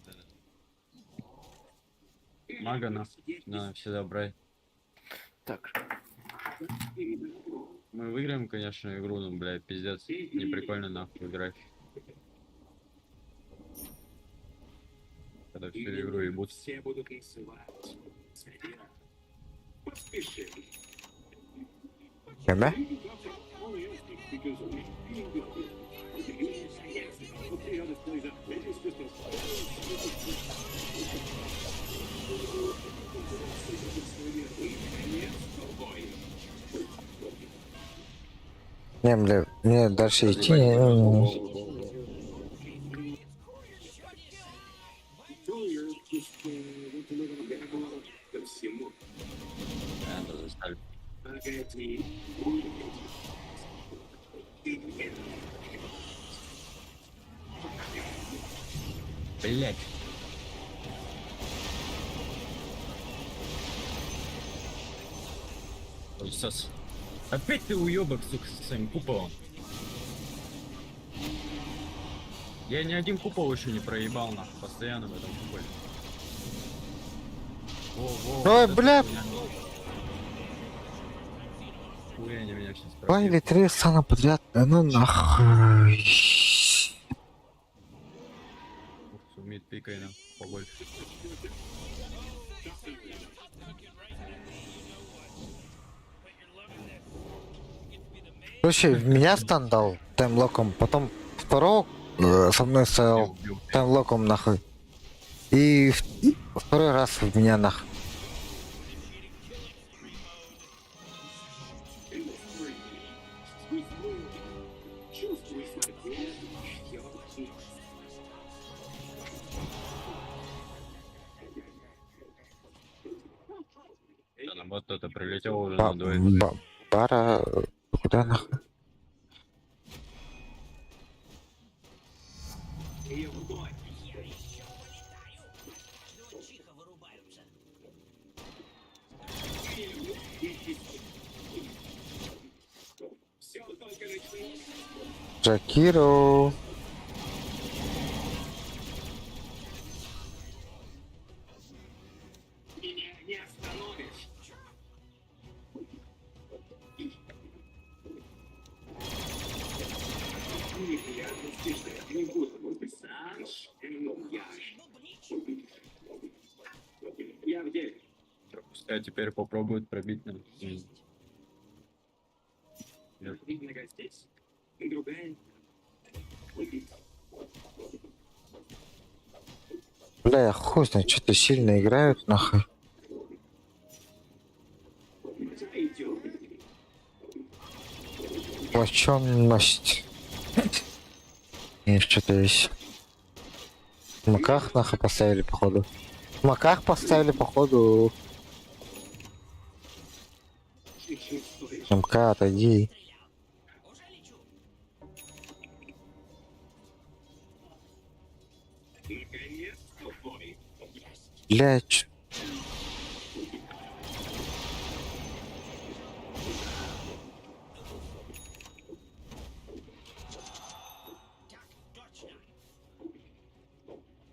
Мага нахуй, надо всегда брать. Так. Мы выиграем, конечно, игру, но, блядь, пиздец. Не прикольно нахуй играть. Когда всю игру ебут. Все будут танцевать. Кеме? Не, бля, мне дальше идти. Не. Это заставили. Блять. Сос. Опять ты уебок, сука, со своим куполом. Я ни один купол еще не проебал, нахуй, постоянно в этом куполе. Во, во, Ой, вот это бля. хуйня. Хуй они меня сейчас Два или три стана подряд, да ну нахуй. Сумеет пикай нам побольше. Короче, меня стан дал таймлоком, потом второго со мной стоял таймлоком нахуй. И второй раз в меня нахуй. Да, нам вот кто-то прилетел уже Ба на дуэль. Бара, куда нахуй? Джакиро. Пускай теперь попробуют пробить нам. Бля, я хуй знает, что-то сильно играют нахуй. Влаченность. И что-то есть. В маках нахуй поставили походу. В маках поставили походу. МК, отойди. Бля, чё-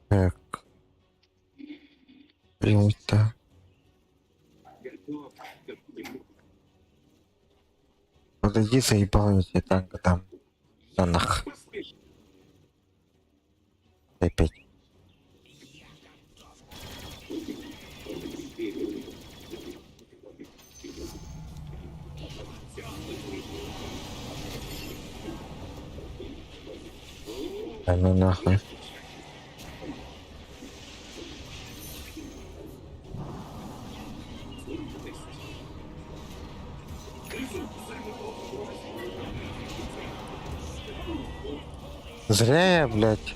Так. Круто. Подойди, заебал я тебе танка там. Да нах. Опять. Да ну нахуй. Зря я, блядь.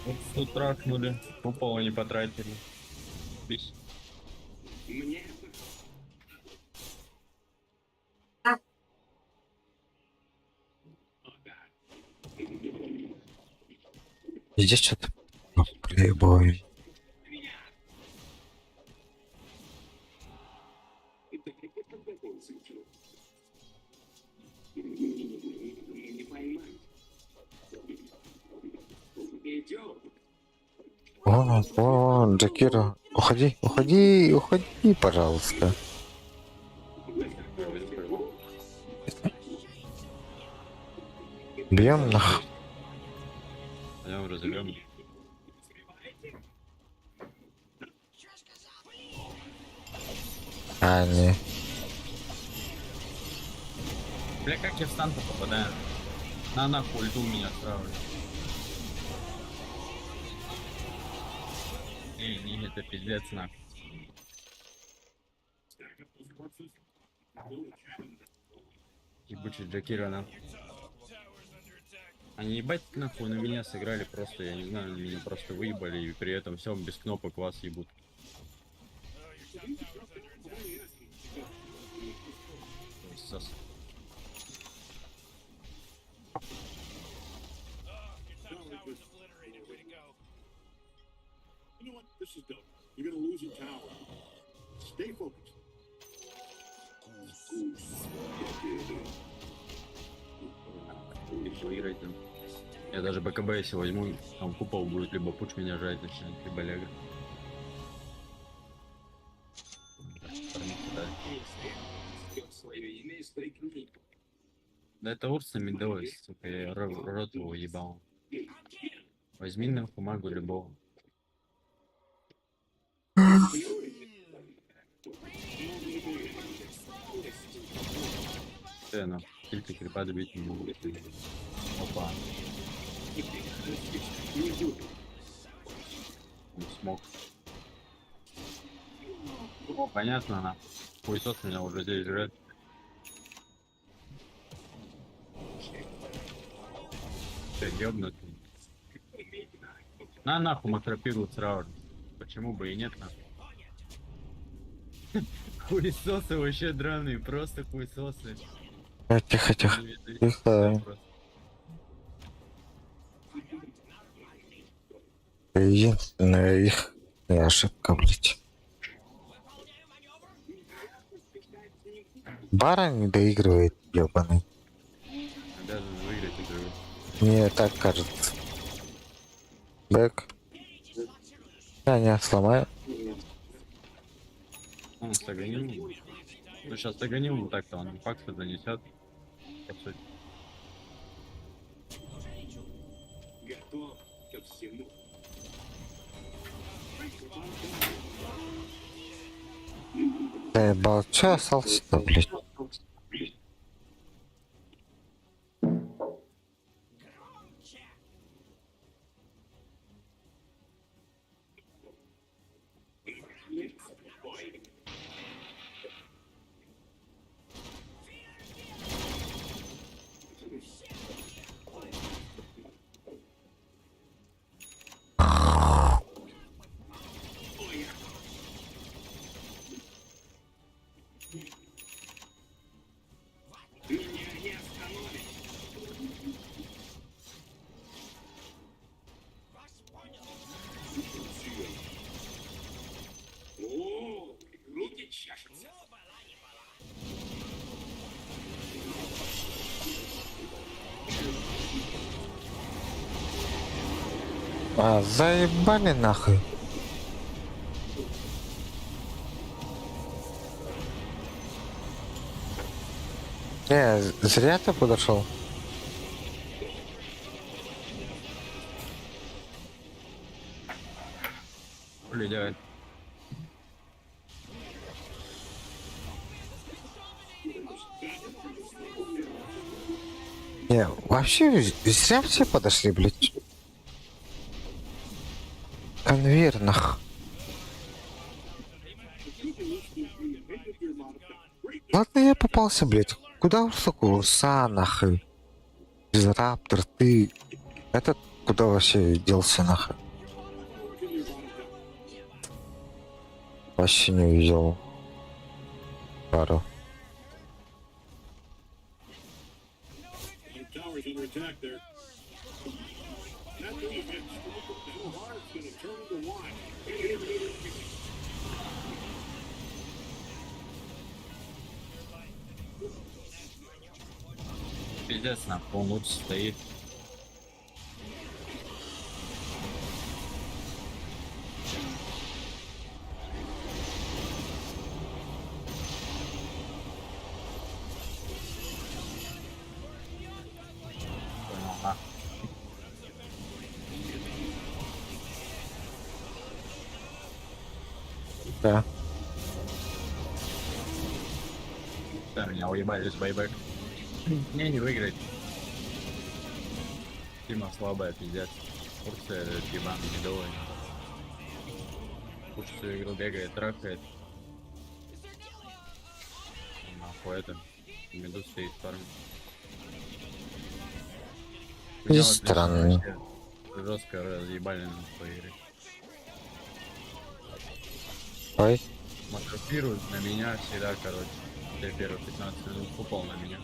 Вот тут трахнули, купола не потратили. Бись. Здесь что-то плейбой. Вон, вон, Джакира, уходи, уходи, уходи, пожалуйста. Бьем нах. Пойдем разобьем. А, не. Бля, как я в стан попадаю? На нахуй, ульту у меня сразу. Не, не, это пиздец нахуй. Ебучий Джакира нахуй. Они ебать нахуй на меня сыграли просто, я не знаю, они меня просто выебали и при этом всем без кнопок вас ебут. Сос. You know what? This is dope. You're gonna lose your tower. Stay focused. Их выиграть там. Я даже БКБ если возьму, там купол будет либо пуч меня жать начинать, либо лего. Да это Урса медовый, сука, я рот его ебал. Возьми нахуй магу любого. Ты, ну, только крипа добить не могу. Опа. Он смог. Понятно, на. Хуесос меня уже здесь жрет. Ты ёбнутый. На нахуй макропиру сразу. Почему бы и нет нахуй? Хуесосы вообще драные, просто хуесосы. Тихо, тихо. Тихо. Единственная их ошибка, блядь. Бара не доигрывает, ёбаный. Обязан выиграть игру. Мне так кажется. Бэк. Да, не, сломаю. Он с Аганимом. Ну сейчас с Аганимом так-то он факты занесет. По сути. Готов ко всему. Заебал. Чё остался-то, блядь? Меня не остановишь. О, руки чешутся. А, заебали нахуй. Не, зря ты подошел. Хули делать? Не, вообще зря все подошли, блядь. Конвейер нах. Ладно, я попался, блядь. Куда, сука, урса, нахуй? Раптор, ты... Этот куда вообще делся, нахуй? Вообще не увидел. Пару. Tower's under attack there. That thing hit so hard, it's gonna turn into wine. Пиздец, нахуй, он лучше стоит. Понял, на. Да. Да, меня уебали с buyback. Мне не выиграть. Тима слабая, пиздец. Урса этот ебаный медовый. Уж всю игру бегает, трахает. Нахуй это. Меду стоит фарм. И странно. Жестко разъебали нас по игре. Ой. Макропируют на меня всегда, короче. Я первые 15 минут упал на меня.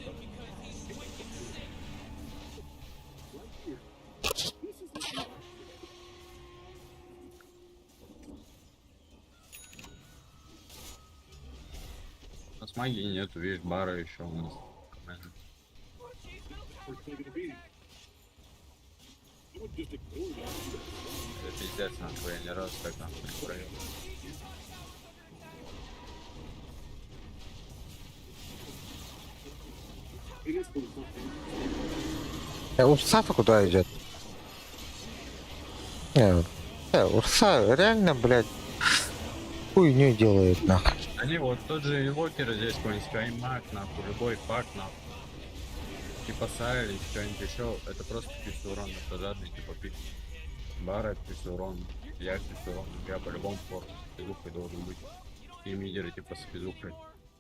У нас магии нету, видишь, бара еще у нас. Нормально. Это пиздец, нахуй, я ни разу так нахуй не провел. Урса-то куда идет? Не, Урса реально, блядь, хуйню делает, нахуй. Они вот тот же инвокер здесь какой-нибудь Скаймак, нахуй, любой пак, нахуй. Типа Сайли, что-нибудь еще, это просто чисто урон, это жадный, типа пик. Бара чисто урон, я чисто урон, я по-любому фор с физухой должен быть. И мидеры типа с физухой.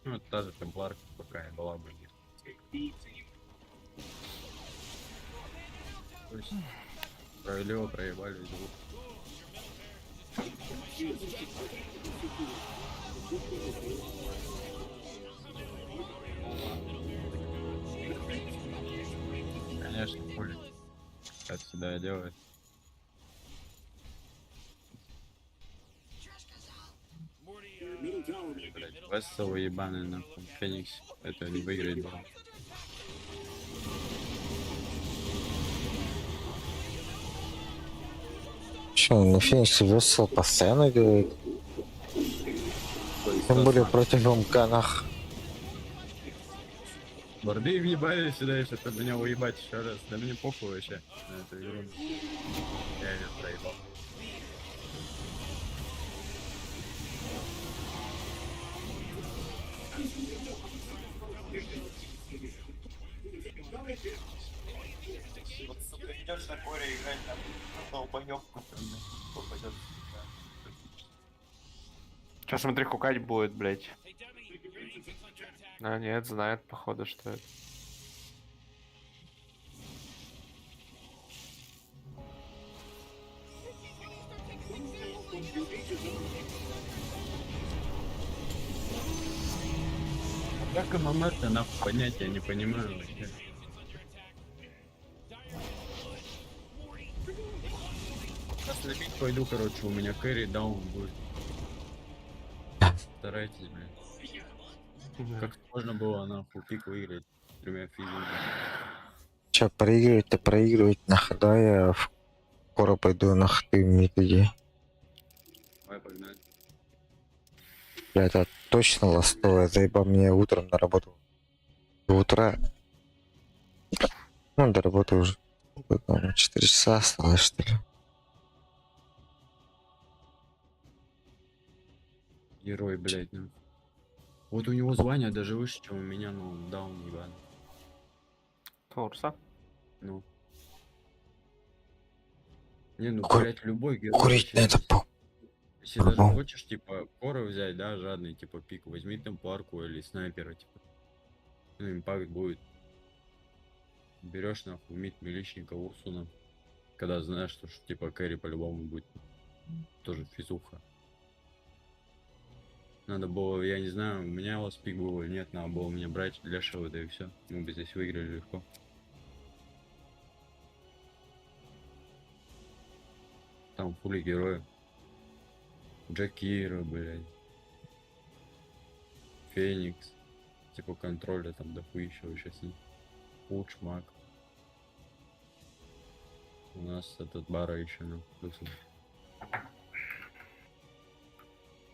Ну, это та же темпларка какая была бы. То есть, справедливо проебали звук. Конечно, хули. Как всегда и делает. Блять, Весело ебаный нахуй. Феникс. Это не выиграет было. Че, он на Фениксе весел постоянно делает? Тем более против МК, нах. Борды въебали сюда, если чтобы меня уебать еще раз. Да мне похуй вообще на эту игру. Я ее проебал. Вот, сука, идешь на коре играть, там, долбоёбку, попадет. Сейчас смотри, хукать будет, блядь. А, нет, знает, походу, что это. Как ММР-то нахуй поднять, я не понимаю вообще. Сейчас лепить пойду, короче, у меня carry down будет. Старайтесь, блядь. Как можно было нахуй пик выиграть тремя физиками? Че, проигрывать-то проигрывать, нах, да, я скоро пойду, нах, ты мне иди. Давай, погнали. Бля, это точно ластовая, заебал мне утром на работу. До утра. Ну, до работы уже. Сколько там, 4 часа осталось, что ли? Герой, блядь, ну. Вот у него звание даже выше, чем у меня, но он даун ебаный. Турса? Ну. Не, ну, Кур- блядь, любой герой. Курить вообще, на это по... Если даже по-любому. хочешь, типа, кора взять, да, жадный, типа, пик, возьми темпларку или снайпера, типа. Ну, impact будет. Берешь, нахуй, mid миличника Урсуна, когда знаешь, что, типа, carry по-любому будет тоже физуха. Надо было, я не знаю, у меня last pick был или нет, надо было мне брать Лешего, да и все. Мы бы здесь выиграли легко. Там хули герои. Джакира, блядь. Феникс. Типа контроля там дохуища вообще с ним. Пудж, маг. У нас этот бара еще, ну, плюсом.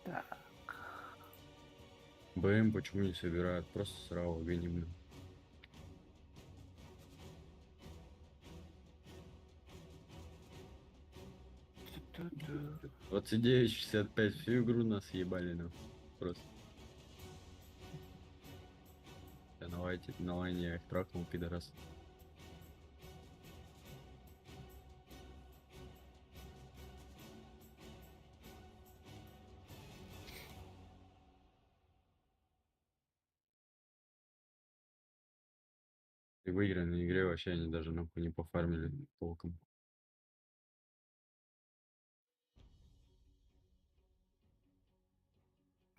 Так. БМ почему не собирают? Просто сразу виним. 29.65 всю игру нас ебали, ну. Просто. Я на лайте, на лайне я их трахнул, пидорас. При выигранной игре вообще они даже нахуй не пофармили толком.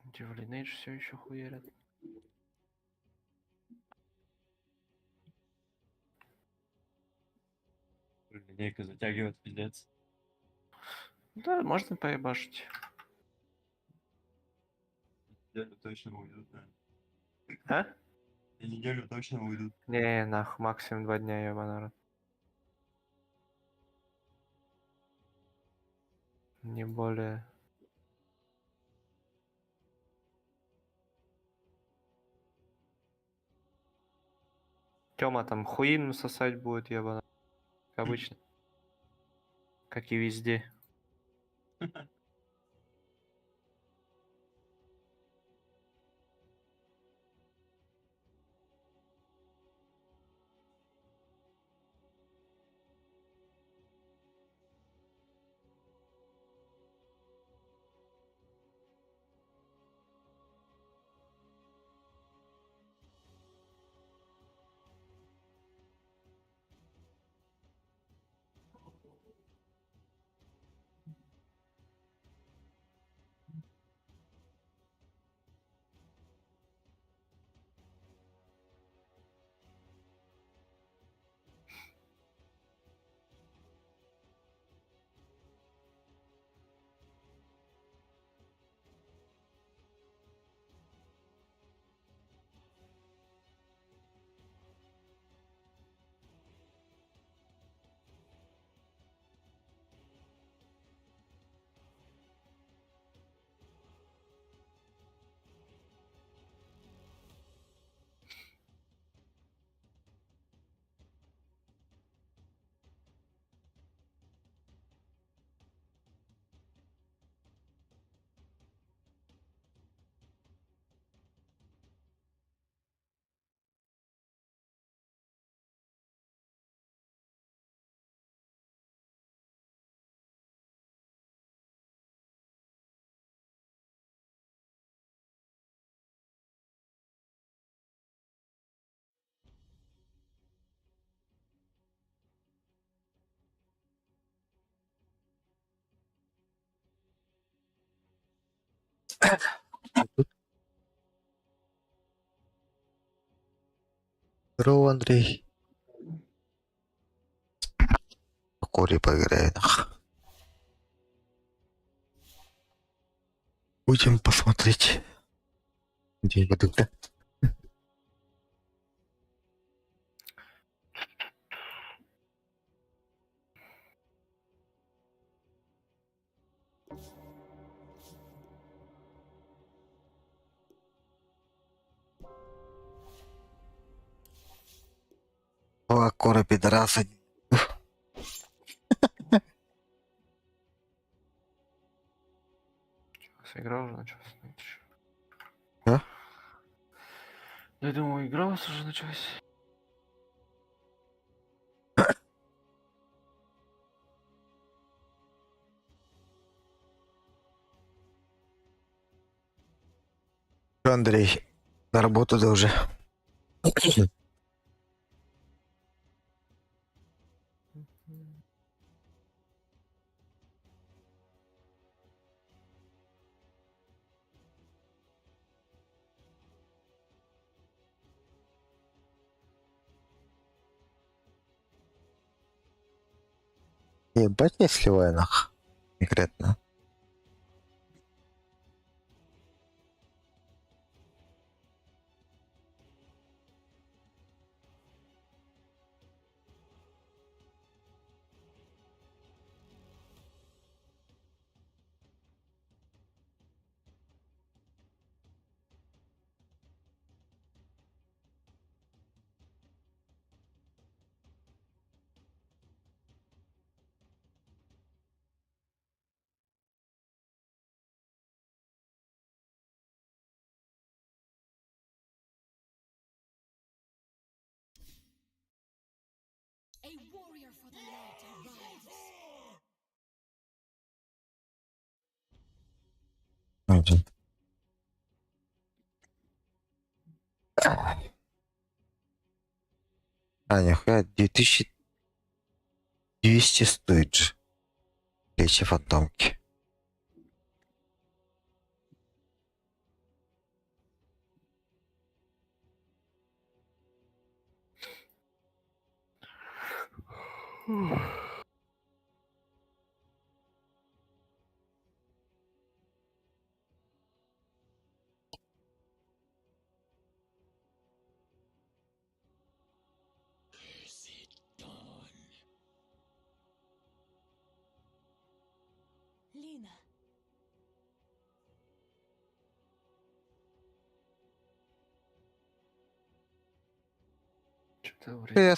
Дивлинейдж все еще хуярят. Линейка затягивает, пиздец. Да, можно поебашить. Неделю точно уйдут, наверное. А? И неделю точно уйдут. Не, нахуй, максимум 2 дня, ебаный рот. Не более. Тёма там хуин сосать будет, ебаный. Как обычно. Как и везде. Здорово, Андрей. Кори поиграю. Нах. Будем посмотреть. Где-нибудь, да? О, Кора пидораса. Игра уже началась. Знаете. А? Да я думаю, игра у вас уже началась. Чё, Андрей, на работу да уже. Ебать я сливаю нах. Конкретно. Один. А, нихуя, 2200 стоит же. Плечи фантомки. Лина. Что-то время. Я,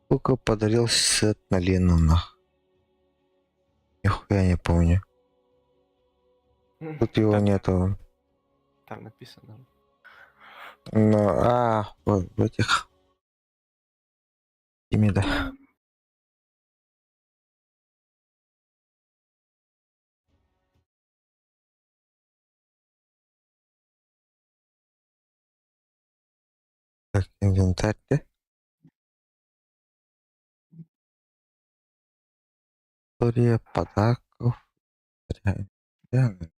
сука, подарил сет на Лину, нах. Нихуя не помню. Тут его нету. Там написано. Но, вот в этих. Именно. Так, инвентарь, да? История подарков. Реально.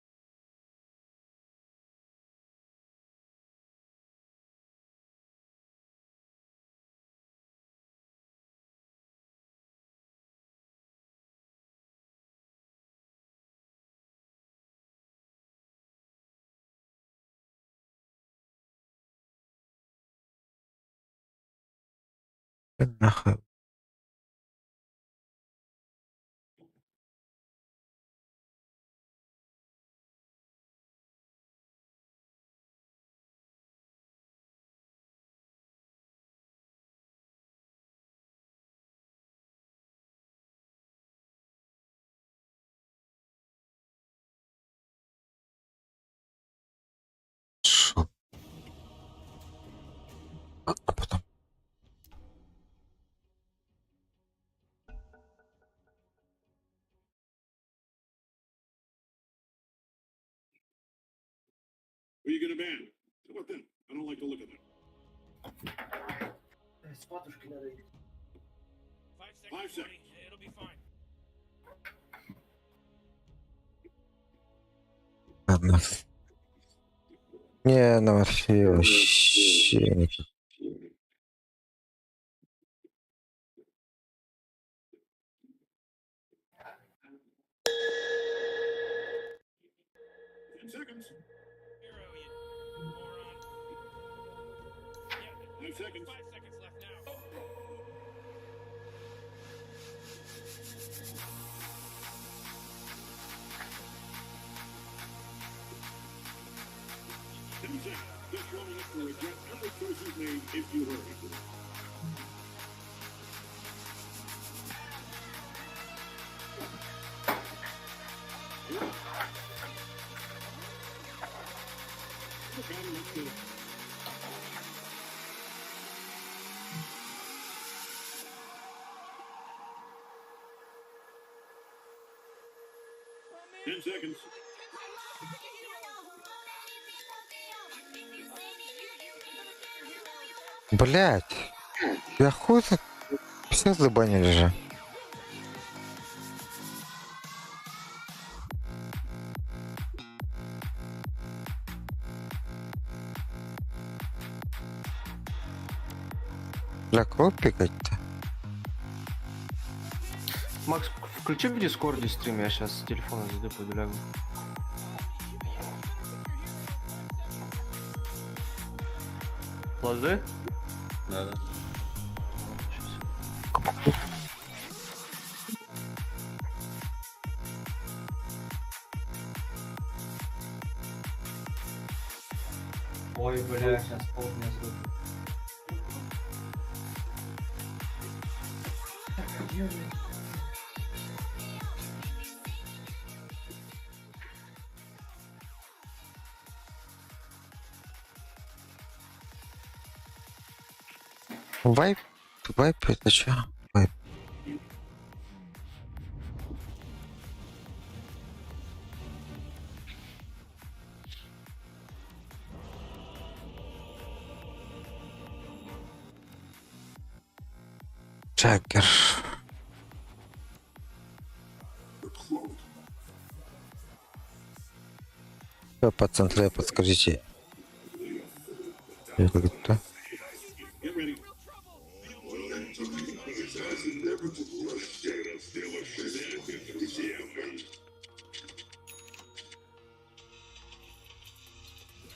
Нахуй. Шо? А потом. Who you gonna ban? How about them? I don't like the look of them. С матушкой надо идти. 5 seconds. Ладно. Не, на Морфее вообще никак. 10 seconds. 5 seconds. 5 seconds left now. 10 seconds. Just long enough to regret every choice you've made if you hurry. No problem, let's go. 10 seconds. Блять. Я хуй за- Все забанили же. Бля, кого пикать-то? Макс, включи в Дискорде стрим, я сейчас с телефона зайду, пойду лягу. Лады? Да, да. Ой, бля, сейчас полдня срубит. Так, а где же? Вайп? Вайп это чё? Вайп. Джаггер. Всё, по центру подскажите. Я как-то.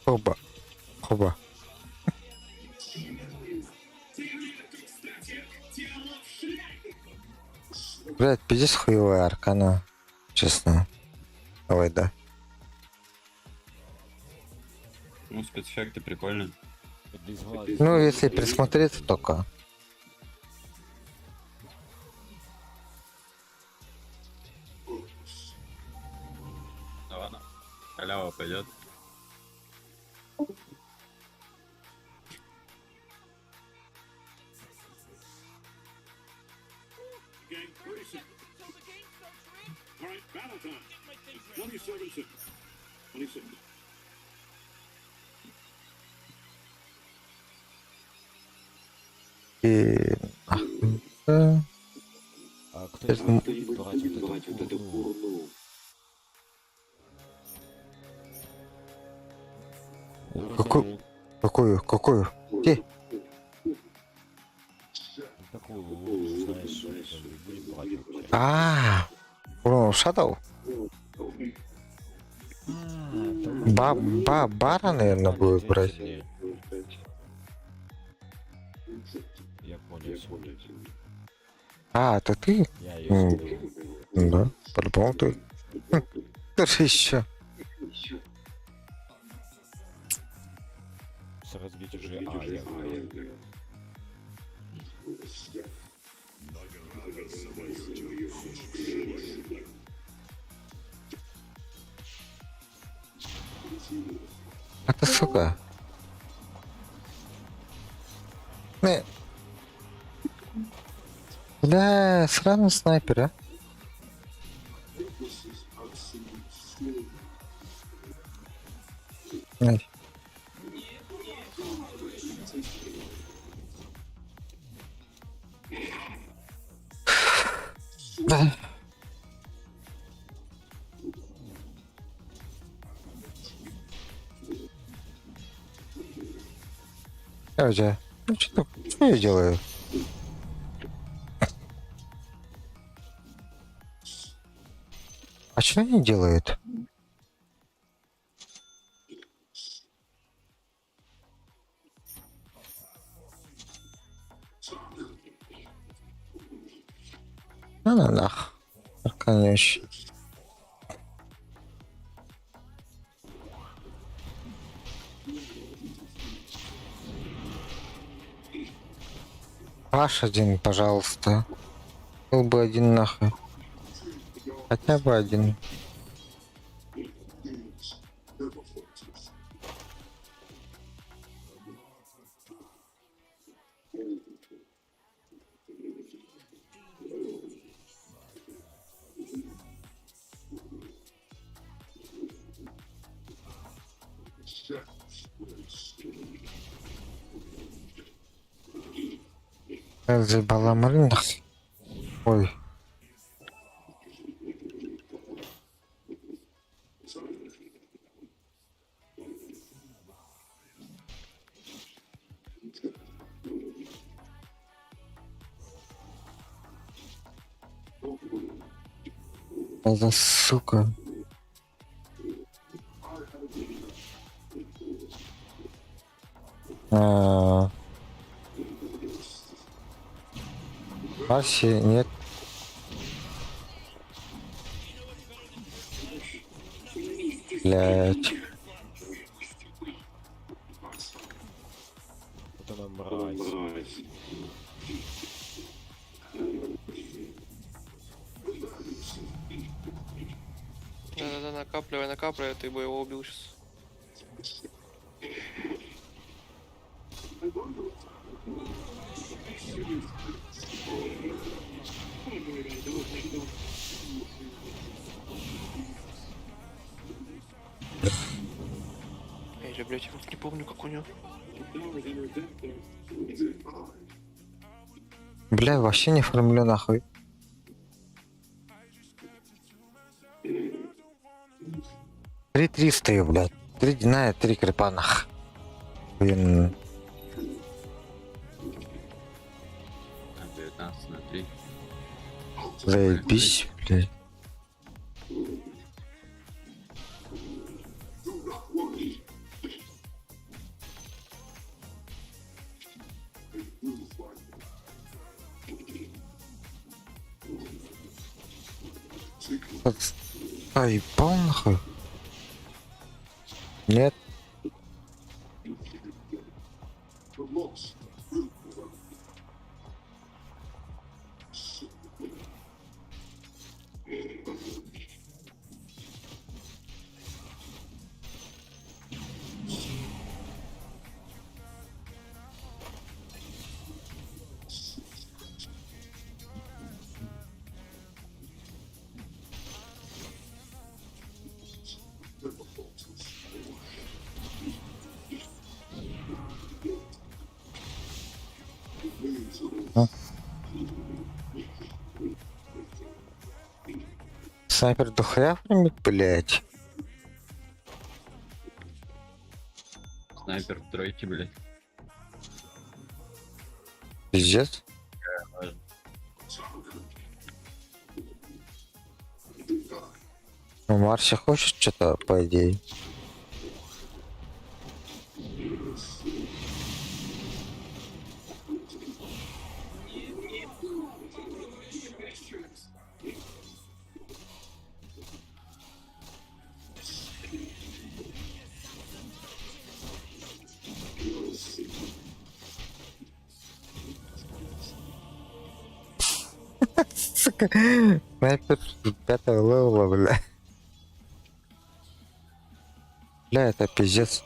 Хоба. Хоба. Блядь, пиздец хуевая аркана. Честно. Давай, да. Ну, спецэффекты прикольно. Ну, если присмотреться только. Да ладно. Халява пойдет. Okay, 30 seconds. All right, battle time. 27 seconds. 26. И... нахуй, да. А кто Это м- будет брать вот эту урну? Какую? Какую? Какую? Где? Такую урну, знаешь, кто-нибудь будет брать вообще? А, о, Shadow? Ба, ба, бара, наверное, будет брать. Я понял, всё. А, это ты? Я её М, Да, по-любому ты. Хм, Кто же еще? С разбить уже, а, я понял. А ты сука. Не. Бля, сраный снайпер, а? Ай. Да. Короче, ну что я делаю? А что они делают? На на нах. Конечно. Ваш один, пожалуйста. Был бы один нахуй. Хотя бы один. Заебала Марина. Ой. Это сука. А. Вообще нет. Блять. Вот она мразь. Да-да-да, накапливай, накапливай, ты бы его убил сейчас. Или, блядь, я вот не помню, как у него. Бля, вообще не оформлю нахуй. 3-3 стою, блядь. Три дня, три крипа нах. Блин. 19 на 3. Заебись, блядь. Заебал нахуй. Нет. А? Снайпер дохуя фармит, блядь? Снайпер в тройке, блядь. Пиздец. Ну, Марси хочет что-то, по идее. Сука. Снайпер пятого левела, бля. Бля, это пиздец.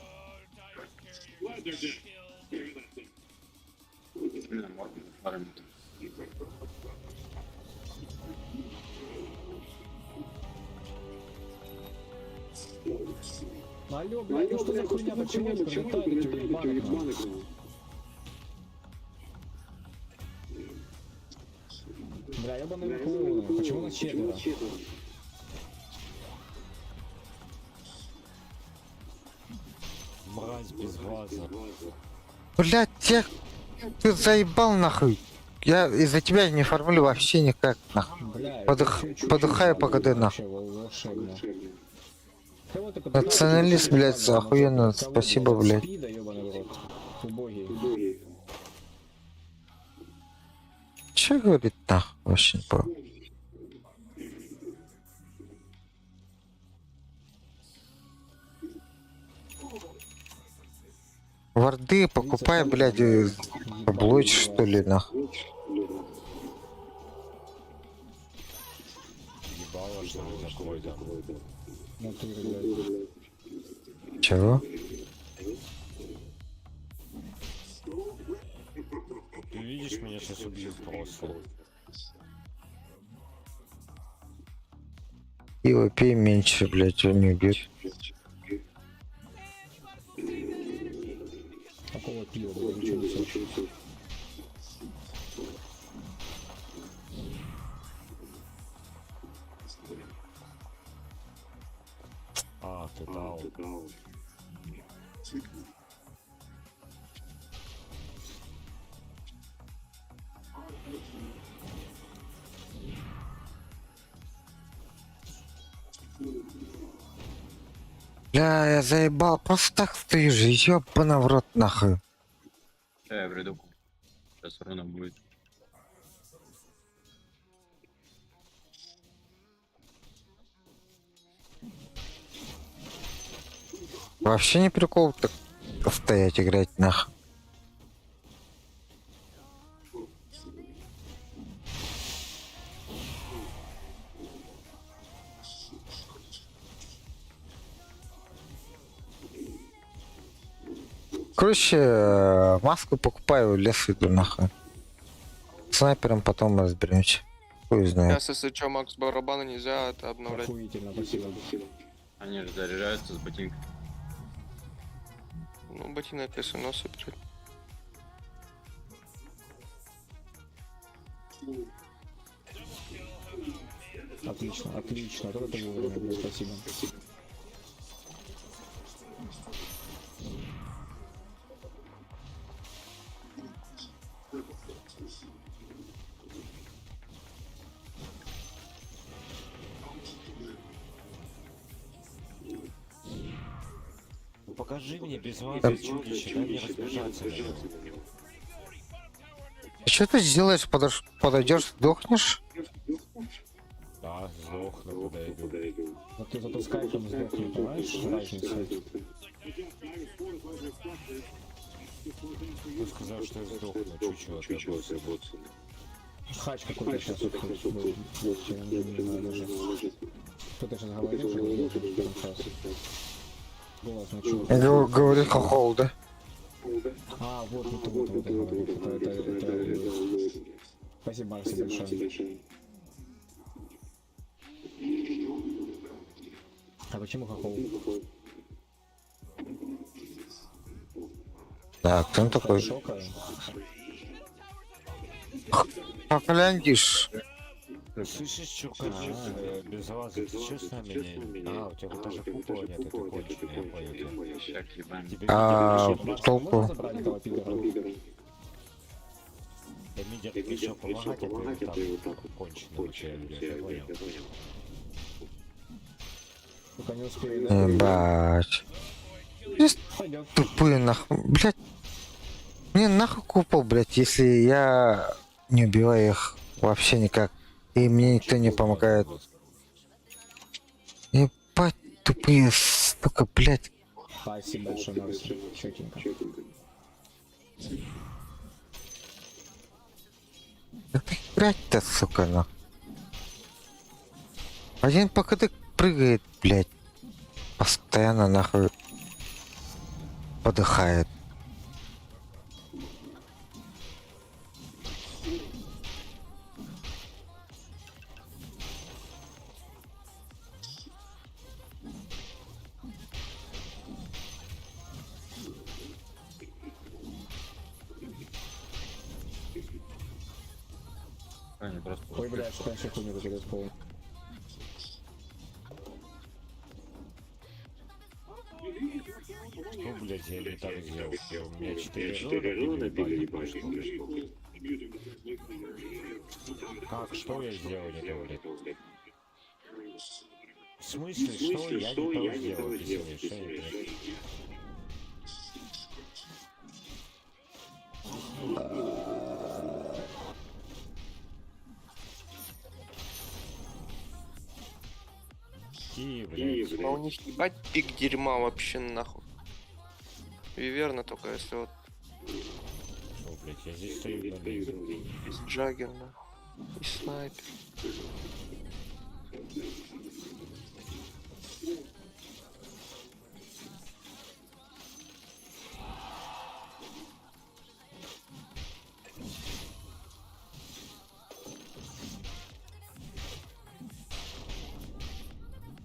Блин, Морган фармит. Алло, блядь, ну что за хуйня, почему не прилетает эти уебаны к нам? Бля, ебаные клоуны, почему нас четверо? Мразь без глаза. Блядь, тех ты заебал нахуй. Я из-за тебя не фармлю вообще никак нахуй. Бля, Подыхаю по КД нахуй. вообще волшебно. Кого ты подыхаешь? Националист, блядь, охуенно, Кого, спасибо, блядь. Спида, ебаный в рот. Убогий. Че говорит нахуй, вообще не понял. Варды покупай, блядь, облочь, что ли, нахуй. Ебало, что ли, такое-то? Натуре, блядь. Чего? Ты видишь, меня сейчас убьют просто. Пиво пей меньше, блядь, он не убьет. Какого пива, блядь, ничего не слышу. А, ты дал. Бля, я заебал, просто так стою же, ёбана в рот нахуй. Ща я приду. Сейчас руна будет. Вообще не прикол так стоять играть нахуй. Короче, маску покупаю, в лес иду нахуй. Снайпером потом разберемся. Хуй знает. Сейчас, если что, Макс, барабаны нельзя это обновлять. Охуительно, спасибо. Они же заряжаются с ботинка. Ну, ботинок если нос собирать. Отлично, отлично. Вот это вовремя, блядь, спасибо. Ну покажи мне без Там- вазы чудище, дай мне разбежаться на него. Что ты сделаешь? Подойдешь, сдохнешь? Да, сдохну, подойду. Но ты зато с кайфом сдохни, понимаешь разницу? Ты сказал, что я сдохну, чучело ты обоссанный. Хач какой-то сейчас вот был, блядь, я не знаю даже. Кто-то сейчас говорил, что я прям сейчас. Голос начал. Я говорю, хохол, да? А, вот, вот, вот, вот, вот, вот, это. Спасибо, Марси, большое. А почему хохол? Да, кто он такой? Шока. Хохляндиш. Слышишь, чё, короче, без вазы, ты честно меня? А, у тебя вот даже купола нет, это конченый, я понял тебя. Тебе А, мидер решил толку? Забрали этого пидора. Да мидер решил помогать, а ты его там конченый у тебя ведёшь, я понял. Только не успею, да? Ебать. Здесь тупые нахуй. Блять. Мне нахуй купол, блять, если я не убиваю их вообще никак. И мне никто не помогает. Ебать, тупые, сука, блять. Спасибо большое, Марси. Чётенько. Играть-то, сука, нахуй. Один ПКД прыгает, блять. Постоянно нахуй подыхает. Они просто Ой, блядь, что вообще хуйню какую-то исполнил. Что, блять, я не так сделал? У меня 4 рона били, ебать, что ли? Как, что я сделал не то, блядь? В смысле, что я не то сделал, объясни, что я не понимаю? Ки, блядь. А у них ебать пик дерьма вообще нахуй. Виверна только если вот Что, блядь, я здесь стою на месте. Джаггер нахуй. И снайпер.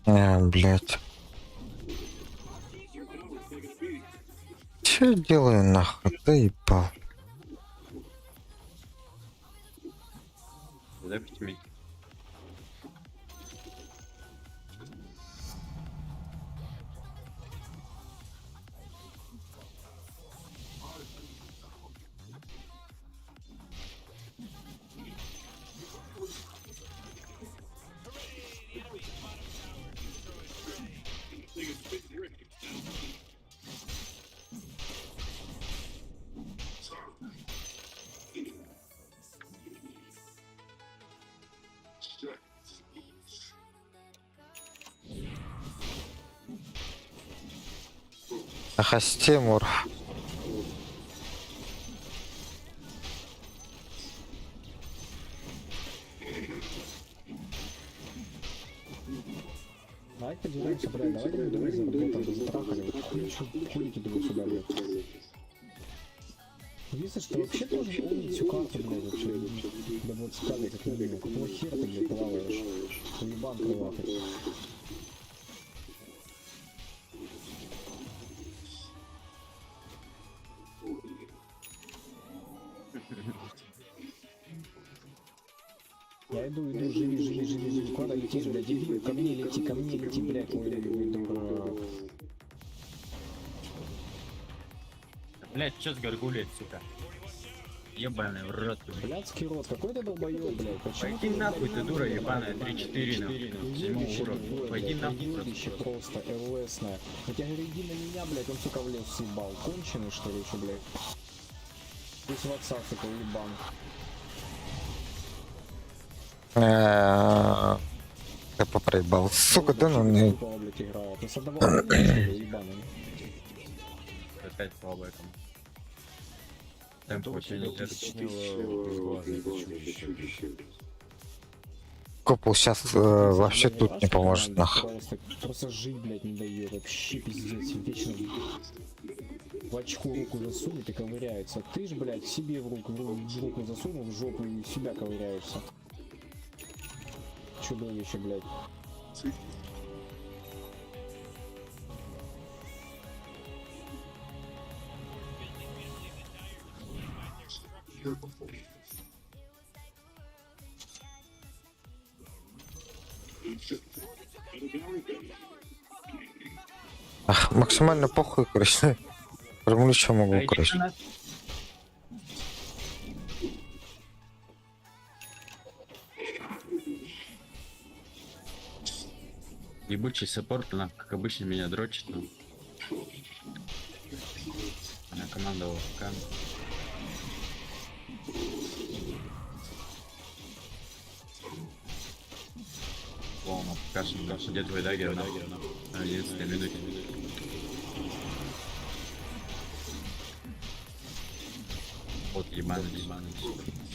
А, блять. Че я делаю нахуй? Да ебал. Дай потемнеть. Ахасте, Мурф. Давайте подеремся, блядь, давайте не думать за ботом, затрахали. Вот хули, чё, хули ты думаешь сюда, блядь. Висишь, ты вообще должен умнить всю карту, блядь, вообще. До 25 как минимум. Какого хера ты, блядь, плаваешь? Уебан крылатый. Я иду, иду, живи, живи, живи, живи. Куда летишь, блядь, дебил? Ко мне лети, ко мне лети, блядь, ой, ой, дурак. Блять, чё с горгулей, сука? Ебаный в рот, ты, блядь. Блядский рот, какой ты долбоёб, блядь. Почему Пойди ты, нахуй, блядь, ты дура ебаная, 3-4, нахуй. Седьмого Уебище уровня. тупое, Пойди блядь, нахуй просто. уебище просто, ЛСное. Я тебе говорю, иди на меня, блядь, он, сука, в лес съебал. Конченый, что ли, еще, блядь? Пусть в отца, сука, уебан. Я попроебал. Сука, да ну мне. Тупого, блядь, играла. Ты с одного уровня, что ли, уебаный? Опять слабая там. Темп вообще не держит. Купол сейчас вообще тут не поможет, нах. Просто, просто жить, блядь, не дает. Вообще пиздец. Вечно в очко руку засунет и ковыряется. Ты ж, блядь, себе в руку, в руку засунул, в жопу и в себя ковыряешься. Чудовище, блядь. Ах, максимально похуй, короче. Промлю, что могу, Да иди короче. ты на- Ебучий саппорт, она, как обычно, меня дрочит, но... Она команда ОФК. Вон, Кашин, Кашин, где твой dagger, на? На 11 минуте. Вот ебаный, ебаный.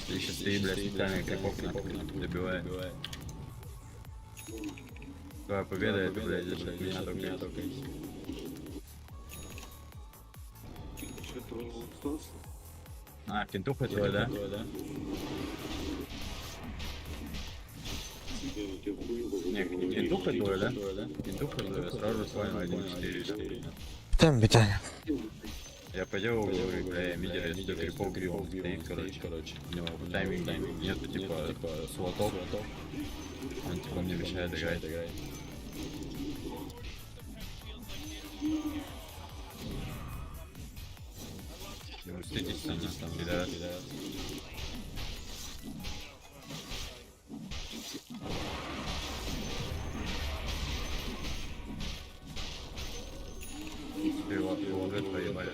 Ты еще стоит, блядь, специально крипов нахуй добивает. Твоя победа, это, блядь, за счет меня только. А, кентуха твоя, да? Не, кентуха твоя, да? Кентуха твоя, сразу же понял, 1-4. Там, битя. Я по делу говорю, бля, я мидер, я сюда крипов бью, он стоит, короче. У него тайминг нету, типа, слотов. Он, типа, мне мешает играть. Ну, стыдись там, там, пидорас. Его, его уже проебали.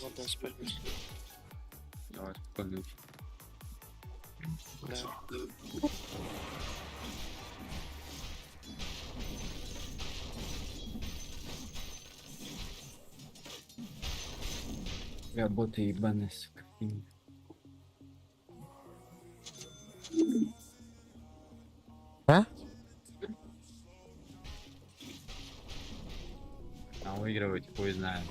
Ладно, я спать буду. Давай, спокойно. Да. Работа ебаная, сука. А? А выигрывать хуй знает.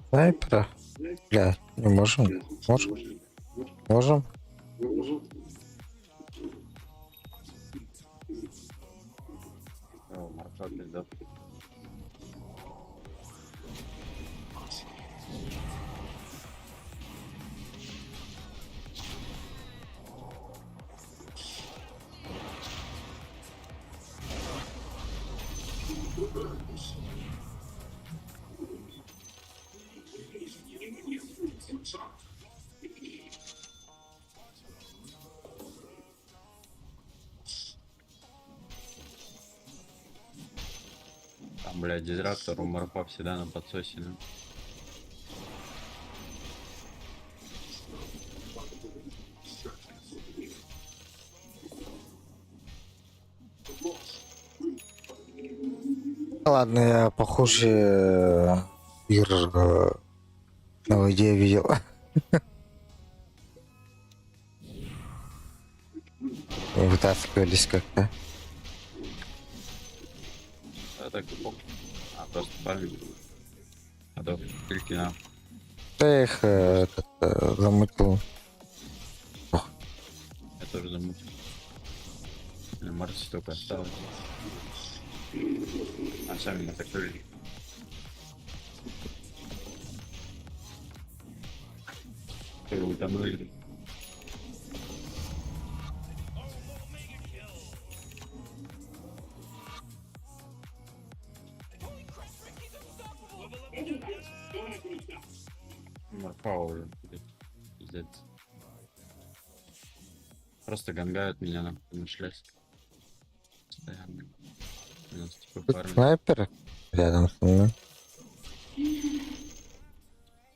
Снайпера? Бля, не можем. Можем? Можем? О, Маршал пизда. Бля, дизраптор у морфа всегда на подсосе. ну. Ладно, я похоже ир на воде видел. Вытаскивались как-то. А так и пох. А, просто фармить. А то кильки на. Да я их этот, замутил. Я тоже замутил. На Марсе только осталось. А сами не закрыли. Ты утонули. Морфа уже, блядь, пиздец. Просто гангают меня на нашлись. Постоянно. У нас типа Тут фармят. снайпер рядом со мной.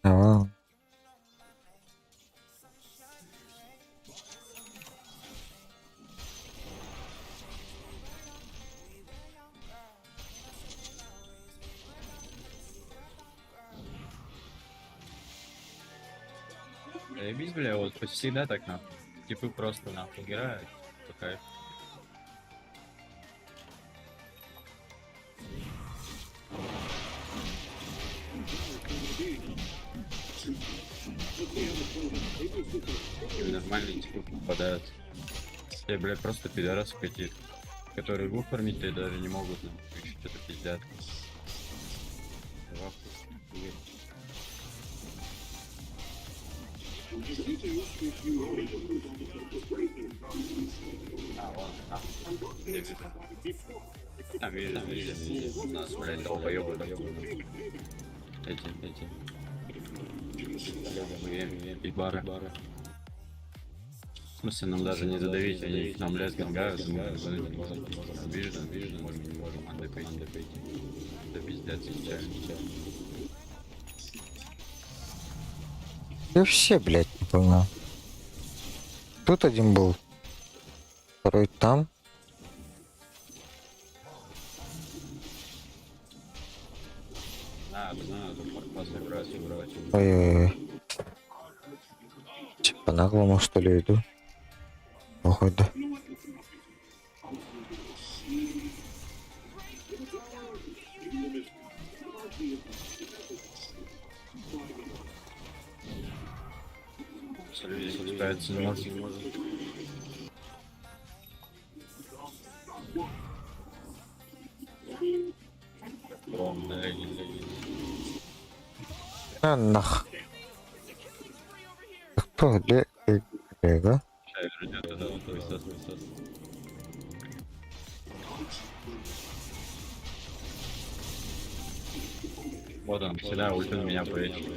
А, вон. Заебись, бля, вот хоть всегда так нахуй. Типы просто нахуй играют. По кайфу. И нормальные типы попадают. Все, бля, просто пидорасы какие-то, которые игру фармить и даже не могут, нахуй, еще что-то пиздят. Игорь. А, вон, нахуй. Я вижу. Там вижу, там вижу, вижу. У нас, блядь, долбоёбы. Эти. И бары. В смысле, нам даже не задавить, они к нам лес гангают, мы не можем. Вижу, вижу, можем, не можем, андепить. Да пиздец, печально. Я вообще, блядь, не понял. Тут один был. Второй там. Надо, надо, морфа забрать, забрать. Ой-ой-ой. Типа наглому что ли иду? Походу. Люди справиться не может. О, налеги, налеги. А, нах. Кто? Лего? Сейчас вернет этот хуесос, хуесос. Вот он, всегда ульту на меня повесил.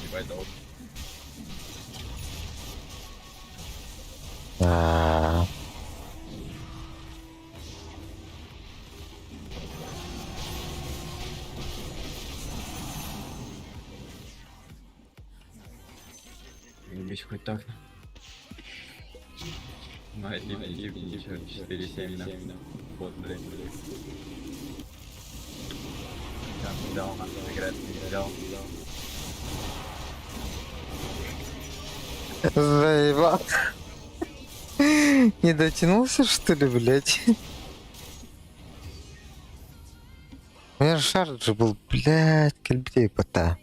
Ебать, долг. А, Ебись хоть так. Ну, один, один, ничего, 4-7, да. Вот, блядь, блядь. Там взял, надо играть, не взял. Заебал. Не дотянулся, что ли, блядь? У меня шар же был, блядь, кальбей пота.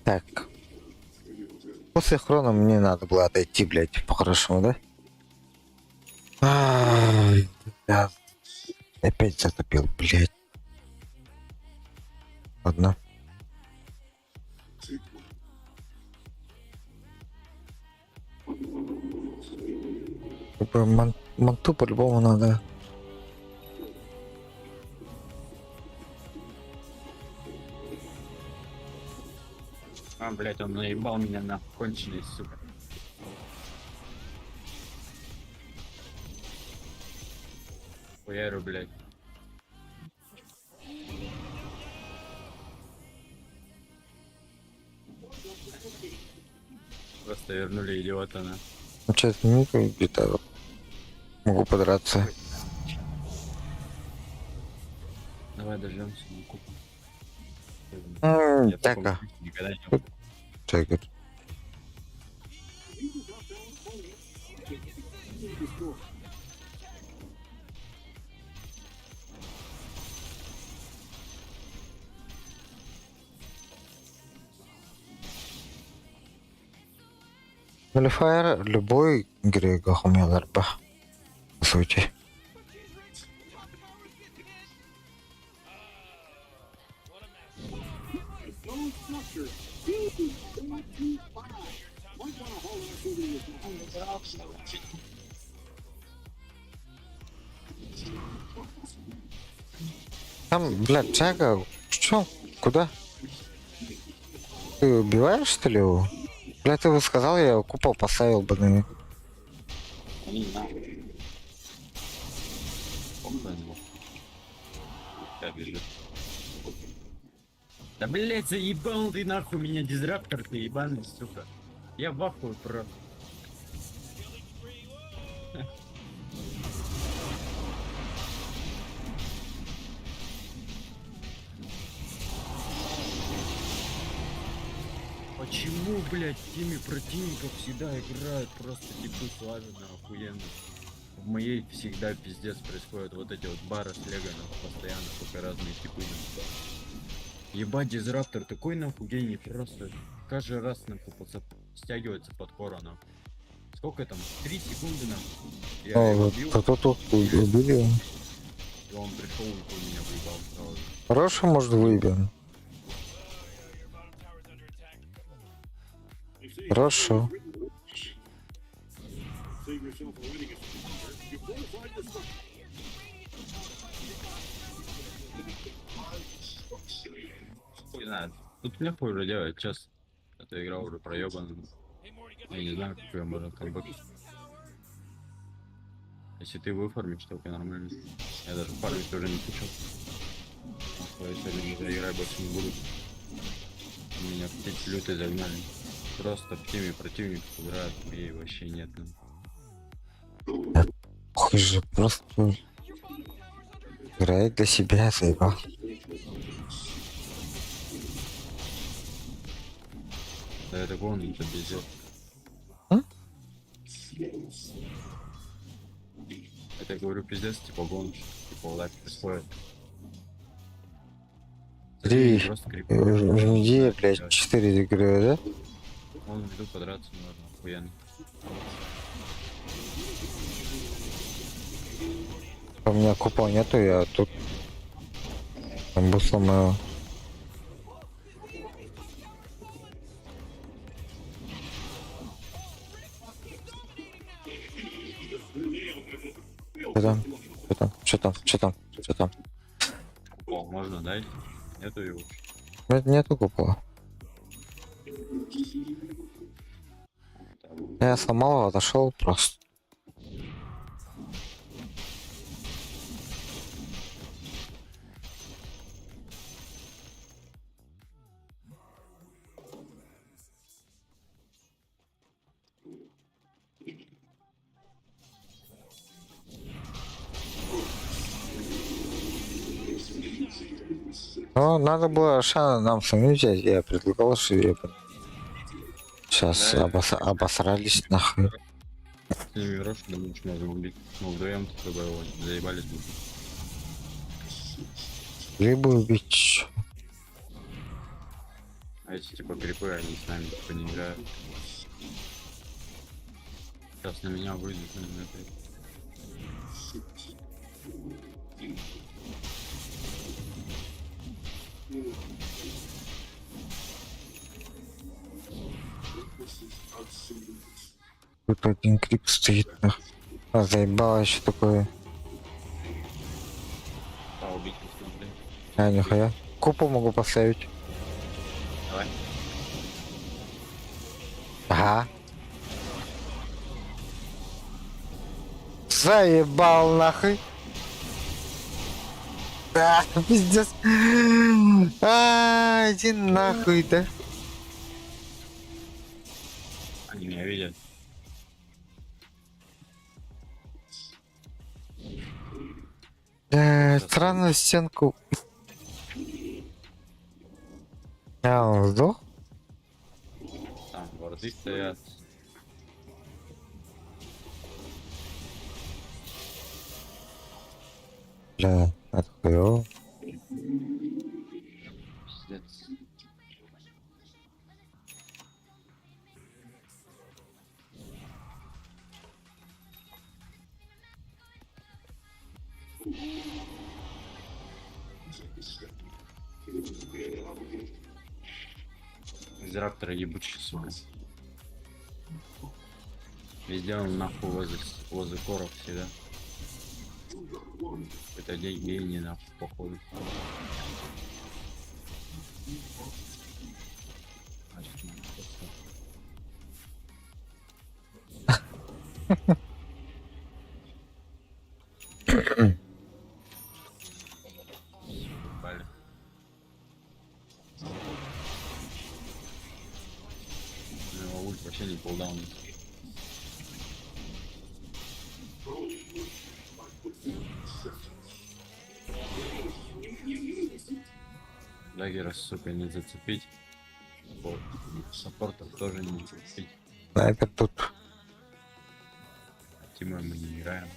Так. После хрона мне надо было отойти, блядь, по-хорошему, да? Ай, да. Опять затопил, блядь. Ладно. Как бы манту по-любому надо. А, блядь, он наебал меня на конченый, сука. Хуярю, блядь. Просто вернули идиота на. Ну, сейчас минуту где-то могу подраться. Давай дождемся, мы купим. Я Так, такого а. никогда не Джаггер. Нулифайр любой Грега хумяларба. По сути. Там, блядь, Джага, чё? Куда? Ты убиваешь, что ли, его? Бля, ты бы сказал, я купол поставил бы на него. Не знаю. Помню него. Я бежит. Да блять, заебал ты нахуй меня, дизраптор ты ебаный, сука. Я в ахуе просто. Почему, блядь, в теме противников всегда играют просто типы слаженно, охуенно? В моей всегда пиздец происходит вот эти вот бары с лего, нахуй, постоянно, сука, разные типы. нахуй. Ебать, дизраптор такой нахуй гений, просто каждый раз нахуй стягивается под кора, нахуй. Сколько там? 3 секунды нахуй. Я О, его вот бил, тут тут убили его. и он пришел и меня выебал сразу. Хороший, может, выебем. Хорошо. Save yourself a waiting You fortified the structure. Не знаю, тут нехуй уже делать, честно. Эта игра уже проебана. Я не знаю, как ее можно камбэк. Если ты выформишь, только нормально. Я даже фармить уже не хочу. Нахуй, Я сегодня не заиграю, больше не буду. Меня в эти люты загнали. Просто в теме противников играют, моей вообще нет. ну. Хуй же, просто играет для себя, заебал. Да это гон, это пиздец. А? Это я говорю пиздец, типа гон, типа вот так происходит. Три. Просто крипы. В неделю, блядь, четыре игры, да? Он в виду подраться можно, охуенно. У меня купола нету, я тут бамбу сломаю. Что там? Что там? Что там? Что там? Что там? Купол можно дать? Нету его. Нет, нету купола. Я сломал его, отошел просто. Ну, надо было Шана нам самим взять, я предлагал, что я Сейчас Да. обосрались нахуй. С ними Рошу, думаю, что можно убить. Мы вдвоем с тобой его заебались бы. Либо убить. А эти типа крипы, они с нами типа не играют. Сейчас на меня выйдет, наверное, опять. Тут один крип стоит, нах. А, заебало еще такое. А, убить не блин. А, нихуя. Купол могу поставить. Давай. Ага. Заебал нахуй. Да, пиздец. А, иди нахуй, да. Они меня видят. Странную стенку. А, он сдох? Там варды стоят. Бля, это хуёво. Пиздец. Дизраптор ебучий, сука. Везде он нахуй возле, возле коров всегда. Это гений нахуй, походу. А, чё там просто? Ебали. У него ульт вообще не кулдаун. Даггера, сука, не зацепить. Вот. Саппортов тоже не зацепить. Снайпер тут. А Тима мы не играем.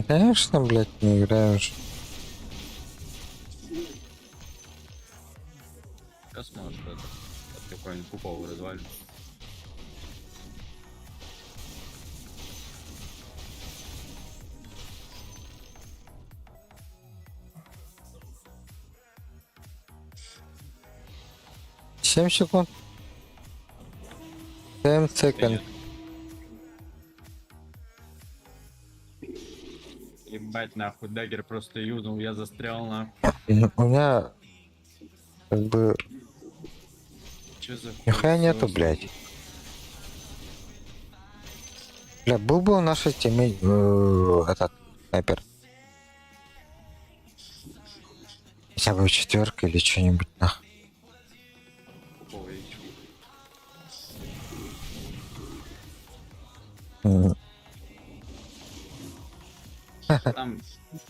Конечно, блядь, не играешь. Сейчас может это под какой-нибудь купол развалим. 7 секунд. 7 секунд. Ебать нахуй, даггер просто юзнул, я застрял нахуй. У меня как бы Чё за хуй нихуя нету, всё, блядь. Бля, был бы у нашей теме этот снайпер. Хотя бы четверка или что-нибудь нах. Купол я ищу. Там,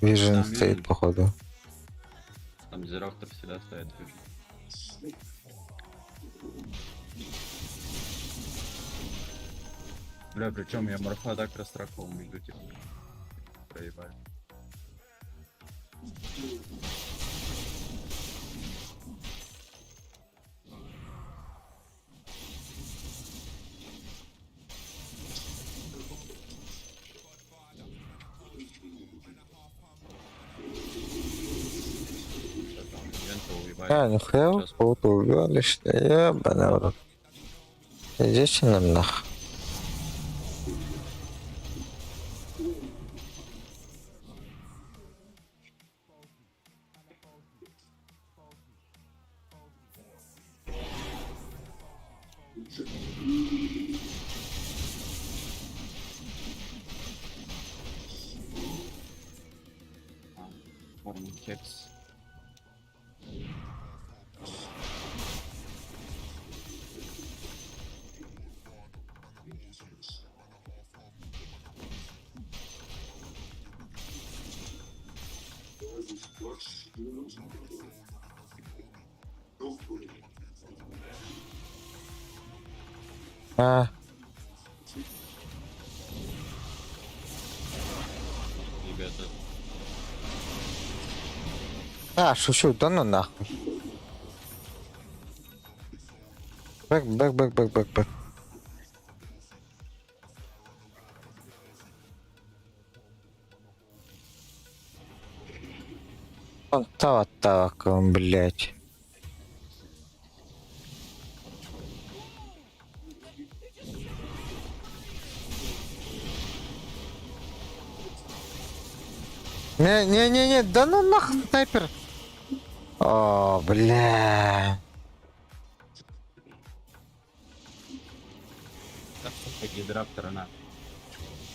Вижен там стоит, Vision. походу. Там Зероктор всегда стоит Vision. Бля, причем я морфа так растракал, между типа. Проебали. Что там, Ивента уебали. А, нихуя вы кого-то убивали, что ли? Ебаный в рот. Идите нам нах. Форму кекс. А, Ребята, а, шучу, да ну нахуй. Бэк, бэк, бэк, бэк, бэк, бэк. Он так, блядь. Не, не, не, не, да ну нахуй снайпер. О, бля. Да, сука, гидраптора на.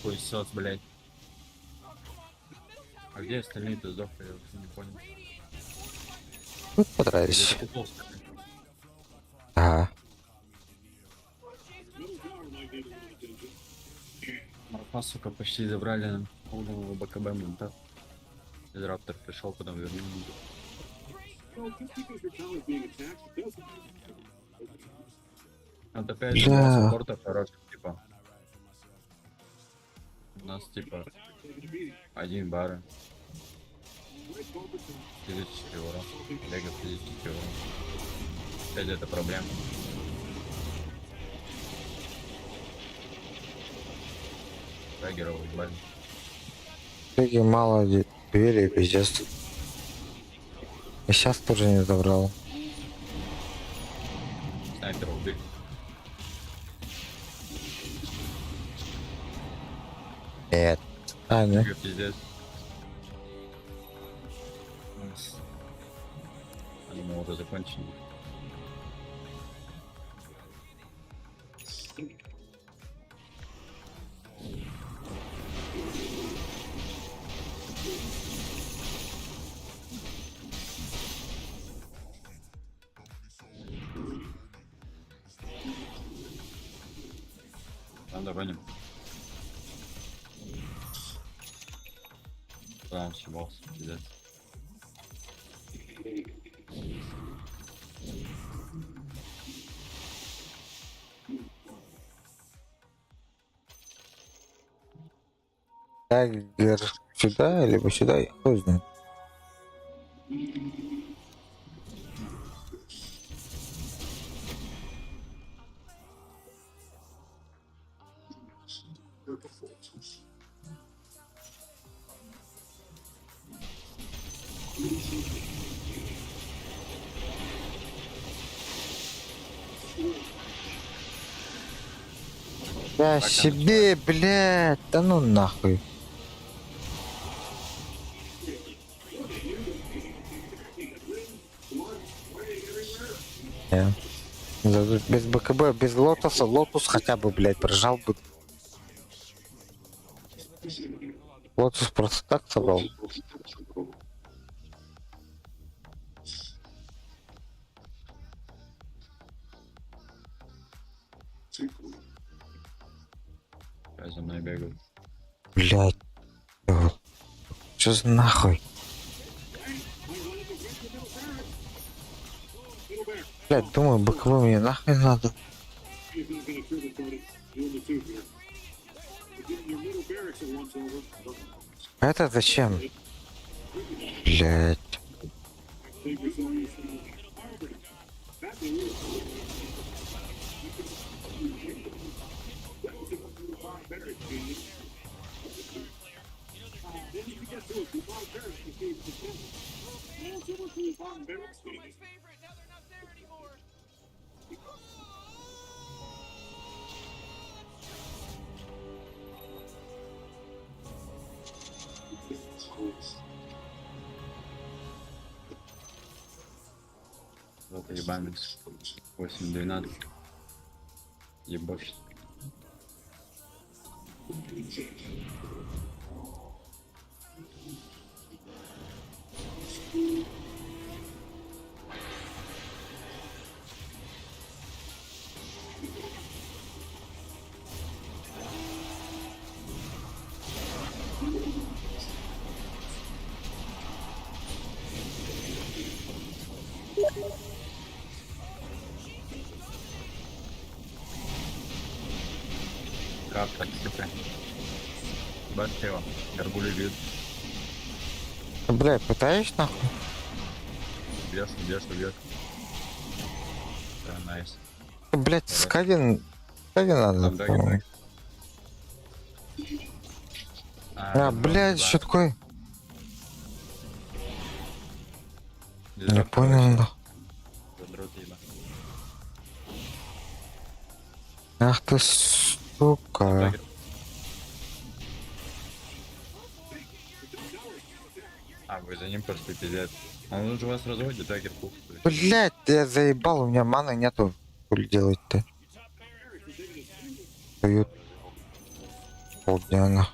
Хуесос, блядь. А где остальные-то сдохли, я вообще не понял. Ну, Или понравились. это купол, что ли? Ага. Марфа, сука, почти забрали нам полного БКБ мента. Гидраптор пришел, потом вернул. Вот опять же, два Бля. саппорта хороших, типа. У нас, типа, один бара. Физический урон. Лего физический урон. Опять это проблема. Тагера уебали. Таки мало двери, пиздец. И сейчас тоже не забрал. Снайпера убили. Нет. А, не. Лего пиздец. Nice. Я думал, уже закончили. Надо гоним. Да, он съебался, пиздец. Даггер сюда, либо сюда, я хуй знает. Я себе, блядь, да ну нахуй. Не. Без БКБ, без лотоса, лотус хотя бы, блядь, прожал бы. Лотус просто так собрал. Я за мной бегают. Блядь. Что за нахуй? Блядь, думаю, БКБ мне нахуй надо. Это зачем? Блядь. Вот ебанец. 8-12. Ебошь. Как так, сука? Ебать его. Горгули бьют. Блядь, пытаешь нахуй? Бьешь, бьешь, бьешь. Да, nice. Блять, Скавин... Скавин надо, Там по-моему. А, А, блядь, что такое? Не понял, нахуй. Задрот еба. Ах ты, сука. А, вы за ним пошли, пиздец. А он же вас разводит, дагер пух. Блять, я заебал, у меня маны нету. Хули делать-то? Дают полдня нахуй.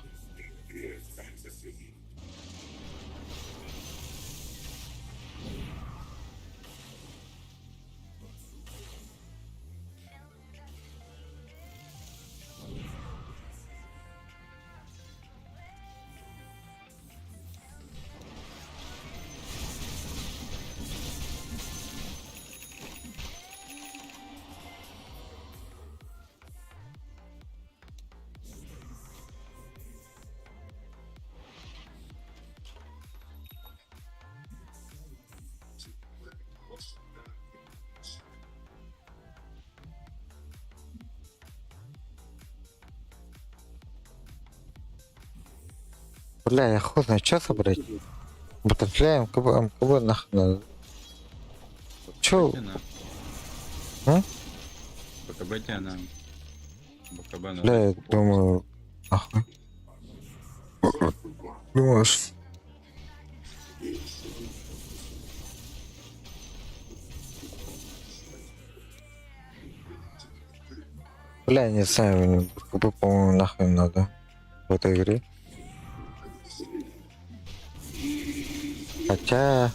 Бля, я хуй знает, что собрать? Баттерфляй, МКБ, МКБ нахуй надо. Чё? А? БКБ тебе на. БКБ на. Бля, я думаю, нахуй. Думаешь? Бля, не знаю, мне БКБ, по-моему, нахуй надо в этой игре. Хотя...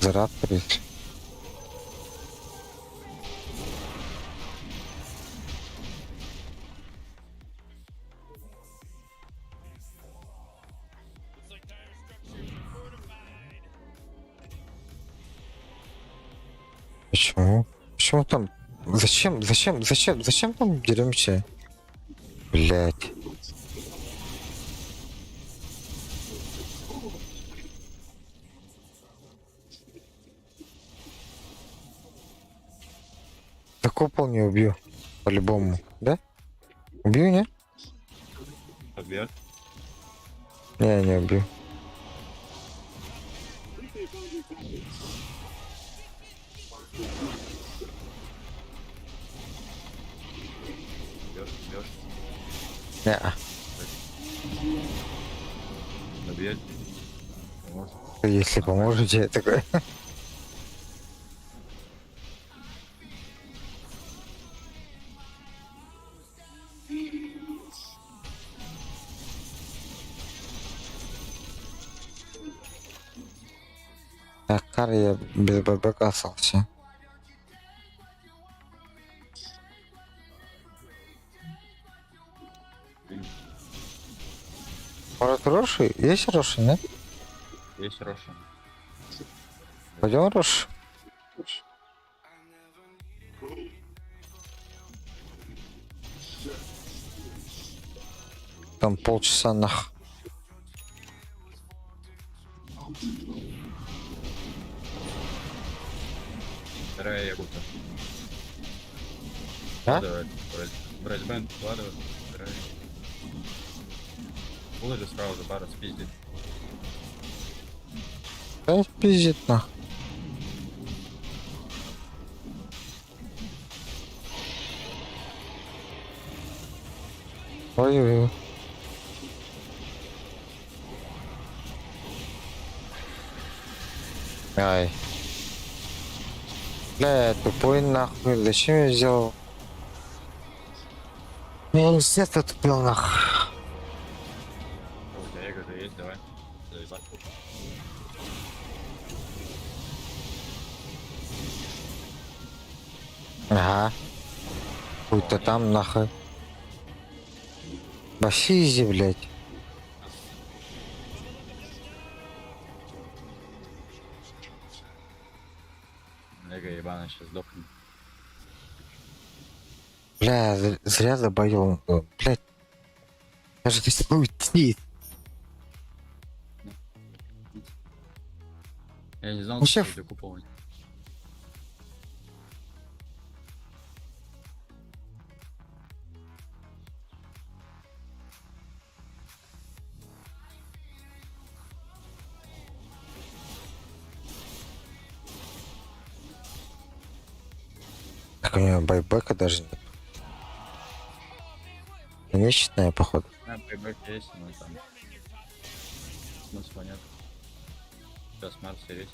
За Раптор, если. Почему? Почему там? Зачем? Зачем? Зачем? Зачем там деремся? Блять. Да купол не убью. По-любому. Да? Убью, не? Побьет. Не, не убью. Бьешь, бьешь. Не. Добьет. Поможет. Если поможете, я такой. Акар я без ББК остался. Может, Роши? Есть Роши, нет? Есть Роша. Пойдем Рош? Там полчаса нах. Вторая ягута. А? Вкладывает. Брать, брать бенд, вкладывает. Вторая. Выложи сразу же бара спиздит. Да пиздит нах. Ой-ой-ой. Ай. Бля, я тупой нахуй. Зачем я взял? Я естественно тупил нахуй. У тебя эго есть, давай. Заебать. Ага. Хуй-то там нахуй. Вообще изи, блядь. Эго ебаный сейчас сдохнет. Бля, зря забоел. Блядь. Я же ты уйти. Я не знал, Вообще что ты купол. Так у него байбека даже нет. Нечетная, походу. А, байбек есть, но там смысла нет. Сейчас Марс есть.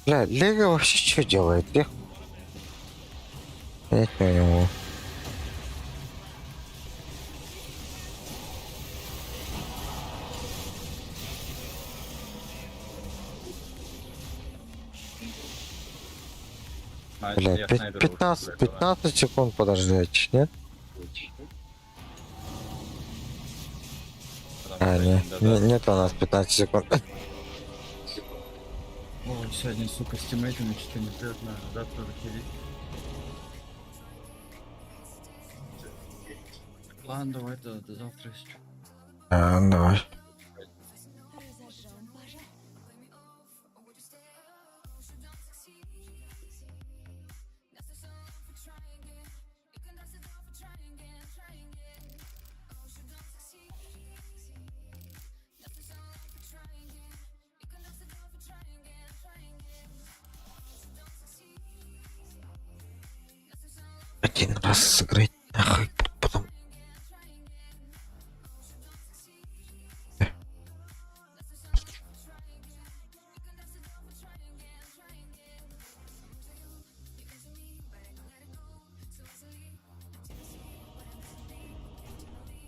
Бля, Лего вообще что делает? Я понять не могу. А, Бля, я снайпер лучше, 15, блядь, давай. 15 секунд подождать, нет? Потому А, что не, да, да. нет у нас 15 секунд. Ой, сегодня, сука, с тиммейтами что-то не прет, надо завтра захилить. Ладно, давай до завтра еще. А, давай. Один раз сыграть, нахуй, потом.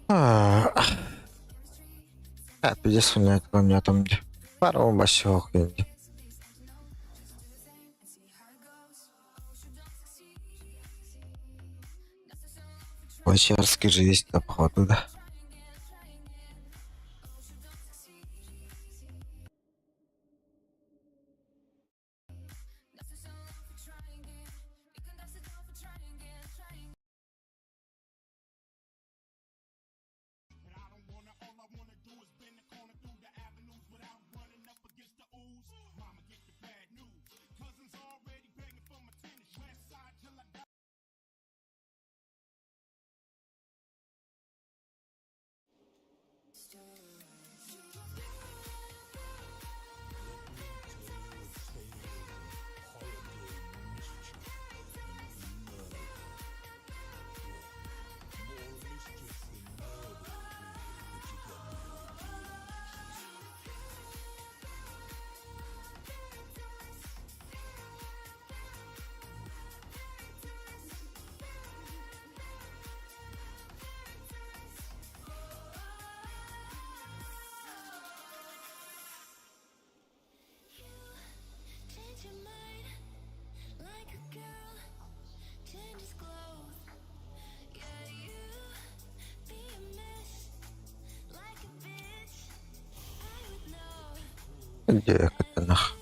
А, пиздец, у меня там пару больших. Лачарский же есть на походу, да? Где это нах?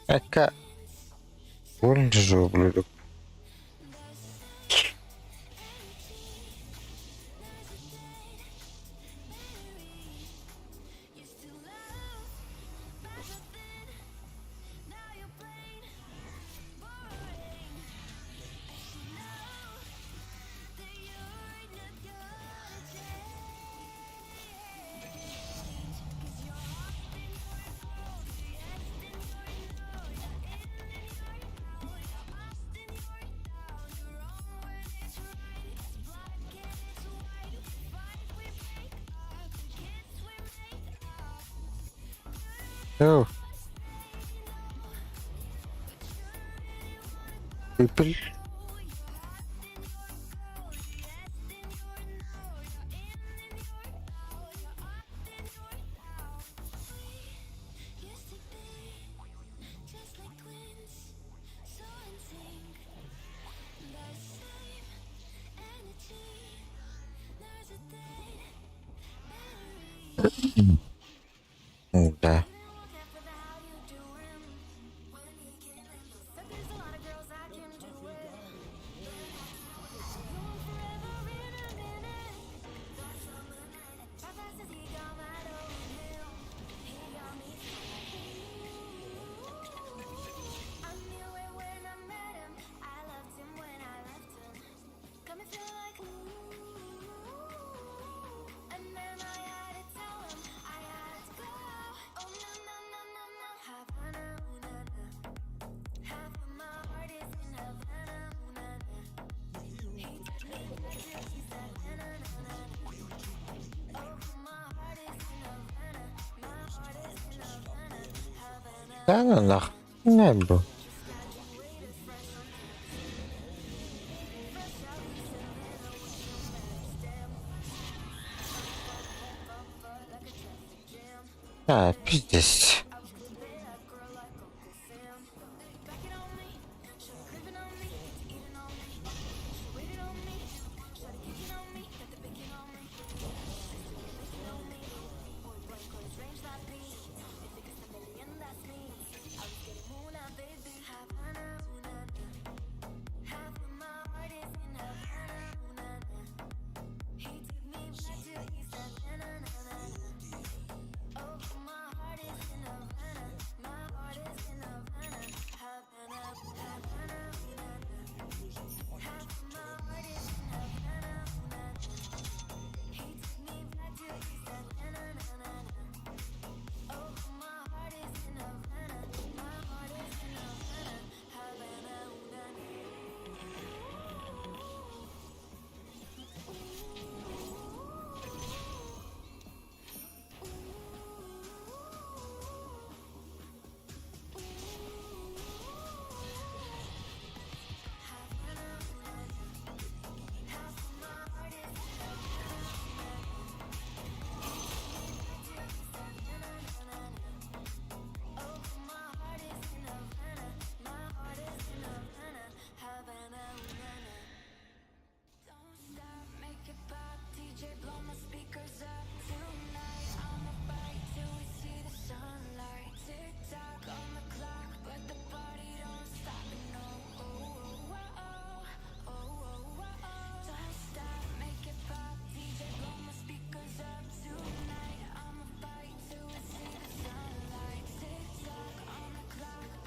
Эка. Вон же ублюдок. Йоу. Пипл. Да. Да ну нах. Не бу. А, пиздец.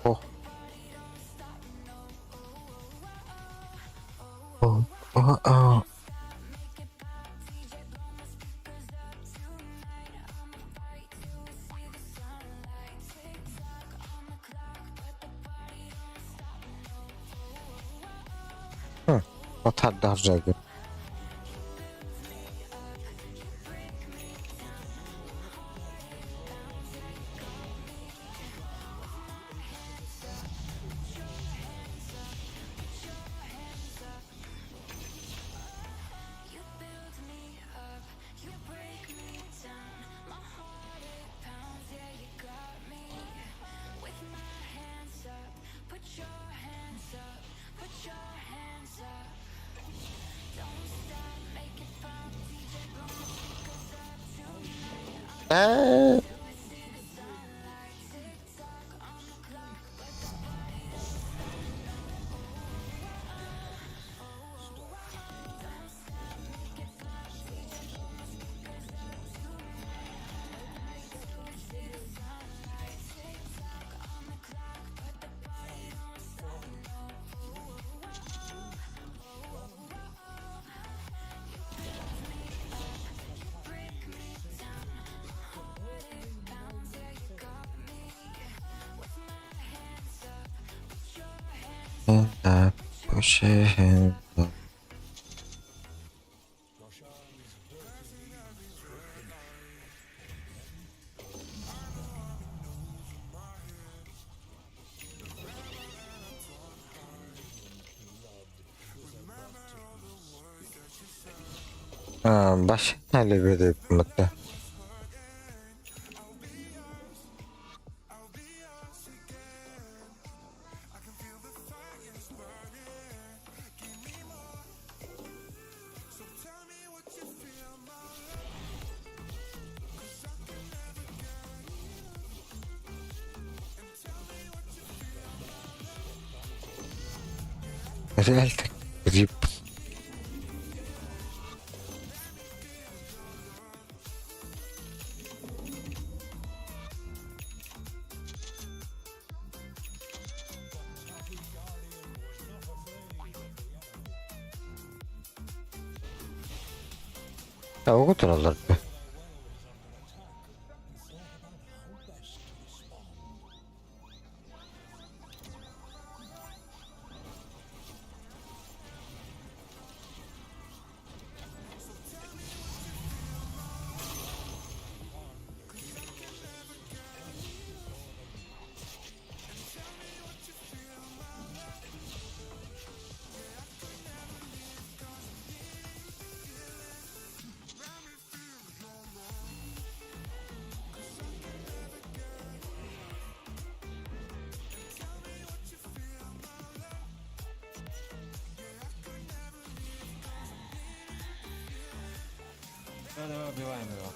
О. О, о, о. Хм, вот отдал. Э. Да, push. Баш әлебеде мытты. Реально грипп. Угу тураллар. Давай, давай, убиваем его.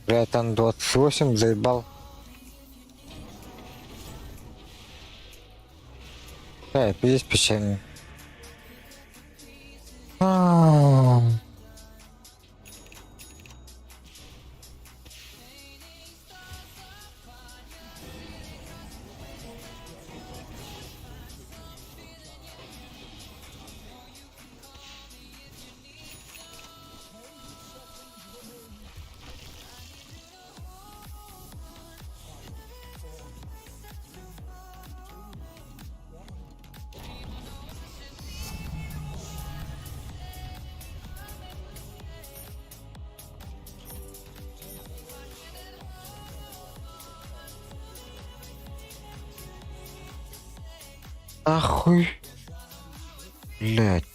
Бля, там 28 заебал. Да, пиздец печально. А. Нахуй. Блять.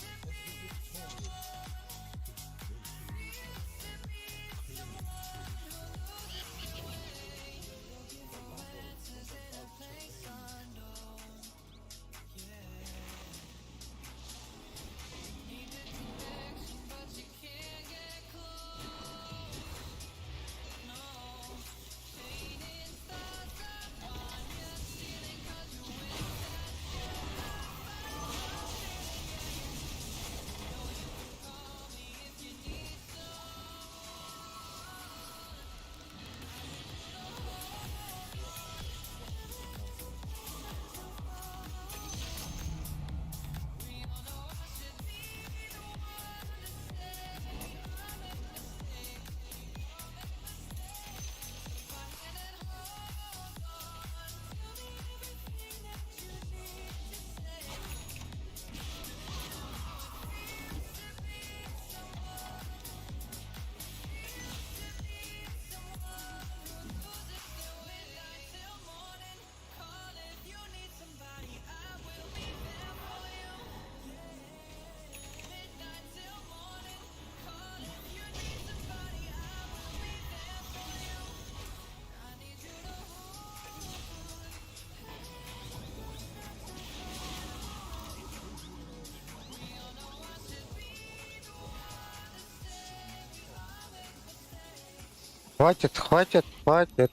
Хватит, хватит, хватит.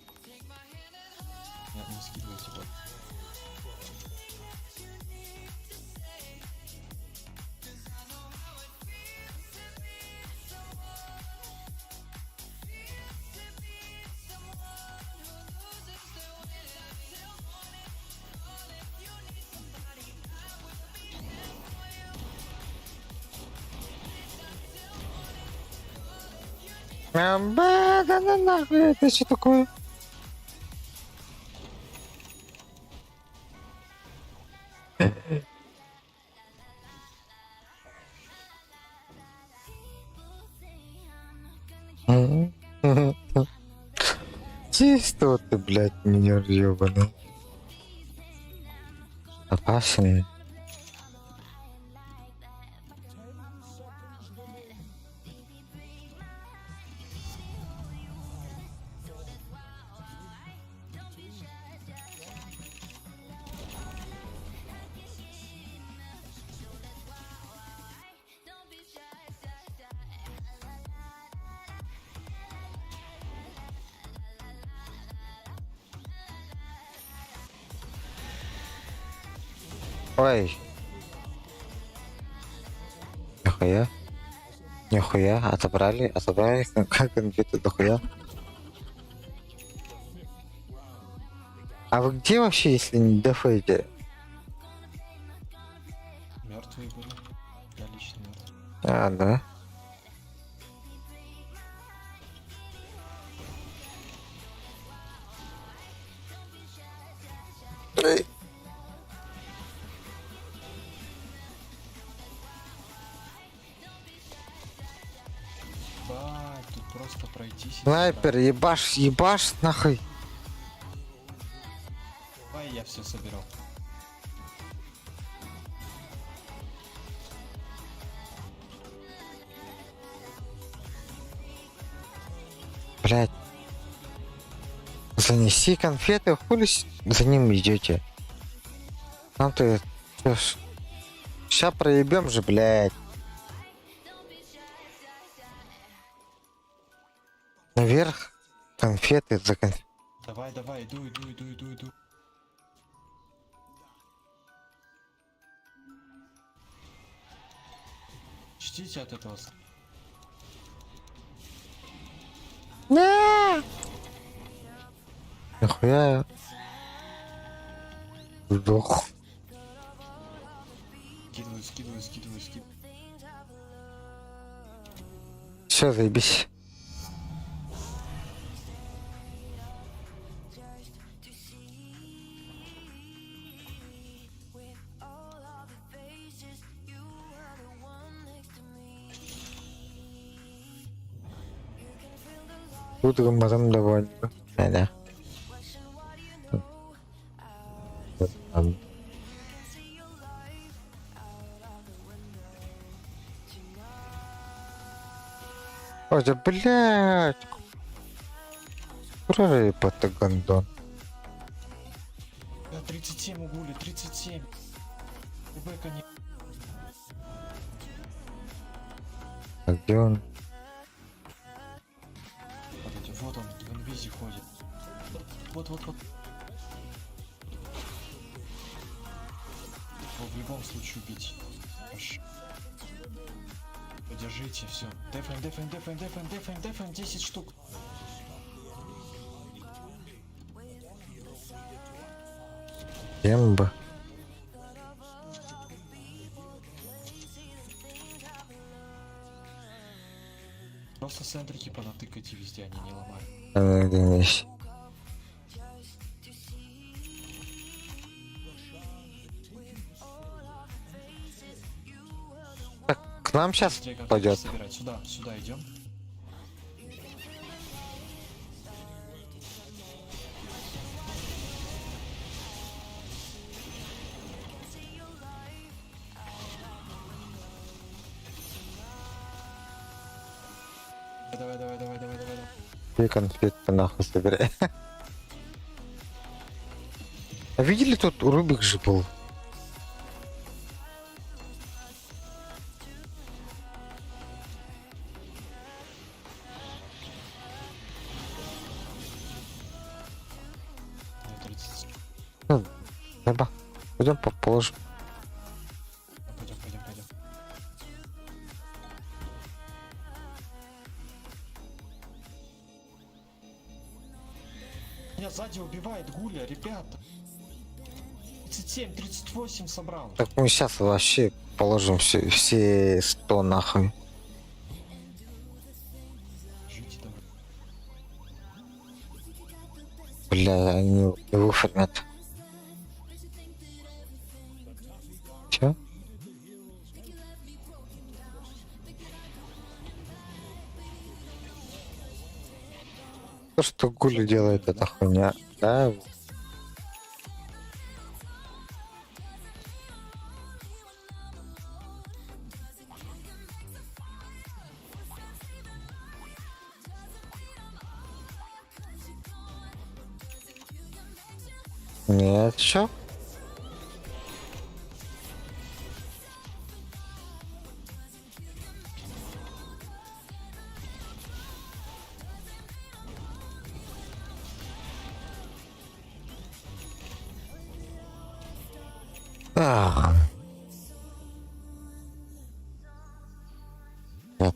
Нет, не скидывайте бот. Бля, да на нахуй, это что такое? Чисто вот ты, блядь, минер ёбаный. Опасный. Ой. Нихуя. Нихуя, отобрали, отобрали, как конфеты дохуя. А вы где вообще, если не дефаете? Мертвые были. Я лично мертв. А, да. Эй. Бать, тут просто пройтись. и Снайпер, ебаш, ебаш, нахуй. Давай я все соберу. Блять. Занеси конфеты, хули за ним идете? Нам-то ща проебем же, блядь. Наверх конфеты за конфеты. Давай, давай, иду, иду, иду, иду, иду. Чтите от этого. Нихуя. Сдох. Скидываю, скидываю, скидываю, скидываю. Все, заебись. Утром мадам довольна. Да. Ой, да блядь. Куда это гондон? Да, 37 угули, 37. Бэка не... А где он? Вот он, в инвизе ходит. Вот, вот, вот. Его в любом случае убить. Хорошо. Подержите, все. Дефаем, дефаем, дефаем, дефаем, дефаем, дефаем, 10 штук. Емба. Просто центрики понатыкайте везде, они не ломают. Так, к нам сейчас пойдет. Сюда, сюда идем. Давай, давай, давай, давай, давай. Где конфеты нахуй собирай. А видели тут Рубик же был? Ну, давай. Пойдем положим. Пойдем, пойдем, пойдем. Меня сзади убивает Гуля, ребята. 37, 38 собрал. Так мы сейчас вообще положим все 100 нахуй. Бля, они не выформят. Чё? То, что Гули делает, это хуйня. Да? Нет, чё? Ах. Эт,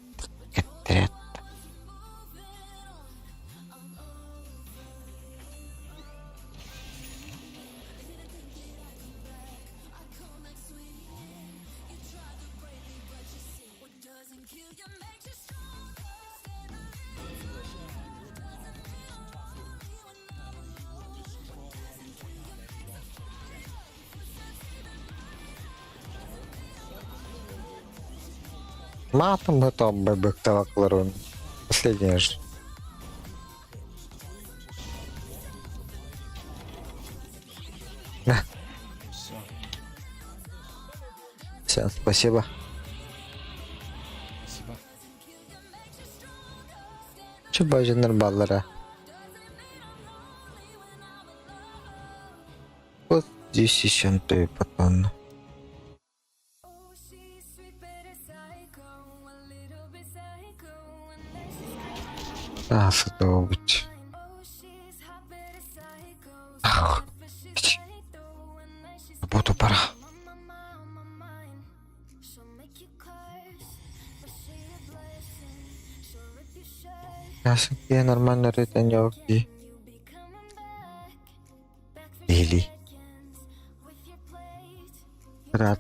Матом готов бы кларун. Последняя же. Все. Все, спасибо. Спасибо. Чү бажыныр баллара. Вот здесь еще то потом. А, быть. Ах, работу пора. Я нормально рытанёвки. Или. Рад.